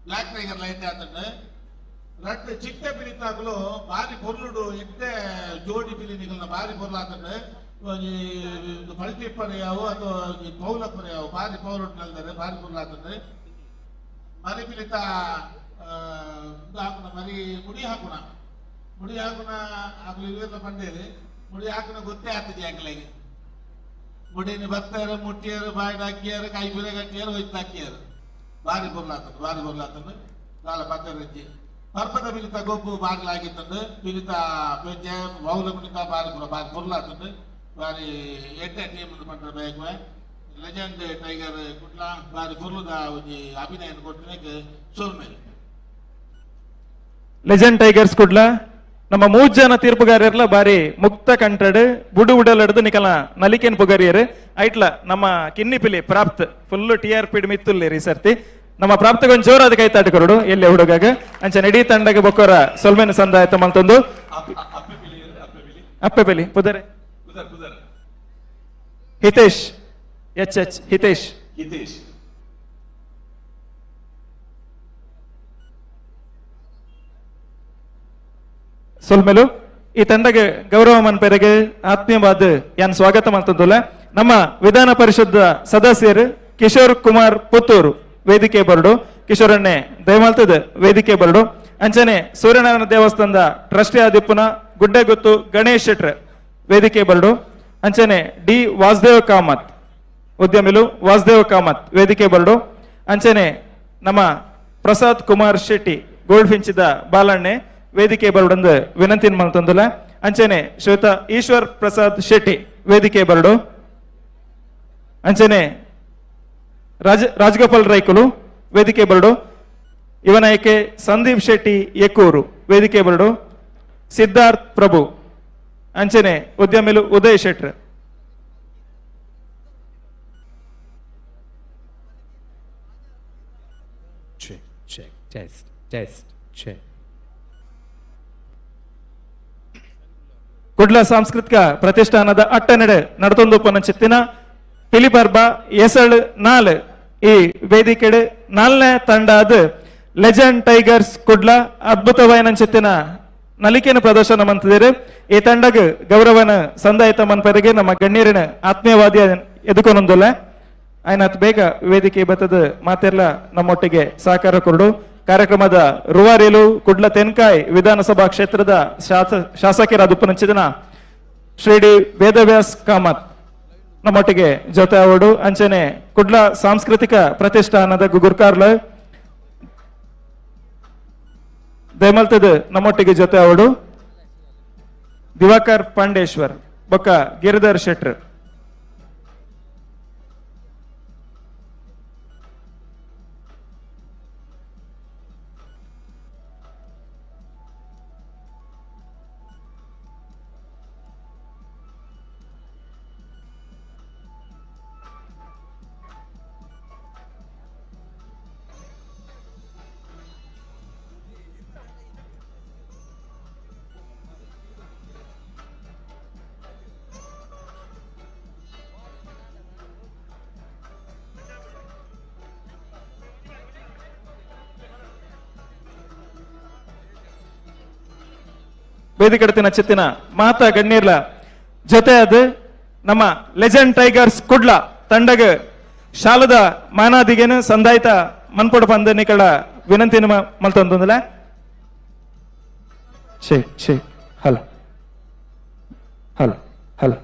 black tiger light ಆತಂದು ರಡ್ಡು ಚಿಕ್ಕ ಪಿಲಿತಾಗ್ಲು ಬಾರಿ ಪೊರ್ಲುಡು ಎಡ್ಡೆ ಜೋಡಿ ಪಿಲಿ ನಿಗಲ್ನ ಬಾರಿ ಪೊರ್ಲಾತಂದು ಒಂಜಿ ಪಲ್ಟಿ ಪರ್ಯಾವು ಅಥವಾ ಒಂಜಿ ಪೌಲ ಪರ್ಯಾವು ಬಾರಿ ಪೌಲುಡು ನಲ್ದರೆ ಬಾರಿ ಪೊರ್ಲಾತಂದು ಮರಿ ಪಿಲಿತ ಹಾಕುನ ಮರಿ ಮುಡಿ ಹಾಕುನ ಮುಡಿ ಹಾಕುನ ಆಗ್ಲು ಇವೆಲ್ಲ ಪಂಡೇರಿ ಮುಡಿ ಹಾಕುನ ಗೊತ್ತೇ ಆಗ್ತದೆ ಅಂಗ್ಲಿಗೆ ಮುಡಿನ ಬತ್ತಾರು ಮುಟ್ಟಿಯರು ಬಾಯಿನ ಅಕ್ಕಿಯರು ಕೈ ಬಿರೆ ಗಟ್ಟಿಯರು ಹೋಯ್ತು ಹಾಕಿಯರು ಬಾರಿ ಪೊರ್ಲಾತಂದು ಬಾರಿ ಪೊರ್ಲಾತಂದು ದಾಲ ಪತ್ತರಜ್ಜಿ ಪರ್ಪದ ಪಿಲಿತ ಗೊಬ್ಬು ಬಾರಿಲಾಗಿತ್ತಂದು ಪಿಲಿತ ಪೆಜ್ಜೆ ಬೌಲ ಕುಣಿತ ಬಾರಿ ಬಾರಿ ಪೊರ್ಲಾತಂದು ಬಾರಿ ಎಡ್ಡೆ ಟೀಮ್ ಪಂಡ್ರೆ ಬೇಕು ಲೆಜೆಂಡ್ ಟೈಗರ್ ಕುಡ್ಲ ಬಾರಿ ಪೊರ್ಲುದ ಒಂಜಿ ಅಭಿನಯ ಕೊಟ್ಟಿನಕ್ಕೆ ಸೊಲ್ಮೇಲೆ ಲೆಜೆಂಡ್ ಟೈಗರ್ಸ್ ಕುಡ್ಲ ನಮ್ಮ ಮೂರು ಜನ ತೀರ್ಪುಗಾರರ್ಲ ಬಾರಿ ಮುಕ್ತ ಕಂಠಡ್ ಬುಡು ಉಡಲಡ್ದು ನಿಕಲ ನಲಿಕೆನ್ ಪುಗರಿಯರು ಐಟ್ಲ ನಮ್ಮ ಕಿನ್ನಿ ಪಿಲಿ ಪ್ರಾಪ್ತ್ full T R P ಮಿತ್ತುಲ್ಲೇರಿ ಈ ಸರ್ತಿ ನಮ್ಮ ಪ್ರಾಪ್ತಗೊಂದು ಜೋರಾದ ಕೈ ತಾಟುಕೊರಡು ಎಲ್ಲಿ ಹುಡುಗಾಗ ಅಂಚ ನಡಿ ತಂಡಗ ಬೊಕ್ಕೋರ ಸೊಲ್ಮೆನ ಸಂದಾಯತ ಮಲ್ತೊಂದು ಅಪ್ಪೆ ಪಿಲಿ ಪುದರೆ ಹಿತೇಶ್ ಎಚ್ ಎಚ್ ಹಿತೇಶ್ ಹಿತೇಶ್ ಸೊಲ್ಮೆಲು ಈ ತಂಡಗೆ ಗೌರವ ಮನ್ಪೆರೆಗೆ ಆತ್ಮೀಯವಾದ ಯಾನ್ ಸ್ವಾಗತ ಮಾಡ್ತಂದುಲ್ಲ ನಮ್ಮ ವಿಧಾನ ಪರಿಷತ್ ಸದಸ್ಯರು ಕಿಶೋರ್ ಕುಮಾರ್ ಪುತ್ತೂರು ವೇದಿಕೆ ಬರಡು ಕಿಶೋರಣ್ಣೆ ದಯಮಾಲ್ತದ ವೇದಿಕೆ ಬರಡು ಅಂಚನೆ ಸೂರ್ಯನಾರಾಯಣ ದೇವಸ್ಥಾನದ ಟ್ರಸ್ಟಿ ಆದಿಪ್ಪುನ ಗುಡ್ಡೆಗುತ್ತು ಗಣೇಶ್ ಶೆಟ್ರ್ ವೇದಿಕೆ ಬರಡು ಅಂಚನೆ ಡಿ ವಾಸುದೇವ ಕಾಮತ್ ಉದ್ಯಮಿಲು ವಾಸುದೇವ ಕಾಮತ್ ವೇದಿಕೆ ಬರಡು ಅಂಚನೆ ನಮ್ಮ ಪ್ರಸಾದ್ ಕುಮಾರ್ ಶೆಟ್ಟಿ ಗೋಲ್ಡ್ ಫಿಂಚಿದ ಬಾಲಣ್ಣೆ ವೇದಿಕೆ ಬರಡಂದು ವಿನಂತಿ ಮಲ್ತಂದುಲ್ಲ ಅಂಚನೆ ಶ್ವೇತಾ ಈಶ್ವರ್ ಪ್ರಸಾದ್ ಶೆಟ್ಟಿ ವೇದಿಕೆ ಬರಡು ಅಂಚನೆ ರಾಜಗೋಪಾಲ್ ರೈಕುಲು ವೇದಿಕೆ ಬರಡು ಯುವ ನಾಯಕೆ ಸಂದೀಪ್ ಶೆಟ್ಟಿ ಎಕ್ಕೂರು ವೇದಿಕೆ ಬರಡು ಸಿದ್ಧಾರ್ಥ್ ಪ್ರಭು ಅಂಚನೆ ಉದ್ಯಮಿಲು Uday Shettar check check test test check Kudla ಸಾಂಸ್ಕೃತಿಕ ಪ್ರತಿಷ್ಠಾನದ ಅಟ್ಟನೆಡೆ ನಡತೊಂದು ಪನಚಿತ್ತಿನ ಪಿಲಿಪರ್ಬ ಎಸಳು ನಾಲ್ ಈ ವೇದಿಕೆಡೆ ನಾಲ್ನೇ ತಂಡ ಅದು ಲೆಜೆಂಡ್ ಟೈಗರ್ಸ್ ಕುಡ್ಲ ಅದ್ಭುತವಾಯನಂಚಿತ್ತಿನ ನಲಿಕೆನ ಪ್ರದರ್ಶನ ಮಂತಿದ್ದೀರಿ. ಈ ತಂಡಗ್ ಗೌರವನ ಸಂದಾಯಿತ ಮನ್ಪರಿಗೆ ನಮ್ಮ ಗಣ್ಯರಿನ ಆತ್ಮೀಯವಾದಿ ಎದುಕೊನೊಂದುಲ್ಲ ಆಯ್ನಾತ್ ಬೇಗ ವೇದಿಕೆ ಬತ್ತದ ಮಾತೆಲ್ಲ ನಮ್ಮೊಟ್ಟಿಗೆ ಸಹಕಾರ ಕೊರಡು. ಕಾರ್ಯಕ್ರಮದ ರೂವಾರಿಲು ಕುಡ್ಲ ತೆನ್ಕಾಯ್ ವಿಧಾನಸಭಾ ಕ್ಷೇತ್ರದ ಶಾಸಕರಾದ ಉಪನಂಚಿದನ ಶ್ರೀ ಡಿ ವೇದವ್ಯಾಸ್ ಕಾಮತ್ ನಮ್ಮೊಟ್ಟಿಗೆ ಜೊತೆ ಅವಡು. ಅಂಚನೆ ಕುಡ್ಲ ಸಾಂಸ್ಕೃತಿಕ ಪ್ರತಿಷ್ಠಾನದ ಗುರುಕಾರ್ಲ ದಯಮಲ್ತದ ನಮ್ಮೊಟ್ಟಿಗೆ ಜೊತೆ ಅವಡು ದಿವಾಕರ್ ಪಾಂಡೇಶ್ವರ್ ಬೊಕ್ಕ ಗಿರಿಧರ್ ಶೆಟ್ರ್. ವೇದಿಕೆಡತಿನ ಚಿತ್ತಿನ ಮಾತಾ ಗಣ್ಯರ್ಲ ಜೊತೆ ಅದು ನಮ್ಮ ಲೆಜೆಂಡ್ ಟೈಗರ್ಸ್ ಕುಡ್ಲ ತಂಡಗ ಶಾಲದ ಮಾನಾದಿಗೆನು ಸಂದಾಯಿತ ಮನ್ಪೊಡ ಪಂದ ನಿಕಳ ವಿನಂತಿನ ಮಲ್ತೊಂದುಂದಲ. Check check hello hello hello.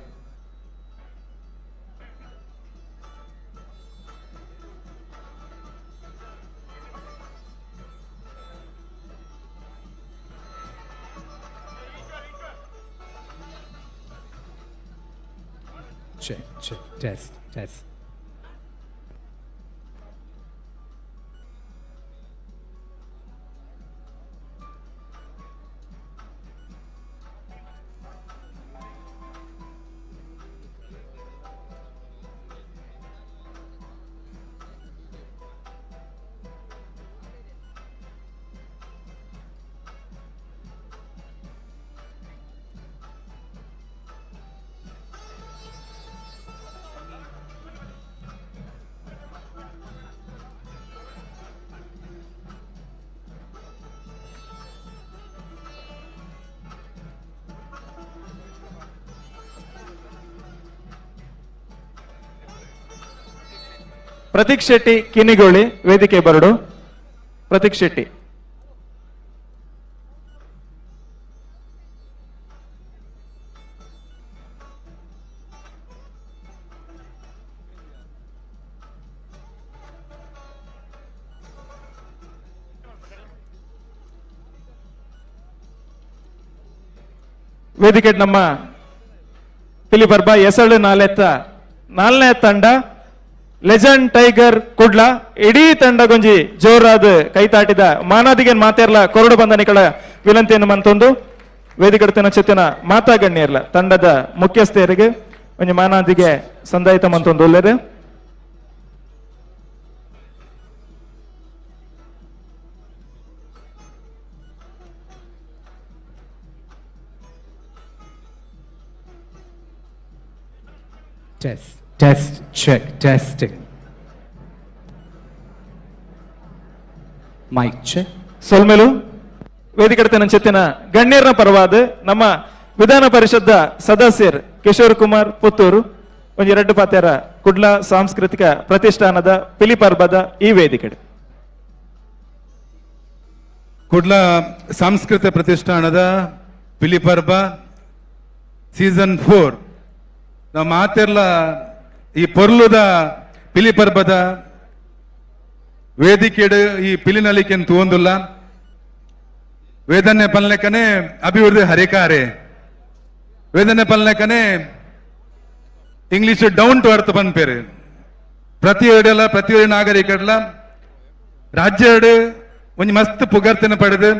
Check, check, test, test. Prateek Shetty Kinnigoli ವೇದಿಕೆ ಬರಡು. ಪ್ರತೀಕ್ ಶೆಟ್ಟಿ ವೇದಿಕೆ ನಮ್ಮ ಪಿಲಿಪರ್ಬ ಎಸಳು ನಾಲೆತ್ತ ನಾಲ್ನೇ ತಂಡ ಲೆಜೆಂಡ್ ಟೈಗರ್ ಕುಡ್ಲ ಇಡೀ ತಂಡ ಗೊಂಜಿ ಜೋರಾದ ಕೈತಾಟಿದ ಮಾನಾದಿಗೆ ಮಾತೇರ್ಲ ಕೊರಡು ಬಂದ ನಿಕಳ ವಿನಂತಿಯನ್ನು ಮಂತೊಂದು ವೇದಿಕೆಡ್ತಿನ ಚಿತ್ತಿನ ಮಾತಾ ಗಣ್ಯರ್ಲ ತಂಡದ ಮುಖ್ಯಸ್ಥರಿಗೆ ಒಂಜಿ ಮಾನಾದಿಗೆ ಸಂದಾಯಿತ ಮಂತೊಂದು ಉಲ್ಲೇರು. Test, test, check, testing. Mic check. ಸೊಲ್ಮೆಲು ವೇದಿಕೆಡ್ತಿನ ಚಿತ್ತಿನ ಗಣ್ಯರ್ನ ಪರವಾದ ನಮ್ಮ ವಿಧಾನ ಪರಿಷತ್ ಸದಸ್ಯರ್ ಕಿಶೋರ್ ಕುಮಾರ್ ಪುತ್ತೂರು ಒಂಜಿ ಎರಡು ಪಾತ್ಯರ ಕುಡ್ಲ ಸಾಂಸ್ಕೃತಿಕ ಪ್ರತಿಷ್ಠಾನದ ಪಿಲಿಪರ್ಬದ ಈ ವೇದಿಕೆ. ಕುಡ್ಲ ಸಾಂಸ್ಕೃತಿಕ ಪ್ರತಿಷ್ಠಾನದ ಪಿಲಿಪರ್ಬ ಸೀಸನ್ 4 ನಮ್ಮ ಮಾತೆರ್ಲ ಈ ಪೊರ್ಲುದ ಪಿಲಿಪರ್ಬದ ವೇದಿಕೆಡು ಈ ಪಿಲಿನಲಿಕೆನ್ ತೂವೊಂದುಲ್ಲ ವೇದನೆ ಪಲ್ಲೆಕನೆ ಅಭಿವೃದ್ಧಿ ಹರಿಕಾರೆ ವೇದನೆ ಪಲ್ಲೆಕನೆ English down to earth ಪನ್ಪೇರು. ಪ್ರತಿ ಎಡಲ ಪ್ರತಿ ನಾಗರಿಕಡ್ಲ ರಾಜ್ಯ ಒಂಜಿ ಮಸ್ತ್ ಪುಗರ್ತಿನ ಪಡೆದು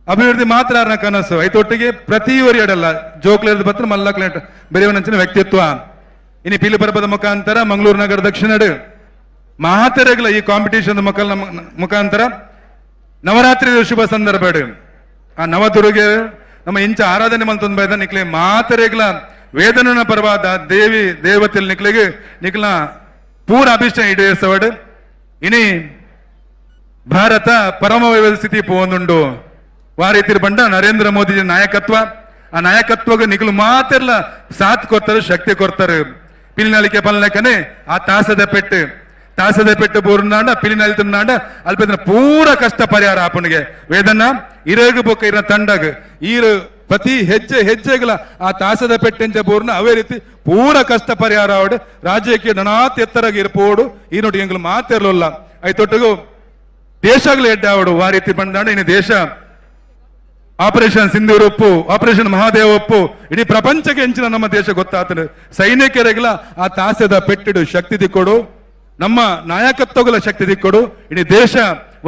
ಅಭಿವೃದ್ಧಿ ಮಾತ್ರ ಅರ್ನ ಕನಸು ಐತೊಟ್ಟಿಗೆ ಪ್ರತಿ ಎಡಲ್ಲ ಜೋಕ್ಲೇರ್ದ ಪತ್ರ ಮಲ್ಲಕ್ಲೇಟ್ ಬೇರೆಯವನಂಚಿನ ವ್ಯಕ್ತಿತ್ವ ಇನಿ ಪಿಲಿಪರ್ಬದ ಮುಖಾಂತರ ಮಂಗಳೂರು ನಗರ ದಕ್ಷಿಣಡು ಮಹಾತೆರೆಗಳ ಈ ಕಾಂಪಿಟೇಷನ್ ಮುಖಾಂತರ ನವರಾತ್ರಿ ಶುಭ ಸಂದರ್ಭ ಆ ನವದುರ್ಗೆ ನಮ್ಮ ಇಂಚ ಆರಾಧನೆ ಮಲ್ತೊಂದು ಬೈದ ನಿಕ್ಲೆ ಮಾತೆರೆಗಳ ವೇದನ ಪರವಾದ ದೇವಿ ದೇವತೆಲ್ ನಿಕ್ಲೆಗೆ ನಿಕ್ಲ ಪೂರ ಅಭಿಷ್ಟ ಈಡೇರಿಸವಡು. ಇನಿ ಭಾರತ ಪರಮ ಸ್ಥಿತಿ ಪೋಂದುಂಡು ವಾರೀತಿರ್ ಬಂಡ ನರೇಂದ್ರ ಮೋದಿ ನಾಯಕತ್ವ ಆ ನಾಯಕತ್ವಗ ನಿಕ್ಲು ಮಾತೆರ್ಲ ಸಾಥ್ ಕೊಡ್ತಾರೆ ಶಕ್ತಿ ಕೊಡ್ತಾರೆ. ಪಿಲಿನಲಿಕೆ ಪಲ್ಲೆಕನೆ ಆ ತಾಸದ ಪೆಟ್ಟು ತಾಸದ ಪೆಟ್ಟು ಬೋರ್ನಾಂಡ ಪಿಲಿನಲಿತನಾಂಡ ಅಲ್ಪ ಪೂರ ಕಷ್ಟ ಪರಿಹಾರ ಆಪನಿಗೆ ವೇದನ ಇರಗು ಬೊಕ್ಕ ಇರ ತಂಡಗ ಈರು ಪ್ರತಿ ಹೆಜ್ಜೆ ಹೆಜ್ಜೆಗಳ ಆ ತಾಸದ ಪೆಟ್ಟೆಂಚ ಬೋರ್ನ ಅವೇ ರೀತಿ ಪೂರ ಕಷ್ಟ ಪರಿಹಾರ ಆವಡು ರಾಜ್ಯಕ್ಕೆ ನನಾತ್ ಎತ್ತರಾಗಿ ಇರ್ಪೋಡು ಈ ನೋಡಿ ಎಂಗ್ಲು ಮಾತಿರ್ಲಿಲ್ಲ ಐತೊಟ್ಟಿಗೂ ದೇಶಗಳು ಎಡ್ಡಾವಡು ಆ ರೀತಿ ಬಂದಾಂಡ ಇನ್ನು ದೇಶ ಆಪರೇಷನ್ ಸಿಂಧೂರ್ ಒಪ್ಪು ಆಪರೇಷನ್ ಮಹಾದೇವ ಒಪ್ಪು ಇಡೀ ಪ್ರಪಂಚಕ್ಕೆ ಹೆಂಚಿನ ನಮ್ಮ ದೇಶ ಗೊತ್ತಾತನು. ಸೈನಿಕರಿಗೆಲ್ಲ ಆ ತಾಸದ ಪೆಟ್ಟಿಡು ಶಕ್ತಿ ದಿಕ್ಕೊಡು ನಮ್ಮ ನಾಯಕತ್ವಗಳ ಶಕ್ತಿ ದಿಕ್ಕೊಡು ಇಡೀ ದೇಶ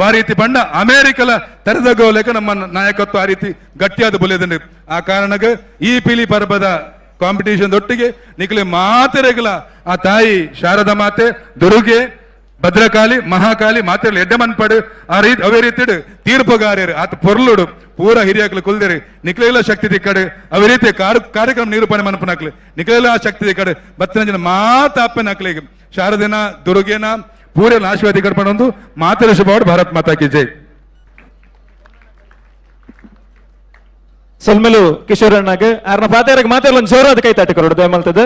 ಆ ರೀತಿ ಬಂಡ ಅಮೆರಿಕಲ ತೆರೆದಗೋಲೆಕ ನಮ್ಮ ನಾಯಕತ್ವ ಆ ರೀತಿ ಗಟ್ಟಿಯಾದ ಬುಲೆದಂಡು. ಆ ಕಾರಣಕ್ಕೆ ಈ ಪಿಲಿ ಪರ್ಬದ ಕಾಂಪಿಟೇಷನ್ ಒಟ್ಟಿಗೆ ನಿಖಲೆ ಮಾತೆರೆಗಳ ಆ ತಾಯಿ ಶಾರದಾ ಮಾತೆ ದುರ್ಗೆ ಭದ್ರಕಾಳಿ ಮಹಾಕಾಳಿ ಮಾತೆರ್ಲು ಎಡ್ಡೆ ಮನ್ಪಡು ಆ ರೀತಿ ಅವೇ ರೀತಿ ತೀರ್ಪುಗಾರ್ಯರು ಆತ ಪೊರ್ಲುಡು ಪೂರ ಹಿರಿಯಾಕ್ಲು ಕುಲ್ದಿರಿ ನಿಕ್ಲೆಲ್ಲ ಶಕ್ತಿ ದಿಕ್ಕಡು ಅವೇ ರೀತಿ ಕಾರ್ಯಕ್ರಮ ನಿರೂಪಣೆ ಮನ್ಪನಾಕ್ಲು ನಿಕ್ಲೆಲ್ಲ ಆ ಶಕ್ತಿ ದಿಕ್ಕಡು ಬತ್ತಿನ ಮಾತ ಅಪ್ಪನಾಕ್ಲಿಗೆ ಶಾರದೆನ ದುರ್ಗೆನ ಪೂರೆಲ್ಲ ಆಶೀರ್ವಾದ ಕರ್ಪಣೊಂದು ಮಾತೆರ ಶುಭವಾಡು. ಭಾರತ್ ಮಾತಾ ಕಿ ಜೈ. ಸೊಲ್ಮೆಲು ಕಿಶೋರ್ ಅಣ್ಣಗೆ ಆರ್ನ ಪಾತೆರಗ್ ಮಾತೆರ್ಲ ಜೋರಾದ ಕೈ ತಾಟಿ ಕೊರಡು ದಯಮಲ್ತದ.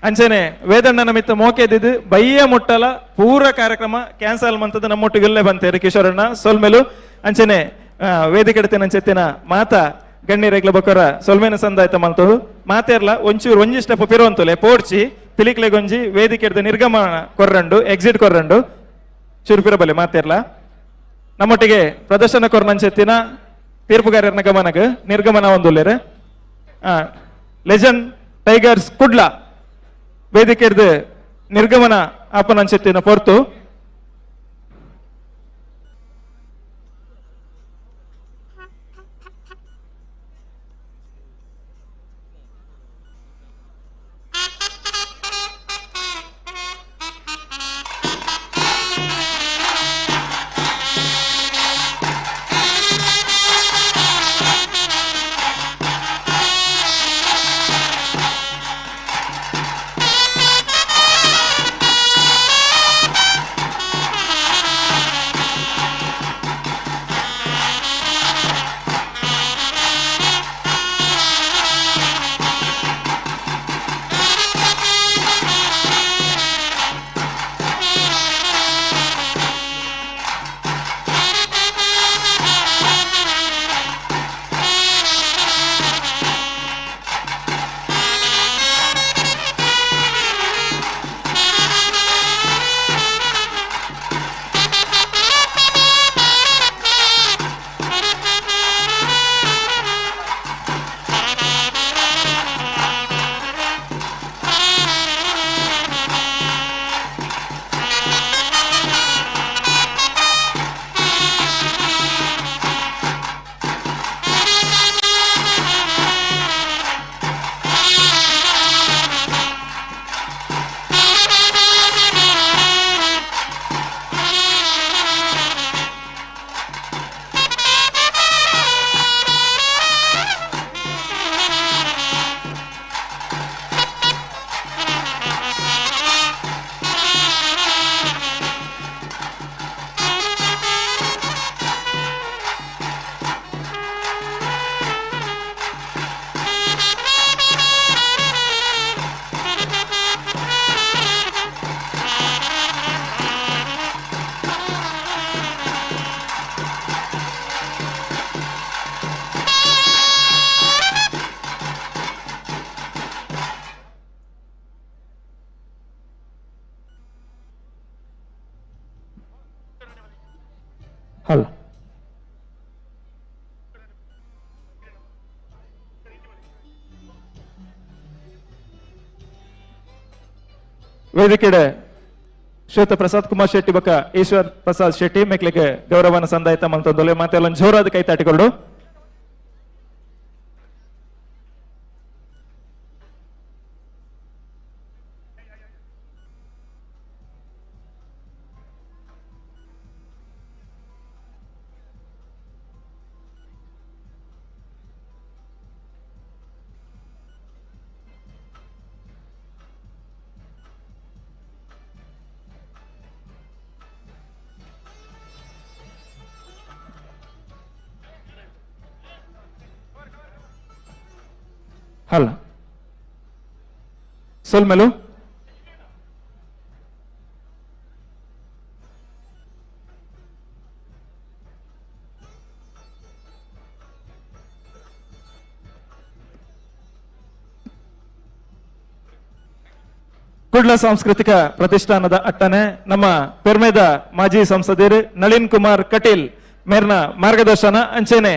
ಅಂಚನೆ ವೇದಣ್ಣನ ಮಿತ್ತ ಮೋಕೆದಿದ್ದು ಬಯ್ಯ ಮುಟ್ಟಲ ಪೂರ ಕಾರ್ಯಕ್ರಮ ಕ್ಯಾನ್ಸಲ್ ಮಂತದ ನಮ್ಮೊಟ್ಟಿಗೆಲ್ಲೇ ಬಂತೇರಿ ಕಿಶೋರಣ್ಣ ಸೊಲ್ಮೆಲು. ಅಂಚನೆ ವೇದಿಕೆ ನಂಚೆತ್ತಿನ ಮಾತಾ ಗಣ್ಯರೆಗ್ಲ ಬೊಕ್ಕರ ಸೊಲ್ಮೆನ ಸಂದಾಯ್ತ ಮಲ್ತೋದು ಮಾತೇರ್ಲ ಒಂಚೂರು ಒಂಜಿ ಸ್ಟೆಪ್ ಪಿರುವಂತುಲೆ ಪೋಡ್ಚಿ ಪಿಲಿಕ್ಲೆಗೊಂಜಿ ವೇದಿಕೆ ನಿರ್ಗಮನ ಕೊರ್ರಂಡು ಎಕ್ಸಿಟ್ ಕೊರ್ರಂಡು ಚೂರು ಪಿರಬಲೆ ಮಾತೇರ್ಲ. ನಮ್ಮೊಟ್ಟಿಗೆ ಪ್ರದರ್ಶನ ಕೊರ್ನಂಚೆತ್ತಿನ ತೀರ್ಪುಗಾರನ ಗಮನಕ್ಕೆ ನಿರ್ಗಮನ ಒಂದುಲ್ಲೇರೆ ಲೆಜೆಂಡ್ ಟೈಗರ್ಸ್ ಕುಡ್ಲ ವೇದಿಕೆರ್ದು ನಿರ್ಗಮನ ಆಪನಂಚೆತ್ತಿನ ಪೊರ್ತು. ಹಲೋ ವೇದಿಕೆಡೆ ಶ್ವೇತ ಪ್ರಸಾದ್ ಕುಮಾರ್ ಶೆಟ್ಟಿ ಬಕ್ಕ ಈಶ್ವರ್ ಪ್ರಸಾದ್ ಶೆಟ್ಟಿ ಮೆಕ್ಲಿಗೆ ಗೌರವನ ಸಂದಾಯ್ತ ಮಂತಂದೊಲೆ ಮತ್ತೆ ಜೋರಾದ ಕೈ ತಾಟಿಕೊಂಡು. ಹಲೋ ಸೊಲ್ಮೆಲು. ಕುಡ್ಲ ಸಾಂಸ್ಕೃತಿಕ ಪ್ರತಿಷ್ಠಾನದ ಅಟ್ಟನೆ ನಮ್ಮ ಪೆರ್ಮೆದ ಮಾಜಿ ಸಂಸದರು ನಳಿನ್ ಕುಮಾರ್ ಕಟೀಲ್ ಮೇರ್ನ ಮಾರ್ಗದರ್ಶನ ಅಂಚೆನೆ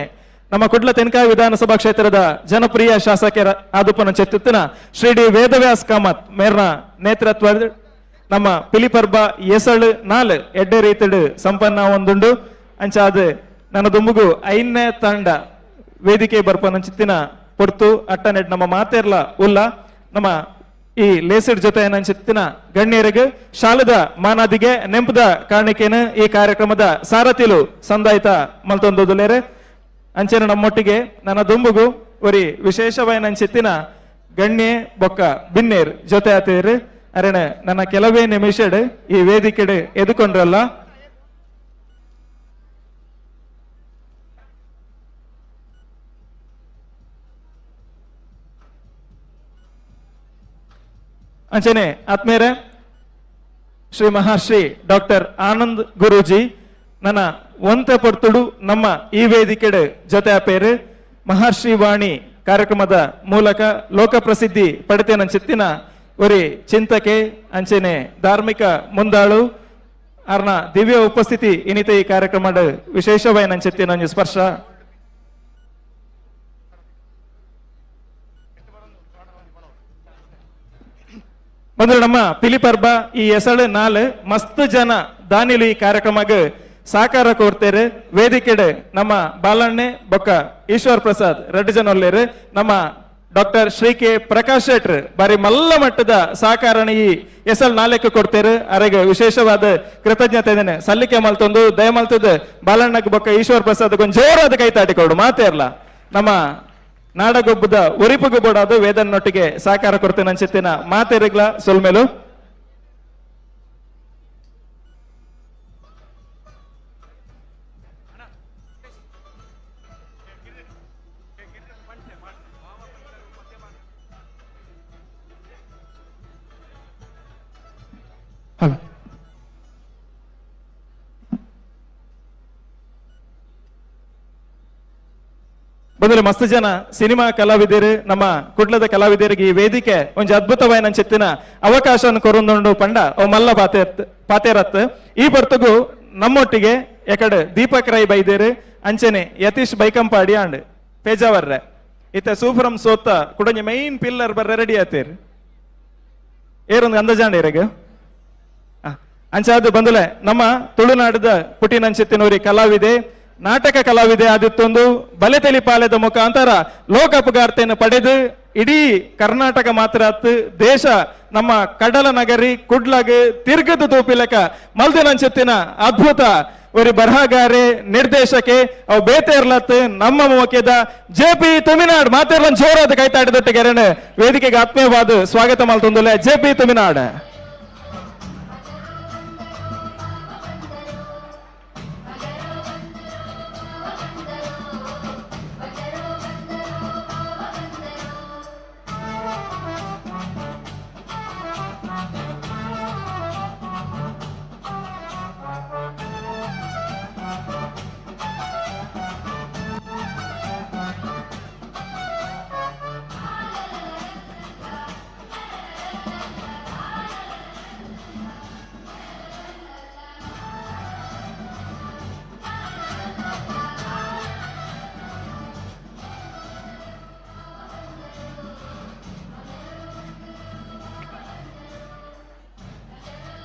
ನಮ್ಮ ಕುಡ್ಲ ತೆನ್ಕಾಯಿ ವಿಧಾನಸಭಾ ಕ್ಷೇತ್ರದ ಜನಪ್ರಿಯ ಶಾಸಕರ ಆದುಪನ ಚೆತ್ತುತ್ತಿನ ಶ್ರೀ ಡಿ ವೇದವ್ಯಾಸ್ ಕಾಮತ್ ಮೇರ್ನ ನೇತೃತ್ವ ನಮ್ಮ ಪಿಲಿಪರ್ಬ ಎಸಳು ನಾಲ್ ಎಡ್ಡೆ ರೀತಿಡು ಸಂಪನ್ನ ಒಂದುಂಡು. ಅಂಚಾದ ನನ್ನ ದುಂಬುಗು ಐನೇ ತಂಡ ವೇದಿಕೆ ಬರ್ಪನ ಚಿತ್ತಿನ ಪೊರ್ತು ಅಟ್ಟನೆಡ್ ನಮ್ಮ ಮಾತೇರ್ಲ ಉಲ್ಲ ನಮ್ಮ ಈ ಲೇಸಿಡ್ ಜೊತೆ ಚಿತ್ತಿನ ಗಣ್ಯರಿಗೆ ಶಾಲದ ಮಾನಾದಿಗೆ ನೆಂಪದ ಕಾಣಿಕೆನ ಈ ಕಾರ್ಯಕ್ರಮದ ಸಾರಥಿಲು ಸಂದಾಯಿತ ಮಲ್ತೊಂದುಲೇರೆ. ಅಂಚೆನ ನಮ್ಮೊಟ್ಟಿಗೆ ನನ್ನ ದುಂಬುಗು ಒರಿ ವಿಶೇಷವಾದ ಚಿತ್ತಿನ ಗಣ್ಯ ಬೊಕ್ಕ ಬಿನ್ನೇರ್ ಜೊತೆ ಆತೀರಿ. ಅರೆಣ ನನ್ನ ಕೆಲವೇ ನಿಮಿಷಡ್ ಈ ವೇದಿಕೆಡೆ ಎದುಕೊಂಡ್ರಲ್ಲ. ಅಂಚನೆ ಆತ್ಮೇರೆ ಶ್ರೀ ಮಹರ್ಷಿ ಡಾಕ್ಟರ್ ಆನಂದ್ ಗುರೂಜಿ ನನ್ನ ಒಂತೆ ಪೊರ್ತುಡು ನಮ್ಮ ಈ ವೇದಿಕೆಡೆ ಜೊತೆ ಪೇರು ಮಹರ್ಷಿ ವಾಣಿ ಕಾರ್ಯಕ್ರಮದ ಮೂಲಕ ಲೋಕ ಪ್ರಸಿದ್ಧಿ ಪಡೆತೇನ ಚಿತ್ತಿನ ಒರಿ ಚಿಂತಕೆ ಅಂಚನೆ ಧಾರ್ಮಿಕ ಮುಂದಾಳು ಅರ್ನ ದಿವ್ಯ ಉಪಸ್ಥಿತಿ ಇನಿತ ಈ ಕಾರ್ಯಕ್ರಮದ ವಿಶೇಷವಾದ ನಂಚಿತ್ತಿನ ಒಂಜಿ ಸ್ಪರ್ಶ. ಬಂದ್ರೆ ನಮ್ಮ ಪಿಲಿಪರ್ಬ ಈ ಎಸಳು ನಾಲ್ ಮಸ್ತ್ ಜನ ದಾನಿಲು ಈ ಕಾರ್ಯಕ್ರಮಕ್ಕೆ ಸಾಕಾರ ಕೋರ್ತೇರು. ವೇದಿಕೆಡೆ ನಮ್ಮ ಬಾಲಣ್ಣೆ ಬೊಕ್ಕ ಈಶ್ವರ್ ಪ್ರಸಾದ್ ರಡ್ಡು ಜನ ಒಲ್ಲೇರು. ನಮ್ಮ ಡಾಕ್ಟರ್ ಶ್ರೀ ಕೆ ಪ್ರಕಾಶ್ ಶೆಟ್ರ್ ಬಾರಿ ಮಲ್ಲ ಮಟ್ಟದ ಸಹಕಾರಣ ಈ ಎಸಲ್ ನಾಲ್ಕು ಕೊಡ್ತೇರು. ಅರೆಗೆ ವಿಶೇಷವಾದ ಕೃತಜ್ಞತೆ ಇದೇನೆ ಸಲ್ಲಿಕೆ ಮಲ್ತೊಂದು ದಯಮಲ್ತದ ಬಾಲಣ್ಣಕ್ಕೆ ಬೊಕ್ಕ ಈಶ್ವರ್ ಪ್ರಸಾದ್ ಕೊಂಚ ಜೋರಾದ ಕೈ ತಾಟಿಕೊಡು ಮಾತೇ ಇರಲ್ಲ. ನಮ್ಮ ನಾಡಗೊಬ್ಬದ ಉರಿಪುಗು ಬೋಡಾದು ವೇದನ್ನೊಟ್ಟಿಗೆ ಸಹಕಾರ ಕೊಡ್ತೇನೆ ಅನ್ಸಿತ್ತಿನ ಮಾತೇರಿಗ್ಲ ಸೊಲ್ಮೇಲು. ಹಲೋ ಬಂದ್ರೆ ಮಸ್ತ್ ಜನ ಸಿನಿಮಾ ಕಲಾವಿದರು ನಮ್ಮ ಕುಡ್ಲದ ಕಲಾವಿದರಿಗೆ ಈ ವೇದಿಕೆ ಒಂಜಿ ಅದ್ಭುತವಾದ ನಂಚಿತ್ತಿನ ಅವಕಾಶವನ್ನು ಕೊರೊಂದುಂಡು ಪಂಡ ಅವು ಮಲ್ಲ ಪಾತೇರತ್. ಈ ಪರ್ತುಗು ನಮ್ಮೊಟ್ಟಿಗೆ ಎಕಡೆ ದೀಪಕ್ ರೈ ಬೈದೇರು ಅಂಚನೆ ಯತೀಶ್ ಬೈಕಂಪಾಡಿ ಆಂಡ್ ಪೇಜಾವರ್ರೆ ಇತ್ತ ಸೂಫ್ರಂ ಸೋತ ಕುಡಂಜಿ ಮೈನ್ ಪಿಲ್ಲರ್ ಬರ್ರೆ ರೆಡಿ ಆತೇರು ಏರೊಂದು ಅಂದಾಜಾಂಡ ಇರಗ ಅಂಚಾದ ಬಂದಲೆ ನಮ್ಮ ತುಳುನಾಡದ ಪುಟಿನಂಚಿತ್ತಿನವರಿ ಕಲಾವಿದೆ ನಾಟಕ ಕಲಾವಿದೆ ಆದಿತ್ತೊಂದು ಬಲೆತೆಲಿ ಪಾಲೆದ ಮುಖಾಂತರ ಲೋಕಪುಗಾರ್ತೆಯನ್ನು ಪಡೆದು ಇಡೀ ಕರ್ನಾಟಕ ಮಾತ್ರ ಅತ್ತು ದೇಶ ನಮ್ಮ ಕಡಲ ನಗರಿ ಕುಡ್ಲಗ್ ತಿರ್ಗದ ತೋಪಿಲಕ ಮಲ್ದಿನಂಚಿತ್ತಿನ ಅದ್ಭುತ ಒರಿ ಬರಹಗಾರೆ ನಿರ್ದೇಶಕೆ ಅವು ಬೇತೇರ್ಲತ್ ನಮ್ಮ ಮೋಕೆದ ಜೆ ಪಿ ತುಮಿನಾಡ್ ಮಾತೇರ್ಲನ್ ಜೋರಾದ ಕೈತಾಟದೊಟ್ಟಿಗೆ ವೇದಿಕೆಗೆ ಆತ್ಮೀಯವಾದ ಸ್ವಾಗತ ಮಲ್ತೊಂದುಲೆ ಜೆ ಪಿ ತುಮಿನಾಡ್.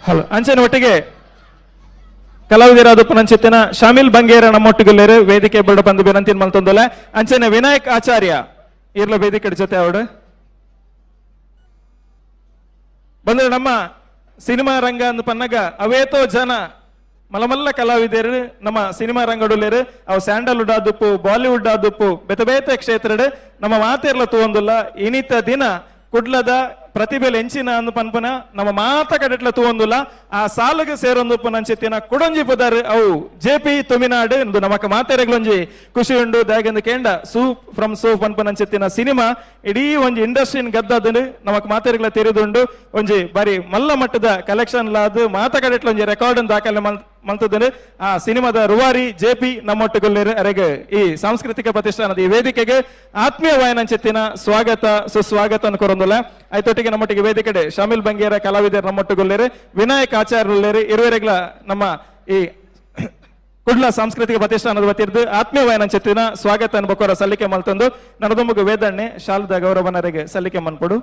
ಹಲೋ ಅಂಚನ ಒಟ್ಟಿಗೆ ಕಲಾವಿದರಾದ ಪುನಂಚಿತ್ತಿನ ಶಾಮಿಲ್ ಬಂಗೇರ ನಮ್ಮೊಟ್ಟಿಗುಲ್ಲೇರು ವೇದಿಕೆ ಬಡ ಬಂದು ವಿನಂತಿ ಮಲ್ತೊಂದೊಲೆ ಅಂಚನೆ ವಿನಾಯಕ್ ಆಚಾರ್ಯ ಇರ್ಲ ವೇದಿಕೆ ಜೊತೆ ಅವಡು ಬಂದ್ರೆ ನಮ್ಮ ಸಿನಿಮಾ ರಂಗ ಅಂದ್ ಪನ್ನಗ ಅವೇತೋ ಜನ ಮಲಮಲ್ಲ ಕಲಾವಿದರು ನಮ್ಮ ಸಿನಿಮಾ ರಂಗಡುಲ್ಲೇರು ಅವು ಸ್ಯಾಂಡಲ್ವುಡ್ ಆದುಪ್ಪು ಬಾಲಿವುಡ್ ಆದುಪ್ಪು ಬೇತೆ ಬೇತೆ ಕ್ಷೇತ್ರಡ್ ನಮ್ಮ ಮಾತಿರ್ಲ ತೂವೊಂದುಲ್ಲ. ಇನಿತ ದಿನ ಕುಡ್ಲದ ಪ್ರತಿಭೆಲ್ ಎಂಚಿನ ಅಂದು ಪನ್ಪನ ನಮ್ಮ ಮಾತ ಕಡೆಟ್ಲ ತೂವೊಂದುಲ್ಲ. ಆ ಸಾಲುಗೆ ಸೇರೊಂದು ಪುನಂಚಿತ್ತಿನ ಕುಡೊಂಜಿ ಪುದರ್ ಅವು ಜೆ ಪಿ ತುಮಿನಾಡು ಇಂದು ನಮಕ ಮಾತೆರೆಗ್ಲೊಂಜಿ ಖುಷಿ ಉಂಡು ದಾಗೆಂದು ಕೇಂಡ ಸೂಪ್ ಫ್ರಮ್ ಸೂಪ್ ಪನ್ಪನಂಚಿತ್ತಿನ ಸಿನಿಮಾ ಇಡೀ ಒಂಜಿ ಇಂಡಸ್ಟ್ರಿನ್ ಗದ್ದದನು ನಮಕ್ ಮಾತೆರೆಗ್ಲ ತೆರೆದುಂಡು ಒಂಜಿ ಬಾರಿ ಮಲ್ಲ ಮಟ್ಟದ ಕಲೆಕ್ಷನ್ ಲಾದು ಮಾತ ಕಡೆಟ್ಲ ಒಂಜಿ ರೆಕಾರ್ಡ್ ದಾಖಲೆ ಮಲ್ತದನು. ಆ ಸಿನಿಮಾದ ರುವಾರಿ ಜೆ ಪಿ ನಮ್ಮೊಟ್ಟುಗೊಲ್ಲೇರು ಅರೆಗೆ ಈ ಸಾಂಸ್ಕೃತಿಕ ಪ್ರತಿಷ್ಠಾನದ ಈ ವೇದಿಕೆಗೆ ಆತ್ಮೀಯ ವಾಯನಂಚಿತ್ತಿನ ಸ್ವಾಗತ ಸುಸ್ವಾಗತ ಕೊರೊಂದುಲ್ಲ. ಆಯ್ತೊಟ್ಟಿಗೆ ನಮ್ಮೊಟ್ಟಿಗೆ ವೇದಿಕೆಡೆ ಶಾಮಿಲ್ ಬಂಗೇರ ಕಲಾವಿದರು ನಮ್ಮೊಟ್ಟುಗೊಲ್ಲೇರು ವಿನಾಯಕ್ ಆಚಾರ್ಯರುಲ್ಲೇರು ಇರುವರೆಗ್ಲ ನಮ್ಮ ಈ ಕುಡ್ಲ ಸಾಂಸ್ಕೃತಿಕ ಪ್ರತಿಷ್ಠಾನದ ವತಿರ್ದು ಆತ್ಮೀಯ ವಾಯನಂಚಿತ್ತಿನ ಸ್ವಾಗತ ಅನ್ಬಕೋರ ಸಲ್ಲಿಕೆ ಮಲ್ತಂದು ನನದೊಮ್ಮಗ ವೇದಣ್ಣೆ ಶಾಲದ ಗೌರವನರೆಗೆ ಸಲ್ಲಿಕೆ ಮನ್ಪಡು.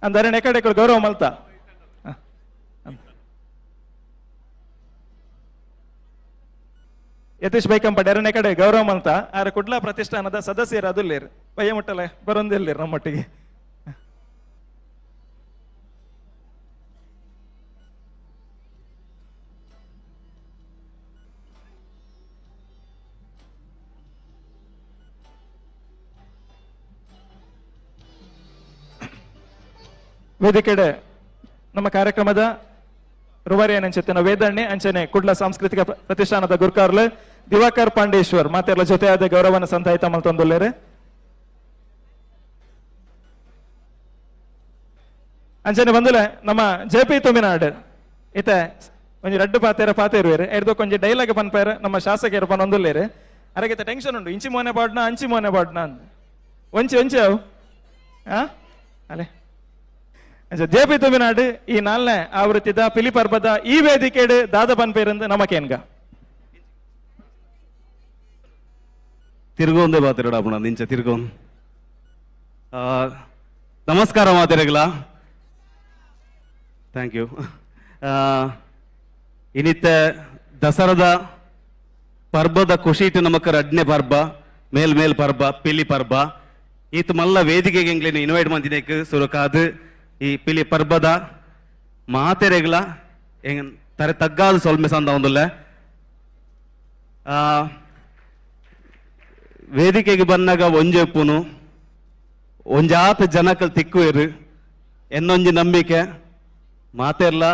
ಅಂದರೆ ಎಕಡೆ ಗೌರವ ಮಲ್ತ ಯತೀಶ್ ಬೈಕಂಪಾಡಿ ಎರಡನೇ ಕಡೆ ಗೌರವ ಮಲ್ತ ಆರ ಕುಡ್ಲ ಪ್ರತಿಷ್ಠಾನದ ಸದಸ್ಯರು ಅದುಲ್ಲೇರು ಪಯ್ಯ ಮುಟ್ಟಲೆ ಬರೊಂದಿಲ್ಲೇರು ನಮ್ಮೊಟ್ಟಿಗೆ. ವೇದಿಕೆಡೆ ನಮ್ಮ ಕಾರ್ಯಕ್ರಮದ ರುವಾರಿ ಅಂಚೆತ್ತಿನ ವೇದಣ್ಣೆ ಅಂಚನೆ ಕುಡ್ಲ ಸಾಂಸ್ಕೃತಿಕ ಪ್ರತಿಷ್ಠಾನದ ಗುರ್ಕಾರ್ಲು ದಿವಾಕರ್ ಪಾಂಡೇಶ್ವರ್ ಮಾತೆರ್ಲ ಜೊತೆಯಾದ ಗೌರವನ ಸಂತಾಯಿತ ಮಲ್ತೊಂದುಲ್ಲೇರು. ಅಂಚನೆ ಬಂದುಲೆ ನಮ್ಮ ಜೆ ಪಿ ತುಮಿನಾಡ್ ಇತ್ತೆ ಒಂಜಿ ರಡ್ಡು ಪಾತೆರ ಪಾತೆರುವೇರು ಎಡ್ದೊಕ್ ಒಂಜಿ ಡೈಲಾಗ್ ಪನ್ಪೇರು ನಮ್ಮ ಶಾಸಕರು ಪನೊಂದುಲ್ಲೇರು. ಅರಗಿತ ಟೆನ್ಷನ್ ಉಂಡು, ಇಂಚಿ ಮೋನೆ ಪಾಡ್ನ ಅಂಚಿ ಮೋನೆ ಪಾಡ್ನ ಅಂದ್ ಒಂಚಿ ಒಂಚಿ ಅವು ಅಲೆ. ಜೆ ಪಿ ತುಮಿನಾಡ್ ಈ ನಾಲ್ನೇ ಆವೃತ್ತಿದ ಪಿಲಿ ಪರ್ಬದ ಈ ವೇದಿಕೆಡ್ ದಾದ ಪನ್ಪೇರಂದು ನಮಕೇನ್ಗ ತಿರುಗೊಂದೇ ಬಾತಿರಡ ಪುಣ ನಿಂಚ ತಿರುಗೋನ್. ನಮಸ್ಕಾರ ಮಾತಿರಗಲ, thank you. ಇನ್ನಿತ್ತ ದಸರದ ಪರ್ಬದ ಖುಷಿಟ್ ನಮಕ ರಡ್ನೆ ಪರ್ಬ ಮೇಲ್ ಮೇಲ್ ಪರ್ಬ ಪಿಲಿ ಪರ್ಬ ಈತ ಮಲ್ಲ ವೇದಿಕೆಗೆ ಎಂಗ್ಲೇನು ಇನ್ವೈಟ್ ಮಂದಿನೇಕ್ ಸುರುಕಾದು ಈ ಪಿಲಿ ಪರ್ಬದ ಮಾತೆರೆಗ್ಲ ಎಂಗ್ ತರೆ ತಗ್ಗಾದು ಸೊಲ್ಮೆ ಸಂದ ಒಂದುಲ್ಲ. ವೇದಿಕೆಗೆ ಬಂದಾಗ ಒಂಜೆಪ್ಪುನು ಒಂಜಾತ ಜನಕಲ್ ತಿಕ್ಕುವೇರು ಎನ್ನೊಂಜಿ ನಂಬಿಕೆ ಮಾತೆರ್ಲ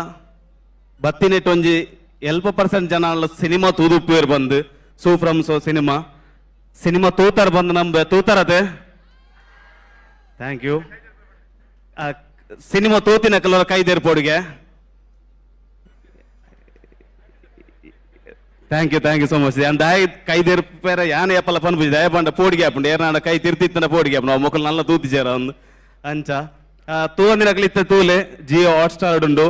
ಬತ್ತಿನೆಟ್ ಒಂಜಿ 80% ಜನ ಸಿನಿಮಾ ತೂದುಪ್ಪುವೇರು ಬಂದು ಸೂ ಫ್ರಮ್ ಸೋ ಸಿನಿಮಾ ಸಿನಿಮಾ ತೂತಾರ ಬಂದು ನಂಬೆ ತೂತಾರತೆ. Thank you. Cinema ತೂತಿನ ಕೆಲವರ ಕೈದೇರ್ ಪೋಡಿಗೆ. Thank you, thank you so much. ಯಾನ್ ದಾಯ ಕೈದೇರ್ ಪೇರ ಯಾನ್ ಏಪಲ ಪನ್ಪುಜಿ ದಯ ಪಂಡ ಪೋಡಿಗೆ ಆಪುಂಡು ಏರ್ನಾಂಡ ಕೈ ತಿರ್ತಿತ್ತನ ಪೋಡಿಗೆ ಆಪುಂಡು ಅವು ಮೊಕಲ್ ನಲ್ಲ ತೂತಿಜೇರ ಒಂದು ಅಂಚ ತೂವಂದಿನಕ್ಲು ಇತ್ತ ತೂಲೆ ಜಿಯೋ ಹಾಟ್ಸ್ಟಾರ್ ಉಂಡು.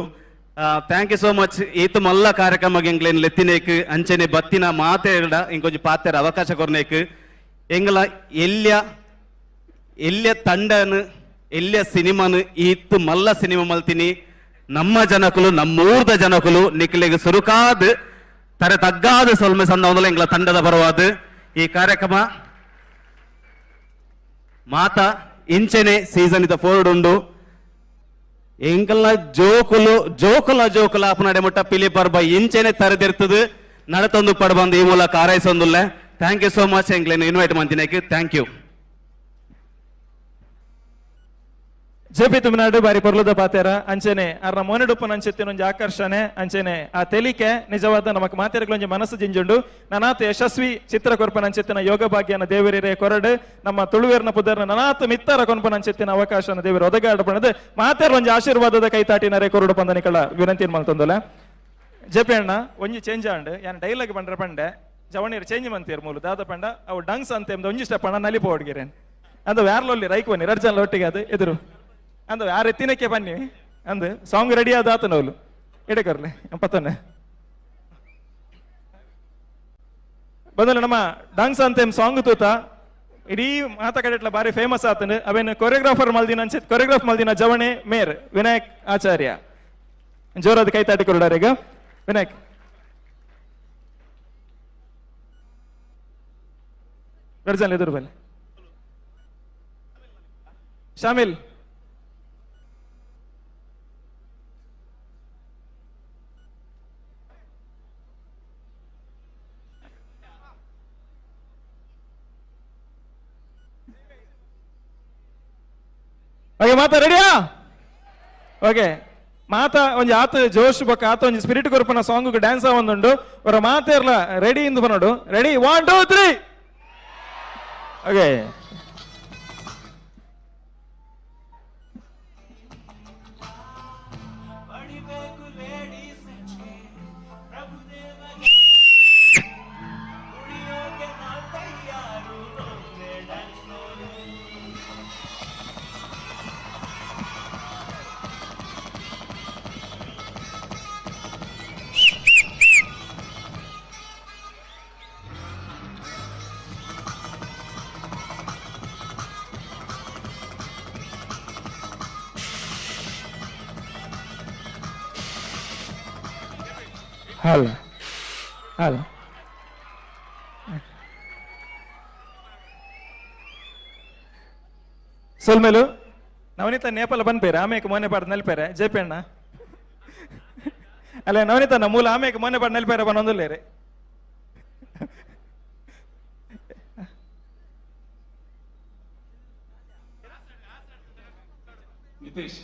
Thank you so much. ಈತ ಮಲ್ಲ ಕಾರ್ಯಕ್ರಮ ಎಂಗ್ಲೇನ್ ಲೆತ್ತಿನೇಕ್ ಅಂಚನೆ ಬತ್ತಿನ ಮಾತೆಡ ಇಂಕೊಂಜಿ ಪಾತೆರ ಅವಕಾಶ ಕೊರ್ನೇಕ್ ಎಂಗ್ಲ ಎಲ್ಯ ಎಲ್ಯ ತಂಡನು ಎಲ್ಯ ಸಿನಿಮಾನು ಈತ್ ಮಲ್ಲ ಸಿನಿಮಾ ಮಲ್ತಿನಿ ನಮ್ಮ ಜನಕುಲು ನಮ್ಮೂರ್ದ ಜನಕುಲು ನಿಕ್ಲೆಗ್ ಸುರುಕಾದ್ ತರೆ ತಗ್ಗಾದ ಸೊಲ್ಮೆ ಸಂದ ಎಂಗ್ಲ ತಂಡದ ಬರವಾದ ಈ ಕಾರ್ಯಕ್ರಮ ಮಾತಾ ಇಂಚನೆ ಸೀಸನ್ ಇದ ಫೋರ್ಡ್ ಉಂಡು. ಎಂಕಲ್ನ ಜೋಕುಲು ಜೋಕುಲ ಜೋಕುಲ ಅಪನಡೆ ಮುಟ್ಟ ಪಿಲಿ ಪರ್ಬ ಇಂಚನೆ ತರೆದಿರ್ತದೆ ನಡತೊಂದು ಪಡಬಂದು ಈ ಮೂಲಕ ಆರೈಸೊಂದುಲ್ಲ. Thank you so much ಎಂಕ್ಲೇನು ಇನ್ವೈಟ್ ಮಂತಿನೇಕ್. Thank you. J P Thuminad ಬಾರಿ ಪೊರ್ಲುದ ಪಾತೆರ ಅಂಚನೆ ಅರ್ನ ಮೋನೆಡುಪ್ಪನ ಅಂಚೆತ್ತಿನ ಒಂಜಿ ಆಕರ್ಷಣೆ ಅಂಚನೆ ಆ ತೆಲಿಕೆ ನಿಜವಾದ ನಮಕ್ ಮಾತೆರಗ್ಲೊಂಜಿ ಮನಸ್ಸು ಜಿಂಜುಂಡು. ನನಾತ್ ಯಶಸ್ವಿ ಚಿತ್ರ ಕೊರ್ಪನ ಅಂಚೆತ್ತಿನ ಯೋಗ ಭಾಗ್ಯನ ದೇವರಿರೇ ಕೊರಡು ನಮ್ಮ ತುಳುವೇರ್ನ ಪುದರ್ನ ನನಾತ್ ಮಿತ್ತರ ಕೊನ್ಪನ ಅಂಚೆತ್ತಿನ ಅವಕಾಶನ ದೇವರು ಒದಗಾಡ ಪಣದು ಮಾತೆರ್ ಒಂಜಿ ಆಶೀರ್ವಾದದ ಕೈತಾಟಿನರೇ ಕೊರಡು ಪಂದನಿಕಳ ವಿನಂತಿ ಮಲ್ತೊಂದುಲ. ಜೆ ಪಿ ಅಣ್ಣ ಒಂಜಿ ಚೇಂಜ್ ಆಂಡ್ ಯಾನ್ ಡೈಲಾಗ್ ಪಂಡ್ರೆ ಪಂಡೆ ಜವಣೀರ್ ಚೇಂಜ್ ಮಂತೀರ್ ಮೂಲು ದಾದ ಪಂಡ ಅವು ಡಂಗ್ಸ್ ಅಂತ ಒಂಜಿ ಸ್ಟೆಪ್ ಅಣ್ಣ ನಲಿಪೋ ಹುಡುಗಿರೇನ್ ಅಂದ ಯಾರ್ಲೊಲ್ಲಿ ರೈಕ್ ಬನ್ನಿ ರಡ್ ಜನ ಒಟ್ಟಿಗೆ ಅದು ಎದುರು ಅಂದ ಯಾರು ಎತ್ತಿನಕ್ಕೆ ಬನ್ನಿ ಅಂದು ಸಾಂಗ್ ರೆಡಿ ಆದ ಆತನವಲು ಎಡೆ ಕರ್ಲೆ ಪತ್ತನೆ ಬಂದಲ್ಲ ನಮ್ಮ ಡಾನ್ಸ್ ಅಂತ ಸಾಂಗ್ ತೂತ ಇಡೀ ಮಾತ ಕಡೆಟ್ಲ ಬಾರಿ ಫೇಮಸ್ ಆತನು ಅವೇನು ಕೊರಿಯೋಗ್ರಾಫರ್ ಮಲ್ದಿನ ಅನ್ಸಿತ್ ಕೊರಿಯೋಗ್ರಾಫ್ ಮಲ್ದಿನ ಜವಣೆ ಮೇರ್ ವಿನಾಯಕ್ ಆಚಾರ್ಯ ಜೋರಾದ ಕೈ ತಾಟಿ ಕೊರಡಾರೀಗ ವಿನಾಯಕ್. ಗರ್ಜನ್ ಎದುರು ಬನ್ನಿ ಶಾಮಿಲ್. ಓಕೆ ಮಾತಾ ರೆಡಿಯಾ? ಓಕೆ ಮಾತಾ ಒಂಜಿ ಆತ ಜೋಶ್ ಬೊಕ್ಕ ಆತ ಒಂಜಿ ಸ್ಪಿರಿಟ್ ಕೊರ್ಪನ ಸಾಂಗ್ ಡ್ಯಾನ್ಸ್ ಒಂದುಂಡು ಅವರ ಮಾತೇರ್ಲ ರೆಡಿ ಇಂದು ಬನ್ನೋಡು. Ready 1 2 3 okay. ಹಲೋ ಹಲೋ ಸೊಲ್ಮೇಲು ನವನೀತ ನೇಪಾಲ ಬನ್ಪೇರೆ ಆಮೇಕ ಮೋನೆ ಪಾಡ್ ನೆಲ್ಪೇರೆ ಜೆ ಪಿ ಅಣ್ಣ ಅಲ್ಲ ನವನೀತ ಮೂಲ ಆಮೇಕ ಮೋನೆ ಪಾಡ್ ನೆಲ್ಪೇರೆ ಬನ್ನೊಂದುಲ್ಲೇರೆ. ನಿತೇಶ್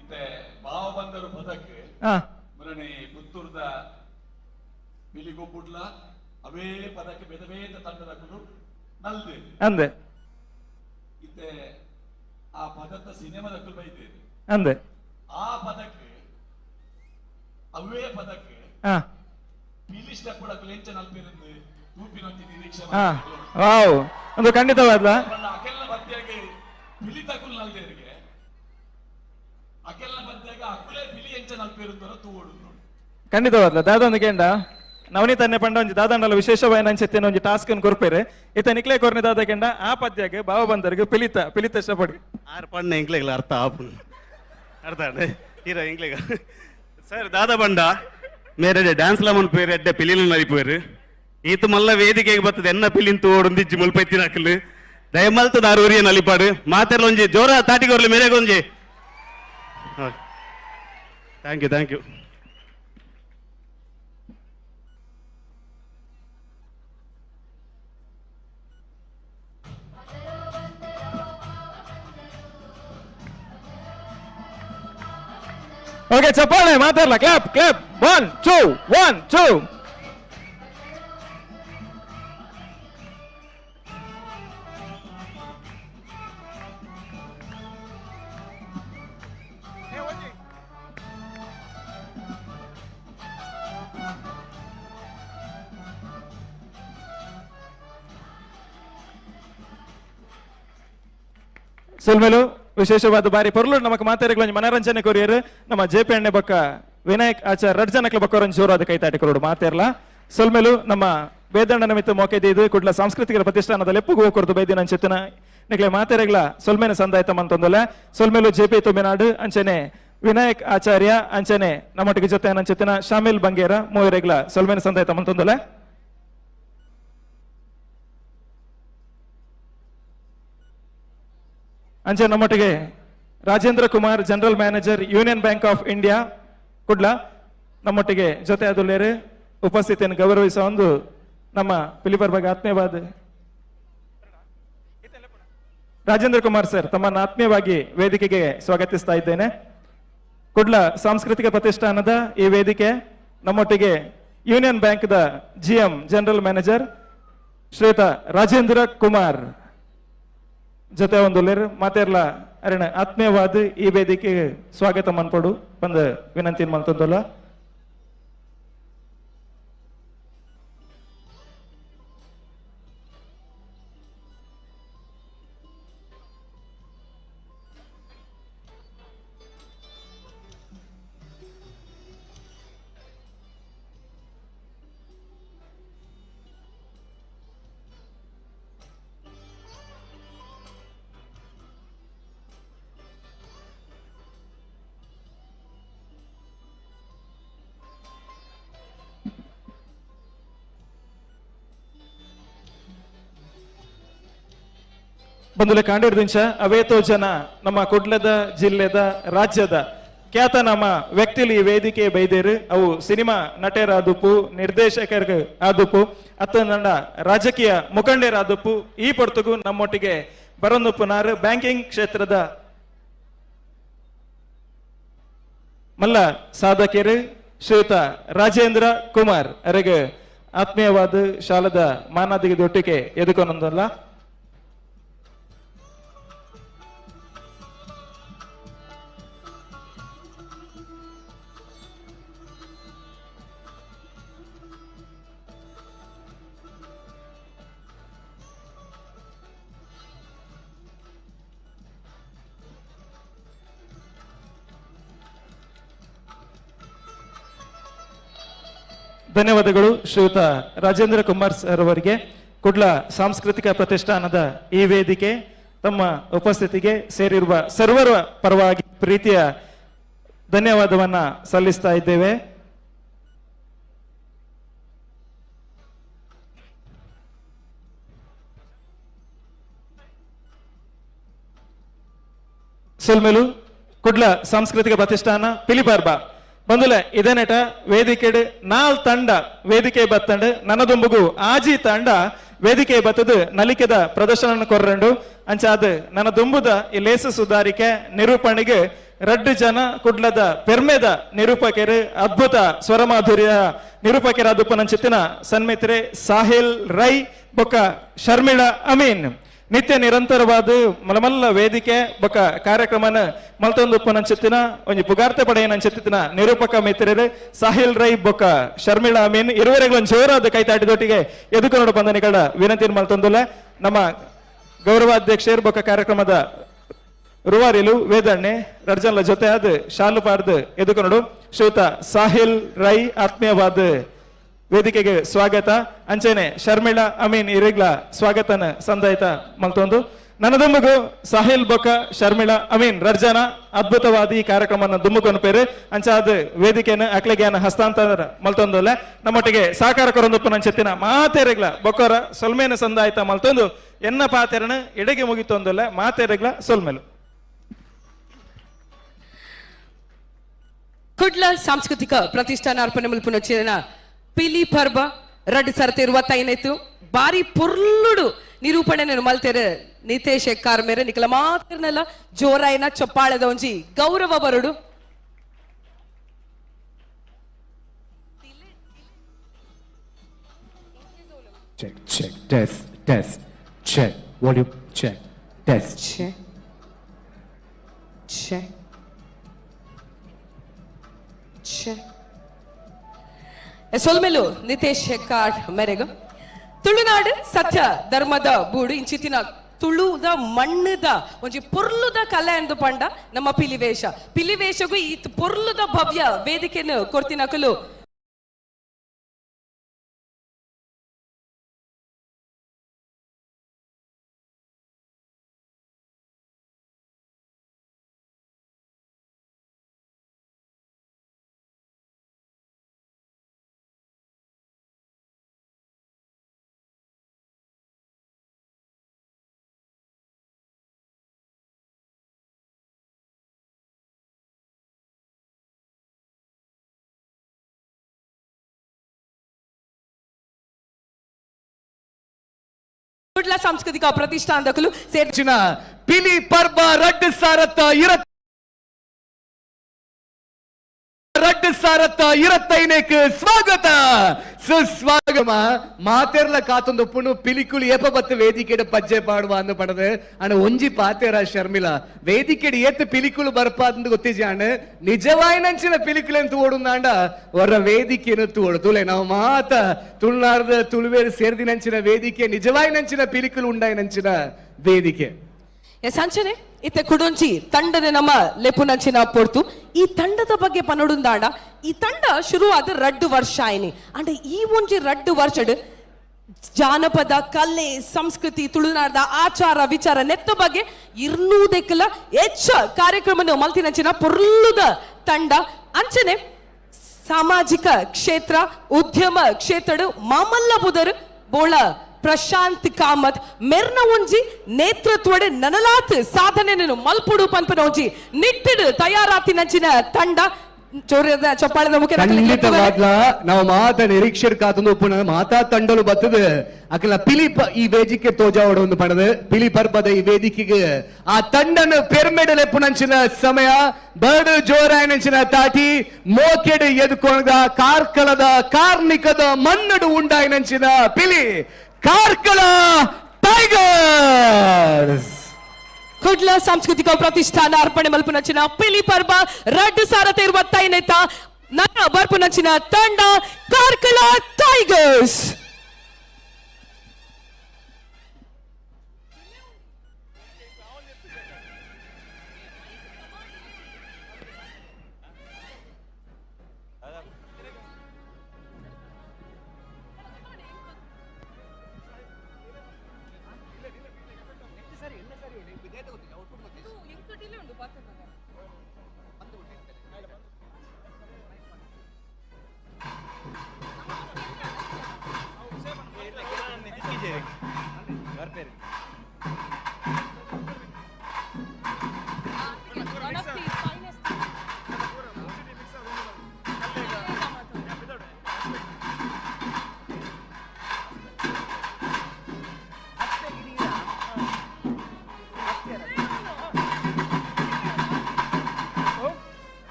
ಇತ್ತೆ ಭಾವ ಬಂದರು ಪದಕ್ಕೆ ಮುರಣಿ ಪುತ್ತೂರ್ದ ಪಿಲಿ ಗೊಬ್ಬುಡ್ಲ ಅವೇ ಪದಕ್ಕೆ ಬೇದ ಬೇದ ತಂಡದಕುಲು ನಲ್ದೆ ಅಂದೆ ಇತ್ತೆ ಆ ಪದತ್ತ ಸಿನಿಮಾದಕುಲು ಬೈದೇರು ಅಂದೆ ಆ ಪದಕ್ಕೆ ಅವೇ ಪದಕ್ಕೆ ಪಿಲಿ ಸ್ಟೆಪ್ ಡಕುಲು ಎಂಚ ನಲ್ಪಿರಂದು ತೂಪಿನೊಂಜಿ ನಿರೀಕ್ಷೆ ವಾವ್ ಒಂದು ಖಂಡಿತವಾದ್ಲ ಅಕೆಲ್ಲ ಪದ್ಯಗೆ ಪಿಲಿ ತಕುಲು ನಲ್ದೇರಿಗೆ ಅಕೆಲ್ಲ ಪದ್ಯಗೆ ಅಕುಲೇ ಪಿಲಿ ಎಂಚ ನಲ್ಪಿರುತ್ತೋ ತೂವೋಡು ಖಂಡಿತವಾದ್ಲ ದಾದೊಂದು ಕೇಂಡ ನವನೀತ ಅನ್ನೆ ಪಂಡ ಒಂಜಿ ದಾದಂಡಲ ವಿಶೇಷವಾಯಿನ ಅಂಚೆತ್ತಿನ ಒಂಜಿ ಟಾಸ್ಕ್ ಅನ್ನು ಕೊರ್ಪೇರೆ ಇತ್ತ ನಿಕ್ಲೆ ಕೊರ್ನೆ ದಾದ ಕೆಂಡ ಆ ಪದ್ಯಗೆ ಭಾವ ಬಂದರ್ಗೆ ಪಿಲಿತ ಪಿಲಿತ ಇಷ್ಟಪಡಿ ಆರ್ ಪಣ್ಣ ಎಂಕ್ಲೆಗ್ಲ ಅರ್ಥ ಆಪುಂಡು ಅರ್ಥ ಹೀರ ಎಂಕ್ಲೆಗ ಸರ್ ದಾದ ಬಂಡ ಮೇರೆ ಡ್ಯಾನ್ಸ್ ಲ ಮನ್ಪೇರು ಎಡ್ಡೆ ಪಿಲಿನ ನರಿಪೇರು ಈತ ಮಲ್ಲ ವೇದಿಕೆಗೆ ಬರ್ತದೆ ಎನ್ನ ಪಿಲಿನ್ ತೋಡು ಇಜ್ಜಿ ಮುಲ್ಪೈತಿನ ಹಾಕಲು ದಯಮಲ್ತ ದಾರೂರಿಯ ನಲಿಪಾಡು ಮಾತೆರ್ಲ ಒಂಜಿ ಜೋರ ತಾಟಿಗೋರ್ಲಿ ಮೇರೆಗೆ ಒಂಜಿ thank you thank you. Okay ಚಪ್ಪಾಳೆ ಮಾತಾಡಲ್ಲ clap clap 1 2 1 2. ಸೊಲ್ಮೇಲು ವಿಶೇಷವಾದ ಬಾರಿ ಪೊರ್ಲು ನಮಕ್ ಮಾತಾಡಿಗಳು ಮನರಂಜನೆ ಕೊರಿಯರ್ ನಮ್ಮ ಜೆ ಪಿ ಅಣ್ಣೆ ಬಕ್ಕ ವಿನಾಯಕ್ ಆಚಾರ್ ರಡ್ ಜನಕ್ಲ ಬಕ್ಕ ಜೋರಾದ ಕೈತಾಟಿ ಕೊರಡು ಮಾತೇರ್ಲ. ಸೊಲ್ಮೇಲು ನಮ್ಮ ವೇದಣ್ಣ ನಿಮಿತ್ತ ಮೋಕೆದೀದು ಕುಡ್ಲ ಸಾಂಸ್ಕೃತಿಕ ಪ್ರತಿಷ್ಠಾನದ ಲೆಪ್ಪುಗು ಹೋಗ್ಕೊರ್ದು ಬೈದಿನ ಅಂಚೆತ್ತಿನ ನಿಕ್ಲೆ ಮಾತೆರೆಗ್ಲ ಸೊಲ್ಮೇನ ಸಂದಾಯ್ತ ಮಂತೊಂದೊಲೆ. ಸೊಲ್ಮೇಲು ಜೆ ಪಿ ತುಮಿನಾಡು ಅಂಚನೆ ವಿನಾಯಕ್ ಆಚಾರ್ಯ ಅಂಚನೆ ನಮ್ಮೊಟ್ಟಿಗೆ ಜೊತೆ ಅಂಚೆತ್ತಿನ ಶಾಮಿಲ್ ಬಂಗೇರ ಮೂವರೆಗ್ಲ ಸೊಲ್ಮೇನ ಸಂದಾಯ್ತ ಮಂತೊಂದೊಲೆ. ಅಂಚೆ ನಮ್ಮೊಟ್ಟಿಗೆ Rajendra Kumar general manager Union Bank of India Kudla ನಮ್ಮೊಟ್ಟಿಗೆ ಜೊತೆ ಅದುಲ್ಲೇರು ಉಪಸ್ಥಿತಿಯನ್ನು ಗೌರವಿಸುವ ಒಂದು ನಮ್ಮ ಪಿಲಿಪರ್ ಬಗ್ಗೆ ಆತ್ಮೀಯವಾದ ರಾಜೇಂದ್ರ ಕುಮಾರ್ ಸರ್ ತಮ್ಮನ್ನು ಆತ್ಮೀಯವಾಗಿ ವೇದಿಕೆಗೆ ಸ್ವಾಗತಿಸ್ತಾ ಇದ್ದೇನೆ. ಕುಡ್ಲ ಸಾಂಸ್ಕೃತಿಕ ಪ್ರತಿಷ್ಠಾನದ ಈ ವೇದಿಕೆ ನಮ್ಮೊಟ್ಟಿಗೆ union bank the GM general manager ಶ್ರೀಯುತ ರಾಜೇಂದ್ರ ಕುಮಾರ್ ಜೊತೆ ಒಂದು ಮಾತೇರ್ಲ ಅರಣ ಆತ್ಮೀಯವಾದ ಈ ವೇದಿಕೆಗೆ ಸ್ವಾಗತ ಮನ್ಪಡು ಬಂದ ವಿನಂತಿ ಮಂತಂದಲ್ಲ. ಬಂದುಲೆ ಕಾಂಡಿರ್ದಿಂಚ ಅವೇತೋ ಜನ ನಮ್ಮ ಕುಡ್ಲದ ಜಿಲ್ಲೆದ ರಾಜ್ಯದ ಖ್ಯಾತ ನಮ್ಮ ವ್ಯಕ್ತಿಲಿ ಈ ವೇದಿಕೆ ಬೈದೇರು. ಅವು ಸಿನಿಮಾ ನಟರಾದುಪ್ಪು, ನಿರ್ದೇಶಕರ ಆದುಪ್ಪು, ಅತ್ತ ರಾಜಕೀಯ ಮುಖಂಡರಾದುಪ್ಪು ಈ ಪೊರ್ತುಗು ನಮ್ಮೊಟ್ಟಿಗೆ ಬರೊಂದುಪ್ಪುನಾರು ಬ್ಯಾಂಕಿಂಗ್ ಕ್ಷೇತ್ರದ ಮಲ್ಲ ಸಾಧಕರು ಶ್ರೀಯುತ ರಾಜೇಂದ್ರ ಕುಮಾರ್ ಅರೆಗೆ ಆತ್ಮೀಯವಾದ ಶಾಲದ ಮಾನಾದಿಗೆ ದೊಟ್ಟಿಗೆ ಎದುಕೊಂದಲ್ಲ. ಧನ್ಯವಾದಗಳು ಶ್ರೀಯುತ ರಾಜೇಂದ್ರ ಕುಮಾರ್ ಸರ್ ಅವರಿಗೆ. ಕುಡ್ಲ ಸಾಂಸ್ಕೃತಿಕ ಪ್ರತಿಷ್ಠಾನದ ಈ ವೇದಿಕೆ ತಮ್ಮ ಉಪಸ್ಥಿತಿಗೆ ಸೇರಿರುವ ಸರ್ವರ ಪರವಾಗಿ ಪ್ರೀತಿಯ ಧನ್ಯವಾದವನ್ನ ಸಲ್ಲಿಸ್ತಾ ಇದ್ದೇವೆ. ಸೊಲ್ಮೆಲು ಕುಡ್ಲ ಸಾಂಸ್ಕೃತಿಕ ಪ್ರತಿಷ್ಠಾನ ಪಿಲಿಪರ್ಬ ಬಂದುಲೆ ಇದೇನೆಟ ವೇದಿಕೆಡು ನಾಲ್ ತಂಡ ವೇದಿಕೆ ಬತ್ತಂಡು ನನ್ನದೊಂಬುಗು ಆಜಿ ತಂಡ ವೇದಿಕೆ ಬತ್ತದು ನಲಿಕೆದ ಪ್ರದರ್ಶನ ಕೊರ್ರಂಡು ಅಂಚಾದ ನನ್ನ ದುಂಬುದ ಈ ಲೇಸು ಸುಧಾರಿಕೆ ನಿರೂಪಣೆಗೆ ರಡ್ಡು ಜನ ಕುಡ್ಲದ ಪೆರ್ಮೆದ ನಿರೂಪಕರು ಅದ್ಭುತ ಸ್ವರಮಾಧುರ್ಯ ನಿರೂಪಕರಾದುಪ್ಪನಂಚಿತ್ತಿನ ಸನ್ಮಿತ್ರೆ ಸಾಹಿಲ್ ರೈ ಬೊಕ್ಕ ಶರ್ಮಿಳಾ ಅಮೀನ್. ನಿತ್ಯ ನಿರಂತರವಾದ ಮಲಮಲ್ಲ ವೇದಿಕೆ ಬೊಕ್ಕ ಕಾರ್ಯಕ್ರಮನ ಮಲ್ತೊಂದುಪ್ಪನಂಚಿತ್ತಿನ ಒಂಜಿ ಪುಗಾರ್ತೆ ಪಡೆಯನಂಚಿತ್ತಿನ ನಿರೂಪಕ ಮಿತ್ರರು ಸಾಹಿಲ್ ರೈ ಬೊಕ್ಕ ಶರ್ಮಿಳಾ ಅಮೀನ್ ಇರುವರೆಗಳೊಂದು ಜೋರಾದ ಕೈತಾಟಿದೊಟ್ಟಿಗೆ ಎದುಕೊನೋಡು ಬಂದನಿಗಳ ವಿನಂತಿ ಮಲ್ತೊಂದುಲ್ಲ. ನಮ್ಮ ಗೌರವಾಧ್ಯಕ್ಷರು ಬೊಕ್ಕ ಕಾರ್ಯಕ್ರಮದ ರೂವಾರಿಲು ವೇದಣ್ಣೆ ರರ್ಜನ್ಲ ಜೊತೆ ಆದ ಶಾಲು ಪಾರ್ದು ಎದುಕೊನೋಡು ಶ್ರೀಯುತ ಸಾಹಿಲ್ ರೈ ಆತ್ಮೀಯವಾದ ವೇದಿಕೆಗೆ ಸ್ವಾಗತ. ಅಂಚೆನೆ ಶರ್ಮಿಳಾ ಅಮೀನ್ ಇರಿಗ್ಲ ಸ್ವಾಗತನ ಸಂದಾಯಿತ ಮಲ್ತೊಂದು ನನದುಂಬಗು ಸಾಹಿಲ್ ಬೊಕ್ಕ ಶರ್ಮಿಳಾ ಅಮೀನ್ ರರ್ಜನ ಅದ್ಭುತವಾದ ಈ ಕಾರ್ಯಕ್ರಮನ ದುಮ್ಮುಕೊನು ಪೇರು ಅಂಚಾದ ವೇದಿಕೆಯನ್ನು ಅಕ್ಲೆಗ್ಯಾನ ಹಸ್ತಾಂತರ ಮಲ್ತೊಂದುಲ್ಲ. ನಮ್ಮೊಟ್ಟಿಗೆ ಸಹಕಾರ ಕೊರೊಂದುಪ್ಪು ನಂచెತ್ತಿನ ಮಾತೆರೆಗ್ಲ ಬೊಕ್ಕರ ಸೊಲ್ಮೇನ ಸಂದಾಯಿತ ಮಲ್ತೊಂದು ಎನ್ನ ಪಾತೆರನ ಎಡೆಗೆ ಮುಗಿತೊಂದುಲ್ಲ ಮಾತೆರೆಗ್ಲ ಸೊಲ್ಮೆಲು. ಕುಡ್ಲ ಸಾಂಸ್ಕೃತಿಕ ಪ್ರತಿಷ್ಠಾನ ಅರ್ಪಣೆ ಮಲ್ಪುನ ಪಿಲಿ ಪರ್ಬ ರಡ್ಡು ಸರತಿ ಇರುವತ್ತೈನೈತು ಬಾರಿ ಪೊರ್ಲುಡು ನಿರೂಪಣೆ ಮಲ್ತೇರೆ ನಿತೇಶ್ ಎಕ್ಕಾರ್ ಮೇರೆ ನಿಕಲ ಮಾತ್ರನೆಲ್ಲ ಜೋರಾಯಿನ ಚೊಪ್ಪಾಳೆದ ಒಂಜಿ ಗೌರವ ಬರುಡು. Check, check, test, test, check, volume, check, test. Check, check, check. ಸೊಲ್ಮೆಲು ನಿತೇಶ್ ಹೆಕ್ಕಾರ್ ಮೇರೆಗು. ತುಳುನಾಡು ಸತ್ಯ ಧರ್ಮದ ಬೂಡು ಇಂಚಿತಿನ ತುಳುದ ಮಣ್ಣದ ಒಂಜಿ ಪೊರ್ಲುದ ಕಲೆ ಎಂದು ಪಂಡ ನಮ್ಮ ಪಿಲಿವೇಶ. ಪಿಲಿವೇಶಗೂ ಈ ಪೊರ್ಲುದ ಭವ್ಯ ವೇದಿಕೆಯನ್ನು ಕೊರ್ತಿನಕಲು ಕುಡ್ಲ ಸಾಂಸ್ಕೃತಿಕ ಪ್ರತಿಷ್ಠಾನದಕಲು ಸೇರ್ಚಿನ ಪಿಲಿ ಪರ್ಬ ರಡ್ಡು ಸಾರತ್ತ ರಡ್ಡು ಸಾರತ್ತ ಇರತ್ತೈನೇಕ್ ಸ್ವಾಗತ ಸುಸ್ವಾಗಮ. ಮಾತೆರ್ಲ ಕಾತೊಂದು ಪುಣು ಪಿಲಿಕುಲು ಏಪ ಬತ್ತು ವೇದಿಕೆಡ್ ಪಜ್ಜೆ ಪಾಡುವ ಅಂದು ಪಡದು ಅಣ್ಣ ಒಂಜಿ ಪಾತೇರ ಶರ್ಮಿಳಾ ವೇದಿಕೆಡ್ ಏತ್ ಪಿಲಿಕುಲು ಬರ್ಪಾದಂದು ಗೊತ್ತಿಜಿ ಅಣ್ಣ ನಿಜವಾಯಿನಂಚಿನ ಪಿಲಿಕುಲು ಅಂತ ಓಡುಂದಾಂಡ ಹೊರ ವೇದಿಕೆನು ತೋಡು ತುಲೆ ನಾವು ಮಾತ ತುಳುನಾರ್ದ ತುಳುವೇರು ಸೇರ್ದಿನಂಚಿನ ವೇದಿಕೆ ನಿಜವಾಯಿನಂಚಿನ ಪಿಲಿಕುಲು ಉಂಡಾಯಿನಂಚಿನ ವೇದಿಕೆ. ಸಂಚನೆ ಇತ್ತೆ ಕುಡೊಂಚಿ ತಂಡದ ನಮ್ಮ ಲೆಪುನಂಚಿನ ಪೊರ್ತು ಈ ತಂಡದ ಬಗ್ಗೆ ಪನೊಡುಂದಾಂಡ ಈ ತಂಡ ಶುರುವಾದ ರಡ್ಡು ವರ್ಷ ಆಯ್ನಿ ಅಂಡ ಈ ಒಂಜಿ ರಡ್ಡು ವರ್ಷಡ್ ಜಾನಪದ ಕಲೆ ಸಂಸ್ಕೃತಿ ತುಳುನಾಡದ ಆಚಾರ ವಿಚಾರ ನೆತ್ತ ಬಗ್ಗೆ ಇರ್ನೂದೆಕ್ಕಲ ಹೆಚ್ಚ ಕಾರ್ಯಕ್ರಮನ ಮಲ್ತಿನಂಚಿನ ಪೊರ್ಲುದ ತಂಡ. ಅಂಚನೆ ಸಾಮಾಜಿಕ ಕ್ಷೇತ್ರ ಉದ್ಯಮ ಕ್ಷೇತ್ರಡು ಮಾಮಲ್ಲ ಬುದರು ಬೋಳ ಪ್ರಶಾಂತ್ ಕಾಮತ್ ಮೆರ್ನ ಒಂಜಿ ನೇತೃತ್ವಡೆ ನನಲಾತ್ ಸಾಧನೆ ಮಲ್ಪುಡು ಪನ್ಪನ ಒಂಜಿ ನಿಟ್ಟಿಡು ತಯಾರಾತಿನಂಚಿನ ತಂಡ. ಚೋರ್ಯದ ಚಪ್ಪಾಳದ ಮುಖ್ಯ ಖಂಡಿತವಾಗ್ಲ ನಾವು ಮಾತ ನಿರೀಕ್ಷೆಡ್ ಕಾತೊಂದು ಉಪ್ಪುನ ಮಾತಾ ತಂಡಲು ಬತ್ತದ ಅಕಲ ಪಿಲಿಪ ಈ ವೇದಿಕೆ ತೋಜಾವಡ ಒಂದು ಪಡದ ಪಿಲಿ ಪರ್ಬದ ಈ ವೇದಿಕೆಗೆ ಆ ತಂಡನ ಪೆರ್ಮೆಡಲೆ ಪುನಂಚಿನ ಸಮಯ ಬರ್ಡು ಜೋರಾಯನಂಚಿನ ತಾಟಿ ಮೋಕೆಡು ಎದುಕೊಂಡ ಕಾರ್ಕಳದ ಕಾರ್ಣಿಕದ ಮಣ್ಣಡು ಉಂಡಾಯನಂಚಿನ ಪಿಲಿ ಕಾರ್ಕಳ ಟೈಗರ್ಸ್. ಕುಡ್ಲ ಸಾಂಸ್ಕೃತಿಕ ಪ್ರತಿಷ್ಠಾನ ಅರ್ಪಣೆ ಮಲ್ಪುನಂಚಿನ ಪಿಲಿ ಪರ್ಬ ರಡ್ಡು ಸಾರತೆ ಇರುವತ್ತೈನೇತ ನನ್ನ ಬರ್ಪುನಂಚಿನ ತಂಡ ಕಾರ್ಕಳ ಟೈಗರ್ಸ್.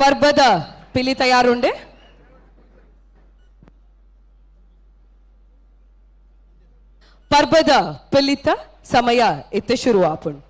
ಪರ್ಬದ ಪಿಲಿ ತಯಾರುಂಡೆ. ಪರ್ಬದ ಪಿಲಿತ ಸಮಯ ಇತ್ತೆ ಶುರು ಆಪುಂಡು.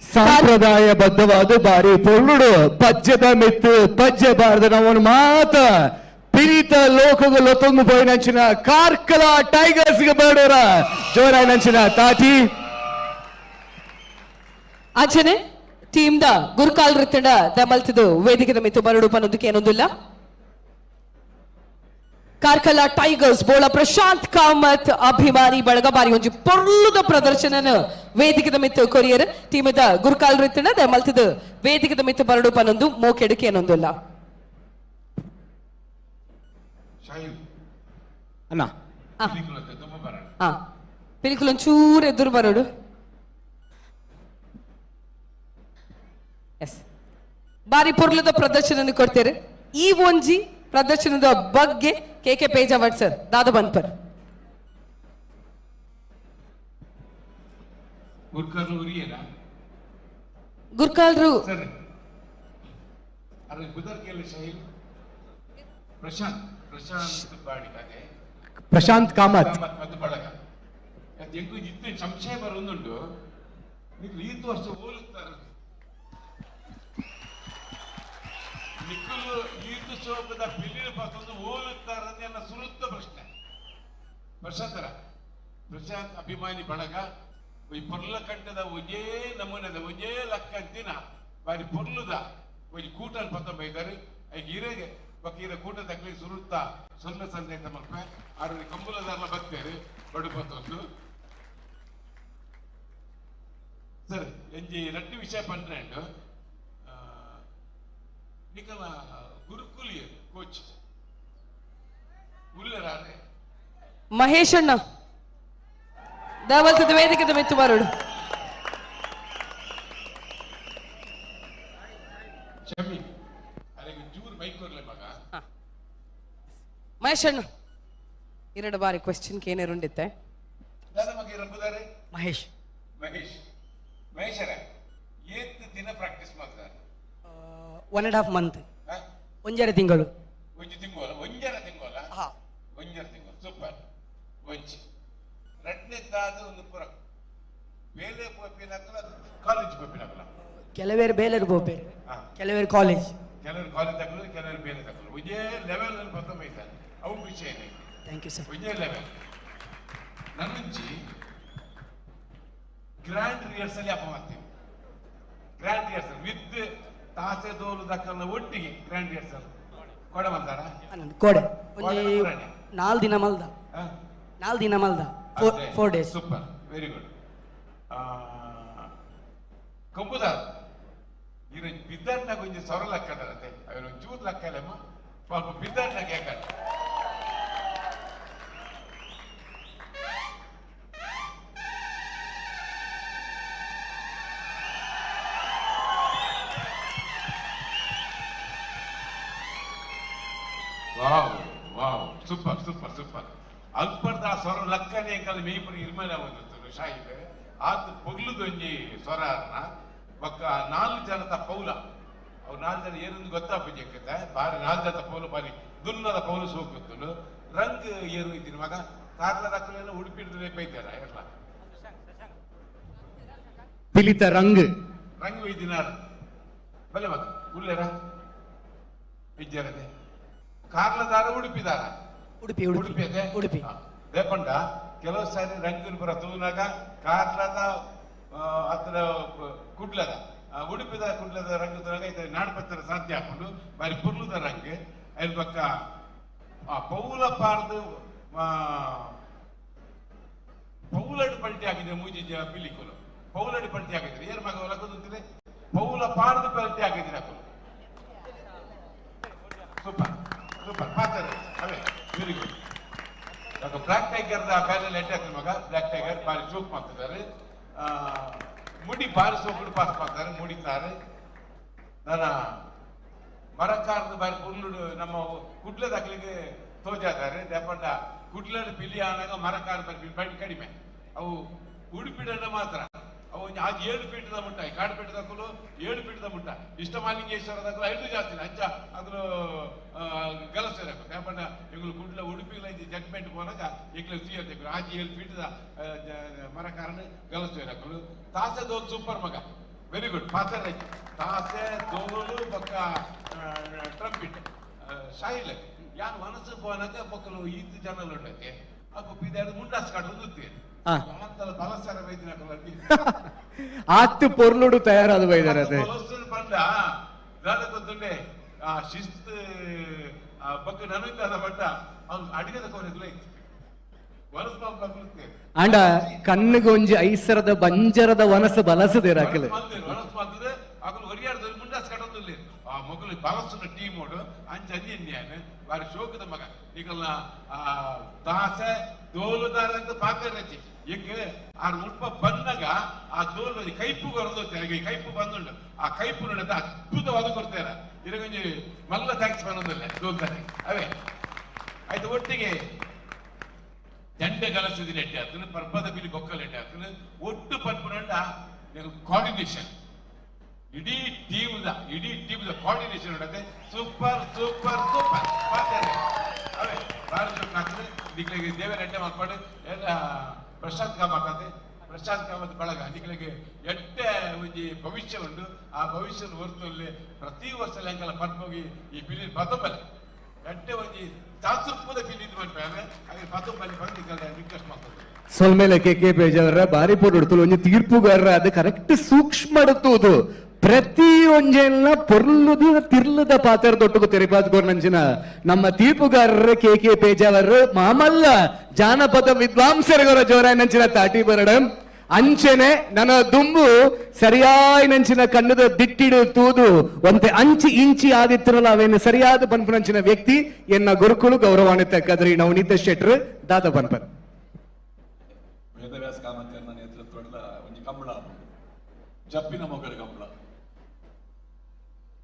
ಸಂಪ್ರದಾಯಬದ್ಧವಾದ ಬಾರಿ ಪೊಳ್ಳುಡು ಪಜ್ಜದ ಮೆತ್ತು ಪಜ್ಜೆ ಬಾರದ ನಮ್ಮನ್ನು ಮಾತ ಪಿರಿತ ಲೋಕದ ಲೊತ್ತೊಂದು ಪೋಯಿನಂಚಿನ ಕಾರ್ಕಳ ಟೈಗರ್ಸ್ ಬೇಡೋರ ಜೋರಾಯಿನಂಚಿನ ತಾಟಿ. ಅಂಚನೆ ಟೀಮ್ the ಗುರುಕಾಲ್ ರಿತ್ತಂಡ ದಮಲ್ತದು ವೇದಿಕೆದ ಮಿತ್ತು ಬರಡು ಪನ್ನೊಂದಕ್ಕೆ ಏನೊಂದಿಲ್ಲ. ಕಾರ್ಕಳ ಟೈಗರ್ಸ್ ಬೋಳ ಪ್ರಶಾಂತ್ ಕಾಮತ್ ಅಭಿಮಾನಿ ಬಳಗ ಬಾರಿ ಒಂಜಿ ಪೊರ್ಲುದ ಪ್ರದರ್ಶನನ ವೇದಿಕೆದ ಮಿತ್ತು ಕೊರಿಯರ್ ಟೀಮದ ಗುರುಕಾಲ್ ರಿತ್ತಂಡ ದಮಲ್ತದು ವೇದಿಕೆದ ಮಿತ್ತು ಬರಡು ಪನ್ನೊಂದು ಮೋಕೆಡುಕೆ ಏನೊಂದಿಲ್ಲ. ಅಣ್ಣ ಪಿಲಿಕುಲ್ ಒಂಚೂರು ಎದುರು ಬರೋಡು. ಎಸ್ ಬಾರಿ ಪೊರ್ಲುದ ಪ್ರದರ್ಶನ ಕೊಡ್ತೇವೆ. ಈ ಒಂಜಿ ಪ್ರದರ್ಶನದ ಬಗ್ಗೆ ಕೆ ಕೆ ಪೇಜಾವರ್ ಸರ್ ದಾದ ಬನ್ಪರ್. ಗುರ್ಕಾಲ್ರು ಪ್ರಶಾಂತ್ ಕಾಮತ್ ಸಂಶಯ ಬರೋದುಂಟು. ವರ್ಷ ಹೋಲುತ್ತಾರೆ ನಿಕ್ಕಲು ಈತು ಶೋಭದ ಪಿಲಿನ ಪಾತೊಂದು ಹೋಲುತ್ತಾರೆ ಅನ್ನೋ ಸುರುತ್ತ ಪ್ರಶ್ನೆ. ಪ್ರಶಾಂತರ ಪ್ರಶಾಂತ್ ಅಭಿಮಾನಿ ಬಳಗ ಈ ಪೊರ್ಲ ಕಂಠದ ಒಂಜೇ ನಮೂನೆದ ಒಂಜೇ ಲಕ್ಕಂತಿನ ಬಾರಿ ಪೊರ್ಲುದ ಒಂಜಿ ಕೂಟನ್ ಪತ್ತೊಂಬ ಇದ್ದಾರೆ. ಈಗ ಹಿರೇಗೆ ಬಕ್ಕ ಹಿರ ಕೂಟ ತಕ್ಕಲಿ ಸುರುತ್ತ ಸೊನ್ನೆ ಸಂದೇಶ ಮಲ್ಪೆ ಆರು ಕಂಬುಲದಾರ್ಲ ಬತ್ತೇರಿ ಬಡು ಪತ್ತೊಂದು ಸರ್ ಎಂಜಿ ರಡ್ಡು ವಿಷಯ ಪನ್ನೆಂಡು ನಿಕಲ ಗುರುಕುಲಿಯ ಕೋಚ್ ಉಲ್ಲರಾರೆ ಮಹೇಶ್ ಅಣ್ಣ ದವಲ್ತದ ವೇದಿಕೆದ ಮೆತ್ತು ಬರೋಡು. ಶಮಿ ಅರೆಗೆ ಜೂರ್ ಮೈಕ್ ಕೊರ್ಲೆ ಮಗ. ಮಹೇಶ್ ಅಣ್ಣ ಎರಡು ಬಾರಿ ಕ್ವೆಶ್ಚನ್ ಕೇನೇರುಂಡಿತ್ತೆ. ದಾದ ಮಗ ಇರಂಬುದಾರೆ ಮಹೇಶ್. ಮಹೇಶ್ ಮಹೇಶರ ಏತ್ ದಿನ ಪ್ರಾಕ್ಟೀಸ್ ಮಾಡ್ತಾರೆ? 1.5 ಮಂತ್, ಒಂಜರೆ ತಿಂಗಳು. ಒಂಜಿ ತಿಂಗಳು, ಒಂಜರೆ ತಿಂಗಳ, ಒಂಜರೆ ತಿಂಗಳು. ಸೂಪರ್. ಒಂಜಿ ರಡ್ನೇ ತಾದು ಒಂದು ಪುರ ಬೇಲೆ ಪೋಪಿನಾಕಲ ಕಾಲೇಜ್ ಪೋಪಿನಾಕಲ. ಕೆಲವೇರು ಬೇಲೆರು ಪೋಪೇರು, ಕೆಲವೇರು ಕಾಲೇಜ್. ಕೆಲವರು ಕಾಲೇಜ್ ತಗೊಳ್ಳೋದು, ಕೆಲವರು ಬೇರೆ ತಗೊಳ್ಳೋದು. ಒಂದೇ ಲೆವೆಲ್ ಅಲ್ಲಿ ಪ್ರಥಮ ಇದ್ದಾರೆ, ಅವು ಖುಷಿ ಏನೇ. Thank you sir. ಒಂದೇ ಲೆವೆಲ್ ನನ್ನುಂಚಿ ಗ್ರ್ಯಾಂಡ್ ರಿಹರ್ಸಲ್ ಅಪ್ಪ ಮಾಡ್ತೀವಿ. ಗ್ರ್ಯಾಂಡ್ ರಿಹರ್ಸಲ್ ವಿತ್ ತಾಸೆ ದೋಲು ದಕ್ಕಲ್ನ ಒಟ್ಟಿಗೆ ಗ್ರ್ಯಾಂಡ್ ರಿಹರ್ಸಲ್ ಕೊಡೆ ಬಂದಾರ. ಕೋಡೆ ಒಂಜಿ 4 ದಿನ ಮಲ್ದ, 4 ದಿನ ಮಲ್ದ, 4 ಡೇಸ್. Super, very good. ಕಂಬುದಾರ್ ಇರ ಬಿದ್ದಾಡ್ನಾಗ ಒಂಜಿ ಸೊರ ಲಕ್ಕದರತೆ ಅವನು ಚೂರು ಲಕ್ಕಲೇಮ ಸ್ವಲ್ಪ ಬಿದ್ದಾಡ್ನಾಗ ಯಾಕಂತ. Wow wow, super super super. ಅಲ್ಪರ್ದ ಸ್ವರ ಲಕ್ಕನೆ ಕಲ್ ಮೇಯ್ಪುರಿ ಇರ್ಮಲ ಒಂದು ಶಾಹಿದ್ ಆತ ಪೊಗ್ಲುದೊಂಜಿ ಸ್ವರ ಬಕ್ಕ 4 ಜನದ ಪೌಲ. ಅವ್ರು 4 ಜನ ಏನೊಂದು ಗೊತ್ತಾಪುಜಿ ಅಂಕತೆ ಬಾರಿ 4 ಜನದ ಪೌಲು ಬಾರಿ ದುನ್ನದ ಪೌಲು ಸೋಕುತ್ತುಂಡು ರಂಗ್ ಏರು ಇದ್ದೀನಿ ಮಗ ಕಾರ್ಲ ದಕ್ಕಲೆಲ್ಲ ಉಡುಪಿ ಬೈತಾರ ಎಲ್ಲ ಪಿಲಿತ ರಂಗ್ ರಂಗ್ ಇದ್ದಿನಾರ ಬಲೆ ಮಗ ಉಲ್ಲೇರ ಇಜ್ಜರದೆ ಕಾರ್ಲದಾರ ಉಡುಪಿದಾರ ಉಡುಪಿ ಉಡುಪಿ ಅದೇ ಉಡುಪಿ ದೇಪಂಡ ಕೆಲವು ಸಾರಿ ರಂಗಿನ ಬರ ತೂನಾಗ ಕಾರ್ಲದ ಹತ್ರ ಕುಡ್ಲದ ಉಡುಪಿದ ಕುಡ್ಲದ ರಂಗು ತೂನಾಗ ಇತ ನಾಡ್ಪತ್ತರ ಸಾಧ್ಯ ಹಾಕೊಂಡು ಬಾರಿ ಪುರ್ಲುದ ರಂಗ್ ಅದ್ರ ಪಕ್ಕ ಆ ಪೌಲ ಪಾರ್ದು ಪೌಲಡು ಪಲ್ಟಿ ಹಾಕಿದ್ರೆ ಮೂಜಿ ಪಿಲಿಕುಲು ಪೌಲಡು ಪಲ್ಟಿ ಹಾಕಿದ್ರೆ ಏರ್ ಮಗ ಒಲಕುಂತಿದೆ ಪೌಲ ಪಾರ್ದು ಪಲ್ಟಿ ಹಾಕಿದ್ರೆ ಹಾಕುಲು. ಸೂಪರ್ ಸೂಪರ್ ಪಾತ್ರ ಅವೇ ವೆರಿ ಗುಡ್. ಬ್ಲ್ಯಾಕ್ ಟೈಗರ್ ಬ್ಯಾನಲ್ಲಿ ಎಡ್ಡೆ ಹಾಕಿದ ಮಗ ಬ್ಲ್ಯಾಕ್ ಟೈಗರ್ ಬಾರಿ ಚೂಕ್ ಮಾಡ್ತಿದ್ದಾರೆ. ಮುಡಿ ಬಾರಿ ಸೋಕುಡು ಪಾಸ್ ಮಾಡ್ತಾರೆ ಮುಡಿತಾರೆ. ನನ್ನ ಮರಕಾರದ ಬಾರಿ ಪುರ್ಲುಡು ನಮ್ಮ ಕುಡ್ಲದ ಅಕ್ಲಿಗೆ ತೋಜಾತಾರೆ. ದೇಪಂಡ ಕುಡ್ಲದ ಪಿಲಿ ಆನಾಗ ಮರಕಾರ ಬಾರಿ ಬೈಟ್ ಕಡಿಮೆ. ಅವು ಉಡುಪಿಡಣ್ಣ ಮಾತ್ರ ಅವು ಅದು 7 ಫೀಟ್ದ ಮುಟ್ಟ ಕಾಡುಪೇಟೆ ದಕ್ಕಲು 7 ಫೀಟ್ದ ಮುಟ್ಟ ಇಷ್ಟಮಾಲಿಂಗೇಶ್ವರ ದಕ್ಕಲು 5 ಜಾಸ್ತಿ ಅಂಚ ಅದ್ರ ಗಲಸೆ ಯಾಪಂಡ ಇಗಳು ಕುಡ್ಲ ಉಡುಪಿಗಳ ಜಡ್ಮೆಂಟ್ ಪೋನಾಗ ಈಗಲೇ ಸೀಯರ್ ಆಜಿ 7 ಫೀಟ್ದ ಮರಕಾರನ ಗಲಸೆ ಹಾಕಲು. ತಾಸೆ ದೋಲ್ ಸೂಪರ್ ಮಗ, ವೆರಿ ಗುಡ್ ಪಾತ್ರ. ತಾಸೆ ದೋಲು ಬಕ್ಕ ಟ್ರಂಪಿಟ್ ಶಾಯಿಲ್ ಯಾನ್ ಮನಸ್ಸು ಪೋನಾಗ ಪಕ್ಕಲು ಈತ ಜನలు ಉಂಟೈತೆ ಅಪ್ಪ ಪಿದಾದ ಮುಂಡಾಸ್ ಕಾಡು ಹೊಂದುತ್ತೇನೆ ಆತ್ತು ಪೊರ್ಲುಡು ತಯಾರಾದ ಬೈದಾರ ಬಂದ ಗೊತ್ತುಂಡೆ ಆ ಶಿಸ್ತು ಬಕ್ಕ ನನಗೆ ಬಟ್ಟ ಅವ್ನು ಅಡಿಗೆದ ಕೋರಿದ್ಲೇ ಅಂಡ ಕಣ್ಣಿಗೆ ಒಂಜಿ ಐಸರದ ಬಂಜರದ ವನಸ ಬಲಸದೇರ ಅಕಲೆ ವನಸ್ ಮಾಡ್ತದೆ ಅಕಲು ಹೊರಿಯಾಡ್ದ ಮುಂಡಾಸ್ ಕಟ್ಟೊಂದಿಲ್ಲ ಆ ಮೊಗಲು ಬಲಸುನ ಟೀಮ್ ಓಡು ಅಂಚ ಅನ್ಯಾನ ಬಾರಿ ಶೋಕದ ಮಗ ಈಗಲ್ಲ ಆ ದಾಸೆ ದೋಲುದಾರ ಅಂತ ಪಾತ್ರ ಈಗ ಆ ಮುಲ್ಪ ಬಂದಾಗ ಆ ದೋಲು ಕೈಪು ಬರೋದು ಕೈಪು ಬಂದುಂಡು ಆ ಕೈಪು ನೋಡಿದ ಅದ್ಭುತವಾದ ಕೊಡ್ತಾರೆ ಇದಕ್ಕೊಂಜಿ ಮಲ್ಲ ಟ್ಯಾಕ್ಸ್ ಬಂದೊಂದಿಲ್ಲ ದೋಲ್ತಾರೆ ಅವೇ ಆಯ್ತು. ಒಟ್ಟಿಗೆ ದಂಡೆ ಗಲಸಿದ ಎಡ್ಡೆ ಆಗ್ತದೆ, ಪರ್ಬದ ಬಿಲಿ ಬೊಕ್ಕಲ್ ಎಡ್ಡೆ ಆಗ್ತದೆ. ಒಟ್ಟು ಪನ್ಪುನಂಡ ಕೋಆರ್ಡಿನೇಷನ್ ಇಡೀ ಟೀಮ್ದ ಕೋಆರ್ಡಿನೇಷನ್ ಉಂಟದೆ. ಸೂಪರ್ ಸೂಪರ್ ಸೂಪರ್ ಅವೇ ಭಾರಿ ಆಗ್ತದೆ. ನಿಕ್ಲಿಗೆ ದೇವರ ಎಡ್ಡೆ ಮಾರ್ಪಾಡು ಎಲ್ಲ ಪ್ರಶಾಂತ್ ಕಾಮತ್ ಅದೇ ಪ್ರಶಾಂತ್ ಕಾಮತ್ ಬಳಗ ನಿಕ್ಲಿಗೆ ಎಡ್ಡೆ ಒಂಜಿ ಭವಿಷ್ಯ ಉಂಟು. ಆ ಭವಿಷ್ಯದ ಹೊರತಲ್ಲಿ ಪ್ರತಿ ವರ್ಷ ಲೆಂಕಲ ಪರ್ಪೋಗಿ ಈ ಪಿಲಿ ಪತಂಬಲೆ ಎಡ್ಡೆ ಒಂಜಿ ಚಾತುರ್ಪದ ಪಿಲಿ ಇದು ಮಾಡ್ತಾರೆ ಹಾಗೆ ಪತಂಬಲೆ ಬಂದು ರಿಕ್ವೆಸ್ಟ್ ಮಾಡ್ತದೆ. ಸೊಲ್ಮೇಲೆ ಕೆ ಕೆ ಬೇಜಾರ ಬಾರಿ ಪೊರುಡ್ತುಲು ಒಂಜಿ ತೀರ್ಪುಗಾರರ ಅದು ಕರೆಕ್ಟ್ ಸೂಕ್ಷ್ಮ ತೂದು ಪ್ರತಿ ಒಂಜೆಲ್ಲ ಪೊರ್ಲುದು ತಿರ್ಲದ ಪಾತ್ರ ದೊಟ್ಟುಗು ತೆರಿಪಾದ್ಗೋರ್ನಂಚಿನ ನಮ್ಮ ತೀರ್ಪುಗಾರರ ಕೆ ಕೆ ಪೇಜಾವರ್ ಮಾಮಲ್ಲ ಜಾನಪದ ವಿದ್ವಾಂಸರಿಗರ ಜೋರಾಯನಂಚಿನ ತಾಟಿ ಬರಡ ಅಂಚೆನೆ ನನ್ನ ದುಂಬು ಸರಿಯಾಯಿನಂಚಿನ ಕಣ್ಣದ ದಿಟ್ಟಿಡು ತೂದು ಒಂತೆ ಅಂಚಿ ಇಂಚಿ ಆದಿತ್ತಿರಲ್ಲ ಅವೇನು ಸರಿಯಾದ ಪನ್ಪುನಂಚಿನ ವ್ಯಕ್ತಿ ಎನ್ನ ಗುರುಕುಲು ಗೌರವಾನ್ವಿತ ಕದ್ರಿ ನವನೀತ ಶೆಟ್ರು ದಾದ ಪನ್ಪನ್. ವೇದವ್ಯಾಸ ಕಾಮತ್ಯನ ನೇತೃತ್ವದ ಒಂಜಿ ಕಂಬಳ ಜಪ್ಪಿನ ಮೊಗರ ಕಂಬಳ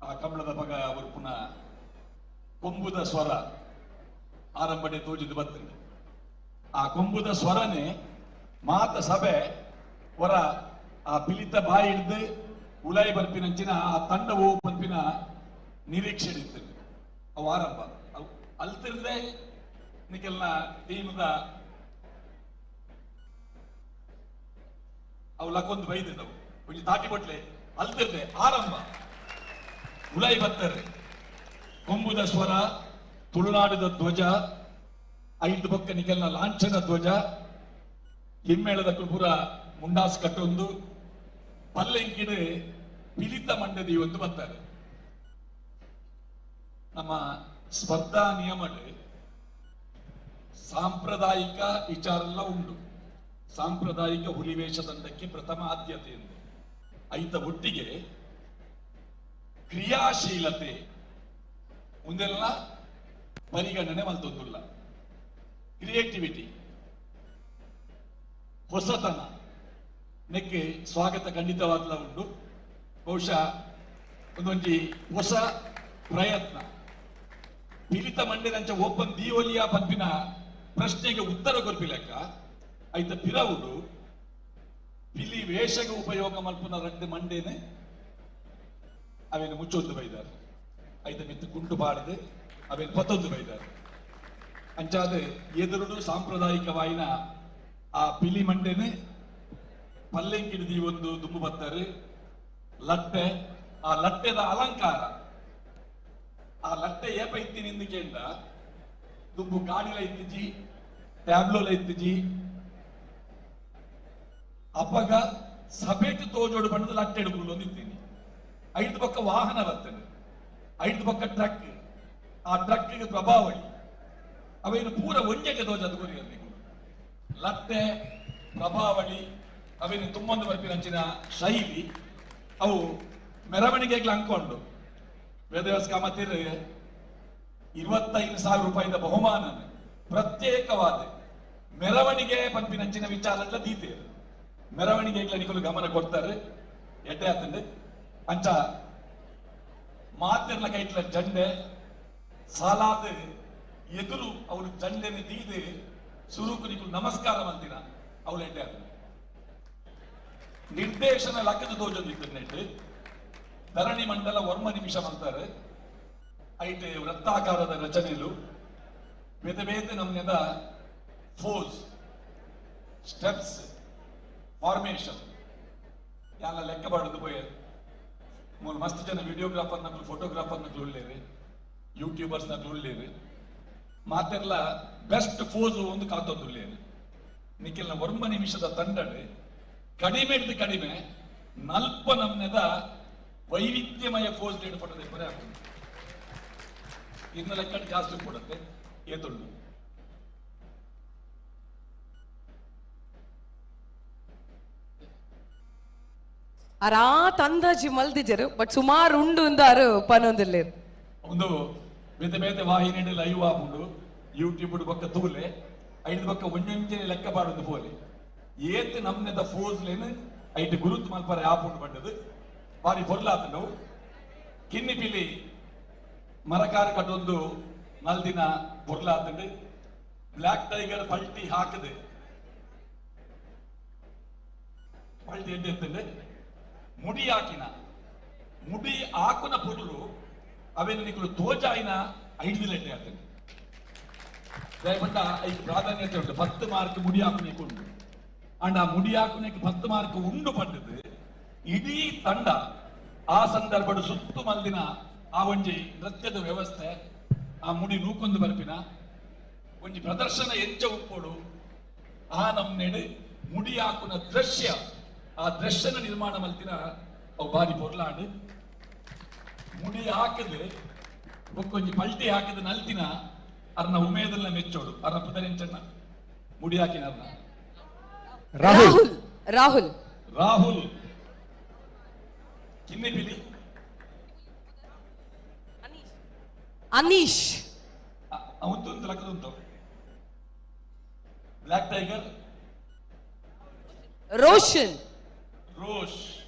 ಆ ಕಂಬಳದ ಪಗ ಅವರು ಪುನಃ ಕೊಂಬುದ ಸ್ವರ ಆರಂಭನೆ ತೋಜಿದ್ದು ಬರ್ತದೆ. ಆ ಕೊಂಬುದ ಸ್ವರನೇ ಮಾತ ಸಭೆ ಹೊರ ಆ ಪಿಲಿತ ಬಾಯಿ ಹಿಡಿದು ಉಲಾಯಿ ಬರ್ಪಿನಂಚಿನ ಆ ತಂಡವು ಪನ್ಪಿನ ನಿರೀಕ್ಷೆ ಇರ್ತದೆ. ಅವು ಆರಂಭ ಅವು ಅಲ್ತಿರ್ದೆ ನಿಕೆಲ್ಲ ಟೀಮ್ದ ಅವು ಲಕ್ಕೊಂದು ಬೈದಿದ್ದವು ಒಂಜಿ ತಾಟಿ ಬಟ್ಲೆ ಅಲ್ತಿರ್ದೆ ಆರಂಭ ಉಲಾಯಿ ಬರ್ತಾರೆ. ಕೊಂಬುದ ಸ್ವರ, ತುಳುನಾಡಿದ ಧ್ವಜ, ಐದು ಬೊಕ್ಕ ನಿಕಲ್ನ ಲಾಂಛನ ಧ್ವಜ, ಹಿಮ್ಮೇಳದ ಪೂರ ಮುಂಡಾಸ್ ಕಟ್ಟೊಂದು ಪಲ್ಲೆಂಕಿಡು ಪಿಲಿತ ಮಂಡದಿ ಒಂದು ಬರ್ತಾರೆ. ನಮ್ಮ ಸ್ಪರ್ಧಾ ನಿಯಮಡ್ ಸಾಂಪ್ರದಾಯಿಕ ವಿಚಾರ ಎಲ್ಲ ಉಂಟು. ಸಾಂಪ್ರದಾಯಿಕ ಹುಲಿವೇಷ ತಂಡಕ್ಕೆ ಪ್ರಥಮ ಆದ್ಯತೆ ಎಂದು ಐತ ಒಟ್ಟಿಗೆ ಕ್ರಿಯಾಶೀಲತೆ ಮುಂದೆಲ್ಲ ಪರಿಗಣನೆ ಮಲ್ತೊಂದುಲ್ಲ. ಕ್ರಿಯೇಟಿವಿಟಿ, ಹೊಸತನ ನೆಕ್ಕೆ ಸ್ವಾಗತ ಖಂಡಿತವಾಗ್ಲ ಉಂಟು. ಬಹುಶಃ ಒಂದೊಂಜಿ ಹೊಸ ಪ್ರಯತ್ನ. ಪಿಲಿತ ಮಂಡೆದಂಚ ಓಪನ್ ದೀವಲಿಯ ಪನ್ಪಿನ ಪ್ರಶ್ನೆಗೆ ಉತ್ತರ ಕೊರ್ಪಿಲೆಕ್ಕ ಐತ ಪಿರವುಡು ಪಿಲಿ ವೇಷಗೆ ಉಪಯೋಗ ಮಲ್ಪುನ ರಡ್ಡು ಮಂಡೇನೆ ಅವೇನು ಮುಚ್ಚೊಂದು ಬೈದಾರೆ, ಐತ ಮಿತ್ತು ಕುಂಟು ಪಾಡದು ಅವೇನು ಪತ್ತೊಂದು ಬೈದಾರೆ. ಅಂಚಾದ ಎದುರುಡು ಸಾಂಪ್ರದಾಯಿಕವಾಯಿನ ಆ ಪಿಲಿ ಮಂಡೆನೆ ಪಲ್ಲೆಂಕಿಡಿದಿ ಒಂದು ದುಂಬು ಬತ್ತಾರೆ. ಲಟ್ಟೆ, ಆ ಲಟ್ಟೆದ ಅಲಂಕಾರ, ಆ ಲಟ್ಟೆ ಏಪ ಇತ್ತಿ ನಿಂದು ದುಂಬು ಗಾಡಿಲ ಇತ್ತಿಜಿ, ಟ್ಯಾಬ್ಲೋಲ ಇತ್ತಿಜಿ. ಅಪಗ ಸಭೆಟ್ ತೋಜೋಡು ಬಣ್ಣದ ಲಟ್ಟೆ ಹಿಡ್ಕೊಂಡು ಒಂದಿದ್ದೀನಿ. ಐದು ಪಕ್ಕ ವಾಹನ ಬರ್ತದೆ, ಐದು ಪಕ್ಕ ಟ್ರಕ್, ಆ ಟ್ರಕ್ಕಿಗೆ ಪ್ರಭಾವಳಿ ಅವೇನು ಪೂರ ಒಂಜೆಗೆ ತೋಜ ಅದು ಗುರಿಯಲ್ಲಿ ಲಟ್ಟೆ ಪ್ರಭಾವಳಿ ಅವೇನು ತುಂಬೊಂದು ಬರ್ಪಿನಂಚಿನ ಶೈಲಿ ಅವು ಮೆರವಣಿಗೆಗೆ ಅಂಕೊಂಡು ವೇದವ್ಯಾಸ ಕಾಮತಿರ್ 25,000 ರೂಪಾಯಿದ ಬಹುಮಾನ ಪ್ರತ್ಯೇಕವಾದ ಮೆರವಣಿಗೆ ಪಂಪಿನಂಚಿನ ವಿಚಾರ ದೀತೇರು ಮೆರವಣಿಗೆ ನಿಕಲು ಗಮನ ಕೊಡ್ತಾರೆ. ಎಡ್ಡೆ ಆತಂದೆ ಅಂಚ ಮಾತಿರ್ಲ ಕೈಟ್ಲ ಜಂಡೆ ಸಾಲಾದ ಎದುರು ಅವಳು ಜಂಡೆನ ದೀದೆ ಸುರುಕು ನಿಕಲು ನಮಸ್ಕಾರ ಮಾಡ್ತೀನ ಅವಳು ಎಡ್ಡೆ ಆತಂದೆ. ನಿರ್ದೇಶನ ಲಕ್ಕದ ತೋಜೊಂದಿತ್ತು ನೆಟ್ ಧರಣಿ ಮಂಡಲ ವರ್ಮ ನಿಮಿಷ ಅಂತಾರೆ. ಐಟೆ ವೃತ್ತಾಕಾರದ ರಚನೆಲು ಬೇತೆ ಬೇತೆ ನಮ್ನೆದ ಫೋರ್ಸ್ ಸ್ಟೆಪ್ಸ್ ಫಾರ್ಮೇಶನ್ ಎಲ್ಲ ಲೆಕ್ಕ ಮಾಡೋದು ಪೋಯ್ ಮೂರು ಮಸ್ತ್ ಜನ ವಿಡಿಯೋಗ್ರಾಫರ್ ನಕ್ಲು ಫೋಟೋಗ್ರಾಫರ್ ನಕ್ಲು ಉಳ್ಳೇರಿ, ಯೂಟ್ಯೂಬರ್ಸ್ ನಕ್ಲು ಉಳ್ಳೇರಿ, ಮಾತೆಲ್ಲ ಬೆಸ್ಟ್ ಫೋಸ್ ಒಂದು ಕಾತೊಂದು ಉಳ್ಳೇರಿ. ನಿಖಿಲ್ನ ವರ್ಮ ನಿಮಿಷದ ತಂಡಡೆ ಕಡಿಮೆ ಕಡಿಮೆ ನಲ್ಪ ನಮ್ನೆದ ವೈವಿಧ್ಯಮಯ ಫೋಸ್ ಡೇಟ್ ಫೋಟೋ ಪೊರೆ ಆಗ್ತದೆ. ಇನ್ನ ಲೆಕ್ಕ ಜಾಸ್ತಿ ಕೊಡುತ್ತೆ ಏತುಂಡು. ಅರಾತ್ ಅಂದಾಜಿ ಮಲ್ದಿಜರು ಬಟ್ ಸುಮಾರು ಉಂಡು ಅಂದಾರು ಪನೊಂದಿಲ್ಲೇರು. ಒಂದು ಬೇತೆ ಬೇತೆ ವಾಹಿನಿ ಲೈವ್ ಆಪುಂಡು ಯೂಟ್ಯೂಬ್ ಬೊಕ್ಕ ತೂಲೆ ಐದು ಬೊಕ್ಕ ಒಂಜೊಂಜನೆ ಲೆಕ್ಕ ಪಾಡೊಂದು ಪೋಲೆ ಏತ್ ನಮ್ನೆದ ಫೋಸ್ಲೇನು ಐಟ್ ಗುರುತು ಮಲ್ಪರೆ ಆಪುಂಡು ಪಂಡದು ಬಾರಿ ಪೊರ್ಲಾತಂಡವು. ಕಿನ್ನಿ ಪಿಲಿ ಮರಕಾರ ಕಟ್ಟೊಂದು ನಲ್ದಿನ ಪೊರ್ಲಾತಂಡು. ಬ್ಲ್ಯಾಕ್ ಟೈಗರ್ ಪಲ್ಟಿ ಹಾಕದೆ ಪಲ್ಟಿ ಎಡ್ಡೆ ಎತ್ತಂಡು. ಮುಡಿ ಹಾಕಿನ ಮುಡಿ ಹಾಕುನ ಪೊರ್ಲು ಅವೇನು ನಿಕುಲು ತೋಜಾಯಿನ ಐದು ಎಡ್ಡೆ ಆತಂಡು. ದಯಪಟ್ಟ ಐದು ಪ್ರಾಧಾನ್ಯತೆ ಉಂಟು. 10 ಮಾರ್ಕ್ ಮುಡಿ ಹಾಕುನೇಕೆ ಉಂಟು. ಅಂಡ್ ಆ ಮುಡಿ ಹಾಕುನೇಕೆ 10 ಮಾರ್ಕ್ ಉಂಡು ಪಂಡದು ಇಡೀ ತಂಡ ಆ ಸಂದರ್ಭದ ಸುತ್ತು ಮಲ್ದಿನ ಆ ಒಂಜಿ ನೃತ್ಯದ ವ್ಯವಸ್ಥೆ, ಆ ಮುಡಿ ನೂಕೊಂದು ಬರ್ಪಿನ ಒಂಜಿ ಪ್ರದರ್ಶನ ಎಂಚ ಉಪ್ಪೋಡು ಆ ನಮ್ನೆಡು ಮುಡಿ ಹಾಕುನ ದೃಶ್ಯ, ಆ ದೃಶ್ಯನ ನಿರ್ಮಾಣ ಮಲ್ತಿನ ಅವು ಬಾರಿ ಪೊರ್ಲಾಂಡು. ಮುಡಿ ಹಾಕದೆ ಬೊಕ್ಕೊಂಜಿ ಪಲ್ಟಿ ಹಾಕಿದ ನಲ್ತಿನ ಅರ್ನ ಉಮೇದನ್ನ ಮೆಚ್ಚೋಡು. ಅರ್ನ ಪುದರೆಂಚಣ್ಣ ಮುಡಿ ಹಾಕಿನ ಅರ್ನ ರಾಹುಲ್ ರಾಹುಲ್ ರಾಹುಲ್ ಕಿನ್ನಿಪಿಲಿ ಅನೀಶ್ ಉಂಟು ಲಕ್ಕದುಂಟು. Black tiger Roshan Rosh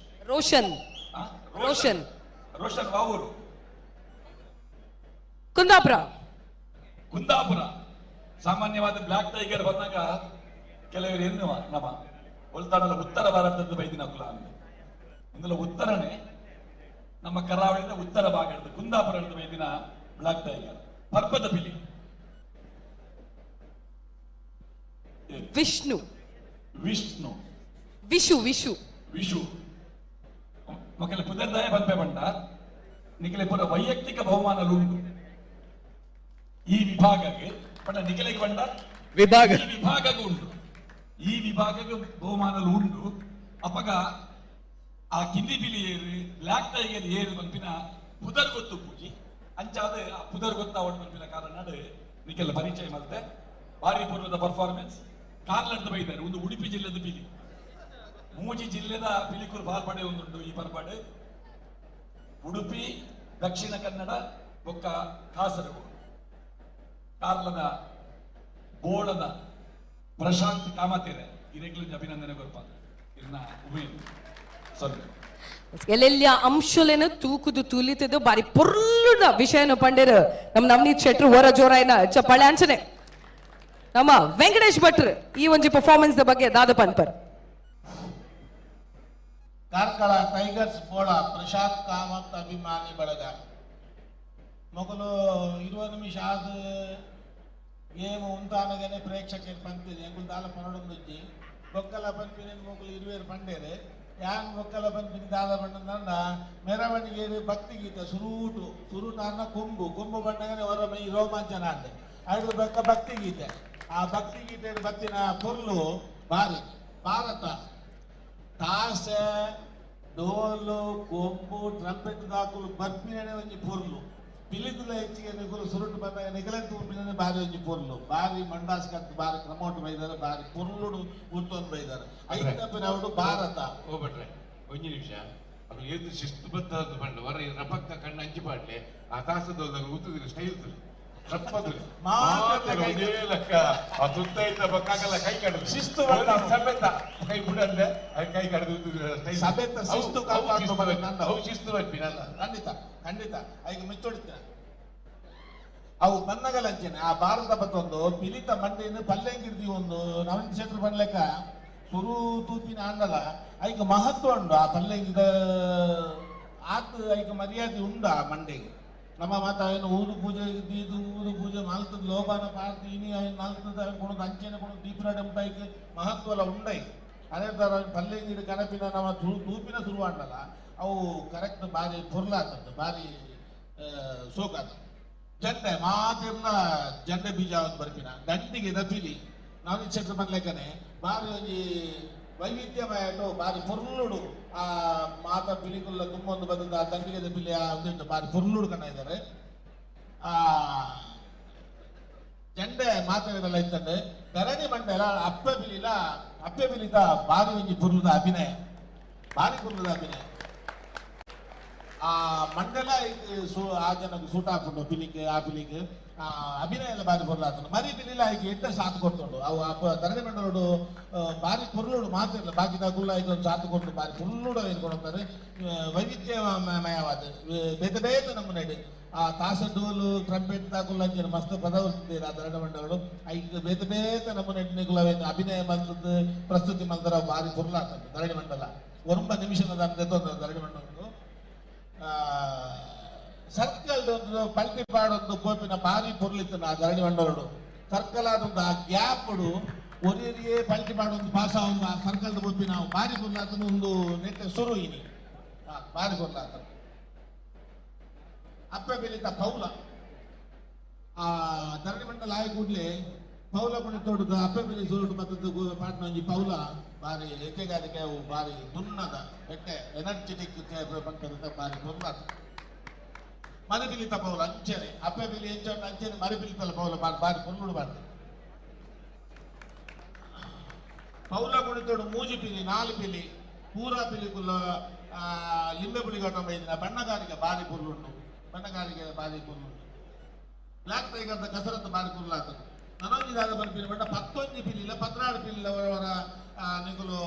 Roshan Roshan Roshan Vavoor Kundapura Kundapura. ಸಾಮಾನ್ಯವಾದ ಬ್ಲ್ಯಾಕ್ ಟೈಗರ್ ಬಂದಾಗ ಕೆಲವರು ಎನ್ನುವ ನಮ್ಮ ಒಲ್ತಾಡಲ ಉತ್ತರ ಭಾರತದ ಬೈದಿನ ಕುಲ ಅಂದ್ರೆ ಒಂದಲ್ಲ ಉತ್ತರನೇ ನಮ್ಮ ಕರಾವಳಿಯಿಂದ ಉತ್ತರ ಭಾಗದ ಕುಂದಾಪುರದ ಬೈದಿನ ಬ್ಲ್ಯಾಕ್ ಟೈಗರ್. ಪರ್ವತ ಪಿಲಿ ವಿಷ್ಣು ವಿಷ್ಣು ವಿಶು ವಿಶು ವಿಶು ಮಕ್ಕಳ ಪುದರ್ದಾಯ ಬಂಪೆ ಬಂಡ ನಿಖಲೆ ಪೂರ ವೈಯಕ್ತಿಕ ಬಹುಮಾನ ಉಂಟು. ಈ ವಿಭಾಗಕ್ಕೆ ಪಂಡ ನಿಖಲೆಗೆ ಬಂಡ ವಿಭಾಗ ಈ ವಿಭಾಗಕ್ಕೆ ಉಂಟು, ಈ ವಿಭಾಗಕ್ಕೆ ಬಹುಮಾನಲು ಉಂಟು. ಅಪಗ ಆ ಕಿಂದಿ ಬಿಲಿ ಏರು ಬ್ಲ್ಯಾಕ್ ಟೈಗರ್ ಏರು ಪನ್ಪಿನ ಪುದರ್ ಗೊತ್ತು ಪೂಜಿ ಅಂಚಾದ ಆ ಪುದರ್ ಗೊತ್ತಾವಣ ಪನ್ಪಿನ ಕಾರಣ ನಿಖೆಲ್ಲ ಪರಿಚಯ ಮಲ್ತೆ. ಭಾರಿ ಪೂರ್ವದ ಪರ್ಫಾರ್ಮೆನ್ಸ್ ಕಾರ್ಲಡ್ದು ಬೈದಾರೆ. ಒಂದು ಉಡುಪಿ ಜಿಲ್ಲೆದ ಪಿಲಿ, ಮೂಜಿ ಜಿಲ್ಲೆದ ಪಿಲಿಕುರು ಪಾಲ್ಪಡೆ ಒಂದುಂಟು ಈ ಪರ್ಪಾಡು. ಉಡುಪಿ, ದಕ್ಷಿಣ ಕನ್ನಡ ಬೊಕ್ಕ ಕಾಸರಗೋಡು. ಕಾರ್ಲದ ಗೋಳದ ಪ್ರಶಾಂತ್ ಕಾಮತೇರೆ ಇರೆಗ್ಲು ಅಭಿನಂದನೆ ಕೊರ್ಪ ಇರ್ನ ಉಮೇದ್ ಸೊಲ್ಲೆ. ಎಲ್ಲೆಲ್ಲ ಅಂಶಲೇನ ತೂಕುದು ತೂಲಿತದು ಬಾರಿ ಪೊರ್ಲುದ ವಿಷಯನ ಪಂಡೇರು ನಮ್ಮ ನವನೀತ್ ಶೆಟ್ರು ಹೊರ ಜೋರಾಯನ ಚಪ್ಪಾಳೆ. ಅಂಚನೆ ನಮ್ಮ ವೆಂಕಟೇಶ್ ಭಟ್ರು ಈ ಒಂಜಿ ಪರ್ಫಾರ್ಮೆನ್ಸ್ ಬಗ್ಗೆ ದಾದ ಪನ್ಪರ್. ಕಾರ್ಕಳ ಟೈಗರ್ಸ್ ಬೋಳ ಪ್ರಶಾಂತ್ ಕಾಮತ್ ಅಭಿಮಾನಿ ಬಳಗ ಮೊಗಲು 20 ನಿಮಿಷ ಆದ ಗೇಮ್ ಉಂತಾನಗನೆ ಪ್ರೇಕ್ಷಕರು ಪಂಪಿನಿ ಎಂಗುಲ್ ದಾಲ ಪನಡೊಂದುಜ್ಜಿ ಬೊಕ್ಕಲ ಪಂಪಿನಿ ಮೊಗಲು ಇರುವೇರು ಪಂಡೇರೆ ಯಾನ್ ಬೊಕ್ಕಲ ಪಂಪಿನಿ ದಾದ ಪಂಡಂದ ಮೆರವಣಿಗೆ ಭಕ್ತಿಗೀತೆ ಸುರೂಟು ಸುರುಟಾನ ಕೊಂಬು ಕೊಂಬು ಬಣ್ಣಗನೆ ಹೊರ ಮೈ ರೋಮಾಂಚನ ಅಂದೆ ಐದು ಬೊಕ್ಕ ಭಕ್ತಿಗೀತೆ. ಆ ಭಕ್ತಿಗೀತೆ ಬತ್ತಿನ ಪೊರ್ಲು ಬಾರಿ. ಭಾರತ ತಾಸೆ ಡೋಲು ಕೊಂಬು ಟ್ರಂಪೆಟ್ ದಾಕುಲು ಬರ್ಪಿನೇ ಒಂಜಿ ಪೊರ್ಲು ಪಿಲಿಕುಲ ಹೆಚ್ಚಿಗೆ ನಿಗುಲು ಸುರುಟು ಬಂದಾಗ ನಿಗಲ ತೂಪಿನೇ ಬಾರಿ ಒಂಜಿ ಪೊರ್ಲು ಬಾರಿ ಮಂಡಾಸ್ ಕತ್ತು ಬಾರಿ ಕ್ರಮೋಟು ಬೈದಾರೆ ಬಾರಿ ಪೊರ್ಲುಡು ಉರ್ತೊಂದು ಬೈದಾರೆ. ಐತಪ್ಪಿನವರು ಭಾರತ ಹೋಗ್ಬಿಟ್ರೆ ಒಂಜಿ ನಿಮಿಷ ಅದು ಏತು ಶಿಸ್ತುಬದ್ಧ ಬಂಡ ಹೊರ ರಪಕ್ಕ ಕಣ್ಣು ಅಂಚಿ ಪಾಡ್ಲೆ ಆ ತಾಸದೋದಾಗ ಉತ್ತುದಿಲ್ಲ ಸ್ಟೈಲ್ ಶಿಸ್ತು ಸಮೇತ ಕೈ ಬಿಡಂದೆ ಕೈ ಕಡ್ದು ಸಮೇತ ಶಿಸ್ತು ಶಿಸ್ತು ಬರ್ಪಿನಲ್ಲ. ಖಂಡಿತ ಖಂಡಿತ ಐಗ ಮೆಚ್ಚೊಡಿತ ಅವು ಬನ್ನಗಲಂಚನೆ ಆ ಭಾರತ ಬತ್ತೊಂದು ಪಿಲಿತ ಮಂಡಿನ ಪಲ್ಲೆಂಗಿರ್ದಿ ಒಂದು ನವೀನ್ ಶೆಟ್ರು ಬನ್ಲೆಕ್ಕ ಸುರು ತೂಪಿನ ಆಂಡಲ ಐಕ ಮಹತ್ವ ಉಂಡು ಆ ಪಲ್ಲೆಂಗಿದ ಆತ ಐಕ ಮರ್ಯಾದೆ ಉಂಡು ಆ ಮಂಡೆಗೆ. ನಮ್ಮ ಮಾತ ಏನು ಊದು ಪೂಜೆ ಇದು ಊದು ಪೂಜೆ ಮಲ್ತದ ಲೋಬಾನ ಪಾರ್ತಿ ಇನಿ ಮಲ್ತದ ಕೊಡೋದು ಅಂಚೆನೆ ಕೊಡೋದು ದೀಪರಾಡ ಉಂಟಾಯ್ಕೆ ಮಹತ್ವ ಎಲ್ಲ ಉಂಡೈ. ಅದೇ ಥರ ಪಲ್ಲೆಂಗಿಡ ಕನಪಿನ ನಮ್ಮ ತೂಪಿನ ಶುರುವಾಂಡಲ ಅವು ಕರೆಕ್ಟ್ ಬಾರಿ ಪೊರ್ಲಾತದ್ದು ಬಾರಿ ಸೋಕಾತ. ಜಂಡೆ ಮಾತಿರ್ನ ಜಂಡೆ ಬೀಜ ಒಂದು ಬರ್ಪಿನ ದಂಡಿಗೆ ದಪಿಲಿ ನಾವು ಶೆಟ್ರು ಬನ್ಲೆಕ್ಕನೆ ಬಾರಿ ಒಂಜಿ ವೈವಿಧ್ಯಮಯ ಬಾರಿ ಪೊರ್ಲುಡು ಆ ಮಾತ ಪಿಲಿಕುಲ್ಲ ತುಂಬೊಂದು ಬಂದ ಆ ದಂಡಿಗೆ ದಪಿಲಿ ಆ ಒಂದುಂಟು ಬಾರಿ ಪೊರ್ಲುಡು ಕಣ ಇದ್ದಾರೆ. ಆ ಜಂಡೆ ಮಾತಾಡಿದಲ್ಲ ಇತ್ತಂಡೆ ಧರಣಿ ಮಂಡೆಲ ಅಪ್ಪೆ ಬಿಲಿಲ ಅಪ್ಪೆ ಬಿಲಿತ ಬಾರಿ ಒಂಜಿ ಪೊರ್ಲುದ ಅಭಿನಯ ಬಾರಿ ಪೊರ್ಲುದ ಅಭಿನಯ. ಆ ಮಂಡಲ ಆ ಜನಕ್ಕೆ ಸೂಟ್ ಹಾಕೊಂಡು ಪಿಲಿಕ್ ಆ ಪಿಲಿಕ್ ಆ ಅಭಿನಯ ಎಲ್ಲ ಬಾರಿ ಪೊರ್ಲಾತನು ಮರಿ ಪಿಲಿಲ ಐಕೆ ಎಟ್ಟ ಸಾಥ್ ಕೊಡ್ತುಂಡು ಅವು ಧರಣಿ ಮಂಡಲೋಡು ಬಾರಿ ಪೊರ್ಲುಡು ಮಾತಿಲ್ಲ ಬಾಕಿ ಗುಲ್ಲ ಐಕೆ ಒಂದು ಸಾಥ್ ಕೊಟ್ಟು ಬಾರಿ ಪೊರ್ಲುಡು ಕೊಡ್ತಾರೆ. ವೈವಿಧ್ಯಮಯವಾದ ಬೇತೆ ಬೇತೆ ನಮ್ಮನೆ ಆ ತಾಸ ಡೋಲು ಟ್ರಂಪೆಟ್ ತಾಕುಲ್ಲ ಅಂಚನೆ ಮಸ್ತ್ ಪದ ಆ ಧರಣಿ ಮಂಡಲೋಡು ಐಕೆ ಬೇತೆ ಬೇತೆ ನಮ್ಮನೆ ಅಭಿನಯ ಮಲ್ತದ್ದು ಪ್ರಸ್ತುತಿ ಮಲ್ದರ ಬಾರಿ ಪೊರ್ಲಾತಂಡು ಧರಣಿ ಮಂಡಲ ಒಂಬ ನಿಮಿಷದ ಧರಣಿ ಮಂಡಲೋಡು ಸರ್ಕಲ್ ಒಂದು ಪಲ್ಟಿ ಪಾಡೊಂದು ಕೋಪಿನ ಬಾರಿ ಪೊರ್ಲಿತ್ತು ಆ ಧರಣಿ ಮಂಡಲೋಡು ಸರ್ಕಲ್ ಆದೊಂದು ಆ ಗ್ಯಾಪ್ ಒರಿಯೇ ಪಲ್ಟಿ ಪಾಡೊಂದು ಪಾಸ ಒಂದು ಆ ಸರ್ಕಲ್ ಕೋಪಿನ ಬಾರಿ ಪೊರ್ಲಾತನ ಒಂದು ನೆಟ್ಟ ಸುರು ಇನಿ ಬಾರಿ ಪೊರ್ಲಾತನ. ಅಪ್ಪೆ ಬೆಲಿತ ಪೌಲ ಆ ಧರಣಿ ಮಂಡಲ ಆಯ ಕೂಡ್ಲೆ ಪೌಲ ಕುಣಿತೋಡುದು ಅಪ್ಪೆ ಬೆಲಿ ಸುರುಟು ಮತ್ತು ಪಾಟ್ನ ಒಂಜಿ ಪೌಲ ಬಾರಿ ಎಕ್ಕೆಗಾರಿಕೆ ಅವು ಬಾರಿ ದುನ್ನದ ಎಟ್ಟೆ ಎನರ್ಜೆಟಿಕ್ ಪಂಕದ ಬಾರಿ ಪೊರ್ಲಾತ. ಮರಿಬಿಲಿತ ಪೌಲ ಅಂಚನೆ ಅಪ್ಪೆ ಬಿಲಿ ಎಂಚ ಅಂಚನೆ ಮರಿಬಿಲಿತಲ್ಲ ಪೌಲ ಬಾರಿ ಬಾರಿ ಪೊರ್ಲುಡು ಬಾರ್ದು. ಪೌಲ ಕುಣಿತೋಡು ಮೂಜಿ ಪಿಲಿ ನಾಲು ಪಿಲಿ ಪೂರಾ ಪಿಲಿ ಕುಲ್ಲ ಲಿಂಬೆ ಪುಳಿ ಗಟ್ಟ ಬೈದಿನ ಬಣ್ಣಗಾರಿಕೆ ಬಾರಿ ಪೊರ್ಲುಂಡು ಬಣ್ಣಗಾರಿಕೆ ಬಾರಿ ಪೊರ್ಲುಂಡು. ಬ್ಲ್ಯಾಕ್ ಟೈಗರ್ದ ಕಸರತ್ತು ಬಾರಿ ಪೊರ್ಲಾತದೆ. ನನೊಂಜಿ ದಾದ ಬರ್ಪಿನ ಬಣ್ಣ 11 ಪಿಲಿಲ್ಲ 14 ಪಿಲಿಲ್ಲ ಅವರವರ ನಿಗುಲು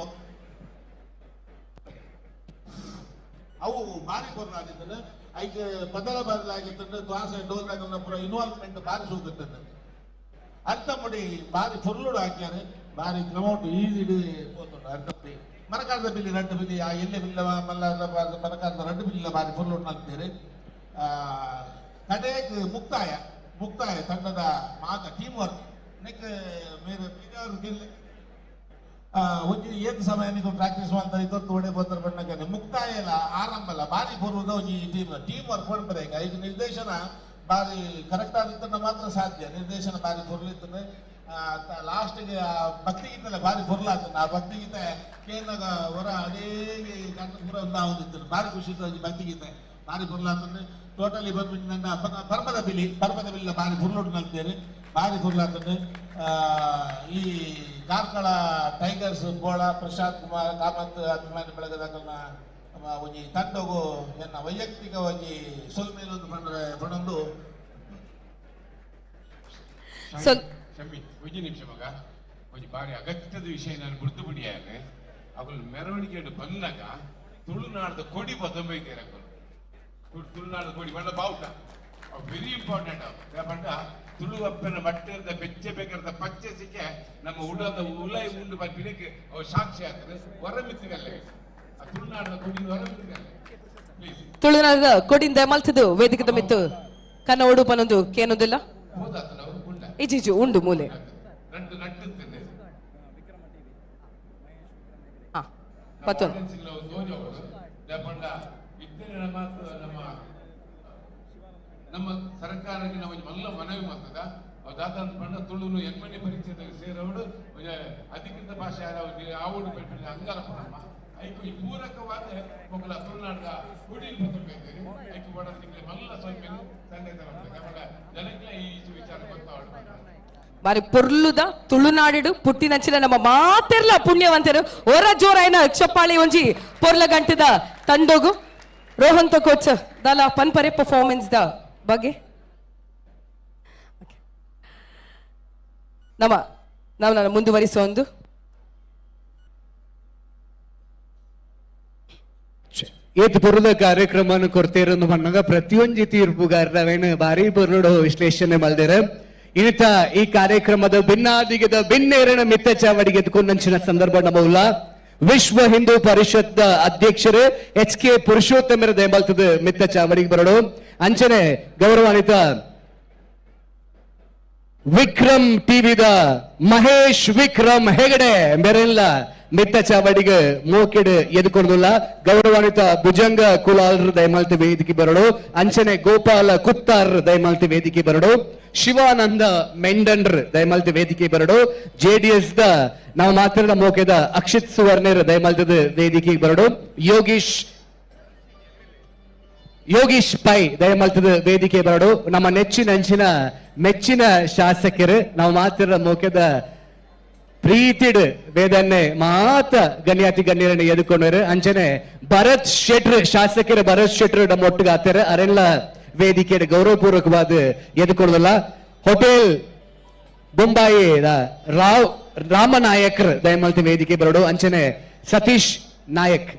ಅವು ಬಾರಿ ಪೊರ್ಲಾದಿದ್ದನು ಐಕೆ ಬದಲ ಬದಲಾಗಿತ್ತಂದ್ರೆ ದ್ವಾಸ ಡೋಲ್ದಾಗ ಪೂರ ಇನ್ವಾಲ್ವ್ಮೆಂಟ್ ಬಾರಿ ಸೂಕುತ್ತದೆ. ಅರ್ಥ ಮುಡಿ ಬಾರಿ ಪೊರ್ಲುಡು ಹಾಕ್ಯಾರೆ ಬಾರಿ ಕ್ರಮೌಂಟ್ ಈಸಿ ಪೋತುಂಡು ಅರ್ಥ ಮುಡಿ ಮರಕಾರದ ಬಿಲ್ಲಿ ರಡ್ಡು ಬಿಲ್ಲಿ ಆ ಎಲ್ಲೆ ಬಿಲ್ಲ ಮಲ್ಲ ಮರಕಾರದ ರಡ್ಡು ಬಿಲ್ಲ ಬಾರಿ ಪೊರ್ಲುಡು ಹಾಕ್ತಾರೆ. ಕಡೆಗೆ ಮುಕ್ತಾಯ ಮುಕ್ತಾಯ ತಂಡದ ಮಾತ ಟೀಮ್ ವರ್ಕ್ ನೆಕ್ ಮೇರೆ ಬೀಜಾರು ಒಂಜಿ ಏತ್ ಸಮಯ ನೀವು ಪ್ರಾಕ್ಟೀಸ್ ಮಾಡ್ತಾರೆ ಇದ್ದೊತ್ತು ಒಡೆ ಬೋತಾರೆ ಬಣ್ಣಕ್ಕೆ ಮುಕ್ತಾಯ ಎಲ್ಲ ಆರಂಭ ಅಲ್ಲ ಬಾರಿ ಪೂರ್ವದ ಒಂಜಿ ಟೀಮ್ ಟೀಮ್ ವರ್ಕ್ ಪಡ್ತಾರೆ. ಈಗ ಐದು ನಿರ್ದೇಶನ ಬಾರಿ ಕರೆಕ್ಟ್ ಆದಿತ್ತನ್ನ ಮಾತ್ರ ಸಾಧ್ಯ. ನಿರ್ದೇಶನ ಬಾರಿ ಪೊರ್ಲಿತ್ತನೆ. ಲಾಸ್ಟ್ಗೆ ಆ ಭಕ್ತಿಗೀತೆಲ್ಲ ಬಾರಿ ಪೊರ್ಲಾತನ. ಆ ಭಕ್ತಿಗೀತೆ ಕೇಂದ್ರ ಹೊರ ಅಡೇಗೆ ಕಣ್ಣು ಪೂರ ಒಂದಾವೊಂದಿತ್ತು. ಬಾರಿ ಖುಷಿ ಇತ್ತು ಭಕ್ತಿಗೀತೆ ಬಾರಿ ಪೊರ್ಲಾತನೆ. ಟೋಟಲಿ ಬಂದ್ಬಿಟ್ಟು ನನ್ನ ಪರ್ಬದ ಬಿಲಿ, ಪರ್ಬದ ಬಿಲ್ಲ ಬಾರಿ ಪೊರ್ಲುಡು ನಲ್ತೇನೆ, ಬಾರಿ ಪೊರ್ಲಾತನೆ. ಈ ಕಾರ್ಕಳ ಟೈಗರ್ಸ್ ಬೋಳ ಪ್ರಶಾಂತ್ ಕುಮಾರ್ ಕಾಮತ್ ಅಭಿಮಾನಿ ಬೆಳಗದ ಒಂಜಿ ತಂಡಗು ಎನ್ನ ವೈಯಕ್ತಿಕವಾಗಿ ಸೊಲ್ಮೇಲೊಂದು ಬಂದ್ರೆ ಪಣೊಂದು ಒಂಜಿ ನಿಮಿಷ ಮಗ, ಒಂಜಿ ಬಾರಿ ಅಗತ್ಯದ ವಿಷಯ ನಾನು ಗುರ್ತು ಬಿಡಿಯಾನೆ. ಅವಳು ಮೆರವಣಿಗೆ ಬಂದಾಗ ತುಳುನಾಡದ ಕೊಡಿ ಬತ್ತೊಂಬೈತೇನೆ. ತುಳುನಾಡದ ಕೊಡಿ ಬಣ್ಣ ಬಾವುಟ ಅವು ವೆರಿ ಇಂಪಾರ್ಟೆಂಟ್. ಅವು ಪಂಡ ತುಳು ಅಪ್ಪನ ಮಟ್ಟದ ಬೆಚ್ಚೆ ಬೇಕಾದ ಪಚ್ಚೆ ಸಿಕ್ಕೆ ನಮ್ಮ ಉಡದ ಉಲೈ ಉಂಡು ಬರ್ಪಿನಕ್ಕೆ ಅವು ಸಾಕ್ಷಿ ಆಗ್ತದೆ. ಹೊರಮಿತ್ತಿಗಲ್ಲೇ ಆ ತುಳುನಾಡದ ಕೊಡಿ ಹೊರಮಿತ್ತಿಗಲ್ಲೇ ಪ್ಲೀಸ್. ತುಳುನಾಡದ ಕೊಡಿಂದ ಮಲ್ತದು ವೇದಿಕೆದ ಮಿತ್ತು ಕನ್ನ ಉಡುಪನೊಂದು ಕೇನೊಂದಿಲ್ಲ ಇಜಿಜು ಉಂಡು ಮೂಲೆ ನಮ್ಮ ಸರ್ಕಾರಕ್ಕೆ ನಾವು ಮಲ್ಲ ಮನವಿ ಮಾಡ್ತದ ದಾತ ಪಂಡ ತುಳುನು ಎನ್ಮನೆ ಪರಿಚಯದ ಸೇರವಡು ಅಧಿಕೃತ ಭಾಷೆ ಆವಡು ಅಂಗಾರ ನಮ್ಮ ಐಕು ಈ ಪೂರಕವಾದ ಮೊಗಲ ತುಳುನಾಡದ ಕೊಡಿ ಬರ್ತೇನೆ. ಐಕು ಬಡ ಮಲ್ಲ ಸೊಲ್ಮೆನು ಸಂದೇಶ ಜನಕ್ಕೆ ಈ ವಿಚಾರ ಗೊತ್ತಾವಡು. ಬಾರಿ ಪೊರ್ಲುದ ತುಳುನಾಡು ಪುಟ್ಟಿನಂಚಿನ ನಮ್ಮ ಮಾತೆರ್ಲ ಪುಣ್ಯವಂತರು ಒರ ಜೋರಾಯನ ಚಪ್ಪಾಳಿ ಒಂಜಿ ಪೊರ್ಲ ಗಂಟದ ತಂಡೋಗು. ರೋಹನ್ ಕೋಚ್ ದಾಲ ಪನ್ಪರೆ ಪರ್ಫಾರ್ಮೆನ್ಸ್ the ಬಗ್ಗೆ ನಮ್ಮ ನಾವು ನಾನು ಮುಂದುವರಿಸೋ ಒಂದು ಏತ್ ಪೊರ್ಲುದ ಕಾರ್ಯಕ್ರಮವನ್ನು ಕೊಡ್ತೇರೊಂದು ಪನ್ನಗ ಪ್ರತಿಯೊಂಜಿ ತೀರ್ಪುಗಾರರವೇನು ಭಾರಿ ಪೊರ್ಲುಡು ವಿಶ್ಲೇಷಣೆ ಮಲ್ದೇರ. ಇನ್ನಿತ ಈ ಕಾರ್ಯಕ್ರಮದ ಭಿನ್ನಾದಿಗದ ಭಿನ್ನೇರಣ ಮಿತ್ತ ಚಾವಡಿಗೆ ಎದ್ಕೊಂಡಂಚಿನ ಸಂದರ್ಭ ನಮೌಲ ವಿಶ್ವ ಹಿಂದೂ ಪರಿಷತ್ ಅಧ್ಯಕ್ಷರು ಎಚ್ ಕೆ ಪುರುಷೋತ್ತಮರ ದಯಮಾಲ್ತದ ಮಿತ್ತ ಚಾವಡಿಗೆ ಬರಡು. ಅಂಚನೆ ಗೌರವಾನ್ವಿತ ವಿಕ್ರಮ್ ಟಿವಿದ ಮಹೇಶ್ ವಿಕ್ರಮ್ ಹೆಗಡೆ ಮೆರೆಲ್ಲ ಮಿತ್ತ ಚಾವಡಿಗೆ ಮೋಕೆಡ್ ಎದ್ಕೊಂಡಿಲ್ಲ. ಗೌರವಾನ್ವಿತ ಭುಜಂಗ ಕುಲಾಲ್ರ ದಯಮಾಲ್ತಿ ವೇದಿಕೆ ಬರಡು. ಅಂಚನೆ ಗೋಪಾಲ ಕುತ್ತಾರ್ ದಯಮಾಲ್ತಿ ವೇದಿಕೆ ಬರಡು. ಶಿವಾನಂದ ಮೆಂಡನ್ರ್ ದಯಮಾಲ್ತಿ ವೇದಿಕೆ ಬರಡು. ಜೆಡಿಎಸ್ the ನಾವು ಮಾತ್ರ ಮೋಕೆದ ಅಕ್ಷಿತ್ ಸುವರ್ಣರ್ ದಯಮಾಲ್ತದ ವೇದಿಕೆಗೆ ಬರಡು. ಯೋಗೀಶ್ ಪೈ ದಯಮಾಲ್ತದ ವೇದಿಕೆ ಬರಡು. ನಮ್ಮ ನೆಚ್ಚಿನ ಅಂಚಿನ ಮೆಚ್ಚಿನ ಶಾಸಕರು ನಾವು ಮಾತ್ರ ಮೋಕೆದ ಪ್ರೀತಿಡ್ ವೇದನ್ನೆ ಮಾತ ಗಣ್ಯಾತಿ ಗಣ್ಯರನ್ನು ಎದುಕೊಂಡರು. ಅಂಚನೆ ಭರತ್ ಶೆಟ್ರ್ ಶಾಸಕರು ಭರತ್ ಶೆಟ್ರ್ ನಮ್ಮ ಒಟ್ಟಿಗೆ ಆತಾರೆ ಅರೆಲ್ಲ ವೇದಿಕೆ ಗೌರವಪೂರ್ವಕವಾದ ಎದುಕೊಳ್ಳೋದಲ್ಲ. ಹೋಟೆಲ್ ಬೊಂಬಾಯಿ ರಾವ್ ರಾಮನಾಯಕರ್ ದಯಮಾಲ್ತಿ ವೇದಿಕೆ ಬರಡು. ಅಂಚನೆ ಸತೀಶ್ ನಾಯಕ್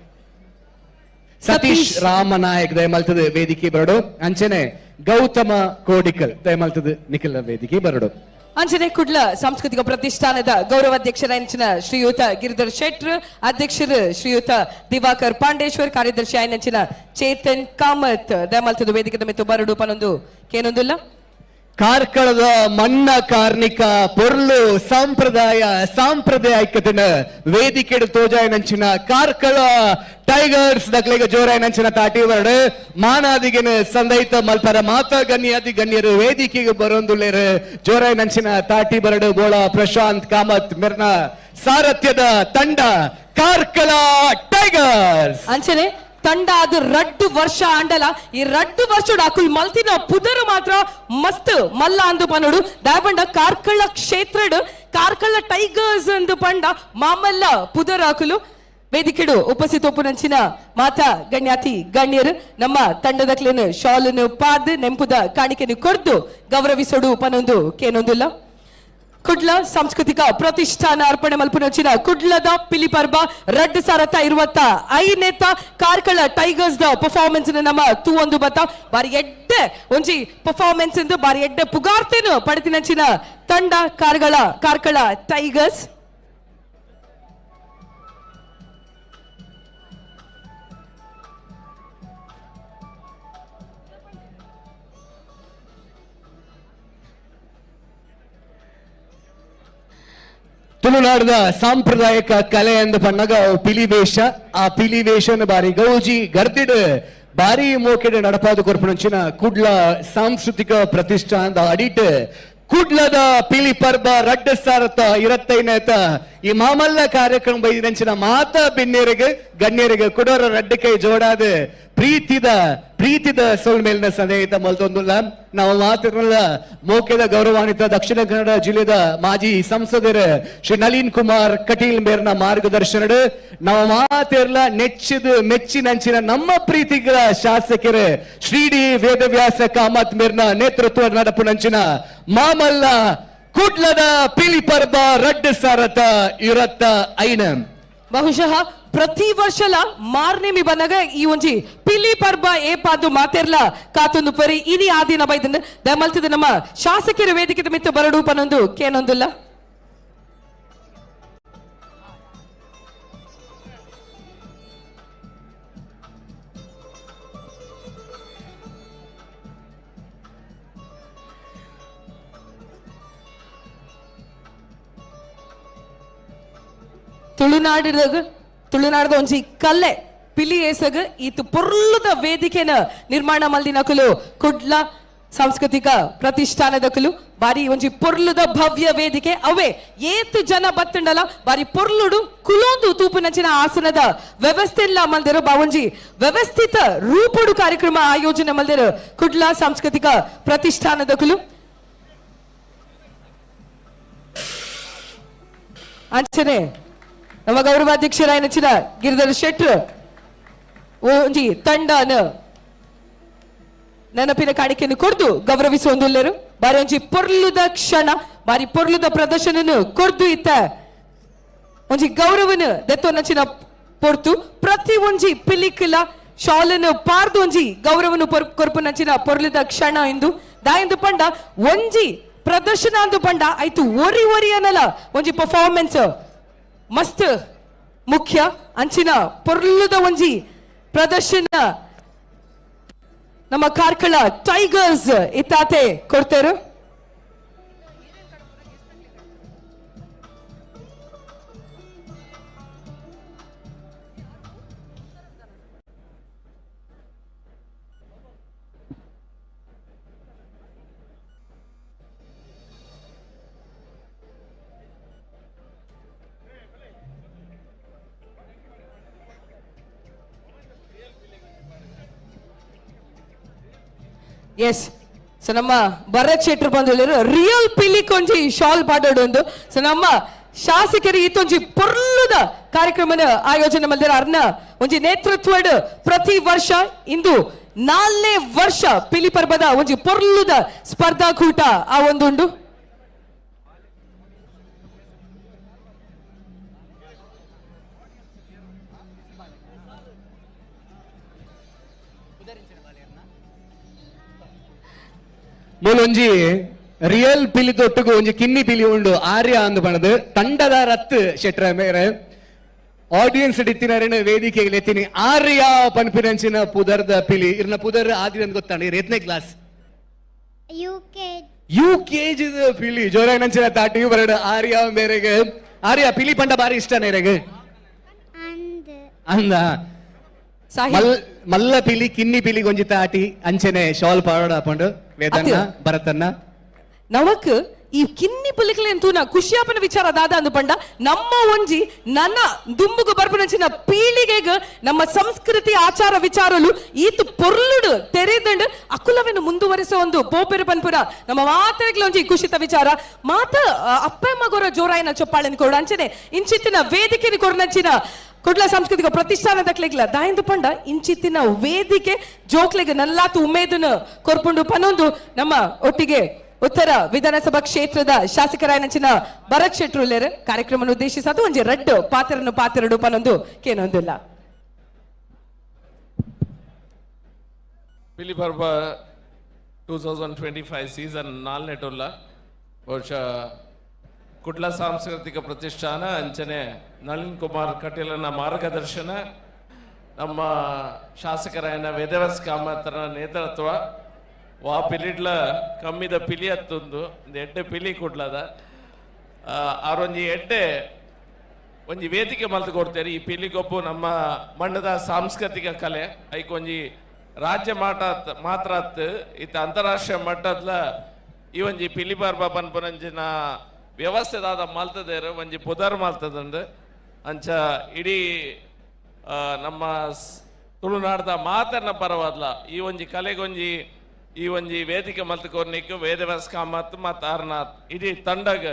ಸತೀಶ್ ರಾಮನಾಯಕ್ ದಯಮಾಲ್ತದ ವೇದಿಕೆ ಬರಡು. ಅಂಚನೆ ಗೌತಮ ಕೋಡಿಕಲ್ ದಯಮಾಲ್ತದ ನಿಖಿಲ ವೇದಿಕೆ ಬರಡು. ಅಂಚನೆ ಕುಡ್ಲ ಸಾಂಸ್ಕೃತಿಕ ಪ್ರತಿಷ್ಠಾನದ ಗೌರವಾಧ್ಯಕ್ಷರಾಯಂಚಿನ ಶ್ರೀಯುತ ಗಿರಿಧರ್ ಶೆಟ್ರ್, ಅಧ್ಯಕ್ಷರು ಶ್ರೀಯುತ ದಿವಾಕರ್ ಪಾಂಡೇಶ್ವರ್, ಕಾರ್ಯದರ್ಶಿ ಆಯನಂಚಿನ ಚೇತನ್ ಕಾಮತ್ ದಯಮಾಲ್ತದ ವೇದಿಕೆ ಮಿತ್ತು ಬರಡು ಪನೊಂದು ಕೇನೊಂದುಲ್ಲ. ಕಾರ್ಕಳದ ಮಣ್ಣ ಕಾರ್ಣಿಕ ಪೊರ್ಲು ಸಾಂಪ್ರದಾಯ ಸಾಂಪ್ರದಾಯಿಕತೆನ ವೇದಿಕೆ ತೋಜಾಯನಂಚಿನ ಕಾರ್ಕಳ ಟೈಗರ್ಸ್ ದಕ್ಲೆಗ ಜೋರಾಯನಂಚಿನ ತಾಟಿ ವರಡು ಮಾನಾದಿಗೆನ ಸಂದೈತ ಮಲ್ಪರ ಮಾತಾ ಗಣ್ಯಾದಿ ಗಣ್ಯರು ವೇದಿಕೆಗೆ ಬರೋಂದುಲ್ಲೇರು ಜೋರಾಯನಂಚಿನ ತಾಟಿ ಬರಡು. ಬೋಳ ಪ್ರಶಾಂತ್ ಕಾಮತ್ ಮಿರ್ನ ಸಾರಥ್ಯದ ತಂಡ ಕಾರ್ಕಳ ಟೈಗರ್ಸ್. ಅಂಚನೆ ತಂಡ ಅದು ರಡ್ಡು ವರ್ಷ ಆಂಡಲ ಈ ರಡ್ಡು ವರ್ಷ ಅಕುಲ್ ಮಲ್ತಿನ ಪುದರು ಮಾತ್ರ ಮಸ್ತ್ ಮಲ್ಲ ಅಂದು ಪನೋಡು. ದಾಯಪಂಡ ಕಾರ್ಕಳ ಕ್ಷೇತ್ರಡ್ ಕಾರ್ಕಳ ಟೈಗರ್ಸ್ ಅಂದು ಪಂಡ ಮಾಮಲ್ಲ ಪುದರ್ ಅಕುಲು ವೇದಿಕೆಡು ಉಪಸ್ಥಿತ ಒಪ್ಪುನಂಚಿನ ಮಾತಾ ಗಣ್ಯಾತಿ ಗಣ್ಯರು ನಮ್ಮ ತಂಡದ ಕ್ಲೇನು ಶಾಲನು ಪಾದ್ ನೆಂಪುದ ಕಾಣಿಕೆನು ಕೊರ್ದು ಗೌರವಿಸೋಡು ಪನೊಂದು ಕೇನೊಂದುಲ್ಲ. ಕುಡ್ಲ ಸಾಂಸ್ಕೃತಿಕ ಪ್ರತಿಷ್ಠಾನ ಅರ್ಪಣೆ ಮಲ್ಪುನಂಚಿನ ಕುಡ್ಲದ ಪಿಲಿಪರ್ಬ ರಡ್ಡು ಸಾರತ್ತ 25ನೇತ ಕಾರ್ಕಳ tigers the performance ನಮ್ಮ ತೂವೊಂದು ಬತ್ತ ಬಾರಿ ಎಡ್ಡೆ ಒಂಜಿ ಪರ್ಫಾರ್ಮೆನ್ಸ್ ಎಂದು ಬಾರಿ ಎಡ್ಡೆ ಪುಗಾರ್ತೇನು ಪಡೆತಿನಂಚಿನ ತಂಡ ಕಾರ್ಕಳ ಟೈಗರ್ಸ್. ತುಳುನಾಡದ ಸಾಂಪ್ರದಾಯಿಕ ಕಲೆ ಎಂದು ಪನ್ನಗ ಪಿಲಿವೇಷ, ಆ ಪಿಲಿವೇಷನ ಬಾರಿ ಗೌಜಿ ಗರ್ದಿಡ್ ಭಾರಿ ಮೋಕೆಡ್ ನಡಪಾದ ಕೊರ್ಪುನಂಚಿನ ಕುಡ್ಲ ಸಾಂಸ್ಕೃತಿಕ ಪ್ರತಿಷ್ಠಾನದ ಅಡಿಟ್ ಕುಡ್ಲದ ಪಿಲಿ ಪರ್ಬ ರಡ್ಡ ಸಾರತ ಇರತ್ತೈನೇತ ಈ ಮಾಮಲ್ಲ ಕಾರ್ಯಕ್ರಮ ಬೈದಿನಂಚಿನ ಮಾತಾ ಬಿನ್ನೇರಿಗೆ ಗಣ್ಯರಿಗೆ ಕುಡೋರ ರಡ್ಡ ಕೈ ಜೋಡಾದ ಪ್ರೀತಿದ ಪ್ರೀತಿದ ಸೋಲ್ಮೇಲಿನ ಸಂದೇಹಿತ ಮಲ್ತೊಂದುಲ್ಲ. ನಾವು ಮಾತಿರಲ್ಲ ಮೋಕೆದ ಗೌರವಾನ್ವಿತ ದಕ್ಷಿಣ ಕನ್ನಡ ಜಿಲ್ಲೆದ ಮಾಜಿ ಸಂಸದರು ಶ್ರೀ ನಳಿನ್ ಕುಮಾರ್ ಕಟೀಲ್ ಮೇರ್ನ ಮಾರ್ಗದರ್ಶನಡು ನಾವು ಮಾತಿರ್ಲ ನೆಚ್ಚಿದ ಮೆಚ್ಚಿನಂಚಿನ ನಮ್ಮ ಪ್ರೀತಿಗಳ ಶಾಸಕರು ಶ್ರೀ ಡಿ ವೇದವ್ಯಾಸ ಕಾಮತ್ ಮೇರ್ನ ನೇತೃತ್ವ ನಡಪುನಂಚಿನ ಮಾಮಲ್ಲ ಕುಡ್ಲದ ಪಿಲಿ ಪರ್ಬ ರಡ್ಡ ಸಾರತ ಇರತ್ತ ಐನ. ಬಹುಶಃ ಪ್ರತಿ ವರ್ಷಲ ಮಾರ್ನೇಮಿ ಬಂದಾಗ ಈ ಒಂಜಿ ಪಿಲಿ ಪರ್ಬ ಏಪಾದು ಮಾತೆರ್ಲ ಕಾತೊಂದು ಪರಿ ಇನಿ ಆದಿನ ಬೈದಂದ ದಮಲ್ತಿದ ನಮ್ಮ ಶಾಸಕರ ವೇದಿಕೆ ಮಿತ್ತ ಬರಡು ಪನೊಂದು ಕೇನೊಂದುಲ್ಲ. ತುಳುನಾಡದ ಒಂಜಿ ಕಲ್ಲೆ ಪಿಲಿ ಏಸಗ್ ಈತು ಪೊರ್ಲುದ ವೇದಿಕೆನ ನಿರ್ಮಾಣ ಮಲ್ದಿನಕುಲು ಕುಡ್ಲ ಸಾಂಸ್ಕೃತಿಕ ಪ್ರತಿಷ್ಠಾನದಕುಲು. ಬಾರಿ ಒಂಜಿ ಪೊರ್ಲುದ ಭವ್ಯ ವೇದಿಕೆ ಅವೇ ಏತ್ ಜನ ಬತ್ತಂಡಲ ಬಾರಿ ಪೊರ್ಲುಡು ಕುಲೊಂದು ತೂಪುನಂಚಿನ ಆಸನದ ವ್ಯವಸ್ಥೆ ಇಲ್ಲ ಮಲ್ದಿರು. ಬಾ ಒಂಜಿ ವ್ಯವಸ್ಥಿತ ರೂಪುಡು ಕಾರ್ಯಕ್ರಮ ಆಯೋಜನೆ ಮಲ್ದಿರು ಕುಡ್ಲ ಸಾಂಸ್ಕೃತಿಕ ಪ್ರತಿಷ್ಠಾನದಕುಲು. ಅಂಚನೆ ನಮ್ಮ ಗೌರವಾಧ್ಯಕ್ಷರಾಯನಚಿನ ಗಿರಿಧರ್ ಶೆಟ್ರು ಒಂಜಿ ತಂಡನ ನೆನಪಿನ ಕಾಣಿಕೆಯನ್ನು ಕೊಡ್ದು ಗೌರವಿಸುವಂದುಲ್ಲೇರು. ಬಾರಿ ಒಂಜಿ ಪೊರ್ಲುದ ಕ್ಷಣ, ಬಾರಿ ಪೊರ್ಲುದ ಪ್ರದರ್ಶನನು ಕೊರ್ದು ಇತ್ತ ಒಂಜಿ ಗೌರವನು ದೆತ್ತೊನಚಿನ ಪೊರ್ತು ಪ್ರತಿ ಒಂಜಿ ಪಿಲಿಕ್ಲ ಶಾಲನ್ನು ಪಾರ್ದು ಒಂಜಿ ಗೌರವನು ಕೊರ್ಪುನಂಚಿನ ಪೊರ್ಲುದ ಕ್ಷಣ ಇಂದು ದಾಯಂದು ಪಂಡ ಒಂಜಿ ಪ್ರದರ್ಶನ ಅಂದು ಪಂಡ ಆಯ್ತು ಒರಿ ಒರಿ ಅನ್ನಲ್ಲ ಒಂಜಿ ಪರ್ಫಾರ್ಮೆನ್ಸ್ ಮಸ್ತ್ ಮುಖ್ಯ ಅಂಚಿನ ಪೊರ್ಲುದ ಒಂಜಿ ಪ್ರದರ್ಶನ ನಮ್ಮ ಕಾರ್ಕಳ ಟೈಗರ್ಸ್ ಇತ್ತಾತೆ ಕೊಡ್ತೇರು. ಎಸ್, ಸೊ ನಮ್ಮ ಭರತ್ ಶೆಟ್ರು ಬಂದು ಹೇಳಿದ್ರು ರಿಯಲ್ ಪಿಲಿ ಕೊಂಜಿ ಶಾಲ್ ಪಾಡೋಡು. ಸೊ ನಮ್ಮ ಶಾಸಕರು ಈತೊಂಜಿ ಪೊರ್ಲುದ ಕಾರ್ಯಕ್ರಮನ ಆಯೋಜನೆ ಮಲ್ದಿರ ಅರ್ನ ಒಂಜಿ ನೇತೃತ್ವಡ್ ಪ್ರತಿ ವರ್ಷ ಇಂದು 4ನೇ ವರ್ಷ ಪಿಲಿ ಪರ್ಬದ ಒಂಜಿ ಪೊರ್ಲುದ ಸ್ಪರ್ಧಾಕೂಟ ಆ ಒಂದುಂಡು. ಮೂಲೊಂಜಿ ರಿಯಲ್ ಪಿಲಿ ತೊಟ್ಟುಗು ಒಂಜಿ ಕಿನ್ನಿ ಪಿಲಿ ಉಂಡು ಆರ್ಯ ಅಂದು ಪಣದು ತಂಡದ ರತ್ ಶೆಟ್ರ ಮೇರೆ ಆಡಿಯನ್ಸ್ ಡಿತ್ತಿನರೇನು ವೇದಿಕೆಗೆ ಎತ್ತೀನಿ ಆರ್ಯ ಪನ್ಪಿನಂಚಿನ ಪುದರ್ದ ಪಿಲಿ ಇರ್ನ ಪುದರ್ ಆದಿ ಅಂತ ಗೊತ್ತಾಣ ಇರ್ ಎತ್ನೇ ಕ್ಲಾಸ್ ಯು ಕೆ ಜಿ ಪಿಲಿ ಜೋರಾಗಿನಂಚಿನ ತಾಟಿ ಬರಡು ಆರ್ಯ ಮೇರೆಗೆ. ಆರ್ಯ ಪಿಲಿ ಪಂಡ ಬಾರಿ ಇಷ್ಟ ನೇರೆಗೆ ಅಂದ ಮಲ್ಲ ಪಿಲಿ ಕಿನ್ನಿ ಪಿಲಿ ಗೊಂಜಿ ತಾಟಿ ಅಂಚನೆ ಶಾಲ್ ಪಾಡೋಡ ಹಾಕೊಂಡು ವೇದನ್ನ ಭರತನ್ನ ನಮಕ್ ಈ ಕಿನ್ನಿ ಪಿಲಿಕಲೆ ತೂನ ಖುಷಿಯಾಪನ ವಿಚಾರ ದಾದ ಅಂದು ಪಂಡ ನಮ್ಮ ಒಂಜಿ ನನ್ನ ದುಂಬುಗು ಬರ್ಪುನಂಚಿನ ಪೀಳಿಗೆಗ್ ನಮ್ಮ ಸಂಸ್ಕೃತಿ ಆಚಾರ ವಿಚಾರಲು ಈತು ಪೊರ್ಲುಡು ತೆರೆದಂಡು ಅಕುಲವನ್ನು ಮುಂದುವರಿಸೋ ಒಂದು ಪೋಪೆರು ಪನ್ಪುರ ನಮ್ಮ ಮಾತರೆಗ್ಲ ಒಂಜಿ ಖುಷಿತ ವಿಚಾರ. ಮಾತ ಅಪ್ಪ ಮಗೋರ ಜೋರಾಯಿನ ಚೊಪ್ಪಾಳನ್ ಕೊಡು ಅಂಚನೆ ಇಂಚಿತ್ತಿನ ವೇದಿಕೆನ ಕೊರ್ನಂಚಿನ ಕುಡ್ಲ ಸಾಂಸ್ಕೃತಿಕ ಪ್ರತಿಷ್ಠಾನದ ಕ್ಲೆಗ್ಲ ದಾಯಿಂದು ಪಂಡ ಇಂಚಿತ್ತಿನ ವೇದಿಕೆ ಜೋಕ್ಲೆಗ್ ನಲ್ಲಾತು ಉಮೇದನ ಕೊರ್ಪುಂಡು ಪನೊಂದು ನಮ್ಮ ಒಟ್ಟಿಗೆ ಉತ್ತರ ವಿಧಾನಸಭಾ ಕ್ಷೇತ್ರದ ಶಾಸಕರಾಯನಂಚಿನ ಭರತ್ ಶೆಟ್ರುಲ್ಲೇರ್ ಕಾರ್ಯಕ್ರಮ ಉದ್ದೇಶಿಸದು ಒಂಜಿ ರಡ್ಡು ಪಾತ್ರನು ಪಾತ್ರಡು ಪನೊಂದು ಕೇನೊಂದಿಲ್ಲ. ಪಿಲಿ ಪರ್ಬ 2025 ಸೀಸನ್ ನಾಲ್ನೆಟುಲ್ಲ ಬಹುಶಃ ಕುಡ್ಲ ಸಾಂಸ್ಕೃತಿಕ ಪ್ರತಿಷ್ಠಾನ ಅಂಚನೆ ನಳಿನ್ ಕುಮಾರ್ ಕಟೀಲನ ಮಾರ್ಗದರ್ಶನ, ನಮ್ಮ ಶಾಸಕರಾಯನ ವೇದವ್ಯಾಸ ಕಾಮತ್ರ ನೇತೃತ್ವ ವಾ ಪಿಲಿಡ್ಲ ಕಮ್ಮಿದ ಪಿಲಿ ಹತ್ತೊಂದು ಒಂದು ಎಡ್ಡೆ ಪಿಲಿ ಕುಡ್ಲದ ಆರೊಂಜಿ ಎಡ್ಡೆ ಒಂಜಿ ವೇದಿಕೆ ಮಲ್ತು ಕೊಡ್ತೇವೆ. ಈ ಪಿಲಿಗೊಬ್ಬು ನಮ್ಮ ಮಣ್ಣದ ಸಾಂಸ್ಕೃತಿಕ ಕಲೆ ಐಕೊಂಜಿ ರಾಜ್ಯ ಮಟ್ಟ ಮಾತ್ರ ಇತ್ತ ಅಂತಾರಾಷ್ಟ್ರೀಯ ಮಟ್ಟದ್ಲ ಈ ಒಂಜಿ ಪಿಲಿಪರ್ಬ ಪನ್ಪುನಂಚಿನ ವ್ಯವಸ್ಥೆ ದಾದ ಮಲ್ತದೇರು ಒಂಜಿ ಪುದರ್ ಮಲ್ತದಂಡು. ಅಂಚ ಇಡೀ ನಮ್ಮ ತುಳುನಾಡ್ದ ಮಾತನ್ನ ಪರವಾದ್ಲ ಈ ಒಂಜಿ ಕಲೆಗೊಂಜಿ ಈ ಒಂಜಿ ವೇದಿಕೆ ಮಲ್ತಕೋರ್ನಿಕ್ ವೇದವ್ಯಾಸ ಕಾಮತ್ ಮತ್ತು ಅರ್ನಾಥ್ ಇಡೀ ತಂಡಗ್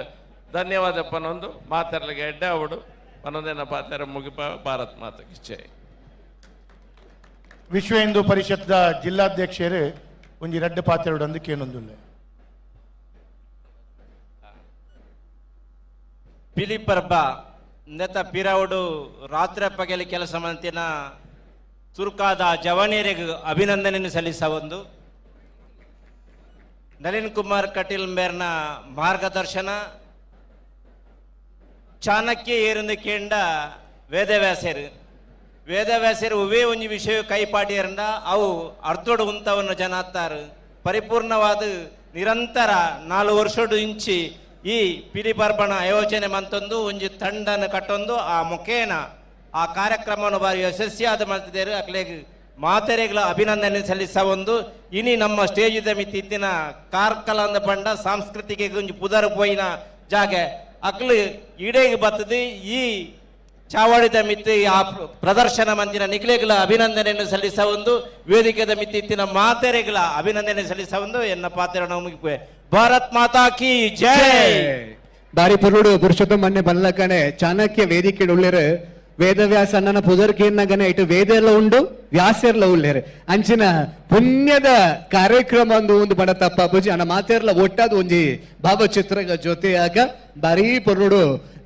ಧನ್ಯವಾದ ಪನೊಂದು ಮಾತಾಡ್ಲಿಕ್ಕೆ ಎಡ್ಡೆ ಅವಡು ಪನೊಂದೇನ ಪಾತ್ರ ಮುಗಿಪ. ಭಾರತ್ ಮಾತಕ್ಕೆ ಜೈ. ವಿಶ್ವ ಹಿಂದೂ ಪರಿಷತ್ದ ಜಿಲ್ಲಾಧ್ಯಕ್ಷರು ಒಂಜಿ ರಡ್ಡು ಪಾತ್ರೆಡು ಅಂದಕ್ಕೇನೊಂದುಲ್ಲ. ಪಿಲಿಪರ್ಬ ನೆತ ಪಿರವುಡು ರಾತ್ರಿ ಪಗಲಿ ಕೆಲಸ ಮಂತಿನ ತುರ್ಕಾದ ಜವನೀರಿಗೆ ಅಭಿನಂದನೆಯನ್ನು ಸಲ್ಲಿಸ ಒಂದು ನಳಿನ್ ಕುಮಾರ್ ಕಟೀಲ್ ಮೇರ್ನ ಮಾರ್ಗದರ್ಶನ ಚಾಣಕ್ಯ ಏರಿಂದ ಕೇಂಡ ವೇದವ್ಯಾಸರು ವೇದವ್ಯಾಸರು ಉವೇ ಒಂಜಿ ವಿಷಯ ಕೈಪಾಟಿಯರಿಂದ ಅವು ಅರ್ಥೋಡು ಉಂತವನ್ನು ಜನಾತ್ತಾರು ಪರಿಪೂರ್ಣವಾದ ನಿರಂತರ 4 ವರ್ಷಡು ಇಂಚಿ ಈ ಪಿಲಿಪರ್ಬಣ ಆಯೋಜನೆ ಮಂತೊಂದು ಒಂಜಿ ತಂಡನ ಕಟ್ಟೊಂದು ಆ ಮುಖೇನ ಆ ಕಾರ್ಯಕ್ರಮವನ್ನು ಬಾರಿ ಯಶಸ್ವಿಯಾದ ಮಾಡ್ತಿದ್ದಾರೆ. ಅಕ್ಲೆಗ್ ಮಾತೆರೆಗಳ ಅಭಿನಂದನೆ ಸಲ್ಲಿಸ ಒಂದು ಇನಿ ನಮ್ಮ ಸ್ಟೇಜಿದ ಮಿತಿ ಇತ್ತಿನ ಕಾರ್ಕಳ ಅಂದ ಪಂಡ ಸಾಂಸ್ಕೃತಿಕ ಒಂಜಿ ಪುದರ್ ಪೋಯಿನ ಜಾಗೆ ಅಕ್ಲು ಇಡೇಗೆ ಬರ್ತದೆ. ಈ ಚಾವಡಿದ ಮಿತಿ ಆ ಪ್ರದರ್ಶನ ಮಂದಿನ ನಿಕ್ಲೆಗಳ ಅಭಿನಂದನೆಯನ್ನು ಸಲ್ಲಿಸ ಒಂದು ವೇದಿಕೆದ ಮಿತಿ ಇತ್ತಿನ ಮಾತೆರೆಗಳ ಅಭಿನಂದನೆ ಸಲ್ಲಿಸ ಒಂದು ಎನ್ನ ಪಾತ್ರ ಮುಗಿಪೆ. ಭಾರತ್ ಮಾತಾ ಕಿ ಜೈ. ಬಾರಿ ಪುರುಡು ಪುರುಷೋತ್ತಮ ಮನ್ನೆ ಬಲ್ಲಕಣೆ ಚಾಣಕ್ಯ ವೇದಿಕೆ ಉಳ್ಳೇರು ವೇದವ್ಯಾಸ ಅಣ್ಣನ ಪುದರ್ಕೇನ್ನಗನೆ ಇಟ್ಟು ವೇದ ಎಲ್ಲ ಉಂಡು ವ್ಯಾಸರ್ಲ ಉಳ್ಳೇರು ಅಂಚಿನ ಪುಣ್ಯದ ಕಾರ್ಯಕ್ರಮ ಒಂದು ಒಂದು ಬಡ ತಪ್ಪ ಪೂಜೆ ಅಣ್ಣ ಮಾತೆರ್ಲ ಒಟ್ಟಾದ ಒಂಜಿ ಭಾವಚಿತ್ರದ ಜೊತೆಯಾಗ ಬಾರಿ ಪುರುಡು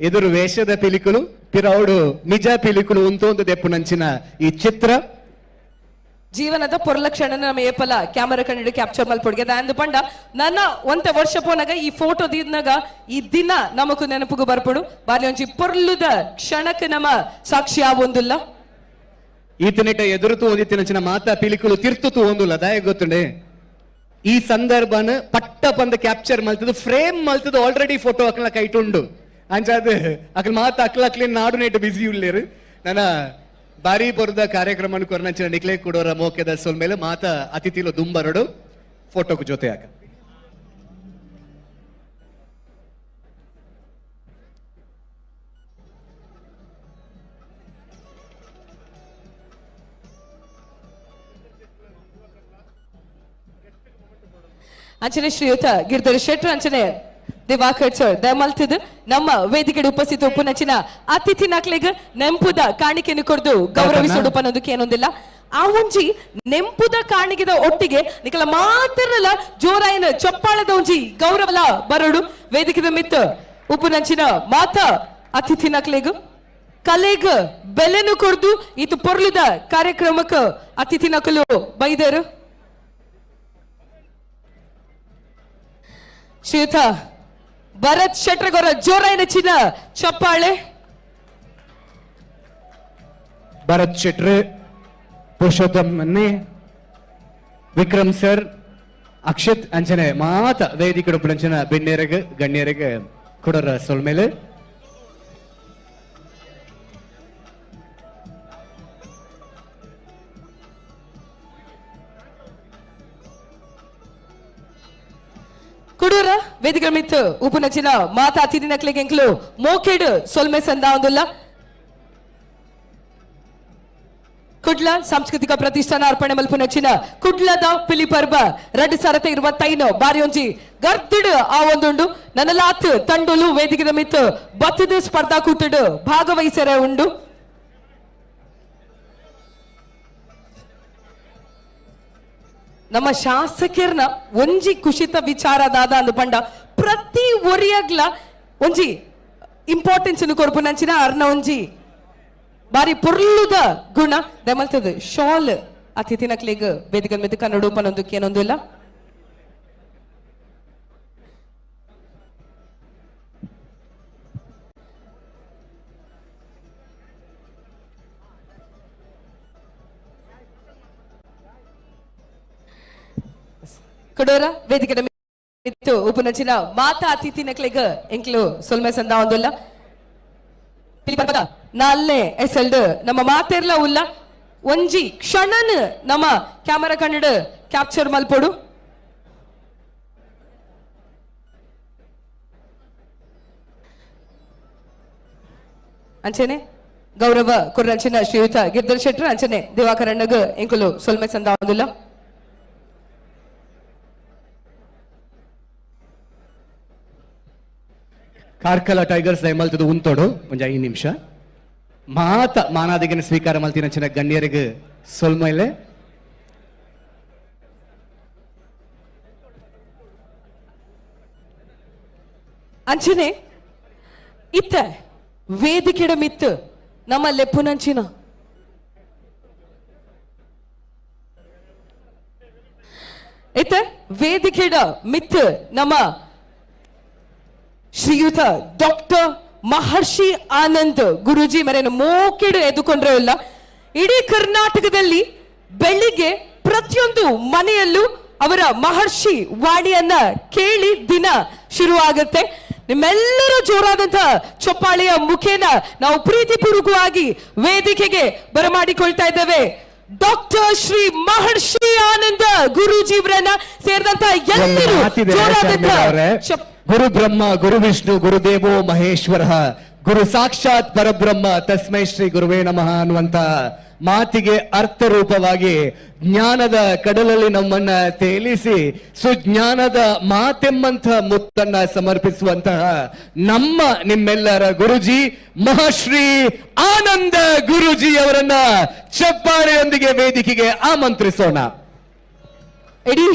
ಎದುರು ವೇಷದ ಪಿಲಿಕುಲು ಪಿರೌಡು ನಿಜ ಪಿಲಿಕುಲು ಉಂತೊಂದು ದೆಪ್ಪುನಂಚಿನ ಈ ಚಿತ್ರ ಜೀವನದ ಪೊರ್ಲಕ್ಷಣ ನಮ್ಮ ಏಪಲ ಕ್ಯಾಮರಾ ಕಣ್ಣಿಡು ಕ್ಯಾಪ್ಚರ್ ಮಲ್ಪೊಡ್ಗೆ ದಾಂದು ಪಂಡ ನನ್ನ ಒಂತೆ ವರ್ಷ ಪೋನಾಗ ಈ ಫೋಟೋ ದೀದ್ನಾಗ ಈ ದಿನ ನಮಕು ನೆನಪುಗು ಬರ್ಪಡು ಬಾರಿ ಒಂಜಿ ಪೊರ್ಲುದ ಕ್ಷಣಕ್ಕೆ ನಮ್ಮ ಸಾಕ್ಷಿ ಆವೊಂದುಲ್ಲ. ಈತನಿಟ ಎದುರುತು ಒಂದಿತ್ತಿನ ಮಾತಾ ಪಿಲಿಕುಲು ತಿರ್ತುತು ಒಂದುಲ್ಲ ದಾಯ ಗೊತ್ತುಂಡೆ ಈ ಸಂದರ್ಭನ ಪಟ್ಟ ಪಂದ ಕ್ಯಾಪ್ಚರ್ ಮಲ್ತದು ಫ್ರೇಮ್ ಮಲ್ತದು ಆಲ್ರೆಡಿ ಫೋಟೋ ಅಕ್ಲ ಕೈಟುಂಡು ಅಂಚಾದ ಅಕ್ಲ ಮಾತಾ ಅಕ್ಲ ಅಕ್ಲಿನ ನಾಡು ನೆಟ್ಟು ಬಿಸಿ ಉಳ್ಳೇರು. ನನ್ನ ಬಾರಿ ಬರದ ಕಾರ್ಯಕ್ರಮ ಕೊರನಂಚಿನ ನಿಕ್ಲೆ ಕೊಡೋರ ಮೋಕೆದ ಸೊಲ್ಮೇಲೆ ಮಾತಾ ಅತಿಥಿಲು ದುಂಬರಡು ಫೋಟೋకు ಜೊತೆಯಾಗ. ಅಂಚನೆ ಶ್ರೀಯುತ ಗಿರಿಧರ್ ಶೆಟ್ಟರ್ ಅಂಚನೆ ದಿವಾಕರ್ ಸರ್ ದಯಮಲ್ತಿದ್ ನಮ್ಮ ವೇದಿಕೆಗೆ ಉಪಸ್ಥಿತ ಉಪ್ಪುನಂಚಿನ ಅತಿಥಿ ನಕ್ಲೆಗ್ ನೆಂಪುದ ಕಾಣಿಕೆಯನ್ನು ಕೊಡ್ದು ಗೌರವಿಸೋಡು ಪನ್ನೊಂದಕ್ಕೆ ಏನೊಂದಿಲ್ಲ. ಆ ಒಂಜಿ ನೆಂಪುದ ಕಾಣಿಕೆದ ಒಟ್ಟಿಗೆ ನಿಕಲ ಮಾತ್ರಲ್ಲ ಜೋರಾಯನ ಚಪ್ಪಾಳದ ಒಂಜಿ ಗೌರವಲ ಬರಡು ವೇದಿಕೆದ ಮಿತ್ ಉಪ್ಪುನಂಚಿನ ಮಾತಾ ಅತಿಥಿ ನಕ್ಲೆಗ್ ಕಲೆಗ್ ಬೆಲೆನು ಕೊಡ್ದು ಇತು ಪೊರ್ಲುದ ಕಾರ್ಯಕ್ರಮಕ್ಕೆ ಅತಿಥಿ ನಕಲು ಬೈದರು. ಶ್ರೀಯುತ ಭರತ್ ಶೆಟ್ಟರ್ಗೌರ ಜೋರಾಯಿನ ಚಿನ್ನ ಚಪ್ಪಾಳೆ. ಭರತ್ ಶೆಟ್ರ್, ಪುರುಷೋತ್ತಮ್ ಅನ್ನಿ, ವಿಕ್ರಮ್ ಸರ್, ಅಕ್ಷತ್ ಅಂಚನೆ ಮಾತ ವೇದಿಕೆ ಅಂಚನ ಬೆಣ್ಣೆರಗ್ ಗಣ್ಯರಿಗೆ ಕೊಡರ ಸೊಲ್ಮೇಲೆ. ಕುಡೂರ ವೇದಿಕೆ ಮಿತ್ತು ಉಪನಚಿನ ಮಾತಾ ಅತಿಥಿ ನಕ್ಲಿಗೆ ಎಂಕ್ಲು ಮೋಕೆಡ್ ಸೊಲ್ಮೆ ಸಂದ ಒಂದುಲ್ಲ. ಕುಡ್ಲ ಸಾಂಸ್ಕೃತಿಕ ಪ್ರತಿಷ್ಠಾನ ಅರ್ಪಣೆ ಮಲ್ಪುನಚಿನ ಕುಡ್ಲದ ಪಿಲಿಪರ್ಬ 2025 ಬಾರಿ ಒಂಜಿ ಗರ್ದಿಡು ಆ ಒಂದುಂಡು ನನ್ನಲಾತ್ ತಂಡುಲು ವೇದಿಕೆದ ಮಿತ್ತು ಬತ್ತದ ಸ್ಪರ್ಧಾ ಕೂಟಡು ಭಾಗವಹಿಸರೆ ಉಂಡು. ನಮ್ಮ ಶಾಸಕರ್ನ ಒಂಜಿ ಕುಶಿತ ವಿಚಾರ ದಾದ ಅಂದು ಪಂಡ ಪ್ರತಿ ಒರಿಯಗ್ಲ ಒಂಜಿ ಇಂಪಾರ್ಟೆನ್ಸ್ ಕೊರ್ಪುನಂಚಿನ ಅರ್ನ ಒಂಜಿ ಬಾರಿ ಪೊರ್ಲುದ ಗುಣ ದಮಲ್ತದ ಶಾಲ್ ಅತಿಥಿ ನಕ್ಲೆಗ್ ವೇದಿಕೆ ಮಿತ್ತು ಕನ್ನಡ ಪನೊಂದಕ್ಕೆ ಏನೊಂದಿಲ್ಲ. ಕೊಡೋರ ವೇದಿಕೆ ಮಿತ್ತು ಉಪನಚಿನ ಮಾತಾ ಅತಿಥಿ ನಕ್ಲೆಗ್ ಎಂಕ್ಲು ಸೊಲ್ಮೆ ಸಂದ ಒಂದುಲ್ಲ. ನಾಲ್ನೇ ಎಸೆಲ್ಡ್ ನಮ್ಮ ಮಾತೆರ್ಲ ಉಲ್ಲ ಒಂಜಿ ಕ್ಷಣನ್ ನಮ್ಮ ಕ್ಯಾಮರಾ ಕನ್ನಡ ಕ್ಯಾಪ್ಚರ್ ಮಲ್ಪೊಡು. ಅಂಚನೆ ಗೌರವ ಕುರ್ರಂಚಿನ ಶ್ರೀಯುತ ಗಿರ್ಧರ್ ಶೆಟ್ಟರ್ ಅಂಚನೆ ದಿವಾಕರಣ್ಣಗ್ ಎಂಕುಲು ಸೊಲ್ಮೆ ಸಂದಾವೊಂದುಲ್ಲ. ಕಾರ್ಕಳ ಟೈಗರ್ಸ್ ದಯಮಲ್ತದ ಉಂತೋಡು ಒಂಜಿ 5 ನಿಮಿಷ ಮಾತ ಮಾನಾದಿಗನ ಸ್ವೀಕಾರ ಮಲ್ತಿನಂಚಿನ ಗಣ್ಯರಿಗೆ ಸೊಲ್ಮೈಲೆ. ಅಂಚನೆ ಇತ್ತ ವೇದಿಕೆಡ ಮಿತ್ತು ನಮ್ಮ ಲೆಪ್ಪುನಂಚಿನ ಇತ್ತ ವೇದಿಕೆಡ ಮಿತ್ತು ನಮ್ಮ ಶ್ರೀಯುತ ಡಾಕ್ಟರ್ ಮಹರ್ಷಿ ಆನಂದ್ ಗುರೂಜಿ ಮರೇನು ಮೋಕೆಡು ಎದ್ದುಕೊಂಡ್ರೆ ಇಲ್ಲ. ಇಡೀ ಕರ್ನಾಟಕದಲ್ಲಿ ಬೆಳಿಗ್ಗೆ ಪ್ರತಿಯೊಂದು ಮನೆಯಲ್ಲೂ ಅವರ ಮಹರ್ಷಿ ವಾಣಿಯನ್ನ ಕೇಳಿ ದಿನ ಶುರುವಾಗುತ್ತೆ. ನಿಮ್ಮೆಲ್ಲರೂ ಜೋರಾದಂತಹ ಚಪ್ಪಾಳೆಯ ಮುಖೇನ ನಾವು ಪ್ರೀತಿಪೂರ್ವಕವಾಗಿ ವೇದಿಕೆಗೆ ಬರಮಾಡಿಕೊಳ್ತಾ ಇದ್ದೇವೆ ಡಾಕ್ಟರ್ ಶ್ರೀ ಮಹರ್ಷಿ ಆನಂದ ಗುರೂಜಿಯವರನ್ನ ಸೇರಿದಂತಹ ಎಲ್ಲರೂ ಜೋರಾದಂತಹ ಗುರು ಬ್ರಹ್ಮ ಗುರು ವಿಷ್ಣು ಗುರುದೇವೋ ಮಹೇಶ್ವರ ಗುರು ಸಾಕ್ಷಾತ್ ಪರಬ್ರಹ್ಮ ತಸ್ಮೈ ಶ್ರೀ ಗುರುವೇ ನಮಃ ಅನ್ನುವಂತ ಮಾತಿಗೆ ಅರ್ಥ ರೂಪವಾಗಿ ಜ್ಞಾನದ ಕಡಲಲ್ಲಿ ನಮ್ಮನ್ನ ತೇಲಿಸಿ ಸುಜ್ಞಾನದ ಮಾತೆಂಬಂತಹ ಮುತ್ತನ್ನ ಸಮರ್ಪಿಸುವಂತಹ ನಮ್ಮ ನಿಮ್ಮೆಲ್ಲರ ಗುರುಜಿ ಮಹರ್ಷಿ ಆನಂದ ಗುರುಜಿ ಅವರನ್ನ ಚಪ್ಪಾಳೆಯೊಂದಿಗೆ ವೇದಿಕೆಗೆ ಆಮಂತ್ರಿಸೋಣ. ಇಡೀ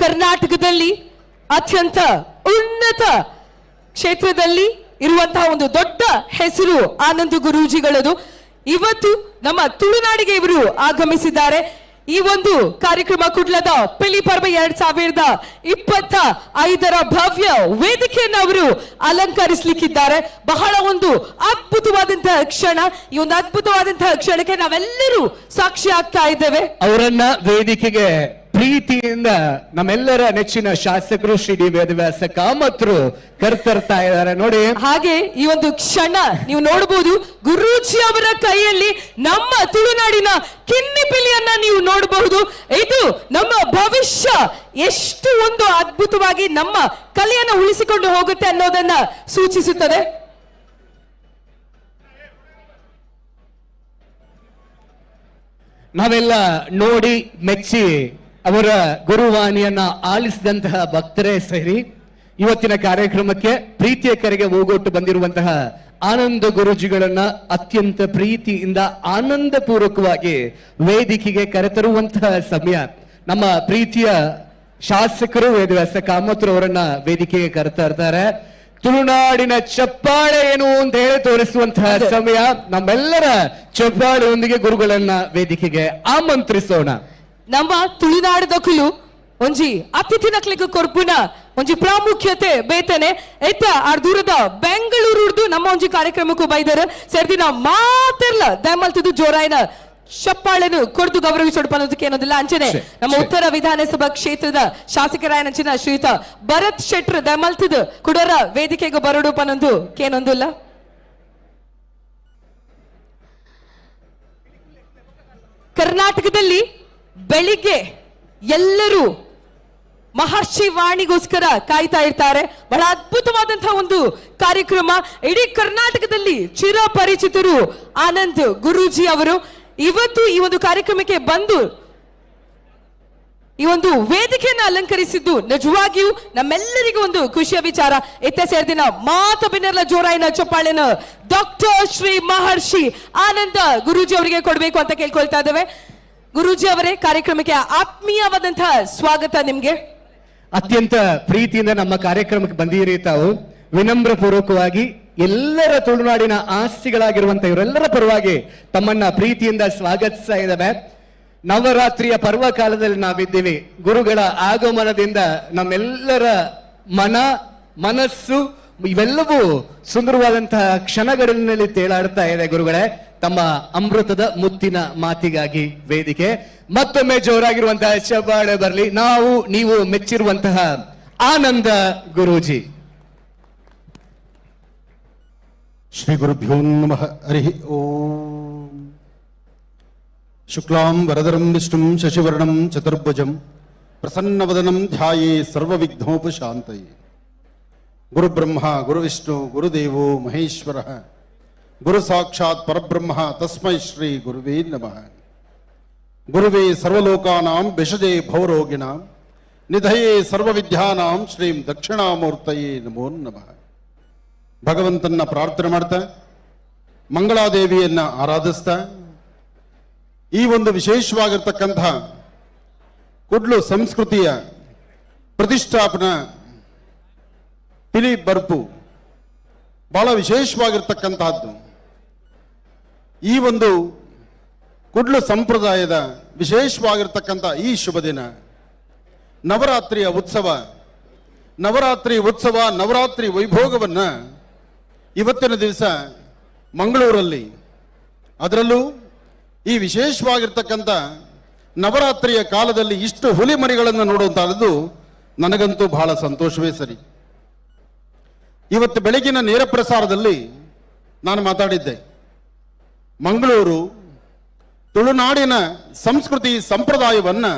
ಕರ್ನಾಟಕದಲ್ಲಿ ಅತ್ಯಂತ ಉನ್ನತ ಕ್ಷೇತ್ರದಲ್ಲಿ ಇರುವಂತಹ ಒಂದು ದೊಡ್ಡ ಹೆಸರು ಆನಂದ್ ಗುರೂಜಿಗಳದು. ಇವತ್ತು ನಮ್ಮ ತುಳುನಾಡಿಗೆ ಇವರು ಆಗಮಿಸಿದ್ದಾರೆ. ಈ ಒಂದು ಕಾರ್ಯಕ್ರಮ ಕುಡ್ಲದ ಪಿಲಿ ಪರ್ವ 2025 ಭವ್ಯ ವೇದಿಕೆಯನ್ನು ಅವರು ಅಲಂಕರಿಸಲಿಕ್ಕಿದ್ದಾರೆ. ಬಹಳ ಒಂದು ಅದ್ಭುತವಾದಂತಹ ಕ್ಷಣ. ಈ ಒಂದು ಅದ್ಭುತವಾದಂತಹ ಕ್ಷಣಕ್ಕೆ ನಾವೆಲ್ಲರೂ ಸಾಕ್ಷಿ ಆಗ್ತಾ ಇದ್ದೇವೆ. ಅವರನ್ನ ವೇದಿಕೆಗೆ ಪ್ರೀತಿಯಿಂದ ನಮ್ಮೆಲ್ಲರ ನೆಚ್ಚಿನ ಶಾಸಕರು ಶ್ರೀ ಡಿ ವೇದವ್ಯಾಸ ಕಾಮತ್ರು ಕರ್ತರ್ತಾ ಇದ್ದಾರೆ ನೋಡಿ. ಹಾಗೆ ಈ ಒಂದು ಕ್ಷಣ ನೀವು ನೋಡಬಹುದು, ಗುರೂಜಿ ಅವರ ಕೈಯಲ್ಲಿ ನಮ್ಮ ತುಳುನಾಡಿನ ಕಿನ್ನಿ ಪಿಲಿಯನ್ನ ನೀವು ನೋಡಬಹುದು. ಇದು ನಮ್ಮ ಭವಿಷ್ಯ ಎಷ್ಟು ಒಂದು ಅದ್ಭುತವಾಗಿ ನಮ್ಮ ಕಲೆಯನ್ನು ಉಳಿಸಿಕೊಂಡು ಹೋಗುತ್ತೆ ಅನ್ನೋದನ್ನ ಸೂಚಿಸುತ್ತದೆ. ನಾವೆಲ್ಲ ನೋಡಿ ಮೆಚ್ಚಿ ಅವರ ಗುರುವಾಣಿಯನ್ನ ಆಲಿಸಿದಂತಹ ಭಕ್ತರೇ ಸೇರಿ ಇವತ್ತಿನ ಕಾರ್ಯಕ್ರಮಕ್ಕೆ ಪ್ರೀತಿಯ ಕರೆಗೆ ಓಗೊಟ್ಟು ಬಂದಿರುವಂತಹ ಆನಂದ ಗುರೂಜಿಗಳನ್ನ ಅತ್ಯಂತ ಪ್ರೀತಿಯಿಂದ ಆನಂದ ಪೂರ್ವಕವಾಗಿ ವೇದಿಕೆಗೆ ಕರೆತರುವಂತಹ ಸಮಯ. ನಮ್ಮ ಪ್ರೀತಿಯ ಶಾಸಕರು ವೇದವ್ಯಾಸ ಕಾಮತ್ರು ಅವರನ್ನ ವೇದಿಕೆಗೆ ಕರೆತರ್ತಾರೆ. ತುಳುನಾಡಿನ ಚಪ್ಪಾಳೆ ಏನು ಅಂತ ಹೇಳಿ ತೋರಿಸುವಂತಹ ಸಮಯ. ನಮ್ಮೆಲ್ಲರ ಚಪ್ಪಾಳೆಯೊಂದಿಗೆ ಗುರುಗಳನ್ನ ವೇದಿಕೆಗೆ ಆಮಂತ್ರಿಸೋಣ. ನಮ್ಮ ತುಳುನಾಡದ ಕುಲು ಒಂಜಿ ಅತಿಥಿ ನಕ್ಲಿಗೆ ಕೊರ್ಪುನ ಒಂಜಿ ಪ್ರಾಮುಖ್ಯತೆ ಬೇತನೆ ಐತ ಆರ್ ದೂರದ ಬೆಂಗಳೂರುರ್ದು ನಮ್ಮ ಒಂಜಿ ಕಾರ್ಯಕ್ರಮಕ್ಕೂ ಬೈದಾರ ಸೇರ್ದಿನ ಮಾತೆರ್ಲ ದಯಮಲ್ತಿದ್ದು ಜೋರಾಯಿನ ಚಪ್ಪಾಳೆನು ಕೊಡ್ದು ಗೌರವಿಸೋಡು ಅನ್ನೋದಕ್ಕೆ ಏನೋದಿಲ್ಲ. ಅಂಚನೆ ನಮ್ಮ ಉತ್ತರ ವಿಧಾನಸಭಾ ಕ್ಷೇತ್ರದ ಶಾಸಕರಾಯನಂಚಿನ ಶ್ರೀಯುತ ಭರತ್ ಶೆಟ್ರ್ ದಯಮಲ್ತಿದ್ದು ಕುಡರ ವೇದಿಕೆಗೆ ಬರೋಡು ಪನ್ನೊಂದು ಕೇನೊಂದಿಲ್ಲ. ಕರ್ನಾಟಕದಲ್ಲಿ ಬೆಳಿಗ್ಗೆ ಎಲ್ಲರೂ ಮಹರ್ಷಿ ವಾಣಿಗೋಸ್ಕರ ಕಾಯ್ತಾ ಇರ್ತಾರೆ. ಬಹಳ ಅದ್ಭುತವಾದಂತಹ ಒಂದು ಕಾರ್ಯಕ್ರಮ. ಇಡೀ ಕರ್ನಾಟಕದಲ್ಲಿ ಚಿರಪರಿಚಿತರು ಆನಂದ್ ಗುರೂಜಿ ಅವರು ಇವತ್ತು ಈ ಒಂದು ಕಾರ್ಯಕ್ರಮಕ್ಕೆ ಬಂದು ಈ ಒಂದು ವೇದಿಕೆಯನ್ನು ಅಲಂಕರಿಸಿದ್ದು ನಿಜವಾಗಿಯೂ ನಮ್ಮೆಲ್ಲರಿಗೂ ಒಂದು ಖುಷಿಯ ವಿಚಾರ. ಎತ್ತ ಸೇರ್ದಿನ ಮಾತ ಬಿನ್ನೆಲ್ಲ ಜೋರಾಯಿನ ಚಪ್ಪಾಳೆನ ಡಾಕ್ಟರ್ ಶ್ರೀ ಮಹರ್ಷಿ ಆನಂದ ಗುರೂಜಿ ಅವರಿಗೆ ಕೊಡಬೇಕು ಅಂತ ಕೇಳ್ಕೊಳ್ತಾ ಇದ್ದೇವೆ. ಗುರೂಜಿ ಅವರೇ, ಕಾರ್ಯಕ್ರಮಕ್ಕೆ ಆತ್ಮೀಯವಾದಂತಹ ಸ್ವಾಗತ ನಿಮ್ಗೆ. ಅತ್ಯಂತ ಪ್ರೀತಿಯಿಂದ ನಮ್ಮ ಕಾರ್ಯಕ್ರಮಕ್ಕೆ ಬಂದಿರಿ ತಾವು. ವಿನಮ್ರ ಪೂರ್ವಕವಾಗಿ ಎಲ್ಲರ ತುಳುನಾಡಿನ ಆಸ್ತಿಗಳಾಗಿರುವಂತಹ ಇವರೆಲ್ಲರ ಪರವಾಗಿ ತಮ್ಮನ್ನ ಪ್ರೀತಿಯಿಂದ ಸ್ವಾಗತಿಸ್ತಾ ಇದ್ದಾವೆ. ನವರಾತ್ರಿಯ ಪರ್ವಕಾಲದಲ್ಲಿ ನಾವಿದ್ದೀವಿ. ಗುರುಗಳ ಆಗಮನದಿಂದ ನಮ್ಮೆಲ್ಲರ ಮನಸ್ಸು ಇವೆಲ್ಲವೂ ಸುಂದರವಾದಂತಹ ಕ್ಷಣಗಳಲ್ಲಿ ತೇಲಾಡ್ತಾ ಇದೆ. ಗುರುಗಳೇ, ತಮ್ಮ ಅಮೃತದ ಮುತ್ತಿನ ಮಾತಿಗಾಗಿ ವೇದಿಕೆ ಮತ್ತೊಮ್ಮೆ ಜೋರಾಗಿರುವಂತಹ ಚಪ್ಪಾಳೆ ಬರಲಿ. ನಾವು ನೀವು ಮೆಚ್ಚಿರುವಂತಹ ಆನಂದ ಗುರೂಜಿ. ಶ್ರೀ ಗುರುಭ್ಯೋ ನಮಃ. ಹರಿ ಓಂ. ಶುಕ್ಲಾಂ ವರದರಂ ವಿಷ್ಣುಂ ಶಶಿವರ್ಣಂ ಚತುರ್ಭುಜಂ ಪ್ರಸನ್ನವದನಂ ಧ್ಯಾಯೇ ಸರ್ವವಿಘ್ನೋಪಶಾಂತಯೇ. ಗುರುಬ್ರಹ್ಮ ಗುರುವಿಷ್ಣು ಗುರುದೇವೋ ಮಹೇಶ್ವರ ಗುರು ಸಾಕ್ಷಾತ್ ಪರಬ್ರಹ್ಮ ತಸ್ಮೈ ಶ್ರೀ ಗುರುವೇ ನಮಃ. ಗುರುವೇ ಸರ್ವಲೋಕಾನಾಂ ಭಿಷಜೇ ಭವರೋಗಿಣಾಂ ನಿಧಯೇ ಸರ್ವವಿದ್ಯಾನಾಂ ಶ್ರೀಂ ದಕ್ಷಿಣಾಮೂರ್ತಯೇ ನಮೋ ನಮಃ. ಭಗವಂತನ ಪ್ರಾರ್ಥನೆ ಮಾಡ್ತಾ ಮಂಗಳಾದೇವಿಯನ್ನು ಆರಾಧಿಸ್ತಾ ಈ ಒಂದು ವಿಶೇಷವಾಗಿರ್ತಕ್ಕಂತಹ ಕುಡ್ಲು ಸಂಸ್ಕೃತಿಯ ಪ್ರತಿಷ್ಠಾಪನಾ ಪಿಲಿ ಬರ್ಪು ಬಹಳ ವಿಶೇಷವಾಗಿರ್ತಕ್ಕಂತಹದ್ದು. ಈ ಒಂದು ಕುಡ್ಲು ಸಂಪ್ರದಾಯದ ವಿಶೇಷವಾಗಿರ್ತಕ್ಕಂಥ ಈ ಶುಭ ದಿನ ನವರಾತ್ರಿಯ ಉತ್ಸವ, ನವರಾತ್ರಿ ಉತ್ಸವ, ನವರಾತ್ರಿ ವೈಭೋಗವನ್ನು ಇವತ್ತಿನ ದಿವಸ ಮಂಗಳೂರಲ್ಲಿ, ಅದರಲ್ಲೂ ಈ ವಿಶೇಷವಾಗಿರ್ತಕ್ಕಂಥ ನವರಾತ್ರಿಯ ಕಾಲದಲ್ಲಿ ಇಷ್ಟು ಹುಲಿ ಮರಿಗಳನ್ನು ನೋಡುವಂತಹದ್ದು ನನಗಂತೂ ಬಹಳ ಸಂತೋಷವೇ ಸರಿ. ಇವತ್ತು ಬೆಳಗಿನ ನೇರ ಪ್ರಸಾರದಲ್ಲಿ ನಾನು ಮಾತಾಡಿದ್ದೆ, ಮಂಗಳೂರು ತುಳುನಾಡಿನ ಸಂಸ್ಕೃತಿ ಸಂಪ್ರದಾಯವನ್ನು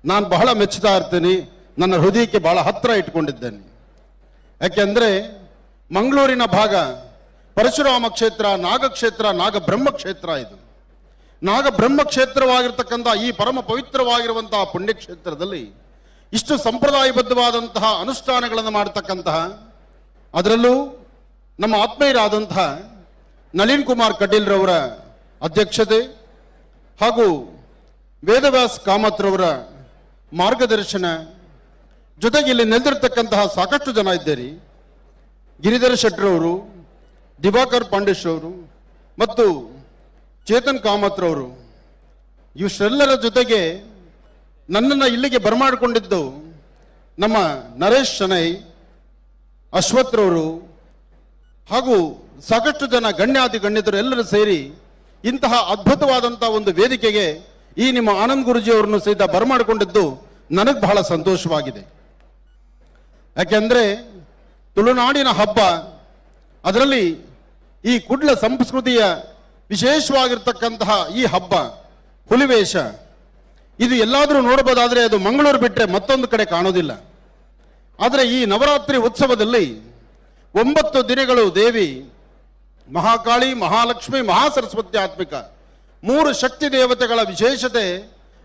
ನಾನು ಬಹಳ ಮೆಚ್ಚುತ್ತಾ ಇರ್ತೀನಿ, ನನ್ನ ಹೃದಯಕ್ಕೆ ಬಹಳ ಹತ್ತಿರ ಇಟ್ಕೊಂಡಿದ್ದೇನೆ. ಯಾಕೆಂದರೆ ಮಂಗಳೂರಿನ ಭಾಗ ಪರಶುರಾಮ ಕ್ಷೇತ್ರ, ನಾಗಕ್ಷೇತ್ರ, ನಾಗಬ್ರಹ್ಮ ಕ್ಷೇತ್ರ. ಇದು ನಾಗಬ್ರಹ್ಮ ಕ್ಷೇತ್ರವಾಗಿರ್ತಕ್ಕಂಥ ಈ ಪರಮ ಪವಿತ್ರವಾಗಿರುವಂತಹ ಪುಣ್ಯಕ್ಷೇತ್ರದಲ್ಲಿ ಇಷ್ಟು ಸಂಪ್ರದಾಯಬದ್ಧವಾದಂತಹ ಅನುಷ್ಠಾನಗಳನ್ನು ಮಾಡತಕ್ಕಂತಹ, ಅದರಲ್ಲೂ ನಮ್ಮ ಆತ್ಮೀಯರಾದಂತಹ ನಳಿನ್ ಕುಮಾರ್ ಕಟೀಲ್ರವರ ಅಧ್ಯಕ್ಷತೆ ಹಾಗೂ ವೇದವ್ಯಾಸ್ ಕಾಮತ್ರವರ ಮಾರ್ಗದರ್ಶನ ಜೊತೆಗೆ ಇಲ್ಲಿ ನೆಲೆದಿರ್ತಕ್ಕಂತಹ ಸಾಕಷ್ಟು ಜನ ಇದ್ದೀರಿ. ಗಿರಿಧರ ಶೆಟ್ಟರವರು, ದಿವಾಕರ್ ಪಾಂಡೇಶ್ರವರು ಮತ್ತು ಚೇತನ್ ಕಾಮತ್ರವರು, ಇಷ್ಟೆಲ್ಲರ ಜೊತೆಗೆ ನನ್ನನ್ನು ಇಲ್ಲಿಗೆ ಬರಮಾಡಿಕೊಂಡಿದ್ದು ನಮ್ಮ ನರೇಶ್ ಶನೈ, ಅಶ್ವಥ್ರವರು ಹಾಗೂ ಸಾಕಷ್ಟು ಜನ ಗಣ್ಯಾತಿ ಗಣ್ಯರು ಎಲ್ಲರೂ ಸೇರಿ ಇಂತಹ ಅದ್ಭುತವಾದಂಥ ಒಂದು ವೇದಿಕೆಗೆ ಈ ನಿಮ್ಮ ಆನಂದ್ ಗುರುಜಿಯವರನ್ನು ಸಹಿತ ಬರಮಾಡಿಕೊಂಡಿದ್ದು ನನಗೆ ಬಹಳ ಸಂತೋಷವಾಗಿದೆ. ಯಾಕೆಂದರೆ ತುಳುನಾಡಿನ ಹಬ್ಬ, ಅದರಲ್ಲಿ ಈ ಕುಡ್ಲ ಸಂಸ್ಕೃತಿಯ ವಿಶೇಷವಾಗಿರ್ತಕ್ಕಂತಹ ಈ ಹಬ್ಬ ಹುಲಿವೇಷ, ಇದು ಎಲ್ಲಾದರೂ ನೋಡಬಹುದಾದರೆ ಅದು ಮಂಗಳೂರು ಬಿಟ್ಟರೆ ಮತ್ತೊಂದು ಕಡೆ ಕಾಣೋದಿಲ್ಲ. ಆದರೆ ಈ ನವರಾತ್ರಿ ಉತ್ಸವದಲ್ಲಿ 9 ದಿನಗಳು ದೇವಿ ಮಹಾಕಾಳಿ, ಮಹಾಲಕ್ಷ್ಮಿ, ಮಹಾಸರಸ್ವತಿ ಆತ್ಮಿಕ 3 ಶಕ್ತಿ ದೇವತೆಗಳ ವಿಶೇಷತೆ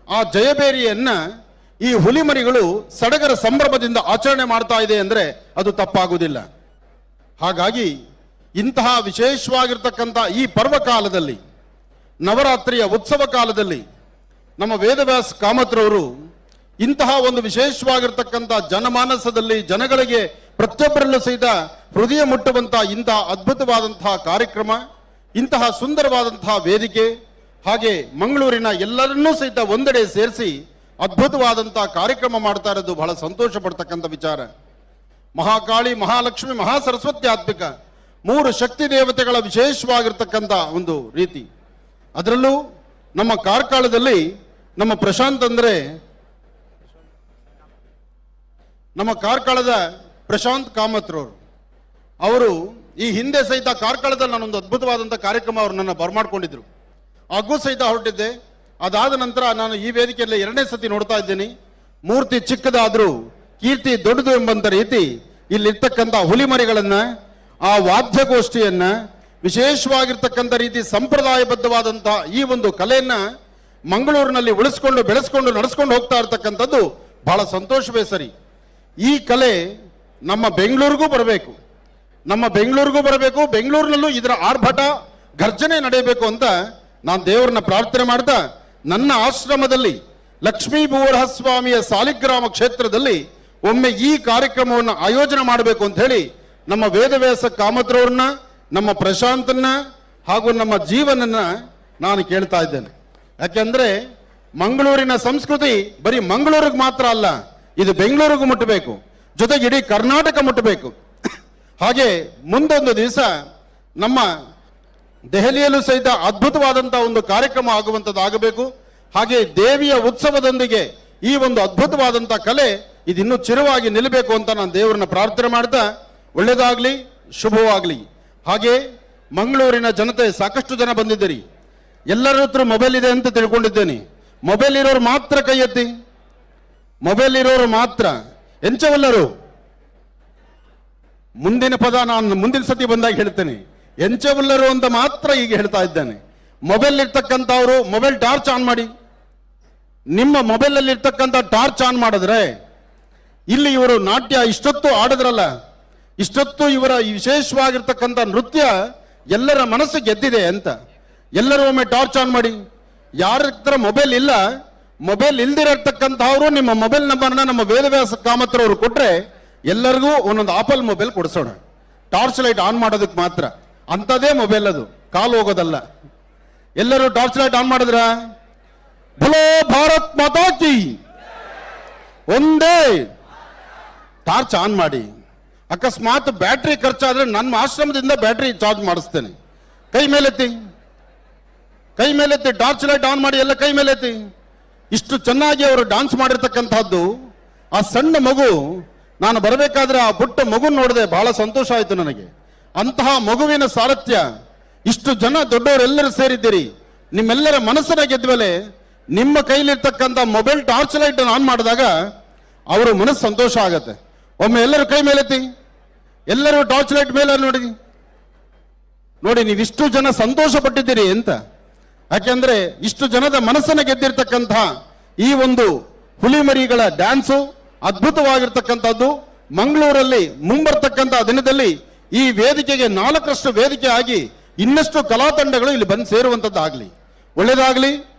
ಆ ಜಯಬೇರಿಯನ್ನು ಈ ಹುಲಿಮರಿಗಳು ಸಡಗರ ಸಂಭ್ರಮದಿಂದ ಆಚರಣೆ ಮಾಡ್ತಾ ಇದೆ ಅಂದರೆ ಅದು ತಪ್ಪಾಗುವುದಿಲ್ಲ. ಹಾಗಾಗಿ ಇಂತಹ ವಿಶೇಷವಾಗಿರ್ತಕ್ಕಂಥ ಈ ಪರ್ವಕಾಲದಲ್ಲಿ, ನವರಾತ್ರಿಯ ಉತ್ಸವ ಕಾಲದಲ್ಲಿ ನಮ್ಮ ವೇದವ್ಯಾಸ್ ಕಾಮತ್ರವರು ಇಂತಹ ಒಂದು ವಿಶೇಷವಾಗಿರ್ತಕ್ಕಂಥ ಜನಮಾನಸದಲ್ಲಿ ಜನಗಳಿಗೆ ಪ್ರತಿಯೊಬ್ಬರಲ್ಲೂ ಸಹಿತ ಹೃದಯ ಮುಟ್ಟುವಂತಹ ಇಂತಹ ಅದ್ಭುತವಾದಂತಹ ಕಾರ್ಯಕ್ರಮ, ಇಂತಹ ಸುಂದರವಾದಂತಹ ವೇದಿಕೆ, ಹಾಗೆ ಮಂಗಳೂರಿನ ಎಲ್ಲರನ್ನೂ ಸಹಿತ ಒಂದೆಡೆ ಸೇರಿಸಿ ಅದ್ಭುತವಾದಂತಹ ಕಾರ್ಯಕ್ರಮ ಮಾಡ್ತಾ ಇರೋದು ಬಹಳ ಸಂತೋಷ ಪಡ್ತಕ್ಕಂಥ ವಿಚಾರ. ಮಹಾಕಾಳಿ, ಮಹಾಲಕ್ಷ್ಮಿ, ಮಹಾಸರಸ್ವತಿ ಆತ್ಮಿಕ 3 ಶಕ್ತಿ ದೇವತೆಗಳ ವಿಶೇಷವಾಗಿರ್ತಕ್ಕಂಥ ಒಂದು ರೀತಿ. ಅದರಲ್ಲೂ ನಮ್ಮ ಕಾರ್ಕಳದಲ್ಲಿ ನಮ್ಮ ಪ್ರಶಾಂತ್ ಅಂದರೆ ನಮ್ಮ ಕಾರ್ಕಳದ ಪ್ರಶಾಂತ್ ಕಾಮತ್ರವರು, ಅವರು ಈ ಹಿಂದೆ ಸಹಿತ ಕಾರ್ಕಳದಲ್ಲಿ ನಾನೊಂದು ಅದ್ಭುತವಾದಂಥ ಕಾರ್ಯಕ್ರಮ ಅವರು ನನ್ನ ಬರಮಾಡ್ಕೊಂಡಿದ್ರು, ಹಾಗೂ ಸಹಿತ ಹೊರಟಿದ್ದೆ. ಅದಾದ ನಂತರ ನಾನು ಈ ವೇದಿಕೆಯಲ್ಲಿ 2ನೇ ಸತಿ ನೋಡ್ತಾ ಇದ್ದೀನಿ. ಮೂರ್ತಿ ಚಿಕ್ಕದಾದರೂ ಕೀರ್ತಿ ದೊಡ್ಡದು ಎಂಬಂಥ ರೀತಿ ಇಲ್ಲಿರ್ತಕ್ಕಂಥ ಹುಲಿಮರಿಗಳನ್ನು, ಆ ವಾದ್ಯಗೋಷ್ಠಿಯನ್ನು, ವಿಶೇಷವಾಗಿರ್ತಕ್ಕಂಥ ರೀತಿ ಸಂಪ್ರದಾಯಬದ್ಧವಾದಂಥ ಈ ಒಂದು ಕಲೆಯನ್ನು ಮಂಗಳೂರಿನಲ್ಲಿ ಉಳಿಸ್ಕೊಂಡು ಬೆಳೆಸ್ಕೊಂಡು ನಡೆಸ್ಕೊಂಡು ಹೋಗ್ತಾ ಇರ್ತಕ್ಕಂಥದ್ದು ಬಹಳ ಸಂತೋಷವೇ ಸರಿ. ಈ ಕಲೆ ನಮ್ಮ ಬೆಂಗಳೂರಿಗೂ ಬರಬೇಕು, ನಮ್ಮ ಬೆಂಗಳೂರಿಗೂ ಬರಬೇಕು, ಬೆಂಗಳೂರಿನಲ್ಲೂ ಇದರ ಆರ್ಭಟ ಗರ್ಜನೆ ನಡೆಯಬೇಕು ಅಂತ ನಾನು ದೇವರನ್ನ ಪ್ರಾರ್ಥನೆ ಮಾಡ್ತಾ, ನನ್ನ ಆಶ್ರಮದಲ್ಲಿ ಲಕ್ಷ್ಮೀ ಭೂವರಹಸ್ವಾಮಿಯ ಸಾಲಿಗ್ರಾಮ ಕ್ಷೇತ್ರದಲ್ಲಿ ಒಮ್ಮೆ ಈ ಕಾರ್ಯಕ್ರಮವನ್ನು ಆಯೋಜನೆ ಮಾಡಬೇಕು ಅಂತ ಹೇಳಿ ನಮ್ಮ ವೇದವ್ಯಾಸ ಕಾಮತ್ರವ್ರನ್ನ, ನಮ್ಮ ಪ್ರಶಾಂತನ್ನ ಹಾಗೂ ನಮ್ಮ ಜೀವನನ್ನ ನಾನು ಕೇಳ್ತಾ ಇದ್ದೇನೆ. ಯಾಕೆಂದ್ರೆ ಮಂಗಳೂರಿನ ಸಂಸ್ಕೃತಿ ಬರೀ ಮಂಗಳೂರಿಗೆ ಮಾತ್ರ ಅಲ್ಲ, ಇದು ಬೆಂಗಳೂರಿಗೂ ಮುಟ್ಟಬೇಕು, ಜೊತೆಗೆ ಇಡೀ ಕರ್ನಾಟಕ ಮುಟ್ಟಬೇಕು. ಹಾಗೆ ಮುಂದೊಂದು ದಿವಸ ನಮ್ಮ ದೆಹಲಿಯಲ್ಲೂ ಸಹಿತ ಅದ್ಭುತವಾದಂತಹ ಒಂದು ಕಾರ್ಯಕ್ರಮ ಆಗುವಂಥದ್ದು ಆಗಬೇಕು. ಹಾಗೆ ದೇವಿಯ ಉತ್ಸವದೊಂದಿಗೆ ಈ ಒಂದು ಅದ್ಭುತವಾದಂಥ ಕಲೆ ಇದಿನ್ನೂ ಚಿರವಾಗಿ ನಿಲ್ಲಬೇಕು ಅಂತ ನಾನು ದೇವರನ್ನ ಪ್ರಾರ್ಥನೆ ಮಾಡ್ತಾ, ಒಳ್ಳೆಯದಾಗಲಿ, ಶುಭವಾಗಲಿ. ಹಾಗೆ ಮಂಗಳೂರಿನ ಜನತೆ ಸಾಕಷ್ಟು ಜನ ಬಂದಿದ್ದೀರಿ. ಎಲ್ಲರ ಹತ್ರ ಮೊಬೈಲ್ ಇದೆ ಅಂತ ತಿಳ್ಕೊಂಡಿದ್ದೇನೆ. ಮೊಬೈಲ್ ಇರೋರು ಮಾತ್ರ ಕೈ ಎತ್ತಿ, ಮೊಬೈಲ್ ಇರೋರು ಮಾತ್ರ. ಎಂಚವಲ್ಲರು ಮುಂದಿನ ಪದ ನಾನು ಮುಂದಿನ ಸತಿ ಬಂದಾಗ ಹೇಳ್ತೇನೆ. ಎಂಚವಲ್ಲರು ಅಂತ ಮಾತ್ರ ಈಗ ಹೇಳ್ತಾ ಇದ್ದೇನೆ. ಮೊಬೈಲ್ ಇರ್ತಕ್ಕಂಥವ್ರು ಮೊಬೈಲ್ ಟಾರ್ಚ್ ಆನ್ ಮಾಡಿ. ನಿಮ್ಮ ಮೊಬೈಲ್ ಅಲ್ಲಿ ಇರ್ತಕ್ಕಂಥ ಟಾರ್ಚ್ ಆನ್ ಮಾಡಿದ್ರೆ ಇಲ್ಲಿ ಇವರು ನಾಟ್ಯ ಇಷ್ಟೊತ್ತು ಆಡಿದ್ರಲ್ಲ, ಇಷ್ಟೊತ್ತು ಇವರ ವಿಶೇಷವಾಗಿರ್ತಕ್ಕಂಥ ನೃತ್ಯ ಎಲ್ಲರ ಮನಸ್ಸು ಗೆದ್ದಿದೆ ಅಂತ. ಎಲ್ಲರೂ ಒಮ್ಮೆ ಟಾರ್ಚ್ ಆನ್ ಮಾಡಿ. ಯಾರ ಹತ್ರ ಮೊಬೈಲ್ ಇಲ್ಲ, ಮೊಬೈಲ್ ಇಲ್ದಿರತಕ್ಕಂಥವ್ರು ನಿಮ್ಮ ಮೊಬೈಲ್ ನಂಬರ್ನ ನಮ್ಮ ವೇದವ್ಯಾಸ ಕಾಮತ್ರವರು ಕೊಟ್ರೆ ಎಲ್ಲರಿಗೂ ಒಂದೊಂದು ಆಪಲ್ ಮೊಬೈಲ್ ಕೊಡಿಸೋಣ. ಟಾರ್ಚ್ ಲೈಟ್ ಆನ್ ಮಾಡೋದಕ್ಕೆ ಮಾತ್ರ, ಅಂಥದ್ದೇ ಮೊಬೈಲ್ ಅದು, ಕಾಲು ಹೋಗೋದಲ್ಲ. ಎಲ್ಲರೂ ಟಾರ್ಚ್ ಲೈಟ್ ಆನ್ ಮಾಡಿದ್ರ? ಭಲೋ ಭಾರತ್ ಮಾತಾ ಕಿ. ಒಂದೇ ಟಾರ್ಚ್ ಆನ್ ಮಾಡಿ. ಅಕಸ್ಮಾತ್ ಬ್ಯಾಟ್ರಿ ಖರ್ಚಾದ್ರೆ ನನ್ನ ಆಶ್ರಮದಿಂದ ಬ್ಯಾಟ್ರಿ ಚಾರ್ಜ್ ಮಾಡಿಸ್ತೇನೆ. ಕೈ ಮೇಲೆತ್ತಿ, ಕೈ ಮೇಲೆತ್ತಿ, ಟಾರ್ಚ್ ಲೈಟ್ ಆನ್ ಮಾಡಿ, ಎಲ್ಲ ಕೈ ಮೇಲೆತ್ತಿ. ಇಷ್ಟು ಚೆನ್ನಾಗಿ ಅವರು ಡಾನ್ಸ್ ಮಾಡಿರ್ತಕ್ಕಂಥದ್ದು. ಆ ಸಣ್ಣ ಮಗು, ನಾನು ಬರಬೇಕಾದ್ರೆ ಆ ಪುಟ್ಟ ಮಗು ನೋಡಿದೆ, ಬಹಳ ಸಂತೋಷ ಆಯಿತು ನನಗೆ. ಅಂತಹ ಮಗುವಿನ ಸಾರಥ್ಯ, ಇಷ್ಟು ಜನ ದೊಡ್ಡವರೆಲ್ಲರೂ ಸೇರಿದ್ದೀರಿ, ನಿಮ್ಮೆಲ್ಲರ ಮನಸ್ಸನ್ನ ಗೆದ್ದ ಮೇಲೆ ನಿಮ್ಮ ಕೈಲಿರ್ತಕ್ಕಂಥ ಮೊಬೈಲ್ ಟಾರ್ಚ್ ಲೈಟ್ ಆನ್ ಮಾಡಿದಾಗ ಅವರ ಮನಸ್ಸು ಸಂತೋಷ ಆಗತ್ತೆ. ಒಮ್ಮೆ ಎಲ್ಲರೂ ಕೈ ಮೇಲೆತ್ತಿ, ಎಲ್ಲರೂ ಟಾರ್ಚ್ ಲೈಟ್ ಮೇಲೆ ನೋಡಿ ನೋಡಿ, ನೀವಿಷ್ಟು ಜನ ಸಂತೋಷ ಪಟ್ಟಿದ್ದೀರಿ ಅಂತ. ಯಾಕೆಂದ್ರೆ ಇಷ್ಟು ಜನದ ಮನಸ್ಸನ್ನು ಗೆದ್ದಿರ್ತಕ್ಕಂತಹ ಈ ಒಂದು ಹುಲಿಮರಿಗಳ ಡ್ಯಾನ್ಸು ಅದ್ಭುತವಾಗಿರ್ತಕ್ಕಂಥದ್ದು. ಮಂಗಳೂರಲ್ಲಿ ಮುಂಬರ್ತಕ್ಕಂಥ ದಿನದಲ್ಲಿ ಈ ವೇದಿಕೆಗೆ 4ರಷ್ಟು ವೇದಿಕೆ ಆಗಿ ಇನ್ನಷ್ಟು ಕಲಾ ತಂಡಗಳು ಇಲ್ಲಿ ಬಂದು ಸೇರುವಂಥದ್ದು ಆಗಲಿ. ಒಳ್ಳೇದಾಗಲಿ,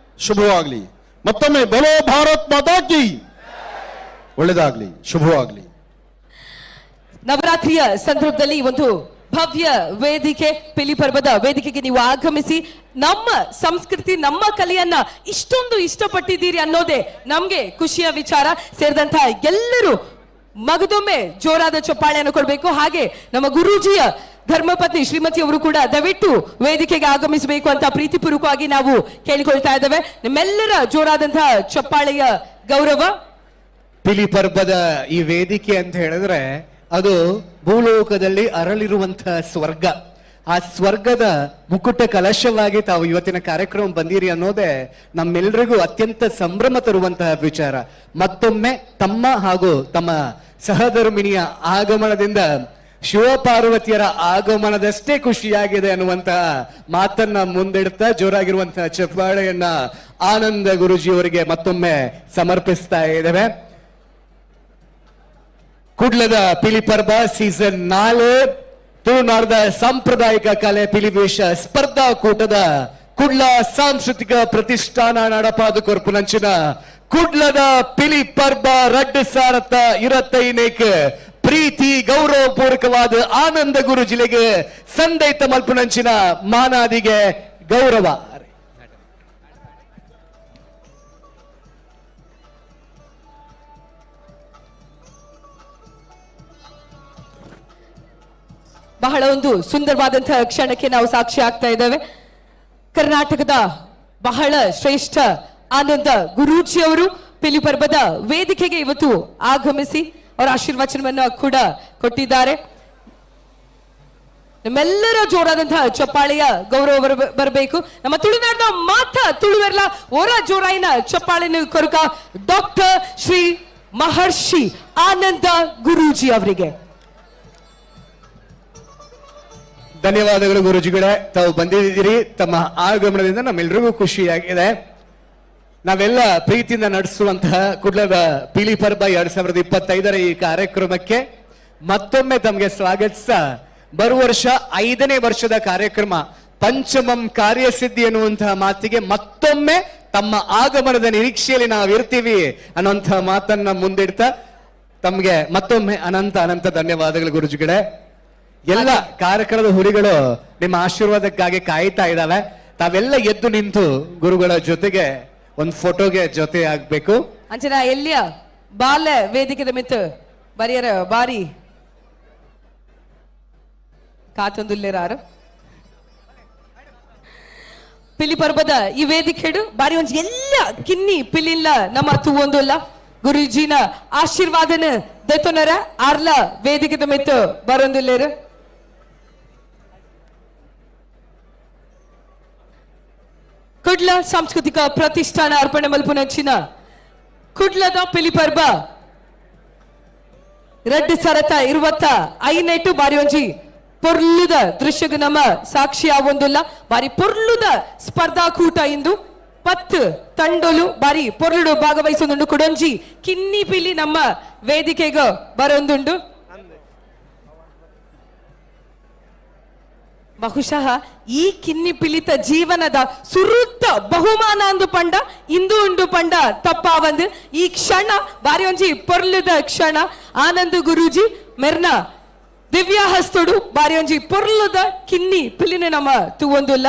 ಶುಭವಾಗಲಿ. ಮತ್ತೊಮ್ಮೆ ಬಲೋ ಭಾರತ್ ಮಾತಾ ಕಿ. ಒಳ್ಳೇದಾಗಲಿ, ಶುಭವಾಗಲಿ. ನವರಾತ್ರಿಯ ಸಂದರ್ಭದಲ್ಲಿ ಒಂದು ಭವ್ಯ ವೇದಿಕೆ ಪಿಲಿಪರ್ವದ ವೇದಿಕೆಗೆ ನೀವು ಆಗಮಿಸಿ ನಮ್ಮ ಸಂಸ್ಕೃತಿ ನಮ್ಮ ಕಲೆಯನ್ನ ಇಷ್ಟೊಂದು ಇಷ್ಟಪಟ್ಟಿದ್ದೀರಿ ಅನ್ನೋದೇ ನಮ್ಗೆ ಖುಷಿಯ ವಿಚಾರ. ಸೇರಿದಂತಹ ಎಲ್ಲರೂ ಮಗದೊಮ್ಮೆ ಜೋರಾದ ಚಪ್ಪಾಳೆಯನ್ನು ಕೊಡಬೇಕು. ಹಾಗೆ ನಮ್ಮ ಗುರೂಜಿಯ ಧರ್ಮಪತ್ನಿ ಶ್ರೀಮತಿ ಅವರು ಕೂಡ ದಯವಿಟ್ಟು ವೇದಿಕೆಗೆ ಆಗಮಿಸಬೇಕು ಅಂತ ಪ್ರೀತಿಪೂರ್ವಕವಾಗಿ ನಾವು ಕೇಳಿಕೊಳ್ತಾ ಇದ್ದೇವೆ. ನಿಮ್ಮೆಲ್ಲರ ಜೋರಾದಂತಹ ಚಪ್ಪಾಳೆಯ ಗೌರವ. ಪಿಲಿಪರ್ವದ ಈ ವೇದಿಕೆ ಅಂತ ಹೇಳಿದ್ರೆ ಅದು ಭೂಲೋಕದಲ್ಲಿ ಅರಳಿರುವಂತಹ ಸ್ವರ್ಗ. ಆ ಸ್ವರ್ಗದ ಮುಕುಟ ಕಲಶವಾಗಿ ತಾವು ಇವತ್ತಿನ ಕಾರ್ಯಕ್ರಮ ಬಂದಿರಿ ಅನ್ನೋದೇ ನಮ್ಮೆಲ್ಲರಿಗೂ ಅತ್ಯಂತ ಸಂಭ್ರಮ ತರುವಂತಹ ವಿಚಾರ. ಮತ್ತೊಮ್ಮೆ ತಮ್ಮ ಹಾಗೂ ತಮ್ಮ ಸಹಧರ್ಮಿಣಿಯ ಆಗಮನದಿಂದ ಶಿವಪಾರ್ವತಿಯರ ಆಗಮನದಷ್ಟೇ ಖುಷಿಯಾಗಿದೆ ಅನ್ನುವಂತಹ ಮಾತನ್ನ ಮುಂದಿಡ್ತಾ ಜೋರಾಗಿರುವಂತಹ ಚಪ್ಪಾಳೆಯನ್ನ ಆನಂದ ಗುರುಜಿಯವರಿಗೆ ಮತ್ತೊಮ್ಮೆ ಸಮರ್ಪಿಸ್ತಾ ಇದ್ದೇವೆ. ಕುಡ್ಲದ ಪಿಲಿಪರ್ಬ ಸೀಸನ್ 4 ತುಳುನಾಡದ ಸಾಂಪ್ರದಾಯಿಕ ಕಲೆ ಪಿಲಿವೇಶ ಸ್ಪರ್ಧಾಕೂಟದ ಕುಡ್ಲ ಸಾಂಸ್ಕೃತಿಕ ಪ್ರತಿಷ್ಠಾನ ನಡಪಾದ ಕೊರ್ಪುನಂಚಿನ ಕುಡ್ಲದ ಪಿಲಿಪರ್ಬ 2025 ಪ್ರೀತಿ ಗೌರವಪೂರ್ವಕವಾದ ಆನಂದ ಗುರುಜಿಲೆಗೆ ಸಂದೈತ ಮಲ್ಪುನಂಚಿನ ಮಾನಾದಿಗೆ ಗೌರವ. ಬಹಳ ಒಂದು ಸುಂದರವಾದಂತಹ ಕ್ಷಣಕ್ಕೆ ನಾವು ಸಾಕ್ಷಿ ಆಗ್ತಾ ಇದ್ದೇವೆ. ಕರ್ನಾಟಕದ ಬಹಳ ಶ್ರೇಷ್ಠ ಆನಂದ ಗುರೂಜಿಯವರು ಪಿಲಿಪರ್ಬದ ವೇದಿಕೆಗೆ ಇವತ್ತು ಆಗಮಿಸಿ ಅವರ ಆಶೀರ್ವಚನವನ್ನ ಕೂಡ ಕೊಟ್ಟಿದ್ದಾರೆ. ನಮ್ಮೆಲ್ಲರ ಜೋರಾದಂತಹ ಚಪ್ಪಾಳೆಯ ಗೌರವ ಬರಬೇಕು. ನಮ್ಮ ತುಳುನಾಡಿನ ಮಾತ ತುಳುವೆರ್ಲ ಓರ ಜೋರಾಯಿನ ಚಪ್ಪಾಳೆಯನ್ನು ಕೊರಕ ಡಾಕ್ಟರ್ ಶ್ರೀ ಮಹರ್ಷಿ ಆನಂದ ಗುರೂಜಿ ಅವರಿಗೆ ಧನ್ಯವಾದಗಳು ಗುರುಜಿಗಳೇ. ತಾವು ಬಂದಿದ್ದೀರಿ, ತಮ್ಮ ಆಗಮನದಿಂದ ನಮ್ಮೆಲ್ಲರಿಗೂ ಖುಷಿಯಾಗಿದೆ. ನಾವೆಲ್ಲ ಪ್ರೀತಿಯಿಂದ ನಡೆಸುವಂತಹ ಕುಡ್ಲದ ಪಿಲಿಪರ್ಬ 2025 ಈ ಕಾರ್ಯಕ್ರಮಕ್ಕೆ ಮತ್ತೊಮ್ಮೆ ತಮಗೆ ಸ್ವಾಗತಿಸ ಬರುವ ವರ್ಷ 5ನೇ ವರ್ಷದ ಕಾರ್ಯಕ್ರಮ ಪಂಚಮಂ ಕಾರ್ಯಸಿದ್ಧಿ ಎನ್ನುವಂತಹ ಮಾತಿಗೆ ಮತ್ತೊಮ್ಮೆ ತಮ್ಮ ಆಗಮನದ ನಿರೀಕ್ಷೆಯಲ್ಲಿ ನಾವಿರ್ತೀವಿ ಅನ್ನುವಂತಹ ಮಾತನ್ನ ಮುಂದಿಡ್ತಾ ತಮ್ಗೆ ಮತ್ತೊಮ್ಮೆ ಅನಂತ ಅನಂತ ಧನ್ಯವಾದಗಳು ಗುರುಜಿಗಳೇ. ಎಲ್ಲ ಕಾರ್ಯಕ್ರಮದ ಹುರಿಗಳು ನಿಮ್ಮ ಆಶೀರ್ವಾದಕ್ಕಾಗಿ ಕಾಯ್ತಾ ಇದ್ದಾವೆ. ತಾವೆಲ್ಲ ಎದ್ದು ನಿಂತು ಗುರುಗಳ ಜೊತೆಗೆ ಒಂದು ಫೋಟೋಗೆ ಜೊತೆ ಆಗ್ಬೇಕು. ಅಂಚನ ಎಲ್ಲಿಯ ಬಾಲ ವೇದಿಕೆದ ಮಿತ್ತು ಬರಿಯರ ಬಾರಿ ಕಾತೊಂದುಲ್ಲೇರಾರು ಪಿಲಿ ಪರ್ಬದ ಈ ವೇದಿಕೆಡು ಬಾರಿ ಒಂಜಿ ಎಲ್ಲ ಕಿನ್ನಿ ಪಿಲಿಲ್ಲ ನಮ್ಮ ತೂವೊಂದುಲ್ಲ ಗುರುಜಿನ ಆಶೀರ್ವಾದನ ದೆತೊನರ ಆರ್ಲ ವೇದಿಕೆದ ಮಿತ್ತು ಕುಡ್ಲ ಸಾಂಸ್ಕೃತಿಕ ಪ್ರತಿಷ್ಠಾನ ಅರ್ಪಣೆ ಮಲ್ಪುನಂಚಿನ ಕುಡ್ಲದ ಪಿಲಿಪರ್ಬ ರಡ್ಡು ಸರತ ಇರುವತ್ತ ಐನೆಟ್ಟು ಬಾರಿ ಒಂಜಿ ಪೊರ್ಲುದ ದೃಶ್ಯಗ್ ನಮ್ಮ ಸಾಕ್ಷಿ ಆವೊಂದುಲ್ಲ. ಬಾರಿ ಪೊರ್ಲುದ ಸ್ಪರ್ಧಾಕೂಟ ಇಂದು 10 ತಂಡೋಲು ಬಾರಿ ಪೊರ್ಲುಡು ಭಾಗವಹಿಸೊಂದುಂಡು. ಕುಡೊಂಜಿ ಕಿನ್ನಿ ಪಿಲಿ ನಮ್ಮ ವೇದಿಕೆಗ ಬರೊಂದುಂಡು. ಬಹುಶಃ ಈ ಕಿನ್ನಿ ಪಿಲಿತ ಜೀವನದ ಸುರುತ್ತ ಬಹುಮಾನ ಅಂದು ಪಂಡ ಇಂದು ಉಂಡು ಪಂಡ ತಪ್ಪಾವಂದು. ಈ ಕ್ಷಣ ಬಾರಿ ಒಂಜಿ ಪೊರ್ಲುದ ಕ್ಷಣ. ಆನಂದ್ ಗುರೂಜಿ ಮೆರ್ನ ದಿವ್ಯಾ ಹಸ್ತುಡು ಬಾರಿ ಒಂಜಿ ಪೊರ್ಲುದ ಕಿನ್ನಿ ಪಿಲಿನ ನಮ್ಮ ತೂವೊಂದುಲ್ಲ.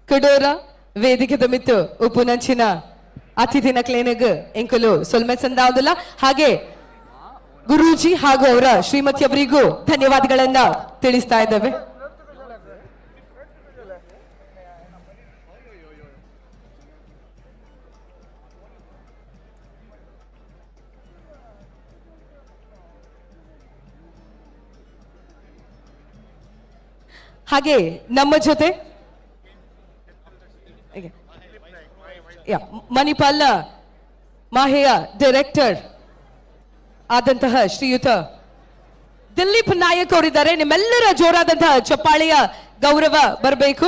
ಕುಡೋರ ವೇದಿಕೆದ ಮಿತ್ತು ಉಪ್ಪುನಂಚಿನ ಅತಿಥಿನ ಕ್ಲೇನಗ್ ಎಂಕುಲು ಸೊಲ್ಮೆ ಸಂದಾವುದಿಲ್ಲ. ಹಾಗೆ ಗುರೂಜಿ ಹಾಗೂ ಅವರ ಶ್ರೀಮತಿ ಅವರಿಗೂ ಧನ್ಯವಾದಗಳನ್ನ ತಿಳಿಸ್ತಾ ಇದ್ದೇವೆ. ಹಾಗೆ ನಮ್ಮ ಜೊತೆ ಮಣಿಪಾಲ್ನ ಮಾಹೆಯ ಡೈರೆಕ್ಟರ್ ಆದಂತಹ ಶ್ರೀಯುತ ದಿಲೀಪ್ ನಾಯಕ್ ಅವರಿದ್ದಾರೆ. ನಿಮ್ಮೆಲ್ಲರ ಜೋರಾದಂತಹ ಚಪ್ಪಾಳೆಯ ಗೌರವ ಬರಬೇಕು.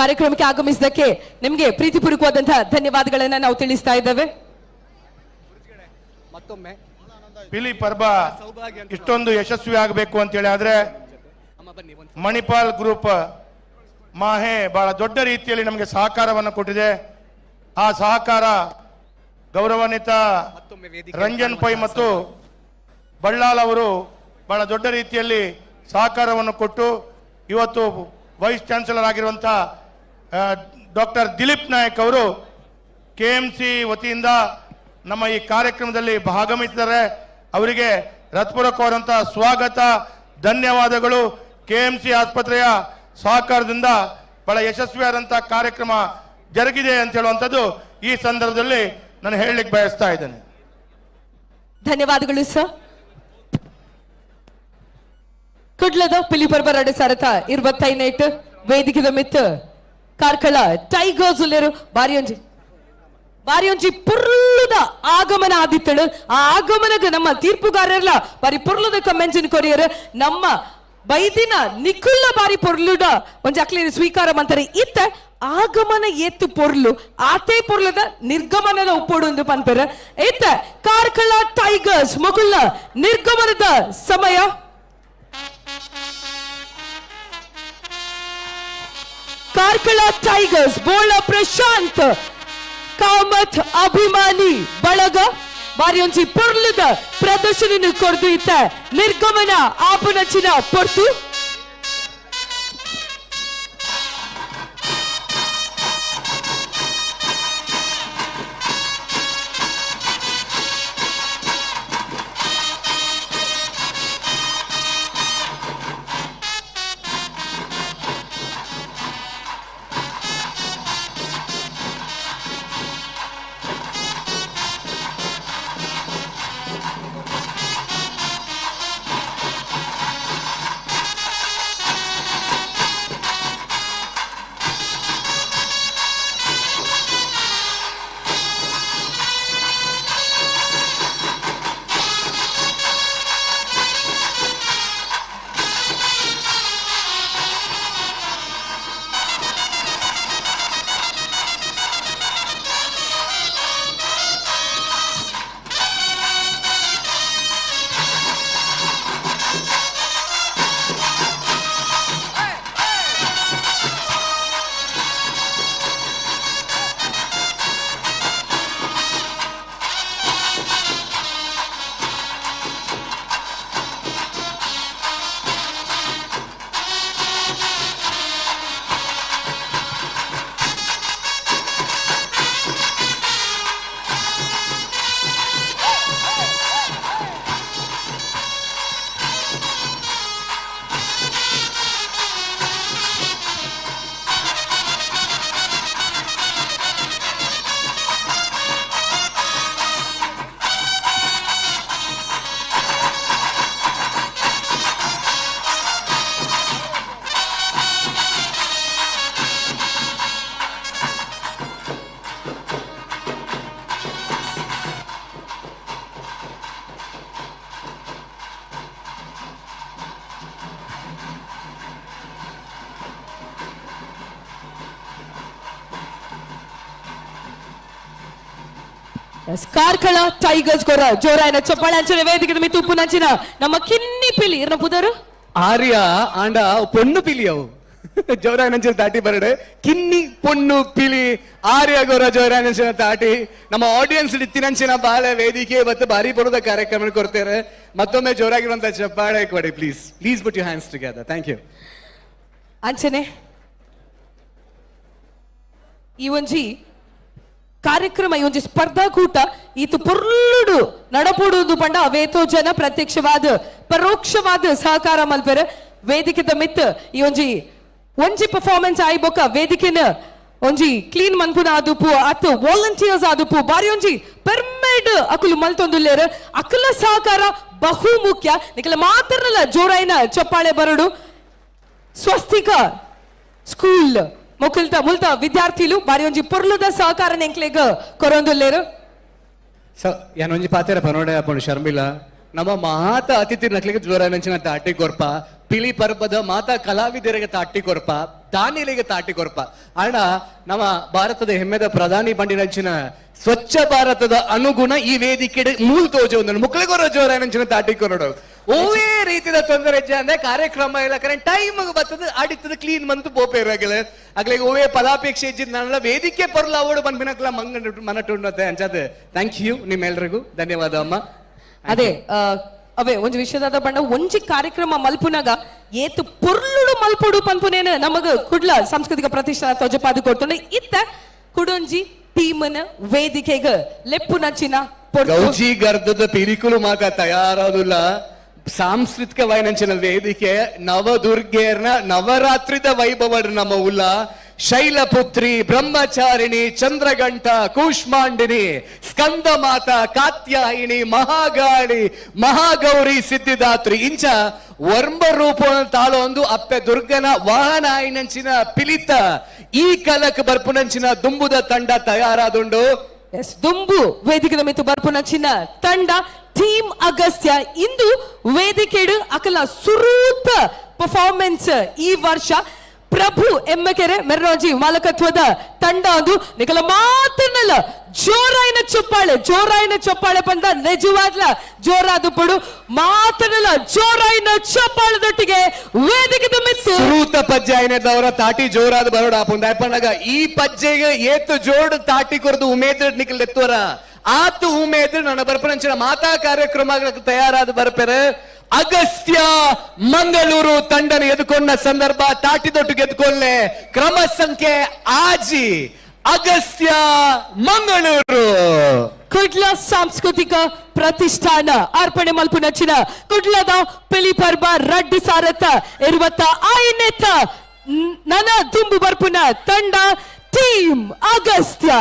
ಕಾರ್ಯಕ್ರಮಕ್ಕೆ ಆಗಮಿಸಿದ್ದಕ್ಕೆ ನಿಮಗೆ ಪ್ರೀತಿಪೂರ್ವಕವಾದಂತಹ ಧನ್ಯವಾದಗಳನ್ನ ನಾವು ತಿಳಿಸ್ತಾ ಇದ್ದೇವೆ. ಮತ್ತೊಮ್ಮೆ ಪಿಲಿ ಪರ್ಬ ಇಷ್ಟೊಂದು ಯಶಸ್ವಿ ಆಗಬೇಕು ಅಂತೇಳಿ ಆದ್ರೆ ಮಣಿಪಾಲ್ ಗ್ರೂಪ್ ಮಾಹೆ ಬಹಳ ದೊಡ್ಡ ರೀತಿಯಲ್ಲಿ ನಮಗೆ ಸಹಕಾರವನ್ನು ಕೊಟ್ಟಿದೆ. ಆ ಸಹಕಾರ ಗೌರವಾನ್ವಿತ ರಂಜನ್ ಪೈ ಮತ್ತು ಬಳ್ಳಾಲ್ ಅವರು ಬಹಳ ದೊಡ್ಡ ರೀತಿಯಲ್ಲಿ ಸಹಕಾರವನ್ನು ಕೊಟ್ಟು ಇವತ್ತು ವೈಸ್ ಚಾನ್ಸಲರ್ ಆಗಿರುವಂಥ ಡಾಕ್ಟರ್ ದಿಲೀಪ್ ನಾಯಕ್ ಅವರು KMC ವತಿಯಿಂದ ನಮ್ಮ ಈ ಕಾರ್ಯಕ್ರಮದಲ್ಲಿ ಭಾಗವಹಿಸಿದ್ದಾರೆ. ಅವರಿಗೆ ಹೃತ್ಪೂರ್ವಕವಾದಂಥ ಸ್ವಾಗತ, ಧನ್ಯವಾದಗಳು. KMC ಆಸ್ಪತ್ರೆಯ ಸಹಕಾರದಿಂದ ಬಹಳ ಯಶಸ್ವಿಯಾದಂಥ ಕಾರ್ಯಕ್ರಮ ಜರುಗಿದೆ ಅಂತ ಹೇಳುವಂಥದ್ದು ಈ ಸಂದರ್ಭದಲ್ಲಿ ನಾನು ಹೇಳಲಿಕ್ಕೆ ಬಯಸ್ತಾ ಇದ್ದೇನೆ. ಧನ್ಯವಾದಗಳು ಸರ್. ಕುಡ್ಲದ ಪಿಲಿಪರ್ಬ 2025 ವೇದಿಕೆದ ಮಿತ್ತು ಕಾರ್ಕಳ ಟೈಗರ್ಸ್ ಉಲ್ಲೇರು ಬಾರಿಯೊಂಜಿ ಬಾರಿಯೊಂಜಿ ಪುರ್ಲುದ ಆಗಮನ ಆದಿತ್ತಳು. ಆ ಆಗಮನಗ ನಮ್ಮ ತೀರ್ಪುಗಾರರ್ಲ ಬಾರಿ ಪುರ್ಲುದ ಕಮೆಂಜಿನ ಕೊರಿಯರ್ ನಮ್ಮ ಬೈದಿನ ನಿಖುಲ್ಲ ಬಾರಿ ಪೊರ್ಲುಡ ಒಂಜಿ ಅಕ್ಲಿನ ಸ್ವೀಕಾರ ಮಂತಾರೆ. ಇತ್ತ ಆಗಮನ ಏತ್ತು ಪೊರ್ಲು ಆತೇ ಪೊರ್ಲದ ನಿರ್ಗಮನದ ಉಪ್ಪೋಡು ಎಂದು ಪನ್ಪೆರ್. ಇತ್ತ ಕಾರ್ಕಳ ಟೈಗರ್ಸ್ ಮೊಗುಲ್ನ ನಿರ್ಗಮನದ ಸಮಯ. ಕಾರ್ಕಳ ಟೈಗರ್ಸ್ ಬೋಳ ಪ್ರಶಾಂತ್ ಕಾಮತ್ ಅಭಿಮಾನಿ ಬಳಗ ಬಾರಿಯೊಂಜಿ ಪೊರ್ಲುದ ಪ್ರದರ್ಶನ ಕೊರ್ದು ಇತ್ತ ನಿರ್ಗಮನ ಆಪುನಚಿನ ಪೊರ್ತು. ಕಾರ್ಕಳ ಟೈಗರ್ಸ್ ಕೊರ ಜೋರಾಯನ ಚಪ್ಪಾಳೆ. ಅಂಚನೆ ವೇದಿಕೆ ಮಿತ್ತು ಉಪ್ಪುನಂಚಿನ ನಮ್ಮ ಕಿನ್ನಿ ಪಿಲಿ ಇರ್ನ ಪುದರು ಆರ್ಯ ಆಂಡ ಪೊಣ್ಣು ಪಿಲಿ ಅವು ಜೋರಾಯನಂಚಿನ ತಾಟಿ ಬರಡೆ ಕಿನ್ನಿ ಪೊಣ್ಣು ಪಿಲಿ ಆರ್ಯ ಗೌರ ಜೋರಾಯನಂಚಿನ ತಾಟಿ. ನಮ್ಮ ಆಡಿಯನ್ಸ್ ಇತ್ತಿನಂಚಿನ ಬಾಳೆ ವೇದಿಕೆ ಮತ್ತು ಭಾರಿ ಬರೋದ ಕಾರ್ಯಕ್ರಮ ಕೊಡ್ತಾರೆ. ಮತ್ತೊಮ್ಮೆ ಜೋರಾಗಿರುವಂತ ಚಪ್ಪಾಳೆ ಕೊಡಿ please. Please put you hands together. Thank you. ಅಂಚನೆ ಈ ಒಂಜಿ ಕಾರ್ಯಕ್ರಮ ಈ ಒಂಜಿ ಸ್ಪರ್ಧಾಕೂಟ ಈತು ಪೊರ್ಲುಡು ನಡಪುಡುದು ಪಂಡ ಅವೇತೋ ಜನ ಪ್ರತ್ಯಕ್ಷವಾದ ಪರೋಕ್ಷವಾದ ಸಹಕಾರ ಮಲ್ಪೆರ್. ವೇದಿಕೆದ ಮಿತ್ ಈ ಒಂಜಿ ಒಂಜಿ ಪರ್ಫಾರ್ಮೆನ್ಸ್ ಆಯಿ ಬೊಕ್ಕ ವೇದಿಕೆನ ಒಂಜಿ ಕ್ಲೀನ್ ಮನ್ಪುನ ಆದುಪು ಅತ್ ವಾಲಂಟಿಯರ್ಸ್ ಆದುಪು ಬಾರಿ ಒಂಜಿ ಪೆರ್ಮೇಡ್ ಅಕುಲು ಮಲ್ತೊಂದುಲ್ಲೇರು. ಅಕುಲ ಸಹಕಾರ ಬಹು ಮುಖ್ಯ. ನಿಕಲ ಮಾತ್ರನಲ್ಲ ಜೋರಾಯಿನ ಚಪ್ಪಾಳೆ ಬರಡು. ಸ್ವಸ್ತಿಕ ಸ್ಕೂಲ್ ಮೊಕಲ್ತ ಮುಲ್ತ ವಿದ್ಯಾರ್ಥಿಲು ಬಾರಿ ಒಂಜಿ ಪೊರ್ಲುದ ಸಹಕಾರ ನೆಂಕ್ಲೆಗ್ ಕೊರೊಂದುಲ್ಲೇರು. ಸೊ ಯಾನೊಂಜಿ ಪಾತೆರ ಪನೋಡೆ ಅಪ್ಪಣು ಶರ್ಮಿಲ ನಮ್ಮ ಮಾತ ಅತಿಥಿ ನಕ್ಲಿಗೆ ಜೋರಾಯನಂಚಿನ ತಾಟಿ ಕೊರ್ಪ ಪಿಲಿ ಪರ್ಬದ ಮಾತಾ ಕಲಾವಿದರಿಗೆ ತಾಟಿ ಕೊರ್ಪ ದಾನಿಲಿಗೆ ತಾಟಿ ಕೊರ್ಪ. ಅಣ್ಣ ನಮ್ಮ ಭಾರತದ ಹೆಮ್ಮೆದ ಪ್ರಧಾನಿ ಬಂಡಿನಂಚಿನ ಸ್ವಚ್ಛ ಭಾರತದ ಅನುಗುಣ ಈ ವೇದಿಕೆ ಮೂಲ ತೋಜ ಒಂದು ಮುಕ್ಳಿಗೊರ ಜೋರಾಯನಂಚಿನ ತಾಟಿ ಕೊರಡು. ಓವೇ ರೀತಿಯ ತೊಂದರೆ ಅಂದ್ರೆ ಕಾರ್ಯಕ್ರಮ ಇಲ್ಲ ಕರೆಂಟ್ ಟೈಮ್ ಬರ್ತದೆ ಅಡಿತದ ಕ್ಲೀನ್ ಬಂತು ಪೋಪೇರಾಗಲ ಅಗ್ಲಿಗೆ ಓವೇ ಫಲಾಪೇಕ್ಷೆ ಇದ್ದಿದ್ ನನ್ನ ವೇದಿಕೆ ಪರ್ಲ ಅವಳು ಬಂದ್ಬಿನಕ್ಲ ಮಂಗ ಮನಟುಂಡತೆ ಅಂಚದ. Thank you ನಿಮ್ಮೆಲ್ರಿಗೂ ಧನ್ಯವಾದ ಅಮ್ಮ. ಅದೇ ಅವೇ ಒಂಜಿ ವಿಷಯದಾದ ಬಣ್ಣ ಒಂಜಿ ಕಾರ್ಯಕ್ರಮ ಮಲ್ಪುನಗ ಏತು ಪೊರ್ಲುಡು ಮಲ್ಪುಡು ಪನ್ಪುನೇನು ನಮಗ ಕುಡ್ಲ ಸಾಂಸ್ಕೃತಿಕ ಪ್ರತಿಷ್ಠಾನ ತೊಜಪಾದು ಕೊಡ್ತುಂಡು. ಇತ್ತ ಕುಡೊಂಜಿ ಟೀಮನ ವೇದಿಕೆಗ ಲೆಪ್ಪುನಂಚಿನ ಗೌಜಿ ಗರ್ಧದ ಪಿರಿಕುಲು ಮಾತ ತಯಾರಾದುಲ್ಲ. ಸಾಂಸ್ಕೃತಿಕ ವೈನಂಚಿನ ವೇದಿಕೆ ನವದುರ್ಗೆಯರ್ನ ನವರಾತ್ರಿದ ವೈಭವ ನಮ್ಮ ಉಲ್ಲ. ಶೈಲಪುತ್ರಿ, ಬ್ರಹ್ಮಚಾರಿಣಿ, ಚಂದ್ರಗಂಟ, ಕೂಷ್ಮಾಂಡಿನಿ, ಸ್ಕಂದ ಮಾತಾ, ಕಾತ್ಯಾಯಿನಿ, ಮಹಾಗಾಳಿ, ಮಹಾಗೌರಿ, ಸಿದ್ಧಿದಾತ್ರಿ ಇಂಚ ವರ್ಮ ರೂಪ ತಾಳೊಂದು ಅಪ್ಪೆ ದುರ್ಗನ ವಾಹನ ಆಯಿನಂಚಿನ ಪಿಲಿತ ಈ ಕಲಕ್ ಬರ್ಪುನಂಚಿನ ದುಂಬುದ ತಂಡ ತಯಾರಾದುಂಡು. ಎಸ್ ದುಂಬು ವೇದಿಕೆದ ಮಿತ್ತು ಬರ್ಪುನಂಚಿನ ತಂಡ ಟೀಮ್ ಅಗಸ್ತ್ಯ ಇಂದು ವೇದಿಕೆಡು ಅಕಲ ಸುರೂತ ಪರ್ಫಾರ್ಮೆನ್ಸ್ ಈ ವರ್ಷ ಪ್ರಭು ಎಮ್ಮಕೆರೆ ಮೆರ್ರೋಜಿ ಮಾಲಕತ್ವದ ತಂಡ ಒಂದು ನಿಕಲ ಮಾತನ್ನಲ್ಲ ಜೋರಾಯಿನ ಚಪ್ಪಾಳೆ ಜೋರಾಯಿನ ಚಪ್ಪಾಳೆ ಪಂದ ನಿಜವಾದ್ಲ ಜೋರಾದ ಪಡು ಮಾತನ್ನಲ್ಲ ಜೋರಾಯಿನ ಚಪ್ಪಾಳೆದೊಟ್ಟಿಗೆ ವೇದಿಕೆ ಮಿತ್ತು ಸುರೂತ ಪಜ್ಜೆ ಐನದವರ ತಾಟಿ ಜೋರಾದ ಬರೋಡ ಆಪುಂದ ಈ ಪಜ್ಜೆಗೆ ಏತು ಜೋಡು ತಾಟಿ ಕೊರದು ಉಮೇದ್ ನಿಕಲ್ ಎತ್ತುವರ ಆತು ಉಮೇದ್ ನನ್ನ ಬರ್ಪನಂಚಿನ ಮಾತಾ ಕಾರ್ಯಕ್ರಮಗಳ ತಯಾರಾದ ಬರ್ಪೆರೆ. ಅಗಸ್ತ್ಯ ಮಂಗಳೂರು ತಂಡನ ಎದುಕೊಂಡ ಸಂದರ್ಭ ತಾಟಿದೊಟ್ಟು ಗೆದ್ಕೊಳ್ಳೆ ಕ್ರಮ ಸಂಖ್ಯೆ ಆಜಿ ಅಗಸ್ತ್ಯ ಮಂಗಳೂರು. ಕುಡ್ಲ ಸಾಂಸ್ಕೃತಿಕ ಪ್ರತಿಷ್ಠಾನ ಅರ್ಪಣೆ ಮಲ್ಪುನಂಚಿನ ಕುಡ್ಲದ ಪಿಲಿ ಪರ್ಬ ರಡ್ಡು ಸಾರತ್ತ ಇರುವತ್ತ ಐನೆತ್ತ ನನ ದುಂಬು ಬರ್ಪುನ ತಂಡ ಟೀಮ್ ಅಗಸ್ತ್ಯ.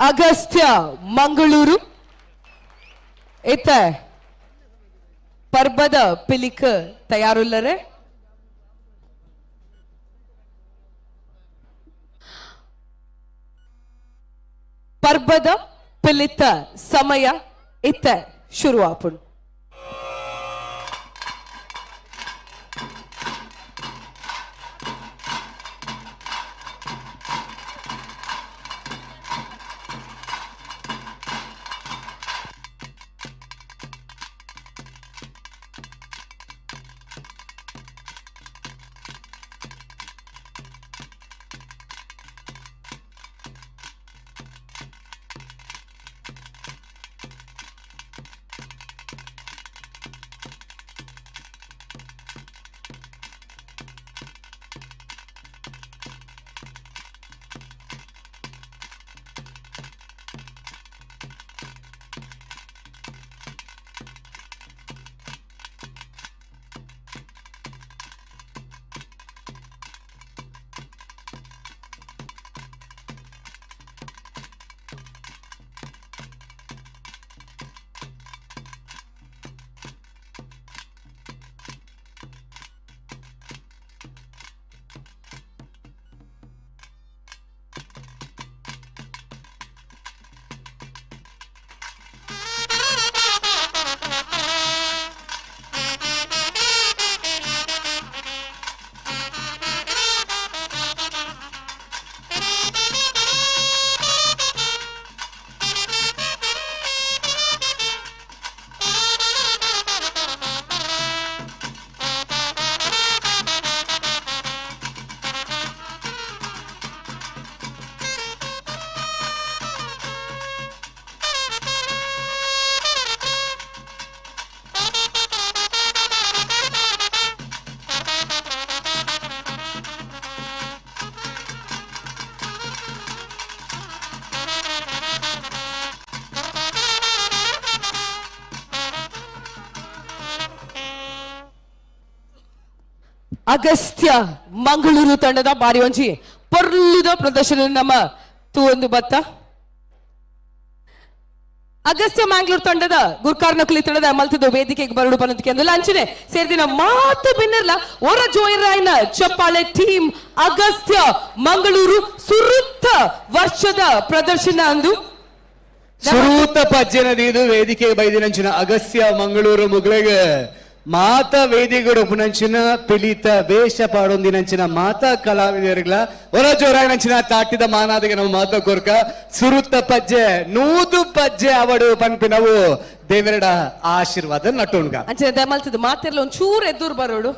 ಅಗಸ್ತ್ಯ ಮಂಗಳೂರು ಇತ್ತ ಪರ್ಬದ ಪಿಲಿಕ್ ತಯಾರುಲ್ಲರೆ. ಪರ್ಬದ ಪಿಲಿತ ಸಮಯ ಇತ್ತ ಶುರುವಾಪುಣ್. ಅಗಸ್ತ್ಯ ಮಂಗಳೂರು ತಂಡದ ಬಾರಿ ಒಂಜಿ ಪೊರ್ಲುದ ಪ್ರದರ್ಶನ ನಮ್ಮ ತೂವೊಂದು ಬತ್ತ. ಅಗಸ್ತ್ಯ ಮ್ಯಾಂಗ್ಳೂರ್ ತಂಡದ ಗುರ್ಕಾರ್ನಕುಲಿ ತಂಡದ ಮಲ್ತದ ವೇದಿಕೆಗೆ ಬರಡು ಬನ್ನದಕ್ಕೆ ಅಂದಲ್ಲ ಅಂಚನೆ ಸೇರಿದಿನ ಮಾತು ಬಿನ್ನರ್ಲ ಒರ ಜೋಯರಾಯ್ನ ಚಪ್ಪಾಳೆ ಟೀಮ್ ಅಗಸ್ತ್ಯ ಮಂಗಳೂರು ಸುರುತ್ತ ವರ್ಷದ ಪ್ರದರ್ಶನ ಅಂದು ಸುರೂತ ಪಜ್ಜೆನದೀದು ವೇದಿಕೆ ಬೈದಿನಂಚಿನ ಅಗಸ್ತ್ಯ ಮಂಗಳೂರು ಮುಗ್ಲೆಗೆ ಮಾತಾ ವೇದಿಗಳು ಪುನಂಚಿನ ಪಿಲಿತ ವೇಷ ಪಾಡೊಂದಿನಂಚಿನ ಮಾತಾ ಕಲಾವಿದರಿಗಳ ಹೊರ ಜೋರಾಗಿನಂಚಿನ ತಾಟಿದ ಮಾನಾದಿಗೆ ನಾವು ಮಾತಾ ಕೊರ್ಕ ಸುರುತ್ತ ಪಜ್ಜೆ 100 ಪಜ್ಜೆ ಅವಡು ಪನ್ಪಿನವು ದೇವರಡ ಆಶೀರ್ವಾದ ನಟೋಣ್ಗ ಅಂಚಿನ ದಮಲ್ತದ ಮಾತೆಲ್ಲ ಒಂಚೂರು ಎದ್ದೂರು ಬರೋಡು.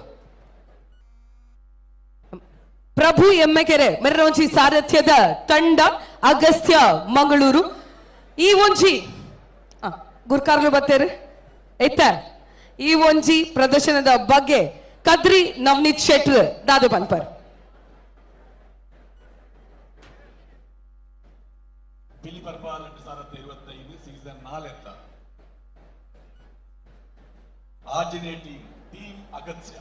ಪ್ರಭು ಎಮ್ಮೆಕೆರೆ ಮೆರ್ರ ಒಂಜಿ ಸಾರಥ್ಯದ ತಂಡ ಅಗಸ್ತ್ಯ ಮಂಗಳೂರು ಈ ಒಂಜಿ ಗುರ್ಕಾರ್ಲು ಬತ್ತೇರು ಐತ. ಈ ಒಂಜಿ ಪ್ರದರ್ಶನದ ಬಗ್ಗೆ ಕದ್ರಿ ನವನೀತ್ ಶೆಟ್ರ್ ದಾದು ಪನ್ಪರ್. ಪಿಲಿ ಪರ್ಬ 2025 ಸೀಸನ್ 4 ಆಜನೇ ಟೀಮ್ ಟೀಮ್ ಅಗತ್ಯ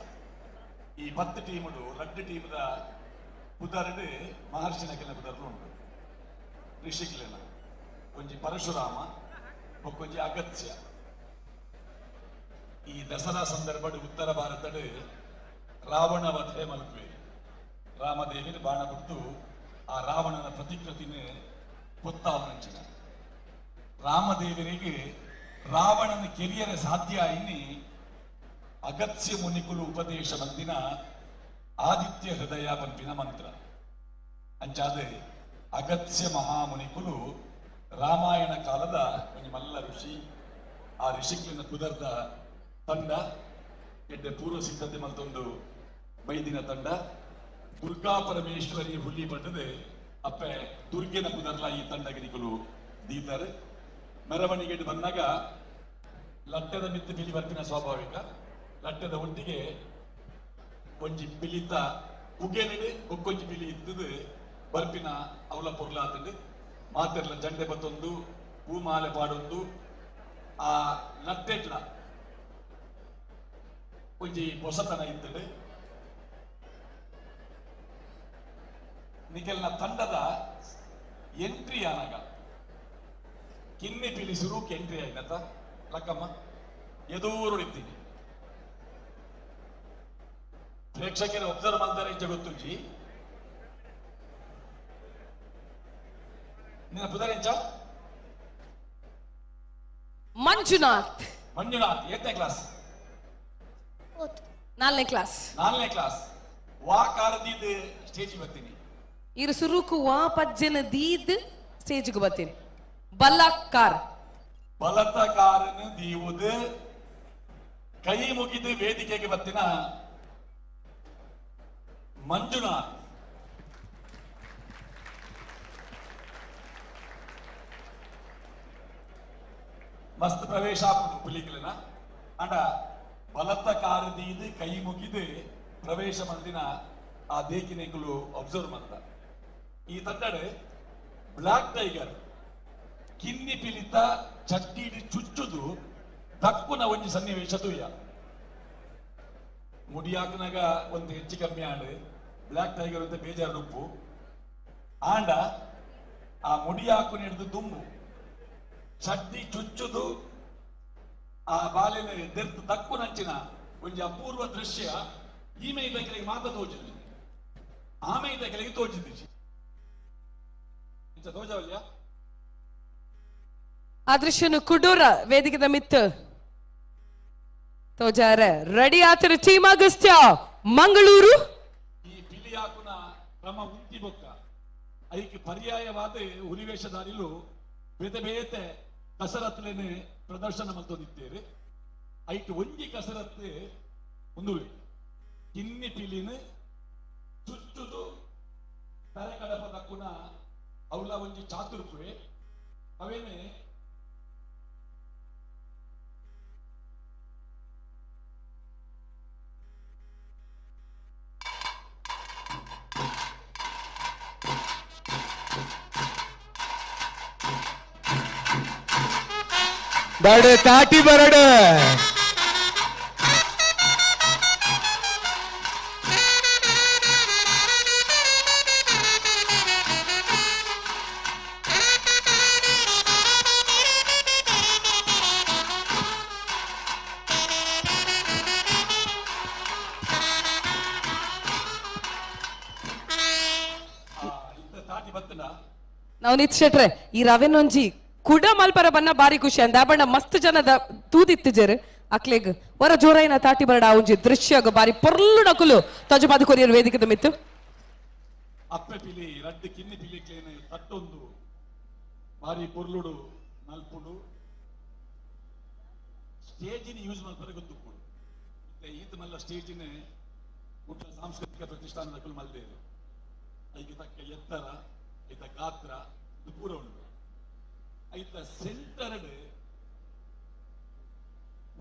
ಈ 10 ಟೀಮುಡು 2 ಟೀಮ್ದ ಪುದರ್ಡು ಮಹರ್ಷಿನ ಕೆಲ ಪುದರ್ಲು ಉಂಟು. ಋಷಿಕ್ಲೆನ ಒಂಜಿ ಪರಶುರಾಮ ಒಂಜಿ ಅಗತ್ಯ. ಈ ದಸರಾ ಸಂದರ್ಭಡ್ ಉತ್ತರ ಭಾರತಡ್ ರಾವಣ ವಧೆ ಮಲ್ಪೆ ರಾಮದೇವಿನ ಬಾಣ ಬಿಟ್ಟು ಆ ರಾವಣನ ಪ್ರತಿಕೃತಿನ ಪೊತ್ತಾವನಂಚಿನ ರಾಮದೇವರಿಗೆ ರಾವಣನ ಕೆರಿಯರ ಸಾಧ್ಯ ಆಯಿನಿ ಅಗತ್ಯ ಮುನಿಕುಲು ಉಪದೇಶ ಮಂದಿನ ಆದಿತ್ಯ ಹೃದಯ ಪಂಪಿನ ಮಂತ್ರ ಅಂಚಾದೆ ಅಗತ್ಯ ಮಹಾಮುನಿಕುಲು ರಾಮಾಯಣ ಕಾಲದ ಒಂಜಿ ಮಲ್ಲ ಋಷಿ. ಆ ಋಷಿಕ್ಲಿನ ಕುದರ್ದ ತಂಡ ಎಡ್ಡೆ ಪೂರ್ವ ಸಿದ್ಧತೆ ಮಲ್ತೊಂದು ಬೈದಿನ ತಂಡ ದುರ್ಗಾ ಪರಮೇಶ್ವರಿ ಹುಲಿ ಪಟ್ಟದೆ ಅಪ್ಪೆ ದುರ್ಗೆನ ಕುದರ್ಲ ಈ ತಂಡಗಿರಿಗಳು ದೀತಾರೆ. ಮೆರವಣಿಗೆ ಬಂದಾಗ ಲಟ್ಟದ ಮಿತ್ತು ಬಿಲಿ ಬರ್ಪಿನ ಸ್ವಾಭಾವಿಕ ಲಟ್ಟದ ಒಟ್ಟಿಗೆ ಒಂಜಿ ಬಿಲಿತ ಉಗೆನಡು ಬೊಕ್ಕೊಂಜಿ ಬಿಲಿ ಇತ್ತದು ಬರ್ಪಿನ ಅವಲ ಪೊರ್ಲಾತಂಡು ಮಾತೆರ್ಲ ಜಂಡೆ ಬತ್ತೊಂದು ಹೂಮಾಲೆ ಪಾಡೊಂದು ಆ ಲಟ್ಟೆಟ್ಲ ಒಂಜಿ ಹೊಸತನ ಇತ್ತದು. ನಿಖಲ್ನ ತಂಡದ ಎಂಟ್ರಿ ಆನಾಗ ಕಿನ್ನಿ ಪಿಲಿ ಸುರೂಕ್ ಎಂಟ್ರಿ ಆಯ್ನತ ಲಕ್ಕಮ್ಮ ಎದೂರು ಇದ್ದೀನಿ ಪ್ರೇಕ್ಷಕರು ಒಬ್ಸರ್ವ್ ಮಾಡ್ತಾರೆ ಇಂಚ ಗೊತ್ತುಂಜಿ ನಿನ್ನ ಪುದರೆಂಚ ಮಂಜುನಾಥ್. ಮಂಜುನಾಥ್ ಏತನೇ ಕ್ಲಾಸ್? ನಾಲ್ಕನೇ ಕ್ಲಾಸ್. ನಾಲ್ಕನೇ ಕ್ಲಾಸ್. ವಾ ಕಾರದೀದ್ ಸ್ಟೇಜ್ ಬರ್ತೀನಿ. ಇರು ಸುರುಕು ವಾ ಪಜ್ಜನ ದೀದ್ ಸ್ಟೇಜ್ಗೆ ಬರ್ತೀನಿ. ಬಲಕ್ಕಾರ್ ಬಲತ ಕಾರನ್ನು ದೀವುದು ಕೈ ಮುಗಿದು ವೇದಿಕೆಗೆ ಬರ್ತಿನ ಮಂಜುನಾಥ್. ಮಸ್ತ್ ಪ್ರವೇಶ ಪುಲಿಕಲಿನ ಅಂಡ ಬಲತ್ತ ಕಾರದೀದು ಕೈ ಮುಗಿದು ಪ್ರವೇಶ ಮಂದಿನ ಆ ದೇಕಿನೆಂಗುಲು ಅಬ್ಸರ್ವ್ ಮಂದ. ಈ ತಂಡಡೆ ಬ್ಲಾಕ್ ಟೈಗರ್ ಕಿನ್ನಿ ಪಿಲಿತ ಚಟ್ಟಿಡಿ ಚುಚ್ಚುದು ತಕ್ಕುನ ಒಂಜಿ ಸನ್ನಿವೇಶ ತೂಯ ಮುಡಿಯಾಕನಾಗ ಒಂದು ಹೆಚ್ಚು ಕಮ್ಮಿ ಆಂಡ್ ಬ್ಲಾಕ್ ಟೈಗರ್ ಅಂತ ಬೇಜಾರು ಉಪ್ಪು ಆಂಡ ಆ ಮುಡಿಯಾಕು ಹಿಡಿದು ದುಂಬು ಚಡ್ಡಿ ಚುಚ್ಚುದು ಆ ಬಾಲಿನ ದೆರ್ತು ತಕ್ಕು ನಂಚಿನ ಒಂಜಿ ಅಪೂರ್ವ ದೃಶ್ಯ ಈಮೆ ಇದ್ದಕೆಲೆಗೆ ಮಾತ ತೋಜಿದ್ದು ಆಮೆ ಇದ್ದಕೆಲೆಗೆ ತೋಜಿದ್ದು ತೋಜವಲ್ಯ ಆ ದೃಶ್ಯನು ಕುಡೂರ ವೇದಿಕೆದ ಮಿತ್ತು ತೋಜಾರೆ ರೆಡಿ ಆತರ ಟೀಮ್ ಅಗಸ್ತ್ಯ ಮಂಗಳೂರು. ಈ ಪಿಲಿಯಾಕುನ ಕ್ರಮ ಉಂತಿ ಬೊಕ್ಕ ಐಕ್ ಪರ್ಯಾಯವಾದ ಹುಲಿವೇಷಧಾರಿಲು ಬೇತೆ ಬೇತೆ ಕಸರತ್ಲೇನೆ ಪ್ರದರ್ಶನ ಮಲ್ತೊಂದಿದ್ದೇವೆ. ಐಟ್ ಒಂಜಿ ಕಸರತ್ತು ಒಂದುವೆ ಕಿನ್ನಿ ಪಿಲಿನ ಚುಚ್ಚುದು ತರೆಕಡಪ ತಕ್ಕುನ ಅವಳ ಒಂಜಿ ಚಾತುರ್ಪುವೆ ಅವೇನೆ ಬಡೆ ತಾಟಿ ಬರಡೆ ನಾವು ನಿತ್ ಶೆಟ್ರೆ ಈ ರವೆನೊಂಜಿ ಕುಡ ಮಲ್ಪರ ಬನ್ನ ಬಾರಿ ಖುಷಿ ಅಂದ ಬಣ್ಣ ಮಸ್ತ್ ಜನದ ತೂದಿತ್ತು ಜೇರು ಅಕ್ಲೆಗ್ ವರ ಜೋರಾಯಿನ ತಾಟಿ ಬರಡ ಒಂಜಿ ದೃಶ್ಯ ಬಾರಿ ಪೊರ್ಲು ನಕುಲು ತಜುಪಾದ ಕೊರಿಯರ್ ವೇದಿಕೆದ ಮಿತ್ತು. ಅಪ್ಪೆ ಪಿಲಿ ರಡ್ಡು ಕಿನ್ನಿ ಪಿಲಿ ಕ್ಲೇನ ತಟ್ಟೊಂದು ಬಾರಿ ಪೊರ್ಲುಡು ಮಲ್ಪುಡು ಸ್ಟೇಜಿನ ಯೂಸ್ ಮಲ್ಪರ ಗೊತ್ತುಪ್ಪುಡು ಈತ ಮಲ್ಲ ಸ್ಟೇಜಿನ ಕುಡ್ಲ ಸಾಂಸ್ಕೃತಿಕ ಪ್ರತಿಷ್ಠಾನದ ಕುಲು ಮಲ್ದೇರು ಐಕೆ ತಕ್ಕ ಎತ್ತರ ಐತ ಗಾತ್ರ ಇದು ಪೂರ ಉಂಟು. ಐತ ಸೆಂಟರ್ಡ್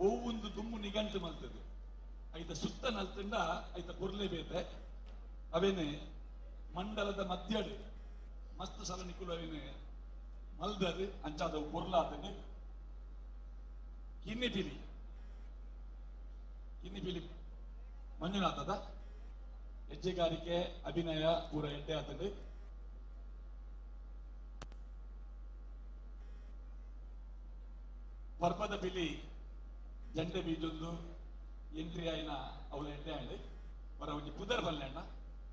ಒವ್ವೊಂದು ದುಮ್ಮು ನಿಗಂಟು ಮಲ್ತದೆ ಐತ ಸುತ್ತ ನಲ್ತಂಡ ಐತ ಪೊರ್ಲೆ ಬೇತೆ ಅವೇನೆ ಮಂಡಲದ ಮಧ್ಯಡು ಮಸ್ತ್ ಸಲ ನಿಕ್ಕುಲು ಅವೇನೆ ಮಲ್ದರು ಅಂಚಾದವು ಪೊರ್ಲಾತನೆ. ಕಿನ್ನಿ ಪಿಲಿ ಕಿನ್ನಿ ಪಿಲಿ ಮಂಜುನಾಥದ ಹೆಜ್ಜೆಗಾರಿಕೆ ಅಭಿನಯ ಪೂರ ಎಡ್ಡೆ ಆತಂಡು. ಪರ್ಬದ ಪಿಲಿ ಜಂಡೆ ಬೀಜೊಂದು ಎಂಟ್ರಿ ಆಯ್ನ ಅವಳ ಎಡ್ಡೆ ಆಂಡ್ ಬರ ಒಂಜಿ ಪುದರ್ ಬಲ್ಲೆ ಅಣ್ಣ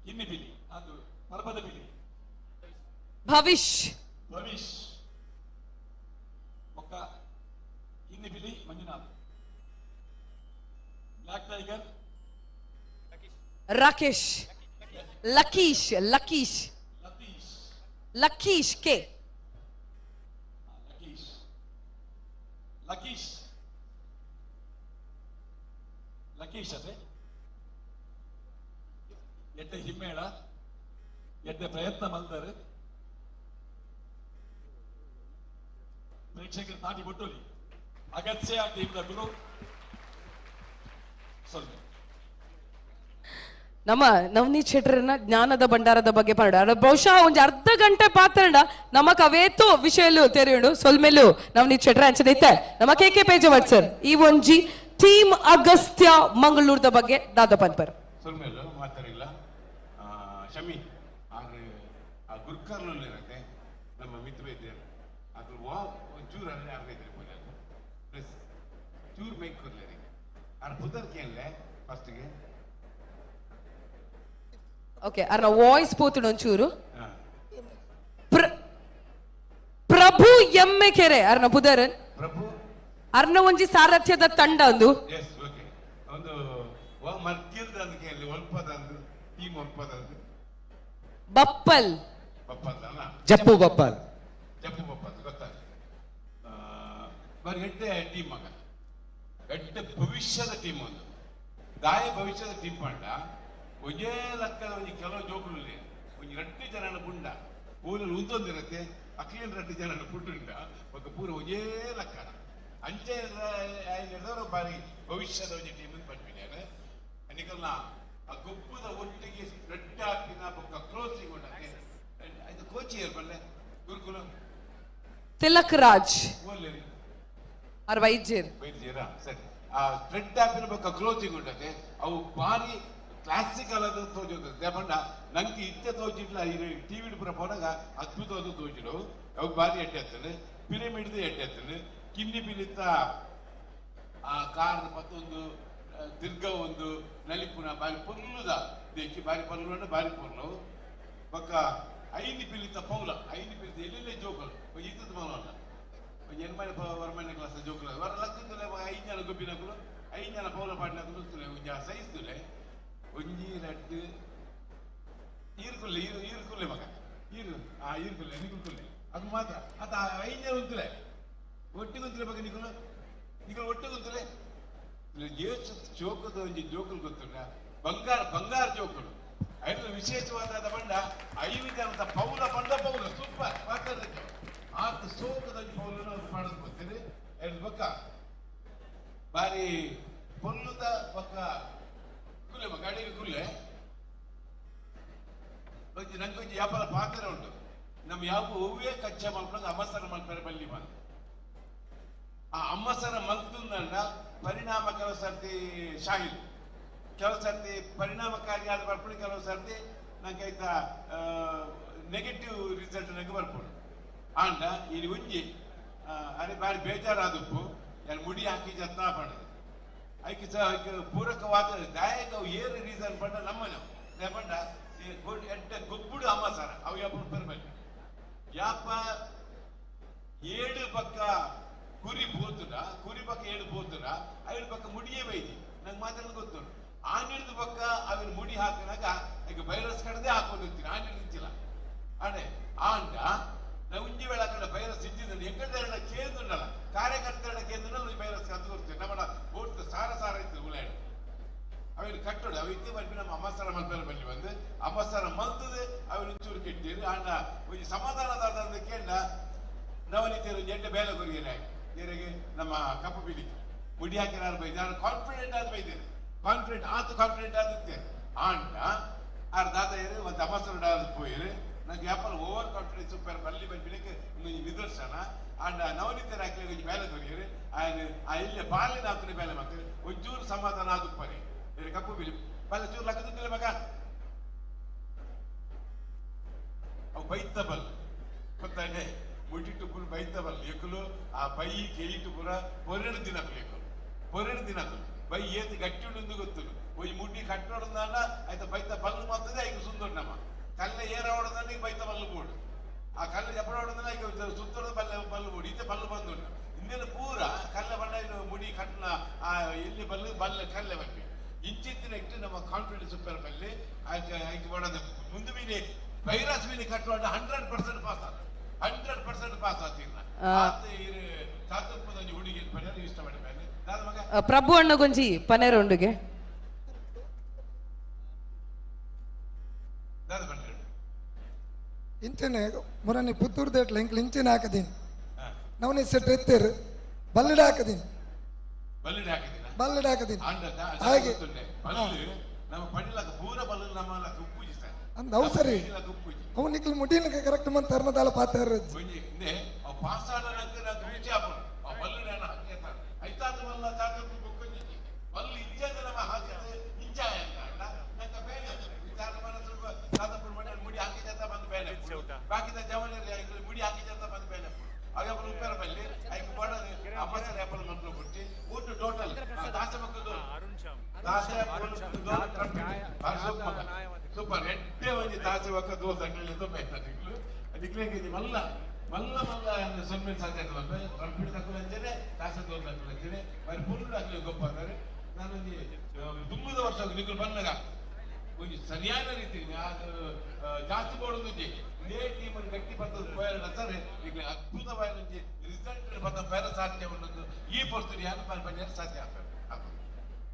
ಕಿನ್ನಿ ಪಿಲಿ ಅದು ಪರ್ಬದ ಪಿಲಿ ಭವಿಷ್ ಭವಿಷ್ ಒಕ್ಕ ಕಿನ್ನಿ ಪಿಲಿ Manjunath black tiger Rakesh Lakeesh Lakeesh Lakeesh K Lakeesh Lakeesh Lakeesh ಅದೇ ಎಡ್ಡೆ ಹಿಮ್ಮೇಳ ಎಡ್ಡೆ ಪ್ರಯತ್ನ ಮಲ್ದರು ಪ್ರೇಕ್ಷಕರು ತಾಟಿ ಕೊಟ್ಟೋಲಿ ಅಗತ್ಯ ಟೀಮ್ ಗುರು ಸ್ವಲ್ಪ ನಮ್ಮ ನವನೀತ್ ಶೆಟ್ಟರ್ನ ಜ್ಞಾನದ ಭಂಡಾರದ ಬಗ್ಗೆ ಪಾಡ ಬಹುಶಃ ಒಂಜಿ ಅರ್ಧ ಗಂಟೆ ಪಾತ್ರಣ ನಮ್ಮ ಕವೇತು ವಿಷಯಲು ತೆರೆಯುಂಡು ಸೊಲ್ಮೆಲು ನವನೀತ್ ಶೆಟ್ಟರ್ ಅಂಚದೈತೆ ನಮ್ಮ ಕೆ ಕೆ ಪೇಜವಟ್ ಸರ್ ಈ ಒಂಜಿ ಟೀಮ್ ಅಗಸ್ತ್ಯ ಮಂಗಳೂರದ ಬಗ್ಗೆ ದಾದ ಪನ್ಪರ್ ಸೊಲ್ಮೆಲು ಮಾತಾಡಿಲ್ಲ ಶಮಿ ಆರು ಆ ಗುರ್ಕಾರ್ನಲ್ಲಿ ಇರತ್ತೆ ನಮ್ಮ ಮಿತ್ರ ಇದ್ದಾರೆ ಅಕುಲು ವಾ ಒಂಚೂರು ಅಲ್ಲೇ ಅರ್ಗೈತ್ರಿ ಪೋಲೆ ಪ್ಲಸ್ ಚೂರು ಮೈಕ್ ಕೊರ್ಲೆ ಆರ್ ಪುದರ್ ಕೇಳಲೆ ಫಸ್ಟ್ಗೆ. ಓಕೆ, ಅರ್ನ ವಾಯ್ಸ್ ಪೋತುಂಡು ಒಂಚೂರು. ಪ್ರಭು ಎಮ್ಮೆ ಕೆರೆ ಅರ್ನ ಪುದರ್. ಪ್ರಭು ಅರ್ನ ಒಂಜಿ ಸಾರಥ್ಯದ ತಂಡ ಒಂದು. ಎಸ್ ಓಕೆ, ಒಂದು ವಾ ಮರ್ಕಿಲ್ದ ಅಂದ್ ಕೇಳಿ ಒಲ್ಪದಂದು ಟೀಮ್ ಒಲ್ಪದಂದು. ಬಪ್ಪಲ್ ಬಪ್ಪಲ್ ಅಲ್ಲ, ಜಪ್ಪು ಬಪ್ಪಲ್. ಜಪ್ಪು ಬಪ್ಪಲ್ ಗೊತ್ತಾಗ್ತದೆ. ಬಾರಿ ಎಡ್ಡೆ ಟೀಮ್ ಮಗ, ಎಡ್ಡೆ ಭವಿಷ್ಯದ ಟೀಮ್ ಒಂದು ದಾಯ ಭವಿಷ್ಯದ ಟೀಮ್ ಪಂಡ ಒಂಜೇ ಲಕ್ಕದ ಒಂಜಿ ಕೆಲವು ಜೋಕುಲು ಒಂಜಿ ರಡ್ಡು ಜನನ ಪುಂಡ ಊರಲ್ಲಿ ಉಂದೊಂದಿರತ್ತೆ ಅಕ್ಲಿನ ರಡ್ಡು ಜನನ ಪುಂಡುಂಡ ఒక ಪೂರ ಒಂಜೇ ಲಕ್ಕದ ಅಂಚೆ ಬಾರಿ ಭವಿಷ್ಯದ ಒಂಜಿ ಟೀಮ್ ಪಂಪಿನಾರೆ. ನಿಕಲ್ನ ಆ ಗೊಬ್ಬದ ಒಟ್ಟಿಗೆ ರಡ್ಡು ಹಾಕಿನ ಬೊಕ್ಕ ಕ್ಲೋಸಿಂಗ್ ಉಂಡಕ್ಕೆ ಇದು ಕೋಚ್ ಏರ್ಪಲ್ಲೆ ಗುರುಕುಲ ತಿಲಕ್ ರಾಜ್ ಓಲ್ಲೇರಿ ಆರ್ ವೈದ್ಯರ್ ವೈದ್ಯರಾ ಸರಿ. ಆ ಸ್ಪ್ರೆಡ್ ಆಪಿನ ಬೊಕ್ಕ ಕ್ಲೋಸಿಂಗ್ ಉಂಟತೆ ಅವು ಭಾರಿ ಕ್ಲಾಸಿಕಲ್ ಆದ ತೋಜುತ್ತದೆ. ಪಂಡ ನಂಗೆ ಇತ್ತೆ ತೋಜಿಡ್ಲ ಟಿ ವಿ ಪೂರ ಪೋನಾಗ ಅದ್ಭುತವಾದ ತೋಜಿಡು ಅವು ಭಾರಿ ಎಡ್ಡೆ ಆಗ್ತದೆ. ಪಿರಮಿಡ್ದು ಎಡ್ಡೆ ಆಗ್ತದೆ. ಕಿನ್ನಿ ಪಿಲಿತ್ತ ಆ ಕಾರ್ ಮತ್ತೊಂದು ತಿರ್ಗ ಒಂದು ನಲಿಪುನ ಬಾರಿ ಪೊರ್ಲುದ ದೇಕಿ ಬಾರಿ ಪೊರ್ಲು ಬಾರಿ ಪೊರ್ಲು ಬೊಕ್ಕ ಐದು ಪಿಲಿತ ಪೌಲ ಐದು ಪಿಲಿತ ಎಲ್ಲೆಲ್ಲೇ ಜೋಕಲು ಇತ್ತದ ಮೌಲಲ್ಲ ಒಂಜಿ ಎನ್ಮನೆ ವರಮನೆ ಕ್ಲಾಸ್ ಜೋಕುಲು ವರ ಲಕ್ಕಂದುಲೆ ಐದು ಜನ ಗೊಬ್ಬಿನಕುಲು ಐದು ಜನ ಪೌಲ ಪಾಡಿನಕುಲು ತುಲೆ ಒಂಜಿ ಆ ಸೈಜ್ ತುಲೆ ಒಂಜಿ ರಡ್ಡು ಈರ್ಕುಲ್ಲೆ ಈರು ಈರ್ಕುಲ್ಲೆ ಮಗ ಈರು ಆ ಈರ್ಕುಲ್ಲೆ ನಿಕುಲ್ಕುಲ್ಲೆ ಅದು ಮಾತ್ರ ಅತ ಐದು ಜನ ಉಂತುಲೆ ಒಟ್ಟಿಗೆ ಉಂತುಲೆ ಮಗ ನಿಕುಲು ನಿಕುಲು ಒಟ್ಟಿಗೆ ಉಂತುಲೆ ಏಸು ಜೋಕದ ಒಂಜಿ ಜೋಕುಲು ಗೊತ್ತುಂಡ ಬಂಗಾರ ಬಂಗಾರ ಜೋಕುಲು ಐದು ವಿಶೇಷವಾದ ಬಂಡ ಐದು ಜನದ ಪೌಲ ಬಂಡ ಪೌಲ ಸೂಪರ್ ಮಾತಾಡಲಿಕ್ಕೆ ಆತ ಸೋಕದ ಪೌಲನ್ನು ಅವ್ರು ಮಾಡೋದು ಗೊತ್ತೀರಿ. ಎರಡು ಪಕ್ಕ ಬಾರಿ ಪೊಲ್ಲುದ ಪಕ್ಕ ಕುಲ್ಲೆ ಗಾಡಿಗೆ ಕುಲ್ಲೆ ಒಂಜಿ ನಂಗೆ ಒಂಜಿ ವ್ಯಾಪಾರ ಪಾತ್ರ ಉಂಟು. ನಮ್ಮ ಯಾವ ಹೂವೇ ಕಚ್ಚ ಮಲ್ಪನಾಗ ಅಮಸರ ಮಲ್ಪರೆ ಬಲ್ಲಿ ಬಂದು ಆ ಅಮ್ಮಸರ ಮಲ್ತುಂದ ಪರಿಣಾಮ ಕೆಲವು ಸರ್ತಿ ಶಾಹಿಲ್ ಕೆಲವು ಸರ್ತಿ ಪರಿಣಾಮಕಾರಿ ಆದ ಬರ್ಪುಡು ಕೆಲವು ಸರ್ತಿ ನಂಗೆ ಆಯ್ತಾ ನೆಗೆಟಿವ್ ರಿಸಲ್ಟ್ ನಂಗೆ ಬರ್ಪುಡು. ಆಂಡ ಇಲ್ಲಿ ಒಂಜಿ ಅರೆ ಬಾರಿ ಬೇಜಾರಾದಪ್ಪು ಯಾರು ಮುಡಿ ಹಾಕಿ ಜತ್ನ ಪಡದು ಐಕೆ ಸಹ ಐಕೆ ಪೂರಕವಾದ ದಾಯಕ ಏನು ರೀಸನ್ ಪಂಡ ನಮ್ಮನೆ ಪಂಡ ಎಡ್ಡ ಗೊಬ್ಬುಡು ಅಮ್ಮಸರ ಅವು ಯಾಪ ಬರಬೇಕು ಯಾಪ ಏಳು ಪಕ್ಕ ಕುರಿ ಪೋತುನ ಕುರಿ ಪಕ್ಕ ಏಳು ಪೋತುನ ಐದು ಪಕ್ಕ ಮುಡಿಯೇ ಬೈದಿ ನಂಗೆ ಮಾತಾಡೋದು ಗೊತ್ತು. ಆನಿಡ್ದು ಪಕ್ಕ ಅವನ ಮುಡಿ ಹಾಕಿನಾಗ ಈಗ ವೈರಸ್ ಕಡದೆ ಹಾಕೊಂಡಿರ್ತೀನಿ ಆನಿಡ್ದಿಲ್ಲ ಅಡೆ ಆಂಡ ನಾವು ಉಂಜಿ ವೇಳ ಕಡೆ ವೈರಸ್ ಇದ್ದಿದ್ದು ಎಂಕಡೆ ಕೇಂದ್ರಲ್ಲ ಕಾರ್ಯಕರ್ತರ ಕೇಂದ್ರ ವೈರಸ್ ಕದ್ದು ಕೊಡ್ತೀವಿ ನಮ್ಮ ಓಟ್ ಸಾರ ಸಾರ ಇತ್ತು ಉಲಾಡು ಅವಿನ ಕಟ್ಟೋಡು ಅವ ಇತ್ತು ಬರ್ಪಿ ನಮ್ಮ ಅಮ್ಮಸರ ಮಲ್ಪೆರ ಬಲ್ಲಿ ಬಂದು ಅಮ್ಮಸರ ಮಲ್ತದೆ ಅವನ ಚೂರು ಕೆಟ್ಟಿರು ಆಂಡ ಒಂಜಿ ಸಮಾಧಾನದಾದ ಕೇಂದ್ರ ನವನೀತಿಯರು ಎಡ್ಡೆ ಬೇಲೆ ಕೊರಿಯರೆ ಏರಿಗೆ ನಮ್ಮ ಕಪ್ಪು ಬಿಳಿ ಮುಡಿ ಹಾಕಿನಾರು ಬೈದೆ ನಾನು ಕಾನ್ಫಿಡೆಂಟ್ ಆದ ಬೈದೇನೆ ಕಾನ್ಫಿಡೆಂಟ್ ಆತು ಕಾನ್ಫಿಡೆಂಟ್ ಆದಿತ್ತೇನೆ ಆಂಡ ಆರ್ ದಾದ ಏರು ಒಂದು ಅಮಸರ ಪೋಯಿರು ನಂಗೆ ವ್ಯಾಪಾರ ಓವರ್ ಕಾನ್ಫಿಡೆನ್ಸ್ ಉಪ್ಪಾರ ಬಲ್ಲಿ ಬರ್ಪಿನಕ್ಕೆ ನಿದರ್ಶನ. ಆಂಡ ನವನೀತಿಯರು ಹಾಕಲಿ ಒಂಜಿ ಬೇಲೆ ಕೊರಿಯರು ಆಯ್ನ ಆ ಇಲ್ಲೇ ಬಾಲಿನ ಹಾಕಿನ ಬೇಲೆ ಮಾಡ್ತಾರೆ ಒಂಚೂರು ಸಮಾಧಾನ ಆದುಪ್ಪರೆ ಏರು ಕಪ್ಪು ಬಿಳಿ ಬಲ್ಲ ಚೂರು ಲಕ್ಕದಿಲ್ಲ ಮಗ ಅವು ಬೈತ ಬಲ್ ಗೊತ್ತಾನೆ ಮುಟ್ಟಿಟ್ಟು ಪುಲ್ ಬೈತ ಬಲ್ ಎಕ್ಕಲು ಆ ಬೈ ಕೇಯಿಟ್ಟು ಪೂರ ಪೊರೆಡು ದಿನಕ್ಕಲು ಎಕ್ಕಲು ಪೊರೆಡು ದಿನಕ್ಕಲು ಬೈ ಏತು ಗಟ್ಟಿ ಉಂಡು ಗೊತ್ತು ಒಂಜಿ ಮುಡ್ಡಿ ಕಟ್ಟೋಡಂದಾನ ಆಯ್ತಾ ಬೈತ ಬಲ್ಲು ಮಾತದೆ ಐಕ ಸುಂದರ ನಮ್ಮ ಕಲ್ಲ ಏರ ಹೊಡೆದಾನ ಈಗ ಬೈತ ಬಲ್ಲು ಬೋಡು ಆ ಕಲ್ಲು ಜಪಡ ಹೊಡೆದಾನ ಈಗ ಸುತ್ತೋಡ ಬಲ್ಲ ಬಲ್ಲು ಬೋಡು ಈತ ಬಲ್ಲು ಬಂದುಂಡು ಇಂದಿನ ಪೂರ ಕಲ್ಲ ಬಣ್ಣ ಮುಡಿ ಕಟ್ಟನ ಆ ಎಲ್ಲಿ ಬಲ್ಲು ಬಲ್ಲ ಕಲ್ಲೆ ಬಲ್ಲಿ ಇಂಚಿತ್ತಿನ ಇಟ್ಟು ನಮ್ಮ ಕಾನ್ಫಿಡೆನ್ಸ್ ಉಪ್ಪರ ಬಲ್ಲಿ ಆಯ್ಕೆ ಆಯ್ಕೆ ಮಾಡೋದು ಮುಂದೆ ಮೀನಿ ವೈರಸ್ ಮೀನಿ ಕಟ್ಟುವ 100% ಪಾಸ್ ಆತ 100% ಪಾಸ್ ಆತೀರ್ನ ಹುಡುಗಿ ಇಷ್ಟ ಮಾಡಿ ಪ್ರಭು ಅಣ್ಣಗೊಂಜಿ ಪನೇರುಂಡುಗೆ ಇಂಚನೆ ಮುರನಿ ಪುತ್ತೂರು ದೇಟ್ಲ ಇಂಕ್ಲು ಇಂಚಿನ ಹಾಕದೀನಿ ನವನಿ ಸೆಟ್ ಎತ್ತೇರು ಬಲ್ಲಿಡ ಹಾಕದೀನಿ ಬಲ್ಲಿಡ ಹಾಕದೀನಿ ಬಲ್ಲಿಡ ಹಾಕದೀನಿ ಹಾಗೆ ನಮ್ಮ ಪಡಿಲಕ ಪೂರ ಬಲ್ಲ ನಮ್ಮ ಉಪ್ಪುಜಿ ಸರ್ ಅಂದ್ ಅವು ಸರಿ ಅವು ನಿಕ್ಲು ಮುಡಿನಕ ಕರೆಕ್ಟ್ ಮಂತ್ ತರ್ನದಾಲ ಪಾತಾರ ಒಂಜಿ ಇಂದೆ ಅವು ಪಾಸ್ ಆಡನಂತೆ నాకు ರುಚಿ ಆಪುಂಡು ಆ ಬಲ್ಲಿಡ ಹಾಕೇತಾರ ಐತಾದ ಬಲ್ಲ ತಾತ ಬೊಕ್ಕೊಂಜಿ ಬಲ್ಲು ಇಂಚದ ನಮ್ಮ ಹಾಕದೆ ಇಂಚಾಯ ಅಂತ ನಂಗೆ ಬೇಡ ವಿಚಾರ ಮನಸ್ಸು ತಾತಪುರ ಮನೆ ಮುಡಿ ಹಾಕಿದಂತ ಬಂದು ಬೇಡ ಬಾಕಿದ ಜವನ ಮುಡಿ ಹಾಕಿದಂತ ಬಂದು ಬೇಡ ಅವೆ ಉಪ್ಪೇರ ಬಲ್ಲಿ ಐಕ್ ಪಾಡದು ಅಮ್ಮಸರ ಆಪಲ್ ಮಂತ್ಲು ಕೊಟ್ಟಿ ಒಟ್ಟು ಟೋಟಲ್ ದಾಸೆ ಪಕ್ಕದ ದಾಸೆ ಸೂಪರ್ ಎಡ್ಡೆ ಒಂಜಿ ದಾಸೆ ಪಕ್ಕ ದೋಸೆ ತಕ್ಕಲಿ ನಿಕ್ಲು ನಿಕ್ಲೇಗೆ ಮಲ್ಲ ಮಲ್ಲ ಮಲ್ಲ ಸೊನ್ನೆ ಸಾಧ್ಯ ಆಗ್ತದೆ ಟ್ರಂಪಿಟ್ ತಕ್ಕಲಂಚನೆ ದಾಸೆ ದೋಸೆ ತಕ್ಕಲಂಚನೆ ಬಾರಿ ಪುಲ್ಲು ಆಗ್ಲಿ ಗೊಪ್ಪ ಅಂತಾರೆ. ನಾನೊಂದು ತುಂಬದ ವರ್ಷ ನಿಕ್ಲು ಬಂದಾಗ ಒಂಜಿ ಸರಿಯಾದ ರೀತಿ ಜಾಸ್ತಿ ಬೋರ್ಡ್ ಇದೇ ಟೀಮ್ ಗಟ್ಟಿ ಬರ್ತದೆ ಪೋಯರ ಸರ್ ಈಗ ಅದ್ಭುತವಾದ ಒಂಜಿ ರಿಸಲ್ಟ್ ಬಂದ ಬೇರೆ ಸಾಧ್ಯ ಉಂಟು. ಈ ಪರಿಸ್ಥಿತಿ ಯಾರು ಪಂಚಾಯತ್ ಸಾಧ್ಯ ಆಗ್ತದೆ.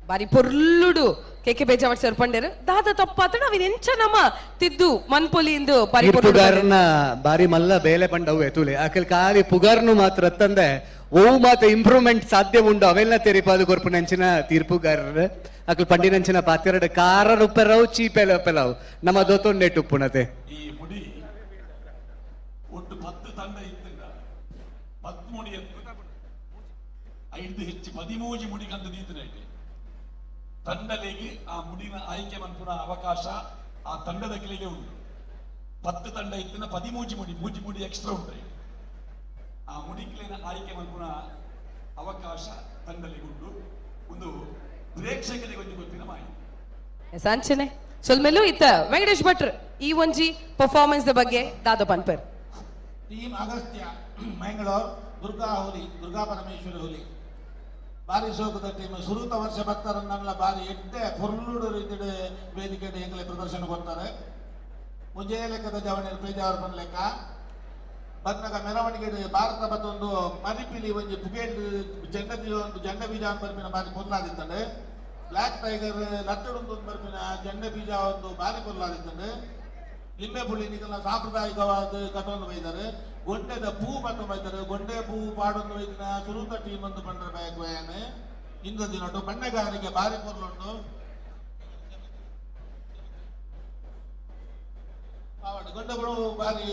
ಬಾರಿ ಪೊರ್ಲುಡು ಕೆಕೆ ಬೇಜಾವಟ್ ಸರ್ ಪಂಡೇರು ದಾದ ತಪ್ಪಾತ ಅವಿನ ಎಂಚ ನಮ್ಮ ತಿದ್ದು ಮನ್ಪೊಲಿ ಇಂದು ಬಾರಿ ಪುಗಾರ್ನ ಬಾರಿ ಮಲ್ಲ ಬೇಲೆ ಪಂಡವು ಎತುಲೆ ಅಕಲ್ ಕಾಲಿ ಪುಗಾರ್ನು ಮಾತ್ರ ತಂದೆ ಓ ಮಾತ ಇಂಪ್ರೂವ್ಮೆಂಟ್ ಸಾಧ್ಯ ಉಂಡು ಅವೆಲ್ಲ ತೆರಿಪಾದು ಕೊರ್ಪುನಂಚಿನ ತೀರ್ಪುಗಾರರು ಅಕಲ್ ಪಂಡಿನಂಚಿನ ಪಾತೆರಡು ಕಾರ ಉಪ್ಪೆರವು ಚೀಪೆಲ ಉಪ್ಪೆಲವು ನಮ್ಮ ದೋತೊಂಡೆ ಉಪ್ಪುನತೆ. ಈ ಮುಡಿ ಒಟ್ಟು 10 ತಂಡ ಇತ್ತಿಂದ 10 ಮುಡಿ 5 ಹೆಚ್ಚು 13 ಮುಡಿ ಕಂದು ದೀತನೈತೆ ತಂಡಲಿಗೆ ಆ ಮುಡಿನ ಆಯ್ಕೆ ಮನ್ಪುನ ಅವಕಾಶ ಆ ತಂಡದ ಕೆಳಗೆ ಉಂಟು. 10 ತಂಡ ಇತ್ತಿನ 13 ಮುಡಿ 3 ಮುಡಿ ಎಕ್ಸ್ಟ್ರಾ ಉಂಟು. ಆ ಮುಡಿಕ್ಲೇನ ಆಯ್ಕೆ ಮನ್ಪುನ ಅವಕಾಶ ತಂಡಲಿಗೆ ಉಂಟು. ಒಂದು ಪ್ರೇಕ್ಷಕರಿಗೆ ಒಂದು ಗೊತ್ತಿನ ಮಾಹಿತಿ ಸಂಚನೆ ಸೊಲ್ಮೆಲು ಇತ್ತ ವೆಂಕಟೇಶ್ ಭಟ್ರ್ ಈ ಒಂಜಿ ಪರ್ಫಾರ್ಮೆನ್ಸ್ ಬಗ್ಗೆ ದಾದ ಪನ್ಪರ್. ಟೀಮ್ ಅಗಸ್ತ್ಯ ಮಂಗಳೂರು ದುರ್ಗಾ ಹುಲಿ ದುರ್ಗಾ ಪರಮೇಶ್ವರಿ ಹುಲಿ ಬಾರಿ ಸೋಕದ ಟೀಮ್ ಸುರೂತ ವರ್ಷ ಭಕ್ತರನ್ನೆಲ್ಲ ಬಾರಿ ಎಡ್ಡೆ ಪೊರ್ಲುಡು ರೀತಿಯ ವೇದಿಕೆ ಎಂಗಲೆ ಪ್ರದರ್ಶನ ಕೊಡ್ತಾರೆ. ಮುಂಜೆ ಲೆಕ್ಕದ ಜವಣಿ ಪೇಜಾವರ್ ಪನ್ ಲೆಕ್ಕ ಬಂದಾಗ ಮೆರವಣಿಗೆ ಭಾರತ ಮತ್ತೊಂದು ಮರಿಪಿಲಿ ಒಂಜಿ ಪುಗೇಲ್ ಜಂಡ ಒಂದು ಜಂಡ ಬೀಜ ಬರ್ಪಿನ ಬಾರಿ ಪೊರ್ಲಾದಿತ್ತಂಡೆ. ಬ್ಲ್ಯಾಕ್ ಟೈಗರ್ ಲಟ್ಟಡೊಂದು ಬರ್ಪಿನ ಜಂಡ ಬೀಜ ಒಂದು ಬಾರಿ ಪೊರ್ಲಾದಿತ್ತಂಡೆ. ಲಿಂಬೆ ಪುಳ್ಳಿ ನಿಗಲ ಸಾಂಪ್ರದಾಯಿಕವಾದ ಕಟ್ಟೊಂದು ಬೈತಾರೆ. ಗೊಂಡೆದ ಪೂ ಪಟ್ಟು ಬೈತಾರೆ. ಗೊಂಡೆ ಪೂ ಪಾಡೊಂದು ಬೈದಿನ ಸುರೂತ ಟೀಮ್ ಒಂದು ಪಂಡ್ರ ಬ್ಯಾಗ್ ಇಂದ ದಿನೊಟ್ಟು ಬಣ್ಣಗಾರಿಕೆ ಬಾರಿ ಪೊರ್ಲುಂಟು. ಗೊಂಡೆ ಪೂ ಬಾರಿ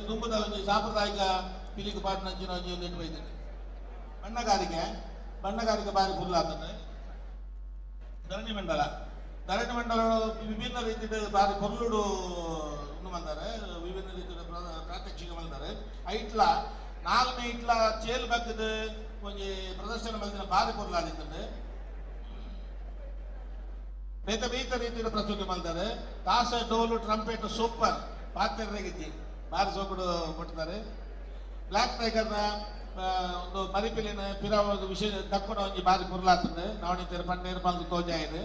ತುಂಬದ ಒಂಜಿ ಸಾಂಪ್ರದಾಯಿಕ ಪಿಲಿಗೆ ಪಾಟ್ನಂಚಿನ ಒಂಜಿ ಒಂದು ಬೈದಿನಿ. ಬಣ್ಣಗಾರಿಕೆ ಬಣ್ಣಗಾರಿಕೆ ಬಾರಿ ಪೊರ್ಲಾತಂಡೆ. ಧರಣಿ ಮಂಡಲ ಧರಣಿ ಮಂಡಲ ವಿಭಿನ್ನ ರೀತಿಯ ಬಾರಿ ಪೊರ್ಲುಡು ಬಂದಾರೆ. ವಿಭಿನ್ನ ರೀತಿಯ ಪ್ರಾತ್ಯಕ್ಷಿಕ ಬಂದಾರೆ. ಐಟ್ಲ ನಾಲ್ನೇ ಇಟ್ಲ ಚೇಲ್ ಬಗ್ಗದ ಒಂಜಿ ಪ್ರದರ್ಶನ ಮಲ್ದಿನ ಬಾರಿ ಪೊರ್ಲಾದಿತ್ತಂಡೆ. ಬೇತ ಬೇತ ರೀತಿಯ ಪ್ರಸ್ತುತಿ ಮಲ್ತಾರೆ. ತಾಸ ಡೋಲು ಟ್ರಂಪೆಟ್ ಸೂಪರ್ ಪಾತ್ರೆಗಿದ್ದಿ ಬಾರಿ ಸೋಕುಡು ಕೊಡ್ತಾರೆ. ಬ್ಲ್ಯಾಕ್ ಟೈಗರ್ನ ಒಂದು ಮರಿಪಿಲಿನ ಪಿರ ವಿಶೇಷ ದಕ್ಕುನ ಒಂಜಿ ಬಾರಿ ಪೊರ್ಲಾತಂಡೆ. ನವಣಿತರು ಪಂಡೇರು ಮಲ್ದು ತೋಜಾಯಿರು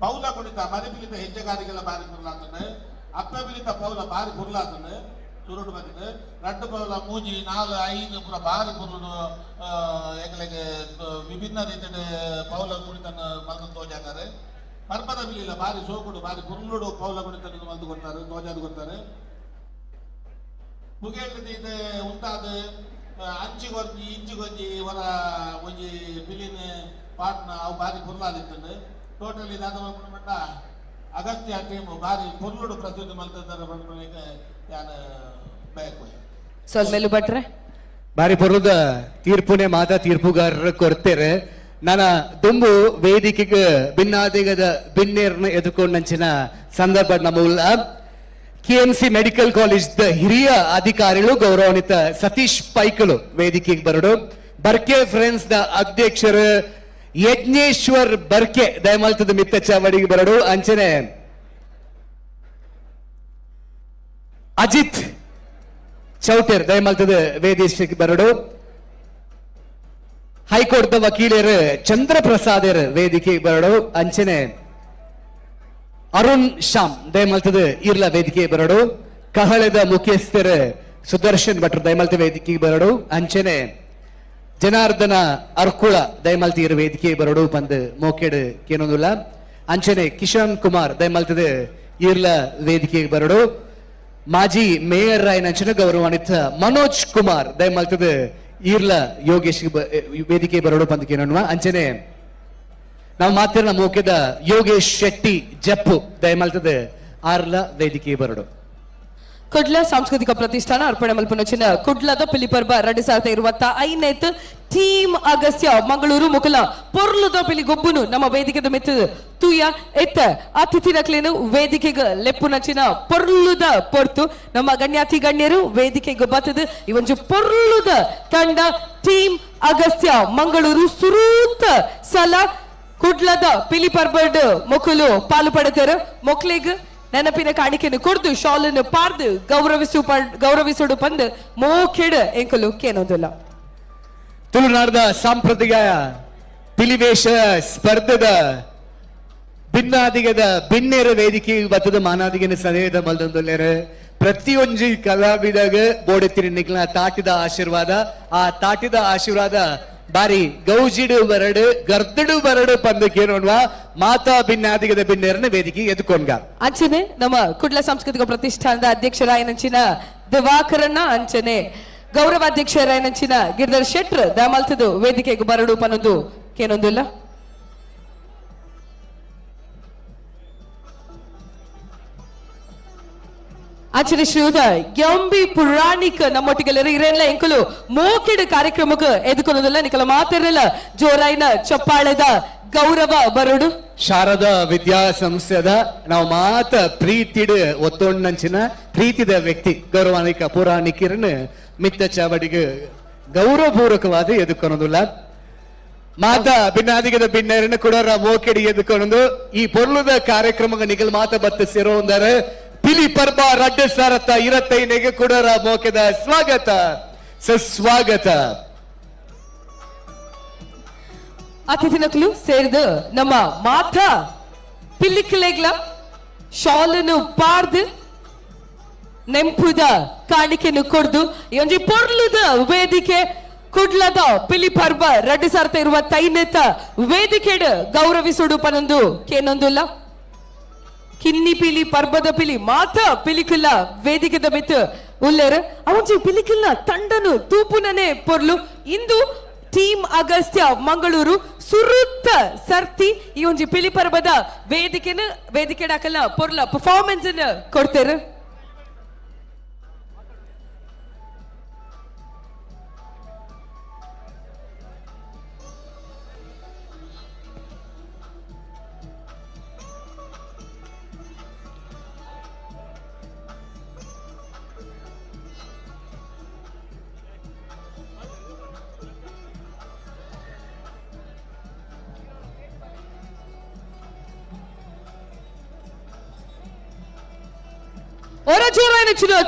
ಪೌಲ ಕುಣಿತ ಮರಿಪಿಲಿತ ಹೆಜ್ಜೆಗಾರಿಗೆಲ್ಲ ಬಾರಿ ಪೊರ್ಲಾತಂಡೆ. ಅಪ್ಪ ಪಿಲಿತ ಪೌಲ ಬಾರಿ ಪೊರ್ಲಾತಂಡೆ. ಚುರುಡು ಬಂದಿದೆ ರಡ್ಡು ಪೌಲ 3 4 5 ಪೂರ ಬಾರಿ ಪೊರ್ಲು ಎಂಗಲಿಗೆ ವಿಭಿನ್ನ ರೀತಿಯ ಪೌಲ ಕುಣಿತನ ಮಲ್ದು ತೋಜಾತಾರೆ. ಪರ್ಬದ ಬಿಲಿಲ್ಲ ಬಾರಿ ಸೋಕುಡು ಬಾರಿ ಪೊರ್ಲುಡು ಪೌಲ ಕುಣಿತನ ಮಲ್ದು ಕೊಡ್ತಾರೆ ತೋಜಾದು ಕೊಡ್ತಾರೆ. ಪುಗೇಳಿದ ಉಂಟಾದ ಅಂಚಿಗೊಂಜಿ ಇಂಚಿಗೊಂಜಿ ಹೊರ ಒಂಜಿ ಬಿಲಿನ ಪಾಟ್ನ ಅವು ಬಾರಿ ಪೊರ್ಲಾದಿತ್ತಂಡೆ. ಟೋಟಲಿ ದಾದ ಮಟ್ಟ ಅಗಸ್ತ್ಯ ಟೀಮ್ ಬಾರಿ ಪೊರ್ಲುಡು ಪ್ರಸ್ತುತಿ ಮಲ್ತಿದ್ದಾರೆ ಪಂಡ್ರೆ ಯಾನ್ ಬೇಕು. ಸೊಲ್ಮೆಲು ಭಟ್ರೆ ಬಾರಿ ಪೊರ್ಲುದ ತೀರ್ಪುನೆ ಮಾತಾ ತೀರ್ಪುಗಾರರ ಕೊಡ್ತೇರೆ. ನನ್ನ ದುಂಬು ವೇದಿಕೆಗೆ ಭಿನ್ನಾದಿಗದ ಬಿನ್ನೇರ್ನ ಎದುರ್ಕೊಂಡಂಚಿನ ಸಂದರ್ಭ ನಮ್ಮ KMC medical college ಹಿರಿಯ ಅಧಿಕಾರಿಗಳು ಗೌರವಾನ್ವಿತ ಸತೀಶ್ ಪೈಕಲು ವೇದಿಕೆಗೆ ಬರಡು. ಬರ್ಕೆ ಫ್ರೆಂಡ್ಸ್ the ಅಧ್ಯಕ್ಷರು ಯಜ್ಞೇಶ್ವರ್ ಬರ್ಕೆ ದಯಮಾಲ್ತದ ಮಿತ್ತ ಚಾವಡಿಗೆ ಬರಡು. ಅಂಚನೆ ಅಜಿತ್ ಚೌಟೇರ್ ದಯಮಾಲ್ತದ ವೇದಿಕೆಗೆ ಬರಡು. ಹೈಕೋರ್ಟ್ the ವಕೀಲರು ಚಂದ್ರಪ್ರಸಾದರ್ ವೇದಿಕೆಗೆ ಬರಡು. ಅಂಚನೆ ಅರುಣ್ ಶ್ಯಾಮ್ ದಯಮಾಲ್ತದ ಇರ್ಲ ವೇದಿಕೆ ಬರಡು. ಕಹಳೆದ ಮುಖ್ಯಸ್ಥರು ಸುದರ್ಶನ್ ಭಟ್ರು ದಯಮಾಲ್ತ ವೇದಿಕೆಗೆ ಬರಡು. ಅಂಚನೆ ಜನಾರ್ದನ ಅರ್ಕುಳ ದಯಮಾಲ್ತಿ ಇರು ವೇದಿಕೆ ಬರಡು ಬಂದು ಮೋಕೆಡು ಕೇನೊಂದುಲ್ಲ. ಅಂಚನೆ ಕಿಶನ್ ಕುಮಾರ್ ದಯಮಾಲ್ತದ ಇರ್ಲ ವೇದಿಕೆಗೆ ಬರಡು. ಮಾಜಿ ಮೇಯರ್ ರಾಯನಂಚನ ಗೌರವಾನ್ವಿತ ಮನೋಜ್ ಕುಮಾರ್ ದಯಮಾಲ್ತದ ಈರ್ಲ ಯೋಗೇಶ್ ವೇದಿಕೆ ಬರಡು ಬಂದು ಕೇನೋಣ. ಅಂಚನೆ ನಾವು ಮಾತಿನ ಮೋಕೆದ ಯೋಗೇಶ್ ಶೆಟ್ಟಿ ಜಪ್ಪು ದಯಮಾಲ್ತದ ಆರ್ಲ ವೇದಿಕೆ ಬರಡು. Kudla ಸಾಂಸ್ಕೃತಿಕ ಪ್ರತಿಷ್ಠಾನ ಅರ್ಪಣೆ ಮಲ್ಪುನಚಿನ ಕುಡ್ಲದ ಪಿಲಿಪರ್ಬ 2025 ಟೀಮ್ ಅಗಸ್ತ್ಯ ಮಂಗಳೂರು ಮುಕುಲ ಪೊರ್ಲುದ ಪಿಲಿ ಗೊಬ್ಬುನು ನಮ್ಮ ವೇದಿಕೆದ ಮಿತ್ತು ತೂಯ ಎತ್ತ ಅತಿಥಿ ನಕ್ಲೇನು ವೇದಿಕೆಗೆ ಲೆಪ್ಪುನಚಿನ ಪೊರ್ಲುದ ಪೊರ್ತು ನಮ್ಮ ಗಣ್ಯಾತಿ ಗಣ್ಯರು ವೇದಿಕೆಗೆ ಬತ್ತದು ಈ ಒಂಜಿ ಪೊರ್ಲುದ ತಂಡ ಟೀಮ್ ಅಗಸ್ತ್ಯ ಮಂಗಳೂರು ಸುರೂತ ಸಲ ಕುಡ್ಲದ ಪಿಲಿಪರ್ಬಡ್ ಮೊಕುಲು ಪಾಲು ಪಡೆದರು ಮೊಕ್ಲಿಗ್ ನೆನಪಿನ ಕಾಣಿಕೆಯನ್ನು ಕೊಡ್ದು ಶಾಲನ್ನು ಪಾರ್ದು ಗೌರವಿಸುಡು ಪಂದು ಮೋಕೆಡ್ ಎಂಕಲು ಕೇನೊಂದಿಲ್ಲ. ತುಳುನಾಡದ ಸಾಂಪ್ರದಾಯಿಕ ಪಿಲಿವೇಶ ಸ್ಪರ್ಧದ ಭಿನ್ನಾದಿಗದ ಬಿನ್ನೇರ ವೇದಿಕೆ ಬತ್ತದ ಮಾನಾದಿಗನ ಸದೇದ ಮಲ್ದೊಂದೊಲ್ಲೇರು ಪ್ರತಿಯೊಂಜಿ ಕಲಾವಿದಾಗ ಬೋಡೆತ್ತಿನ ನಿಕ್ಲ ತಾಟಿದ ಆಶೀರ್ವಾದ, ಆ ತಾಟಿದ ಆಶೀರ್ವಾದ ಬಾರಿ ಗೌಜಿಡು ಬರಡು ಗರ್ದಡು ಬರಡು ಪಂದು ಕೇನೋಣ್ವ ಮಾತಾ ಭಿನ್ನಾದಿಗದ ಬಿನ್ನೇರನ ವೇದಿಕೆ ಎದುಕೊಂಡ್ಗ. ಅಂಚನೆ ನಮ್ಮ ಕುಡ್ಲ ಸಾಂಸ್ಕೃತಿಕ ಪ್ರತಿಷ್ಠಾನದ ಅಧ್ಯಕ್ಷರಾಯನಂಚಿನ ದಿವಾಕರಣ್ಣ, ಅಂಚನೆ ಗೌರವಾಧ್ಯಕ್ಷರಾಯನಂಚಿನ ಗಿರಿಧರ್ ಶೆಟ್ರ್ ದಮಲ್ತದು ವೇದಿಕೆಗೆ ಬರಡು ಪನೊಂದು ಕೇನೊಂದಿಲ್ಲ. ಅಂಚನೆ ಶ್ರೀಯುತ ಎಂಬಿ ಪುರಾಣಿಕ ನಮ್ಮೊಟ್ಟಿಗೆಲ್ಲರೂ ಇರೇನ್ಲ ಎಂಕುಲು ಮೋಕೆಡು ಕಾರ್ಯಕ್ರಮಕ್ಕೆ ಎದುಕೊಳ್ಳೋದಿಲ್ಲ ನಿಕಲ ಮಾತಿರಲ್ಲ ಜೋರಾಯಿನ ಚಪ್ಪಾಳೆದ ಗೌರವ ಬರಡು. ಶಾರದಾ ವಿದ್ಯಾಸಂಸ್ಥೆದ ನಾವು ಮಾತ ಪ್ರೀತಿಡು ಒತ್ತೊಣ್ಣಂಚಿನ ಪ್ರೀತಿದ ವ್ಯಕ್ತಿ ಗೌರವಾನಿಕ ಪುರಾಣಿಕರನ್ನು ಮಿತ್ತ ಚಾವಡಿಗೆ ಗೌರವಪೂರ್ವಕವಾದ ಎದುಕೊಳೋದಿಲ್ಲ. ಮಾತಾ ಭಿನ್ನಾದಿಗದ ಬಿನ್ನರನ್ನು ಕೊಡೋರ ಮೋಕೆಡಿ ಎದುಕೊಂಡು ಈ ಪೊರ್ಲುದ ಕಾರ್ಯಕ್ರಮ ನಿಗಲ್ ಮಾತ ಬತ್ತ ಸೇರೋ ಅಂದಾರೆ ಪಿಲಿ ಪರ್ಬ ರಡ್ಡು ಸಾರತ್ತ ಇರತ್ತೈನೆಗೆ ಕೊಡೋರ ಮೋಕೆದ ಸ್ವಾಗತ ಸುಸ್ವಾಗತ. ಅತಿಥಿ ನಕಲು ಸೇರಿದ ನಮ್ಮ ಮಾತಾ ಪಿಲ್ಲಿಕ್ಲೆಗ್ಲ ಶಾಲನ್ನು ಪಾರ್ದು ನೆಂಪುದ ಕಾಣಿಕೆಯನ್ನು ಕೊಡ್ದು ಈ ಒಂಜಿ ಪೊರ್ಲುದ ವೇದಿಕೆ ಕುಡ್ಲದ ಪಿಲಿ ಪರ್ಬ 2025 ವೇದಿಕೆಡ್ ಗೌರವಿಸುಡು ಪನೊಂದು ಕೇನೊಂದುಲ್ಲ. ಕಿನ್ನಿ ಪಿಲಿ ಪರ್ಬದ ಪಿಲಿ ಮಾತಾ ಪಿಲಿಕುಲ್ಲ ವೇದಿಕೆದ ಮಿತ್ತು ಉಲ್ಲೇರು ಅವಂಜಿ ಪಿಲಿಕುಲ್ಲ ತಂಡನು ತೂಪುನನೆ ಪೊರ್ಲು. ಇಂದು ಟೀಮ್ ಅಗಸ್ತ್ಯ ಮಂಗಳೂರು ಸುರುತ್ತ ಸರ್ತಿ ಈ ಒಂಜಿ ಪಿಲಿ ಪರ್ಬದ ವೇದಿಕೆನ ವೇದಿಕೆ ಹಾಕಲ್ಲ ಪೊರ್ಲ ಪರ್ಫಾರ್ಮೆನ್ಸ್ ಕೊಡ್ತೇರು.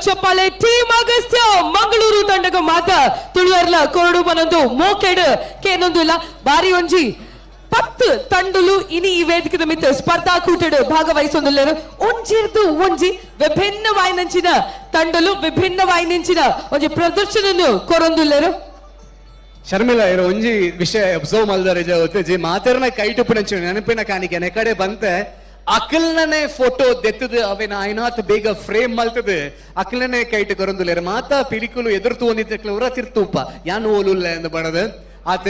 ಚಪ್ಪಾಳೆ ಟೀಮ್ ಅಗಸ್ತ್ಯ ಮಂಗಳೂರು ತಂಡಗ ಮಾತ ತುಳುವರ್ಲ ಕೊರಡು ಪನೊಂದು ಮೋಕೆಡ್ ಕೇನೊಂದು ಇಲ್ಲ. ಬಾರಿ ಒಂಜಿ 10 ತಂಡುಲು ಇನಿ ಈ ವೇದಿಕೆದ ಮಿತ್ತ ಸ್ಪರ್ಧಾಕೂಟಡ್ ಭಾಗವಹಿಸೊಂದುಲ್ಲೇರು. ಒಂಜಿರ್ದು ಒಂಜಿ ವಿಭಿನ್ನ ವಾಯಿನಂಚಿನ ತಂಡಲು ವಿಭಿನ್ನ ವಾಯಿನಂಚಿನ ಒಂಜಿ ಪ್ರದರ್ಶನ ಕೊರೊಂದುಲ್ಲೇರು. ಶರ್ಮಿಳಾ ಇರೋ ಒಂಜಿ ವಿಷಯ ಅಬ್ಸರ್ವ್ ಮಲ್ದಾರೆ ಜಿ ಮಾತರ್ನ ಕೈಟುಪ್ಪುನಂಚಿನ ನೆನಪಿನ ಕಾಣಿಕೆ ನೆಕಡೆ ಬಂತೆ ಅಕಲ್ನನೆ ಫೋಟೋ ದೆತ್ತದು ಅವೇನ ಐನಾತ್ ಬೇಗ ಫ್ರೇಮ್ ಮಲ್ತದು ಅಕಲ್ನನೆ ಕೈಟ್ ಕೊರಂದುಲೇರು ಮಾತಾ ಪಿಲಿಕುಲು ಎದುರು ತೂವೊಂದಿತ್ತಕ್ಲ ಉರ ತಿರ್ತೂಪ ಯಾನ್ ಓಲುಲ್ಲ ಎಂದು ಬಣದು ಆತ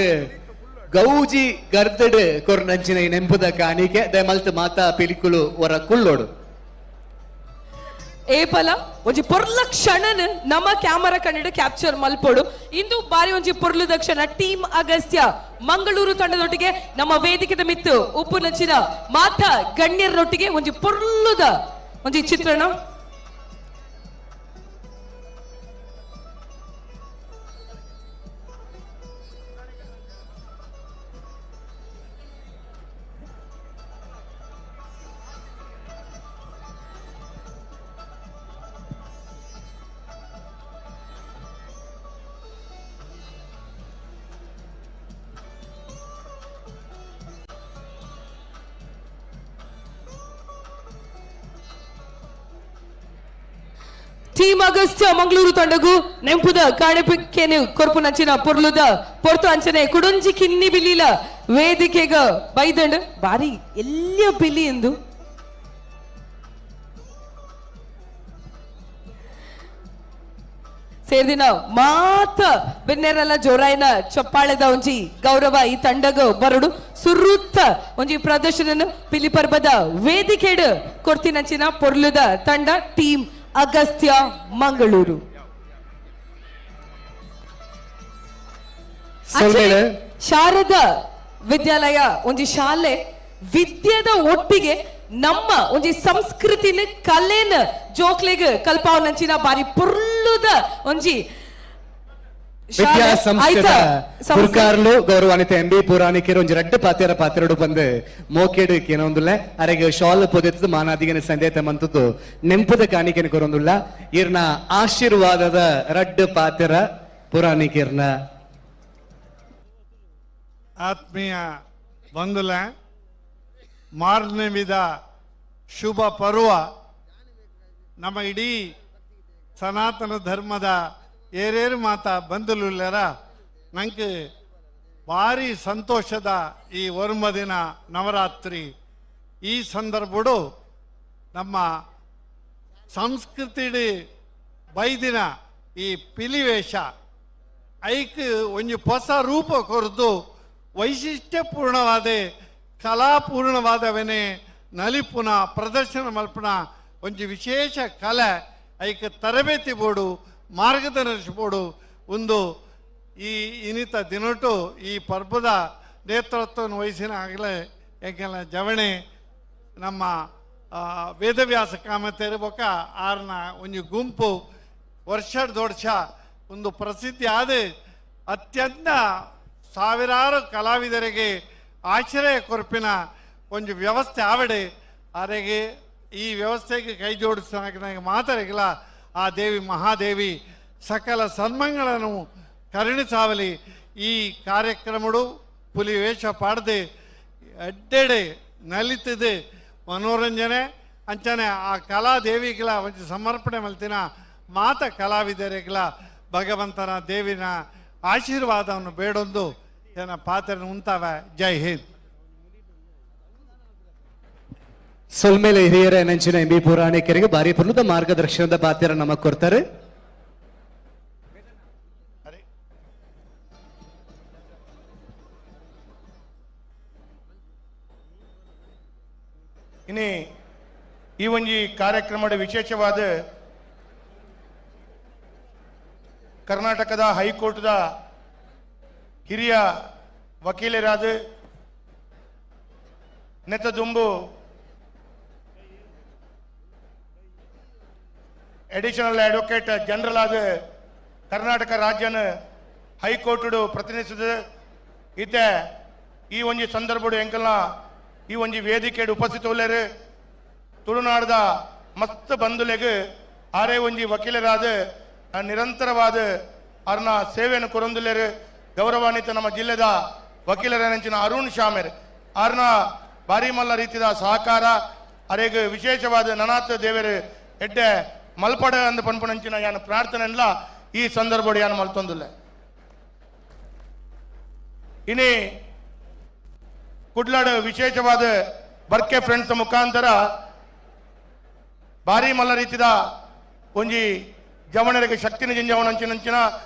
ಗೌಜಿ ಗರ್ದಡ್ ಕೊರ್ನಂಚಿನ ಈ ನೆಂಪುದ ಕಾಣಿಕೆ ದೆ ಮಲ್ತ್ ಮಾತಾ ಪಿಲಿಕುಲು ಹೊರ ಕುಳ್ಳೋಡು. ಏಪಲ ಒಂಜಿ ಪೊರ್ಲ ಕ್ಷಣನ್ ನಮ್ಮ ಕ್ಯಾಮರಾ ಕಣ್ಣಿಡು ಕ್ಯಾಪ್ಚರ್ ಮಲ್ಪೋಡು. ಇಂದು ಬಾರಿ ಒಂಜಿ ಪೊರ್ಲುದ ಕ್ಷಣ ಟೀಮ್ ಅಗಸ್ತ್ಯ ಮಂಗಳೂರು ತಂಡದೊಟ್ಟಿಗೆ ನಮ್ಮ ವೇದಿಕೆದ ಮಿತ್ತು ಉಪ್ಪು ನಂಚಿನ ಮಾತಾ ಗಣ್ಯರೊಟ್ಟಿಗೆ ಒಂಜಿ ಪೊರ್ಲುದ ಒಂಜಿ ಚಿತ್ರಣ. ಟೀಮ್ ಅಗಸ್ತ್ಯ ಮಂಗಳೂರು ತಂಡಗು ನೆಂಪುದ ಕಾಣಿಕೆನು ಕೊರ್ಪು ನಂಚಿನ ಪೊರ್ಲುದ ಪೊರ್ತು ಅಂಚನೆ ಕುಡೊಂಜಿ ಕಿನ್ನಿ ಬಿಲಿಲ ವೇದಿಕೆಗ ಬೈದಂಡ್ ಬಾರಿ ಎಲ್ಲಿಯ ಬಿಲಿ ಎಂದು ಸೇರ್ದಿನ ಮಾತ ಬೆನ್ನೆರಲ್ಲ ಜೋರಾಯಿನ ಚಪ್ಪಾಳೆದ ಒಂಜಿ ಗೌರವ ಈ ತಂಡಗ ಬರಡು ಸುರುತ್ತ ಒಂಜಿ ಪ್ರದರ್ಶನ ಪಿಲಿ ಪರ್ಬದ ವೇದಿಕೆಡ್ ಕೊರ್ತಿನಂಚಿನ ಪೊರ್ಲುದ ತಂಡ team Agastya Mangaluru. Sharada Vidyalaya ಒಂಜಿ ಶಾಲೆ ವಿದ್ಯೆದ ಒಟ್ಟಿಗೆ ನಮ್ಮ ಒಂಜಿ ಸಂಸ್ಕೃತಿನ ಕಲೆನ ಜೋಕ್ಲೆಗ್ ಕಲ್ಪಾವನಂಚಿನ ಬಾರಿ ಪುರ್ಲುದ ಒಂಜಿ ವಿದ್ಯಾ ಸಂಸ್ಥೆದ ಗುರ್ಕಾರ್ಲು ಗೌರವಾನ್ವಿತ ಎಂ ಬಿ ಪುರಾಣಿಕರು ಒಂಜಿ ರಡ್ಡ್ ಪಾತೆರ ಪಾತೆರಡು ಬಂದು ಮೋಕೆಡು ಕೇನೊಂದುಲ್ಲ ಅರೆಗೆ ಶಾಲ್ ಪೊದೆತ್ತದು ಮಾನಾದಿಗನ ಸಂದೇತ ಮಂತದ್ದು ನೆಂಪುದ ಕಾಣಿಕೆನ ಕೊರೊಂದುಲ್ಲ ಇರ್ನ ಆಶೀರ್ವಾದದ ರಡ್ಡ್ ಪಾತೆರ ಪುರಾಣಿಕರ್ನ. ಆತ್ಮೀಯ ಬಂಧುಲ, ಮಾರ್ನಮಿದ ಶುಭ ಪರ್ವ ನಮ್ಮ ಇಡೀ ಸನಾತನ ಧರ್ಮದ ಏರೇರು ಮಾತ ಬಂಧುಲುಲ್ಲರ ನಂಗೆ ಭಾರಿ ಸಂತೋಷದ ಈ ಒರ್ಮ ದಿನ ನವರಾತ್ರಿ. ಈ ಸಂದರ್ಭಡು ನಮ್ಮ ಸಂಸ್ಕೃತಿ ಬೈದಿನ ಈ ಪಿಲಿವೇಷ ಐಕ್ ಒಂಜಿ ಹೊಸ ರೂಪ ಕೊರದು ವೈಶಿಷ್ಟ್ಯಪೂರ್ಣವಾದ ಕಲಾಪೂರ್ಣವಾದವನೇ ನಲಿಪುನ ಪ್ರದರ್ಶನ ಮಲ್ಪುನ ಒಂಜಿ ವಿಶೇಷ ಕಲೆ ಐಕ್ ತರಬೇತಿ ಬೋಡು ಮಾರ್ಗದರ್ಶನ ಬೋಡು ಒಂದು ಈ ಇನ್ನಿತ ದಿನಟು ಈ ಪರ್ಬದ ನೇತೃತ್ವವನ್ನು ವಹಿಸಿನ ಆಗಲೇ ಯಾಕೆಲ್ಲ ಜವಣೆ ನಮ್ಮ ವೇದವ್ಯಾಸ ಕಾಮತೇರು ಬೊಕ್ಕ ಆರ್ನ ಒಂಜಿ ಗುಂಪು ವರ್ಷದ ವರ್ಷ ಒಂದು ಪ್ರಸಿದ್ಧಿ ಆದ ಅತ್ಯಂತ ಸಾವಿರಾರು ಕಲಾವಿದರಿಗೆ ಆಶ್ರಯ ಕೊರಪಿನ ಒಂದು ವ್ಯವಸ್ಥೆ ಆವಡೆ ಆರೆಗೆ ಈ ವ್ಯವಸ್ಥೆಗೆ ಕೈ ಜೋಡಿಸ ಮಾತರಿಗಿಲ್ಲ. ಆ ದೇವಿ ಮಹಾದೇವಿ ಸಕಲ ಸನ್ಮಂಗಳನ್ನು ಕರುಣಿಸಾವಲಿ. ಈ ಕಾರ್ಯಕ್ರಮಡು ಪುಲಿ ವೇಷ ಪಾಡದೆ ಅಡ್ಡೆಡೆ ನಲಿತದೆ ಮನೋರಂಜನೆ ಅಂಚನೆ ಆ ಕಲಾದೇವಿಗಳ ಒಂದು ಸಮರ್ಪಣೆ ಮಲ್ತಿನ ಮಾತ ಕಲಾವಿದರಿಗಳ ಭಗವಂತನ ದೇವಿನ ಆಶೀರ್ವಾದವನ್ನು ಬೇಡೊಂದು ಜನ ಪಾತ್ರ ಉಂತಾವ. ಜೈ ಹಿಂದ್. ಸೊಲ್ಮೇಲೆ ಹಿರಿಯರ ನೆಂಚಿನ ಎಂ ಬಿ ಪುರಾಣಿಕರಿಗೆ ಭಾರಿ ಪುರ್ಲದ ಮಾರ್ಗದರ್ಶನದ ಪಾತ್ರ ನಮಗ್ ಕೊಡ್ತಾರೆ. ಇನಿ ಈ ಒಂಜಿ ಕಾರ್ಯಕ್ರಮದ ವಿಶೇಷವಾದ ಕರ್ನಾಟಕದ ಹೈಕೋರ್ಟ್ದ ಹಿರಿಯ ವಕೀಲರಾದ ನೆತದುಂಬು ಅಡಿಷನಲ್ ಅಡ್ವೊಕೇಟ್ ಜನರಲ್ ಆದ ಕರ್ನಾಟಕ ರಾಜ್ಯನ ಹೈಕೋರ್ಟ್ ಪ್ರತಿನಿಧಿಸಿದ ಇತ್ತೆ ಈ ಒಂಜಿ ಸಂದರ್ಭಡು ಎಂಕಲ್ನ ಈ ಒಂಜಿ ವೇದಿಕೆಡು ಉಪಸ್ಥಿತ ತುಳುನಾಡದ ಮಸ್ತ್ ಬಂಧುಲೆಗ್ ಆರೇ ಒಂಜಿ ವಕೀಲರಾದ ನಿರಂತರವಾದ ಅರ್ನ ಸೇವೆಯನ್ನು ಕೊರೊಂದುಲ್ಲೆರ್ ಗೌರವಾನ್ವಿತ ನಮ್ಮ ಜಿಲ್ಲೆದ ವಕೀಲರ ಅರುಣ್ ಶಾಮೇರ್ ಆರ್ನ ಭಾರಿ ಮಲ್ಲ ರೀತಿಯ ಸಹಕಾರ ಅರೆಗ್ ವಿಶೇಷವಾದ ನನಾಥ ದೇವರು ಎಡ್ಡೆ ಮಲ್ಪಡ ಅಂದ ಪನ್ಪುನಂಚಿನ ಯಾನ ಪ್ರಾರ್ಥನೆ ಈ ಸಂದರ್ಭಡು ಯಾನ ಮಲ್ತೊಂದುಲ್ಲ. ಇನಿ ಕುಡ್ಲಾಡು ವಿಶೇಷವಾದ ಬರ್ಕೆ ಫ್ರೆಂಡ್ಸ್ ಮುಖಾಂತರ ಭಾರಿ ಮಲ್ಲ ರೀತಿಯ ಒಂಜಿ ಜವಣರಿಗೆ ಶಕ್ತಿನ ಜಿಂಜವನಂಚಿನಂಚಿನ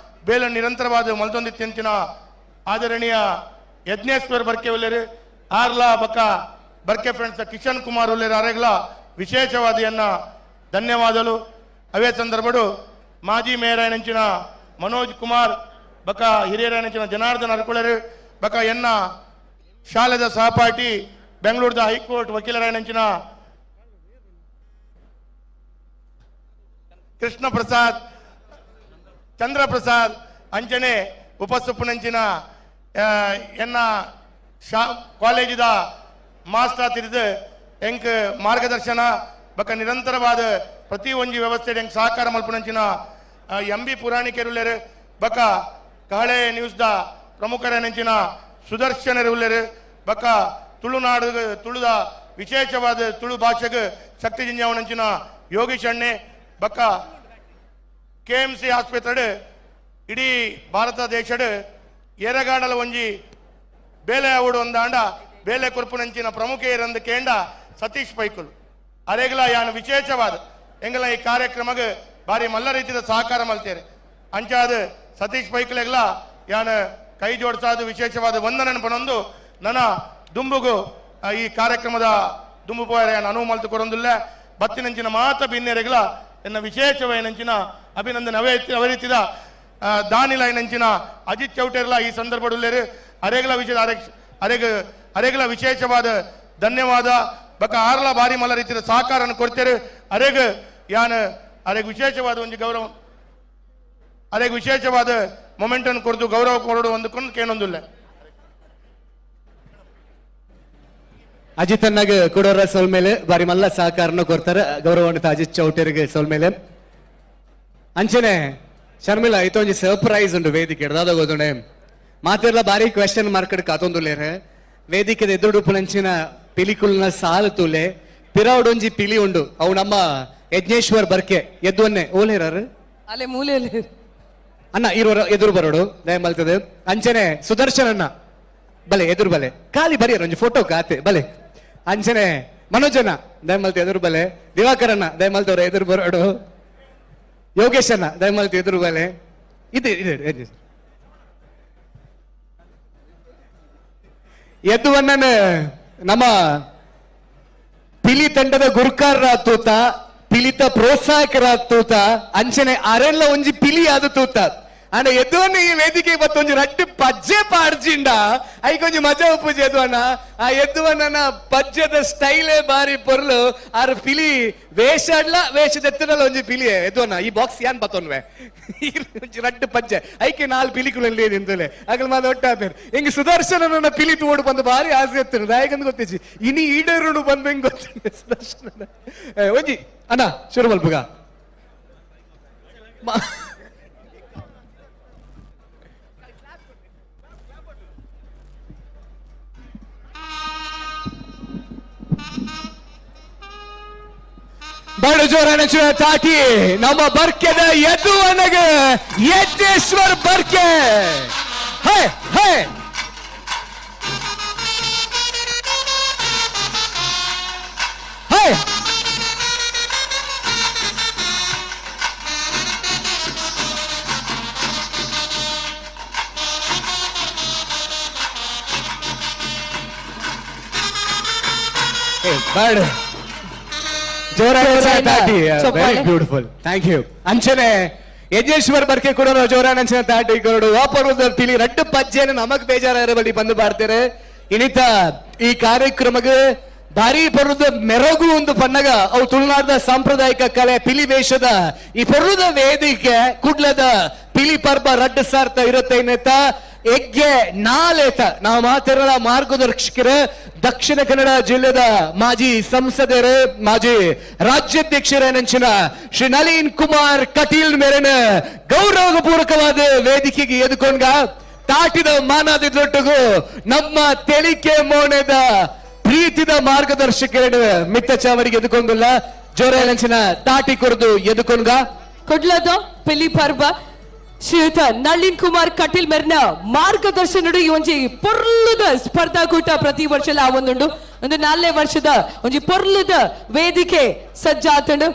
ಬೇಲ ನಿರಂತರವಾದ ಮಲ್ತೊಂದಿತ್ತಿಂಚಿನ ಆದರಣೀಯ ಯಜ್ಞೇಶ್ವರ್ ಬರ್ಕೆ ಉಲ್ಲೇರು ಆರ್ಲಾ ಬಕ್ಕ ಬರ್ಕೆ ಫ್ರೆಂಡ್ಸ್ ಕಿಶನ್ ಕುಮಾರ್ ಉಲ್ಲೇರು ಅರೆಗ್ಲ ವಿಶೇಷವಾದಿಯನ್ನ ಧನ್ಯವಾದಗಳು. ಅವೇ ಸಂದರ್ಭಡು ಮಾಜಿ ಮೇಯರ್ ಮನೋಜ್ ಕುಮಾರ್ ಬಕ ಹಿರಿಯರ ಜನಾರ್ದನ್ ಅರ್ಕುಳರು ಬಕ ಎನ್ನ ಶಾಲೆದ ಸಹಪಾಠಿ ಬೆಂಗಳೂರದ ಹೈಕೋರ್ಟ್ ವಕೀಲರಾಯನಂಚಿನ ಕೃಷ್ಣ ಪ್ರಸಾದ್ ಚಂದ್ರ ಪ್ರಸಾದ್ ಅಂಚನೆ ಉಪಸುಪ್ಪುನಂಚಿನ ಎನ್ನ ಕಾಲೇಜಿದ ಮಾಸ್ಟರ್ ತಿರಿದು ಎಂಕ್ ಮಾರ್ಗದರ್ಶನ ಬಕ ನಿರಂತರವಾದ ಪ್ರತಿ ಒಂಜಿ ವ್ಯವಸ್ಥೆ ಎಂಕ್ ಸಹಕಾರ ಮಲ್ಪುನಂಚಿನ ಎಂ ಬಿ ಪುರಾಣಿಕರುಲ್ಲೇರು ಬಕ ಕಹಳೆ ನ್ಯೂಸ್ದ ಪ್ರಮುಖರನಂಚಿನ ಸುದರ್ಶನರುಲ್ಲೇರು ಬಕ ತುಳುನಾಡು ತುಳುದ ವಿಶೇಷವಾದ ತುಳು ಭಾಷೆಗೆ ಶಕ್ತಿ ಜಿಂಜಾವನಂಚಿನ ಯೋಗೀಶ್ ಅಣ್ಣೆ ಬಕ ಕೆ ಎಂ ಸಿ ಆಸ್ಪತ್ರೆ ಇಡೀ ಭಾರತ ದೇಶಡ್ ಏರಗಾಡಲ ಒಂಜಿ ಬೇಲೆ ಅವಡು ಒಂದಾಂಡ ಬೇಲೆ ಕೊರ್ಪುನಂಚಿನ ಪ್ರಮುಖ ಏರಂದು ಕೇಂಡ ಸತೀಶ್ ಪೈಕುಲ್ ಅರೆಗ್ಲ ಯಾನು ವಿಶೇಷವಾದ ಎಂಗಲ ಈ ಕಾರ್ಯಕ್ರಮಕ್ಕೆ ಭಾರಿ ಮಲ್ಲ ರೀತಿಯ ಸಹಕಾರ ಮಲ್ತೇರೆ ಅಂಚಾದ ಸತೀಶ್ ಪೈಕುಲೆಗ್ಲ ಯಾನು ಕೈ ಜೋಡಿಸಾದ ವಿಶೇಷವಾದ ವಂದನೆ ಪನೊಂದು ನನ್ನ ದುಂಬುಗು ಈ ಕಾರ್ಯಕ್ರಮದ ದುಂಬು ಪೋಯರೆ ಯಾನು ಅನುವು ಮಲ್ತು ಕೊರೊಂದುಲ್ಲ ಬತ್ತಿನಂಚಿನ ಮಾತ ಬಿನ್ನೆರೆಗ್ಲ ಎನ್ನ ವಿಶೇಷವಾಯಿನಂಚಿನ ಅಭಿನಂದನೆ. ಅವೇ ಅವರೀತಿದ ದಾನಿಲಾಯಿನಂಚಿನ ಅಜಿತ್ ಚೌಟೇರ್ಲ ಈ ಸಂದರ್ಭಡುಲ್ಲೇರು ಅರೆಗಲ ವಿಷಯದ ಅರೆಗಲ ವಿಶೇಷವಾದ ಧನ್ಯವಾದ. ಬಕ ಆರ್ಲ ಬಾರಿ ಮಲ್ಲ ರೀತಿಯ ಸಹಕಾರವನ್ನು ಕೊಡ್ತೇವೆ. ಅರೆಗ ಯಾನ್ ಅರೆಗ್ ವಿಶೇಷವಾದ ಒಂದು ಗೌರವ, ಅರೆಗ್ ವಿಶೇಷವಾದ ಮೊಮೆಂಟನ್ನು ಕೊಡ್ದು ಗೌರವ ಕೊರಡು ಒಂದು ಕೇನೊಂದಿಲ್ಲ. ಅಜಿತ್ ಅನ್ನಾಗ ಕೊಡೋರ ಸೋಲ್ಮೇಲೆ ಬಾರಿ ಮಲ್ಲ ಸಹಕಾರನ ಕೊಡ್ತಾರೆ ಗೌರವಾನ್ವಿತ ಅಜಿತ್ ಚೌಟೇರಿಗೆ ಸೋಲ್ಮೇಲೆ. ಅಂಚನೆ ಶರ್ಮಿಳಾ ಇತ್ತೊಂಜಿ ಸರ್ಪ್ರೈಸ್ ಉಂಟು ವೇದಿಕೆ ದಾದ ಮಾತೆಲ್ಲ ಬಾರಿ ಕ್ವೆಶನ್ ಮಾರ್ಕೆಟ್ ಕಾತೊಂದುಲ್ಲೇರೆ. ವೇದಿಕೆದ ಎದುರು ಪುನಂಚಿನ ಪಿಲಿಕುಲ್ನ ಸಾಲು ತೂಲೆ ಪಿರಾವಡೊಂಜಿ ಪಿಲಿ ಉಂಡು. ಅವು ನಮ್ಮ ಯಜ್ಞೇಶ್ವರ್ ಬರ್ಕೆ ಎದ್ದುವನ್ನೇ ಓಲೇರಾರು ಅಲೆ ಮೂಲೆಯಲ್ಲಿ ಅಣ್ಣ ಇರೋರ ಎದುರು ಬರೋಡು ದಯ ಮಲ್ತದೆ. ಅಂಚನೆ ಸುದರ್ಶನ್ ಅಣ್ಣ ಬಲೆ ಎದುರು ಬಲೆ ಖಾಲಿ ಬರಿಯರ್ ಒಂಜಿ ಫೋಟೋ ಕಾತೆ ಬಲೆ. ಅಂಚನೆ ಮನೋಜನ ದಯಮಲ್ತಿ ಎದುರು ಬಲೆ, ದಿವಾಕರಣ್ಣ ದಯಮಲ್ತವ್ರ ಎದುರು ಬರೋಡು, ಯೋಗೇಶ್ ಅಣ್ಣ ದಯಮಲ್ತಿ ಎದುರು ಬಲೆ. ಇದೆ ಇದೆ ಎದ್ದುವನ್ನ ನಮ್ಮ ಪಿಲಿ ತಂಡದ ಗುರುಕಾರ ತೂತ, ಪಿಲಿತ ಪ್ರೋತ್ಸಾಹಕರ ತೂತ, ಅಂಚನೆ ಅರೆಲ್ಲ ಒಂಜಿ ಪಿಲಿ ಆದ ತೂತ. ಅಂಡ ಎದ್ದುವನ್ನ ಈ ವೇದಿಕೆ ಬತ್ತೊಂಜಿ ರಡ್ಡು ಪಜ್ಜೆ ಪಾಡ್ಜಿಂಡ ಐಕೊಂಜಿ ಮಜಾ ಉಪ್ಪುಜಿ ಎದ್ದುವಣ್ಣ. ಆ ಎದ್ದುವನ್ನ ಪಜ್ಜೆದ ಸ್ಟೈಲೇ ಬಾರಿ ಪೊರ್ಲು. ಆರ್ ಪಿಲಿ ವೇಷ ಅಡ್ಲ ವೇಷದ ಎತ್ತನಲ್ಲ ಒಂಜಿ ಪಿಲಿ ಎದ್ದುವಣ್ಣ. ಈ ಬಾಕ್ಸ್ ಏನ್ ಬತ್ತೊನ್ವೆ ಒಂಜಿ ರಡ್ಡು ಪಜ್ಜೆ ಐಕೆ ನಾಲ್ ಪಿಲಿಕುಲಲ್ಲಿ ನಿಂತಲೆ ಅಗಲ್ ಮಾದ ಒಟ್ಟಾಪೇರು ಹಿಂಗ ಸುದರ್ಶನ ಪಿಲಿ ತೋಡು ಬಂದು ಬಾರಿ ಆಸೆ ಎತ್ತನ ದಾಯಕಂದ್ ಗೊತ್ತಿಜ್ಜಿ ಇನಿ ಈಡೇರುನು ಬಂದು ಹೆಂಗ್ ಗೊತ್ತಿದೆ ಸುದರ್ಶನ. ಒಂಜಿ ಅಣ್ಣ ಶುರು ಮಲ್ಪುಗ. ಬಡ ಜೋರನ ತಾಟಿ ನಮ್ಮ ಬರ್ಕೆದ ಎದ್ದುವನಗ ಯಜ್ಞೇಶ್ವರ್ ಬರ್ಕೆ. ಹೇ ಹೇ ಹೇ ಬೇಡ very beautiful, thank you. ಅಂಚನೆ ಯಜ್ಞೇಶ್ವರ್ ಬರ್ಕೆ ಕೂಡ ಜೋರಾನಂಚನ ತಾಟಿ ಕೊರಡು ವಾಪರುದ ಪಿಲಿ ರಡ್ಡು ಪಜ್ಜೆಯನ್ನು ನಮಗ್ ಬೇಜಾರ ಬಳಿ ಬಂದು ಬಾರ್ತಾರೆ. ಇನಿತ ಈ ಕಾರ್ಯಕ್ರಮಕ್ಕೆ ಭಾರಿ ಪರ್ವದ ಮೆರಗು ಒಂದು ಪನ್ನಗ ಅವು ತುಳುನಾಡದ ಸಾಂಪ್ರದಾಯಿಕ ಕಲೆ ಪಿಲಿ ವೇಷದ ಈ ಪರ್ವದ ವೇದಿಕೆ ಕುಡ್ಲದ ಪಿಲಿ ಪರ್ಬ ರಡ್ಡು ಸಾರ್ಥ ಇರುತ್ತೈನೆತ ಎಗ್ಗೆ ನಾಲೇತ ನಾವು ಮಾತಿರಲ ಮಾರ್ಗದರ್ಶಕರು ದಕ್ಷಿಣ ಕನ್ನಡ ಜಿಲ್ಲೆದ ಮಾಜಿ ಸಂಸದರು ಮಾಜಿ ರಾಜ್ಯಾಧ್ಯಕ್ಷರ ಶ್ರೀ ನಳಿನ್ ಕುಮಾರ್ ಕಟೀಲ್ ಮೇರೆನ ಗೌರವಪೂರ್ವಕವಾದ ವೇದಿಕೆಗೆ ಎದುಕೊಂಡ ತಾಟಿದ ಮಾನಾದಿದೊಟ್ಟಿಗೂ ನಮ್ಮ ತೆಲಿಕೆ ಮೋಣದ ಪ್ರೀತಿದ ಮಾರ್ಗದರ್ಶಕರ ಮಿತ್ತ ಚಾವರಿಗೆ ಎದುಕೊಂಡಲ್ಲ ಜೋರಾಯಂಚಿನ ತಾಟಿ ಕೊರದು ಎದುಕೊಂಡ ಕುಡ್ಲದ ಪಿಲಿ ಪರ್ಬ ಶ್ರೀಯುತ ನಳಿನ್ ಕುಮಾರ್ ಕಟೀಲ್ ಮೆರ್ನ ಮಾರ್ಗದರ್ಶನಡು ಈ ಒಂಜಿ ಪೊರ್ಲುದ ಸ್ಪರ್ಧಾಕೂಟ ಪ್ರತಿ ವರ್ಷಲ ಒಂದುಂಡು. ಒಂದು 4ನೇ ವರ್ಷದ ಒಂಜಿ ಪೊರ್ಲುದ ವೇದಿಕೆ ಸಜ್ಜಾತುಂಡು.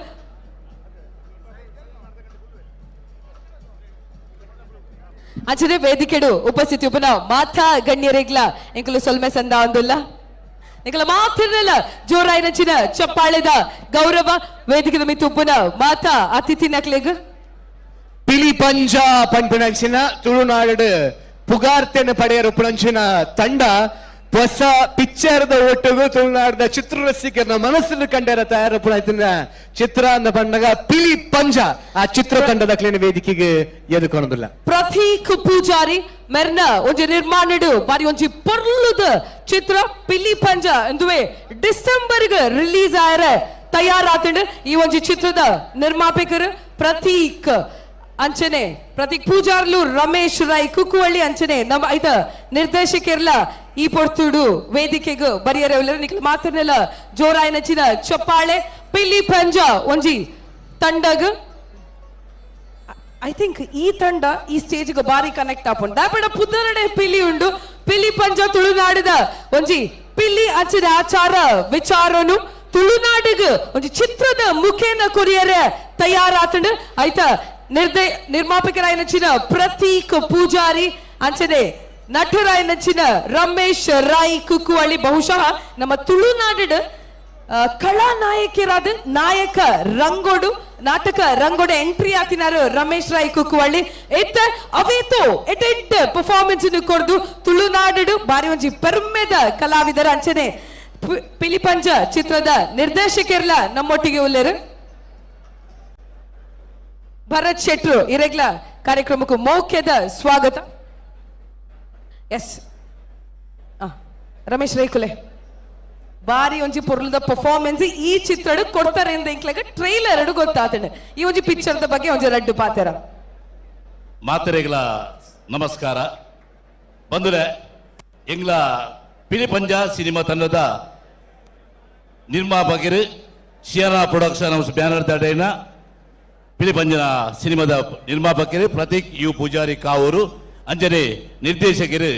ಅಂಚನೆ ವೇದಿಕೆಡು ಉಪಸ್ಥಿತಿ ಉಪನ ಮಾತಾ ಗಣ್ಯರಿಗ್ಲ ಎಂಕುಲು ಸೊಲ್ಮೆ ಸಂದ ಒಂದುಲ್ಲ ಎಂಕಲ ಮಾತಿರಲ್ಲ ಜೋರಾಯಿನಂಚಿನ ಚಪ್ಪಾಳೆದ ಗೌರವ ವೇದಿಕೆದ ಮಿತ್ತು ಉಪ್ಪುನ ಮಾತಾ ಅತಿಥಿ ನಕ್ಲೆಗ್. ಪಿಲಿ ಪಂಜ ಪನ್ಪಿನಂಚಿನ ತುಳುನಾಡು ಪುಗಾರ್ತೆನ ಪಡೆಯರು ಪುಣಂಚಿನ ತಂಡ ಹೊಸ ಪಿಕ್ಚರ್ದ ಒಟ್ಟಿಗೂ ತುಳುನಾಡದ ಚಿತ್ರರಸಿಕರನ ಮನಸ್ಸನ್ನು ಕಂಡರ ತಯಾರ ಪುಣಾಯ್ತಿನ ಚಿತ್ರ ಅಂದ ಬಣ್ಣಗ ಪಿಲಿ ಪಂಜ ಆ ಚಿತ್ರ ತಂಡದ ಕ್ಲೀನ್ ವೇದಿಕೆಗೆ ಎದುಕೊಳೋದಿಲ್ಲ. ಪ್ರತೀಕ್ ಪೂಜಾರಿ ಮೆರ್ನ ಒಂಜಿ ನಿರ್ಮಾಣಡು ಬಾರಿ ಒಂಜಿ ಪೊರ್ಲುದ ಚಿತ್ರ ಪಿಲಿ ಪಂಜ ಎಂದುವೆ ಡಿಸೆಂಬರ್ಗ್ ರಿಲೀಸ್ ಆಯರ ತಯಾರಾತಂಡು. ಈ ಒಂಜಿ ಚಿತ್ರದ ನಿರ್ಮಾಪಕರು ಪ್ರತೀಕ್ ಅಂಚನೆ ಪ್ರತೀಕ್ ಪೂಜಾರ್ಲು ರಮೇಶ್ ರೈ ಕುಕ್ಕುವಳ್ಳಿ ಅಂಚನೆ ನಮ್ಮ ಐತ ನಿರ್ದೇಶಕಿರ್ಲ ಈ ಪೊರ್ತುಡು ವೇದಿಕೆಗ್ ಬರಿಯರೆ ನಿಖಲ್ ಮಾತ್ರನೆಲ್ಲ ಜೋರಾಯಿನ ಚಿನ ಚಪ್ಪಾಳೆ ಪಿಲಿ ಪಂಜ ಒಂಜಿ ತಂಡಗ್. I think ಈ ತಂಡ ಈ ಸ್ಟೇಜ್ಗೆ ಬಾರಿ ಕನೆಕ್ಟ್ ಆಪುಂಡು. ದಾಪಡ ಪುದರಡೆ ಪಿಲಿ ಉಂಡು. ಪಿಲಿ ಪಂಜ ತುಳುನಾಡಿದ ಒಂಜಿ ಪಿಲಿ ಅಂಚಿನ ಆಚಾರ ವಿಚಾರನು ತುಳುನಾಡಿಗೆ ಒಂಜಿ ಚಿತ್ರದ ಮುಖೇನ ಕೊರಿಯರೆ ತಯಾರಾತಂಡು. ಆಯ್ತಾ ನಿರ್ಮಾಪಕರಾಯನಂಚಿನ ಪ್ರತೀಕ್ ಪೂಜಾರಿ ಅಂಚನೆ ನಟರಾಯನಂಚಿನ ರಮೇಶ್ ರೈ ಕುಕ್ಕುವಳ್ಳಿ ಬಹುಶಃ ನಮ್ಮ ತುಳುನಾಡು ಕಳಾನಾಯಕಿರಾದ ನಾಯಕ ರಂಗೋಡು ನಾಟಕ ರಂಗೋಡು ಎಂಟ್ರಿ ಆತಿನಾರು ರಮೇಶ್ ರಾಯ್ ಕುಕ್ಕುವಳ್ಳಿ ಎತ್ತ ಅವೇತೋ ಎಟೆಡ್ ಪರ್ಫಾರ್ಮೆನ್ಸ್ ಕೊರ್ದು ತುಳುನಾಡು ಬಾರಿ ಒಂಜಿ ಪೆರ್ಮೆದ ಕಲಾವಿದರ ಅಂಚನೆ ಪಿಲಿಪಂಜ ಚಿತ್ರದ ನಿರ್ದೇಶಕರ್ಲ ನಮ್ಮೊಟ್ಟಿಗೆ ಉಲ್ಲೇರು ಭರತ್ ಶೆಟ್ರು ಇರೆಗ್ಲ ಕಾರ್ಯಕ್ರಮಕ್ಕೂ ಮೌಖ್ಯದ ಸ್ವಾಗತ. ಎಸ್ ರಮೇಶ್ ರೈಕುಲೆ ಬಾರಿ ಒಂಜಿ ಪೊರ್ಲುದ ಪರ್ಫಾರ್ಮೆನ್ಸ್ ಈ ಚಿತ್ರಡ್ ಕೊಡ್ತಾರೆ ಅಂತ ಇಂಕ್ಲಾಗ ಟ್ರೈಲರ್ ಗೊತ್ತಾತಂಡ. ಈ ಒಂಜಿ ಪಿಕ್ಚರ್ದ ಬಗ್ಗೆ ಒಂಜಿ ರಡ್ಡು ಪಾತೆರ. ಮಾತೆರೆಗಳ ನಮಸ್ಕಾರ. ಬಂದ್ರೆ ಎಂಗ್ಲ ಪಿಲಿಪಂಜ ಸಿನಿಮಾ ತಂಡದ ನಿರ್ಮಾಪಕರು ಶಿಯಾನ ಪ್ರೊಡಕ್ಷನ್ ಹೌಸ್ ಬ್ಯಾನರ್ ದಾಡೈನ ಪಿಲಿಪಂಜನ ಸಿನಿಮಾದ ನಿರ್ಮಾಪಕರು ಪ್ರತೀಕ್ you Poojary Kavoor, ಅಂಜನೆ ನಿರ್ದೇಶಕರು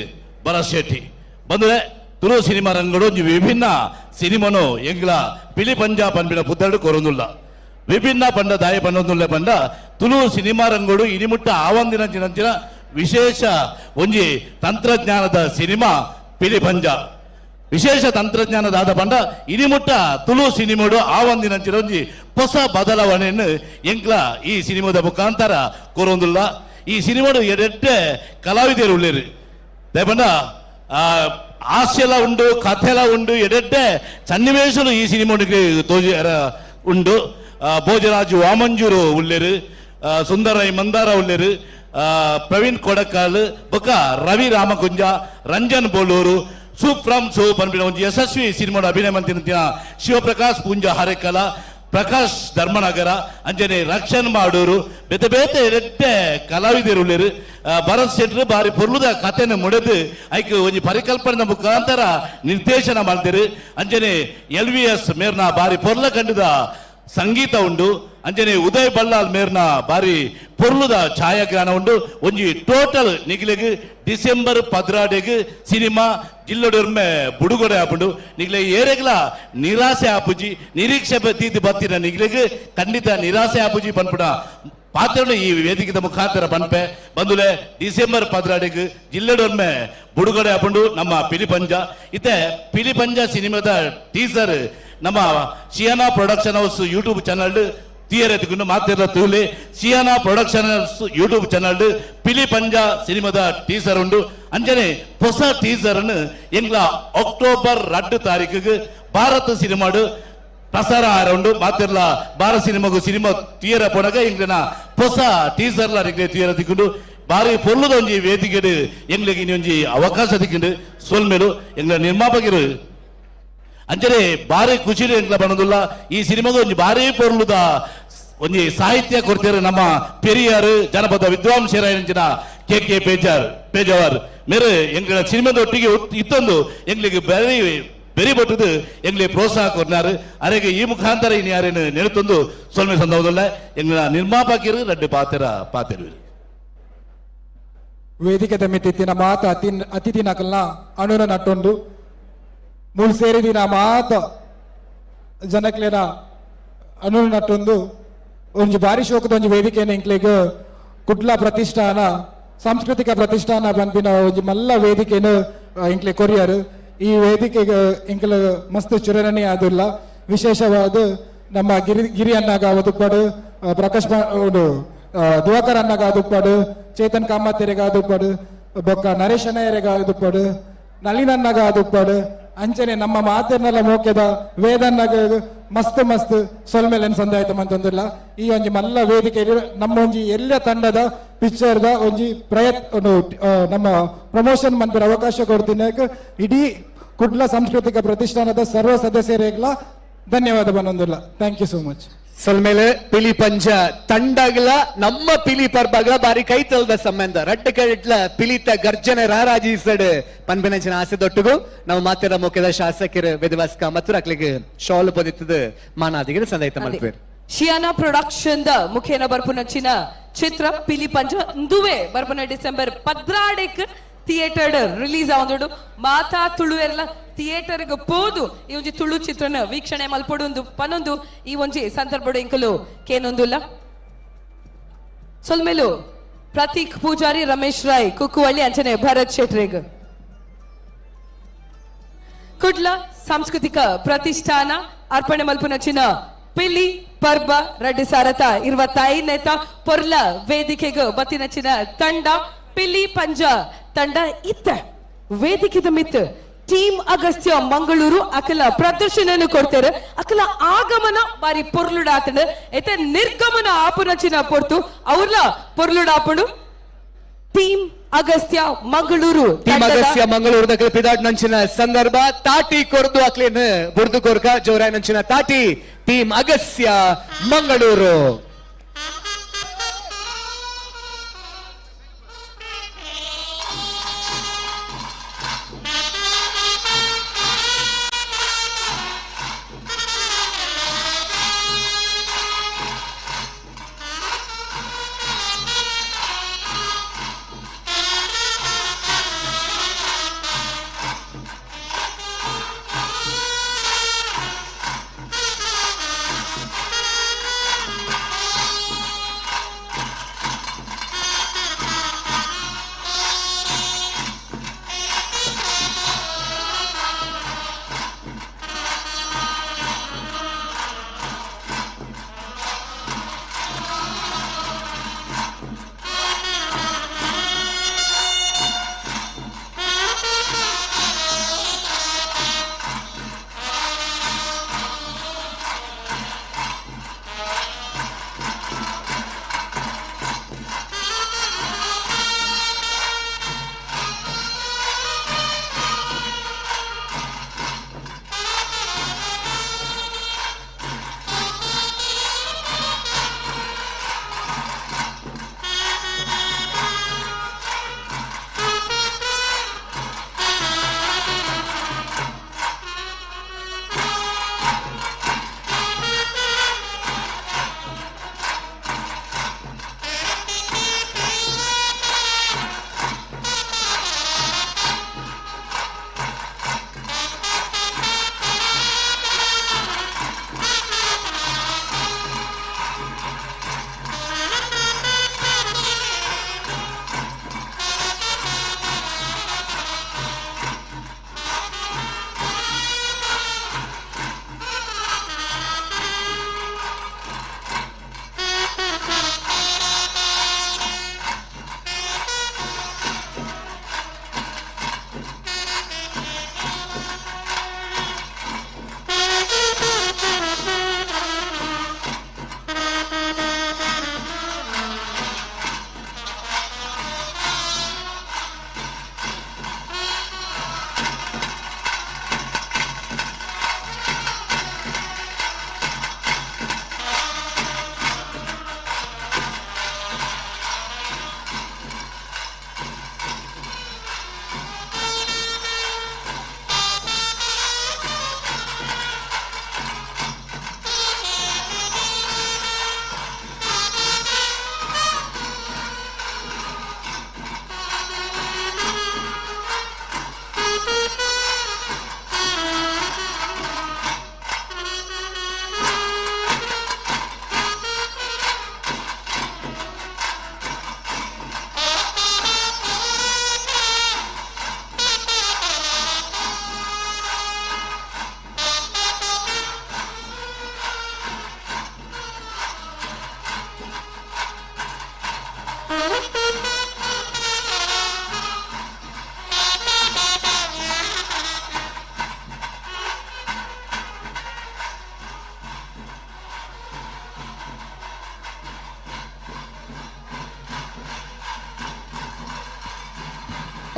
ಭರತ್ ಶೆಟ್ಟಿ. ಬಂದ್ರೆ ತುಳು ಸಿನಿಮಾ ರಂಗಡು ಒಂಜಿ ವಿಭಿನ್ನ ಸಿನಿಮಾನು ಎಂಗ್ಲ ಪಿಲಿಪಂಜ ಪನ್ಪಿನ ಪುತ್ತಡು ಕೊರೊಂದುಲ್ಲ. ವಿಭಿನ್ನ ಪಂಡ ದಾಯ ಪನ್ನೊಂದುಲ್ಲ ಪಂಡ ತುಳು ಸಿನಿಮಾ ರಂಗಡು ಇನಿಮುಟ್ಟ ಆವಂದಿನ ಚಿನಂಚಿನ ವಿಶೇಷ ಒಂಜಿ ತಂತ್ರಜ್ಞಾನದ ಸಿನಿಮಾ ಪಿಲಿಪಂಜ. ವಿಶೇಷ ತಂತ್ರಜ್ಞಾನದ ಆದ ಪಂಡ ಇನಿಮುಟ್ಟ ತುಳು ಸಿನಿಮಾಡು ಆವಂದಿನಂಚಿನ ಒಂಜಿ ಹೊಸ ಬದಲಾವಣೆಯನ್ನು ಎಂಕ್ಲ ಈ ಸಿನಿಮಾದ ಮುಖಾಂತರ ಕೊರೊಂದುಲ್ಲ. ಈ ಸಿನಿಮಾಡು ಎಡೆಡ್ಡೆ ಕಲಾವಿದರು ಉಳ್ಳೇರು ದಯಪಂಡ ಹಾಸ್ಯಲ ಉಂಡು, ಕಥೆಲ ಉಂಡು, ಎಡೆಡ್ಡೆ ಸನ್ನಿವೇಶಲು ಈ ಸಿನಿಮಾಡಿಗೆ ತೋಜಿ ಉಂಡು. ಭೋಜರಾಜು ವಾಮಂಜೂರು ಉಳ್ಳೇರು, ಸುಂದರ ಮಂದಾರ ಉಳ್ಳೇರು, ಪ್ರವೀಣ್ ಕೊಡಕಾಲ್, ಬೊಕ್ಕ ರವಿ ರಾಮಕುಂಜ, ರಂಜನ್ ಬೋಳೂರು, ಸೂಪ್ ಫ್ರಮ್ ಸೂ ಪನ್ಪಿನ ಒಂಜಿ ಯಶಸ್ವಿ ಸಿನಿಮಾದ ಅಭಿನಯ ಮಂತಿನ ಶಿವಪ್ರಕಾಶ್ ಪೂಂಜಾ ಹರೇಕಲ, ಪ್ರಕಾಶ್ ಧರ್ಮನಗರ, ಅಂಜನೆ ರಕ್ಷಣ್ ಮಾಡೂರು, ಬೇತೆ ಬೇತೆ ಎಡ್ಡೆ ಕಲಾವಿದರು ಉಳ್ಳೇರು. ಭರತ್ ಶೆಟ್ರು ಬಾರಿ ಪೊರ್ಲುದ ಕಥೆನ ಮುಡೆದು ಐಕ್ ಒಂಜಿ ಪರಿಕಲ್ಪನೆ ಮುಖಾಂತರ ನಿರ್ದೇಶನ ಮಾಡ್ತೀರಿ. ಅಂಜನೆ ಎಲ್ ವಿ ಎಸ್ ಮೇರ್ನ ಬಾರಿ ಪೊರ್ಲ ಕಂಡದ ಸಂಗೀತ ಉಂಡು. ಅಂಜನೆ ಉದಯ್ ಬಲ್ಲಾಲ್ ಮೇರ್ನ ಬಾರಿ ಪೊರ್ಲುದ ಛಾಯಾಗ್ರಹಣ ಉಂಡು. ಒಂಜಿ ಟೋಟಲ್ ನಿಗ್ಲೆಗ್ ಡಿಸೆಂಬರ್ 12 ಸಿನಿಮಾ ಜಿಲ್ಲೊಡೊರ್ಮೆ ಬುಡುಗಡೆ ಆಪುಂಡು. ನಿಗ್ಲೆ ಏರೆಗ್ಲ ನಿರಾಸೆ ಆಪುಜಿ, ನಿರೀಕ್ಷೆ ತೀತಿ ಬತ್ತಿನ ನಿಗ್ಲೆಗ್ ಖಂಡಿತ ನಿರಾಸೆ ಆಪುಜಿ ಪನ್ಪುಡ ಪಾತ್ರನು ಈ ವೇದಿಕೆದ ಮುಖಾಂತರ ಪನ್ಪೆ. ಬಂದುಲೆ ಡಿಸೆಂಬರ್ 12 ಜಿಲ್ಲೆಡೊರ್ಮೆ ಬುಡುಗಡೆ ಆಪುಂಡು ನಮ್ಮ ಪಿಲಿಪಂಜ. ಇತ್ತೆ ಪಿಲಿಪಂಜ ಸಿನಿಮಾದ ಟೀಸರ್ ನಮ್ಮ Shiyana production house YouTube channel ತೀಯರೆತ್ಕೊಂಡು ಮಾತಿರ ತೂಲೆ Shiyana production house YouTube channel Pilipanja ಸಿನಿಮಾದ ಟೀಸರ್ ಉಂಡು. ಅಂಜನೆ ಹೊಸ ಟೀಸರ್ ಎಂಗ್ಲ ಅಕ್ಟೋಬರ್ 2 ತಾರೀಕಿಗೆ ಭಾರತ ಸಿನಿಮಾಡು ಪ್ರಸಾರ ಆರೌಂಡು. ಮಾತಿರ್ಲ ಭಾರತ ಸಿನಿಮಾಗೂ ಸಿನಿಮಾ ತೀಯರ ಪೋನಾಗ ಎಂಗ್ಲನ ಹೊಸ ಟೀಸರ್ಲ ತೀಯರ ತಿಕ್ಕೊಂಡು ಬಾರಿ ಪೊರ್ಲುದ ಒಂಜಿ ವೇದಿಕೆಡು ಎಂಗ್ಲಿಗೆ ಇನ್ನೊಂಜಿ ಅವಕಾಶ ತಿಕ್ಕೊಂಡು ಸೊಲ್ಮೇಲು ಎಂಗ್ಲ ನಿರ್ಮಾಪಕರು ಅಂಚನೆ ಬಾರಿ ಖುಷಿಲು ಎಂಕ್ಲ ಬಣ್ಣದುಲ್ಲ. ಈ ಸಿನಿಮಾಗ ಒಂಜಿ ಬಾರಿ ಪೊರ್ಲುದ ಒಂಜಿ ಸಾಹಿತ್ಯ ಕೊಡ್ತೀರ ನಮ್ಮ ಪೆರಿಯಾರು ಜನಪದ ವಿದ್ವಾಂಸರಾಯಂಚಿನ ಕೆ ಕೆ ಪೇಜಾವರ್ ಮೇರೆ ಎಂಗಳ ಸಿನಿಮಾದೊಟ್ಟಿಗೆ ಇತ್ತೊಂದು ಎಂಗ್ಲಿಗೆ ಬೆರಿ ಬೆರಿ ಬಟ್ಟದು ಎಂಗ್ಲಿ ಪ್ರೋತ್ಸಾಹ ಕೊಡ್ನಾರು. ಅರೆಗೆ ಈ ಮುಖಾಂತರ ಇನ್ನು ಯಾರೇನು ನೆನೆತೊಂದು ಸೊಲ್ಮೆ ಸಂದರ್ಭದಲ್ಲ ಎಂಗಳ ನಿರ್ಮಾಪಕರು ರಡ್ಡು ಪಾತ್ರ ಪಾತಿರುವರು. ವೇದಿಕೆ ಮಿತ್ತಿತ್ತಿನ ಮಾತ ಅತಿಥಿ ನಕಲ್ನ ಅಣುನ ನಟ್ಟೊಂದು ಮೂಲು ಸೇರಿದಿನ ಮಾತ ಜನಕ್ಲೆನ ಅಣುನ ನಟ್ಟೊಂದು ಒಂಜಿ ಬಾರಿ ಶೋಕದ ಒಂಜಿ ವೇದಿಕೆಯನ್ನು ಎಂಕ್ಲೆಗ್ ಕುಡ್ಲ ಪ್ರತಿಷ್ಠಾನ ಸಾಂಸ್ಕೃತಿಕ ಪ್ರತಿಷ್ಠಾನ ಪನ್ಪಿನ ಒಂಜಿ ಮಲ್ಲ ವೇದಿಕೆಯನ್ನು ಎಂಕ್ಲೆ ಕೊರಿಯರು. ಈ ವೇದಿಕೆಗೆ ಎಂಕ್ಲ ಮಸ್ತ್ ಚಿರರಣಿ ಆದುಲ್ಲ. ವಿಶೇಷವಾದ ನಮ್ಮ ಗಿರಿ ಅನ್ನಾಗ ಒದುಕ್ಪಾಡು, ಪ್ರಕಾಶ್ ದಿವಾಕರ್ ಅನ್ನಾಗ ಆದುಕ್ಪಾಡು, ಚೇತನ್ ಕಾಮತ್ತೆರೆಗ ಆದುಕ್ಪಾಡು, ಬೊಕ್ಕ ನರೇಶ್ ಅಣ್ಣಯ್ಯರೆಗ ಆದುಕ್ಪಾಡು, ನಳಿನನ್ನಾಗ ಆದುಕ್ಪಾಡು, ಅಂಚನೆ ನಮ್ಮ ಮಾತೆರ್ನೆಲ್ಲ ಮೋಕೆದ ವೇದನ್ನಾಗ ಮಸ್ತ್ ಮಸ್ತ್ ಸೊಲ್ಮೆಲೆನ್ ಸಂದಾಯ್ತ ಮಂತೊಂದಿಲ್ಲ. ಈ ಒಂಜಿ ಮಲ್ಲ ವೇದಿಕೆ ನಮ್ಮ ಒಂಜಿ ಎಲ್ಲ ತಂಡದ ಪಿಕ್ಚರ್ದ ಒಂಜಿ ಪ್ರಯತ್ನ ನಮ್ಮ ಪ್ರಮೋಷನ್ ಮನ್ಪುರ ಅವಕಾಶ ಕೊಡ್ತೀನಿ. ಇಡೀ ಕುಡ್ಲ ಸಾಂಸ್ಕೃತಿಕ ಪ್ರತಿಷ್ಠಾನದ ಸರ್ವ ಸದಸ್ಯರಿಗೆಲ್ಲ ಧನ್ಯವಾದ ಬಂದೊಂದಿಲ್ಲ. Thank you so much. ಸೊಲ್ಮೇಲೆ Pilipanja ತಂಡಗ್ಲ ನಮ್ಮ ಪಿಲಿ ಪರ್ಬಗ್ಲ ಬಾರಿ ಕೈತಲ್ದ ಸಂಬಂಧ ರಡ್ಡ ಕಡ್ಲ ಪಿಲಿತ ಗರ್ಜನೆ ರಾರಾಜಿಸಡ್ ಪನ್ಪಿನಂಚಿನ ಆಸೆ ದೊಟ್ಟುಗು ನಾವು ಮಾತಿರ ಮುಖ್ಯದ ಶಾಸಕರು ವೇದವಾಸ್ ಕಾಮತ್ ಅಕ್ಲಿಗೆ ಶಾಲ್ ಪೊದಿತ್ತದ ಮಾನಾದಿಗೆ ಸಂದಾಯ್ತ ಮಲ್ಪೇರು. ಶಿಯಾನ ಪ್ರೊಡಕ್ಷನ್ the ಮುಖೇನ ಬರ್ಪುನಂಚಿನ ಚಿತ್ರ ಪಿಲಿಪಂಜ ಇಂದುವೆ ಬರ್ಪುನ ಡಿಸೆಂಬರ್ 14 ಥಿಯೇಟರ್ ರಿಲೀಸ್ ಆವಂದುಡು. ಮಾತಾ ತುಳುವೆರ್ಲ ಥಿಯೇಟರ್ಗೆ ಪೋದು ಈ ಒಂಜಿ ತುಳು ಚಿತ್ರನ ವೀಕ್ಷಣೆ ಮಲ್ಪೊಡುಂದು ಪನೊಂದು ಈ ಒಂಜಿ ಸಂದರ್ಭಡು ಇಂಕಲು ಕೇನೊಂದುಲ್ಲ. ಸೊಲ್ಮೇಲು ಪ್ರತೀಕ್ ಪೂಜಾರಿ, ರಮೇಶ್ ರಾಯ್ ಕುಕ್ಕುವಳ್ಳಿ, ಅಂಚನೆ ಭರತ್ ಶೆಟ್ರೇಗ್. ಕುಡ್ಲ ಸಾಂಸ್ಕೃತಿಕ ಪ್ರತಿಷ್ಠಾನ ಅರ್ಪಣೆ ಮಲ್ಪುನಂಚಿನ ಪಿಲಿ ಪರ್ಬ ರಡ್ಡು ಸಾರತ 25ನೇತ ಪೊರ್ಲ ವೇದಿಕೆಗ್ ಬತ್ತಿನಂಚಿನ ತಂಡ ಪಿಲಿ ಪಂಜ ತಂಡ ಇತ್ತ ವೇದಿಕೆದ ಮಿತ್ ಟೀಮ್ ಅಗಸ್ತ್ಯ ಮಂಗಳೂರು ಅಕಲ ಪ್ರದರ್ಶನ ಕೊಡ್ತಾರೆ. ಅಕಲ ಆಗಮನ ಬಾರಿ ಪೊರ್ಲುಡಾತಂಡು ಎತ್ತ ನಿರ್ಗಮನ ಆಪುನಂಚಿನ ಪೊರ್ತು ಅವ್ರಲ ಪೊರ್ಲುಡಾಪುಂಡು. ಟೀಮ್ ಅಗಸ್ತ್ಯ ಮಂಗಳೂರು ಟೀಮ್ ಅಗಸ್ತ್ಯ ಮಂಗಳೂರು ದಕಲ ಪಿದಾಟ್ ನಂಚಿನ ಸಂದರ್ಭ ತಾಟಿ ಕೊರ್ದು ಅಕ್ಲೇನ್ ಬುರ್ದು ಕೊರ್ಕ ಜೋರಾಯ್ ನಂಚಿನ ತಾಟಿ ಟೀಮ್ ಅಗಸ್ತ್ಯ ಮಂಗಳೂರು.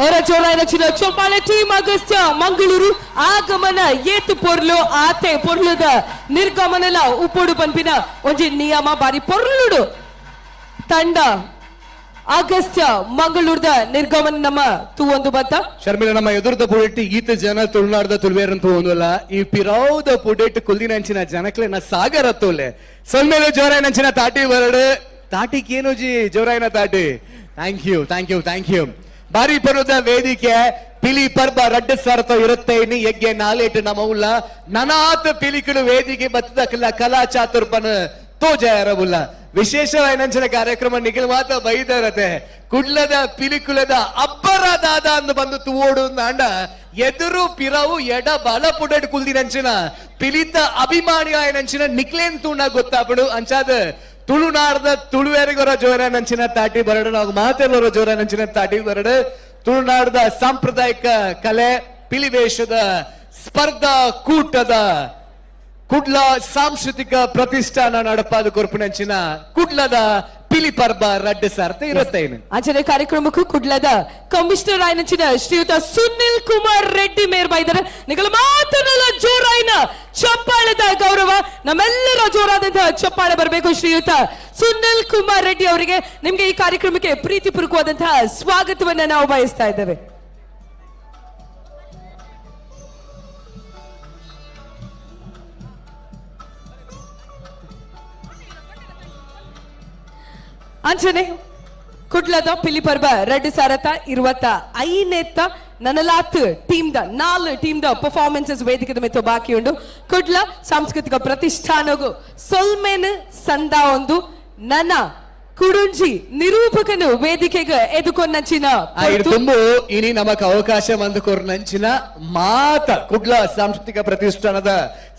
ಅವರ ಜೋರಾದ ಚೊಂಬಾಳೆ ಟೀಮ್ ಅಗಸ್ತ್ಯ ಮಂಗಳೂರು ಆಗಮನ ಏತು ಪೊರ್ಲು ಆತೆ ಪೊರ್ಲುದ ನಿರ್ಗಮನಲ ಉಪ್ಪುಡು ಪನ್ಪಿನ ಒಂಜಿ ನಿಯಮ ಬಾರಿ ಪೊರ್ಲುಡು ತಂಡ ಅಗಸ್ತ್ಯ ಮಂಗಳೂರದ ನಿರ್ಗಮನ ನಮ್ಮ ತೂವೊಂದು ಬತ್ತ ಶರ್ಮಿಳ ನಮ್ಮ ಎದುರ್ದ ಪುಡೆಟ್ ಈತ ಜನ ತುಳುನಾಡ್ದ ತುಳುವೇರಂತ ಒಂದಲ್ಲ ಈ ಪಿರೌದ ಪುಡೆಟ್ ಕುಲ್ದಿನಂಚಿನ ಜನಕ್ಲೆನ ಸಾಗರ ತೋಲೆ ಸೊಲ್ಮೇಲೆ ಜೋರಾಯನಂಚಿನ ತಾಟಿ ಬರಡು ತಾಟಿಗೆ ಏನು G ಜೋರಾಯನ ತಾಟಿ. Thank you thank you thank you. ಬಾರಿ ಪರ್ವದ ವೇದಿಕೆ ಪಿಲಿ ಪರ್ಬ ರಡ್ಡ ಸಾರತ ಇರುತ್ತೆ ಇನ್ನು ಯಜ್ಞ ನಾಲೇಟು ನಮ್ಮ ಉಲ್ಲ ನನಾತ ಪಿಲಿಕುಲು ವೇದಿಕೆ ಬತ್ತದ ಕಲಾ ಕಲಾ ಚಾತುರ್ಪನ ತೋಜಾಯರವುಲ್ಲ ವಿಶೇಷವಾದ ಕಾರ್ಯಕ್ರಮ ನಿಖಿಲ್ ಮಾತ ಬೈದರತೆ ಕುಡ್ಲದ ಪಿಲಿಕುಲದ ಅಬ್ಬರ ದಾದ ಅಂದು ಬಂದು ತೂವೋಡು ಅಂಡ ಎದುರು ಪಿರವು ಎಡ ಬಲ ಪುಡಡ್ ಕುಲ್ದಿನಂಚಿನ ಪಿಲಿತ ಅಭಿಮಾನಿ ಆಯನಂಚಿನ ನಿಕ್ಲೇನ್ ತೂಣ ಗೊತ್ತಾಪಡು ಅಂಚಾದ ತುಳುನಾಡ್ದ ತುಳುವೆರಿಗೊರ ಜೋರನಂಚಿನ ತಾಟಿ ಬರಡು ನಾವು ಮಾತೆಲ್ಲರ ಜೋರನಂಚಿನ ತಾಟಿ ಬರಡು. ತುಳುನಾಡ್ದ ಸಾಂಪ್ರದಾಯಿಕ ಕಲೆ ಪಿಲಿವೇಶದ ಸ್ಪರ್ಧಾ ಕೂಟದ ಕುಡ್ಲ ಸಾಂಸ್ಕೃತಿಕ ಪ್ರತಿಷ್ಠಾನ ನಡಪಾದ ಕೊರ್ಪುನಂಚಿನ ಕುಡ್ಲದ ಪಿಲಿ ಪರ್ಬ ರಡ್ಡು ಸಾರ್ಥ ಇರುತ್ತೇನೆ. ಅಂಚನೆ ಕಾರ್ಯಕ್ರಮಕ್ಕೂ ಕುಡ್ಲದ ಕಮಿಷನರ್ ಆಯ್ನಂಚಿನ ಶ್ರೀಯುತ ಸುನಿಲ್ ಕುಮಾರ್ ರೆಡ್ಡಿ ಮೇರ್ಬಾಯಿದ್ದಾರೆ. ನಿಗಲ ಮಾತನ್ನೆಲ್ಲ ಜೋರಾಯಿನ ಚಪ್ಪಾಳೆದ ಗೌರವ, ನಮ್ಮೆಲ್ಲರ ಜೋರಾದಂತಹ ಚಪ್ಪಾಳೆ ಬರಬೇಕು ಶ್ರೀಯುತ ಸುನಿಲ್ ಕುಮಾರ್ ರೆಡ್ಡಿ ಅವರಿಗೆ. ನಿಮ್ಗೆ ಈ ಕಾರ್ಯಕ್ರಮಕ್ಕೆ ಪ್ರೀತಿಪೂರ್ವಕವಾದಂತಹ ಸ್ವಾಗತವನ್ನ ನಾವು ಬಯಸ್ತಾ ಇದ್ದೇವೆ. ಅಂಚನೆ ಕುಡ್ಲದ ಪಿಲಿಪರ್ಬ ರಡ್ಡು ಸಾರತ ಇರುವತ್ತ ಐನೆತ್ತ ನನಲಾತ್ ಟೀಮ್ದ ನಾಲ್ ಟೀಮ್ದ ಪರ್ಫಾರ್ಮೆನ್ಸಸ್ ವೇದಿಕೆದ ಮೆತ್ತು ಬಾಕಿ ಉಂಡು. ಕುಡ್ಲ ಸಾಂಸ್ಕೃತಿಕ ಪ್ರತಿಷ್ಠಾನಗು ಸೊಲ್ಮೆನ್ ಸಂದ ಒಂದು ನನ ಕುಡುಂಜಿ ನಿರೂಪಕನು ವೇದಿಕೆಗೆ ಎದುಕೊನ್ನಂಚಿನ ತುಂಬು ಇನಿ ನಮಕ್ ಅವಕಾಶ ಮಂದುಕೊರ್ನಂಚಿನ ಮಾತ ಕುಡ್ಲ ಸಾಂಸ್ಕೃತಿಕ ಪ್ರತಿಷ್ಠಾನದ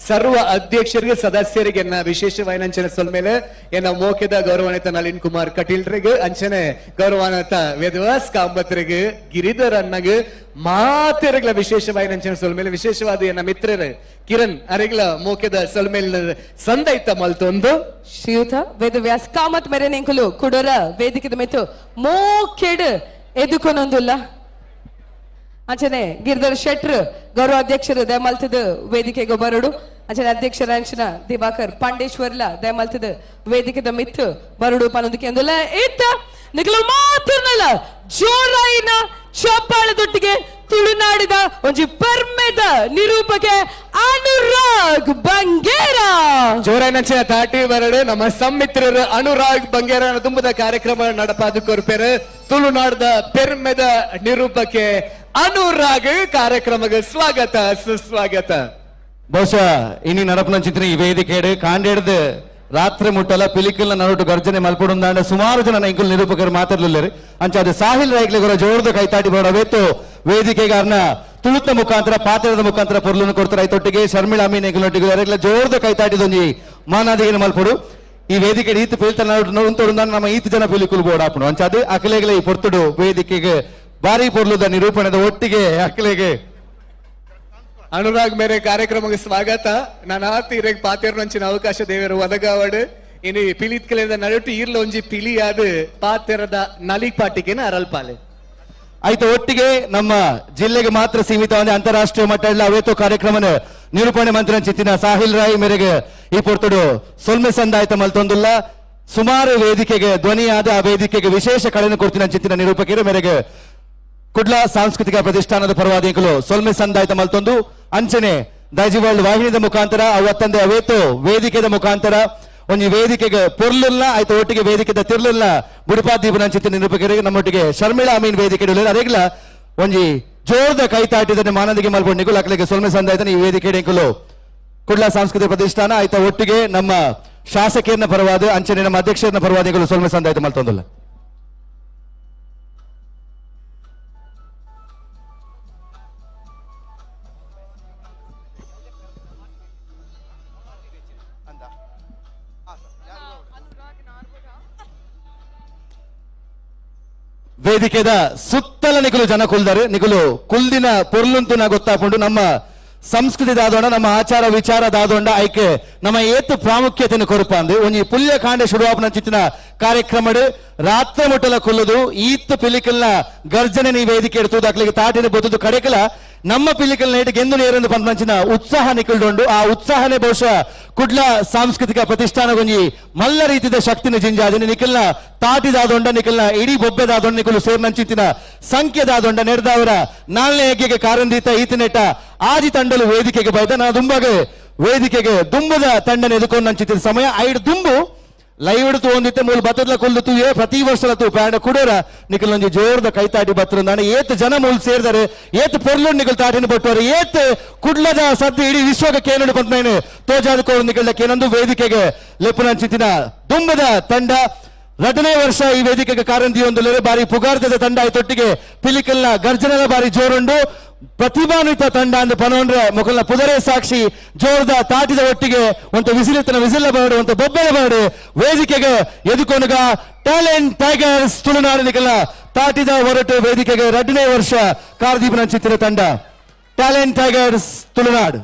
ಸರ್ವ ಅಧ್ಯಕ್ಷರಿಗೆ ಸದಸ್ಯರಿಗೆ ಎನ್ನ ವಿಶೇಷವಾಯಿನಂಚಿನ ಸೊಲ್ಮೇಲೆ ಎನ್ನ ಮೋಕೆದ ಗೌರವಾನ್ವಿತ ನಳಿನ್ ಕುಮಾರ್ ಕಟೀಲ್ರಿಗೆ ಅಂಚನೆ ಗೌರವಾನ್ವಿತ ವೇದವಾಸ್ ಕಾಂಬತ್ರಿಗೆ ಗಿರಿಧರ್ ಅಣ್ಣಗೆ ಮಾತೆರಗ್ಲ ವಿಶೇಷವಾಯಿನಂಚಿನ ಸೊಲ್ಮೇಲೆ ವಿಶೇಷವಾದ ಎನ್ನ ಮಿತ್ರರು ಕಿರಣ್ ಅರೆಗ್ಲ ಮೋಕೆದ ಸೊಲ್ಮೇಲೆ ಸಂದೈತ ಮಲ್ತೊಂದು ಶ್ರೀಯುತ ವೇದವ್ಯಾಸ್ ಕಾಮತ್ ಮೇರೆ ನೆಂಕುಲು ಕುಡೋರ ವೇದಿಕೆದ ಮೆತ್ತು ಮೋಕೆಡ್ ಎದುಕೊನೊಂದುಲ್ಲ. ಅಂಚನೆ ಗಿರಿಧರ್ ಶೆಟ್ರ್ ಗೌರವ ಅಧ್ಯಕ್ಷರು ದಯಮಲ್ತದ ವೇದಿಕೆಗೆ ಬರಡು. ಅಂಚನೆ ಅಧ್ಯಕ್ಷರ ಅಂಚನ ದಿವಾಕರ್ ಪಾಂಡೇಶ್ವರ್ಲ ದಯಮಲ್ತದ ವೇದಿಕೆದ ಮಿತ್ತು ಬರಡು ಪನೊಂದಕ್ಕೆ ಅಂದುಲ್ಲ. ಇತ್ತ ನಿಗಲು ಮಾತುನಲ್ಲ ಜೋರಾಯಿನ ಚಪ್ಪಾಳದೊಟ್ಟಿಗೆ ತುಳುನಾಡಿದ ಒಂಜಿ ಪರ್ಮೆದ ನಿರೂಪಕೆ ಅನುರಾಗ್ ಬಂಗೇರ. ಜೋರಾಯಿನಂಚಿನ ತಾಟಿ ಬರಡು ನಮ್ಮ ಸಮ್ಮಿತ್ರರು ಅನುರಾಗ್ ಬಂಗೇರ ತುಂಬದ ಕಾರ್ಯಕ್ರಮ ನಡಪಾದು ಕೊರ್ಪೇರು. ತುಳುನಾಡದ ಪೆರ್ಮೆದ ನಿರೂಪಕೆ ಅನುರಾಗ್ ಕಾರ್ಯಕ್ರಮಕ್ಕೆ ಸ್ವಾಗತ ಸುಸ್ವಾಗತ. ಬಹುಶಃ ಇನಿ ನಡಪನ ಚಿತ್ರ ಈ ವೇದಿಕೆ ಕಾಂಡೇಡ್ದು ರಾತ್ರಿ ಮುಟ್ಟಲ ಪಿಲಿಕಲ್ನ ನಡುಟು ಗರ್ಜನೆ ಮಲ್ಪಡುಂದಾಂಡ ಸುಮಾರು ಜನ ಇಂಕುಲ್ ನಿರೂಪಕರು ಮಾತಾಡಲಿಲ್ಲ. ಅಂಚಾದ ಸಾಹಿಲ್ ರೈಕ್ಲಿಗೊರ ಜೋರ್ದು ಕೈತಾಟಿ ಬರೋಡವೇತು ವೇದಿಕೆಗಾರನ ತುಳುತ ಮುಖಾಂತರ ಪಾತ್ರದ ಮುಖಾಂತರ ಪೊರ್ಲನ್ನು ಕೊಡ್ತಾರೆ. ಐತೊಟ್ಟಿಗೆ ಶರ್ಮಿಳಾ ಅಮೀನ್ ಎಂಕುಲೊಟ್ಟಿಗೆ ಅರೆಗ್ಲ ಜೋರ್ದು ಕೈತಾಟಿದೊಂಜಿ ಮಾನಾದಿಗೆ ಮಲ್ಪಡು. ಈ ವೇದಿಕೆ ಈತ ಪೀಳ್ತ ನಡುಂತೊಡುಂದಾಂಡ ನಮ್ಮ ಈತ ಜನ ಪಿಲಿಕುಲ್ ಬೋಡಾಪುಂಡು. ಅಂಚಾದ ಅಕಲೆಗ್ಲ ಈ ಪೊರ್ತುಡು ವೇದಿಕೆಗೆ ಬಾರಿ ಪೊರ್ಲುದ ನಿರೂಪಣೆದ ಒಟ್ಟಿಗೆ ಅಕಲೆಗೆ ಅನುರಾಗ್ ಮೇರೆ ಕಾರ್ಯಕ್ರಮಕ್ಕೆ ಸ್ವಾಗತ. ನಾನು ಆತಿ ಪಾತೆರನಂಚಿನ ಅವಕಾಶ ದೇವರು ಒದಗಾವಡು ಇನಿ ಪಿಲಿತ್ಕಲಿಂದ ನಡುಟು ಈರ್ಲ ಒಂಜಿ ಪಿಲಿಯಾದ ಪಾತೆರದ ನಲಿಗ್ ಪಾಟಿಗೆನ ಅರಲ್ಪಾಲೆ. ಆಯ್ತು ಒಟ್ಟಿಗೆ ನಮ್ಮ ಜಿಲ್ಲೆಗೆ ಮಾತ್ರ ಸೀಮಿತವಾದ ಅಂತಾರಾಷ್ಟ್ರೀಯ ಮಟ್ಟದ ಅವೇತೋ ಕಾರ್ಯಕ್ರಮನ ನಿರೂಪಣೆ ಮಂತ್ರ ಚಿತ್ತಿನ ಸಾಹಿಲ್ ರಾಯ್ ಮೇರೆಗೆ ಈ ಪೊರ್ತುಡು ಸೊಲ್ಮೆ ಸಂದಾಯ್ತ ಮಲ್ತೊಂದುಲ್ಲ. ಸುಮಾರು ವೇದಿಕೆಗೆ ಧ್ವನಿಯಾದ ಆ ವೇದಿಕೆಗೆ ವಿಶೇಷ ಕಳೆಯನ್ನು ಕೊಡ್ತಿನ ಚಿತ್ತಿನ ನಿರೂಪಕರು ಮೇರೆಗೆ ಕುಡ್ಲ ಸಾಂಸ್ಕೃತಿಕ ಪ್ರತಿಷ್ಠಾನದ ಪರವಾದಿಗಳು ಸೊಲ್ಮೆ ಸಂದಾಯ್ತ ಮಲ್ತೊಂದು. ಅಂಚನೆ ದೈಜಿ ವರ್ಲ್ಡ್ ವಾಹಿನಿದ ಮುಖಾಂತರ ಅವತ್ತಂದೆ ಅವೇತು ವೇದಿಕೆದ ಮುಖಾಂತರ ಒಂಜಿ ವೇದಿಕೆಗೆ ಪೊರ್ಲುಲ್ಲ ಆಯ್ತು ಒಟ್ಟಿಗೆ ವೇದಿಕೆದ ತಿರ್ಲುಲ್ಲ ಬುಡುಪಾ ದೀಪನ ಚಿತ್ರ ನಿರೂಪಕರಿಗೆ ನಮ್ಮೊಟ್ಟಿಗೆ ಶರ್ಮಿಳಾ ಅಮೀನ್ ವೇದಿಕೆ ಅದೇಗ್ಲ ಒಂಜಿ ಜೋರದ ಕೈ ತಾಟಿದನೆ ಮಾನದಿಗೆ ಮಲ್ಪೊಂಡು ನಿಕುಲು ಅಕ್ಲೆಗೆ ಸೊಲ್ಮೆ ಸಂದಾಯ್ತಾನೆ ಈ ವೇದಿಕೆ ನಿಕುಲು ಕುಡ್ಲ ಸಾಂಸ್ಕೃತಿಕ ಪ್ರತಿಷ್ಠಾನ ಆಯ್ತಾ ಒಟ್ಟಿಗೆ ನಮ್ಮ ಶಾಸಕಿಯನ್ನ ಪರವಾದ ಅಂಚನೆ ನಮ್ಮ ಅಧ್ಯಕ್ಷರನ್ನ ಪರವಾದಿಗಳು ಸೊಲ್ಮೆ ಸಂದಾಯ್ತ ಮಲ್ತೊಂದುಲ್ಲ. ವೇದಿಕೆದ ಸುತ್ತಲ ನಿಕುಲು ಜನ ಕುಲ್ದಾರೆ ನಿಕುಲು ಕುಲ್ದಿನ ಪೊರ್ಲುಂತು ನಾ ಗೊತ್ತಾಪುಂಡು. ನಮ್ಮ ಸಂಸ್ಕೃತಿ ದಾದೋಂಡ ನಮ್ಮ ಆಚಾರ ವಿಚಾರ ದಾದೋಂಡ ಐಕೆ ನಮ್ಮ ಏತು ಪ್ರಾಮುಖ್ಯತೆಯನ್ನು ಕೊರಪಾಂದು ಒಂಜಿ ಪುಲ್ಯ ಕಾಂಡೆ ಶುರುವಾಪನ ಚಿತ್ತಿನ ಕಾರ್ಯಕ್ರಮಡು ರಾತ್ರಿ ಮುಟ್ಟಲ ಕುಲ್ಲುದು ಈತ್ ಪಿಲಿಕಲ್ನ ಗರ್ಜನೆ ನೀ ವೇದಿಕೆ ಇಡ್ತುದು ಅಕ್ಲಿಗೆ ತಾಟಿನ ಬೊತ್ತುದು ಕಡೆಕಲ ನಮ್ಮ ಪಿಲಿಕಲ್ ನೇಟ್ ಗೆಂದು ನೇರಂದು ಪಂಚಿನ ಉತ್ಸಾಹ ನಿಕುಲ್ಡೊಂಡು. ಆ ಉತ್ಸಾಹನೆ ಬಹುಶಃ ಕುಡ್ಲ ಸಾಂಸ್ಕೃತಿಕ ಪ್ರತಿಷ್ಠಾನಗೊಂಜಿ ಮಲ್ಲ ರೀತಿದ ಶಕ್ತಿನ ಜಿಂಜಾದಿನ ನಿಖಲ್ನ ತಾಟಿದಾದೊಂಡ ನಿಖಲ್ನ ಇಡೀ ಬೊಬ್ಬೆದಾದೊಂಡ ನಿಕುಲು ಸೇರ್ನಂಚಿತ್ತಿನ ಸಂಖ್ಯೆದಾದೊಂಡ ನೆಡ್ದಾವರ ನಾಲ್ನೇ ಹೆಗ್ಗೆಗೆ ಕಾರಂದೀತ ಈತನೆಟ್ಟ ಆಜಿ ತಂಡಲು ವೇದಿಕೆಗೆ ಬೈದ ನಾ ದುಂಬಾಗ ವೇದಿಕೆಗೆ ದುಂಬದ ತಂಡನ ಎದುಕೊಂಡು ನಂಚಿತ್ತಿನ ಸಮಯ ಐಡು ದುಂಬು ಲೈವ್ ಹಿಡಿದು ಒಂದಿತ್ತೆ ಮೂಲ ಬತ್ತದ ಕೊಲ್ಲು ತೂಯೆ ಪ್ರತಿ ವರ್ಷಲ ತೂ ಪ್ಯಾಂಡ ಕುಡೋರ ನಿಖಲ್ ಒಂಜಿ ಜೋರದ ಕೈತಾಟಿ ಬತ್ತರಂದಾನೆ ಏತ್ ಜನ ಮೂಲ ಸೇರ್ದಾರೆ ಏತ್ ಪೊರ್ಲು ನಿಖಲ್ ತಾಟಿನ ಬಟ್ಟುವರು ಏತ್ ಕುಡ್ಲದ ಸದ್ದು ಇಡೀ ವಿಶ್ವಕ್ಕೆ ಕೇನಡು ಪಂತನೇನು ತೋಜಾದ ಕೋರು ನಿಖಲ್ದ ಕೇನೊಂದು ವೇದಿಕೆಗೆ ಲೆಪ್ಪುನಂಚಿತ್ತಿನ ದುಂಬದ ತಂಡ ರಡನೇ ವರ್ಷ ಈ ವೇದಿಕೆಗೆ ಕಾರಂದಿ ಒಂದು ಬಾರಿ ಪುಗಾರ್ದದ ತಂಡ ಆಯ್ತೊಟ್ಟಿಗೆ ಪಿಲಿಕಲ್ನ ಗರ್ಜನೆಲ ಬಾರಿ ಜೋರುಂಡು. ಪ್ರತಿಭಾನ್ವಿತ ತಂಡ ಅಂದ್ ಪನೋಂಡ್ರೆ ಮೊಕಲ್ನ ಪುದರೆ ಸಾಕ್ಷಿ ಜೋರದ ತಾಟಿದ ಒಟ್ಟಿಗೆ ಒಂದು ವಿಸಿಲಿತನ ವಿಸಿಲ ಬಾಡು ಒಂದು ಬೊಬ್ಬೆಲ ಬಾಡು ವೇದಿಕೆಗೆ ಎದುಕೊನುಗ ಟ್ಯಾಲೆಂಟ್ ಟೈಗರ್ಸ್ ತುಳುನಾಡಿನಿಗೆಲ್ಲ ತಾಟಿದ ಹೊರಟು ವೇದಿಕೆಗೆ 2ನೇ ವರ್ಷ ಕಾರ್ದೀಪನ ಚಿತ್ರ ತಂಡ ಟ್ಯಾಲೆಂಟ್ ಟೈಗರ್ಸ್ ತುಳುನಾಡು.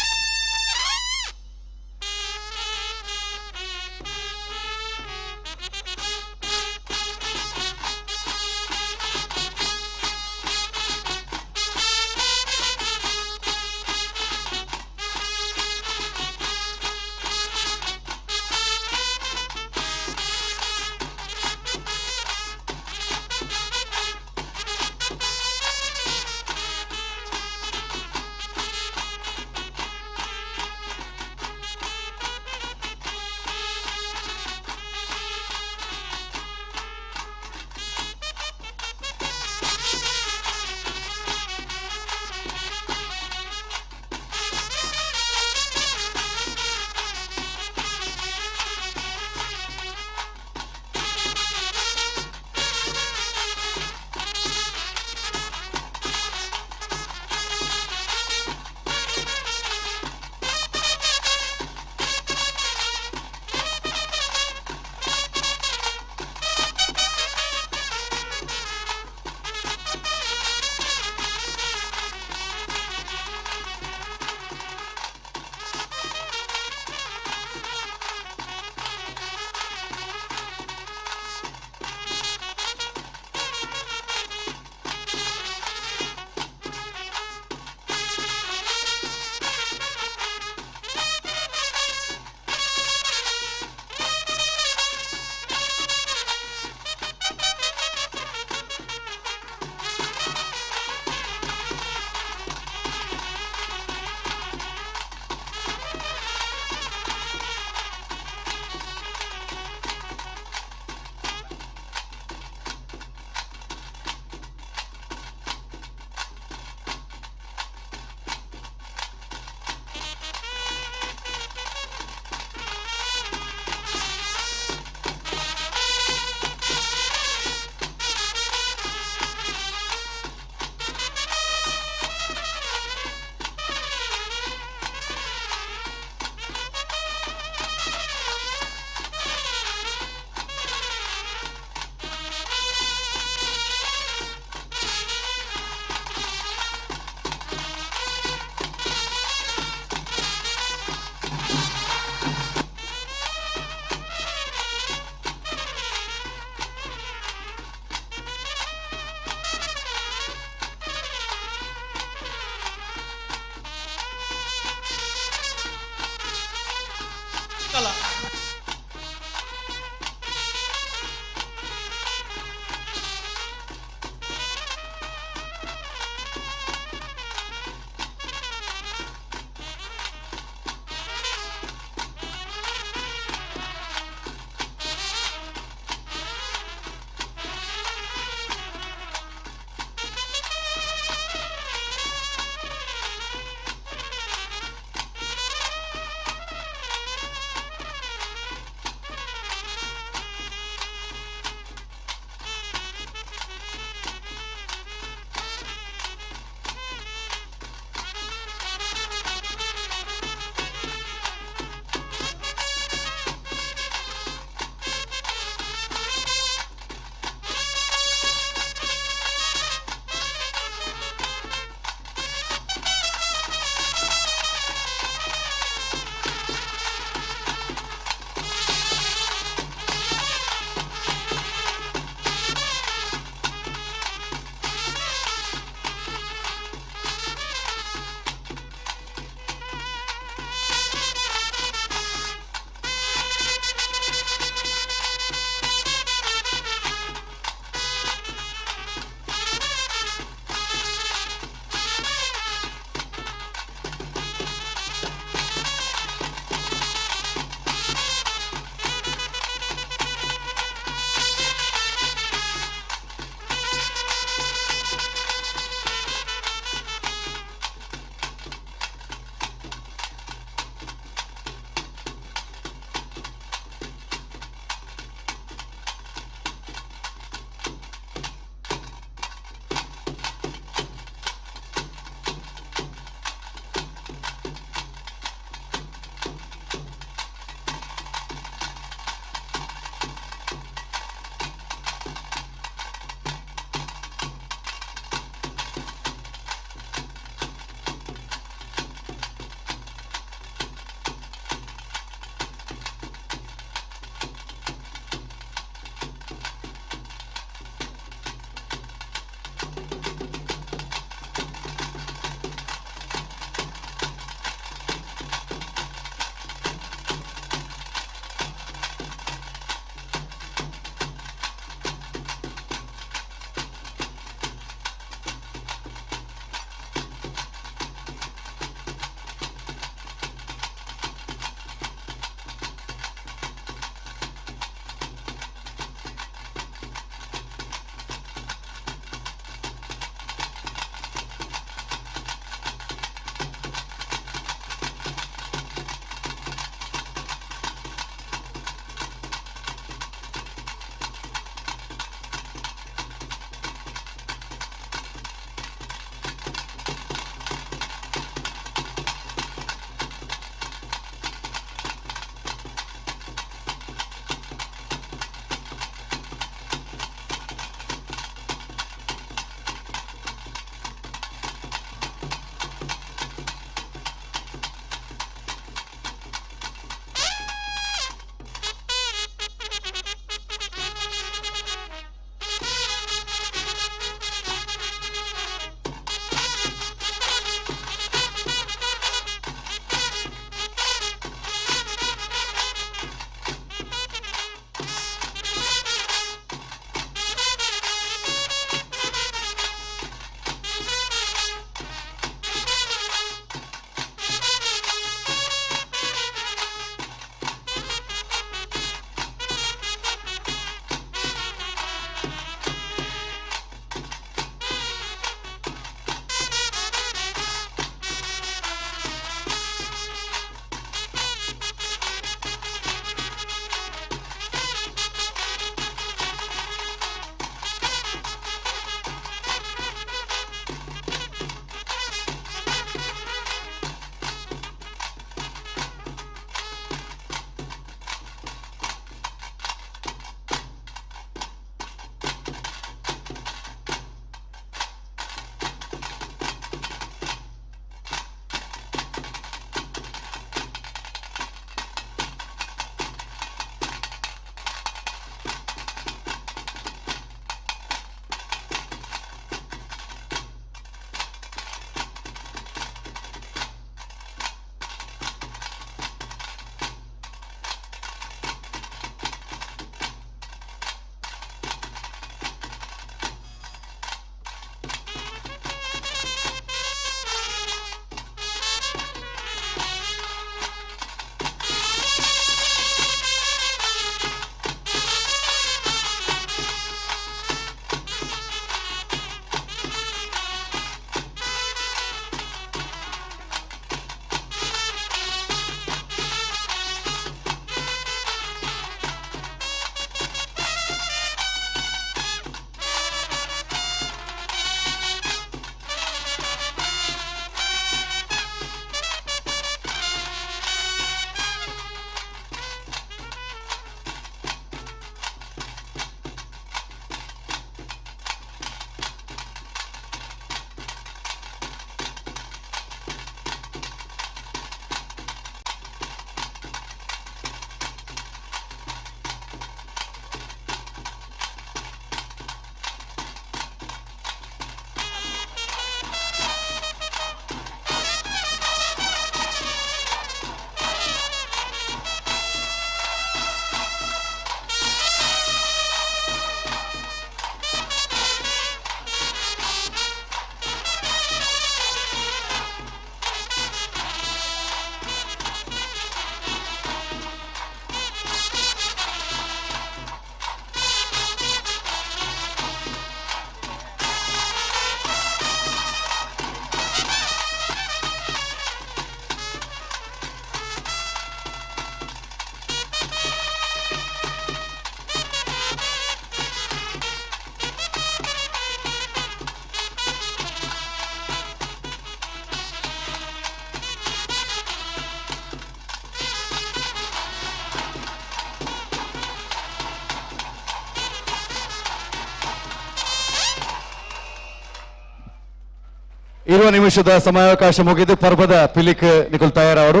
20 ನಿಮಿಷದ ಸಮಯಾವಕಾಶ ಮುಗಿದು ಪರ್ಬದ ಪಿಲಿಕ್ ನಿಕುಲ್ ತಯಾರವರು.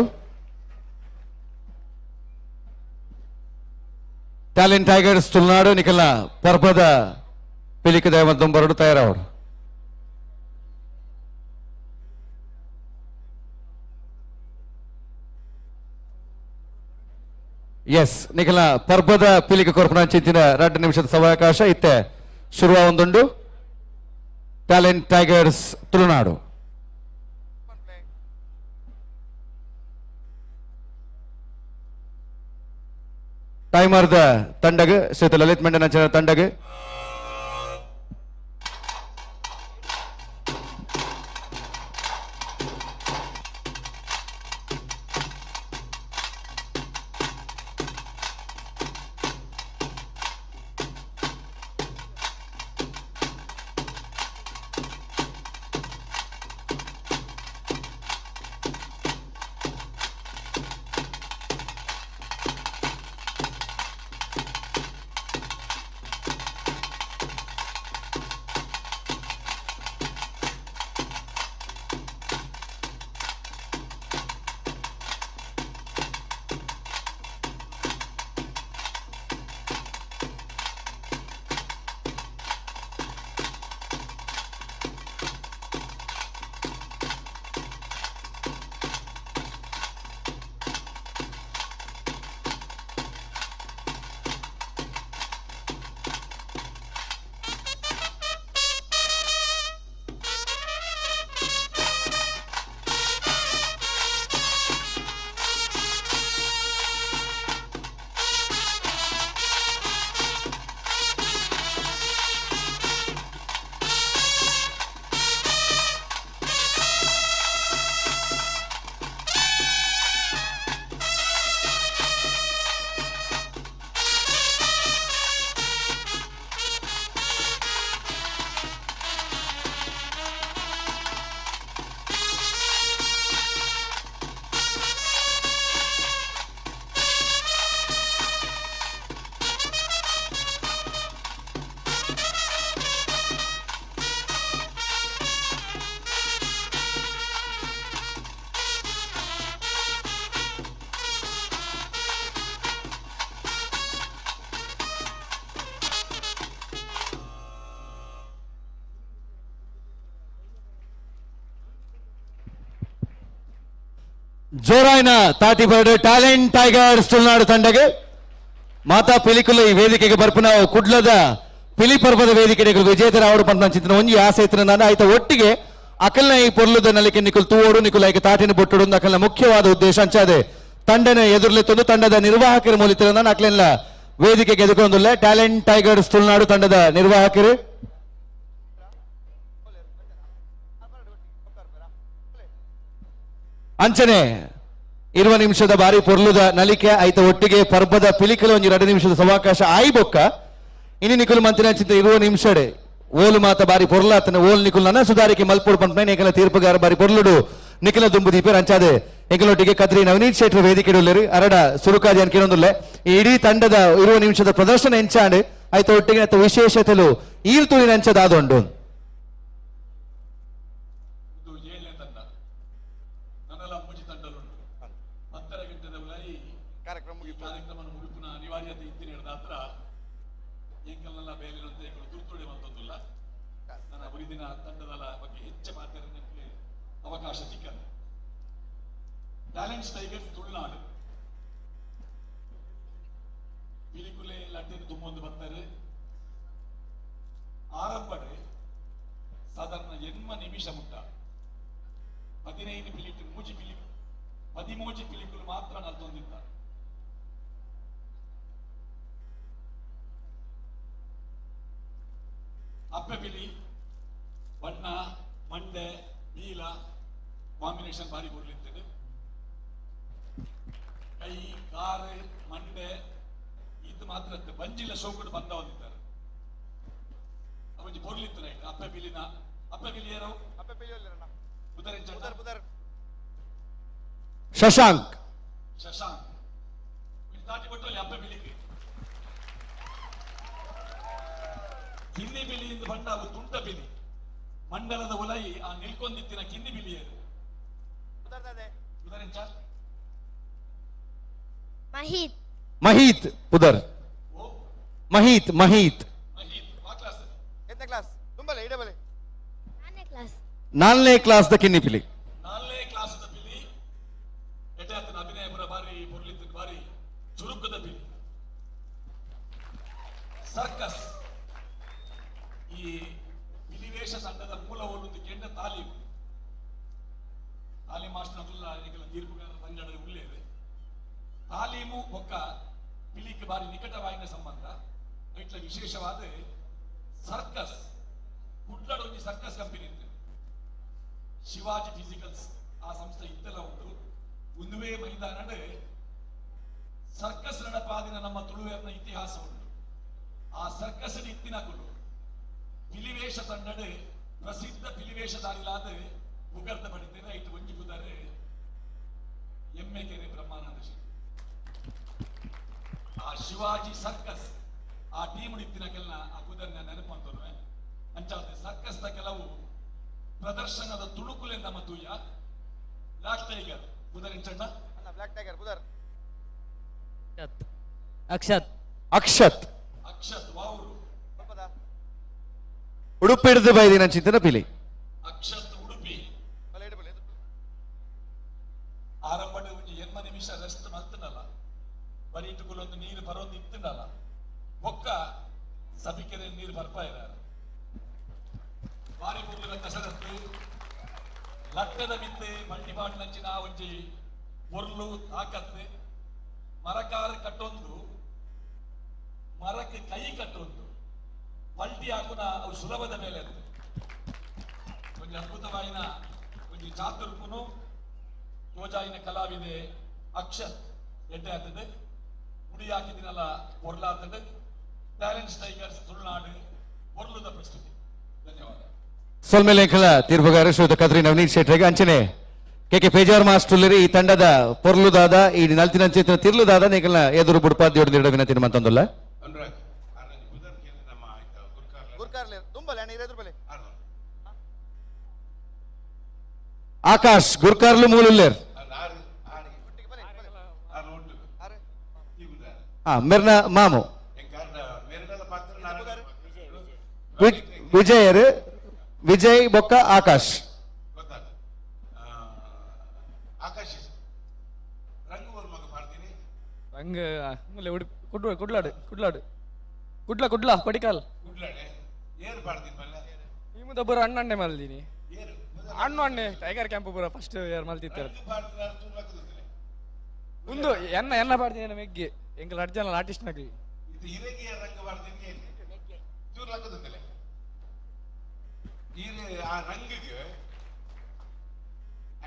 ಟ್ಯಾಲೆಂಟ್ ಟೈಗರ್ಸ್ ತುಳುನಾಡು ನಿಕಲ್ನ ಪರ್ಬದ ಪಿಲಿಕ್ ದಯಮದ್ದೊಂಬರಡು ತಯಾರವರು. ಎಸ್ ನಿಕಲ್ನ ಪರ್ಬದ ಪಿಲಿಕ್ ಕೊರ್ಪುನ ಚಿಂತಿನ 2 ನಿಮಿಷದ ಸಮಯಾವಕಾಶ ಇತ್ತೆ ಶುರುವಾವೊಂದುಂಡು. Talent tigers Tulunadu. Timer the ತಂಡಗ್ ಶ್ರೀತ Lalit ಮೆಂಡನ ತಂಡಗ್. ಜೋರಾಯ್ನ ತಾಟಿ ಬರಡು ಟ್ಯಾಲೆಂಟ್ ಟೈಗರ್ಸ್ ತುಳುನಾಡು ತಂಡಗೆ. ಮಾತಾ ಪಿಲಿಕುಲು ಈ ವೇದಿಕೆಗೆ ಬರ್ಪುನ ಕುಡ್ಲದ ಪಿಲಿ ಪರ್ವದ ವೇದಿಕೆ ವಿಜೇತರ ಅವರು ಪಂತ ಚಿಂತನೆ ಒಂಜಿ ಆಸೆ ಇತ್ತು ಆಯ್ತ ಒಟ್ಟಿಗೆ ಅಕಲ್ನ ಈ ಪೊರ್ಲುದ ನಲಿಕೆ ನಿಕುಲ್ ತೂವೋಡು ನಿಕುಲ್ ಐಕೆ ತಾಟಿನ ಬೊಟ್ಟುಡು ಅಕಲ್ನ ಮುಖ್ಯವಾದ ಉದ್ದೇಶ ಅಂಚಾದೆ ತಂಡನ ಎದುರ್ಲೆತ್ತೊಂದು ತಂಡದ ನಿರ್ವಾಹಕರ ಮೂಲಿತಿರ ಅಕ್ಲೆಲ್ಲ ವೇದಿಕೆಗೆ ಎದುಕೊಂದುಲ್ಲ ಟ್ಯಾಲೆಂಟ್ ಟೈಗರ್ಸ್ ತುಳುನಾಡು ತಂಡದ ನಿರ್ವಾಹಕರು. ಅಂಚನೆ 20 ನಿಮಿಷದ ಬಾರಿ ಪೊರ್ಲುದ ನಲಿಕೆ ಐತ ಒಟ್ಟಿಗೆ ಪರ್ಬದ ಪಿಲಿಕಲು ಒಂಜಿ 2 ನಿಮಿಷದ ಸವಾಕಾಶ ಆಯ್ಬೊಕ್ಕ ಇನಿ ನಿಕುಲು ಮಂತಿನ ಚಿಂತೆ 20 ನಿಮಿಷಡೆ ಓಲು ಮಾತ ಬಾರಿ ಪೊರ್ಲಾತನ ಓಲ್ ನಿಕುಲ್ ನನ್ನ ಸುಧಾರಿಕೆ ಮಲ್ಪೊಡು ಪಂಪನೆ ಏಕಲ ತೀರ್ಪುಗಾರ ಬಾರಿ ಪೊರ್ಲುಡು ನಿಖಿಲ ದುಂಬು ದೀಪೇರ್ ಅಂಚಾದೆ ಎಂಕಲೊಟ್ಟಿಗೆ ಕದ್ರಿ ನವನೀತ್ ಶೆಟ್ರು ವೇದಿಕೆ ಉಲ್ಲೇರು ಅರಡ ಸುರುಕಾದಿ ಅನ್ಕಿನೊಂದುಲ್ಲೆ ಈ ಇಡೀ ತಂಡದ 20 ನಿಮಿಷದ ಪ್ರದರ್ಶನ ಎಂಚಾಂಡ್ ಐತ ಒಟ್ಟಿಗೆ ವಿಶೇಷತೆಲು ಈಲ್ ತುಳಿನ ಅಂಚದಾದೊಂಡು. ಶಶಾಂಕ್ ಶಶಾಂಕ್ ಕಿನ್ನಿ ಬಿಲಿ ಎಂದು ಬಣ್ಣ ಅವು ತುಂಟ ಬಿಲಿ ಮಂಡಲದ ಉಲೈ ಆ ನಿಲ್ಕೊಂದಿತ್ತಿನ ಕಿನ್ನಿ ಬಿಲಿಯರು ಉದರೆಂಚ ಮಹೀತ್ ಮಹೀತ್ ಪುದರ್ ಮಹೀತ್ ಮಹೀತ್ ಕ್ಲಾಸ್ ತುಂಬಲೆ ಇಡಬಲೆ ನಾಲ್ಕನೇ ಕ್ಲಾಸ್ ನಾಲ್ನೇ ಕ್ಲಾಸ್ the ಕಿನ್ನಿ ಪಿಲಿ. ನಾಲ್ನೇ ಕ್ಲಾಸ್ the ಪಿಲಿ ಎಟಾತನ ಅಭಿನಯ ಪುರ ಬಾರಿ ಪೊರ್ಲಿತ್ತು ಬಾರಿ ಚುರುಕುದ ಪಿಲಿ. ಸರ್ಕಸ್ ಈ ಪಿಲಿವೇಶ ತಂಡದ ಮೂಲ ಒಂದು ಕೆಂಡ ತಾಲೀಮು ತಾಲೀಮ್ ಮಾಸ್ಟರ್ ಅದುಲ್ಲ ಈಗಲ ತೀರ್ಪುಗಾರ ತಂಗಡ ಉಳ್ಳೇರು ತಾಲೀಮು ಒಕ್ಕ ಪಿಲಿಕ್ ಬಾರಿ ನಿಕಟವಾಯಿನ ಸಂಬಂಧ. ಇಟ್ಲ ವಿಶೇಷವಾದ ಸರ್ಕಸ್ ಕುಡ್ಲಡ್ ಒಂಜಿ ಸರ್ಕಸ್ ಕಂಪನಿ ಇತ್ತು ಶಿವಾಜಿ ಫಿಸಿಕಲ್ಸ್ ಆ ಸಂಸ್ಥೆ ಇತ್ತೆಲ್ಲ ಉಂಟು. ಉಂದುವೇ ಮೈದಾನಡ್ ಸರ್ಕಸ್ ನಡಪಾದಿನ ನಮ್ಮ ತುಳುವೇರ್ನ ಇತಿಹಾಸ ಉಂಟು. ಆ ಸರ್ಕಸ್ ಇತ್ತಿನಕುಲು ಪಿಲಿವೇಶ ತಂಡಡ್ ಪ್ರಸಿದ್ಧ ಪಿಲಿವೇಶದಾರಿಲಾದ ಪುಗರ್ತ ಪಡಿತೇನೆ. ಐತು ಒಂಜಿ ಪುದರೆ ಎಮ್ಮೆಕೆರೆ ಬ್ರಹ್ಮಾನಂದ ಶೆಟ್ಟಿ. ಆ ಶಿವಾಜಿ ಸರ್ಕಸ್ ಆ ಟೀಮ್ ಇತ್ತಿನ ಕೆಲ ಆ ಪುದರ್ನ ನೆನಪಂತನು ಅಂಚಾದ ಸರ್ಕಸ್ ದ ಕೆಲವು ಪ್ರದರ್ಶನದ ತುಣುಕುಲೆ ನಮ್ಮ ತೂಯ. ಬ್ಲಾಕ್ ಟೈಗರ್ ಪುದರ್ ಎಂಚಣ್ಣ? ಬ್ಲಾಕ್ ಟೈಗರ್ ಪುದರ್ ಅಕ್ಷತ್. ಅಕ್ಷತ್ ಅಕ್ಷತ್ ವಾವರು ಉಡುಪಿ ಹಿಡಿದು ಬೈದಿನ ಚಿಂತನ ಪಿಲಿ. ಅಕ್ಷತ್ ಉಡುಪಿ ಆರಂಭದ ಒಂಜಿ ಎನ್ಮ ನಿಮಿಷ ರೆಸ್ಟ್ ಮಲ್ತನಲ್ಲ ಬರೀ ಇಟ್ಟುಕೊಳ್ಳೊಂದು ನೀರು ಬರೋದು ಇತ್ತನಲ್ಲ ಬೊಕ್ಕ ಸಭಿಕೆರೆ ನೀರು ಬರ್ಪಾ ಇರಾರು. ಬಾರಿ ಪೊರ್ಲುದ ಕಸರತ್ತು ಲಟ್ಟದ ಮಿತ್ತೆ ಮಲ್ಟಿಪಾಟ್ ನಂಚಿನ ಒಂಜಿ ಪೊರ್ಲು ತಾಕತ್ತು ಮರಕಾರ ಕಟ್ಟೊಂದು ಮರಕ್ಕೆ ಕೈ ಕಟ್ಟೊಂದು ಪಲ್ಟಿ ಹಾಕುನ ಅವು ಸುಲಭದ ಮೇಲೆ ಇತ್ತು. ಒಂಜಿ ಅದ್ಭುತವಾಯಿನ ಒಂಜಿ ಚಾತುರ್ಪುನು ತೋಜಾಯಿನ ಕಲಾವಿದೆ ಅಕ್ಷತ್ ಎಡ್ಡೆ ಆಗ್ತದೆ ಮುಡಿ ಹಾಕಿದಿನಲ್ಲ ಪೊರ್ಲಾಗ್ತದೆ. ಟ್ಯಾಲೆಂಟ್ಸ್ ಟೈಗರ್ಸ್ ತುಳುನಾಡು ಪೊರ್ಲುದ ಪ್ರಸ್ತುತಿ. ಧನ್ಯವಾದ. ಸೊಲ್ಮೆಲೇಖಲ ತೀರ್ಪುಗಾರ ಶ್ರೀಯುತ ಕದ್ರಿ ನವನೀತ್ ಶೆಟ್ರಿಗೆ ಅಂಚನೆ ಕೆ ಕೆ ಪೇಜಾರ್ ಮಾಸ್ಟರ್ ಈ ತಂಡದ ಪೊರ್ಲುದಾದ ಈ ನಲ್ತಿನಂಚಿನ ತಿರ್ಲುದಾದ ನಿಗಲ್ನ ಎದುರು ಬುಡ್ಪಾದ್ಯೋಡು ನೀಡೋ ವಿನಂತಿ ಮಂತಂದುಲ್ಲ. ಆಕಾಶ್ ಗುರ್ಕಾರ್ಲು ಮೂಲುಲ್ಲೇರ್ ಮೆರ್ನ ಮಾಮು ವಿಜಯರು ವಿಜಯ್ ಬೊಕ್ಕ ಆಕಾಶ್. ರಂಗ ಉಡುಪಿ ಕುಡ್ಲ ಕುಡ್ಲಾಡು ಕುಡ್ಲಾಡು ಕುಡ್ಲ ಕುಡ್ಲ ಕೊಡಿಕಾಲ್ ಈ ಮುದ ಬರೋ ಅಣ್ಣಣ್ಣೆ ಮಲ್ದಿನಿ ಅಣ್ಣು ಅಣ್ಣೆ ಟೈಗರ್ ಕ್ಯಾಂಪ್ ಬರೋ ಫಸ್ಟ್ ಇಯರ್ ಮಲ್ತಿತ್ತಾರೆ ಒಂದು ಎನ್ನ ಎನ್ನ ಪಾಡ್ತೀನಿ ಮೆಗ್ಗಿ ಎಂಕಲ್ ಅರ್ಜನ ಆರ್ಟಿಸ್ಟ್ ನಗಲಿ ಆ ರಂಗಿಗೆ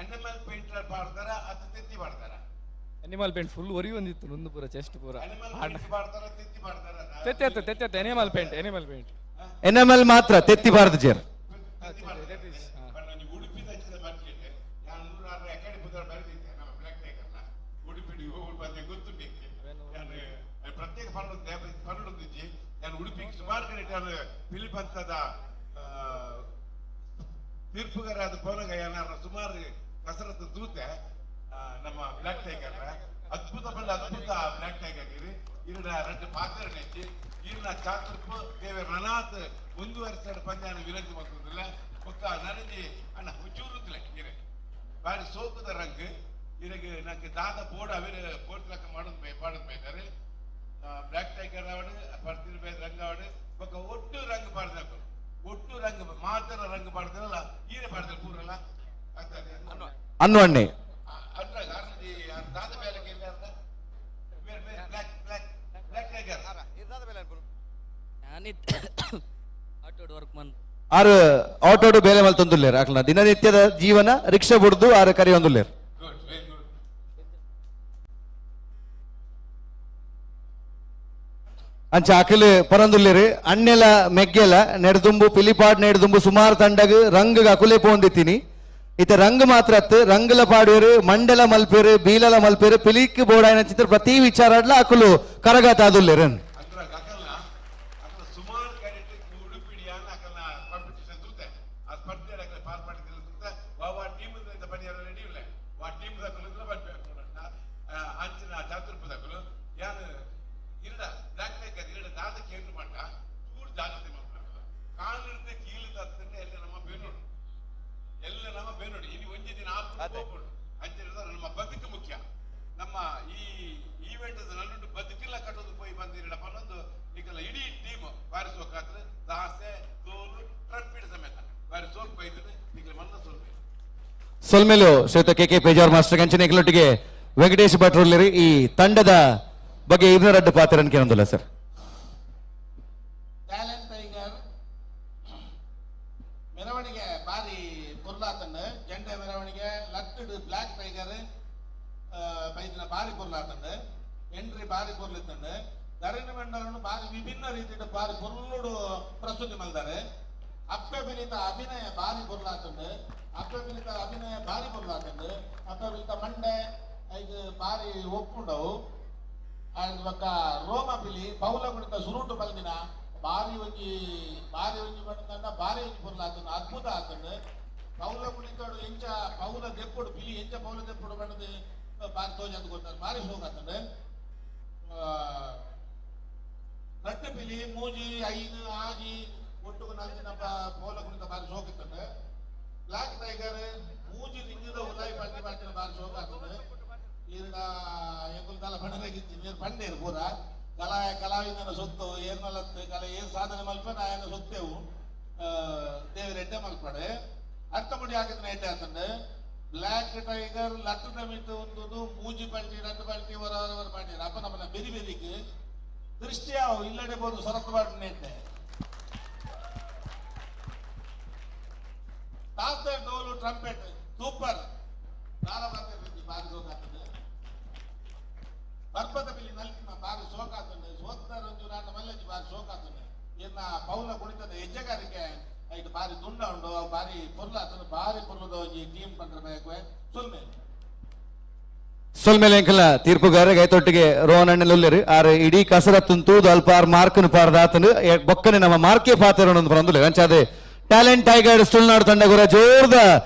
ಅನಿಮಲ್ ಪೇಂಟರ್ ಪಾಡ್ತಾರ ಅದು ತೆತ್ತಿ ಪಾಡ್ತಾರ? ಅನಿಮಲ್ ಪೇಂಟ್ ಫುಲ್ ಒರಿ ಒಂದಿತ್ತು ನೊಂದು ಪೂರ ಚೆಸ್ಟ್ ಪೂರ ಪಾಡ್ತಾರ ತೆತ್ತಿ ಪಾಡ್ತಾರ? ತೆತ್ತಿ ಆತು ತೆತ್ತಿ ಆತು ಅನಿಮಲ್ ಪೇಂಟ್ ಅನಿಮಲ್ ಪೇಂಟ್ ಎನ್ಎಂಎಲ್ ಮಾತ್ರ ತೆತ್ತಿ ಬಾರ್ದು ಜೇರ್. ಪ್ರತ್ಯೇಕ ಪನ್ನೊಂದಿಜ್ಜಿ ನಾನು ಉಡುಪಿಗೆ ಸುಮಾರು ಕಡೆ ಪಿಲಿಪಂತದ ತೀರ್ಪುಗಾರಾದ ಪೋನಗ ಏನಾರ ಸುಮಾರು ಕಸರತ್ತು ದೂತೆ ನಮ್ಮ ಬ್ಲಾಕ್ ಟೈಗರ್ ಅದ್ಭುತ ಬಲ್ಲ ಅದ್ಭುತ ಬ್ಲಾಕ್ ಟೈಗರ್ ಇರಿ ಇರಡ ರೆಡ್ ಪಾತ್ರ ನೆಚ್ಚಿ ಇರ್ನ ಚಾತುರ್ಪು ದೇವ ರಣಾತ್ ಮುಂದುವರಿಸಾಡ ಪಂದ್ಯಾನ ವಿನಂತಿ ಮಾಡ್ತದಿಲ್ಲ ಒಕ್ಕ ನನಗೆ ಅಣ್ಣ ಹುಚ್ಚೂರುತ್ತಲೆ ಇರೆ ಬಾರಿ ಸೋಕುದ ರಂಗ್ ಇರಗೆ ನಂಗೆ ದಾದ ಬೋರ್ಡ್ ಅವಿರ ಬೋರ್ಡ್ ಲಕ್ಕ ಮಾಡೋದು ಪಾಡೋದು ಬೇಕಾರೆ ಬ್ಲಾಕ್ ಟೈಗರ್ ಆವಡು ಪರ್ತಿರ್ ಬೇ ರಂಗ್ ಆವಡು ಬೊಕ್ಕ ಒಟ್ಟು ರಂಗ್ ಪಾಡ್ದಾಕು ಒಟ್ಟು ರಂಗ್ ಮಾತ್ರ ರಂಗ್ ಪಾಡ್ತಾರಲ್ಲ ಈರೆ ಪಾಡ್ತಾರೆ ಪೂರಲ್ಲ ಅನ್ನು ಅಣ್ಣೆ ದಾದ ಬೇಲೆ ಬ್ಲಾಕ್ ಬ್ಲಾಕ್ ಬ್ಲಾಕ್ ಟೈಗರ್ ಆಟೋಡ್ ವರ್ಕ್ ಮನ್ ಆರು ಆಟೋಡು ಬೇಲೆ ಮಲ್ತೊಂದುಲ್ಲೇರ್ ಅಕ್ಲನ ದಿನನಿತ್ಯದ ಜೀವನ ರಿಕ್ಷಾ ಬುಡ್ದು ಆರು ಕರಿಯೊಂದುಲ್ಲೇರ್. ಅಂಚ ಅಖಿಲ್ ಪರಂದುಲ್ಲೇರು ಅಣ್ಣೆಲ ಮೆಗ್ಗೆಲ ನೆಡ್ದುಂಬು ಪಿಲಿಪಾಡ್ ನೆಡ್ದುಂಬು ಸುಮಾರು ತಂಡಗ್ ರಂಗ್ ಅಕುಲೆ ಪೋಂದಿತ್ತೀನಿ. ಇತ ರಂಗ್ ಮಾತ್ರ ಅತ್ತು ರಂಗುಲ ಪಾಡುವೆರು ಮಂಡಲ ಮಲ್ಪೇರು ಬೀಲಲ ಮಲ್ಪೇರು ಪಿಲಿಕ್ ಬೋಡಾಯಿನ ಚಿತ್ರ ಪ್ರತಿ ವಿಚಾರಡ್ಲ ಅಕುಲು ಕರಗಾತ ಆದುಲ್ಲೇರು. ಸುಮಾರು ಕಡೆ ಉಡುಪಿಡಿಯಾನ ಅಕಲ್ನ ಕಾಂಪಿಟಿಷನ್ ತೂತೆ ಆ ಸ್ಪರ್ಧೆ ಸೊಲ್ಮೆಲು ಶ್ರೀಯುತ K K Pejawar master ಕಂಚನೆ ಎಂಕಲೊಟ್ಟಿಗೆ Venkatesh ಭಟ್ರುಲ್ಲೇರಿ ಈ ತಂಡದ ಬಗ್ಗೆ ಇರ್ನ ರಡ್ಡು ಪಾತ್ರ ಕೇಳೊಂದಿಲ್ಲ ಸರ್. ಮೆರವಣಿಗೆ ಬಾರಿ ಪೊರ್ಲಾತಂಡು ಜೆಂಡೆ ಮೆರವಣಿಗೆ ಲಟ್ಟಡ್ ಬ್ಲಾಕ್ ಟೈಗರ್ ಬೈದಿನ ಬಾರಿ ಪೊರ್ಲಾತಂಡು ಎಂಟ್ರಿ ಬಾರಿ ಪೊರ್ಲಿತ್ತಂಡು ಧರಣಿ ಮಂಡಲನು ಬಾರಿ ವಿಭಿನ್ನ ರೀತಿಯ ಬಾರಿ ಪೊರ್ಲುಡು ಪ್ರಸ್ತುತಿ ಮಲ್ದಾರೆ. ಅಪ್ಪೆ ಬಿಲಿತ ಅಭಿನಯ ಬಾರಿ ಪೊರ್ಲಾತಂಡು ಅಪ್ಪೆ ಬಿಲಿತ ಅಭಿನಯ ಬಾರಿ ಪೊರ್ಲಾತಂಡು ಅಪ್ಪೆ ಬಿಲಿತ ಮಂಡೆ ಐದು ಬಾರಿ ಒಪ್ಪುಂಡವು. ಬೊಕ್ಕ ರೋಮ ಪಿಲಿ ಪೌಲ ಕುಣಿತ ಸುರುಟು ಬಲ್ದಿನ ಬಾರಿ ಒಂಜಿ ಬಾರಿ ಒಂಜಿ ಬಣ್ಣದ ಬಾರಿ ಒಂಜಿ ಪೊರ್ಲಾತಂಡು ಅದ್ಭುತ ಆತಂಡು. ಪೌಲ ಕುಣಿತಡು ಎಂಚ ಪೌಲ ದೆಪ್ಪುಡು ಪಿಲಿ ಎಂಚ ಪೌಲ ದೆಪ್ಪುಡು ಬಣ್ಣದ ಬಾರಿ ತೋಜಂದು ಗೊತ್ತಾರೆ ಬಾರಿ ಸೋಗಾತಂಡು. ರಡ್ಡು ಪಿಲಿ ಮೂಜಿ ಐದು ಆಜಿ ಒಟ್ಟುಗು ನಾಲ್ಕು ಪೌಲ ಕುಣಿತ ಬಾರಿ ಸೋಕಿತ್ತಂಡು. ಬ್ಲಾಕ್ ಟೈಗರ್ ಮೂಜಿ ರಿಂಗದ ಉಲಾಯಿ ಪಲ್ಟಿ ಪಲ್ಟಿನ ಬಾರಿ ಸೋಕಾತಂಡು. ಈರ್ಡ ಎಂಕುಲು ದಾಲ ಬಣ್ಣದಾಗಿತ್ತಿ ನೀರು ಪಂಡೇರು ಪೂರ ಕಲಾ ಕಲಾವಿದನ ಸೊತ್ತು ಏರ್ನಲತ್ತು ಕಲೆ ಏನ್ ಸಾಧನೆ ಮಲ್ಪ ನಾಯನ ಸೊತ್ತೇವು ದೇವರ ಎಡ್ಡೆ ಮಲ್ಪಡೆ ಅರ್ಥ ಮುಡಿ ಹಾಕಿದ್ರೆ ಎಡ್ಡೆ ಆತಂಡು. ಬ್ಲಾಕ್ ಟೈಗರ್ ಲಟ್ಟದ ಮಿತ್ತು ಒಂದು ಮೂಜಿ ಪಲ್ಟಿ ರಡ್ಡು ಪಲ್ಟಿ ಹೊರ ಹೊರ ಪಾಂಡ್ಯರು ಅಪ್ಪ ನಮ್ಮನ್ನ ಬೆರಿ ಬೆರಿಕ್ ದೃಷ್ಟಿ ಅವು ಇಲ್ಲಡೆ ಬೋದು ಸೊರತ್ತು ಪಾಡಿನ ಎಡ್ಡೆ ತಾತ ಡೋಲು ಟ್ರಂಪೆಟ್ ಸೂಪರ್ ಬಾರಿ ಸೋಕಾತದೆ ಪರ್ಪದ ಬಿಲ್ಲಿ ನಲ್ಕಿನ ಬಾರಿ ಸೋಕಾತಂಡೆ ಸೋತ್ತಾರೊಂಜು ನಾಟ ಮಲ್ಲಂಜಿ ಬಾರಿ ಸೋಕಾತಂಡೆ ಇನ್ನ ಪೌಲ ಕುಣಿತದ ಹೆಜ್ಜೆಗಾರಿಕೆ ಐಟ್ ಬಾರಿ ದುಂಡ ಉಂಡು ಅವು ಬಾರಿ ಪೊರ್ಲಾತಂಡು ಬಾರಿ ಪೊರ್ಲದ ಒಂಜಿ ಟೀಮ್ ಪಂಡ್ರೆ ಬೇಕು ಸೊಲ್ಮೆ ಸೊಲ್ಮೇಲೆ ಎಂಕಲ ತೀರ್ಪುಗಾರ ಗೈತೊಟ್ಟಿಗೆ ರೋಹನ್ ಅಣ್ಣಲುಲ್ಲೇರು ಆರ್ ಇಡೀ ಕಸರತ್ತುನ್ ತೂದು ಅಲ್ಪ ಆರ್ ಮಾರ್ಕನ್ ಪಾರ್ದಾತನು ಬೊಕ್ಕನೆ ನಮ್ಮ ಮಾರ್ಕೆ ಪಾತ್ರ ಪರಂದುಲೆ ಅಂಚಾದೆ ಟ್ಯಾಲೆಂಟ್ ಟೈಗರ್ಸ್ ತುಳುನಾಡು ತಂಡ ಗುರ ಜೋರ್ದ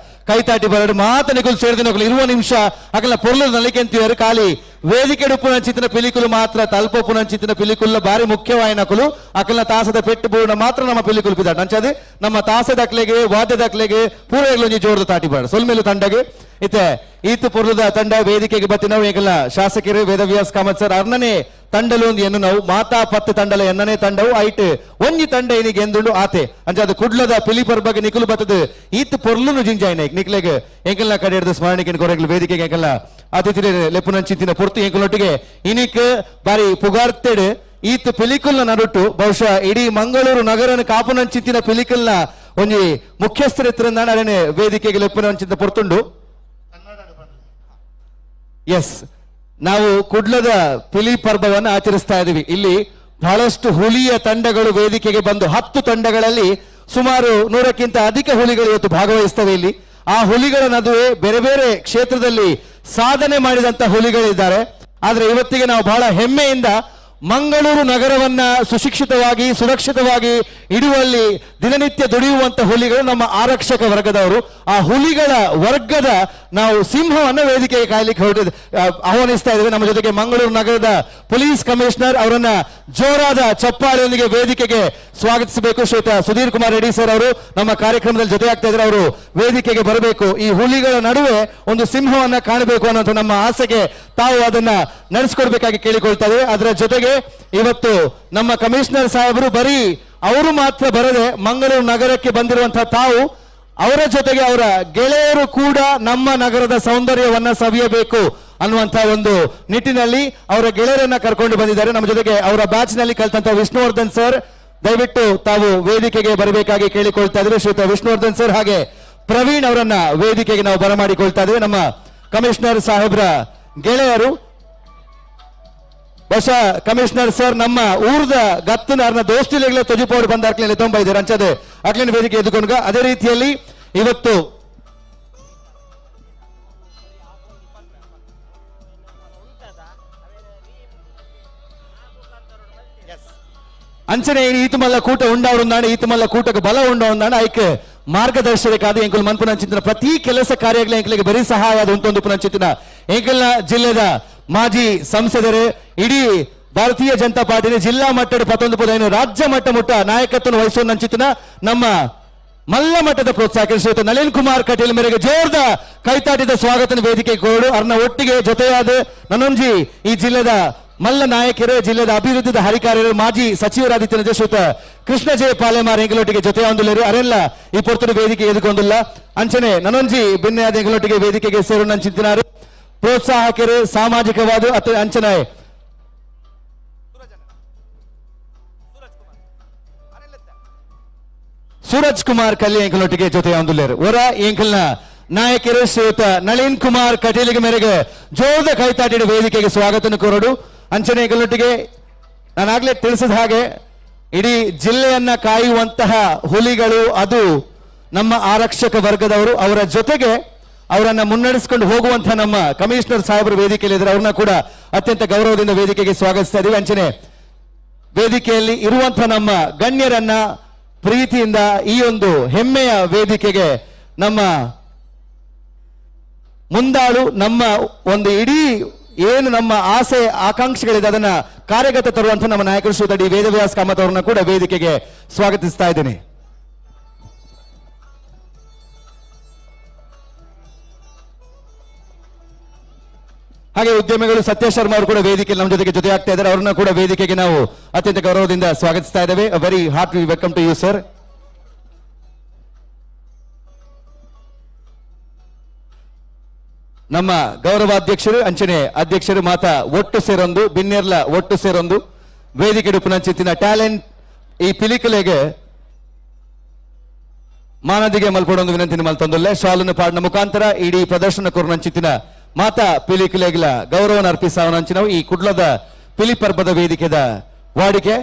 ಕೈತಾಟಿ ಬರಡು ಮಾತ ನಿಕುಲ್ ಸೇರಿದ ಇರುವ ನಿಮಿಷ ಅಕಲ ಪೊರ್ಲು ನಲಿಕೆಂತಿಯರು ಖಾಲಿ ವೇದಿಕೆ ಉಪ್ಪುನಂಚಿತ್ತಿನ ಪಿಲಿಕುಲು ಮಾತ್ರ ತಲ್ಪೊಪ್ಪುನಂಚಿತ್ತಿನ ಪಿಲಿಕುಲ್ಲ ಬಾರಿ ಮುಖ್ಯವಾಯಿನಕುಲು ಅಕಲ್ನ ತಾಸದ ಪೆಟ್ಟು ಬೋರ್ಣ ಮಾತ್ರ ನಮ್ಮ ಪಿಲಿಕುಲು ಪಿದಾಡ್ ಅಂಚಾದೆ ನಮ್ಮ ತಾಸದಕ್ಲೆಗೆ ವಾದ್ಯದಕ್ಲೆಗೆ ಪೂರೈಗ್ಲೊಂಜಿ ಜೋರ್ದ ತಾಟಿ ಬಾಡ ಸೊಲ್ಮೇಲು ತಂಡಗೆ ಇತ್ತೆ ಈತ ಪೊರ್ಲುದ ತಂಡ ವೇದಿಕೆಗೆ ಬತ್ತಿನವು ಏಕಲ್ಲ ಶಾಸಕರು ವೇದವ್ಯಾಸ್ ಕಾಮತ್ ಸರ್ ಅರ್ನನೆ ತಂಡಲು ಒಂದು ಎನ್ನು ನಾವು ಮಾತಾ ಪತ್ತು ತಂಡಲ ಎನ್ನನೇ ತಂಡವು ಐಟ್ ಒಂಜಿ ತಂಡ ಇನಿಗೆ ಎಂದುಂಡು ಆತೆ ಅಂಚಾದ ಕುಡ್ಲದ ಪಿಲಿಪರ್ ಬಗ್ಗೆ ನಿಕುಲು ಬತ್ತದ ಈತ್ ಪೊರ್ಲುನು ಜಿಂಜಾಯ್ನ ನಿಕ್ಲೆಗ್ ಎಂಕಲ್ನ ಕಡೆ ಹಿಡಿದು ಸ್ಮರಣಿಕೆ ಕೊರಗ್ಲು ವೇದಿಕೆಗೆ ಎಂಕಲ್ನ ಅತಿಥಿ ಲೆಪ್ಪುನಂಚಿತ್ತಿನ ಪೊರ್ತು ಎಂಕಲೊಟ್ಟಿಗೆ ಇನಿಕ್ ಬಾರಿ ಪುಗಾರ್ತೆಡ್ ಈತ್ ಪಿಲಿಕುಲ್ನ ನಡುಟು ಬಹುಶಃ ಇಡೀ ಮಂಗಳೂರು ನಗರನ ಕಾಪುನಂಚಿತ್ತಿನ ಪಿಲಿಕುಲ್ನ ಒಂಜಿ ಮುಖ್ಯಸ್ಥರ ಇತ್ತಿರಂದಾಣ ಅದೇನೆ ವೇದಿಕೆಗೆ ಲೆಪ್ಪುನಂಚಿತ್ತ ಪೊರ್ತುಂಡು. ಎಸ್, ನಾವು ಕುಡ್ಲದ ಪಿಲಿ ಪರ್ಬವನ್ನು ಆಚರಿಸ್ತಾ ಇದ್ದೀವಿ. ಇಲ್ಲಿ ಬಹಳಷ್ಟು ಹುಲಿಯ ತಂಡಗಳು ವೇದಿಕೆಗೆ ಬಂದು 10 ತಂಡಗಳಲ್ಲಿ ಸುಮಾರು 100ಕ್ಕಿಂತ ಅಧಿಕ ಹುಲಿಗಳು ಇವತ್ತು ಭಾಗವಹಿಸ್ತವೆ. ಇಲ್ಲಿ ಆ ಹುಲಿಗಳ ನಡುವೆ ಬೇರೆ ಬೇರೆ ಕ್ಷೇತ್ರದಲ್ಲಿ ಸಾಧನೆ ಮಾಡಿದಂತ ಹುಲಿಗಳಿದ್ದಾರೆ. ಆದ್ರೆ ಇವತ್ತಿಗೆ ನಾವು ಬಹಳ ಹೆಮ್ಮೆಯಿಂದ ಮಂಗಳೂರು ನಗರವನ್ನ ಸುಶಿಕ್ಷಿತವಾಗಿ ಸುರಕ್ಷಿತವಾಗಿ ಇಡುವಲ್ಲಿ ದಿನನಿತ್ಯ ದುಡಿಯುವಂತ ಹುಲಿಗಳು ನಮ್ಮ ಆರಕ್ಷಕ ವರ್ಗದವರು. ಆ ಹುಲಿಗಳ ವರ್ಗದ ನಾವು ಸಿಂಹವನ್ನು ವೇದಿಕೆಗೆ ಕಾಯಲಿಕ್ಕೆ ಹೊರಟಿದ್ ಆಹ್ವಾನಿಸ್ತಾ ಇದ್ದೇವೆ. ನಮ್ಮ ಜೊತೆಗೆ ಮಂಗಳೂರು ನಗರದ ಪೊಲೀಸ್ ಕಮಿಷನರ್ ಅವರನ್ನ ಜೋರಾದ ಚಪ್ಪಾಳೆಯೊಂದಿಗೆ ವೇದಿಕೆಗೆ ಸ್ವಾಗತಿಸಬೇಕು. ಶ್ರೀಯುತ ಸುಧೀರ್ ಕುಮಾರ್ ರೆಡ್ಡಿ ಸರ್ ಅವರು ನಮ್ಮ ಕಾರ್ಯಕ್ರಮದಲ್ಲಿ ಜೊತೆಯಾಗ್ತಾ ಇದ್ದಾರೆ. ಅವರು ವೇದಿಕೆಗೆ ಬರಬೇಕು. ಈ ಹುಲಿಗಳ ನಡುವೆ ಒಂದು ಸಿಂಹವನ್ನ ಕಾಣಬೇಕು ಅನ್ನೋದು ನಮ್ಮ ಆಸೆಗೆ ತಾವು ಅದನ್ನ ನಡೆಸಿಕೊಡ್ಬೇಕಾಗಿ ಕೇಳಿಕೊಳ್ತಾ ಇದ್ದೇವೆ. ಅದರ ಜೊತೆಗೆ ಇವತ್ತು ನಮ್ಮ ಕಮಿಷನರ್ ಸಾಹೇಬರು ಬರೀ ಅವರು ಮಾತ್ರ ಬರದೆ ಮಂಗಳೂರು ನಗರಕ್ಕೆ ಬಂದಿರುವಂತಹ ತಾವು ಅವರ ಜೊತೆಗೆ ಅವರ ಗೆಳೆಯರು ಕೂಡ ನಮ್ಮ ನಗರದ ಸೌಂದರ್ಯವನ್ನ ಸವಿಯಬೇಕು ಅನ್ನುವಂತಹ ಒಂದು ನಿಟ್ಟಿನಲ್ಲಿ ಅವರ ಗೆಳೆಯರನ್ನ ಕರ್ಕೊಂಡು ಬಂದಿದ್ದಾರೆ. ನಮ್ಮ ಜೊತೆಗೆ ಅವರ ಬ್ಯಾಚ್ ನಲ್ಲಿ ಕಲ್ತಂತ ವಿಷ್ಣುವರ್ಧನ್ ಸರ್, ದಯವಿಟ್ಟು ತಾವು ವೇದಿಕೆಗೆ ಬರಬೇಕಾಗಿ ಕೇಳಿಕೊಳ್ತಾ ಇದ್ದಾರೆ. ಶ್ರೀಯುತ ವಿಷ್ಣುವರ್ಧನ್ ಸರ್ ಹಾಗೆ ಪ್ರವೀಣ್ ಅವರನ್ನ ವೇದಿಕೆಗೆ ನಾವು ಬರಮಾಡಿಕೊಳ್ತಾ ಇದ್ದೇವೆ. ನಮ್ಮ ಕಮಿಷನರ್ ಸಾಹೇಬ್ರ ಗೆಳೆಯರು, ಬಹುಶಃ ಕಮಿಷನರ್ ಸರ್ ನಮ್ಮ ಊರ್ದ ಗತ್ತನ ಅರ್ನ ದೋಸ್ತಿಲೆಗ್ಲೆ ತೊಜಿಪೋಡು ಬಂದ ಅಕ್ಲೆನೆ ತೊಂಬ ಇದ್ದಾರೆ ಅಂಚದೆ ಅಕ್ಲಿನ ವೇದಿಕೆ ಎದುಕೊಂಡ್ಗ. ಅದೇ ರೀತಿಯಲ್ಲಿ ಇವತ್ತು ಅಂಚನೆ ಈತುಮಲ್ಲ ಕೂಟ ಉಂಡವರುಂದಾಣ ಈತುಮಲ್ಲ ಕೂಟಕ್ಕೆ ಬಲ ಉಂಡವರುಂದಾಣ ಐಕ್ ಮಾರ್ಗದರ್ಶಕರಾದ ಎಂಕುಲ್ ಮನ್ಪುನಂಚಿತ್ತಿನ ಪ್ರತಿ ಕೆಲಸ ಕಾರ್ಯಗಳ ಎಂಕಲಿಗೆ ಬರೀ ಸಹಾಯ ಆದ ಉಂಟೊಂದು ಪುನಂಚಿತ್ತಿನ ಎಂಕಲ್ನ ಜಿಲ್ಲೆದ ಮಾಜಿ ಸಂಸದರು ಇಡೀ ಭಾರತೀಯ ಜನತಾ ಪಾರ್ಟಿನ ಜಿಲ್ಲಾ ಮಟ್ಟದ 19 ರಾಜ್ಯ ಮಟ್ಟ ಮುಟ್ಟ ನಾಯಕತ್ವ ವಹಿಸುವ ನಂಚಿತ್ತಿನ ನಮ್ಮ ಮಲ್ಲ ಮಟ್ಟದ ಪ್ರೋತ್ಸಾಹಕ ಶ್ರೀಯುತ ನಳಿನ್ ಕುಮಾರ್ ಕಟೀಲ್ ಮೇರೆಗೆ ಜೋರ್ದ ಕೈತಾಟಿದ ಸ್ವಾಗತ ವೇದಿಕೆ ಕೋಡು ಅರ್ನ ಒಟ್ಟಿಗೆ ಜೊತೆಯಾದ ನನ್ನೊಂಜಿ ಈ ಜಿಲ್ಲೆದ ಮಲ್ಲ ನಾಯಕರು ಜಿಲ್ಲೆದ ಅಭಿವೃದ್ಧಿದ ಹರಿಕಾರ್ಯರು ಮಾಜಿ ಸಚಿವರಾದಿತ್ಯನ ಶ್ರೀಯುತ ಕೃಷ್ಣ ಜಯ ಪಾಲೆಮಾರ್ ಎಂಕಲೊಟ್ಟಿಗೆ ಜೊತೆ ಹೊಂದುಲ್ಲೇರು ಅರೆಲ್ಲ ಈ ಪೊರ್ತುಡು ವೇದಿಕೆ ಎದುಕೊಂದುಲ್ಲ. ಅಂಚನೆ ನನೊಂಜಿ ಬಿನ್ನೆಯಾದ ಎಂಕಲೊಟ್ಟಿಗೆ ವೇದಿಕೆಗೆ ಸೇರು ನಂಚಿತ್ತಿನಾರು ಪ್ರೋತ್ಸಾಹಕರು ಸಾಮಾಜಿಕವಾದ ಅತ ಅಂಚನೆ ಸೂರಜ್ ಕುಮಾರ್ ಕಲ್ಲಿ ಎಂಕಲೊಟ್ಟಿಗೆ ಜೊತೆ ಹೊಂದುಲ್ಲೇರು. ಒರ ಎಂಕಲ್ನ ನಾಯಕರು ಶ್ರೀಯುತ ನಳಿನ್ ಕುಮಾರ್ ಕಟೀಲಿಗೆ ಮೇರೆಗೆ ಜೋರದ ಕೈತಾಟಿಡ ವೇದಿಕೆಗೆ ಸ್ವಾಗತನ ಕೋರಡು. ಅಂಚನೆ ಎಂಕಲೊಟ್ಟಿಗೆ ನಾನಾಗ್ಲೇ ತಿಳಿಸಿದ ಹಾಗೆ ಇಡೀ ಜಿಲ್ಲೆಯನ್ನ ಕಾಯುವಂತಹ ಹುಲಿಗಳು ಅದು ನಮ್ಮ ಆರಕ್ಷಕ ವರ್ಗದವರು. ಅವರ ಜೊತೆಗೆ ಅವರನ್ನ ಮುನ್ನಡೆಸಿಕೊಂಡು ಹೋಗುವಂತಹ ನಮ್ಮ ಕಮಿಷನರ್ ಸಾಹೇಬರು ವೇದಿಕೆಯಲ್ಲಿ ಇದ್ದಾರೆ. ಅವ್ರನ್ನ ಕೂಡ ಅತ್ಯಂತ ಗೌರವದಿಂದ ವೇದಿಕೆಗೆ ಸ್ವಾಗತಿಸ್ತಾ ಇದೀವಿ. ಅಂಚನೆ ವೇದಿಕೆಯಲ್ಲಿ ಇರುವಂತಹ ನಮ್ಮ ಗಣ್ಯರನ್ನ ಪ್ರೀತಿಯಿಂದ ಈ ಒಂದು ಹೆಮ್ಮೆಯ ವೇದಿಕೆಗೆ ನಮ್ಮ ಮುಂದಾಳು, ನಮ್ಮ ಒಂದು ಇಡೀ ಏನು ನಮ್ಮ ಆಸೆ ಆಕಾಂಕ್ಷೆಗಳಿದೆ ಅದನ್ನ ಕಾರ್ಯಗತ ತರುವಂತ ನಮ್ಮ ನಾಯಕರು ಶ್ರೀಯುತ ಡಿ ವೇದವ್ಯಾಸ್ ಕಾಮತ್ ಅವರನ್ನ ಕೂಡ ವೇದಿಕೆಗೆ ಸ್ವಾಗತಿಸ್ತಾ ಇದ್ದೀನಿ. ಹಾಗೆ ಉದ್ಯಮಿಗಳು ಸತ್ಯ ಶರ್ಮಾ ಅವರು ಕೂಡ ವೇದಿಕೆಯಲ್ಲಿ ನಮ್ಮ ಜೊತೆಗೆ ಜೊತೆ ಆಗ್ತಾ ಇದ್ದಾರೆ. ಅವ್ರನ್ನ ಕೂಡ ವೇದಿಕೆಗೆ ನಾವು ಅತ್ಯಂತ ಗೌರವದಿಂದ ಸ್ವಾಗತಿಸ್ತಾ ಇದ್ದೇವೆ. Very hearty welcome to you sir. ನಮ್ಮ ಗೌರವಾಧ್ಯಕ್ಷರು ಅಂಚನೆ ಅಧ್ಯಕ್ಷರು ಮಾತಾ ಒಟ್ಟು ಸೇರೊಂದು ಬಿನ್ನೆರ್ಲ ಒಟ್ಟು ಸೇರೊಂದು ವೇದಿಕೆ ಪುನಂಚಿತ್ತಿನ ಟ್ಯಾಲೆಂಟ್ ಈ ಪಿಲಿಕಲೆಗೆ ಮಾನದಿಗೆ ಮಲ್ಪಡೊಂದು ವಿನಂತಿನ ಮಲ್ತೊಂದುಲ್ಲೆ. ಶಾಲನ್ನು ಪಾಡಿನ ಮುಖಾಂತರ ಇಡೀ ಪ್ರದರ್ಶನ ಕೊರನಂಚಿತ್ತಿನ ಮಾತಾ ಪಿಲಿಕಲೆಗಿಲ ಗೌರವನ ಅರ್ಪಿಸಾವನಂಚಿನವು ಈ ಕುಡ್ಲದ ಪಿಲಿ ಪರ್ಬದ ವೇದಿಕೆದ ವಾಡಿಕೆ.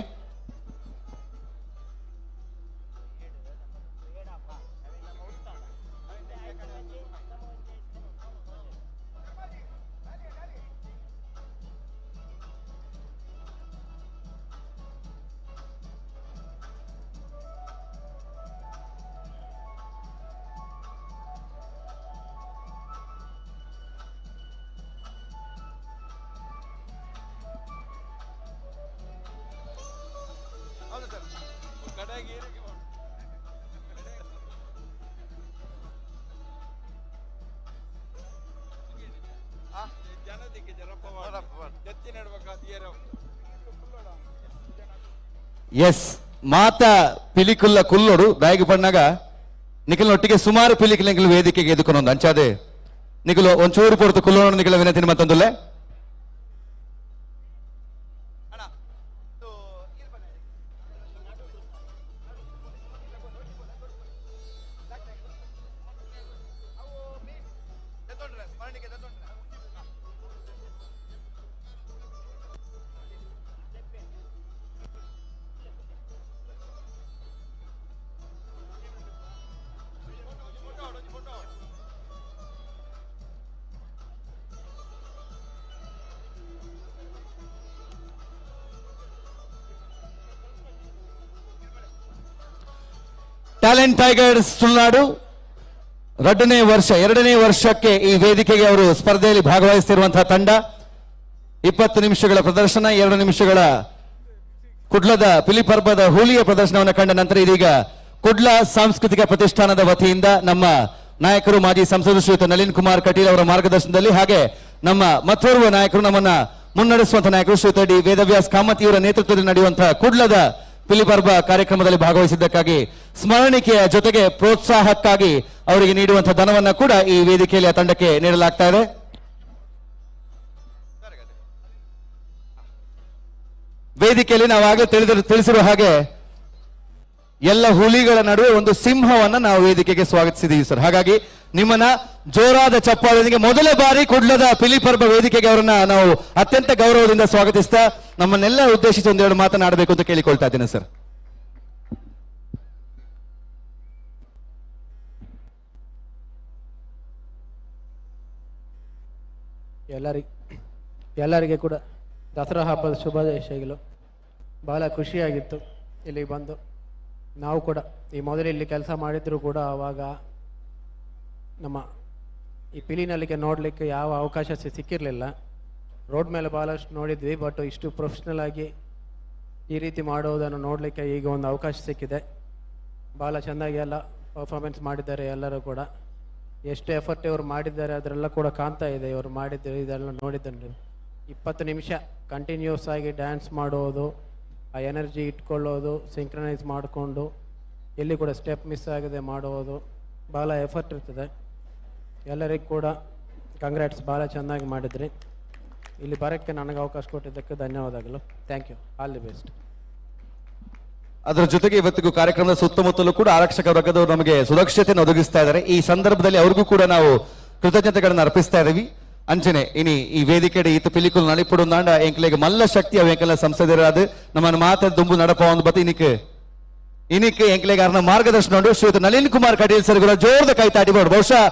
ಎಸ್ ಮಾತಾ ಪಿಲಿಕುಲ್ಲ ಕುಲ್ಲೋಡು ದಾಯಿಗೆ ಪಣ್ಣಾಗ ನಿಖಲ್ನೊಟ್ಟಿಗೆ ಸುಮಾರು ಪಿಲಿಕುಲ ನಿಖಲ್ ವೇದಿಕೆಗೆ ಎದುಕೊನೊಂದು ಅಂಚಾದೆ ನಿಖಲು ಒಂಚೂರು ಪೊರ್ತು ಕುಲ್ಲೋಡು ನಿಖಲ ವಿನಂತಿನ ಮತ್ತೊಂದುಲ್ಲೆ. ಟ್ಯಾಲೆಂಟ್ ಟೈಗರ್ಸ್ ತುಳುನಾಡು ಎರಡನೇ ವರ್ಷಕ್ಕೆ ಈ ವೇದಿಕೆಗೆ ಅವರು ಸ್ಪರ್ಧೆಯಲ್ಲಿ ಭಾಗವಹಿಸುತ್ತಿರುವಂತಹ ತಂಡ. 20 ನಿಮಿಷಗಳ ಪ್ರದರ್ಶನ, 2 ನಿಮಿಷಗಳ ಕುಡ್ಲದ ಪಿಲಿಪರ್ಬದ ಹುಲಿಯ ಪ್ರದರ್ಶನವನ್ನು ಕಂಡ ನಂತರ ಇದೀಗ ಕುಡ್ಲ ಸಾಂಸ್ಕೃತಿಕ ಪ್ರತಿಷ್ಠಾನದ ವತಿಯಿಂದ ನಮ್ಮ ನಾಯಕರು ಮಾಜಿ ಸಂಸದ ಶ್ರೀಯುತ ನಳಿನ್ ಕುಮಾರ್ ಕಟೀಲ್ ಅವರ ಮಾರ್ಗದರ್ಶನದಲ್ಲಿ ಹಾಗೆ ನಮ್ಮ ಮತ್ತೋರ್ವ ನಾಯಕರು ನಮ್ಮನ್ನ ಮುನ್ನಡೆಸುವಂತಹ ನಾಯಕರು ಶ್ರೀಯುತ ಡಿ ವೇದವ್ಯಾಸ್ ಕಾಮತ್ ಇವರ ನೇತೃತ್ವದಲ್ಲಿ ನಡೆಯುವಂತಹ ಕುಡ್ಲದ ಪಿಲಿಪರ್ಬ ಕಾರ್ಯಕ್ರಮದಲ್ಲಿ ಭಾಗವಹಿಸಿದ್ದಕ್ಕಾಗಿ ಸ್ಮರಣಿಕೆಯ ಜೊತೆಗೆ ಪ್ರೋತ್ಸಾಹಕ್ಕಾಗಿ ಅವರಿಗೆ ನೀಡುವಂತಹ ಧನವನ್ನು ಕೂಡ ಈ ವೇದಿಕೆಯಲ್ಲಿ ಆ ತಂಡಕ್ಕೆ ನೀಡಲಾಗ್ತಾ ಇದೆ. ವೇದಿಕೆಯಲ್ಲಿ ನಾವಾಗಲೇ ತಿಳಿಸಿರುವ ಹಾಗೆ ಎಲ್ಲ ಹುಲಿಗಳ ನಡುವೆ ಒಂದು ಸಿಂಹವನ್ನ ನಾವು ವೇದಿಕೆಗೆ ಸ್ವಾಗತಿಸಿದೀವಿ ಸರ್. ಹಾಗಾಗಿ ನಿಮ್ಮನ್ನ ಜೋರಾದ ಚಪ್ಪಾಳೆಯೊಂದಿಗೆ ಮೊದಲ ಬಾರಿ ಕುಡ್ಲದ ಪಿಲಿಪರ್ಬ ವೇದಿಕೆಗೆ ಅವರನ್ನ ನಾವು ಅತ್ಯಂತ ಗೌರವದಿಂದ ಸ್ವಾಗತಿಸ್ತಾ ನಮ್ಮನ್ನೆಲ್ಲ ಉದ್ದೇಶಿಸಿ ಒಂದೆರಡು ಮಾತನಾಡಬೇಕು ಅಂತ ಕೇಳಿಕೊಳ್ತಾ ಇದ್ದೇನೆ ಸರ್. ಎಲ್ಲರಿಗೆ ಕೂಡ ದಸರಾ ಹಬ್ಬದ ಶುಭಾಶಯಗಳು. ಬಹಳ ಖುಷಿಯಾಗಿತ್ತು ಇಲ್ಲಿಗೆ ಬಂದು. ನಾವು ಕೂಡ ಈ ಮೊದಲು ಇಲ್ಲಿ ಕೆಲಸ ಮಾಡಿದರೂ ಕೂಡ ಆವಾಗ ನಮ್ಮ ಈ ಪಿಲಿನಲ್ಲಿಗೆ ನೋಡಲಿಕ್ಕೆ ಯಾವ ಅವಕಾಶ ಸಿಕ್ಕಿರಲಿಲ್ಲ. ರೋಡ್ ಮೇಲೆ ಭಾಳಷ್ಟು ನೋಡಿದ್ವಿ, ಬಟ್ ಇಷ್ಟು ಪ್ರೊಫೆಷ್ನಲ್ ಆಗಿ ಈ ರೀತಿ ಮಾಡೋದನ್ನು ನೋಡಲಿಕ್ಕೆ ಈಗ ಒಂದು ಅವಕಾಶ ಸಿಕ್ಕಿದೆ. ಭಾಳ ಚೆನ್ನಾಗಿ ಎಲ್ಲ ಪರ್ಫಾರ್ಮೆನ್ಸ್ ಮಾಡಿದ್ದಾರೆ ಎಲ್ಲರೂ ಕೂಡ. ಎಷ್ಟು ಎಫರ್ಟ್ ಇವರು ಮಾಡಿದ್ದಾರೆ ಅದರೆಲ್ಲ ಕೂಡ ಕಾಣ್ತಾ ಇದೆ. ಇವರು ಮಾಡಿದ್ದು ಇದೆಲ್ಲ ನೋಡಿದ್ದೆ 20 ನಿಮಿಷ ಕಂಟಿನ್ಯೂಸ್ ಆಗಿ ಡ್ಯಾನ್ಸ್ ಮಾಡೋದು, ಆ ಎನರ್ಜಿ ಇಟ್ಕೊಳ್ಳೋದು, ಸಿಂಕ್ರನೈಸ್ ಮಾಡಿಕೊಂಡು ಎಲ್ಲಿ ಕೂಡ ಸ್ಟೆಪ್ ಮಿಸ್ ಆಗದೆ ಮಾಡೋದು ಭಾಳ ಎಫರ್ಟ್ ಇರ್ತದೆ. ಎಲ್ಲರಿಗೂ ಕೂಡ ಕಂಗ್ರ್ಯಾಟ್ಸ್, ಭಾಳ ಚೆನ್ನಾಗಿ ಮಾಡಿದ್ರಿ. ಇಲ್ಲಿ ಬರೋಕ್ಕೆ ನನಗೆ ಅವಕಾಶ ಕೊಟ್ಟಿದ್ದಕ್ಕೆ ಧನ್ಯವಾದಗಳು. Thank you, all the best. ಅದರ ಜೊತೆಗೆ ಇವತ್ತಿಗೂ ಕಾರ್ಯಕ್ರಮದ ಸುತ್ತಮುತ್ತಲೂ ಕೂಡ ಆರಕ್ಷಕ ವರ್ಗದವರು ನಮಗೆ ಸುರಕ್ಷತೆಯನ್ನು ಒದಗಿಸ್ತಾ ಇದ್ದಾರೆ. ಈ ಸಂದರ್ಭದಲ್ಲಿ ಅವ್ರಿಗೂ ಕೂಡ ನಾವು ಕೃತಜ್ಞತೆಗಳನ್ನು ಅರ್ಪಿಸ್ತಾ ಇದ್ದೀವಿ. ಅಂಚನೆ ಇನಿ ಈ ವೇದಿಕೆಡೆ ಈತ ಪಿಲಿಕುಲ್ ನಳಿಪುಡು ನಾಂಡ ಎಂಕ್ಲೆಗ್ ಮಲ್ಲ ಶಕ್ತಿ ಅವು ಎಂಕೆಲ್ಲ ಸಂಸದರಾದ ನಮ್ಮನ್ನು ಮಾತ ದುಂಬು ನಡಪ ಒಂದು ಬತ್ತಿ ಇನಿಕ್ ಇನಿಕ್ ಎಂಕ್ಲೆಗ್ ಅರ್ನ ಮಾರ್ಗದರ್ಶನ ಉಂಡು ಶ್ರೀಯುತ ನಳಿನ್ ಕುಮಾರ್ ಕಟೀಲ್ ಸರ್ ಕೂಡ ಜೋರದ ಕೈ ತಾಟಿಬೋಡು. ಬಹುಶಃ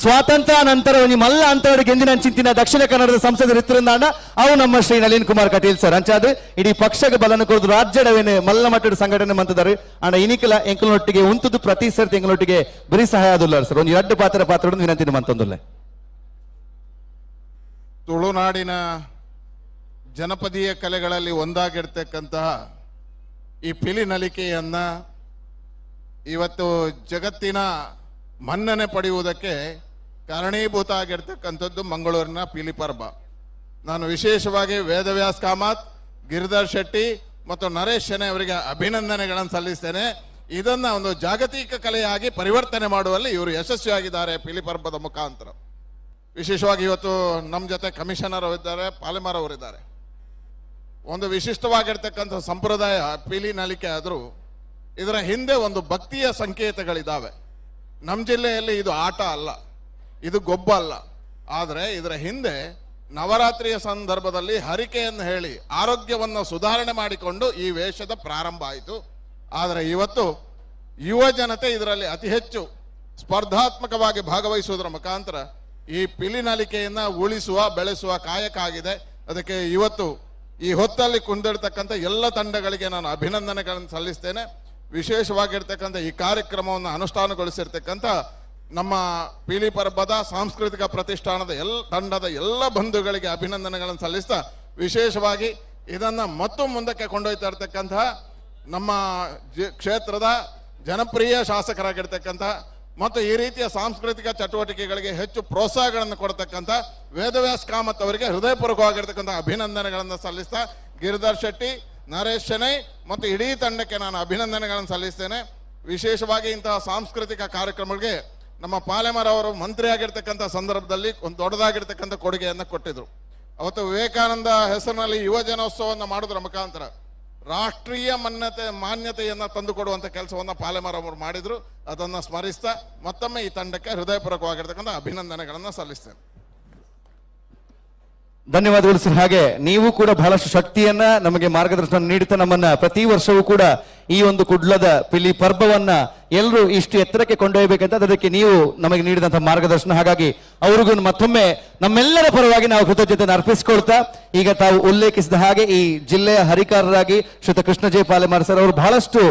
ಸ್ವಾತಂತ್ರ್ಯ ನಂತರ ಒಂಜಿ ಮಲ್ಲ ಅಂತರಡ್ ಗೆಂದಿನ ಚಿಂತಿನ ದಕ್ಷಿಣ ಕನ್ನಡದ ಸಂಸದರು ಇತ್ತಿರಂದಾಂಡ ಅವು ನಮ್ಮ ಶ್ರೀ ನಳಿನ್ ಕುಮಾರ್ ಕಟೀಲ್ ಸರ್. ಅಂಚಾದ ಇಡೀ ಪಕ್ಷಕ್ಕೆ ಬಲನ ಕೊರದು ರಾಜ್ಯಡವೇನೆ ಮಲ್ಲ ಮಟ್ಟದ ಸಂಘಟನೆ ಮಂತದಾರೆ. ಅಂಡ ಇನಿಕಲ ಎಂಕಲನೊಟ್ಟಿಗೆ ಉಂತದ್ದು ಪ್ರತಿ ಸರ್ತಿ ಎಂಕಲನೊಟ್ಟಿಗೆ ಬರೀ ಸಹಾಯ ಆದುಲ್ಲ ಸರ್. ಒಂದು ಎರಡು ಪಾತ್ರ ಪಾತ್ರ ವಿನಂತಿ ಮಂತೊಂದುಲ್ಲ. ತುಳುನಾಡಿನ ಜನಪದೀಯ ಕಲೆಗಳಲ್ಲಿ ಒಂದಾಗಿರ್ತಕ್ಕಂತಹ ಈ ಪಿಲಿ ನಲಿಕೆಯನ್ನ ಇವತ್ತು ಜಗತ್ತಿನ ಮನ್ನಣೆ ಪಡೆಯುವುದಕ್ಕೆ ಕಾರಣೀಭೂತ ಆಗಿರ್ತಕ್ಕಂಥದ್ದು ಮಂಗಳೂರಿನ ಪಿಲಿ ಪರ್ಬ. ನಾನು ವಿಶೇಷವಾಗಿ ವೇದವ್ಯಾಸ್ ಕಾಮತ್, ಗಿರಿಧರ್ ಶೆಟ್ಟಿ ಮತ್ತು ನರೇಶ್ ಶೆಣೈ ಅವರಿಗೆ ಅಭಿನಂದನೆಗಳನ್ನು ಸಲ್ಲಿಸ್ತೇನೆ. ಇದನ್ನು ಒಂದು ಜಾಗತಿಕ ಕಲೆಯಾಗಿ ಪರಿವರ್ತನೆ ಮಾಡುವಲ್ಲಿ ಇವರು ಯಶಸ್ವಿಯಾಗಿದ್ದಾರೆ ಪಿಲಿ ಪರ್ಬದ ಮುಖಾಂತರ. ವಿಶೇಷವಾಗಿ ಇವತ್ತು ನಮ್ಮ ಜೊತೆ ಕಮಿಷನರ್ ಅವರಿದ್ದಾರೆ, ಪಾಲೆಮಾರ್ ಅವರಿದ್ದಾರೆ. ಒಂದು ವಿಶಿಷ್ಟವಾಗಿರ್ತಕ್ಕಂಥ ಸಂಪ್ರದಾಯ ಪಿಲಿ ನಲಿಕೆ ಆದರೂ ಇದರ ಹಿಂದೆ ಒಂದು ಭಕ್ತಿಯ ಸಂಕೇತಗಳಿದ್ದಾವೆ. ನಮ್ಮ ಜಿಲ್ಲೆಯಲ್ಲಿ ಇದು ಆಟ ಅಲ್ಲ, ಇದು ಗೊಬ್ಬ ಅಲ್ಲ, ಆದರೆ ಇದರ ಹಿಂದೆ ನವರಾತ್ರಿಯ ಸಂದರ್ಭದಲ್ಲಿ ಹರಿಕೆಯನ್ನು ಹೇಳಿ ಆರೋಗ್ಯವನ್ನು ಸುಧಾರಣೆ ಮಾಡಿಕೊಂಡು ಈ ವೇಷದ ಪ್ರಾರಂಭ ಆಯಿತು. ಆದರೆ ಇವತ್ತು ಯುವ ಜನತೆ ಇದರಲ್ಲಿ ಅತಿ ಹೆಚ್ಚು ಸ್ಪರ್ಧಾತ್ಮಕವಾಗಿ ಭಾಗವಹಿಸುವುದರ ಮುಖಾಂತರ ಈ ಪಿಲಿ ನಲಿಕೆಯನ್ನು ಉಳಿಸುವ ಬೆಳೆಸುವ ಕಾಯಕ ಆಗಿದೆ. ಅದಕ್ಕೆ ಇವತ್ತು ಈ ಹೊತ್ತಲ್ಲಿ ಕುಂದಿರ್ತಕ್ಕಂಥ ಎಲ್ಲ ತಂಡಗಳಿಗೆ ನಾನು ಅಭಿನಂದನೆಗಳನ್ನು ಸಲ್ಲಿಸ್ತೇನೆ. ವಿಶೇಷವಾಗಿರ್ತಕ್ಕಂಥ ಈ ಕಾರ್ಯಕ್ರಮವನ್ನು ಅನುಷ್ಠಾನಗೊಳಿಸಿರ್ತಕ್ಕಂಥ ನಮ್ಮ ಪಿಲಿ ಪರ್ಬದ ಸಾಂಸ್ಕೃತಿಕ ಪ್ರತಿಷ್ಠಾನದ ತಂಡದ ಎಲ್ಲ ಬಂಧುಗಳಿಗೆ ಅಭಿನಂದನೆಗಳನ್ನು ಸಲ್ಲಿಸ್ತಾ, ವಿಶೇಷವಾಗಿ ಇದನ್ನು ಮತ್ತು ಮುಂದಕ್ಕೆ ಕೊಂಡೊಯ್ತಾ ಇರ್ತಕ್ಕಂತಹ ನಮ್ಮ ಕ್ಷೇತ್ರದ ಜನಪ್ರಿಯ ಶಾಸಕರಾಗಿರ್ತಕ್ಕಂಥ ಮತ್ತು ಈ ರೀತಿಯ ಸಾಂಸ್ಕೃತಿಕ ಚಟುವಟಿಕೆಗಳಿಗೆ ಹೆಚ್ಚು ಪ್ರೋತ್ಸಾಹಗಳನ್ನು ಕೊಡ್ತಕ್ಕಂಥ ವೇದವ್ಯಾಸ್ ಕಾಮತ್ ಅವರಿಗೆ ಹೃದಯಪೂರ್ವಕವಾಗಿರ್ತಕ್ಕಂಥ ಅಭಿನಂದನೆಗಳನ್ನು ಸಲ್ಲಿಸ್ತಾ, ಗಿರಿಧರ್ ಶೆಟ್ಟಿ, ನರೇಶ್ ಶೆಣೈ ಮತ್ತು ಇಡೀ ತಂಡಕ್ಕೆ ನಾನು ಅಭಿನಂದನೆಗಳನ್ನು ಸಲ್ಲಿಸ್ತೇನೆ. ವಿಶೇಷವಾಗಿ ಇಂತಹ ಸಾಂಸ್ಕೃತಿಕ ಕಾರ್ಯಕ್ರಮಗಳಿಗೆ ನಮ್ಮ ಪಾಲೆಮಾರ್ ಅವರು ಮಂತ್ರಿಯಾಗಿರ್ತಕ್ಕಂಥ ಸಂದರ್ಭದಲ್ಲಿ ಒಂದು ದೊಡ್ಡದಾಗಿರ್ತಕ್ಕಂಥ ಕೊಡುಗೆಯನ್ನು ಕೊಟ್ಟಿದ್ದರು. ಅವತ್ತು ವಿವೇಕಾನಂದ ಹೆಸರಿನಲ್ಲಿ ಯುವ ಜನೋತ್ಸವವನ್ನು ಮಾಡೋದ್ರ ಮುಖಾಂತರ ರಾಷ್ಟ್ರೀಯ ಮಾನ್ಯತೆಯನ್ನು ತಂದುಕೊಡುವಂಥ ಕೆಲಸವನ್ನು ಪಾಲೆಮಾರ್ ಅವರು ಮಾಡಿದರು. ಅದನ್ನು ಸ್ಮರಿಸ್ತಾ ಮತ್ತೊಮ್ಮೆ ಈ ತಂಡಕ್ಕೆ ಹೃದಯಪೂರ್ವಕವಾಗಿರ್ತಕ್ಕಂಥ ಅಭಿನಂದನೆಗಳನ್ನು ಸಲ್ಲಿಸ್ತೇನೆ. ಧನ್ಯವಾದಗಳು ಸರ್. ಹಾಗೆ ನೀವು ಕೂಡ ಬಹಳಷ್ಟು ಶಕ್ತಿಯನ್ನ ನಮಗೆ ಮಾರ್ಗದರ್ಶನ ನೀಡುತ್ತಾ ನಮ್ಮನ್ನ ಪ್ರತಿ ವರ್ಷವೂ ಕೂಡ ಈ ಒಂದು ಕುಡ್ಲದ ಪಿಲಿ ಪರ್ಬವನ್ನ ಎಲ್ಲರೂ ಇಷ್ಟು ಎತ್ತರಕ್ಕೆ ಕೊಂಡೊಯ್ಯಬೇಕಂತ ಅದಕ್ಕೆ ನೀವು ನಮಗೆ ನೀಡಿದಂತಹ ಮಾರ್ಗದರ್ಶನ, ಹಾಗಾಗಿ ಅವ್ರಿಗೂ ಮತ್ತೊಮ್ಮೆ ನಮ್ಮೆಲ್ಲರ ಪರವಾಗಿ ನಾವು ಕೃತಜ್ಞತೆಯನ್ನು ಅರ್ಪಿಸಿಕೊಳ್ತಾ, ಈಗ ತಾವು ಉಲ್ಲೇಖಿಸಿದ ಹಾಗೆ ಈ ಜಿಲ್ಲೆಯ ಹರಿಕಾರರಾಗಿ ಶ್ರೀಯುತ ಕೃಷ್ಣ ಜೆ ಪಾಲೆಮಾರ್ ಸರ್ ಅವರು ಬಹಳಷ್ಟು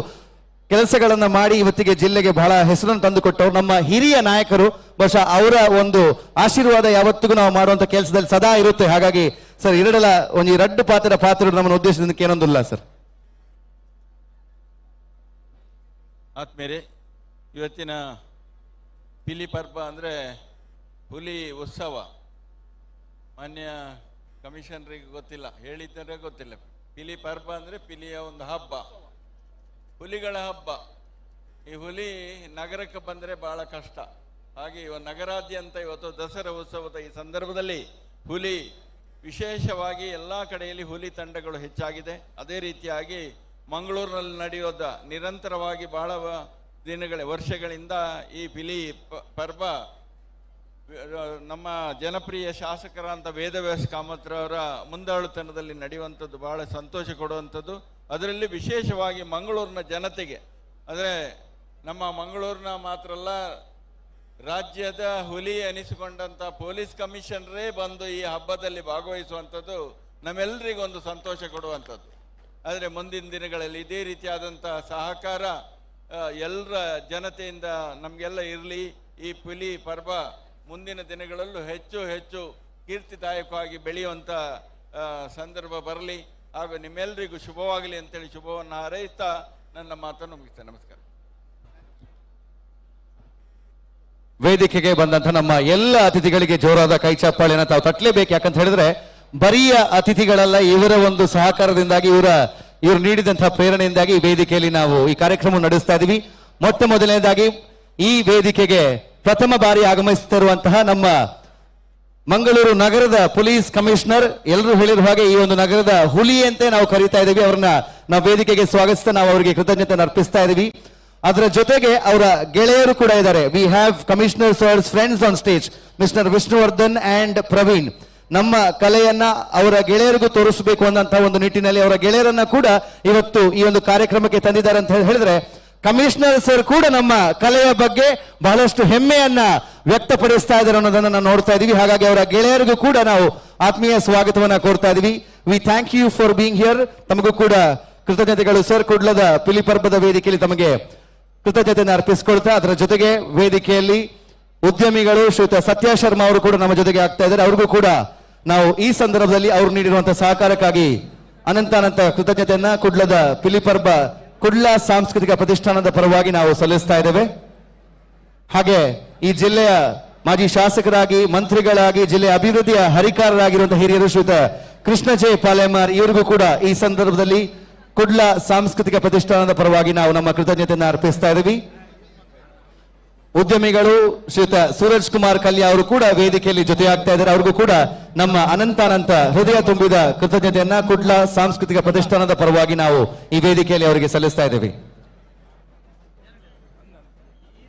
ಕೆಲಸಗಳನ್ನ ಮಾಡಿ ಇವತ್ತಿಗೆ ಜಿಲ್ಲೆಗೆ ಬಹಳ ಹೆಸರನ್ನು ತಂದುಕೊಟ್ಟವರು ನಮ್ಮ ಹಿರಿಯ ನಾಯಕರು. ಬಹುಶಃ ಅವರ ಒಂದು ಆಶೀರ್ವಾದ ಯಾವತ್ತಿಗೂ ನಾವು ಮಾಡುವಂತ ಕೆಲಸದಲ್ಲಿ ಸದಾ ಇರುತ್ತೆ. ಹಾಗಾಗಿ ಸರ್ ಎರಡಲ್ಲ ಒಂದು ಎರಡು ಪಾತ್ರ ಪಾತ್ರ ನಮ್ಮ ಉದ್ದೇಶದಿಂದ ಏನೊಂದಿಲ್ಲ ಸರ್. ಆತ್ಮೇರೆ, ಇವತ್ತಿನ ಪಿಲಿ ಪರ್ಬ ಅಂದರೆ ಹುಲಿ ಉತ್ಸವ. ಮಾನ್ಯ ಕಮಿಷನರಿಗೆ ಗೊತ್ತಿಲ್ಲ, ಹೇಳಿದ್ದರೆ ಗೊತ್ತಿಲ್ಲ. ಪಿಲಿ ಪರ್ಬ ಅಂದರೆ ಪಿಲಿಯ ಒಂದು ಹಬ್ಬ, ಹುಲಿಗಳ ಹಬ್ಬ. ಈ ಹುಲಿ ನಗರಕ್ಕೆ ಬಂದರೆ ಭಾಳ ಕಷ್ಟ. ಹಾಗೆ ಇವ ನಗರಾದ್ಯಂತ ಇವತ್ತು ದಸರಾ ಉತ್ಸವದ ಈ ಸಂದರ್ಭದಲ್ಲಿ ಹುಲಿ ವಿಶೇಷವಾಗಿ ಎಲ್ಲ ಕಡೆಯಲ್ಲಿ ಹುಲಿ ತಂಡಗಳು ಹೆಚ್ಚಾಗಿದೆ. ಅದೇ ರೀತಿಯಾಗಿ ಮಂಗಳೂರಿನಲ್ಲಿ ನಡೆಯೋದ ನಿರಂತರವಾಗಿ ಬಹಳ ದಿನಗಳ ವರ್ಷಗಳಿಂದ ಈ ಪಿಲಿ ಪರ್ವ ನಮ್ಮ ಜನಪ್ರಿಯ ಶಾಸಕರಂತ ವೇದವ್ಯಾಸ ಕಾಮತ್ರವರ ಮುಂದಾಳುತನದಲ್ಲಿ ನಡೆಯುವಂಥದ್ದು ಬಹಳ ಸಂತೋಷ ಕೊಡುವಂಥದ್ದು. ಅದರಲ್ಲಿ ವಿಶೇಷವಾಗಿ ಮಂಗಳೂರಿನ ಜನತೆಗೆ, ಅಂದರೆ ನಮ್ಮ ಮಂಗಳೂರಿನ ಮಾತ್ರ ಅಲ್ಲ, ರಾಜ್ಯದ ಹುಲಿ ಅನಿಸಿಕೊಂಡಂಥ ಪೊಲೀಸ್ ಕಮಿಷನರೇ ಬಂದು ಈ ಹಬ್ಬದಲ್ಲಿ ಭಾಗವಹಿಸುವಂಥದ್ದು ನಮ್ಮೆಲ್ಲರಿಗೊಂದು ಸಂತೋಷ ಕೊಡುವಂಥದ್ದು. ಆದರೆ ಮುಂದಿನ ದಿನಗಳಲ್ಲಿ ಇದೇ ರೀತಿಯಾದಂಥ ಸಹಕಾರ ಎಲ್ಲರ ಜನತೆಯಿಂದ ನಮಗೆಲ್ಲ ಇರಲಿ. ಈ ಹುಲಿ ಪರ್ವ ಮುಂದಿನ ದಿನಗಳಲ್ಲೂ ಹೆಚ್ಚು ಹೆಚ್ಚು ಕೀರ್ತಿದಾಯಕವಾಗಿ ಬೆಳೆಯುವಂಥ ಸಂದರ್ಭ ಬರಲಿ ಹಾಗೂ ನಿಮ್ಮೆಲ್ಲರಿಗೂ ಶುಭವಾಗಲಿ ಅಂತೇಳಿ ಶುಭವನ್ನು ಹಾರೈಸ್ತಾ ನನ್ನ ಮಾತನ್ನು ಮುಗಿಸ್ತೇನೆ. ನಮಸ್ಕಾರ. ವೇದಿಕೆಗೆ ಬಂದಂಥ ನಮ್ಮ ಎಲ್ಲ ಅತಿಥಿಗಳಿಗೆ ಜೋರಾದ ಕೈ ಚಪ್ಪಾಳೆಯನ್ನು ತಾವು ತಟ್ಟಲೇಬೇಕು. ಯಾಕಂತ ಹೇಳಿದ್ರೆ ಬರಿಯ ಅತಿಥಿಗಳಲ್ಲ. ಇವರ ಒಂದು ಸಹಕಾರದಿಂದಾಗಿ, ಇವರು ನೀಡಿದಂತಹ ಪ್ರೇರಣೆಯಿಂದಾಗಿ ಈ ವೇದಿಕೆಯಲ್ಲಿ ನಾವು ಈ ಕಾರ್ಯಕ್ರಮ ನಡೆಸ್ತಾ ಇದ್ದೀವಿ. ಮೊಟ್ಟ ಮೊದಲನೇದಾಗಿ ಈ ವೇದಿಕೆಗೆ ಪ್ರಥಮ ಬಾರಿ ಆಗಮಿಸುತ್ತಿರುವಂತಹ ನಮ್ಮ ಮಂಗಳೂರು ನಗರದ ಪೊಲೀಸ್ ಕಮಿಷನರ್, ಎಲ್ಲರೂ ಹೇಳಿರುವ ಹಾಗೆ ಈ ಒಂದು ನಗರದ ಹುಲಿ ಅಂತ ನಾವು ಕರೀತಾ ಇದ್ದೀವಿ. ಅವ್ರನ್ನ ನಾವು ವೇದಿಕೆಗೆ ಸ್ವಾಗತಿಸ್ತಾ ನಾವು ಅವರಿಗೆ ಕೃತಜ್ಞತೆ ಅರ್ಪಿಸ್ತಾ ಇದ್ದೀವಿ. ಅದರ ಜೊತೆಗೆ ಅವರ ಗೆಳೆಯರು ಕೂಡ ಇದ್ದಾರೆ. We have commissioner sir's friends on stage, mister Vishnuvardhan and Praveen. ನಮ್ಮ ಕಲೆಯನ್ನ ಅವರ ಗೆಳೆಯರಿಗೂ ತೋರಿಸಬೇಕು ಅನ್ನಂತ ಒಂದು ನಿಟ್ಟಿನಲ್ಲಿ ಅವರ ಗೆಳೆಯರನ್ನ ಕೂಡ ಇವತ್ತು ಈ ಒಂದು ಕಾರ್ಯಕ್ರಮಕ್ಕೆ ತಂದಿದ್ದಾರೆ ಅಂತ ಹೇಳಿದ್ರೆ, ಕಮಿಷನರ್ ಸರ್ ಕೂಡ ನಮ್ಮ ಕಲೆಯ ಬಗ್ಗೆ ಬಹಳಷ್ಟು ಹೆಮ್ಮೆಯನ್ನ ವ್ಯಕ್ತಪಡಿಸ್ತಾ ಇದ್ದಾರೆ ಅನ್ನೋದನ್ನ ನಾವು ನೋಡ್ತಾ ಇದೀವಿ. ಹಾಗಾಗಿ ಅವರ ಗೆಳೆಯರಿಗೂ ಕೂಡ ನಾವು ಆತ್ಮೀಯ ಸ್ವಾಗತವನ್ನ ಕೋರ್ತಾ ಇದೀವಿ. We thank you for being here. ತಮಗೂ ಕೂಡ ಕೃತಜ್ಞತೆಗಳು ಸರ್. ಕುಡ್ಲದ ಪಿಲಿಪರ್ಬದ ವೇದಿಕೆಯಲ್ಲಿ ತಮಗೆ ಕೃತಜ್ಞತೆಯನ್ನು ಅರ್ಪಿಸಿಕೊಳ್ತಾ, ಅದರ ಜೊತೆಗೆ ವೇದಿಕೆಯಲ್ಲಿ ಉದ್ಯಮಿಗಳು ಶ್ರೀಯುತ ಸತ್ಯ ಶರ್ಮಾ ಅವರು ಕೂಡ ನಮ್ಮ ಜೊತೆಗೆ ಆಗ್ತಾ ಇದ್ದಾರೆ. ಅವ್ರಿಗೂ ಕೂಡ ನಾವು ಈ ಸಂದರ್ಭದಲ್ಲಿ ಅವರು ನೀಡಿರುವಂತಹ ಸಹಕಾರಕ್ಕಾಗಿ ಅನಂತ ಅನಂತ ಕೃತಜ್ಞತೆಯನ್ನ ಕುಡ್ಲದ ಪಿಲಿಪರ್ಬ ಕುಡ್ಲ ಸಾಂಸ್ಕೃತಿಕ ಪ್ರತಿಷ್ಠಾನದ ಪರವಾಗಿ ನಾವು ಸಲ್ಲಿಸ್ತಾ ಇದ್ದೇವೆ. ಹಾಗೆ ಈ ಜಿಲ್ಲೆಯ ಮಾಜಿ ಶಾಸಕರಾಗಿ, ಮಂತ್ರಿಗಳಾಗಿ, ಜಿಲ್ಲೆಯ ಅಭಿವೃದ್ಧಿಯ ಹರಿಕಾರರಾಗಿರುವಂತಹ ಹಿರಿಯರು ಶ್ರೀಯುತ ಕೃಷ್ಣ ಜೆ ಪಾಲೇಮಾರ್ ಇವರಿಗೂ ಕೂಡ ಈ ಸಂದರ್ಭದಲ್ಲಿ ಕುಡ್ಲ ಸಾಂಸ್ಕೃತಿಕ ಪ್ರತಿಷ್ಠಾನದ ಪರವಾಗಿ ನಾವು ನಮ್ಮ ಕೃತಜ್ಞತೆಯನ್ನು ಅರ್ಪಿಸ್ತಾ ಇದ್ದೀವಿ. ಉದ್ಯಮಿಗಳು ಶ್ರೀಯುತ ಸೂರಜ್ ಕುಮಾರ್ ಕಲ್ಯ ಅವರು ಕೂಡ ವೇದಿಕೆಯಲ್ಲಿ ಜೊತೆಯಾಗ್ತಾ ಇದ್ದಾರೆ. ಅವ್ರಿಗೂ ಕೂಡ ನಮ್ಮ ಅನಂತಾನಂತ ಹೃದಯ ತುಂಬಿದ ಕೃತಜ್ಞತೆಯನ್ನ ಕುಡ್ಲ ಸಾಂಸ್ಕೃತಿಕ ಪ್ರತಿಷ್ಠಾನದ ಪರವಾಗಿ ನಾವು ಈ ವೇದಿಕೆಯಲ್ಲಿ ಅವರಿಗೆ ಸಲ್ಲಿಸ್ತಾ ಇದ್ದೀವಿ.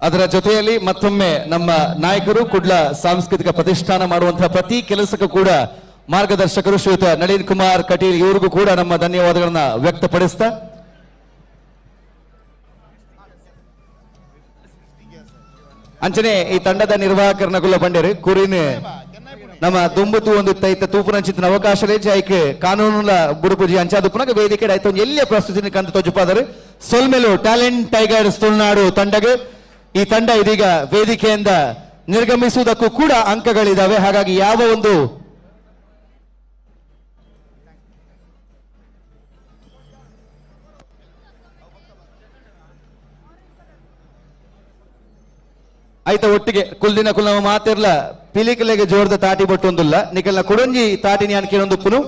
ಅದರ ಜೊತೆಯಲ್ಲಿ ಮತ್ತೊಮ್ಮೆ ನಮ್ಮ ನಾಯಕರು ಕುಡ್ಲ ಸಾಂಸ್ಕೃತಿಕ ಪ್ರತಿಷ್ಠಾನ ಮಾಡುವಂತಹ ಪ್ರತಿ ಕೆಲಸಕ್ಕೂ ಕೂಡ ಮಾರ್ಗದರ್ಶಕರು ಶ್ರೀಯುತ ನಳಿನ್ ಕುಮಾರ್ ಕಟೀಲ್ ಇವರಿಗೂ ಕೂಡ ನಮ್ಮ ಧನ್ಯವಾದಗಳನ್ನ ವ್ಯಕ್ತಪಡಿಸ್ತಾ, ಅಂಚನೆ ಈ ತಂಡದ ನಿರ್ವಾಹಕರನ್ನ ಕುಲ್ಲ ಬಂಡೇರು ಕುರಿನ ನಮ್ಮ ದುಂಬುತು ಒಂದು ತೈತ ತೂಪುನಂಚಿತನ ಅವಕಾಶ ಐಕ್ ಕಾನೂನುಲ ಬುಡುಪುಜಿ ಅಂಚಾದುಪ್ಪುನಾಗ ವೇದಿಕೆ ಆಯ್ತು ಒಂದು ಎಲ್ಲಿಯ ಪ್ರಸ್ತುತಿನ ಕಂದು ತೋಜುಪಾದರು. ಸೊಲ್ಮೆಲು ಟ್ಯಾಲೆಂಟ್ ಟೈಗರ್ಸ್ ತುಳುನಾಡು ತಂಡಗೆ ಈ ತಂಡ ಇದೀಗ ವೇದಿಕೆಯಿಂದ ನಿರ್ಗಮಿಸುವುದಕ್ಕೂ ಕೂಡ ಅಂಕಗಳಿದ್ದಾವೆ. ಹಾಗಾಗಿ ಯಾವ ಒಂದು ಆಯ್ತ ಒಟ್ಟಿಗೆ ಕುಲ್ದಿನ ಕುಲ್ ನಮ್ಮ ಮಾತಿರ್ಲ ಪಿಲಿಕಲೆಗೆ ಜೋರ್ದ ತಾಟಿ ಬಟ್ಟೊಂದುಲ್ಲ ನಿಕಲ್ನ ಕುಡಂಜಿ ತಾಟಿನಿ ಅನ್ಕೇನೊಂದು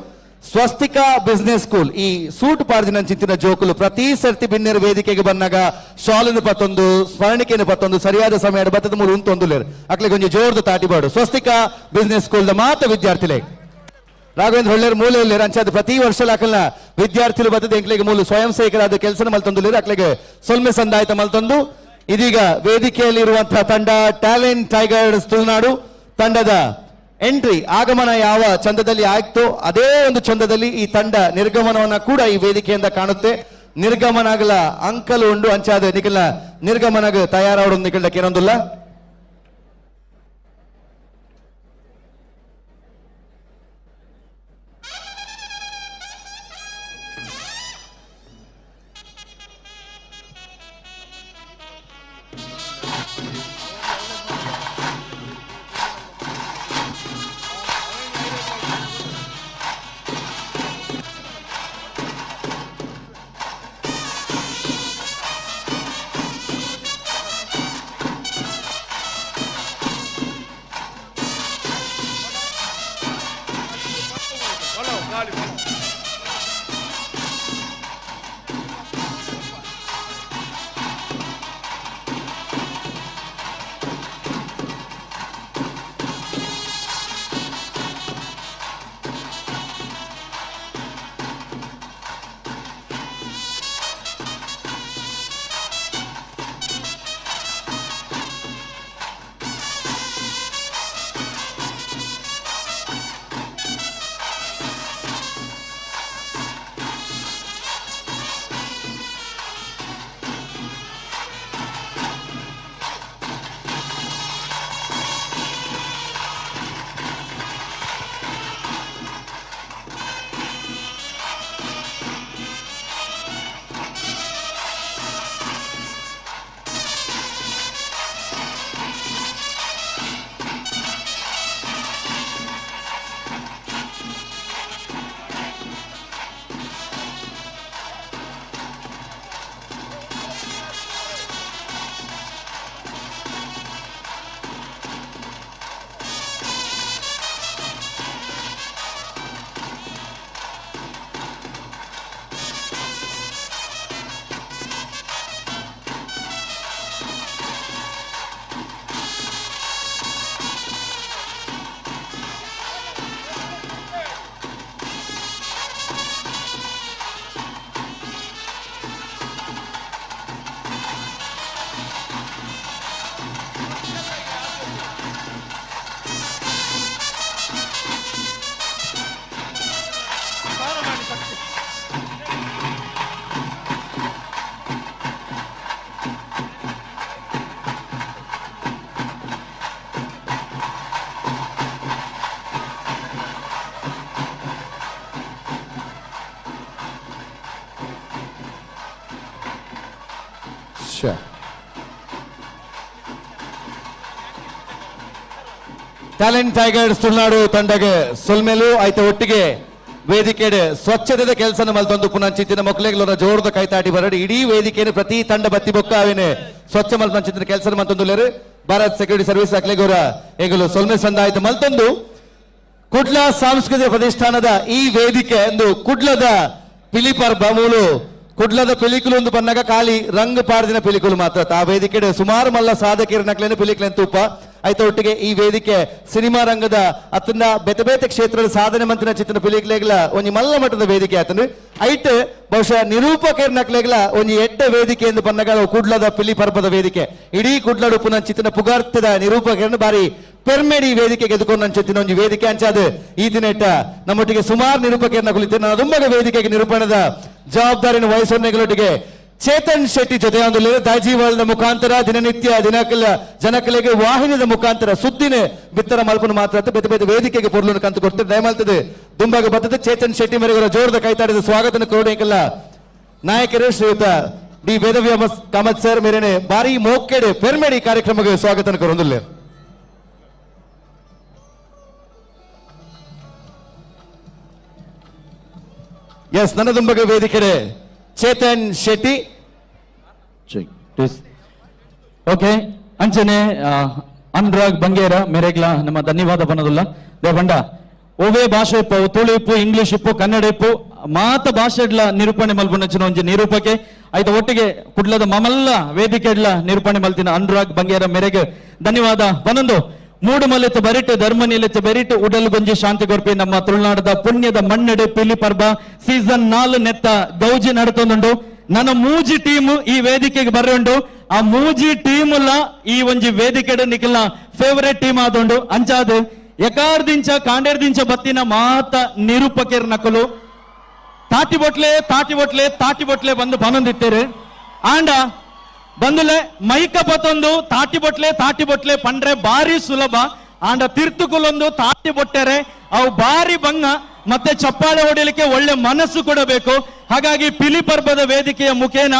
ಸ್ವಸ್ತಿಕಾ ಬಿಸ್ನೆಸ್ ಸ್ಕೂಲ್ ಈ ಸೂಟ್ ಪಾರ್ದಿನ ಚಿಂತಿನ ಜೋಕುಲು ಪ್ರತಿ ಸರ್ತಿ ಬಿನ್ನೆರ ವೇದಿಕೆಗೆ ಬಂದಾಗ ಶಾಲನ್ನು ಪತ್ತೊಂದು ಸ್ಮರಣಿಕೆಯನ್ನು ಪತ್ತೊಂದು ಸರಿಯಾದ ಸಮಯ ಬತ್ತದ ಮೂಲ ಉಂತೊಂದುಲ್ಲೇರು ಅಕ್ಲೆ ಕೊಂಚ ಜೋರ್ದ ತಾಟಿ ಬಾಡು. ಸ್ವಸ್ತಿಕಾ ಬಿಸ್ನೆಸ್ ಸ್ಕೂಲ್ the ಮಾತ ವಿದ್ಯಾರ್ಥಿಲೆ ರಾಘವೇಂದ್ರ ಹೊಳ್ಳೇರು ಮೂಲೆ ಉಳ್ಳೇರು ಅಂಚಾದ ಪ್ರತಿ ವರ್ಷ ಅಕಲ್ನ ವಿದ್ಯಾರ್ಥಿಗಳು ಬತ್ತದ ಎಂಕ್ಲೆಗೆ ಮೂಲ ಸ್ವಯಂ ಸೇವಕರಾದ ಕೆಲಸ ಮಲ್ತೊಂದುಲ್ಲೇರು ಅಕ್ಲೆಗೆ ಸೊಲ್ಮೆ ಸಂದಾಯ್ತ ಮಲ್ತೊಂದು. ಇದೀಗ ವೇದಿಕೆಯಲ್ಲಿ ಇರುವಂತಹ ತಂಡ ಟ್ಯಾಲೆಂಟ್ ಟೈಗರ್ಸ್ ತುಳುನಾಡು ತಂಡದ ಎಂಟ್ರಿ ಆಗಮನ ಯಾವ ಚಂದದಲ್ಲಿ ಆಯ್ತೋ ಅದೇ ಒಂದು ಚಂದದಲ್ಲಿ ಈ ತಂಡ ನಿರ್ಗಮನವನ್ನ ಕೂಡ ಈ ವೇದಿಕೆಯಿಂದ ಕಾಣುತ್ತೆ. ನಿರ್ಗಮನಾಗಲ ಅಂಕಲು ಉಂಡು ಅಂಚಾದ ನಿಖಲ್ನ ನಿರ್ಗಮನಗ ತಯಾರಾವಡು ನಿಖಲ್ನ ಕೇನೊಂದುಲ್ಲ. ಟ್ಯಾಲೆಂಟ್ ಟೈಗರ್ಸ್ ತುಳುನಾಡು ತಂಡಗೆ ಸೊಲ್ಮೆಲು ಆಯ್ತ ಒಟ್ಟಿಗೆ ವೇದಿಕೆಡೆ ಸ್ವಚ್ಛತೆದ ಕೆಲಸನ ಮಲ್ತೊಂದು ಪುನಃ ಚಿತ್ತಿನ ಮಕ್ಕಳಿಗೆ ಜೋರದ ಕೈತಾಟಿ ಬರಡಿ ಇಡೀ ವೇದಿಕೆಯನ್ನು ಪ್ರತಿ ತಂಡ ಬತ್ತಿ ಬೊಕ್ಕ ಅವೇನೆ ಸ್ವಚ್ಛ ಮಲ್ಪಂಚಿತ್ತಿನ ಕೆಲಸ ಮಲ್ತೊಂದು ಭಾರತ್ ಸೆಕ್ಯೂರಿಟಿ ಸರ್ವಿಸ್ ಅಕ್ಲೆಗೋರ ಏಗಲು ಸೊಲ್ಮೆ ಸಂದಾಯ್ತು ಮಲ್ತೊಂದು ಕುಡ್ಲ ಸಾಂಸ್ಕೃತಿಕ ಪ್ರತಿಷ್ಠಾನದ ಈ ವೇದಿಕೆ ಎಂದು ಕುಡ್ಲದ ಪಿಲಿಪರ್ಬ ಮೂಲು ಕುಡ್ಲದ ಪಿಲಿಕುಲು ಒಂದು ಬನ್ನಗ ಖಾಲಿ ರಂಗ್ ಪಾಡ್ದಿನ ಪಿಲಿಕುಲು ಮಾತ್ರ. ಆ ವೇದಿಕೆ ಸುಮಾರು ಮಲ್ಲ ಸಾಧಕರನಕ್ಲೇನೆ ಪಿಲಿಕ್ಲೇನ್ ತೂಪ ಆಯ್ತ ಒಟ್ಟಿಗೆ ಈ ವೇದಿಕೆ ಸಿನಿಮಾ ರಂಗದ ಅತ್ತಂದ ಬೇತೆ ಬೇತೆ ಕ್ಷೇತ್ರದ ಸಾಧನೆ ಮಂತಿನ ಚಿತ್ರನ ಪಿಲಿಕ್ಲೇಗ್ಲ ಒಂಜಿ ಮಲ್ಲ ಮಟ್ಟದ ವೇದಿಕೆ ಆತಂದ್ರೆ ಐಟ್ ಬಹುಶಃ ನಿರೂಪಕರ್ನಕ್ಲೇಗ್ಲ ಒಂಜಿ ಎಡ್ಡ ವೇದಿಕೆ ಎಂದು ಬನ್ನಗ ಕುಡ್ಲದ ಪಿಲಿ ಪರ್ಬದ ವೇದಿಕೆ ಇಡೀ ಕುಡ್ಲಡು ಪುನಃ ಚಿತ್ರನ ಪುಗಾರ್ತದ ನಿರೂಪಕರನ್ನು ಬಾರಿ ಪೆರ್ಮೆಡಿ ವೇದಿಕೆ ಗೆದ್ದುಕೊಂಡು ಅಂಚಿನ ಒಂಜಿ ವೇದಿಕೆ ಅಂಚಾದ ಈ ದಿನ ಇಟ್ಟ ನಮ್ಮೊಟ್ಟಿಗೆ ಸುಮಾರು ನಿರೂಪಕರನ್ನ ಕುಳಿತು ನಾನು ತುಂಬಾ ವೇದಿಕೆಗೆ ನಿರೂಪಣದ ಜವಾಬ್ದಾರಿಯನ್ನು ವಹಿಸೋನೆಗಳೊಟ್ಟಿಗೆ ಚೇತನ್ ಶೆಟ್ಟಿ ಜೊತೆ ಒಂದು ದಾಜಿವಾಳದ ಮುಖಾಂತರ ದಿನನಿತ್ಯ ದಿನಕಲ ಜನಕಲೆಗೆ ವಾಹಿನಿದ ಮುಖಾಂತರ ಸುದ್ದಿನೇ ಬಿತ್ತರ ಮಲ್ಪನ ಮಾತ್ರ ಬೇತೆ ಬೇತೆ ವೇದಿಕೆಗೆ ಪೊರ್ಲನ್ನು ಕಂತು ಕೊಡ್ತಾರೆ ದಯಮಾಲ್ತದೆ ದುಂಬಾಗ ಬರ್ತದೆ. ಚೇತನ್ ಶೆಟ್ಟಿ ಮೇರೆಗೆ ಜೋರದ ಕೈತಾಡಿದ ಸ್ವಾಗತನ ಕೊರಡೇಕಲ್ಲ ನಾಯಕರು ಶ್ರೀಯುತ ಡಿ ವೇದವ್ಯಾಸ ಕಾಮತ್ ಸರ್ ಮೇರೆನೆ ಬಾರಿ ಮೋಕೆಡೆ ಪೆರ್ಮೆಡಿ ಕಾರ್ಯಕ್ರಮಕ್ಕೆ ಸ್ವಾಗತನ ಕೊರೊಂದುಲ್ಲೆ. ಎಸ್, ನನ್ನ ದುಂಬಗ ವೇದಿಕೆಡೆ ಚೇತನ್ ಶೆಟ್ಟಿ. ಓಕೆ, ಅಂಚನೆ ಅನುರಾಗ್ ಬಂಗೇರ ಮೇರೆಗ್ಲ ನಮ್ಮ ಧನ್ಯವಾದ ಬನ್ನದುಲ್ಲ. ದೇವಂಡ ಓವೇ ಭಾಷೆ ಇಪ್ಪು, ತುಳು ಇಪ್ಪು, ಇಂಗ್ಲಿಷ್ ಇಪ್ಪು, ಕನ್ನಡ ಇಪ್ಪು, ಮಾತ ಭಾಷೆಡ್ಲ ನಿರೂಪಣೆ ಮಲ್ಪುನಂಚಿನ ಒಂಜಿ ನಿರೂಪಕೆ ಆಯ್ತ ಒಟ್ಟಿಗೆ ಕುಡ್ಲದ ಮಮಲ್ಲ ವೇದಿಕೆಡ್ಲ ನಿರೂಪಣೆ ಮಲ್ತಿನ ಅನುರಾಗ್ ಬಂಗೇರ ಮೇರೆಗೆ ಧನ್ಯವಾದ ಬನ್ನೊಂದು. ಮೂಡು ಮಲೆತ್ತು ಬರಿಟ್ಟು ಧರ್ಮನಿಲೆತ್ತು ಬೆರಿಟ್ಟು ಉಡಲ್ ಗೊಂಜಿ ಶಾಂತಿ ಕೊರ್ಪಿ ನಮ್ಮ ತುಳುನಾಡದ ಪುಣ್ಯದ ಮಣ್ಣೆಡೆ ಪಿಲಿ ಪರ್ಬ ಸೀಸನ್ 4 ನೆತ್ತ ಗೌಜಿ ನಡತೊಂದುಂಡು. ನನ್ನ ಮೂಜಿ ಟೀಮ್ ಈ ವೇದಿಕೆಗೆ ಬರ್ರುಂಡು. ಆ ಮೂಜಿ ಟೀಮುಲ ಈ ಒಂಜಿ ವೇದಿಕೆಡೆ ನಿಖಿಲ್ನ ಫೇವರೇಟ್ ಟೀಮ್ ಆದುಂಡು. ಅಂಚಾದ್ ಎಕಾರ್ದಿಂಚ ಕಾಂಡೇರ್ದಿಂಚ ಬತ್ತಿನ ಮಾತ ನಿರೂಪಕೆರ್ ನಕಲು ತಾಟಿ ಬೊಟ್ಲೆ ತಾಟಿ ಬೊಟ್ಲೆ ತಾಟಿ ಬೊಟ್ಲೆ ಬಂದು ಬನೊಂದಿತ್ತೇರು. ಆಂಡ ಬಂದುಲೆ ಮೈಕ ಬತ್ತೊಂದು ತಾಟಿ ಬೊಟ್ಲೆ ತಾಟಿ ಬೊಟ್ಲೆ ಪಂಡ್ರೆ ಬಾರಿ ಸುಲಭ. ಆಂಡ ತಿರ್ತುಕುಲೊಂದು ತಾಟಿ ಬೊಟ್ಟೆರೆ ಅವು ಬಾರಿ ಬಂಗ ಮತ್ತೆ ಚಪ್ಪಾಳೆ ಹೊಡಿಲಿಕ್ಕೆ ಒಳ್ಳೆ ಮನಸ್ಸು ಕೊಡಬೇಕು. ಹಾಗಾಗಿ ಪಿಲಿ ಪರ್ಬದ ವೇದಿಕೆಯ ಮುಖೇನ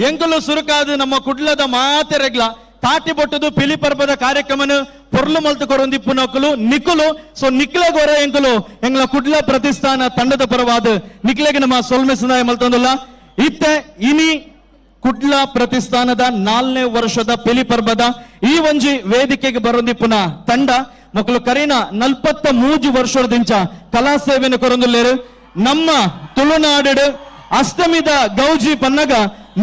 ಎಂಕಲು ಸುರುಕಾದು ನಮ್ಮ ಕುಡ್ಲದ ಮಾತೆರೆಗ್ಲ ತಾಟಿ ಬೊಟ್ಟದು ಪಿಲಿ ಪರ್ಬದ ಕಾರ್ಯಕ್ರಮನ ಪೊರ್ಲು ಮಲ್ತು ಕೊರೊಂದಿಪ್ಪು ನಕಲು ನಿಕುಲು. ಸೊ ನಿಕ್ಲೆಗೋರ ಎಂಕಲು ಎಂಗ್ಲ ಕುಡ್ಲ ಪ್ರತಿಷ್ಠಾನ ತಂಡದ ಪರವಾದ ನಿಕ್ಲೆಗೆ ನಮ್ಮ ಸೊಲ್ಮೆ ಸುನಾಯ ಮಲ್ತೊಂದುಲ್ಲ. ಇತ್ತೆ ಇನಿ ಕುಡ್ಲ ಪ್ರತಿಷ್ಠಾನದ 4ನೇ ವರ್ಷದ ಪಿಲಿ ಪರ್ಬದ ಈ ಒಂಜಿ ವೇದಿಕೆಗೆ ಬರೊಂದಿಪ್ಪುನ ತಂಡ ಮಕ್ಕಳು ಕರೀನ 43 ವರ್ಷದಿಂಚ ಕಲಾ ಸೇವೆಯನ್ನು ಕೊರೊಂದುಲ್ಲೇರು. ನಮ್ಮ ತುಳುನಾಡು ಅಷ್ಟಮಿದ ಗೌಜಿ ಪನ್ನಗ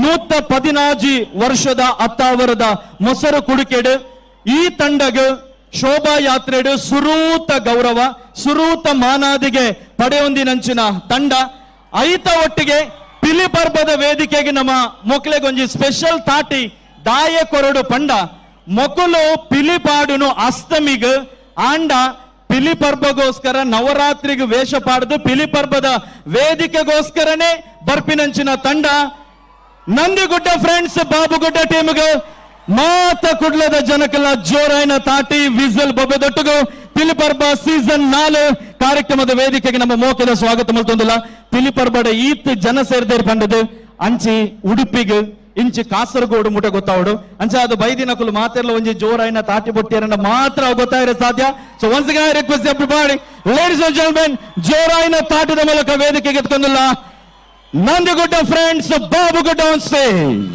114 ವರ್ಷದ ಅತ್ತಾವರದ ಮೊಸರು ಕುಡುಕೆಡು ಈ ತಂಡಗ ಶೋಭಾಯಾತ್ರೆಡು ಸುರೂತ ಗೌರವ ಸುರೂತ ಮಾನಾದಿಗೆ ಪಡೆಯೊಂದಿನಂಚಿನ ತಂಡ. ಐತ ಒಟ್ಟಿಗೆ ಪಿಲಿ ಪರ್ಬದ ವೇದಿಕೆಗೆ ನಮ್ಮ ಮೊಕ್ಲೆಗೊಂಜಿ ಸ್ಪೆಷಲ್ ತಾಟಿ ದಾಯ ಕೊರಡು ಪಂಡ ಮೊಕಲು ಪಿಲಿ ಪಾಡುನು ಅಷ್ಟಮಿಗ್ ಆಂಡ ಪಿಲಿ ಪರ್ಬಗೋಸ್ಕರ ನವರಾತ್ರಿಗೆ ವೇಷ ಪಾಡುದು ಪಿಲಿ ಪರ್ಬದ ವೇದಿಕೆಗೋಸ್ಕರನೇ ಬರ್ಪಿನಂಚಿನ ತಂಡ ನಂದಿಗುಡ್ಡ ಫ್ರೆಂಡ್ಸ್ ಬಾಬುಗುಡ್ಡ ಟೀಮ್ಗೆ ಮಾತ ಕುಡ್ಲದ ಜನಕ್ಕೆಲ್ಲ ಜೋರಾಯಿನ ತಾಟಿ ವಿಸಲ್ ಬೊಬ್ಬೆದೊಟ್ಟಿಗೂ ಪಿಲಿ ಪರ್ಬ ಸೀಸನ್ 4 ಕಾರ್ಯಕ್ರಮದ ವೇದಿಕೆಗೆ ನಮ್ಮ ಮೋಕೆದ ಸ್ವಾಗತ ಮಲ್ತೊಂದಿಲ್ಲ. ಪಿಲಿ ಪರ್ಬಡ ಈತ್ ಜನ ಸೇರ್ದೇರ್ ಪಂಡದು ಅಂಚಿ ಉಡುಪಿಗೆ ಇಂಚಿ ಕಾಸರಗೋಡು ಮುಟ ಗೊತ್ತಾವಡು ಅಂಚ ಅದು ಬೈದಿನಕುಲು ಮಾತೆಲ್ಲ ಒಂಜಿ ಜೋರಾಯಿನ ತಾಟಿ ಬೊಟ್ಟಿಯರನ್ನ ಮಾತ್ರ ಗೊತ್ತಾಯಿರ ಸಾಧ್ಯ. So once again I request everybody, ladies and gentlemen, ಜೋರಾಯಿನ ತಾಟದ ಮೂಲಕ ವೇದಿಕೆಗೆ ಎತ್ಕೊಂಡಿಲ್ಲ Nandigudda friends Babugudda on stage.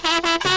Thank you.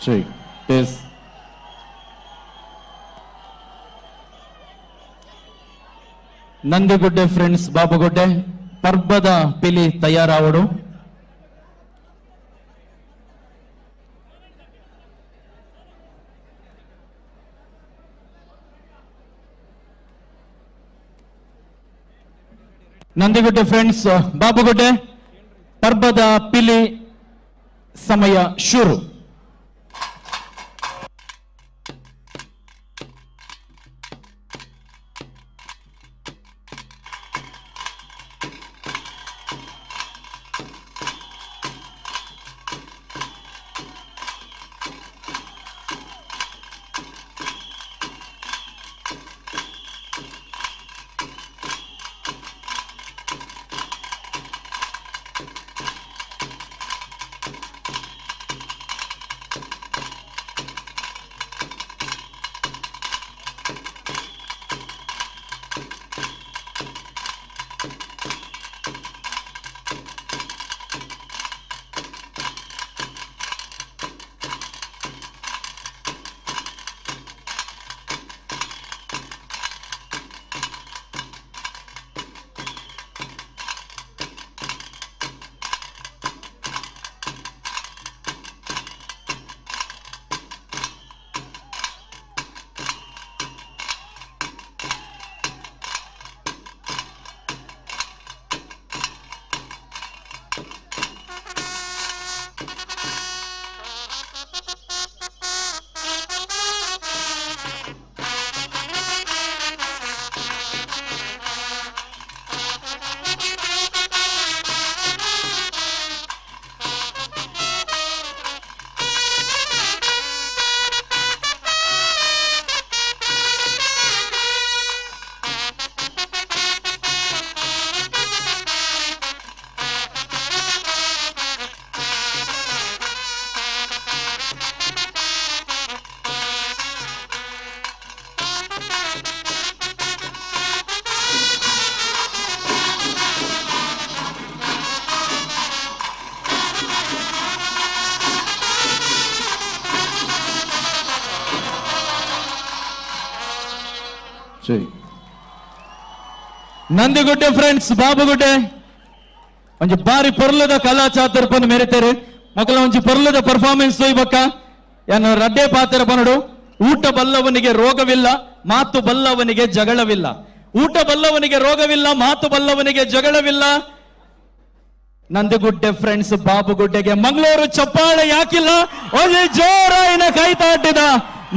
Yes. Nandigudde friends Babugudde ಪರ್ಬದ ಪಿಲಿ ತಯಾರಾವಡು. ನಂದಿಗುಡ್ಡೆ ಫ್ರೆಂಡ್ಸ್ ಬಾಬುಗುಡ್ಡೆ ಪರ್ಬದ ಪಿಲಿ ಸಮಯ ಶುರು. ನಂದಿಗುಡ್ಡೆ ಫ್ರೆಂಡ್ಸ್ ಬಾಬುಗುಡ್ಡೆ ಒಂಜಿ ಬಾರಿ ಪೊರ್ಲದ ಕಲಾ ಚಾತುರ್ಪನ್ ಮೆರಿತೇರು ಮಕ್ಕಳ ಒಂಜಿ ಪೊರ್ಲದ ಪರ್ಫಾರ್ಮೆನ್ಸ್ ಬೊಕ್ಕ ಯಾನು ರಡ್ಡೆ ಪಾತ್ರ ಪನಡು. ಊಟ ಬಲ್ಲವನಿಗೆ ರೋಗವಿಲ್ಲ, ಮಾತು ಬಲ್ಲವನಿಗೆ ಜಗಳವಿಲ್ಲ. ಊಟ ಬಲ್ಲವನಿಗೆ ರೋಗವಿಲ್ಲ, ಮಾತು ಬಲ್ಲವನಿಗೆ ಜಗಳವಿಲ್ಲ. ನಂದಿಗುಡ್ಡೆ ಫ್ರೆಂಡ್ಸ್ ಬಾಬುಗುಡ್ಡೆಗೆ ಮಂಗಳೂರು ಚಪ್ಪಾಳೆ ಯಾಕಿಲ್ಲ? ಒಂಜಿ ಜೋರಾಯಿನ ಕೈ ತಾಟಿದ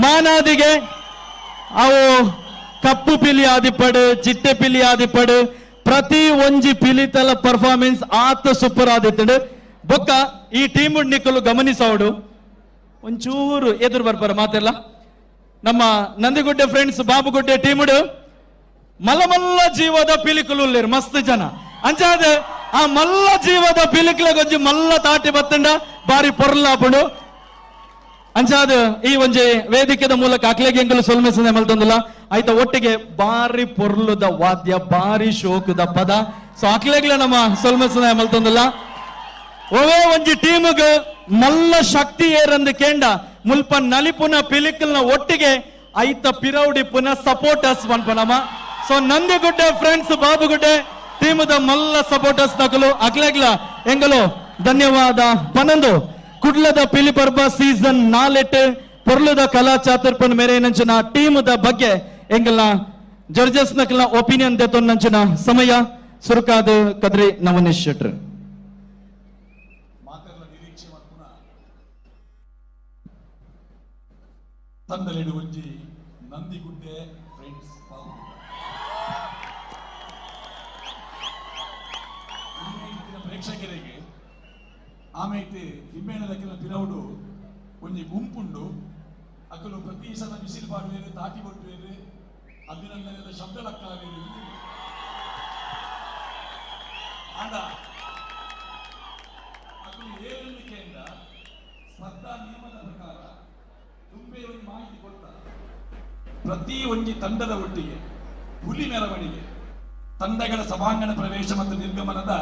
ಮಾನಾದಿಗೆ. ಅವು ಕಪ್ಪು ಪಿಲಿ ಆದಿಪಡು, ಚಿಟ್ಟೆ ಪಿಲಿ ಆದಿಪಡು, ಪ್ರತಿ ಒಂಜಿ ಪಿಲಿತಲ ಪರ್ಫಾರ್ಮೆನ್ಸ್ ಆತ ಸೂಪರ್ ಆದಿತ್ತಡು. ಬೊಕ್ಕ ಈ ಟೀಮ್ ನಿಕ್ಕಲು ಗಮನಿಸೋಡು ಒಂಚೂರು ಎದುರು ಬರ್ಪಾರ ಮಾತೆಲ್ಲ. ನಮ್ಮ ನಂದಿಗುಡ್ಡೆ ಫ್ರೆಂಡ್ಸ್ ಬಾಬುಗುಡ್ಡೆ ಟೀಮುಡು ಮಲ್ಲ ಮಲ್ಲ ಜೀವದ ಪಿಲಿಕುಲು ಉಲ್ಲೇರು ಮಸ್ತ್ ಜನ. ಅಂಚಾದ ಆ ಮಲ್ಲ ಜೀವದ ಪಿಲಿಕುಲ ಒಂಜಿ ಮಲ್ಲ ತಾಟಿ ಬತ್ತಂಡ ಬಾರಿ ಪೊರ್ಲಾಪುಂಡು. ಅಂಚಾದ ಈ ಒಂಜಿ ವೇದಿಕೆದ ಮೂಲಕ ಅಕ್ಲೆಗೆ ಎಂಕಲು ಸೊಲ್ಮೆಸನೆ ಮಲ್ತೊಂದಿಲ್ಲ. ಆಯ್ತ ಒಟ್ಟಿಗೆ ಬಾರಿ ಪೊರ್ಲುದ ವಾದ್ಯ, ಬಾರಿ ಶೋಕದ ಪದ. ಸೊ ಅಕ್ಲೆಗ್ಲ ನಮ್ಮ ಸೊಲ್ಮೆಸನೆ ಮಲ್ತೊಂದಿಲ್ಲ. ಒವೇ ಒಂಜಿ ಟೀಮ್ಗ್ ಮಲ್ಲ ಶಕ್ತಿ ಏರಂದು ಕೇಂಡ ಮುಲ್ಪ ನಲಿಪುನ ಪಿಲಿಕಲ್ನ ಒಟ್ಟಿಗೆ ಐತ ಪಿರೌಡಿ ಪುನಃ ಸಪೋರ್ಟರ್ಸ್ ಪನ್ಪನಮ. ಸೊ ನಂದಿಗುಡ್ಡೆ ಫ್ರೆಂಡ್ಸ್ ಬಾಬುಗುಡ್ಡೆ ಟೀಮದ ಮಲ್ಲ ಸಪೋರ್ಟರ್ಸ್ ನಕಲು ಅಕ್ಲೆಗ್ಲ ಎಂಗಲು ಧನ್ಯವಾದ ಪನಂದು. ಕುಡ್ಲದ ಪಿಲಿಪರ್ಬ ಸೀಸನ್ 4 ಪೊರ್ಲದ ಕಲಾ ಚಾತುರ್ಪನ್ ಮೇರೆ ನಂಚಿನ ಟೀಮದ ಬಗ್ಗೆ ಎಂಗಲ್ನ ಜಡ್ಜಸ್ ನಕಲ್ನ ಒಪಿನಿಯನ್ ದೇತೊನ್ನಂಚಿನ ಸಮಯ ಸುರುಕಾದ ಕದ್ರಿ ನವನೀಶ್ ಶೆಟ್ರ್. ತಂಡಲೇಡು ಒಂಜಿ ನಂದಿಗುಡ್ಡೆ ಫ್ರೆಂಡ್ಸ್ ಬಾಬುಗುಡ್ಡೆ ಪ್ರೇಕ್ಷಕರಿಗೆ ಆಮೇಲೆ ಹಿಮ್ಮೇಳದಕ್ಕೆಲ್ಲ ಪಿರೌಡು ಒಂಜಿ ಗುಂಪುಂಡು. ಅಕಲು ಪ್ರತಿ ಸಲ ಬಿಸಿಲು ಪಾಡುವೇರು, ತಾಟಿ ಕೊಟ್ಟುವೇರು, ಅಭಿನಂದನೆದ ಶಬ್ದ ಲಕ್ಕಾವೇರು. ಆಂಡ ಅಕಲು ಏಳನ್ನು ಕೇಂದ್ರ ಸ್ಪರ್ಧಾ ನಿಯಮದ ಪ್ರಕಾರ ತುಂಬೆ ಒಂದು ಮಾಹಿತಿ ಕೊಡ್ತಾರೆ. ಪ್ರತಿ ಒಂಜಿ ತಂಡದ ಒಟ್ಟಿಗೆ ಹುಲಿ ಮೆರವಣಿಗೆ, ತಂಡಗಳ ಸಭಾಂಗಣ ಪ್ರವೇಶ ಮತ್ತು ನಿರ್ಗಮನದ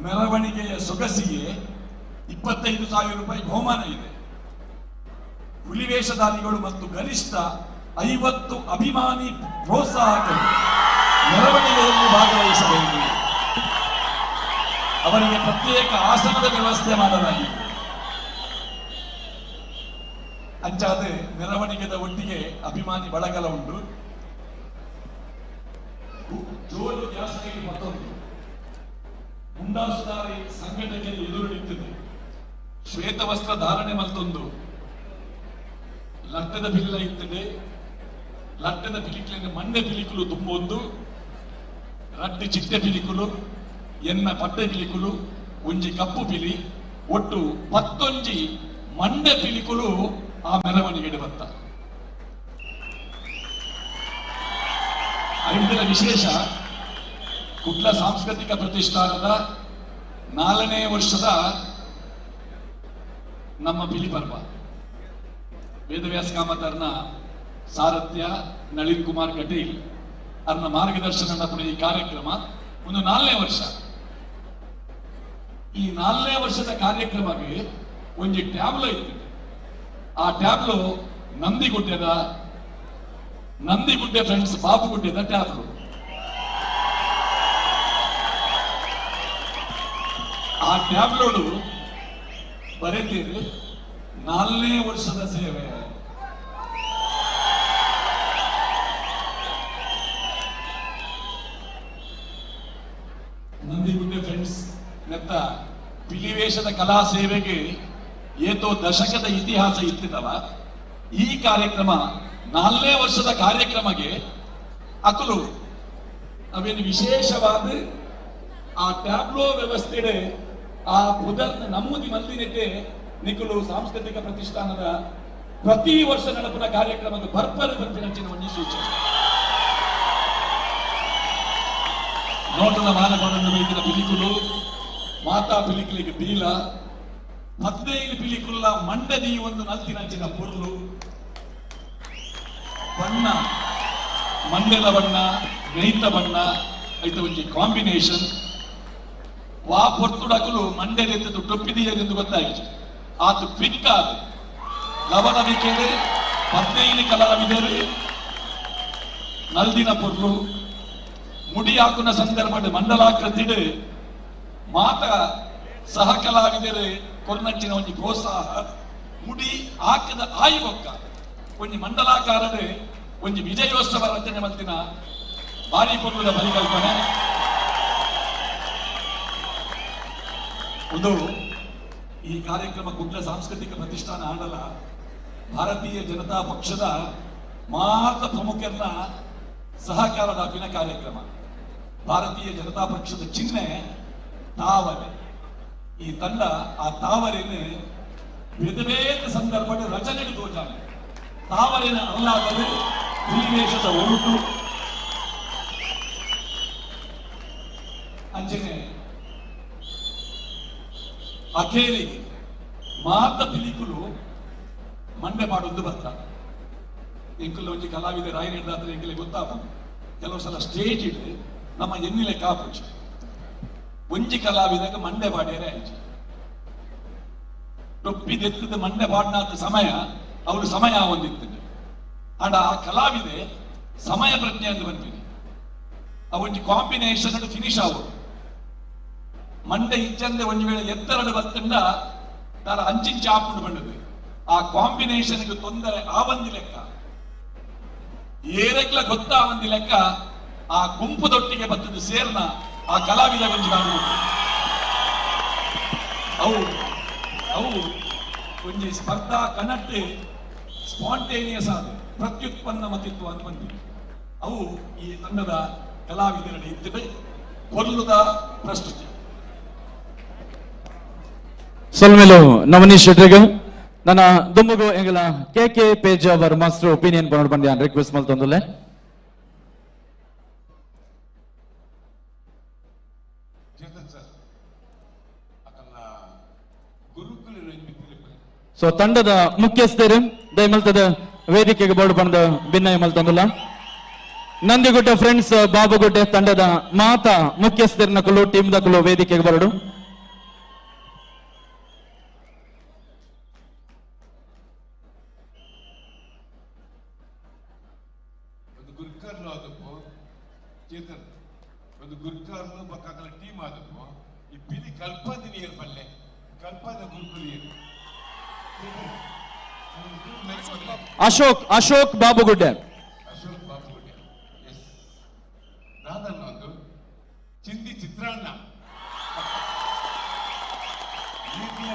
ಮೆರವಣಿಗೆಯ ಸೊಗಸಿಗೆ 25,000 ರೂಪಾಯಿ ಬಹುಮಾನ ಇದೆ. ಹುಲಿವೇಷಧಾರಿಗಳು ಮತ್ತು ಗರಿಷ್ಠ 50 ಅಭಿಮಾನಿ ಪ್ರೋತ್ಸಾಹಕರು ಮೆರವಣಿಗೆಯಲ್ಲಿ ಭಾಗವಹಿಸಬಹುದು. ಅವರಿಗೆ ಪ್ರತ್ಯೇಕ ಆಸನದ ವ್ಯವಸ್ಥೆ ಮಾಡಲಾಗಿದೆ. ಅಂಚಾದ ಮೆರವಣಿಗೆದ ಒಟ್ಟಿಗೆ ಅಭಿಮಾನಿ ಬಳಗಲ ಉಂಟು. ಜೋರು ಜಾಸ್ತಿ ಮತ್ತೊಂದು ಮುಂಡಾಸುದಾರಿ ಸಂಘಟನೆಯಲ್ಲಿ ಎದುರು ನಿಂತಿದೆ. ಶ್ವೇತವಸ್ತ್ರ ಧಾರಣೆ ಮತ್ತೊಂದು ಲಟ್ಟದ ಬಿಲ್ಲ ಇತ್ತದೆ. ಲಟ್ಟದ ಪಿಲಿಕಲಿನ ಮಂಡೆ ಪಿಲಿಕುಲು ತುಂಬೊಂದು, ರಡ್ಡು ಚಿಟ್ಟೆ ಪಿಲಿಕುಲು, ಎನ್ನ ಪಟ್ಟೆ ಪಿಲಿಕುಲು, ಒಂಜಿ ಕಪ್ಪು ಪಿಲಿ, ಒಟ್ಟು 10 ಮಂಡೆ ಪಿಲಿಕುಲು ಆ ಮೆರವಣಿಗೆ ಬತ್ತ. ಐದರ ವಿಶೇಷ ಕುಡ್ಲ ಸಾಂಸ್ಕೃತಿಕ ಪ್ರತಿಷ್ಠಾನದ 4ನೇ ವರ್ಷದ ನಮ್ಮ ಪಿಲಿ ಪರ್ವ. ವೇದವ್ಯಾಸ ಕಾಮತರ್ನ ಸಾರಥ್ಯ ನಳಿನ್ ಕುಮಾರ್ ಕಟೀಲ್ ಅರ್ನ ಮಾರ್ಗದರ್ಶನ ಈ ಕಾರ್ಯಕ್ರಮ ಒಂದು 4ನೇ ವರ್ಷ. ಈ 4ನೇ ವರ್ಷದ ಕಾರ್ಯಕ್ರಮಕ್ಕೆ ಒಂದು ಟ್ಯಾಬ್ಲೋ ಇತ್ತು. ಆ ಟ್ಯಾಬ್ಲೋ ನಂದಿಗುಡ್ಡೆದ ನಂದಿಗುಡ್ಡೆ ಫ್ರೆಂಡ್ಸ್ ಬಾಬುಗುಡ್ಡೆದ ಟ್ಯಾಬ್ಲೋ. ಆ ಟ್ಯಾಬ್ಲೋಡು ಬರೆತೀರಿ 4ನೇ ವರ್ಷದ ಸೇವೆ. ನಂದಿಗುಡ್ಡೆ ಫ್ರೆಂಡ್ಸ್ ನೆತ್ತ ಪಿಲಿವೇಶದ ಕಲಾ ಸೇವೆಗೆ ಏತೋ ದಶಕದ ಇತಿಹಾಸ ಇತ್ತಿದವ. ಈ ಕಾರ್ಯಕ್ರಮ 4ನೇ ವರ್ಷದ ಕಾರ್ಯಕ್ರಮಕ್ಕೆ ಅಕಲು ಅವೇನು ವಿಶೇಷವಾದ ಆ ಟ್ಯಾಬ್ಲೋ ವ್ಯವಸ್ಥೆ ಆ ಪುದರ್ನ ನಮೂದಿ ಮಲ್ದಿನಕ್ಕೆ ನಿಖಲು ಸಾಂಸ್ಕೃತಿಕ ಪ್ರತಿಷ್ಠಾನದ ಪ್ರತಿ ವರ್ಷ ನಡೆಪುನ ಕಾರ್ಯಕ್ರಮಕ್ಕೆ ಭರ್ಪರೆ ಬರ್ಪಿನ ಒಂಜಿ ಸೂಚನೆ. ನೋಟದ ಮಾನಗಳನ್ನು ಬೈದಿನ ಪಿಲಿಕುಲು, ಮಾತಾ ಪಿಲಿಕುಲಿಗೆ ಬೀಲ, 15 ಪಿಲಿಕುಲ್ಲ ಮಂಡದಿ ಒಂದು ನಲ್ತಿನಂಚಿನ ಪೊರ್ಲು ಬಣ್ಣ, ಮಂಡೆದ ಬಣ್ಣ, ನೈತ ಬಣ್ಣ ಐತ ಒಂಜಿ ಕಾಂಬಿನೇಷನ್. ವಾ ಪೊರ್ತುಡಕಲು ಮಂಡೆದೆತ್ತದು ಟೊಪ್ಪಿದೆಯೆಂದು ಗೊತ್ತಾಯಿತು. ಆತು ಕ್ವಿಕ್ ಆದ ಲವಲವಿಕೆಡೆ 15 ಕಲಾವಿದರು ನಲ್ದಿನ ಪೊರ್ಲು ಮುಡಿ ಹಾಕುನ ಸಂದರ್ಭ ಮಂಡಲಾಕೃತಿಡು ಮಾತ ಸಹ ಕಲಾವಿದರು ಕೊರ್ನಂಚಿನ ಒಂಜಿ ಪ್ರೋತ್ಸಾಹ ಮುಡಿ ಹಾಕದ ಆಯಿಬೊಕ್ಕ ಒಂಜಿ ಮಂಡಲಾಕಾರಡು ಒಂಜಿ ವಿಜಯೋತ್ಸವ ರಚನೆ ಮಲ್ತಿನ ಭಾರಿ ಪೊರ್ಲುದ ಪರಿಕಲ್ಪನೆ. ಒಂದು ಈ ಕಾರ್ಯಕ್ರಮ ಕುಡ್ಲ ಸಾಂಸ್ಕೃತಿಕ ಪ್ರತಿಷ್ಠಾನ ಆಡಲ ಭಾರತೀಯ ಜನತಾ ಪಕ್ಷದ ಮಾತ ಪ್ರಮುಖರನ್ನ ಸಹಕಾರದ ಅಭಿನ ಕಾರ್ಯಕ್ರಮ. ಭಾರತೀಯ ಜನತಾ ಪಕ್ಷದ ಚಿಹ್ನೆ ತಾವರೆ. ಈ ತಂಡ ಆ ತಾವರೇನು ಬೇರೆ ಬೇರೆ ಸಂದರ್ಭದ ರಚನೆ ತೋಜಾನೆ ತಾವರೇನ ಅಲ್ಲಾದರೆ ಹುಲಿವೇಷದ ಒರುಟು ಅಂಚನೆ ಅಖೇರಿಗೆ ಮಾತ ಪಿಲಿಕುಲು ಮಂಡೆ ಮಾಡೋದು ಬರ್ತ. ಎಂಕುಲ ಒಂಜಿ ಕಲಾವಿದ ರಾಯನ ಹಿಡ್ದಾದ್ರೆ ಎಂಕಲೆ ಗೊತ್ತಾಪುಂಡು. ಕೆಲವು ಸಲ ಸ್ಟೇಜ್ ಇಡು ನಮ್ಮ ಎನ್ನಿಲೆ ಕಾಪುಜಿ ಒಂಜಿ ಕಲಾವಿದಾಗ ಮಂಡೆ ಪಾಡ್ಯರೆ ಆಯ್ತು. ಟೊಪ್ಪಿದೆತ್ತದ ಮಂಡೆ ಪಾಡ್ನಾಥ ಸಮಯ ಅವರು ಸಮಯ ಒಂದಿತ್ತು. ಆಂಡ ಆ ಕಲಾವಿದೆ ಸಮಯ ಪ್ರಜ್ಞೆ ಅಂತ ಬಂದಿದೆ. ಆ ಒಂಜಿ ಕಾಂಬಿನೇಷನ್ ಫಿನಿಶ್ ಆಗೋದು. ಮಂಡೆ ಇಚ್ಚಂದೆ ಒಂಜಿ ವೇಳೆ ಎತ್ತರಡು ಬತ್ತಂಡ ತಾರ ಅಂಚಿಂಚಿ ಆಪುಂಡು ಬಂದದ್ದು. ಆ ಕಾಂಬಿನೇಷನ್ಗೆ ತೊಂದರೆ ಆ ಒಂದು ಲೆಕ್ಕ ಏರಕ್ಲ ಗೊತ್ತಾ ಒಂದು ಲೆಕ್ಕ ಆ ಗುಂಪುದೊಟ್ಟಿಗೆ ಬತ್ತದ ಸೇರ್ನ ಆ ಕಲಾವಿದ ಒಂಜಿ ಕಾಣುವುದು. ಅವು ಅವು ಒಂಜಿ ಸ್ಪರ್ಧಾ ಕನಟ್ಟು ಸ್ಪಾಂಟೇನಿಯಸ್ ಆದ ಪ್ರತ್ಯುತ್ಪನ್ನ ಮತಿತ್ವ ಅಂತ ಬಂದಿದೆ. ಅವು ಈ ತಂಡದ ಕಲಾವಿದರಲ್ಲಿ ಇದ್ದರೆ ಕೊಲ್ಲುದ ಪ್ರಸ್ತುತಿ. ಸೊಲ್ಮೆಲು ನವನೀಶ್ ಶೆಟ್ರಿಗೆ ನನ್ನ ದುಂಬುಗು ಎಂಗಲ ಕೆ ಕೆ ಪೇಜ್ ಅವರ್ ಮಾಸ್ಟರ್ ಒಪಿನಿಯನ್ ಪನೋಡ್ ಬಂದೆ ರಿಕ್ವೆಸ್ಟ್ ಮಲ್ತೊಂದುಲ್ಲೆ. ಸೊ ತಂಡದ ಮುಖ್ಯಸ್ಥರು ದಯಮಲ್ತದ ವೇದಿಕೆಗೆ ಬೋರ್ಡ್ ಬಂದ ಭಿನ್ನಯ ಮಲ್ತೊಂದುಲ್ಲ. ನಂದಿಗುಡ್ಡೆ ಫ್ರೆಂಡ್ಸ್ ಬಾಬುಗುಡ್ಡೆ ತಂಡದ ಮಾತಾ ಮುಖ್ಯಸ್ಥರನ್ನ ಕುಲು ಟೀಮ್ ದಕುಲು ವೇದಿಕೆಗೆ ಬರಡು. ಚೇತನ್ ಒಂದು ಗುರ್ಕಾರ್ಲು ಬಕ್ಕಾಕಲ ಟೀಮ್ ಆದಪ್ಪು ಈ ಪಿಲಿ ಕಲ್ಪದ ನೀರು ಬಲ್ಲೆ ಕಲ್ಪದ ಗುರುಕುಲಿ ಅಶೋಕ್ ಅಶೋಕ್ ಬಾಬುಗುಡ್ಡೆ ಅಶೋಕ್ ಬಾಬುಗುಡ್ಡೆ ಎಸ್ ರಾಧನ್ ಒಂದು ಚಿಂದಿ ಚಿತ್ರಾನ್ನ ಈತಿನ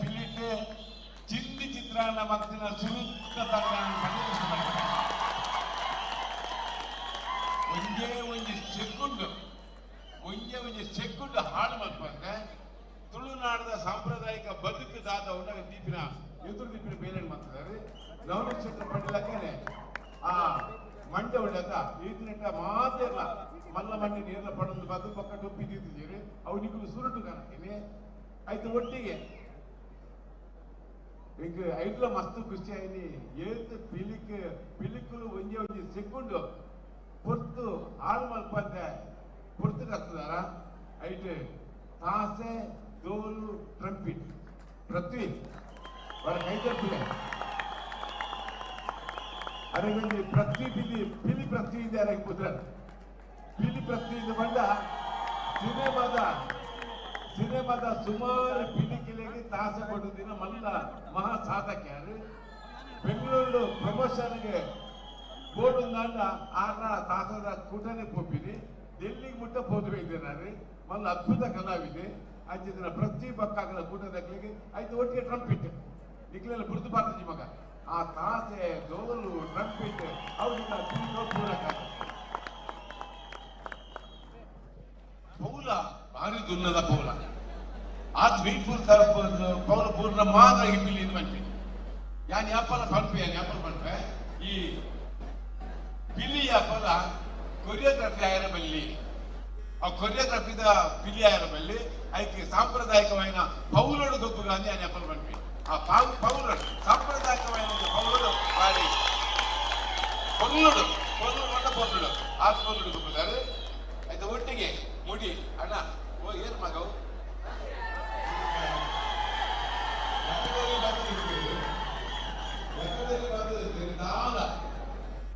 ಪಿಲಿಟ್ ಚಿಂದಿ ಚಿತ್ರಾನ್ನ ಮತ್ತಿನ ಸುರುತ್ತ ತಂಡ ಒಂದೇ ಒಂಜಿ ಸೆಕುಂಡ್ ಒಂಜೇ ಒಂಜಿ ಸೆಕುಂಡ್ ಹಾಳು ಮಲ್ಪಂದೆ ತುಳುನಾಡದ ಸಾಂಪ್ರದಾಯಿಕ ಬದುಕು ದಾದ ಉಂಡಾಗ ದೀಪಿನ ಎದುರು ದೀಪಿನ ಬೇಲೆ ಮಾಡ್ತಿದ್ದಾರೆ ನವನಕ್ಷತ್ರ ಪಂಡಿಲಕ್ಕೇನೆ ಆ ಮಂಡೆ ಉಳ್ಳಕ ಈತಿನಟ್ಟ ಮಾತೇರ್ಲ ಮಲ್ಲ ಮಂಡೆ ನೀರ್ಲ ಪಡೊಂದು ಬದು ಪಕ್ಕ ಟೊಪ್ಪಿ ದೀತಿದ್ದೀರಿ ಅವು ನಿಗುಲು ಸುರುಟು ಕಾಣ್ತೀನಿ ಆಯ್ತು ಒಟ್ಟಿಗೆ ಈಗ ಐಟ್ಲ ಮಸ್ತ್ ಖುಷಿ ಆಯ್ನಿ ಏತ್ ಪಿಲಿಕ್ ಪಿಲಿಕುಲು ಒಂಜೆ ಒಂಜಿ ಸೆಕುಂಡು ಪೊರ್ತು ಹಾಳು ಮಲ್ಪಂದೆ ಪೊರ್ತು ಕತ್ತದಾರ ಐಟ್ ತಾಸೆ ಡೋಲು ಟ್ರಂಪಿಟ್ ಪೃಥ್ವಿ ಅವರ ಕೈ ತಪ್ಪಿದೆ ಅರೆಗೊಂಜಿ ಪೃಥ್ವಿ ಪಿಲಿ ಪಿಲಿ ಪೃಥ್ವಿ ಇದೆ ಅರೆಗೆ ಪುತ್ರ ಪಿಲಿ ಪೃಥ್ವಿ ಇದೆ ಬಂಡ ಸಿನಿಮಾದ ಸಿನಿಮಾದ ಸುಮಾರು ಪಿಲಿಕಿಲೆಗೆ ತಾಸೆ ಕೊಟ್ಟು ದಿನ ಮಲ್ಲ ಮಹಾ ಸಾಧಕ್ಯಾರು ಬೆಂಗಳೂರು ಪ್ರಮೋಷನ್ಗೆ ಬೋರ್ಡ್ ಒಂದಾಂಡ ಆರ್ನ ತಾಸದ ಕೂಟನೆ ಪೋಪಿನಿ ಡೆಲ್ಲಿಗೆ ಮುಟ್ಟ ಪೋದು ನಾನು ಮಲ್ಲ ಅದ್ಭುತ ಕಲಾವಿದೆ ಅಂಚಿನ ಪ್ರತಿ ಪಕ್ಕಾಗಲ ಕೂಟದಕ್ಲಿಗೆ ಆಯ್ತು ಒಟ್ಟಿಗೆ ಟ್ರಂಪಿಟ್ ನಿಕ್ಲೆಲ್ಲ ಬುರ್ದು ಬಾರ್ದು ಮಗ ಆ ತಾಸೆ ಡೋಲು ಟ್ರಂಪಿಟ್ ಅವ್ರಿಗೆ ಪೂರಕ ಪೌಲ ಭಾರಿ ದುನ್ನದ ಪೌಲ ಆ ದ್ವೀಪುರ್ ಪೌಲ ಪೂರ್ಣ ಮಾತ್ರ ಪಿಲಿ ಇದು ಮನ್ಪಿ ಯಾನ್ ಯಾಪಲ ಪನ್ಪೆ ಯಾನ್ ಯಾಪಲ ಪನ್ಪೆ ಈ ಪಿಲಿ ಯಾಪಲ ಕೊರಿಯೋಗ್ರಫಿ ಆಯರ ಬಲ್ಲಿ ಆ ಕೊರಿಯೋಗ್ರಫಿದ ಪಿಲಿ ಆಯರ ಬಲ್ಲಿ ಐಕೆ ಸಾಂಪ್ರದಾಯಿಕವಾಯಿನ ಪೌಲೋಡು ಗೊಬ್ಬು ಗಾಂಧಿ ಯಾನ್ ಯಾಪಲ ಪನ್ಪಿ ಆ ಪೌಲೋಡು ಸಾಂಪ್ರದಾಯಿಕವಾಯಿನ ಪೌಲೋಡು ಬಾರಿ ಪೊಲ್ಲುಡು ಪೊಲ್ಲುಡು ಮಂಡ ಪೊಲ್ಲುಡು ಆ ಪೊಲ್ಲುಡು ಗೊಬ್ಬುದಾರೆ ಆಯ್ತು ಒಟ್ಟಿಗೆ ಮುಡಿ ಅಣ್ಣ ಓ ಏನ್ ಮಗವು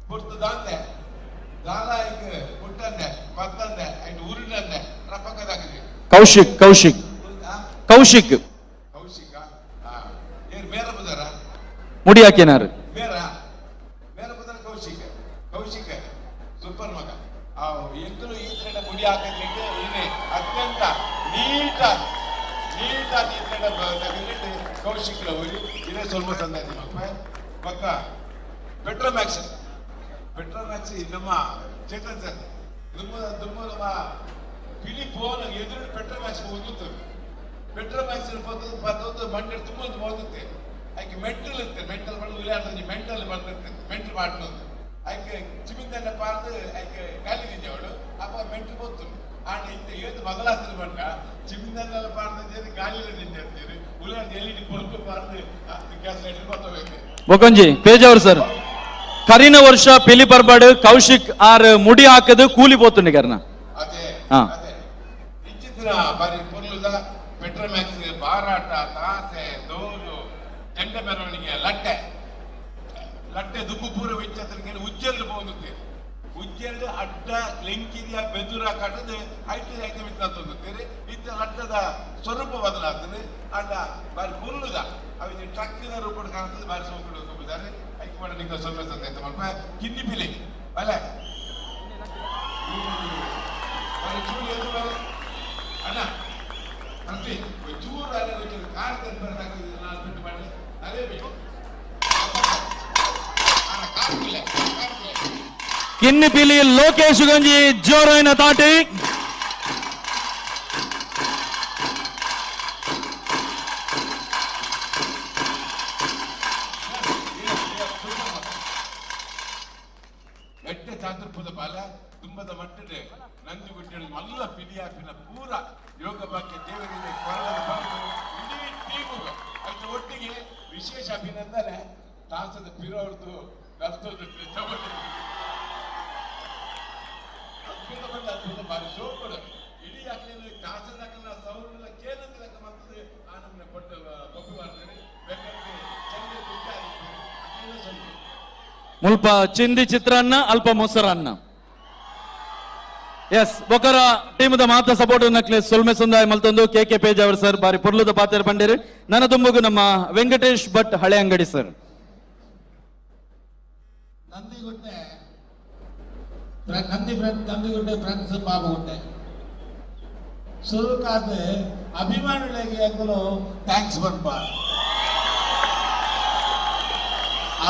ಪುರ್ತು ದಾಂತೆ ದಾಲ ಐಕ್ ಪುಟ್ಟಂದೆ ಪತ್ತಂದೆ ಐಟ್ ಉರುಡಂದೆ ರಪಕ್ಕದಾಗಿದೆ ಕೌಶಿಕ್ ಕೌಶಿಕ್ ಕೌಶಿಕ್ ಕೌಶಿಕ ಏನ್ ಮೇರ ಬುದಾರ ಮುಡಿ ಹಾಕಿನಾರು ಮೇರ ಮೇರ ಬುದಾರ ಕೌಶಿಕ್ ಕೌಶಿಕ್ ಸೂಪರ್ ಮಗ ಆ ಎಂತಲೂ ಈ ತರ ಮುಡಿ ಹಾಕಿದ್ರೆ ಏನೇ ಅತ್ಯಂತ ನೀಟ ನೀಟಾಗಿ ಈ ತರ ತೆಗೆದಿಟ್ಟು ಕೌಶಿಕ್ ಊರಿ ಇದೇ ಸ್ವಲ್ಪ ಸಂದಾತಿ ಮಕ್ಕ ಪಕ್ಕ ಪೆಟ್ರೋಮ್ಯಾಕ್ಸ್ ಪೆಟ್ರೋಮ್ಯಾಕ್ಸ್ ನಮ್ಮ ಚೇತನ್ ಸರ್ ದುಮ್ಮ ದುಮ್ಮ ನಮ್ಮ ಪಿಲಿ ಫೋನ್ ಎದುರು ಪೆಟ್ರೋಮ್ಯಾಕ್ಸ್ ಓದುತ್ತವೆ ಪೆಟ್ರೋಮ್ಯಾಕ್ಸ್ ಪತ್ತೊಂದು ಮಂಡೆ ತುಂಬ ಓದುತ್ತೆ ಆಕೆ ಮೆಂಟಲ್ ಇರುತ್ತೆ ಮೆಂಟಲ್ ಬಂದು ವಿளைಯಾಡ್ತದೆ ಮೆಂಟಲ್ ಬಂದಿರ್ತದೆ ಮೆಂಟಲ್ ಮಾಡ್ತದೆ ಆಕೆ ಚಿಮಿಂದನ್ನ ಪಾರ್ದು ಆಕೆ ಗಾಲಿ ಅವಳು ಅಪ್ಪ ಮೆಂಟಲ್ ಗೊತ್ತು ಆಂಡ ಇಂತ ಏದು ಬದಲಾಗ್ತದೆ ಬಂಡ ಚಿಮಿಂದನ್ನೆಲ್ಲ ಪಾರ್ದು ಗಾಲಿಯಲ್ಲಿ ನಿಂತಿರ್ತೀರಿ ಉಳಿಯಾಡ್ದು ಎಲ್ಲಿ ಪೊಲ್ಕು ಪಾರ್ದು ಗ್ಯಾಸ್ ಲೈಟ್ ಗೊತ್ತಬೇಕು ಬೊಕೊಂಜಿ ಪೇಜಾವರ್ ಸರ್ ಕರಿನ ವರ್ಷ ಪಿಲಿ ಪರ್ಬಾಡು ಕೌಶಿಕ್ ಆರ್ ಮುಡಿ ಹಾಕದು ಕೂಲಿ ಪೋತುಂಡಿ ಕರ್ನ ಅದೇ ಹಾ. ವಿಚಿತ್ರ ಬಾರಿ ಪೊರ್ಲುದ ಪೆಟ್ರೋಮ್ಯಾಕ್ಸ್ ಬಾರಾಟ ತಾಸೆ ದೋಲು ಜಂಡ ಮೆರವಣಿಗೆ ಲಟ್ಟೆ ಲಟ್ಟೆ ದುಬ್ಬು ಪೂರ ವಿಚಿತ್ರಕ್ಕೆ ಉಜ್ಜೆಲ್ಲು ಹೋಗುತ್ತೆ ಉಜ್ಜೆಲ್ಲು ಅಡ್ಡ ಲೆಂಕಿರಿಯ ಬೆದುರ ಕಟ್ಟದು ಐಟು ಐತೆ ಮಿತ್ರ ತೊಂದುತ್ತೀರಿ ಇತ್ತ ಲಟ್ಟದ ಸ್ವರೂಪ ಬದಲಾಗ್ತದೆ ಅಡ್ಡ ಬಾರಿ ಪೊರ್ಲುದ ಅವಿನ ಟ್ರಕ್ಕಿನ ರೂಪಡ್ ಕಾಣ್ತದೆ ಬಾರಿ ಸೋಕುಡು ತುಂಬಿದ್ದಾರೆ ಐಕ್ ಮಾಡ ನಿಂಗೆ ಸ್ವಲ್ಪ ಸಂತ ಮಲ್ಪ ಕಿನ್ನಿ ಪಿಲಿ ಬಲೆ ಬಾರಿ ಚೂರು ಎದ್ದು ಬಲೆ ಅಣ್ಣ ಪ್ರತಿ ಚೂರು ಅಲ್ಲ ಒಂಚೂರು ಕಾರ್ ತಂದು ಬರೋದಾಗ್ತದೆ ನಾನು ಬಿಟ್ಟು ಮಾಡಿ ಅದೇ ಬೇಕು ಕಿನ್ನಿ ಪಿಲಿ ಲೋಕೇಶ್ ಗಂಜಿ ಜೋರಾಯಿನ ತಾಟಿ ಎಟ್ಟೆ ಚಾತುರ್ಪದ ಬಾಲ ತುಂಬದ ಮಟ್ಟದೆ ನಂದಿ ಗುಡ್ಡೆ ಮಲ್ಲ ಪಿಲಿಯಾಪಿನ ಪೂರ ಯೋಗ ಬಾಕ್ಯ ದೇವರಿಗೆ ಕೊರಳದ ಬಂದು ಇಡೀ ಟೀಮು ಅದ್ರ ಒಟ್ಟಿಗೆ ವಿಶೇಷ ಅಭಿನಂದನೆ ತಾಸದ ಪಿರೋ ಅವ್ರದ್ದು ನರ್ತೋದು ಅದ್ಭುತ ಬಂದ ಅದ್ಭುತ ಬಾರಿ ಸೋಪಡು ಇಡೀ ಅಕ್ಲಿನ ತಾಸದ ಸೌಂಡ್ ಕೇನಂದ ಲೆಕ್ಕ ಬರ್ತದೆ ಆ ನಮ್ಮನೆ ಕೊಟ್ಟು ಬೊಬ್ಬು ಮಾಡ್ತಾರೆ ಬೇಕಾದ್ರೆ ಚಂದ ಗುಡ್ಡ ಅಕ್ಲಿನ ಸ್ವಲ್ಪ ಮುಲ್ಪ ಚಿಂದಿ ಚಿತ್ರಾನ್ನ ಅಲ್ಪ ಮೊಸರನ್ನ. ಎಸ್ ಬೊಕರ ಟೀಮದ ಮಾತ ಸಪೋರ್ಟ್ ನಕ್ಲೆ ಸೊಲ್ಮೆ ಸುಂದಾಯ ಮಲ್ತೊಂದು ಕೆ ಕೆ ಪೇಜಾವರ್ ಸರ್ ಬಾರಿ ಪೊರ್ಲುದ ಪಾತೆರ ಪಂಡೇರು. ನನ್ನ ತುಂಬುಗು ನಮ್ಮ ವೆಂಕಟೇಶ್ ಭಟ್ ಹಳೆ ಅಂಗಡಿ sir. Nandigudde Nandi friend Nandigudde friends Babugudde ಸುರುಕಾದ ಅಭಿಮಾನಿಗಳಿಗೆ ಅಂಕಲು thanks ಬಂಪ.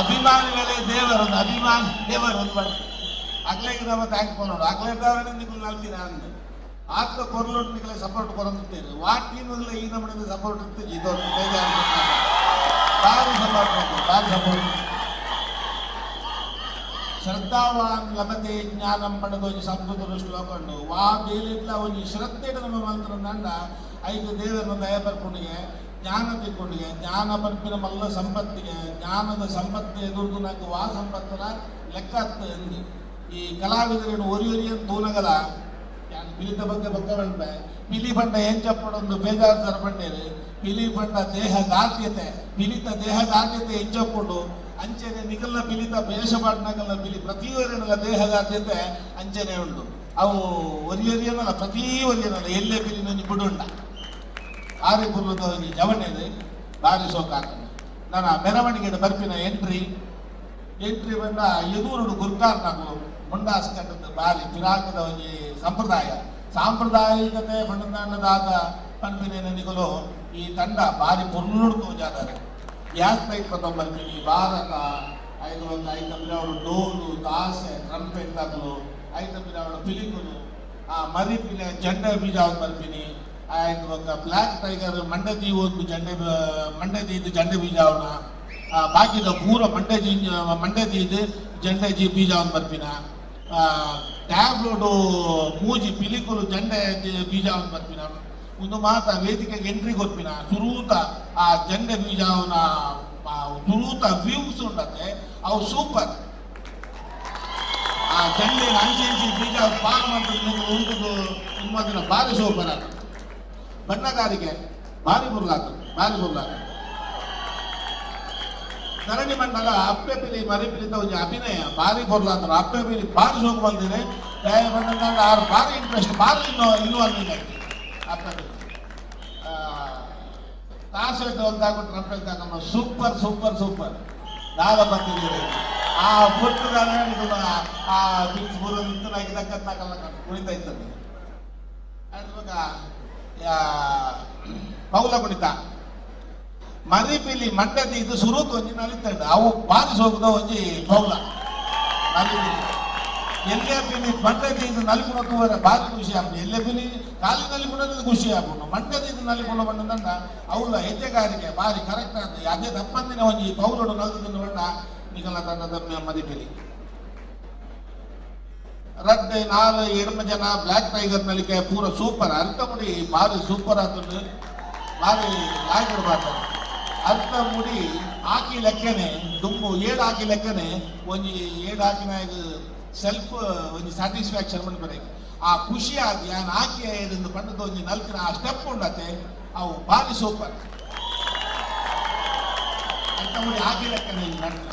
ಅಭಿಮಾನಿಗಳೇ ದೇವರೊಂದು ಅಭಿಮಾನಿ ದೇವರೊಂದು ಬಂಪ. ಅಗ್ಲೇಗೆ ನಮ್ಮ thanks ಮಾಡೋಣ. ಅಗ್ಲೇದವರೇ ನಿಮ್ಮಲ್ಲಿ ನಲ್ತೀರ ಅಂದ ಆತ್ಮ ಕೊರ್ಲೊಟ್ಟು ನಿಗಲೆ ಸಪೋರ್ಟ್ ಕೊರಂತಿರ್ತೇನೆ. ವಾ ಟೀಮ್ಗಳ ಈ ನಮ್ಮನಿಂದ ಸಪೋರ್ಟ್ ಇರ್ತೀವಿ. ಇದೊಂದು ಬೇಜಾರು ಭಾರಿ ಸಪೋರ್ಟ್ ಮಾಡ್ತೀವಿ, ಭಾರಿ ಸಪೋರ್ಟ್. ಶ್ರದ್ಧಾವಾನ್ ಲಭತೆ ಜ್ಞಾನಂ ಪಡೆದ ಒಂಜಿ ಸಂಸ್ಕೃತ ಶ್ಲೋಕ ಉಂಡು. ವಾ ಬೇಲಿಡ್ಲ ಒಂಜಿ ಶ್ರದ್ಧೆ ನಮ್ಮ ಮಂತ್ರ ಐದು ದೇವರನ್ನ ದಯ ಬರ್ಕೊಂಡಿಗೆ ಜ್ಞಾನ ತಿಕ್ಕೊಂಡಿಗೆ ಜ್ಞಾನ ಪರ್ಪಿನ ಮಲ್ಲ ಸಂಪತ್ತಿಗೆ ಜ್ಞಾನದ ಸಂಪತ್ತು ಎದುರ್ದು ನಂಗೆ ವಾ ಸಂಪತ್ತನ ಲೆಕ್ಕ ಎಂದು ಈ ಕಲಾವಿದರೇನು ಒರಿ ಒರಿಯನ್ ತೂನಗಲ ಯಾನ್ ಪಿಲಿತ ಬಗ್ಗೆ ಬೊಕ್ಕ ಬಂಡೆ ಪಿಲಿ ಬಂಡ ಏನ್ ಚಪ್ಪಡೊಂದು ಬೇಜಾರು ಸರ್ ಬಂಡೇರು. ಪಿಲಿ ಬಂಡ ದೇಹ ದಾರ್ಢ್ಯತೆ ಪಿಲಿತ ದೇಹ ದಾರ್ಢ್ಯತೆ ಎಂಚಪ್ಪುಂಡು ಅಂಚನೆ ನಿಗಲ್ನ ಪಿಲಿತ ಬೇಷ ಪಾಡ್ನಗಲ್ನ ಪಿಲಿ ಪ್ರತಿಯೊರಿನಲ್ಲ ದೇಹ ದಾರ್ಢ್ಯತೆ ಅಂಚನೆ ಉಂಡು. ಅವು ಒರಿಯೊರಿಯನಲ್ಲ ಪ್ರತಿ ಒರಿಯನಲ್ಲ ಎಲ್ಲೇ ಪಿಲಿನೊಂಜಿ ಬುಡುಂಡ ಆರಿ ಪುರ್ಲದ ಒಂಜಿ ಜವಣೆದು ಬಾರಿ ಸೋಕಾಗ್ತದೆ. ನಾನು ಮೆರವಣಿಗೆ ಬರ್ಪಿನ ಎಂಟ್ರಿ ಎಂಟ್ರಿ ಬಂದ ಎದೂರುಡು ಗುರ್ಕಾರ್ ನಗಲು ಮುಂಡಾಸ್ ಕಟ್ಟದ ಬಾರಿ ಪಿರಾಕದ ಒಂಜಿ ಸಂಪ್ರದಾಯ ಸಾಂಪ್ರದಾಯಿಕತೆ ಬಂಡದಾದ ಪನ್ಪಿನ ನಿಗಲು ಈ ತಂಡ ಬಾರಿ ಪುರ್ಲುಡು ತೋಜಾದಾರೆ. ಗ್ಯಾಸ್ ಪೈಪ್ ಬರ್ತೀನಿ ಭಾರತ ಐದು ಒಂದು ಐದು ಅವಳು ಡೋಲು ತಾಸೆ ಟ್ರಂಪೆಟ್ ಆಗಲು ಐದು ಅವಳು ಪಿಲಿಕುಲು ಆ ಮರಿ ಪಿಲೆ ಜಂಡೆ ಬೀಜ ಬರ್ತೀನಿ ಆಯ್ತು ಒಂದು ಬ್ಲ್ಯಾಕ್ ಟೈಗರ್ ಮಂಡದಿ ಒಂದು ಜಂಡೆ ಮಂಡದಿ ಜಂಡೆ ಬೀಜ ಅವನ ಬಾಕಿದ ಪೂರ ಮಂಡೆ ಮಂಡದಿ ಜಂಡೆ ಜಿ ಬೀಜ ಅವನು ಬರ್ಪಿನ ಟ್ಯಾಬ್ಲೋಡು ಮೂಜಿ ಪಿಲಿಕುಲು ಜಂಡೆ ಬೀಜ ಅವನು ಬರ್ಪಿನ ಒಂದು ಮಾತ ವೇದಿಕೆಗೆ ಎಂಟ್ರಿ ಕೊರ್ಪಿನ ಸುರೂತ ಆ ಜಂಡೆ ಬೀಜ ಅವನ ಸುರೂತ ವ್ಯೂಸ್ ಉಂಟಂತೆ ಅವು ಸೂಪರ್. ಆ ಜಂಡೆ ಅಂಚೆ ಅಂಚೆ ಬೀಜ ಪಾಲ್ ಮಾಡ್ತದೆ ಉಂಟು ತುಂಬ ಭಾರಿ ಸೂಪರ್ ಆತ. ಬಣ್ಣಗಾರಿಕೆ ಭಾರಿ ಬುರ್ಲಾತ ಭಾರಿ ಬುರ್ಲಾತ. ಧರಣಿ ಮಂಡಲ ಅಪ್ಪೆ ಪಿಲಿ ಮರಿ ಪಿಲಿತ ಒಂಜಿ ಅಭಿನಯ ಭಾರಿ ಬುರ್ಲಾತರು. ಅಪ್ಪೆ ಪಿಲಿ ಭಾರಿ ಸೋಕು ಬಂದಿದೆ ದಯ ಬಣ್ಣ ಆರು ಭಾರಿ ಇಂಟ್ರೆಸ್ಟ್ ಭಾರಿ ಇನ್ವಾಲ್ವ್ಮೆಂಟ್ ಆಯ್ತು ಅಪ್ಪೆ ಪಿಲಿ. ತಾಸು ಒಂದಾಗು ಟ್ರಂಪೆಟ್ ಹಾಕೊಂಡು ಸೂಪರ್ ಸೂಪರ್ ಸೂಪರ್ ದಾದ ಬರ್ತಿದ್ದೀರಿ. ಆ ಪುಟ್ಟದಾಗ ಆ ಬಿನ್ಸ್ ಬೂರ ನಿಂತನಾಗಿ ತಕ್ಕಂತಾಗಲ್ಲ ಕುಣಿತಾ ಇದ್ದಾನೆ. ಇವಾಗ ಪೌಲ ಕುಣಿತ ಮರಿಪಿಲಿ ಮಂಡದಿ ಇದು ಸುರೂತು ಒಂಜಿ ನಲಿತಂಡು ಅವು ಬಾರಿ ಸೋಕುದ ಒಂಜಿ ಪೌಲ ಮರಿಪಿಲಿ ಎಲ್ಲೇ ಪಿಲಿ ಮಂಡದಿ ಇದು ನಲಿಪುಣ ತೂವರೆ ಭಾರಿ ಖುಷಿ ಆಪುಂಡು. ಎಲ್ಲೇ ಪಿಲಿ ಖಾಲಿ ನಲಿಪುಣದ ಖುಷಿ ಆಪುಂಡು ಮಂಡದಿ ಇದು ನಲಿಪುಣ ಬಂಡದಂಡ ಅವಳ ಹೆಜ್ಜೆಗಾರಿಕೆ ಭಾರಿ ಕರೆಕ್ಟ್ ಆದ ಅದೇ ತಪ್ಪಂದಿನ ಒಂಜಿ ಪೌಲಡು ನಲ್ದು ಬಣ್ಣ ನಿಗಲ ತಂಡದ ಮರಿಪಿಲಿ. ರಡ್ಡೆ ನಾಲ್ ಎಡ್ಮ ಜನ ಬ್ಲ್ಯಾಕ್ ಟೈಗರ್ ನಲಿಕೆ ಪೂರ ಸೂಪರ್ ಅರ್ಥ ಮುಡಿ ಭಾರಿ ಸೂಪರ್ ಆತಂದು ಭಾರಿ ಲಾಯ್ಕಡ್ ಬಾತಾರೆ. ಅರ್ಥ ಮುಡಿ ಹಾಕಿ ಲೆಕ್ಕನೆ ದುಂಬು ಏಳು ಹಾಕಿ ಲೆಕ್ಕನೆ ಒಂಜಿ ಏಳು ಹಾಕಿನ ಸೆಲ್ಫ್ ಒಂಜಿ ಸ್ಯಾಟಿಸ್ಫ್ಯಾಕ್ಷನ್ ಬರಬೇಕು. ಆ ಖುಷಿ ಆಗಿ ನಾನು ಹಾಕಿ ಏಳು ಬಣ್ಣದ ಒಂಜಿ ನಲ್ಕಿನ ಆ ಸ್ಟೆಪ್ ಉಂಡತೆ ಅವು ಭಾರಿ ಸೂಪರ್. ಅರ್ಥ ಮುಡಿ ಹಾಕಿ ಲೆಕ್ಕನೆ ನಡ್ಕ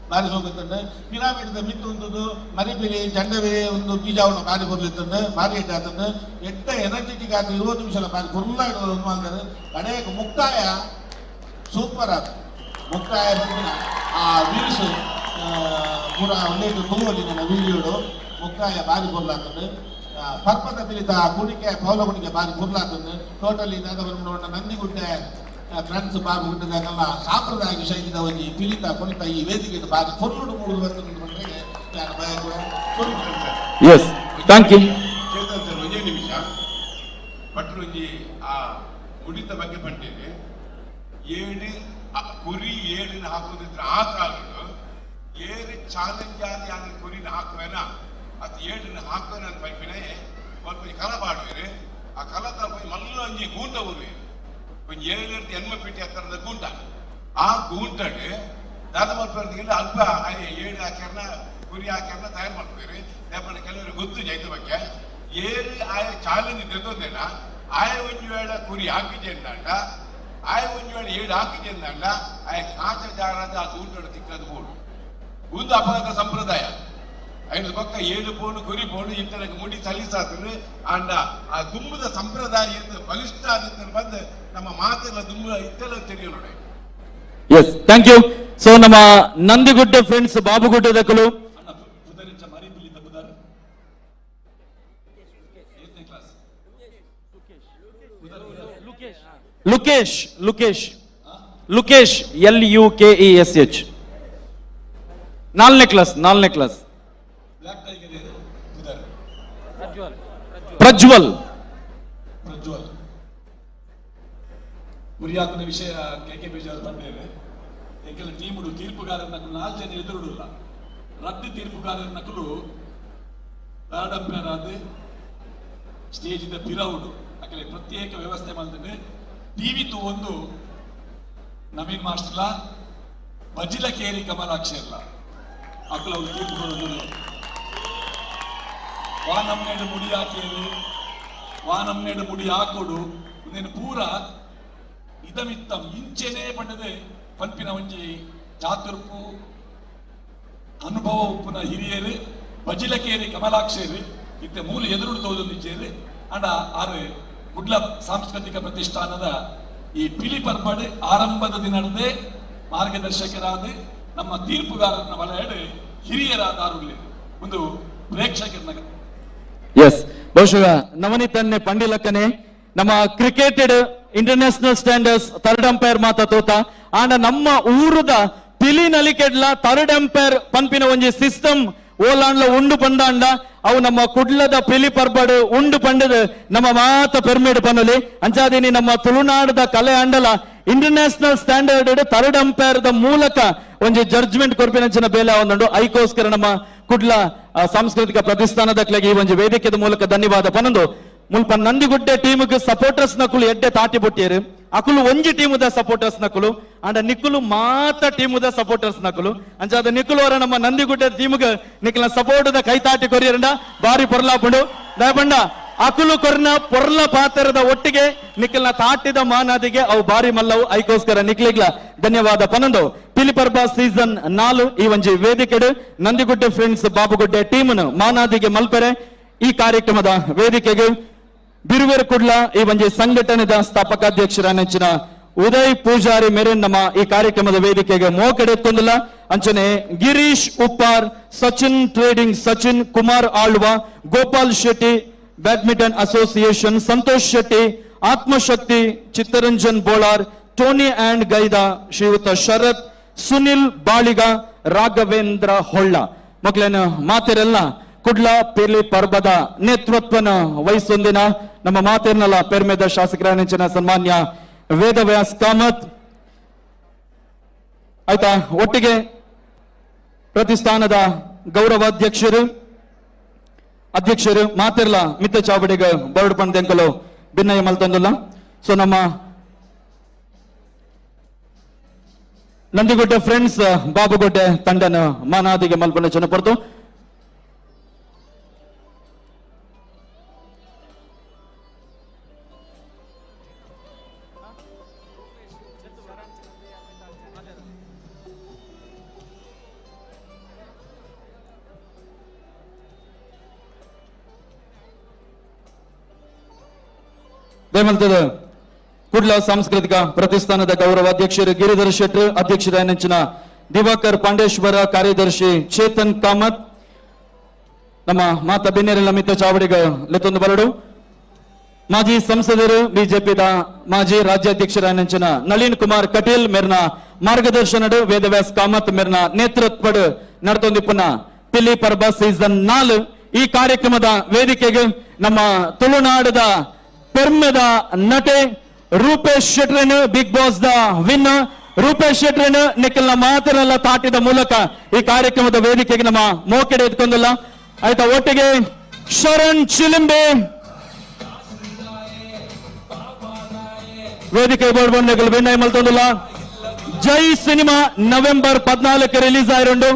ಭಾರಿ ಸೋಕುತ್ತಂಡು. ಪಿರಾಮಿಡ್ ಮಿತ್ತು ಉಂಟು ಮರಿಪಿಲಿ ಜಂಡವೇ ಒಂದು ಬೀಜ ಅವನು ಭಾರಿ ಬರ್ಲಿತ್ತಂಡು ಭಾರಿ ಎಡ್ಡೆ ಆತಂಡು ಎಟ್ಟ ಎನರ್ಜೆಟಿಕ್ ಆದ 20 ನಿಮಿಷ ಭಾರಿ ಗುರ್ಲ ಮಾಡಿದ್ರೆ ಕಡೆಗೆ ಮುಕ್ತಾಯ ಸೂಪರ್ ಆದ ಮುಕ್ತಾಯ ಬಂದಿನ ಆ ವ್ಯೂಸ್ ಪೂರ ಒಳ್ಳೆಯ ತೂವಲ್ಲಿ ನನ್ನ ವೀಡಿಯೋಡು ಮುಕ್ತಾಯ ಭಾರಿ ಬರ್ಲಾತಂಡು. ಪರ್ಪದ ಪಿಲಿತ ಕುಣಿಕೆ ಪೌಲ ಕುಣಿಕೆ ಭಾರಿ ಬುರ್ಲಾತಂಡು. ಟೋಟಲಿ ದಾದ ಬಂದು ನಂದಿಗುಡ್ಡೆ ಫ್ರೆಂಡ್ಸ್ ಬಾಬು ಗುಡ್ಡದಾಗಲ್ಲ ಸಾಂಪ್ರದಾಯಿಕ ಶೈಲಿದ ಒಂಜಿ ಪಿಲಿತ ಕುಣಿತ ಈ ವೇದಿಕೆ ಬಾರಿ ಪೊರ್ಲುಡು ಮೂಡುದು ಬಂದ್ರೆ ನಾನು ಭಯ ಕೂಡ. Yes, thank you. Chetan sir ಒಂದೇ ನಿಮಿಷ ಭಟ್ರು ಒಂಜಿ ಆ ಮುಡಿತ ಬಗ್ಗೆ ಪಂಡೇನೆ ಏಳು ಕುರಿ ಏಳಿನ ಹಾಕೋದಿದ್ರೆ ಆ ಕಾಲಡು ಏಳು ಚಾಲೆಂಜ್ ಆದ ಯಾರು ಕುರಿನ ಹಾಕುವೇನ ಅದು ಏಳಿನ ಹಾಕುವೇನ ಅಂತ ಪೈಪಿನೇ ಒಂದು ಕಲ ಬಾಡುವೇರು. ಆ ಕಲ ತಲ್ಪ ಮಲ್ಲ ಒಂಜಿ ಗೂಂಟ ಊರುವೆ ಒಂಜಿ ಏಳು ಎನ್ಮ ಪೀಟಿ ಹತ್ತಿರದ ಗೂಂಟ ಆ ಗೂಂಟಡು ದಾದ ಮಲ್ಪರ್ದಿಗೆ ಅಲ್ಪ ಏಳು ಹಾಕ್ಯಾರನ ಕುರಿ ಹಾಕ್ಯಾರನ ತಯಾರು ಮಾಡ್ತೀರಿ. ಯಾಕಂದ್ರೆ ಕೆಲವರು ಗೊತ್ತು ಜೈತ ಬಗ್ಗೆ ಏಳು ಆಯ ಚಾಲೆಂಜ್ ತೆಗೆದೊಂದೇನ ಆಯ ಒಂಜಿ ವೇಳೆ ಕುರಿ ಹಾಕಿದೆ ಅಂದಾಗ ಆಯ ಒಂಜಿ ವೇಳೆ ಏಳು ಹಾಕಿದೆ ಆಯ ಕಾಚ ಜಾರದ ಆ ತೂಟಡು ತಿಕ್ಕದು ಬೋಡು. ಒಂದು ಅಪಘಾತ ಸಂಪ್ರದಾಯ. ಐದು ಪಕ್ಕ ಏಳು ಪೋಣು ಕುರಿ ಪೋಣು ಇಂತನಕ್ಕೆ ಮುಡಿ ಸಲ್ಲಿಸಾತನು ಅಂಡ ಆ ದುಂಬುದ ಸಂಪ್ರದಾಯ ಎಂದು ಬಲಿಷ್ಠ ಆದಿತ್ತನು ಬಂದು ನಮ್ಮ ಮಾತೆಲ್ಲ ದುಂಬು ಇತ್ತೆಲ್ಲ ತಿಳಿಯೋ ನೋಡಿ. S, thank you. So ನಮ್ಮ ನಂದಿಗುಡ್ಡೆ ಫ್ರೆಂಡ್ಸ್ ಬಾಬುಗುಡ್ಡೆ ದಕ್ಕಲು Lukesh, Lukesh, Lukesh, L U K E S H, ನಾಲ್ನೇ class, ನಾಲ್ನೇ ಕ್ಲಾಸ್. ಪ್ರಜ್ವಲ್. ಪ್ರಜ್ವಲ್ ಗುರಿಯಾಕುನ ವಿಷಯ ಕೆ ಕೆ ಬೇಜಾರು ಬಂದೇವೆ. ಏಕೆಲ್ಲ ಟೀಮುಡು ತೀರ್ಪುಗಾರರ ನಕಲು ನಾಲ್ಕು ಜನ ಎದುರುಡುಲ್ಲ. ರದ್ದು ತೀರ್ಪುಗಾರರ ನಕಲು ಥರ್ಡ್ ಅಂಪೈರ್ ಆದ ಸ್ಟೇಜಿದ ಪಿರವುಡು ಅಕಲೆ ಪ್ರತ್ಯೇಕ ವ್ಯವಸ್ಥೆ ಮಾಡಿದ್ರೆ ಟಿವಿ ಒಂದು ನವೀನ್ ಮಾಸ್ಟರ್ಲ ಬಜಿಲ ಕೇರಿ ಕಮಲಾಕ್ಷರ್ಲ ಅಕಲ ಅವ್ರು ತೀರ್ಪು ಕೊಡೋದು. ವಾನಮ್ನೇಡು ಮುಡಿ ಹಾಕಿಯರು, ವಾನಮ್ನೇಡು ಮುಡಿ ಹಾಕೋಡು ಒಂದೇನು ಪೂರ ಇದಮಿತ್ತಂ ಇಂಚೆನೇ ಪಂಡದೆ ಪನ್ಪಿನ ಒಂಜಿ ಚಾತುರ್ಪು ಅನುಭವ ಉಪ್ಪುನ ಹಿರಿಯರು ಬಜಿಲಕೇರಿ ಕಮಲಾಕ್ಷೇರು ಇತ್ತೆ ಮೂಲ ಎದುರು ತೋದೊಂದಿಚ್ಚೇರು. ಅಂಡ ಆರು ಕುಡ್ಲ ಸಾಂಸ್ಕೃತಿಕ ಪ್ರತಿಷ್ಠಾನದ ಈ ಪಿಲಿ ಪರ್ಬಡ್ ಆರಂಭದ ದಿನದೇ ಮಾರ್ಗದರ್ಶಕರಾದ ನಮ್ಮ ತೀರ್ಪುಗಾರನ ವಲಯಡು ಹಿರಿಯರಾದ ಆರುಗಲೇರು ಒಂದು ಪ್ರೇಕ್ಷಕರನ್ನ. ಎಸ್, ಬಹುಶಃ ನವನಿತನ್ನೆ ಪಂಡಿಲಕ್ಕನೆ ನಮ್ಮ cricketed international standards third umpire ಮಾತ ತೋತ ಆಂಡ ನಮ್ಮ ಊರುದ ಪಿಲಿ ನಲಿಕೆಡ್ಲ ಥರ್ಡ್ ಅಂಪೈರ್ ಪನ್ಪಿನ ಒಂಜಿ ಸಿಸ್ಟಮ್ ಓಲಾಂಡ್ಲ ಉಂಡು ಪಂದಾಂಡ ಅವು ನಮ್ಮ ಕುಡ್ಲದ ಪಿಲಿ ಪರ್ಬಡು ಉಂಡು ಪಂಡದು ನಮ್ಮ ಮಾತ ಪೆರ್ಮೇಡ್ ಪನ್ನೊಲಿ. ಅಂಚಾದಿನಿ ನಮ್ಮ ತುಳುನಾಡದ ಕಲೆ ಅಂಡಲ international standard third umpire the ಮೂಲಕ ಒಂಜಿ ಜಡ್ಜ್ಮೆಂಟ್ ಕೊರ್ಪಿನಂಚಿನ ಬೇಲೆ ಒಂದುಂಡು. ಐಕೋಸ್ಕರ ನಮ್ಮ ಕುಡ್ಲ ಸಾಂಸ್ಕೃತಿಕ ಪ್ರತಿಷ್ಠಾನದ ಈ ಒಂಜಿ ವೇದಿಕೆದ ಮೂಲಕ ಧನ್ಯವಾದ ಪನೊಂದು. ಮುಲ್ಪ ನಂದಿಗುಡ್ಡೆ ಟೀಮ್ಗೆ ಸಪೋರ್ಟರ್ಸ್ ನಕುಲು ಎಡ್ಡೆ ತಾಟಿ ಬೊಟ್ಟಿಯರು. ಅಕುಲು ಒಂಜಿ ಟೀಮುದ ಸಪೋರ್ಟರ್ಸ್ ನಕುಲು ಅಂಡ ನಿಕ್ಕುಲು ಮಾತ ಟೀಮುದ ಸಪೋರ್ಟರ್ಸ್ ನಕುಲು. ಅಂಚಾದ ನಿಕ್ಕುಲು ಅವರ ನಮ್ಮ ನಂದಿಗುಡ್ಡೆ ಟೀಮ್ಗೆ ನಿಕ್ಕಲ ಸಪೋರ್ಟ್ the ಕೈ ತಾಟಿ ಕೊರಿಯರಂಡ ಬಾರಿ ಪೊರ್ಲಾಪುಂಡು. ದಯಪಂಡ ಅಕುಲು ಕೊರ್ನ ಪೊರ್ಲ ಪಾತ್ರದ ಒಟ್ಟಿಗೆ ನಿಕ್ಕಲ್ನ ತಾಟಿದ ಮಾನಾದಿಗೆ ಅವು ಬಾರಿ ಮಲ್ಲವು. ಐಕೋಸ್ಕರ ನಿಕ್ಲಿಗ್ಲ ಧನ್ಯವಾದ ಪನೊಂದು. ಪಿಲಿಪರ್ಬ ಸೀಸನ್ 4 ಈ ಒಂಜಿ ವೇದಿಕೆಡು ನಂದಿಗುಡ್ಡೆ ಫ್ರೆಂಡ್ಸ್ ಬಾಬುಗುಡ್ಡೆ ಟೀಮ್ನು ಮಾನಾದಿಗೆ ಮಲ್ಪೆರೆ ಈ ಕಾರ್ಯಕ್ರಮದ ವೇದಿಕೆಗೆ ಬಿರುವೆರ್ ಕುಡ್ಲ ಈ ಒಂಜಿ ಸಂಘಟನೆದ ಸ್ಥಾಪಕಾಧ್ಯಕ್ಷರ ನೆಂಚಿನ ಉದಯ್ ಪೂಜಾರಿ ಮೇರೆ ನಮ್ಮ ಈ ಕಾರ್ಯಕ್ರಮದ ವೇದಿಕೆಗೆ ಮೋಕೆಡೆತ್ತೊಂದಿಲ್ಲ. ಅಂಚನೆ Girish Uppar, Sachin trading, Sachin Kumar Alva, Gopal Shetty badminton association, Santosh Shetty, Atmashakti, Chittaranjan Bolar, Tony and ಗೈದ ಶ್ರೀಯುತ ಶರತ್, ಸುನಿಲ್ ಬಾಳಿಗ, ರಾಘವೇಂದ್ರ ಹೊಳ್ಳ ಮಕ್ಕಳೇನು ಮಾತಿರಲ್ಲ ಕುಡ್ಲ ಪಿಲಿ ಪರ್ಬದ ನೇತೃತ್ವನ ವಹಿಸೊಂದಿನ ನಮ್ಮ ಮಾತೇರ್ನಲ್ಲ ಪೆರ್ಮೆದ ಶಾಸಕರ ನೆಂಚಿನ ಸನ್ಮಾನ್ಯ ವೇದವ್ಯಾಸ್ ಕಾಮತ್ ಆಯ್ತಾ. ಒಟ್ಟಿಗೆ ಪ್ರತಿಷ್ಠಾನದ ಗೌರವಾಧ್ಯಕ್ಷರು ಅಧ್ಯಕ್ಷರು ಮಾತಿರ್ಲ ಮಿತ್ತ ಚಾವಡಿಗ ಬರಡು ಪಂದೆಂಕಲು ಭಿನ್ನಯ ಮಲ್ತೊಂದುಲ್ಲ. ಸೊ ನಮ್ಮ ನಂದಿಗುಡ್ಡೆ ಫ್ರೆಂಡ್ಸ್ ಬಾಬುಗುಡ್ಡೆ ತಂಡನ ಮಾನಾದಿಗೆ ಮಲ್ಪನ ಚೆನ್ನಪಡ್ತು. ದಯಮಲ್ತದ ಕುಡ್ಲ ಸಾಂಸ್ಕೃತಿಕ ಪ್ರತಿಷ್ಠಾನದ ಗೌರವ ಅಧ್ಯಕ್ಷರು ಗಿರಿಧರ್ ಶೆಟ್ಟರ್, ಅಧ್ಯಕ್ಷರ ನೆಂಚಿನ ದಿವಾಕರ್ ಪಾಂಡೇಶ್ವರ, ಕಾರ್ಯದರ್ಶಿ ಚೇತನ್ ಕಾಮತ್, ನಮ್ಮ ಮಾತ ಬೆನ್ನೆರೆಲ್ಲ ಮಿತ್ತ ಚಾವಡಿಗ ಲೆತ್ತೊಂದು ಬರಡು, ಮಾಜಿ ಸಂಸದರು ಬಿಜೆಪಿದ ಮಾಜಿ ರಾಜ್ಯಾಧ್ಯಕ್ಷರ ನೆಂಚಿನ ನಳಿನ್ ಕುಮಾರ್ ಕಟೀಲ್ ಮೇರ್ನ ಮಾರ್ಗದರ್ಶನಡು ವೇದವ್ಯಾಸ್ ಕಾಮತ್ ಮೇರ್ನ ನೇತೃತ್ವಡು ನಡ್ತೊಂದಿಪ್ಪುನ ಪಿಲಿ ಪರ್ಬ ಸೀಸನ್ 4 ಈ ಕಾರ್ಯಕ್ರಮದ ವೇದಿಕೆಗೆ ನಮ್ಮ ತುಳುನಾಡದ ಪೆರ್ಮೆದ ನಟೆ ರೂಪೇಶ್ ಶೆಟ್ರನ್, Bigg Boss the winner Rupesh ಶೆಟ್ರನ್ ನಿಖಲ್ನ ಮಾತನೆಲ್ಲ ತಾಟಿದ ಮೂಲಕ ಈ ಕಾರ್ಯಕ್ರಮದ ವೇದಿಕೆಗೆ ನಮ್ಮ ಮೋಕೆಡೆ ಎತ್ಕೊಂಡಿಲ್ಲ. ಆಯ್ತಾ, ಒಟ್ಟಿಗೆ ಶರಣ್ ಚಿಲಿಂಬೆ ವೇದಿಕೆ ಬೋರ್ಡ್ ಬೆಣ್ಣೆ ಮಲ್ತೊಂದಿಲ್ಲ. ಜೈ ಸಿನಿಮಾ ನವೆಂಬರ್ 14 ರಿಲೀಸ್ ಆಯಿರುಂಡು.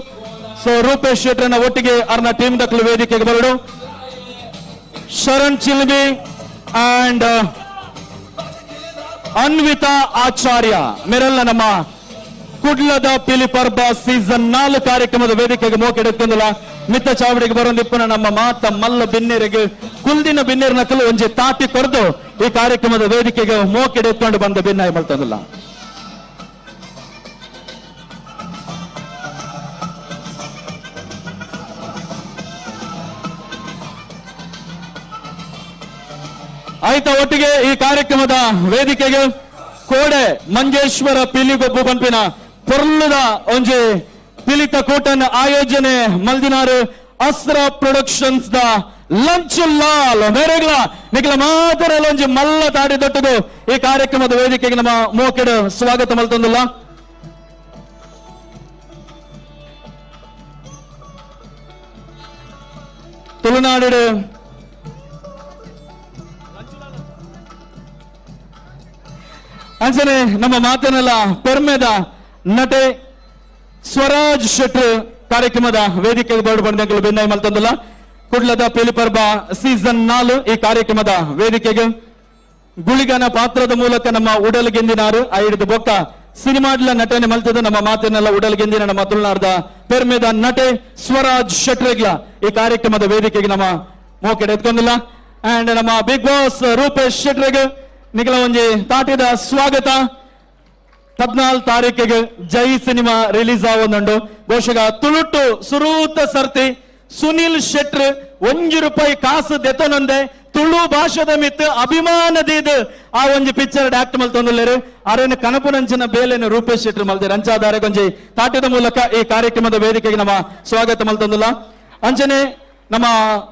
ಸೊ ರೂಪೇಶ್ ಶೆಟ್ರನ ಒಟ್ಟಿಗೆ ಅರ್ನ ಟೀಮ್ ದಕ್ಕಲು ವೇದಿಕೆಗೆ ಬರಡು. ಶರಣ್ ಚಿಲಿಂಬಿ ಅಂಡ್ ಅನ್ವಿತಾ ಆಚಾರ್ಯ ಮೆರಲ್ಲ ನಮ್ಮ ಕುಡ್ಲದ ಪಿಲಿಪರ್ಬ ಸೀಸನ್ 4 ಕಾರ್ಯಕ್ರಮದ ವೇದಿಕೆಗೆ ಮೋಕೆಡೆತ್ತೊಂದಿಲ್ಲ. ಮಿತ್ತ ಚಾವಡಿಗೆ ಬರೋದಿಪ್ಪನ ನಮ್ಮ ಮಾತ ಮಲ್ಲ ಬಿನ್ನೆರಿಗೆ ಕುಲ್ದಿನ ಬಿನ್ನೇರ್ ನಕಲು ಒಂಜಿ ತಾಟಿ ಕೊರ್ದು ಈ ಕಾರ್ಯಕ್ರಮದ ವೇದಿಕೆಗೆ ಮೋಕೆಡೆತ್ಕೊಂಡು ಬಂದ ಬಿನ್ನಾಯ ಮಲ್ತೊಂದಿಲ್ಲ. ಆಯ್ತಾ ಒಟ್ಟಿಗೆ ಈ ಕಾರ್ಯಕ್ರಮದ ವೇದಿಕೆಗೆ ಕೋಡೆ ಮಂಜೇಶ್ವರ ಪಿಲಿಗೊಬ್ಬು ಪನ್ಪಿನ ಪೊರ್ಲುದ ಒಂಜಿ ಪಿಲಿತ ಕೂಟನ್ ಆಯೋಜನೆ ಮಲ್ದಿನಾರು ಅಸ್ತ್ರ ಪ್ರೊಡಕ್ಷನ್ಸ್ the lunch Lal ಮೇರೆಗ್ಲ ನಿಖಲ ಮಾತ್ರ ಒಂಜಿ ಮಲ್ಲ ತಾಡಿ ದೊಟ್ಟದು ಈ ಕಾರ್ಯಕ್ರಮದ ವೇದಿಕೆಗೆ ನಮ್ಮ ಮೋಕೆಡ್ ಸ್ವಾಗತ ಮಲ್ತೊಂದಿಲ್ಲ. ತುಳುನಾಡು ಅಂಚನೆ ನಮ್ಮ ಮಾತನೆಲ್ಲ ಪೆರ್ಮೆದ ನಟೆ ಸ್ವರಾಜ್ ಶೆಟ್ರು ಕಾರ್ಯಕ್ರಮದ ವೇದಿಕೆಗೆ ಬರಡು ಬಂದ ಬೆನ್ನಾಯಿ ಮಲ್ತೊಂದಿಲ್ಲ. ಕುಡ್ಲದ ಪಿಲಿಪರ್ಬ ಸೀಸನ್ 4 ಈ ಕಾರ್ಯಕ್ರಮದ ವೇದಿಕೆಗೆ ಗುಳಿಗನ ಪಾತ್ರದ ಮೂಲಕ ನಮ್ಮ ಉಡಲ್ ಗೆಂದಿನಾರು ಆ ಹಿಡಿದು ಬೊಕ್ಕ ಸಿನಿಮಾಡ್ಲ ನಟನೆ ಮಲ್ತದ ನಮ್ಮ ಮಾತಿನೆಲ್ಲ ಉಡಲ್ ಗೆಂದಿನ ನಮ್ಮ ತುಳುನಾಡ್ದ ಪೆರ್ಮೆದ ನಟೆ ಸ್ವರಾಜ್ ಶೆಟ್ರೆಗ್ಲ ಈ ಕಾರ್ಯಕ್ರಮದ ವೇದಿಕೆಗೆ ನಮ್ಮ ಮೋಕೆಡೆ ಎತ್ಕೊಂಡಿಲ್ಲ. ಅಂಡ್ ನಮ್ಮ ಬಿಗ್ ಬಾಸ್ ರೂಪೇಶ್ ಶೆಟ್ರೆಗ್ ನಿಖಲ ಒಂಜಿ ತಾಟಿದ ಸ್ವಾಗತ. 14 ತಾರೀಕಿಗೆ ಜೈ ಸಿನಿಮಾ ರಿಲೀಸ್ ಆವೊಂದುಂಡು. ಬಹುಶಃ ತುಳುಟು ಸುರೂತ ಸರ್ತಿ ಸುನಿಲ್ ಶೆಟ್ರ್ 1 ರೂಪಾಯಿ ಕಾಸು ದೆತೊನೊಂದೆ ತುಳು ಭಾಷೆದ ಮಿತ್ ಅಭಿಮಾನದೀದ್ ಆ ಒಂಜಿ ಪಿಕ್ಚರ್ ಆಕ್ಟ್ ಮಲ್ತೊಂದುಲ್ಲೆರ್. ಅರೇನ ಕನಪುನಂಚಿನ ಬೇಲೆನ ರೂಪೇಶ್ ಶೆಟ್ರ್ ಮಲ್ದೆರ್. ಅಂಚಾದಾರೆ ಒಂಜಿ ತಾಟಿದ ಮೂಲಕ ಈ ಕಾರ್ಯಕ್ರಮದ ವೇದಿಕೆಗೆ ನಮ್ಮ ಸ್ವಾಗತ ಮಲ್ತೊಂದುಲ್ಲ. ಅಂಚನೆ ನಮ್ಮ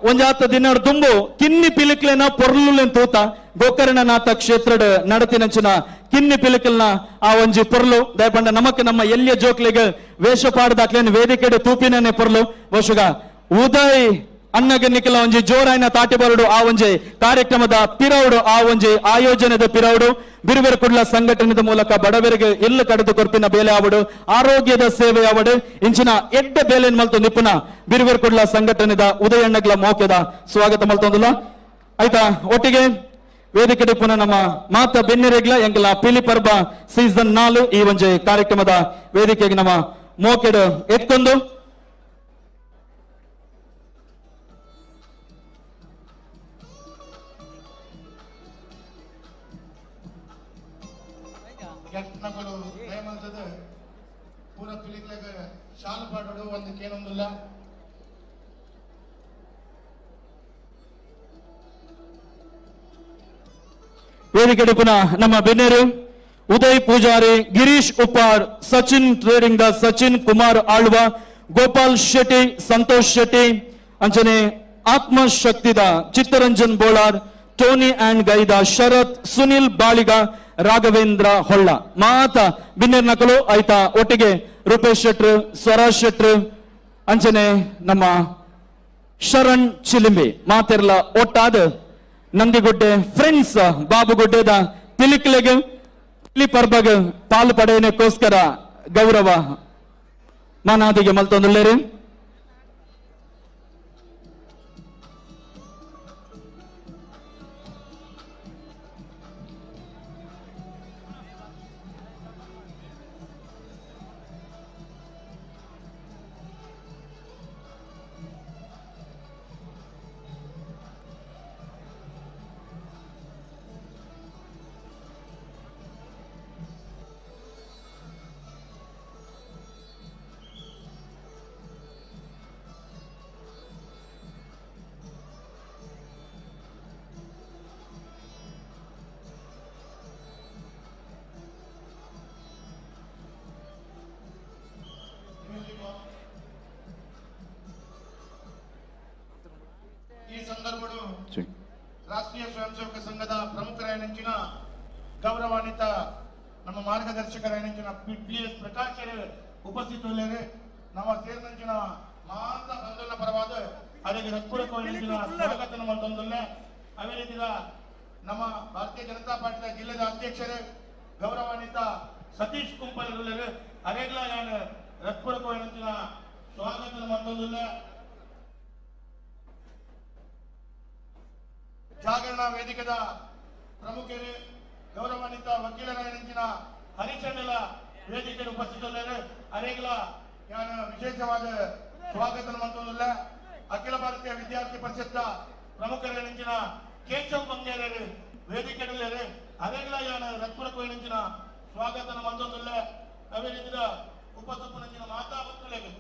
ಒಂಜಾತ ದಿನ ದುಂಬು ಕಿನ್ನಿ ಪಿಲಿಕ್ಲೆನ ಪೊರ್ಲುಲೆನ್ ತೂತ ಗೋಕರ್ಣನಾಥ ಕ್ಷೇತ್ರದ ನಡತಿನಂಚಿನ ಕಿನ್ನಿ ಪಿಲಿಕಲ್ನ ಆ ಒಂಜಿ ಪೊರ್ಲು ದಯಪಂಡ ನಮಕ್ ನಮ್ಮ ಎಲ್ಲಿಯ ಜೋಕ್ಲೆಗ್ ವೇಷ ಪಾಡ್ದಾಕ್ಲೇನ್ ವೇದಿಕೆಡೆ ತೂಪಿನೇ ಪೊರ್ಲು. ಬಹುಶಃ ಉದಯ್ ಅಣ್ಣಗ ನಿಖಲ ಒಂಜಿ ಜೋರಾಯಿನ ತಾಟಿ ಬರಡು ಆ ಒಂಜಿ ಕಾರ್ಯಕ್ರಮದ ಪಿರೌಡು ಆ ಒಂಜಿ ಆಯೋಜನೆದ ಪಿರೌಡು ಬಿರುವೆರು ಕುಡ್ಲ ಸಂಘಟನೆದ ಮೂಲಕ ಬಡವರಿಗೆ ಎಲ್ಲು ಕಡಿದು ಕೊರ್ಪಿನ ಬೇಲೆ ಆವಡು ಆರೋಗ್ಯದ ಸೇವೆ ಆವಡು ಇಂಚಿನ ಎಡ್ಡ ಬೇಲೆನ್ ಮಲ್ತು ನಿಪುಣ ಬಿರುವೆರು ಕುಡ್ಲ ಸಂಘಟನೆದ ಉದಯಣ್ಣಗ್ಲ ಮೋಕೆದ ಸ್ವಾಗತ ಮಲ್ತೊಂದುಲ್ಲ. ಆಯ್ತಾ ಒಟ್ಟಿಗೆ ವೇದಿಕೆ ಪುನಃ ನಮ್ಮ ಮಾತ ಬೆನ್ನಿರೆಗ್ಲ ಎಂಕಲ ಪಿಲಿ ಪರ್ಬ ಸೀಸನ್ 4 ಈ ಒಂಜಿ ಕಾರ್ಯಕ್ರಮದ ವೇದಿಕೆಗೆ ನಮ್ಮ ಮೋಕೆಡ್ ಎತ್ಕೊಂಡು ಪೂರ ಪಿಲಿಕ್ಲೆಗ್ ಶಾಲು ಪಾಡೋಡು ಒಂದು ಕೇನೊಂದುಲ್ಲ. ವೇದಿಕೆ ಪುನಃ ನಮ್ಮ ಬೆನ್ನೇರು Uday Poojary, Girish Uppar, Sachin trading the Sachin Kumar Alva, Gopal Shetty, Santosh Shetty, ಅಂಚನೆ ಆತ್ಮಶಕ್ತಿದ ಚಿತ್ತರಂಜನ್ ಬೋಳಾರ್, ಟೋನಿ ಅಂಡ್ ಗೈದ ಶರತ್, ಸುನಿಲ್ ಬಾಳಿಗ, ರಾಘವೇಂದ್ರ ಹೊಳ್ಳ ಮಾತ ಬಿನ್ನೇರ್ ನಕಲು. ಆಯ್ತಾ ಒಟ್ಟಿಗೆ ರೂಪೇಶ್ ಶೆಟ್ರು, ಸ್ವರಾಜ್ ಶೆಟ್ರು, ಅಂಚನೆ ನಮ್ಮ ಶರಣ್ ಚಿಲಿಂಬಿ ಮಾತೆರ್ಲ ಒಟ್ಟಾದ ನಂದಿಗುಡ್ಡೆ ಫ್ರೆಂಡ್ಸ್ ಬಾಬುಗುಡ್ಡೆದ ಪಿಲಿಕ್ಲೆಗ್ ಪಿಲಿ ಪರ್ಬಗ್ ಪಾಲು ಪಡೆಯನಕ್ಕೋಸ್ಕರ ಗೌರವ ಮಾನಾದಿಗೆ ಮಲ್ತೊಂದುಲ್ಲೇರು. ಈ ಸಂದರ್ಭಡು ರಾಷ್ಟ್ರೀಯ ಸ್ವಯಂ ಸೇವಕ ಸಂಘದ ಪ್ರಮುಖರಾಯನಂಚಿನ ಗೌರವಾನ್ವಿತ ನಮ್ಮ ಮಾರ್ಗದರ್ಶಕರಾಯನಂಚಿನ ಪಿ ಎಸ್ ಪ್ರಕಾಶ್ ಉಪಸ್ಥಿತರಿದ್ದಾರೆ. ನಮ್ಮ ಸೇರಿದಂಚಿನ ಮಾತ ಬಂಧುನ ಪರವಾದ ಅವರಿಗೆ ಹಕ್ಕುರಕೋಯಿನ ಸ್ವಾಗತ ಮತ್ತೊಂದಲ್ಲ. ಅದೇ ರೀತಿಯ ನಮ್ಮ ಭಾರತೀಯ ಜನತಾ ಪಾರ್ಟಿಯ ಜಿಲ್ಲೆದ ಅಧ್ಯಕ್ಷರೇ ಗೌರವಾನ್ವಿತ ಸತೀಶ್ ಕುಂಪಲ್ ಅರೆಗ್ಲ ನಾನು ರತ್ಪುರಕೋಯಿನ ಸ್ವಾಗತ ಮತ್ತೊಂದಲ್ಲ. ಜಾಗರಣ ವೇದಿಕೆದ ಪ್ರಮುಖರು ಗೌರವಾನ್ವಿತ ವಕೀಲರಾಗಿನ ಹರಿಚಂದ್ರ ವೇದಿಕೆ ಉಪಸ್ಥಿತರಿದ್ದಾರೆ. ಅರೇಗ್ಲ ಯಾನ ವಿಶೇಷವಾದ ಸ್ವಾಗತ ಮಂತೊಂದುಲ್ಲ. ಅಖಿಲ ಭಾರತೀಯ ವಿದ್ಯಾರ್ಥಿ ಪರಿಷತ್ ಪ್ರಮುಖರಾಗಿನ ಕೇಶವ್ ಬಂಗೇರರು ವೇದಿಕೆಯಲ್ಲಿ ಅರೇಗ್ಲ ಯಾನ ರತ್ಪುರ ಕೋಯಿನಂಚಿನ ಸ್ವಾಗತ ಮಂತೊಂದುಲ್ಲ. ಅದೇ ರೀತಿಯ ಉಪಸ್ಥಿತರಂಚಿನ ಮಾತಾ ಭಕ್ತರಿಗೆ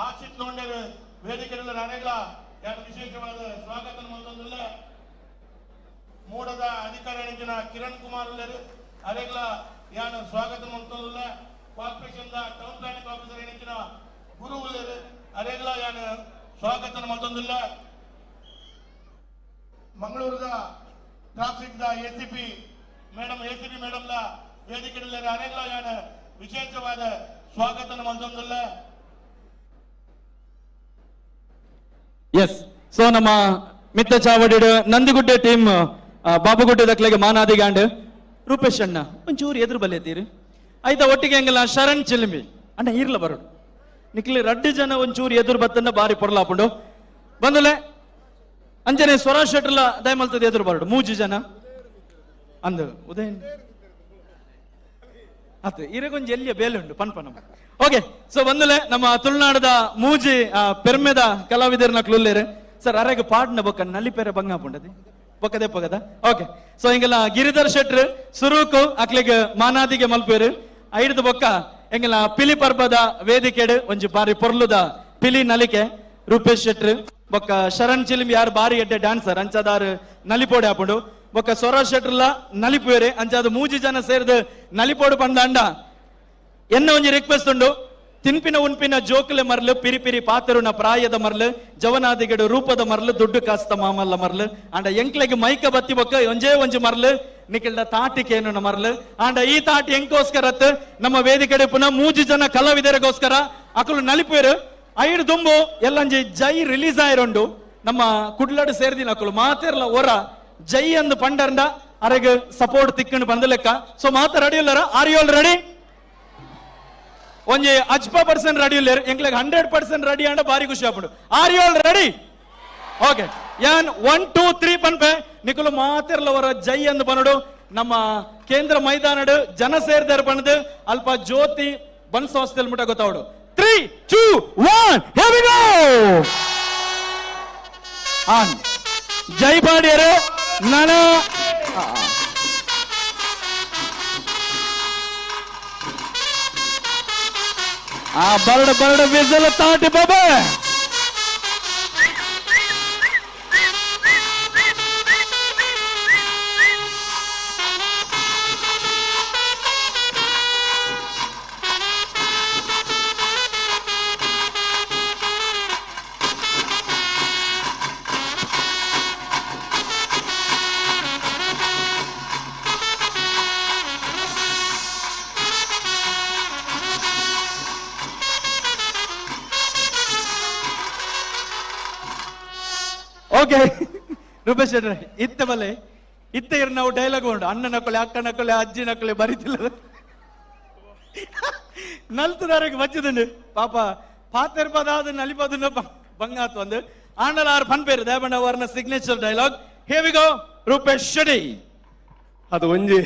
ಆಶಿತ್ ನೋಂಡೇರು ವೇದಿಕೆಯಲ್ಲಿ ಅರೇಗ್ಲ ಯಾನ ವಿಶೇಷವಾದ ಸ್ವಾಗತ ಮಂತೊಂದುಲ್ಲ. ಮೂಡದ ಅಧಿಕಾರಿಗಳ ಕಿರಣ್ ಕುಮಾರ್ ಅರೇಗ್ಲ ಯಾನ ಸ್ವಾಗತ ಮಂತೊಂದುಲ್ಲ. Corporation town planning officer ಏನಿನ ಗುರು ಅರೇಗ್ಲ ಯಾನ ಸ್ವಾಗತ ಮಂತೊಂದುಲ್ಲ. ಮಂಗಳೂರದ traffic the ACP madam ACP ಮೇಡಮ್ಲ ವೇದಿಕೆಯಲ್ಲಿ ಅರೇಗ್ಲ ಯಾನ ವಿಶೇಷವಾದ ಸ್ವಾಗತ ಮಂತೊಂದುಲ್ಲ. ಎಸ್, ಸೊ ನಮ್ಮ ಮಿತ್ತ ಚಾವಡಿಡು ನಂದಿಗುಡ್ಡೆ ಟೀಮ್ ಬಾಬುಗುಡ್ಡೆ ದಕ್ಲೆಗೆ ಮಾನಾದಿಗಾಂಡ್ ರೂಪೇಶ್ ಅಣ್ಣ ಒಂಚೂರು ಎದುರು ಬಲ್ಲೆತ್ತೀರಿ ಆಯ್ತಾ. ಒಟ್ಟಿಗೆ ಹಂಗಲ್ಲ ಶರಣ್ ಚಿಲಿಂಬಿ ಅಣ್ಣ ಇರ್ಲ ಬರೋಡು ನಿಕ್ಲಿ ರಡ್ಡು ಜನ ಒಂಚೂರು ಎದುರು ಬತ್ತನ್ನ ಬಾರಿ ಪೊರ್ಲಾಪುಂಡು ಬಂದಲೆ. ಅಂಜನೆ ಸ್ವರಾಜ್ ಶೆಟ್ರಲ ದಯಮಲ್ತದ ಎದುರು ಬರೋಡು ಮೂಜಿ ಜನ ಅಂದು ಉದಯನ್ ಆತು ಇರಗೊಂಜಿ ಎಲ್ಲಿಯ ಬೇಲೆ ಉಂಡು ಪನ್ಪ ನಮ್ಮ. ಓಕೆ, ಸೊ ಬಂದಲೆ ನಮ್ಮ ತುಳುನಾಡದ ಮೂಜಿ ಪೆರ್ಮೆದ ಕಲಾವಿದರ್ನ ಕ್ಲುಲ್ಲೇರು ಸರ್ ಅರೆಗೆ ಪಾಡ್ನ ಬೊಕ್ಕ ನಲಿಪೆರೆ ಬಂಗಾಪುಂಡದಿ ಬೊಕ್ಕದೆ ಪಗದ. ಓಕೆ, ಸೊ ಹಿಂಗೆಲ್ಲ ಗಿರಿಧರ್ ಶೆಟ್ರು ಸುರೂಕು ಅಕ್ಲಿಗೆ ಮಾನಾದಿಗೆ ಮಲ್ಪೇರು ಐಡ್ದು ಬೊಕ್ಕ ಎಂಗೆಲ್ಲ ಪಿಲಿ ಪರ್ಬದ ವೇದಿಕೆಡು ಒಂಜಿ ಬಾರಿ ಪೊರ್ಲುದ ಪಿಲಿ ನಲಿಕೆ ರೂಪೇಶ್ ಶೆಟ್ರು ಬೊಕ್ಕ ಶರಣ್ ಚಿಲಿಂ ಯಾರು ಬಾರಿ ಎಡ್ಡೆ ಡ್ಯಾನ್ಸರ್ ಅಂಚಾದಾರು ನಲಿಪೋಡೆ ಆಪುಂಡು ಬೊಕ್ಕ ಸ್ವರಾಜ್ ಶೆಟ್ರಲ್ಲ ನಲಿಪುವೇರೆ ಅಂಚಾದ ಮೂಜಿ ಜನ ಸೇರ್ದು ನಲಿಪೋಡು ಪಂದಾಂಡ. ಎನ್ನ ಒಂಜಿ ರಿಕ್ವೆಸ್ಟ್ ಉಂಡು, ತಿನ್ಪಿನ ಉನ್ಪಿನ ಜೋಕುಲೆ ಮರ್ಲು ಪಿರಿ ಪಿರಿ ಪಾತರುನ ಪ್ರಾಯದ ಮರ್ಲು ಜವನಾದಿಗಡು ರೂಪದ ಮರ್ಲು ದುಡ್ಡು ಕಾಸ್ತ ಮಾಮಲ್ಲ ಮರ್ಲು ಆಂಡ ಎಂಕ್ಲೆಗ್ ಮೈಕ ಬತ್ತಿ ಬೊಕ್ಕ ಒಂಜೇ ಒಂಜಿ ಮರ್ಲು ನಿಖಿಲ್ದ ತಾಟಿಕೇನು ಮರ್ಲು ಆಂಡ ಈ ತಾಟಿ ಎಂಕೋಸ್ಕರತ್ ನಮ್ಮ ವೇದಿಕೆಡೆ ಪುನಃ ಮೂಜಿ ಜನ ಕಲಾವಿದರಿಗೋಸ್ಕರ ಅಕಲು ನಲಿಪೇರು ಐಡು ದುಂಬು ಎಲ್ಲಂಜಿ ಜೈ ರಿಲೀಸ್ ಆಯಿರುಂಡು ನಮ್ಮ ಕುಡ್ಲಡು ಸೇರ್ದಿನ ಅಕಲು ಮಾತೆರ್ಲ ಒರ ಜೈ ಅಂದು ಪಂಡರ್ಂಡ ಅರೆಗ್ ಸಪೋರ್ಟ್ ತಿಕ್ಕಂಡು ಬಂದ ಲೆಕ್ಕ. ಸೊ ಮಾತ ready ಇಲ್ಲರ? Are you all ready? ಒಂಜಿ ಅಜ್ಪ ಪರ್ಸೆಂಟ್ ರೆಡಿ ಇಲ್ಲ ಎಂಕ್ಲೆಗ್ 100% ರೆಡಿ ಅಂಡ ಬಾರಿ ಖುಷಿ ಆಪುಂಡು. Are you all ready? Okay, ಯಾನ್ 1 2 3 ಪನ್ಪೆ ನಿಕುಲು ಮಾತೆರ್ಲವರ ಜೈ ಅಂದು ಬನ್ನಡು ನಮ್ಮ ಕೇಂದ್ರ ಮೈದಾನಡು ಜನ ಸೇರ್ದಾರ ಪಣದು ಅಲ್ಪ ಜ್ಯೋತಿ ಬನ್ ಸಂಸ್ಥೆಲ್ ಮುಟ ಗೊತ್ತಾವಡು. 3 2 1 here we go. On ಜೈ ಪಾಡಿಯರು ನನ ಆ ಬರಡು ಬರಡು ವಿಸಲ್ ತಾಟಿ ಬಾಬಾ. ಓಕೆ ರೂಪೇಶ್ ಶೆಟ್ರೆ ಇತ್ತ ಬಲೆ ಇತ್ತ ಇರ್ ನಾವು ಡೈಲಾಗ್ ಉಂಟು ಅಣ್ಣನ ಕೊಲೆ ಅಕ್ಕನ ಕೊಲೆ ಅಜ್ಜಿನ ಕೊಲೆ ಬರೀತಿಲ್ಲ ನಲ್ತದಾರಿಗೆ ಬಚ್ಚದುಂಡು ಪಾಪ ಪಾತೆರ್ಪದಾದ ನಲಿಪದುಂಡು ಬಂಗಾತು ಒಂದು ಆಂಡಲ ಆರ್ ಫನ್ ಪೇರು ದಯಬಂಡ ಅವರ್ನ signature dialogue. Here we go Rupesh Shetty. ಅದು ಒಂಜಿ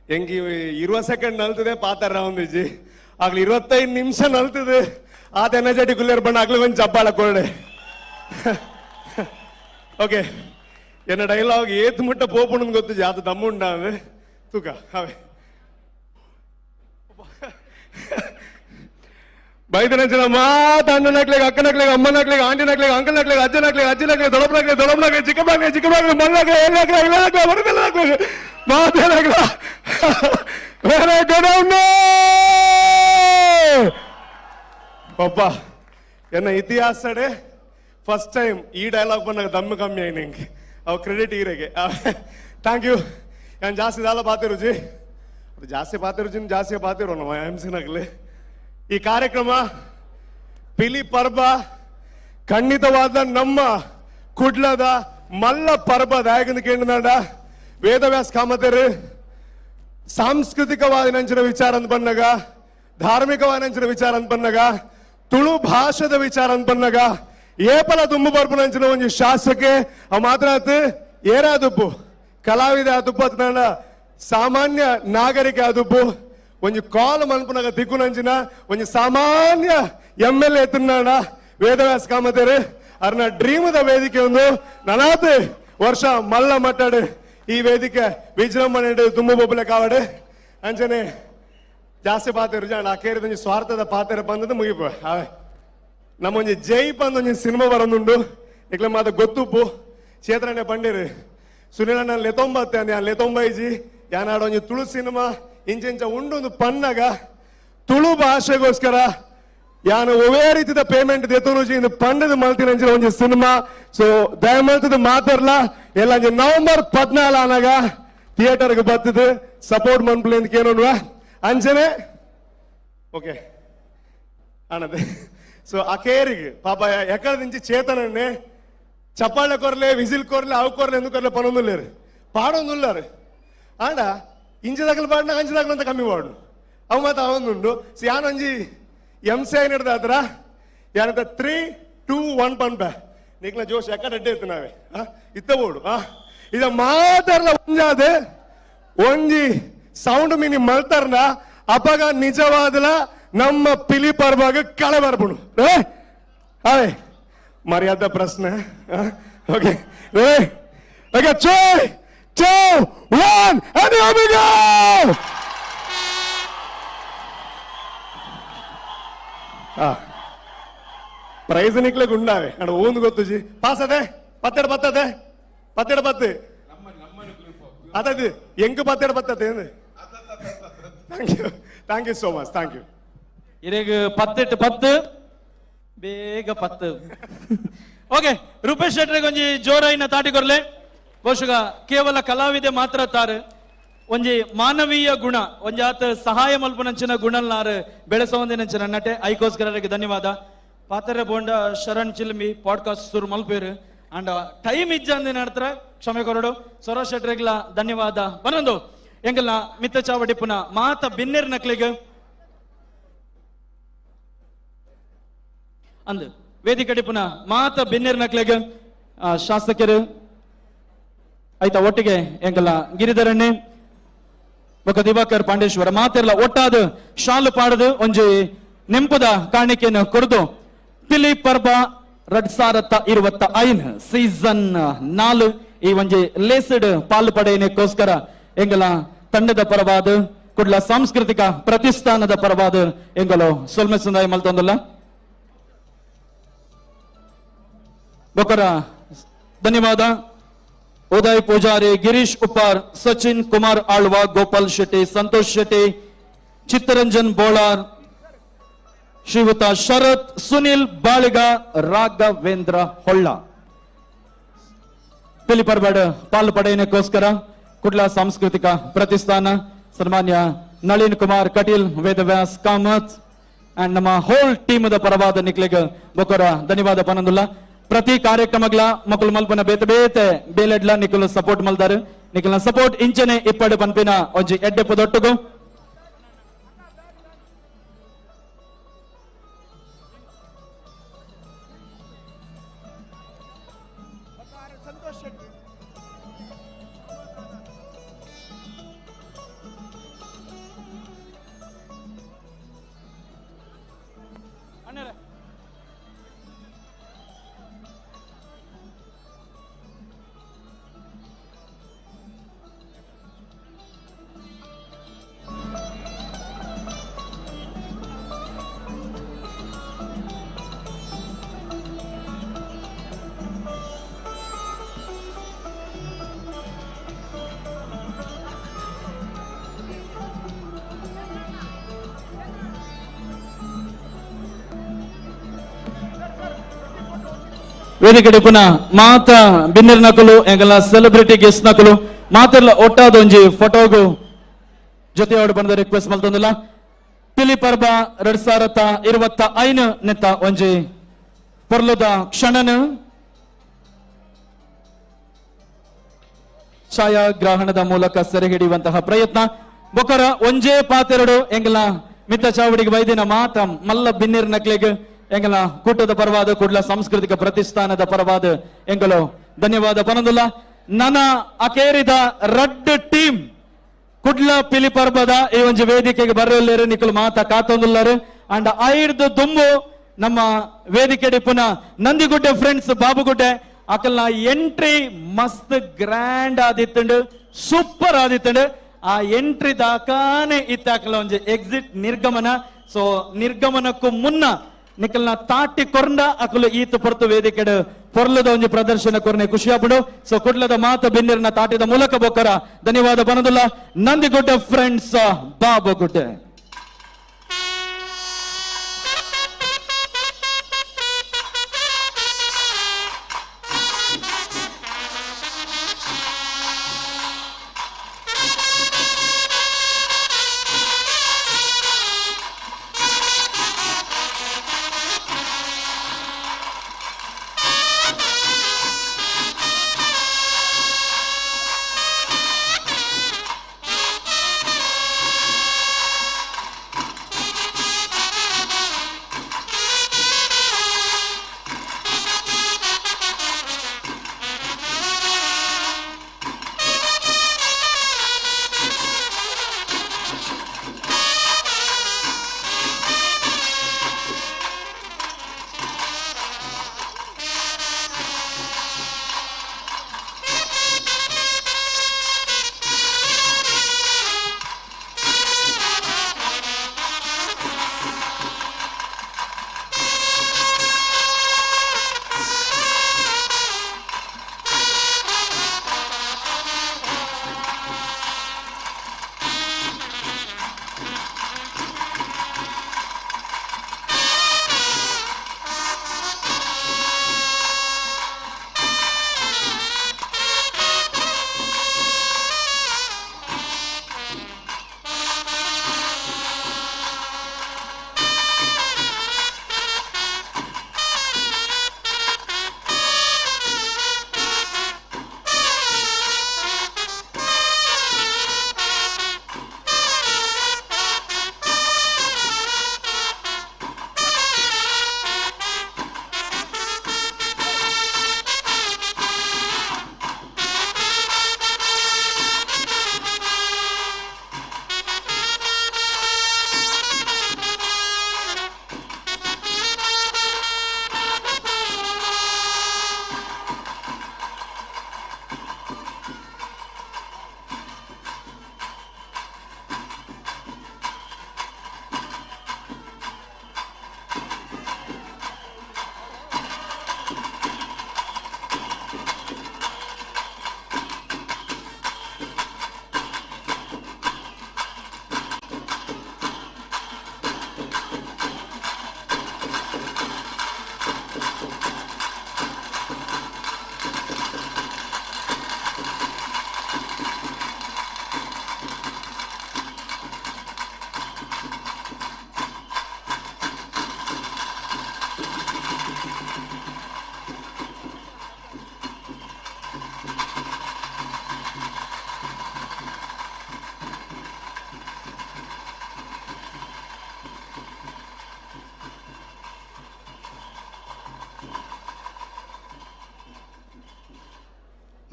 ಎಂಗಿ 20 ಸೆಕೆಂಡ್ ನಲ್ತದೆ ಪಾತಾರ ಒಂದಿಜಿ ಆಗ್ಲಿ 25 ನಿಮಿಷ ನಲ್ತದೆ ಆತ ಎನರ್ಜೆಟಿಕ್ ಉಲ್ಲೇರ್ ಬಣ್ಣ ಆಗ್ಲಿ ಒಂಜಿ ಚಪ್ಪಾಳ ಕೊರಡೆ. ಓಕೆ, ಎನ್ನ ಡೈಲಾಗ್ ಏತ್ ಮುಟ್ಟ ಪೋಪುಂಡು ಗೊತ್ತು ಜಾತ ದಮ್ಮುಂಡ ತೂಕ ಅವೇ ಬೈದನ ಮಾತ ಅಣ್ಣನಾಗ್ಲಿಗೆ ಅಕ್ಕನಾಗ್ಲಿಗೆ ಅಮ್ಮನಾಗ್ಲಿಗೆ ಆಂಟಿನಾಗ್ಲಿಗೆ ಅಂಕಲ್ನಾಗ್ಲಿಗೆ ಅಜ್ಜನಾಗ್ಲಿಗೆ ಅಜ್ಜಿನಾಗ್ಲಿಗೆ ದೊಡ್ಡಪ್ಪನಾಗ್ಲಿ ದೊಡ್ಡಮ್ಮನಾಗ್ಲಿ ಚಿಕ್ಕಪ್ಪನಾಗ್ಲಿ ಚಿಕ್ಕಪ್ಪನಾಗ್ಲಿ ಮಣ್ಣಾಗ್ಲಿ ಎಲ್ಲಾಗ್ಲಿ ಇಲ್ಲಾಗ್ಲಿ ಬರದಿಲ್ಲಾಗ್ಲಿ ಮಾತೇನಾಗ್ಲ ಪಪ್ಪ ಎನ್ನ ಇತಿಹಾಸಡೆ ಫಸ್ಟ್ ಟೈಮ್ ಈ ಡೈಲಾಗ್ ಬಂದಾಗ ದಮ್ಮು ಕಮ್ಮಿ ಆಗಿ ನಿಂಗೆ ಅವು ಕ್ರೆಡಿಟ್ ಈರೆಗೆ. Thank you. ನಾನು ಜಾಸ್ತಿ ದಾಲ ಪಾತಿರುಜಿ ಅದು ಜಾಸ್ತಿ ಪಾತಿರುಜಿನ ಜಾಸ್ತಿ ಪಾತಿರೋ ನಮ್ಮ ಎಮ್ ಸಿನಾಗಲಿ. ಈ ಕಾರ್ಯಕ್ರಮ ಪಿಲಿ ಪರ್ಬ ಖಂಡಿತವಾದ ನಮ್ಮ ಕುಡ್ಲದ ಮಲ್ಲ ಪರ್ಬ ದಾಯಕನ ಕೇಂದ್ರ ವೇದವ್ಯಾಸ ಕಾಮತರು ಸಾಂಸ್ಕೃತಿಕವಾದ ನಂಚಿನ ವಿಚಾರ ಅಂತ ಬಂದಾಗ, ಧಾರ್ಮಿಕವಾದ ನಂಚಿನ ವಿಚಾರ ಅಂತ ಬಂದಾಗ, ತುಳು ಭಾಷೆದ ವಿಚಾರ ಅಂತ ಬಂದಾಗ ಏಪಲ ದುಂಬು ಬರ್ಪುನಂಚಿನ ಒಂಜಿ ಶಾಸಕೆ ಅವು ಮಾತ್ರ ಏರಾದುಪ್ಪು ಕಲಾವಿದ ಆದುಪ್ಪು ಸಾಮಾನ್ಯ ನಾಗರಿಕ ಆದುಪ್ಪು ಒಂಜಿ ಕಾಲ್ ಮನ್ಪುನಾಗ ದಿಕ್ಕುನಂಚಿನ ಒಂಜಿ ಸಾಮಾನ್ಯ M L A ತಿನ್ನಾಣ ವೇದವ್ಯಾಸ ಕಾಮತೇರು ಅರ್ನ ಡ್ರೀಮದ ವೇದಿಕೆ ಒಂದು ನನಾತ್ ವರ್ಷ ಮಲ್ಲ ಮಟ್ಟಾಡು ಈ ವೇದಿಕೆ ವಿಜೃಂಭಣೆ ತುಂಬ ಬೊಬ್ಬಲೆ ಕಾವಡು ಅಂಚನೆ ಜಾಸ್ತಿ ಪಾತೆರು ಜಾಣ ಅಕೇರಿದ ಒಂಜಿ ಸ್ವಾರ್ಥದ ಪಾತೆರ ಬಂದದ್ದು ಮುಗಿಪು ಅವೇ ನಮ್ಮೊಂಜಿ ಜೈ ಪಂದ್ ಒಂಜಿ ಸಿನಿಮಾ ಬರೋದುಂಡು ಇಕ್ಲೆ ಮಾತ ಗೊತ್ತುಪ್ಪು ಚೇತ್ರಣ್ಣೆ ಪಂಡಿರು ಸುನೀಲಣ್ಣ ಲೆತೊಂಬತ್ತೆ ಅಂದೆ ಲೆತೊಂಬೈಜಿ ಯಾನಾಡ ಒಂಜಿ ತುಳು ಸಿನಿಮಾ ಇಂಚಿಂಚ ಉಂಡು ಒಂದು ಪನ್ನಗ ತುಳು ಭಾಷೆಗೋಸ್ಕರ ಯಾನು ಒವೇ ರೀತಿದ ಪೇಮೆಂಟ್ ದೆತೊನುಜಿ ಇಂದು ಪಂಡದ ಮಲ್ತಿನಂಚಿನ ಒಂಜಿ ಸಿನಿಮಾ. ಸೊ ದಯಮಲ್ತದ ಮಾತಾಡ್ಲ ಎಲ್ಲ ಒಂಜಿ ನವೆಂಬರ್ 14 ಆನಾಗ ಥಿಯೇಟರ್ಗೆ ಬರ್ತದೆ ಸಪೋರ್ಟ್ ಮನ್ಪ್ಲೆ ಅಂತ ಕೇಳೋಣ ಅಂಚನೆ ಓಕೆ ಅಣ್ಣದೆ. ಸೊ ಅಕೇರಿಗೆ ಪಾಪ ಎಕ್ಕಡ నుంచి చేతనన్నే చప్పాళ్ళ కొరలే విజిల్ కొరలే అవి కొరలే ఎందుకు కొరలే పనుందులేరు పాడొందున్నారు ఆడ ఇంచు దగ్గర పాడినా అంచు దగ్గర అంత కమ్మి పాడు అవి మాత్రం అవొందుండు. సో యానొంజి ఎంసీ అయినట్టు దాతరా యానంత 3 2 1 పన్పే నీకు నా జోష్ ఎక్కడ అడ్డే ఎత్తున్నావే ఇత్తబోడు ఇది మాతర్ల ಒಂಜಾದೆ ಒಂಜಿ ಸೌಂಡ್ ಮಿನಿ ಮಲ್ತಾರ್ನ ಅಪಗ ನಿಜವಾದಲ ನಮ್ಮ ಪಿಲಿ ಪರ್ವಾಗ ಕಳೆ ಬರ್ಬುಡು. ಅವೇ ಮರ್ಯಾದ ಪ್ರಶ್ನೆ. Okay okay 3 2 1 and here we go. Prize ನಿಕ್ಲೆ ಗುಂಡಾವೆ ಅಣ್ಣ ಓಂದು ಗೊತ್ತುಜಿ ಪಾಸ್ ಅದೇ ಪತ್ತೆರಡು ಪತ್ತದೆ ಪತ್ತೆರಡು ಪತ್ತು അതത് ಎಂಕ್ ಪತ್ತೆರಡು ಪತ್ತದೆ. Thank you thank you so much thank you. ಇರೇಗ 10 10 ಬೇಗ 10. ಓಕೆ ರೂಪೇಶ್ ಶೆಟ್ಟರಿಗೆ ಒಂಜಿ ಜೋರಾಯಿನ ತಾಟಿ ಕೊರ್ಲೆ. ಬಹುಶಃ ಕೇವಲ ಕಲಾವಿದೆ ಮಾತ್ರ ತಾರೆ ಒಂಜಿ ಮಾನವೀಯ ಗುಣ ಒಂಜಿ ಆತ ಸಹಾಯ ಮಲ್ಪುನಂಚಿನ ಗುಣಲ್ನಾರು ಬೆಳೆಸೋಂದಿನಂಚಿನ ನಟೆ ಐಕೋಸ್ಕರ ಧನ್ಯವಾದ. ಪಾತ್ರೆ ಬೋಂಡ ಶರಣ್ ಚಿಲ್ಮಿ ಪಾಡ್ಕಾಸ್ಟ್ ಸುರು ಮಲ್ಪೇರು ಅಂಡ್ ಟೈಮ್ ಇಜ್ಜಂದಿನ ನಡ್ತರ ಕ್ಷಮೆ ಕೊರಡು. ಸರೋಜ್ ಶೆಟ್ಟರಿಗ್ಲ ಧನ್ಯವಾದ. ಬನ್ನೊಂದು ಎಂಗಲ್ನ ಮಿತ್ತ ಚಾವಡಿ ಪುನಃ ಮಾತ ಬಿನ್ನೆರ್ ನಕ್ಲಿಗೆ ಅಂದು ವೇದಿಕೆ ಪುನಃ ಮಾತ ಬಿನ್ನೆರ್ ನಕ್ಲಿಗೆ ಶಾಸಕರು ಆಯ್ತಾ ಒಟ್ಟಿಗೆ ಎಂಗಲ್ಲ ಗಿರಿಧರಣ್ಣೆ ಬೊಕ ದಿವಾಕರ್ ಪಾಂಡೇಶ್ವರ ಮಾತೆರ್ಲ ಒಟ್ಟಾದ ಶಾಲು ಪಾಡದು ಒಂಜಿ ನೆಂಪುದ ಕಾಣಿಕೆಯನ್ನು ಕೊರದು ಪಿಲಿ ಪರ್ಬ 2025 ಸೀಸನ್ 4 ಈ ಒಂಜಿ ಲೇಸ್ಡ್ ಪಾಲು ಪಡೆಯನಕ್ಕೋಸ್ಕರ ಎಂಗಲ ತಂಡದ ಪರವಾದ ಕುಡ್ಲ ಸಾಂಸ್ಕೃತಿಕ ಪ್ರತಿಷ್ಠಾನದ ಪರವಾದ ಎಂಗಲೋ ಸೊಲ್ಮೆ ಸುಂದಾಯ ಮಲ್ತೊಂದಲ್ಲ ಬೊಕರ ಧನ್ಯವಾದ. ಉದಯ್ ಪೂಜಾರಿ, ಗಿರೀಶ್ ಉಪ್ಪಾರ್, ಸಚಿನ್ ಕುಮಾರ್ ಆಳ್ವ, ಗೋಪಾಲ್ ಶೆಟ್ಟಿ, ಸಂತೋಷ್ ಶೆಟ್ಟಿ, ಚಿತ್ತರಂಜನ್ ಬೋಳಾರ್, ಶ್ರೀಯುತ ಶರತ್, ಸುನಿಲ್ ಬಾಳಿಗ, ರಾಘವೇಂದ್ರ ಹೊಳ್ಳ ಪಿಲಿಪರ್ಬಾಡ್ ಪಾಲು ಪಡೆಯನಕ್ಕೋಸ್ಕರ ಕುಡ್ಲ ಸಾಂಸ್ಕೃತಿಕ ಪ್ರತಿಷ್ಠಾನ ಸನ್ಮಾನ್ಯ ನಳಿನ್ ಕುಮಾರ್ ಕಟೀಲ್, ವೇದವ್ಯಾಸ್ ಕಾಮತ್ ಅಂಡ್ ನಮ್ಮ ಹೋಲ್ ಟೀಮದ ಪರವಾದ ನಿಕ್ಲೆಗ್ ಬೊಕೊರ ಧನ್ಯವಾದ ಪನಂದುಲ್ಲ. ಪ್ರತಿ ಕಾರ್ಯಕ್ರಮಗಳ ಮಕ್ಕಳು ಮಲ್ಪನ ಬೇತೆ ಬೇತೆ ಬೇಲೆಡ್ಲ ನಿಕುಲು ಸಪೋರ್ಟ್ ಮಲ್ದಾರು ನಿಕಲ್ನ ಸಪೋರ್ಟ್ ಇಂಚನೆ ಇಪ್ಪಡು ಪನ್ಪಿನ ಒಂಜಿ ಎಡ್ಡೆ ಪದೊಟ್ಟುಗು. ವೇದಿಕೆ ಪುನಃ ಮಾತ ಬಿನ್ನೆರ್ ನಕಲು ಎಂಗಲ ಸೆಲೆಬ್ರಿಟಿ ಗೆಸ್ಟ್ ನಕಲು ಮಾತೆಲ್ಲ ಒಟ್ಟಾದ ಒಂಜಿ ಫೋಟೋಗು ಜೊತೆ ಬಂದ ರಿಕ್ವೆಸ್ಟ್ ಮಲ್ತೊಂದಿಲ್ಲ. ಪಿಲಿ ಪರ್ಬ 2025 ನೆತ್ತ ಒಂಜಿ ಪೊರ್ಲುದ ಕ್ಷಣನ ಛಾಯಾಗ್ರಹಣದ ಮೂಲಕ ಸೆರೆ ಹಿಡಿಯುವಂತಹ ಪ್ರಯತ್ನ. ಬೊಕರ ಒಂಜೇ ಪಾತೆರಡು ಎಂಗಲ ಮಿತ್ತ ಚಾವಡಿಗೆ ಬೈದಿನ ಮಾತ ಮಲ್ಲ ಬಿನ್ನೆರ್ ನಕ್ಲೆಗ್ ಎಂಗಲ ಕೂಟದ ಪರವಾದ ಕುಡ್ಲ ಸಾಂಸ್ಕೃತಿಕ ಪ್ರತಿಷ್ಠಾನದ ಪರವಾದ ಎಂಗಲೋ ಧನ್ಯವಾದ ಪನಂದುಲ್ಲ. ನನ ಅಕೇರಿದ ರಡ್ಡ್ ಟೀಮ್ ಕುಡ್ಲ ಪಿಲಿ ಪರ್ಬದ ಈ ಒಂಜಿ ವೇದಿಕೆಗೆ ಬರೋಲ್ಲೇರು ನಿಕುಲು ಮಾತ ಕಾತೊಂದುಲ್ಲಾರು. ಅಂಡ್ ಐರ್ದು ದುಂಬು ನಮ್ಮ ವೇದಿಕೆ ಡಿಪ್ಪುನ ನಂದಿಗುಡ್ಡೆ ಫ್ರೆಂಡ್ಸ್ ಬಾಬುಗುಡ್ಡೆ ಅಕಲ್ನ ಎಂಟ್ರಿ ಮಸ್ತ್ ಗ್ರ್ಯಾಂಡ್ ಆದಿತ್ತುಂಡು, ಸೂಪರ್ ಆದಿತ್ತುಂಡು. ಆ ಎಂಟ್ರಿ ದಾಕಾನೆ ಇತ್ತಾಕಲ ಒಂಜಿ ಎಕ್ಸಿಟ್ ನಿರ್ಗಮನ. ಸೊ ನಿರ್ಗಮನಕ್ಕೂ ಮುನ್ನ ನಿಕಲ್ನ ತಾಟಿ ಕೊರ್ಂಡ ಅಕಲು ಈತ ಪೊರ್ತು ವೇದಿಕೆಡು ಪೊರ್ಲದ ಒಂಜಿ ಪ್ರದರ್ಶನ ಕೊರ್ನೆ ಖುಷಿಯಾಪುಡು. ಸೊ ಕುಡ್ಲದ ಮಾತ ಬೆನ್ನಿರ್ನ ತಾಟಿದ ಮೂಲಕ ಬೊಕ್ಕರ ಧನ್ಯವಾದ ಬನದುಲ್ಲ ನಂದಿಗುಡ್ಡೆ ಫ್ರೆಂಡ್ಸ್ ಬಾಬುಗುಡ್ಡೆ.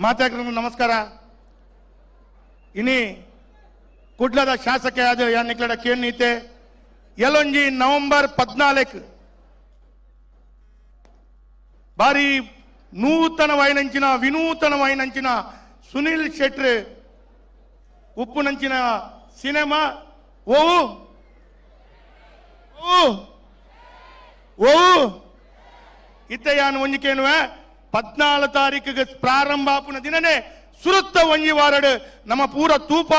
ಮಾತಾಡ್ಕೊಂಡು ನಮಸ್ಕಾರ. ಇನಿ ಕುಡ್ಲದ ಶಾಸಕ ಆದ ಯಾನಿಕ್ಲಡ ಕೇನ್ ನೀತೆ ಎಲ್ಲೊಂಜಿ ನವೆಂಬರ್ 14 ಬಾರಿ ನೂತನವಾಯಿನಂಚಿನ ವಿನೂತನವಾಯಿನಂಚಿನ ಸುನೀಲ್ ಶೆಟ್ರ್ ಉಪ್ಪುನಂಚಿನ ಸಿನಿಮಾ ಓವು ಓ ಓ ಇತ್ತಯಾನ್ ಒಂಜಿಕೇನುವೆ 14 ತಾರೀಕಿಗೆ ಪ್ರಾರಂಭ ಆಪುನ ದಿನನೇ ಸುರುತ್ತ ಒಂಜಿ ವಾರಡು ನಮ್ಮ ಪೂರ ತೂಪ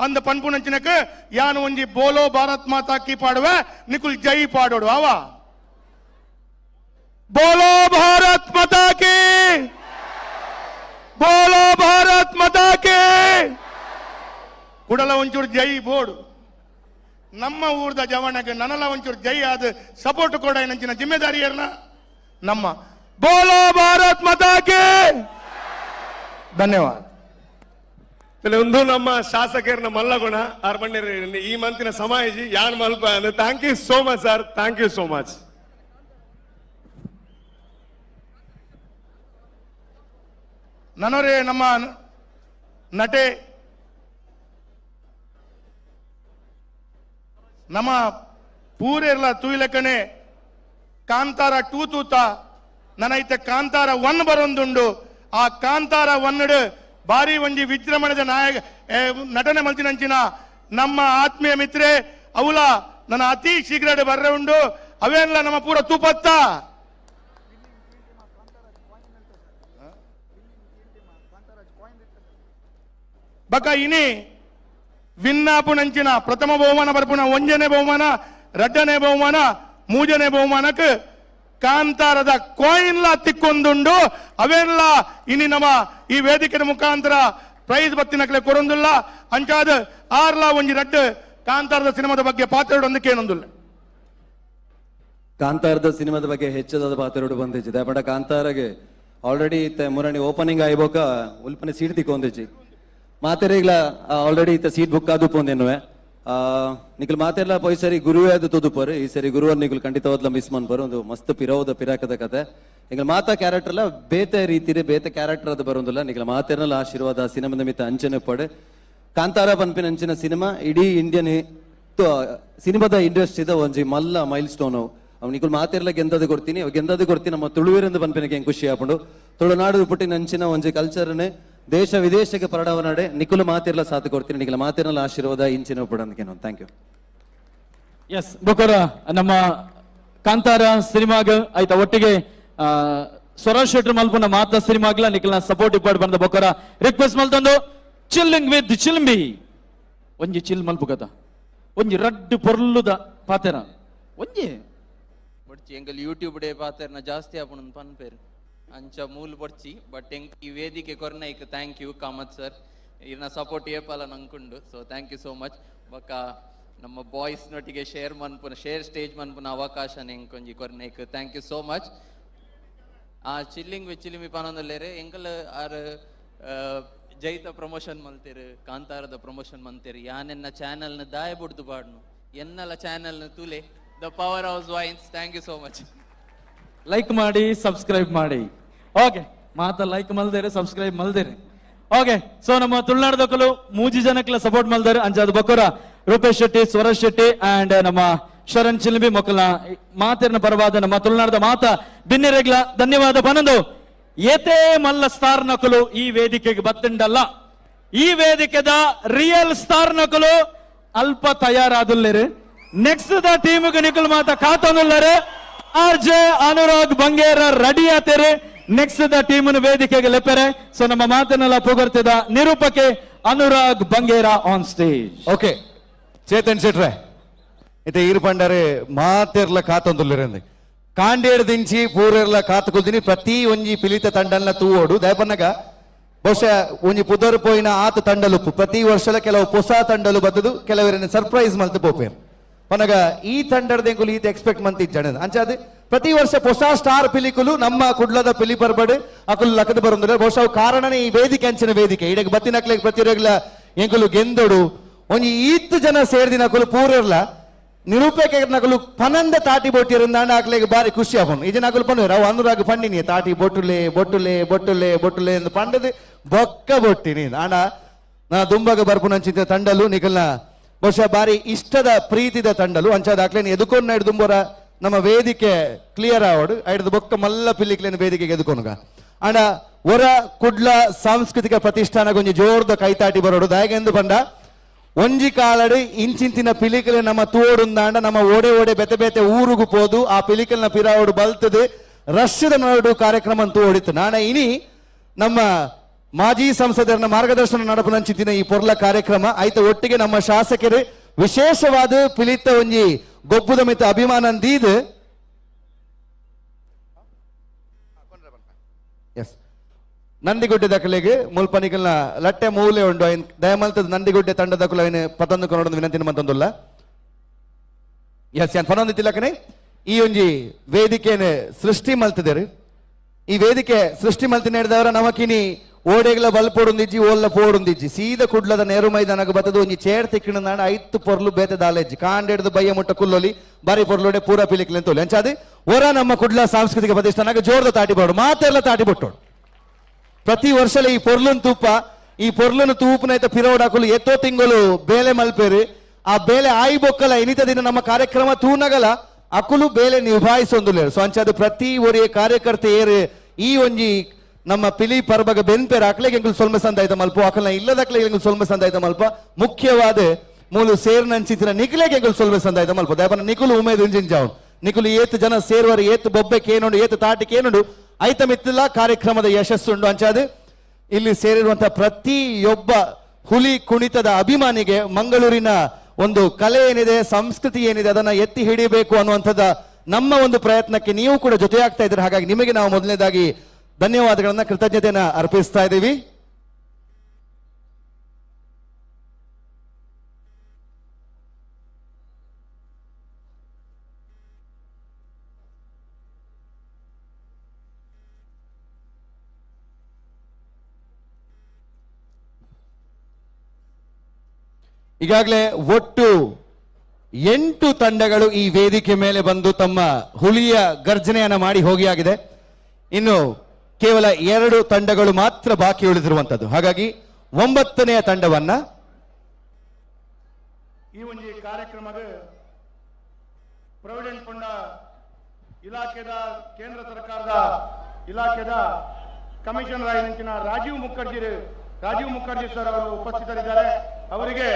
ಅಂದ ಪನ್ಪುನಂಚಿನಕ್ಕೆ ಯಾನು ಒಂಜಿ ಬೋಲೋ ಭಾರತ್ ಮಾತಾ ಕಿ ಪಾಡುವೆ ನಿಕುಲ್ ಜೈ ಪಾಡೋಡು ಆವಾ ಬೋಲೋ ಭಾರತ್ ಮಾತಾ ಕಿ ಬೋಲೋ ಭಾರತ್ ಮಾತಾ ಕಿ ಕುಡಲ ಒಂಚೂರು ಜೈ ಬೋಡು ನಮ್ಮ ಊರ್ದ ಜವಣಗೆ ನನಲ ಒಂಚೂರು ಜೈ ಆದ ಸಪೋರ್ಟ್ ಕೊಡ ನಂಚಿನ ಜಿಮ್ಮೆದಾರಿಯರ್ನ ನಮ್ಮ ಬೋಲೋ ಭಾರತ್ ಮಾತಾ ಕಿ ಧನ್ಯವಾದ. ಒಂದು ನಮ್ಮ ಶಾಸಕರನ್ನ ಮಲ್ಲಗುಣ ಅರ್ಮಣ್ಯರ ಈ ಮಂತಿನ ಸಮಾಜಿ ಯಾನ್ ಮಲ್ಪ thank you so much sir, thank you so much. ನನರೇ ನಮ್ಮ ನಟೆ ನಮ್ಮ ಪೂರೆರ್ಲ ತೂಯಿಲಕನೆ ಕಾಂತಾರ 2 ತೂತ ನನೈತೆ ಕಾಂತಾರ 1 ಬರೊಂದುಂಡು. ಆ ಕಾಂತಾರ 1 ಬಾರಿ ಒಂಜಿ ವಿಜೃಂಭಣೆದ ನಾಯಕ ನಟನೆ ಮಲ್ತಿನಂಚಿನ ನಮ್ಮ ಆತ್ಮೀಯ ಮಿತ್ರೆ ಅವಲ ನನ್ನ ಅತಿ ಶೀಘ್ರ ಬರ್ರೆ ಉಂಡು. ಅವೆಲ್ಲ ನಮ್ಮ ಪೂರ ತೂಪತ್ತ ಬಕ ಇನಿ ವಿನ್ನಾಪುನಂಚಿನ ಪ್ರಥಮ ಬಹುಮಾನ ಬರ್ಪುನ ಒಂಜನೇ ಬಹುಮಾನ, ರಡ್ಡನೇ ಬಹುಮಾನ, ಮೂಜನೇ ಬಹುಮಾನಕ್ಕೆ ಕಾಂತಾರದ ಕಾಯಿನ್ಲ ತಿಕ್ಕೊಂದುಂಡು. ಅವೆಲ್ಲ ಇನಿ ನಮ್ಮ ಈ ವೇದಿಕೆಯ ಮುಖಾಂತರ ಪ್ರೈಸ್ ಬತ್ತಿನಕ್ಲೆ ಕೊರೊಂದುಲ್ಲ. ಅಂಚಾದ ಆರ್ಲ ಒಂಜಿ ರಡ್ಡು ಕಾಂತಾರದ ಸಿನಿಮಾದ ಬಗ್ಗೆ ಪಾತ್ರಡೊಂದಕ್ಕೆ ಏನೊಂದುಲ್ಲ. ಕಾಂತಾರದ ಸಿನಿಮಾದ ಬಗ್ಗೆ ಹೆಚ್ಚದಾದ ಪಾತ್ರಡು ಬಂದಿಜ್ಜಿ. ಬಟ್ ಕಾಂತಾರಗೆ ಆಲ್ರೆಡಿ ಇತ್ತೆ ಮುರಣಿ ಓಪನಿಂಗ್ ಆಯ್ಬೋಕ ಉಲ್ಪನೆ ಸೀಟ್ ತಿಕ್ಕೊಂದಿಜ್ಜಿ. ಮಾತೆರೆಗ್ಲ ಆಲ್ರೆಡಿ ಇತ್ತ ಸೀಟ್ ಬುಕ್ ಆದು ಪೋಂದೆನ್ನುವೆ. ನಿಖಲ್ ಮಾತೆಲ್ಲ ಪೋಯ್ ಸರಿ ಗುರುವೇ ಅದು ತೋದುಪರು. ಈ ಸರಿ ಗುರುವರ್ ನಿಖಲ್ ಖಂಡಿತವಾದ್ಲ ಮಿಸ್ ಮನ್ಪರು. ಒಂದು ಮಸ್ತ್ ಪಿರೋದ ಪಿರಾಕದ ಕತೆ. ಎಂಗಲ್ ಮಾತಾ ಕ್ಯಾರೆಕ್ಟರ್ಲ ಬೇತೆ ರೀತಿರೆ ಬೇತೆ ಕ್ಯಾರೆಕ್ಟರ್ ಅದು ಬರೋದಿಲ್ಲ. ನಿಖಲ್ ಮಾತೆರ್ನಲ್ಲ ಆಶೀರ್ವಾದ ಸಿನಿಮಾದ ಮಿತ್ತ ಅಂಚನೆ ಪಡೆ. ಕಾಂತಾರ ಪನ್ಪಿನ ಅಂಚಿನ ಸಿನಿಮಾ ಇಡೀ ಇಂಡಿಯನ್ ಸಿನಿಮಾದ ಇಂಡಸ್ಟ್ರಿದ ಒಂಜಿ ಮಲ್ಲ ಮೈಲ್ ಸ್ಟೋನ್. ಅವ್ ನಿಖಲ್ ಮಾತೆರ್ಲ ಗೆಂದದು ಕೊಡ್ತೀನಿ, ಗೆಂದದು ಕೊಡ್ತೀನಿ ನಮ್ಮ ತುಳುವೇರೆಂದು ಪನ್ಪಿನಕ್ಕೆ ಹೆಂಗ್ ಖುಷಿ ಆಪುಂಡು. ತುಳುನಾಡು ಪುಟ್ಟಿನ ಅಂಚಿನ ಒಂಜಿ ಕಲ್ಚರ್ನೆ ದೇಶ ವಿದೇಶಕ್ಕೆ ಪರಡವನಾಡೆ ನಿಖಲು ಮಾತಿರ್ಲ ಸಾಥ್ ಕೊಡ್ತೀನಿ. ನಿಖಲ ಮಾತಿರ್ಲ ಆಶೀರ್ವಾದ ಇಂಚಿನ ಪಡಂದಕ್ಕೆ. Thank you. S ಬೊಕೊರ ನಮ್ಮ ಕಾಂತಾರ ಸಿನಿಮಾಗ ಆಯ್ತಾ ಒಟ್ಟಿಗೆ ಸ್ವರಾಜ್ ಶೆಟ್ರ್ ಮಲ್ಪುನ ಮಾತ ಸಿನಿಮಾಗ್ಲ ನಿಖಲ್ನ ಸಪೋರ್ಟ್ ಇಪ್ಪಾಡು ಬಂದ ಬೊಕೊರ ರಿಕ್ವೆಸ್ಟ್ ಮಲ್ತೊಂದು ಚಿಲ್ಲಿಂಗ್ ವಿತ್ ಚಿಲ್ಂಬಿ ಒಂಜಿ ಚಿಲ್ ಮಲ್ಪು ಕಥ ಒಂಜಿ ರಡ್ಡು ಪೊರ್ಲುದ ಪಾತೆರ ಒಂಜಿ ಬೊಡ್ಚಿ ಎಂಕಲ್ ಯೂಟ್ಯೂಬ್ ಡೇ ಪಾತೆರ್ನ ಜಾಸ್ತಿ ಆಪುಂಡು ಪನ್ಪೇರು ಅಂಚ ಮೂಲ ಬೊಡ್ಚಿ. ಬಟ್ ಎಂಕ್ ಈ ವೇದಿಕೆ ಕೊರ್ನೈಕ್ thank you Kamath sir. ಇರ್ನ ಸಪೋರ್ಟ್ ಏಪಾಲ ನಂಕುಂಡು. So thank you so much. ಬೊಕ್ಕ ನಮ್ಮ ಬಾಯ್ಸ್ ನೊಟ್ಟಿಗೆ ಶೇರ್ ಮನ್ಪುನ ಶೇರ್ ಸ್ಟೇಜ್ ಮನ್ಪುನ ಅವಕಾಶನ ಎಂಕೊಂಜಿ ಕೊರ್ನೈಕ್ thank you so much. ಆ ಚಿಲ್ಲಿಂಗ್ ವಿತ್ ಚಿಲಿಮಿ ಪನೊಂದುಲ್ಲೇರು ಎಂಕಲ್ ಆರ್ ಜೈತ ಪ್ರಮೋಷನ್ ಮಲ್ತೇರು, ಕಾಂತಾರದ ಪ್ರಮೋಷನ್ ಮಲ್ತೇರು. ಯಾನೆನ್ನ ಚಾನೆಲ್ನ ದಾಯ ಬುಡ್ದು ಬಾಡ್ನು ಎನ್ನಲ ಚಾನೆಲ್ನ ತುಲೆ the power house wines. Thank you so much. Like ಮಾಡಿ, ಸಬ್ಸ್ಕ್ರೈಬ್ ಮಾಡಿ. ಓಕೆ, ಮಾತ ಲೈಕ್ ಮಲ್ದೇರೆ, ಸಬ್ಸ್ಕ್ರೈಬ್ ಮಲ್ದೇರೆ. ಓಕೆ, ಸೊ ನಮ್ಮ ತುಳುನಾಡದಕ್ಕಲು ಮೂಜಿ ಜನಕ್ಲ ಸಪೋರ್ಟ್ ಮಲ್ದಾರೆ. ಅಂಚಾದ ಬೊಕೊರ ರೂಪೇಶ್ ಶೆಟ್ಟಿ, ಸ್ವರಾಜ್ ಶೆಟ್ಟಿ ಅಂಡ್ ನಮ್ಮ ಶರಣ್ ಚಿಲ್ಬಿ ಮೊಕ್ಕಲ್ನ ಮಾತಿನ ಪರವಾದ ನಮ್ಮ ತುಳುನಾಡದ ಮಾತ ಬಿನ್ನೆರೆಗ್ಲ ಧನ್ಯವಾದ ಪನಂದು. ಏತೇ ಮಲ್ಲ ಸ್ಟಾರ್ ನಕಲು ಈ ವೇದಿಕೆಗೆ ಬತ್ತಂಡಲ್ಲ, ಈ ವೇದಿಕೆದ ರಿಯಲ್ ಸ್ಟಾರ್ ನಕಲು ಅಲ್ಪ ತಯಾರಾದುಲ್ಲೇರು. ನೆಕ್ಸ್ಟ್ the ಟೀಮ್ಗೆ ನಿಖಲ್ ಮಾತ ಕಾತೊಂದುಲ್ಲಾರೆ. R J Anurag Bangera ready ಆತೇರೆ. Next the team ವೇದಿಕೆಗೆ ಲೆಪ್ಪೆರೆ. ಸೊ ನಮ್ಮ ಮಾತನ್ನೆಲ್ಲ ಪುಗರ್ತಿದ ನಿರೂಪಕೆ Anurag Bangera on stage. Okay Chetan ಶೆಟ್ರೆ, ಇತ್ತೆ ಈರು ಪಂಡರೆ ಮಾತೆರ್ಲ ಕಾತೊಂದುಲ್ಲೆರಂದೆ ಕಾಂಡೇಡ್ ದಿಂಚಿ ಪೂರೆರ್ಲ ಕಾತುಕೊಲ್ದಿನಿ. ಪ್ರತಿ ಒಂಜಿ ಪಿಲಿತ ತಂಡಲ್ನ ತೂವೋಡು ದಯಪನ್ನಗ ಬಹುಶಃ ಒಂಜಿ ಪುದರ್ ಪೋಯಿನ ಆತ ತಂಡಲುಪ್ಪು ಪ್ರತಿ ವರ್ಷಲ ಕೆಲವು ಹೊಸ ತಂಡಲು ಬತ್ತದು ಕೆಲವರನ್ನ ಸರ್ಪ್ರೈಸ್ ಮಲ್ತು ಪೋಪೇರು. ಪನಗ ಈ ತಂಡದ ಎಂಕುಲು ಈತ ಎಕ್ಸ್ಪೆಕ್ಟ್ ಮಂತಿಜ್ಜಣ ಅಂಚಾದ ಪ್ರತಿ ವರ್ಷ ಹೊಸ ಸ್ಟಾರ್ ಪಿಲಿಕುಲು ನಮ್ಮ ಕುಡ್ಲದ ಪಿಲಿ ಬರ್ಬಡು ಅಕುಲು ಲಕ್ಕದ ಬರಂದ್ರೆ ಬಹುಶಃ ಕಾರಣನೇ ಈ ವೇದಿಕೆ ಅಂಚಿನ ವೇದಿಕೆ ಇಡಕ್ಕೆ ಬತ್ತಿನಕ್ಲೆ ಪ್ರತಿಯೊರ್ಲ ಎಂಕುಲು ಗೆಂದೋಡು ಒಂಜಿ ಈತ್ ಜನ ಸೇರ್ದಿನ ಅಕುಲು ಪೂರೆರ್ಲ ನಿರೂಪಕ ನಕಲು ಪನಂದ ತಾಟಿ ಬೋಟಿರಂದಾಂಡ ಆಕ್ಲೆಗ್ ಬಾರಿ ಖುಷಿ ಆಪುಂಡು. ಈ ಜನ ಅಕುಲು ಪನ್ನುವೆರ್ ಅವು ಅನುರಾಗ್ ಪಂಡಿನಿ ತಾಟಿ ಬೊಟ್ಟುಲೆ ಬೊಟ್ಟುಲೆ ಬೊಟ್ಟುಲೆ ಬೊಟ್ಟುಲೆ ಎಂದು ಪಂಡದು ಬೊಕ್ಕ ಬೊಟ್ಟಿನಿ. ಆಂಡ ನಾ ದುಂಬಗ ಬರ್ಪುನಂಚಿನ ತಂಡಲು ನಿಕಲ್ನ ಬಹುಶಃ ಬಾರಿ ಇಷ್ಟದ ಪ್ರೀತಿದ ತಂಡಲು ಅಂಚಾದ ಆಕ್ಲೇನ್ ಎದುಕೊಂಡ್ ನೈಡ್ ದುಂಬೋರ ನಮ್ಮ ವೇದಿಕೆ ಕ್ಲಿಯರ್ ಆವಡು ಐಡ್ದು ಬೊಕ್ಕ ಮಲ್ಲ ಪಿಲ್ಲಿಕ್ಲೇನ ವೇದಿಕೆಗೆ ಎದುಕೊನುಗ. ಆಂಡ ಒರ ಕುಡ್ಲ ಸಾಂಸ್ಕೃತಿಕ ಪ್ರತಿಷ್ಠಾನ ಗೊಂಜಿ ಜೋರ್ದ ಕೈತಾಟಿ ಬರೋಡು ದಾಯಗೆಂದು ಪಂಡ ಒಂಜಿ ಕಾಲಡು ಇಂಚಿಂತಿನ ಪಿಲಿಕಲೆ ನಮ್ಮ ತೋಡುಂದಾಂಡ ನಮ್ಮ ಓಡೆ ಓಡೆ ಬೆತೆ ಬೆತೆ ಊರುಗು ಪೋದು ಆ ಪಿಲಿಕಲ್ನ ಪಿರಾವಡು ಬಲ್ತದೆ ರಷ್ಯದ ನಡು ಕಾರ್ಯಕ್ರಮ ತೋಡಿತ್ತು. ನಾನ ಇನಿ ನಮ್ಮ ಮಾಜಿ ಸಂಸದರನ್ನ ಮಾರ್ಗದರ್ಶನ ನಡಪುನಂಚಿತಿನ ಈ ಪೊರ್ಲ ಕಾರ್ಯಕ್ರಮ ಆಯ್ತ ಒಟ್ಟಿಗೆ ನಮ್ಮ ಶಾಸಕರು ವಿಶೇಷವಾದ ಪಿಲಿತ ಒಂಜಿ ಗೊಬ್ಬುದ ಮಿತ್ತ ಅಭಿಮಾನ ದೀದ್ ಎಸ್ ನಂದಿಗುಡ್ಡೆ ದಕಲೆಗೆ ಮುಲ್ಪನಿಕಲ್ನ ಲಟ್ಟೆ ಮೂಲೆ ಉಂಡು ಐನ್ ದಯಮಲ್ತದ ನಂದಿಗುಡ್ಡೆ ತಂಡ ದಕಲು ಐನ್ ಪತೊಂದು ಕೊನೊಡೊಂದು ವಿನಂತಿನ ಮಂತೊಂದುಲ್ಲ. ಎಸ್ ಯಾನ್ ಪನೊಂದು ತಿಲಕನೆ ಈ ಒಂಜಿ ವೇದಿಕೆಯನ್ನು ಸೃಷ್ಟಿ ಮಲ್ತದೇರು. ಈ ವೇದಿಕೆ ಸೃಷ್ಟಿ ಮಲ್ತಿನ ಹಿಡಿದವರ ನಮಕಿನಿ ಓಡೆಗ್ಲ ಬಲ್ಪೊಡುಂದಿಜ್ಜಿ ಓಲ್ಲ ಪೋಡುಂದಿಜ್ಜಿ ಸೀದ ಕುಡ್ಲದ ನೇರು ಮೈದಾನಗ ಬತ್ತದ ಒಂಜಿ ಚೇರ್ ತಿಕ್ಕಿನ ಐತ್ತು ಪೊರ್ಲು ಬೇತೆ ದಾಲೆಜ್ಜಿ ಕಾಂಡೆಡ್ದು ಬಯ್ಯ ಮುಟ್ಟ ಕುಲ್ಲೊಲಿ ಬಾರಿ ಪೊರ್ಲೋಡೆ ಪೂರ ಪಿಲಿಕ್ಲೆ ಅಂತೋಲಿ ಅಂಚಾದ ಒರ ನಮ್ಮ ಕುಡ್ಲ ಸಾಂಸ್ಕೃತಿಕ ಪ್ರತಿಷ್ಠಾನ ಜೋರ್ದ ತಾಟಿ ಬೋಡು ಮಾತೆಲ್ಲ ತಾಟಿ ಬಿಟ್ಟೋಡು. ಪ್ರತಿ ವರ್ಷಲ ಈ ಪೊರ್ಲುನ್ ತೂಪ ಈ ಪೊರ್ಲುನ್ ತೂಪುನೈತ ಪಿರೋಡಾಕುಲು ಎತ್ತೋ ತಿಂಗಳು ಬೇಲೆ ಮಲ್ಪೇರು ಆ ಬೇಲೆ ಆಯಿ ಬೊಕ್ಕಲ ಇನಿತ ದಿನ ನಮ್ಮ ಕಾರ್ಯಕ್ರಮ ತೂನಗಲ ಅಕುಲು ಬೇಲೆ ನಿಭಾಯಿಸೊಂದುಲ್ಲೇರು. ಸೊ ಅಂಚಾದ ಪ್ರತಿ ಒರಿಯ ಕಾರ್ಯಕರ್ತೆ ಏರು ಈ ಒಂಜಿ ನಮ್ಮ ಪಿಲಿ ಪರ್ಬಗ ಬೆನ್ಪೇರು ಅಕ್ಲೆಗೆ ಎಂಕುಲು ಸೊಲ್ಮೆ ಸಂದಾಯ್ತ ಮಲ್ಪ ಅಕಲ್ನ ಇಲ್ಲದಕ್ಲೆ ಎಂಕುಲು ಸೊಲ್ಮೆ ಸಂದಾಯ್ತ ಮಲ್ಪ ಮುಖ್ಯವಾದ ಮೂಲು ಸೇರ್ನಂಚಿತ್ತಿನ ನಿಖಿಲೆಗೆ ಎಂಕುಲು ಸೊಲ್ಮೆ ಸಂದಾಯ್ತ ಮಲ್ಪ ದಯಪನ ನಿಖುಲು ಉಮೇದ್ ಇಂಜಿನ್ ನಿಖುಲು ಏತ್ ಜನ ಸೇರುವರು ಏತ್ ಬೊಬ್ಬೆ ಕೇನುಂಡು ಏತ್ ತಾಟಿ ಕೇನುಂಡು ಐತ ಮಿತ್ತಿಲ್ಲ ಕಾರ್ಯಕ್ರಮದ ಯಶಸ್ಸುಂಡು. ಅಂಚಾದ ಇಲ್ಲಿ ಸೇರಿರುವಂತಹ ಪ್ರತಿಯೊಬ್ಬ ಹುಲಿ ಕುಣಿತದ ಅಭಿಮಾನಿಗೆ ಮಂಗಳೂರಿನ ಒಂದು ಕಲೆ ಏನಿದೆ ಸಂಸ್ಕೃತಿ ಏನಿದೆ ಅದನ್ನ ಎತ್ತಿ ಹಿಡಿಬೇಕು ಅನ್ನುವಂಥದ್ದು ನಮ್ಮ ಒಂದು ಪ್ರಯತ್ನಕ್ಕೆ ನೀವು ಕೂಡ ಜೊತೆಯಾಗ್ತಾ ಇದ್ದೀರಿ. ಹಾಗಾಗಿ ನಿಮಗೆ ನಾವು ಮೊದಲನೇದಾಗಿ ಧನ್ಯವಾದಗಳನ್ನ ಕೃತಜ್ಞತೆಯನ್ನ ಅರ್ಪಿಸ್ತಾ ಇದ್ದೀವಿ. ಈಗಾಗಲೇ ಒಟ್ಟು 8 ತಂಡಗಳು ಈ ವೇದಿಕೆ ಮೇಲೆ ಬಂದು ತಮ್ಮ ಹುಲಿಯ ಗರ್ಜನೆಯನ್ನ ಮಾಡಿ ಹೋಗಿ ಆಗಿದೆ. ಇನ್ನು ಕೇವಲ 2 ತಂಡಗಳು ಮಾತ್ರ ಬಾಕಿ ಉಳಿದಿರುವಂತದ್ದು. ಹಾಗಾಗಿ 9ನೇ ತಂಡವನ್ನ ಈ ಒಂದು ಕಾರ್ಯಕ್ರಮದ ಪ್ರಾವಿಡೆಂಟ್ ಫಂಡ್ ಇಲಾಖೆದ ಕೇಂದ್ರ ಸರ್ಕಾರದ ಇಲಾಖೆದ ಕಮಿಷನರ್ ಆಗಿನ ರಾಜೀವ್ ಮುಖರ್ಜಿ ಸರ್ ಅವರು ಉಪಸ್ಥಿತರಿದ್ದಾರೆ. ಅವರಿಗೆ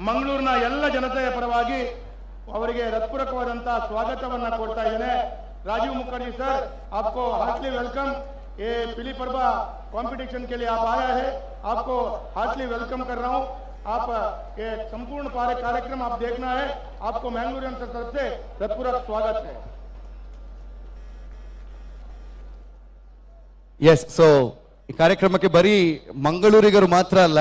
ಮಂಗಳೂರಿನ ಎಲ್ಲ ಜನತೆಯ ಪರವಾಗಿ ಅವರಿಗೆ ಹೃತ್ಪೂರ್ವಕವಾದಂತಹ ಸ್ವಾಗತವನ್ನ ಕೊಡ್ತಾ ಇದ್ದೇನೆ. ರಾಜೀವ್ ಮುಖರ್ಜಿ ಸರ್, आपको हार्टली welcome. ये पिली परबा कंपटीशन के लिए आप आया है, आपको हार्टली welcome कर रहा हूँ। आप ये संपूर्ण कार्यक्रम आप देखना है, आपको मैंगलोरियन तरफ से हृत्पूर्वक स्वागत है. ಎಸ್, ಸೊ ಈ ಕಾರ್ಯಕ್ರಮಕ್ಕೆ ಬರೀ ಮಂಗಳೂರಿಗರು ಮಾತ್ರ ಅಲ್ಲ,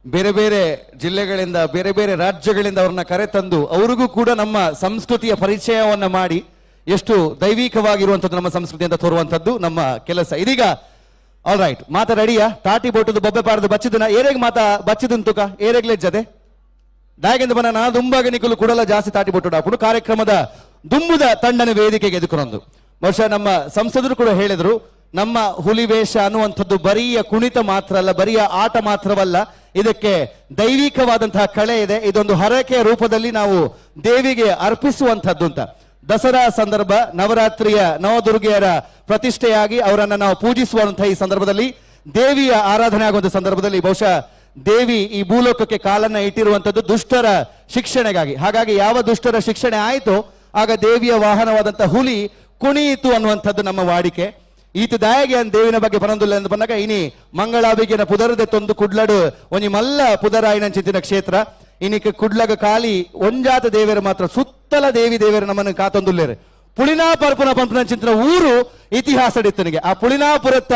ಬೇರೆ ಬೇರೆ ಜಿಲ್ಲೆಗಳಿಂದ ಬೇರೆ ಬೇರೆ ರಾಜ್ಯಗಳಿಂದ ಅವ್ರನ್ನ ಕರೆತಂದು ಅವರಿಗೂ ಕೂಡ ನಮ್ಮ ಸಂಸ್ಕೃತಿಯ ಪರಿಚಯವನ್ನ ಮಾಡಿ ಎಷ್ಟು ದೈವಿಕವಾಗಿರುವಂಥದ್ದು ನಮ್ಮ ಸಂಸ್ಕೃತಿ ಅಂತ ತೋರುವಂಥದ್ದು ನಮ್ಮ ಕೆಲಸ. ಇದೀಗ ಆಲ್ ರೈಟ್, ಮಾತಾ ರೆಡಿಯಾ? ತಾಟಿ ಬೋಟದು ಬೊಬ್ಬೆ ಪಾರದು ಬಚ್ಚಿದನ ಏರೆಗ್ ಮಾತಾ ಬಚ್ಚಿದಂತುಕ ಏರೆಗ್ಲೆಜ್ಜದೆ ದಾಯಗೆಂದು ಬನ ನಾ ದುಂಬಾಗ ನಿಕುಲು ಕೂಡಲ ಜಾಸ್ತಿ ತಾಟಿ ಬೋಟು ಹಾಕೊಂಡು ಕಾರ್ಯಕ್ರಮದ ದುಂಬುದ ತಂಡನ ವೇದಿಕೆಗೆ ಎದುಕೊಂದು. ಬಹುಶಃ ನಮ್ಮ ಸಂಸದರು ಕೂಡ ಹೇಳಿದ್ರು, ನಮ್ಮ ಹುಲಿ ವೇಷ ಅನ್ನುವಂಥದ್ದು ಬರಿಯ ಕುಣಿತ ಮಾತ್ರ ಅಲ್ಲ, ಬರಿಯ ಆಟ ಮಾತ್ರವಲ್ಲ, ಇದಕ್ಕೆ ದೈವಿಕವಾದಂತಹ ಕಳೆ ಇದೆ. ಇದೊಂದು ಹರಕೆಯ ರೂಪದಲ್ಲಿ ನಾವು ದೇವಿಗೆ ಅರ್ಪಿಸುವಂಥದ್ದು ಅಂತ. ದಸರಾ ಸಂದರ್ಭ, ನವರಾತ್ರಿಯ ನವದುರ್ಗೆಯರ ಪ್ರತಿಷ್ಠೆಯಾಗಿ ಅವರನ್ನು ನಾವು ಪೂಜಿಸುವಂತಹ ಈ ಸಂದರ್ಭದಲ್ಲಿ, ದೇವಿಯ ಆರಾಧನೆ ಆಗುವಂತಹ ಸಂದರ್ಭದಲ್ಲಿ ಬಹುಶಃ ದೇವಿ ಈ ಭೂಲೋಕಕ್ಕೆ ಕಾಲನ್ನ ಇಟ್ಟಿರುವಂಥದ್ದು ದುಷ್ಟರ ಶಿಕ್ಷಣೆಗಾಗಿ. ಹಾಗಾಗಿ ಯಾವ ದುಷ್ಟರ ಶಿಕ್ಷಣೆ ಆಯಿತೋ ಆಗ ದೇವಿಯ ವಾಹನವಾದಂತಹ ಹುಲಿ ಕುಣಿಯಿತು ಅನ್ನುವಂಥದ್ದು ನಮ್ಮ ವಾಡಿಕೆ. ಈತ ದಾಯಗೆ ಅನ್ ದೇವಿನ ಬಗ್ಗೆ ಪರಂದುಲ್ಲ ಎಂದು ಬಂದಾಗ ಇನಿ ಮಂಗಳಾಬಿಗೆನ ಪುದರದೆ ತೊಂದು ಕುಡ್ಲಡು ಒಂಜಿ ಮಲ್ಲ ಪುದರಾಯಿನಂಚಿತ್ತಿನ ಕ್ಷೇತ್ರ. ಇನಿಕ ಕುಡ್ಲಗ ಖಾಲಿ ಒಂಜಾತ ದೇವಿಯರು ಮಾತ್ರ, ಸುತ್ತಲ ದೇವಿ ದೇವಿಯರು ನಮ್ಮನ್ನು ಕಾತೊಂದುಲ್ಲೇರು. ಪುಳಿನಾ ಪರ್ಪುನ ಪಂಪನಂಚಿತ್ತಿನ ಊರು ಇತಿಹಾಸ ಇತ್ತನಿಗೆ. ಆ ಪುಳಿನಾಪುರತ್ತ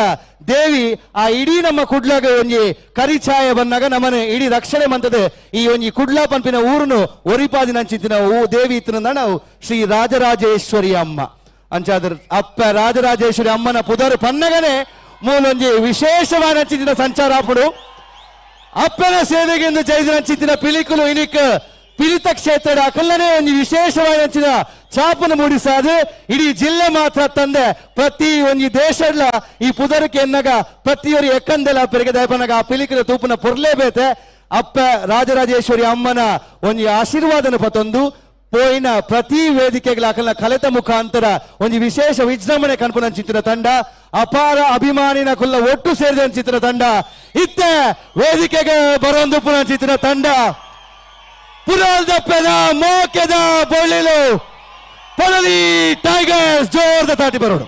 ದೇವಿ ಆ ಇಡೀ ನಮ್ಮ ಕುಡ್ಲಗ ಒಂಜಿ ಕರಿಛಾಯ ಬಂದಾಗ ನಮ್ಮನೆ ಇಡೀ ರಕ್ಷಣೆ ಮಂತದೆ. ಈ ಒಂಜಿ ಕುಡ್ಲ ಪಂಪಿನ ಊರುನು ಒರಿಪಾದಿನಂಚಿತ್ತಿನ ದೇವಿ ಇತ್ತನ ನಾವು ಶ್ರೀ ರಾಜರಾಜೇಶ್ವರಿ ಅಮ್ಮ ಅಂಚಾದ್ರ ಅಪ್ಪ ರಾಜರಾಜೇಶ್ವರಿ ಅಮ್ಮನ ಪುದರು ಪನ್ನಗನೆ ಮೂಲೊಂಜಿ ವಿಶೇಷವಾದ ಚಿತ್ತಿನ ಸಂಚಾರ ಆಪುಡು. ಅಪ್ಪನ ಸೇವೆಗೆಂದು ಜೈದಿನ ಚಿತ್ತಿನ ಪಿಲಿಕುಲು ಇನಿಕ್ ಪಿಲಿತ ಕ್ಷೇತ್ರದ ಅಕಲ್ಲನೆ ಒಂದು ವಿಶೇಷವಾದ ಅಂಚಿನ ಛಾಪನ್ನು ಮೂಡಿಸಾದು ಇಡೀ ಜಿಲ್ಲೆ ಮಾತ್ರ ತಂದೆ ಪ್ರತಿ ಒಂಜಿ ದೇಶಡ್ಲ ಈ ಪುದರಕ್ಕೆ ಎನ್ನಗ ಪ್ರತಿಯೊರಿ ಎಕ್ಕಂದೆಲ ಪೆರಿಗೆ ದಯಪನಗ ಆ ಪಿಲಿಕುಲ ತೂಪುನ ಪೊರ್ಲೇಬೇತೆ. ಅಪ್ಪ ರಾಜರಾಜೇಶ್ವರಿ ಅಮ್ಮನ ಒಂಜಿ ಆಶೀರ್ವಾದನ ಪತೊಂದು ಪೋಯಿನ ಪ್ರತಿ ವೇದಿಕೆಗಳ ಅಕಲ್ನ ಕಲೆತ ಮುಖಾಂತರ ಒಂದು ವಿಶೇಷ ವಿಜೃಂಭಣೆ ಕನ್ಪುನ ಚಿತ್ರ ತಂಡ, ಅಪಾರ ಅಭಿಮಾನಿನ ಕುಲ್ಲ ಒಟ್ಟು ಸೇರಿದ ಚಿತ್ರ ತಂಡ ಇತ್ತೆ ವೇದಿಕೆಗೆ ಬರೊಂದು ಪುನಃ ಚಿತ್ರ ತಂಡ ಪುರಾಲ್ದಪ್ಪನ ಮೋಕೆದ ಬೊಳ್ಳಿಲು ಪೊಳಲಿ ಟೈಗರ್ಸ್ ಜೋರ್ದ ತಾಟಿ ಬರೋಡು.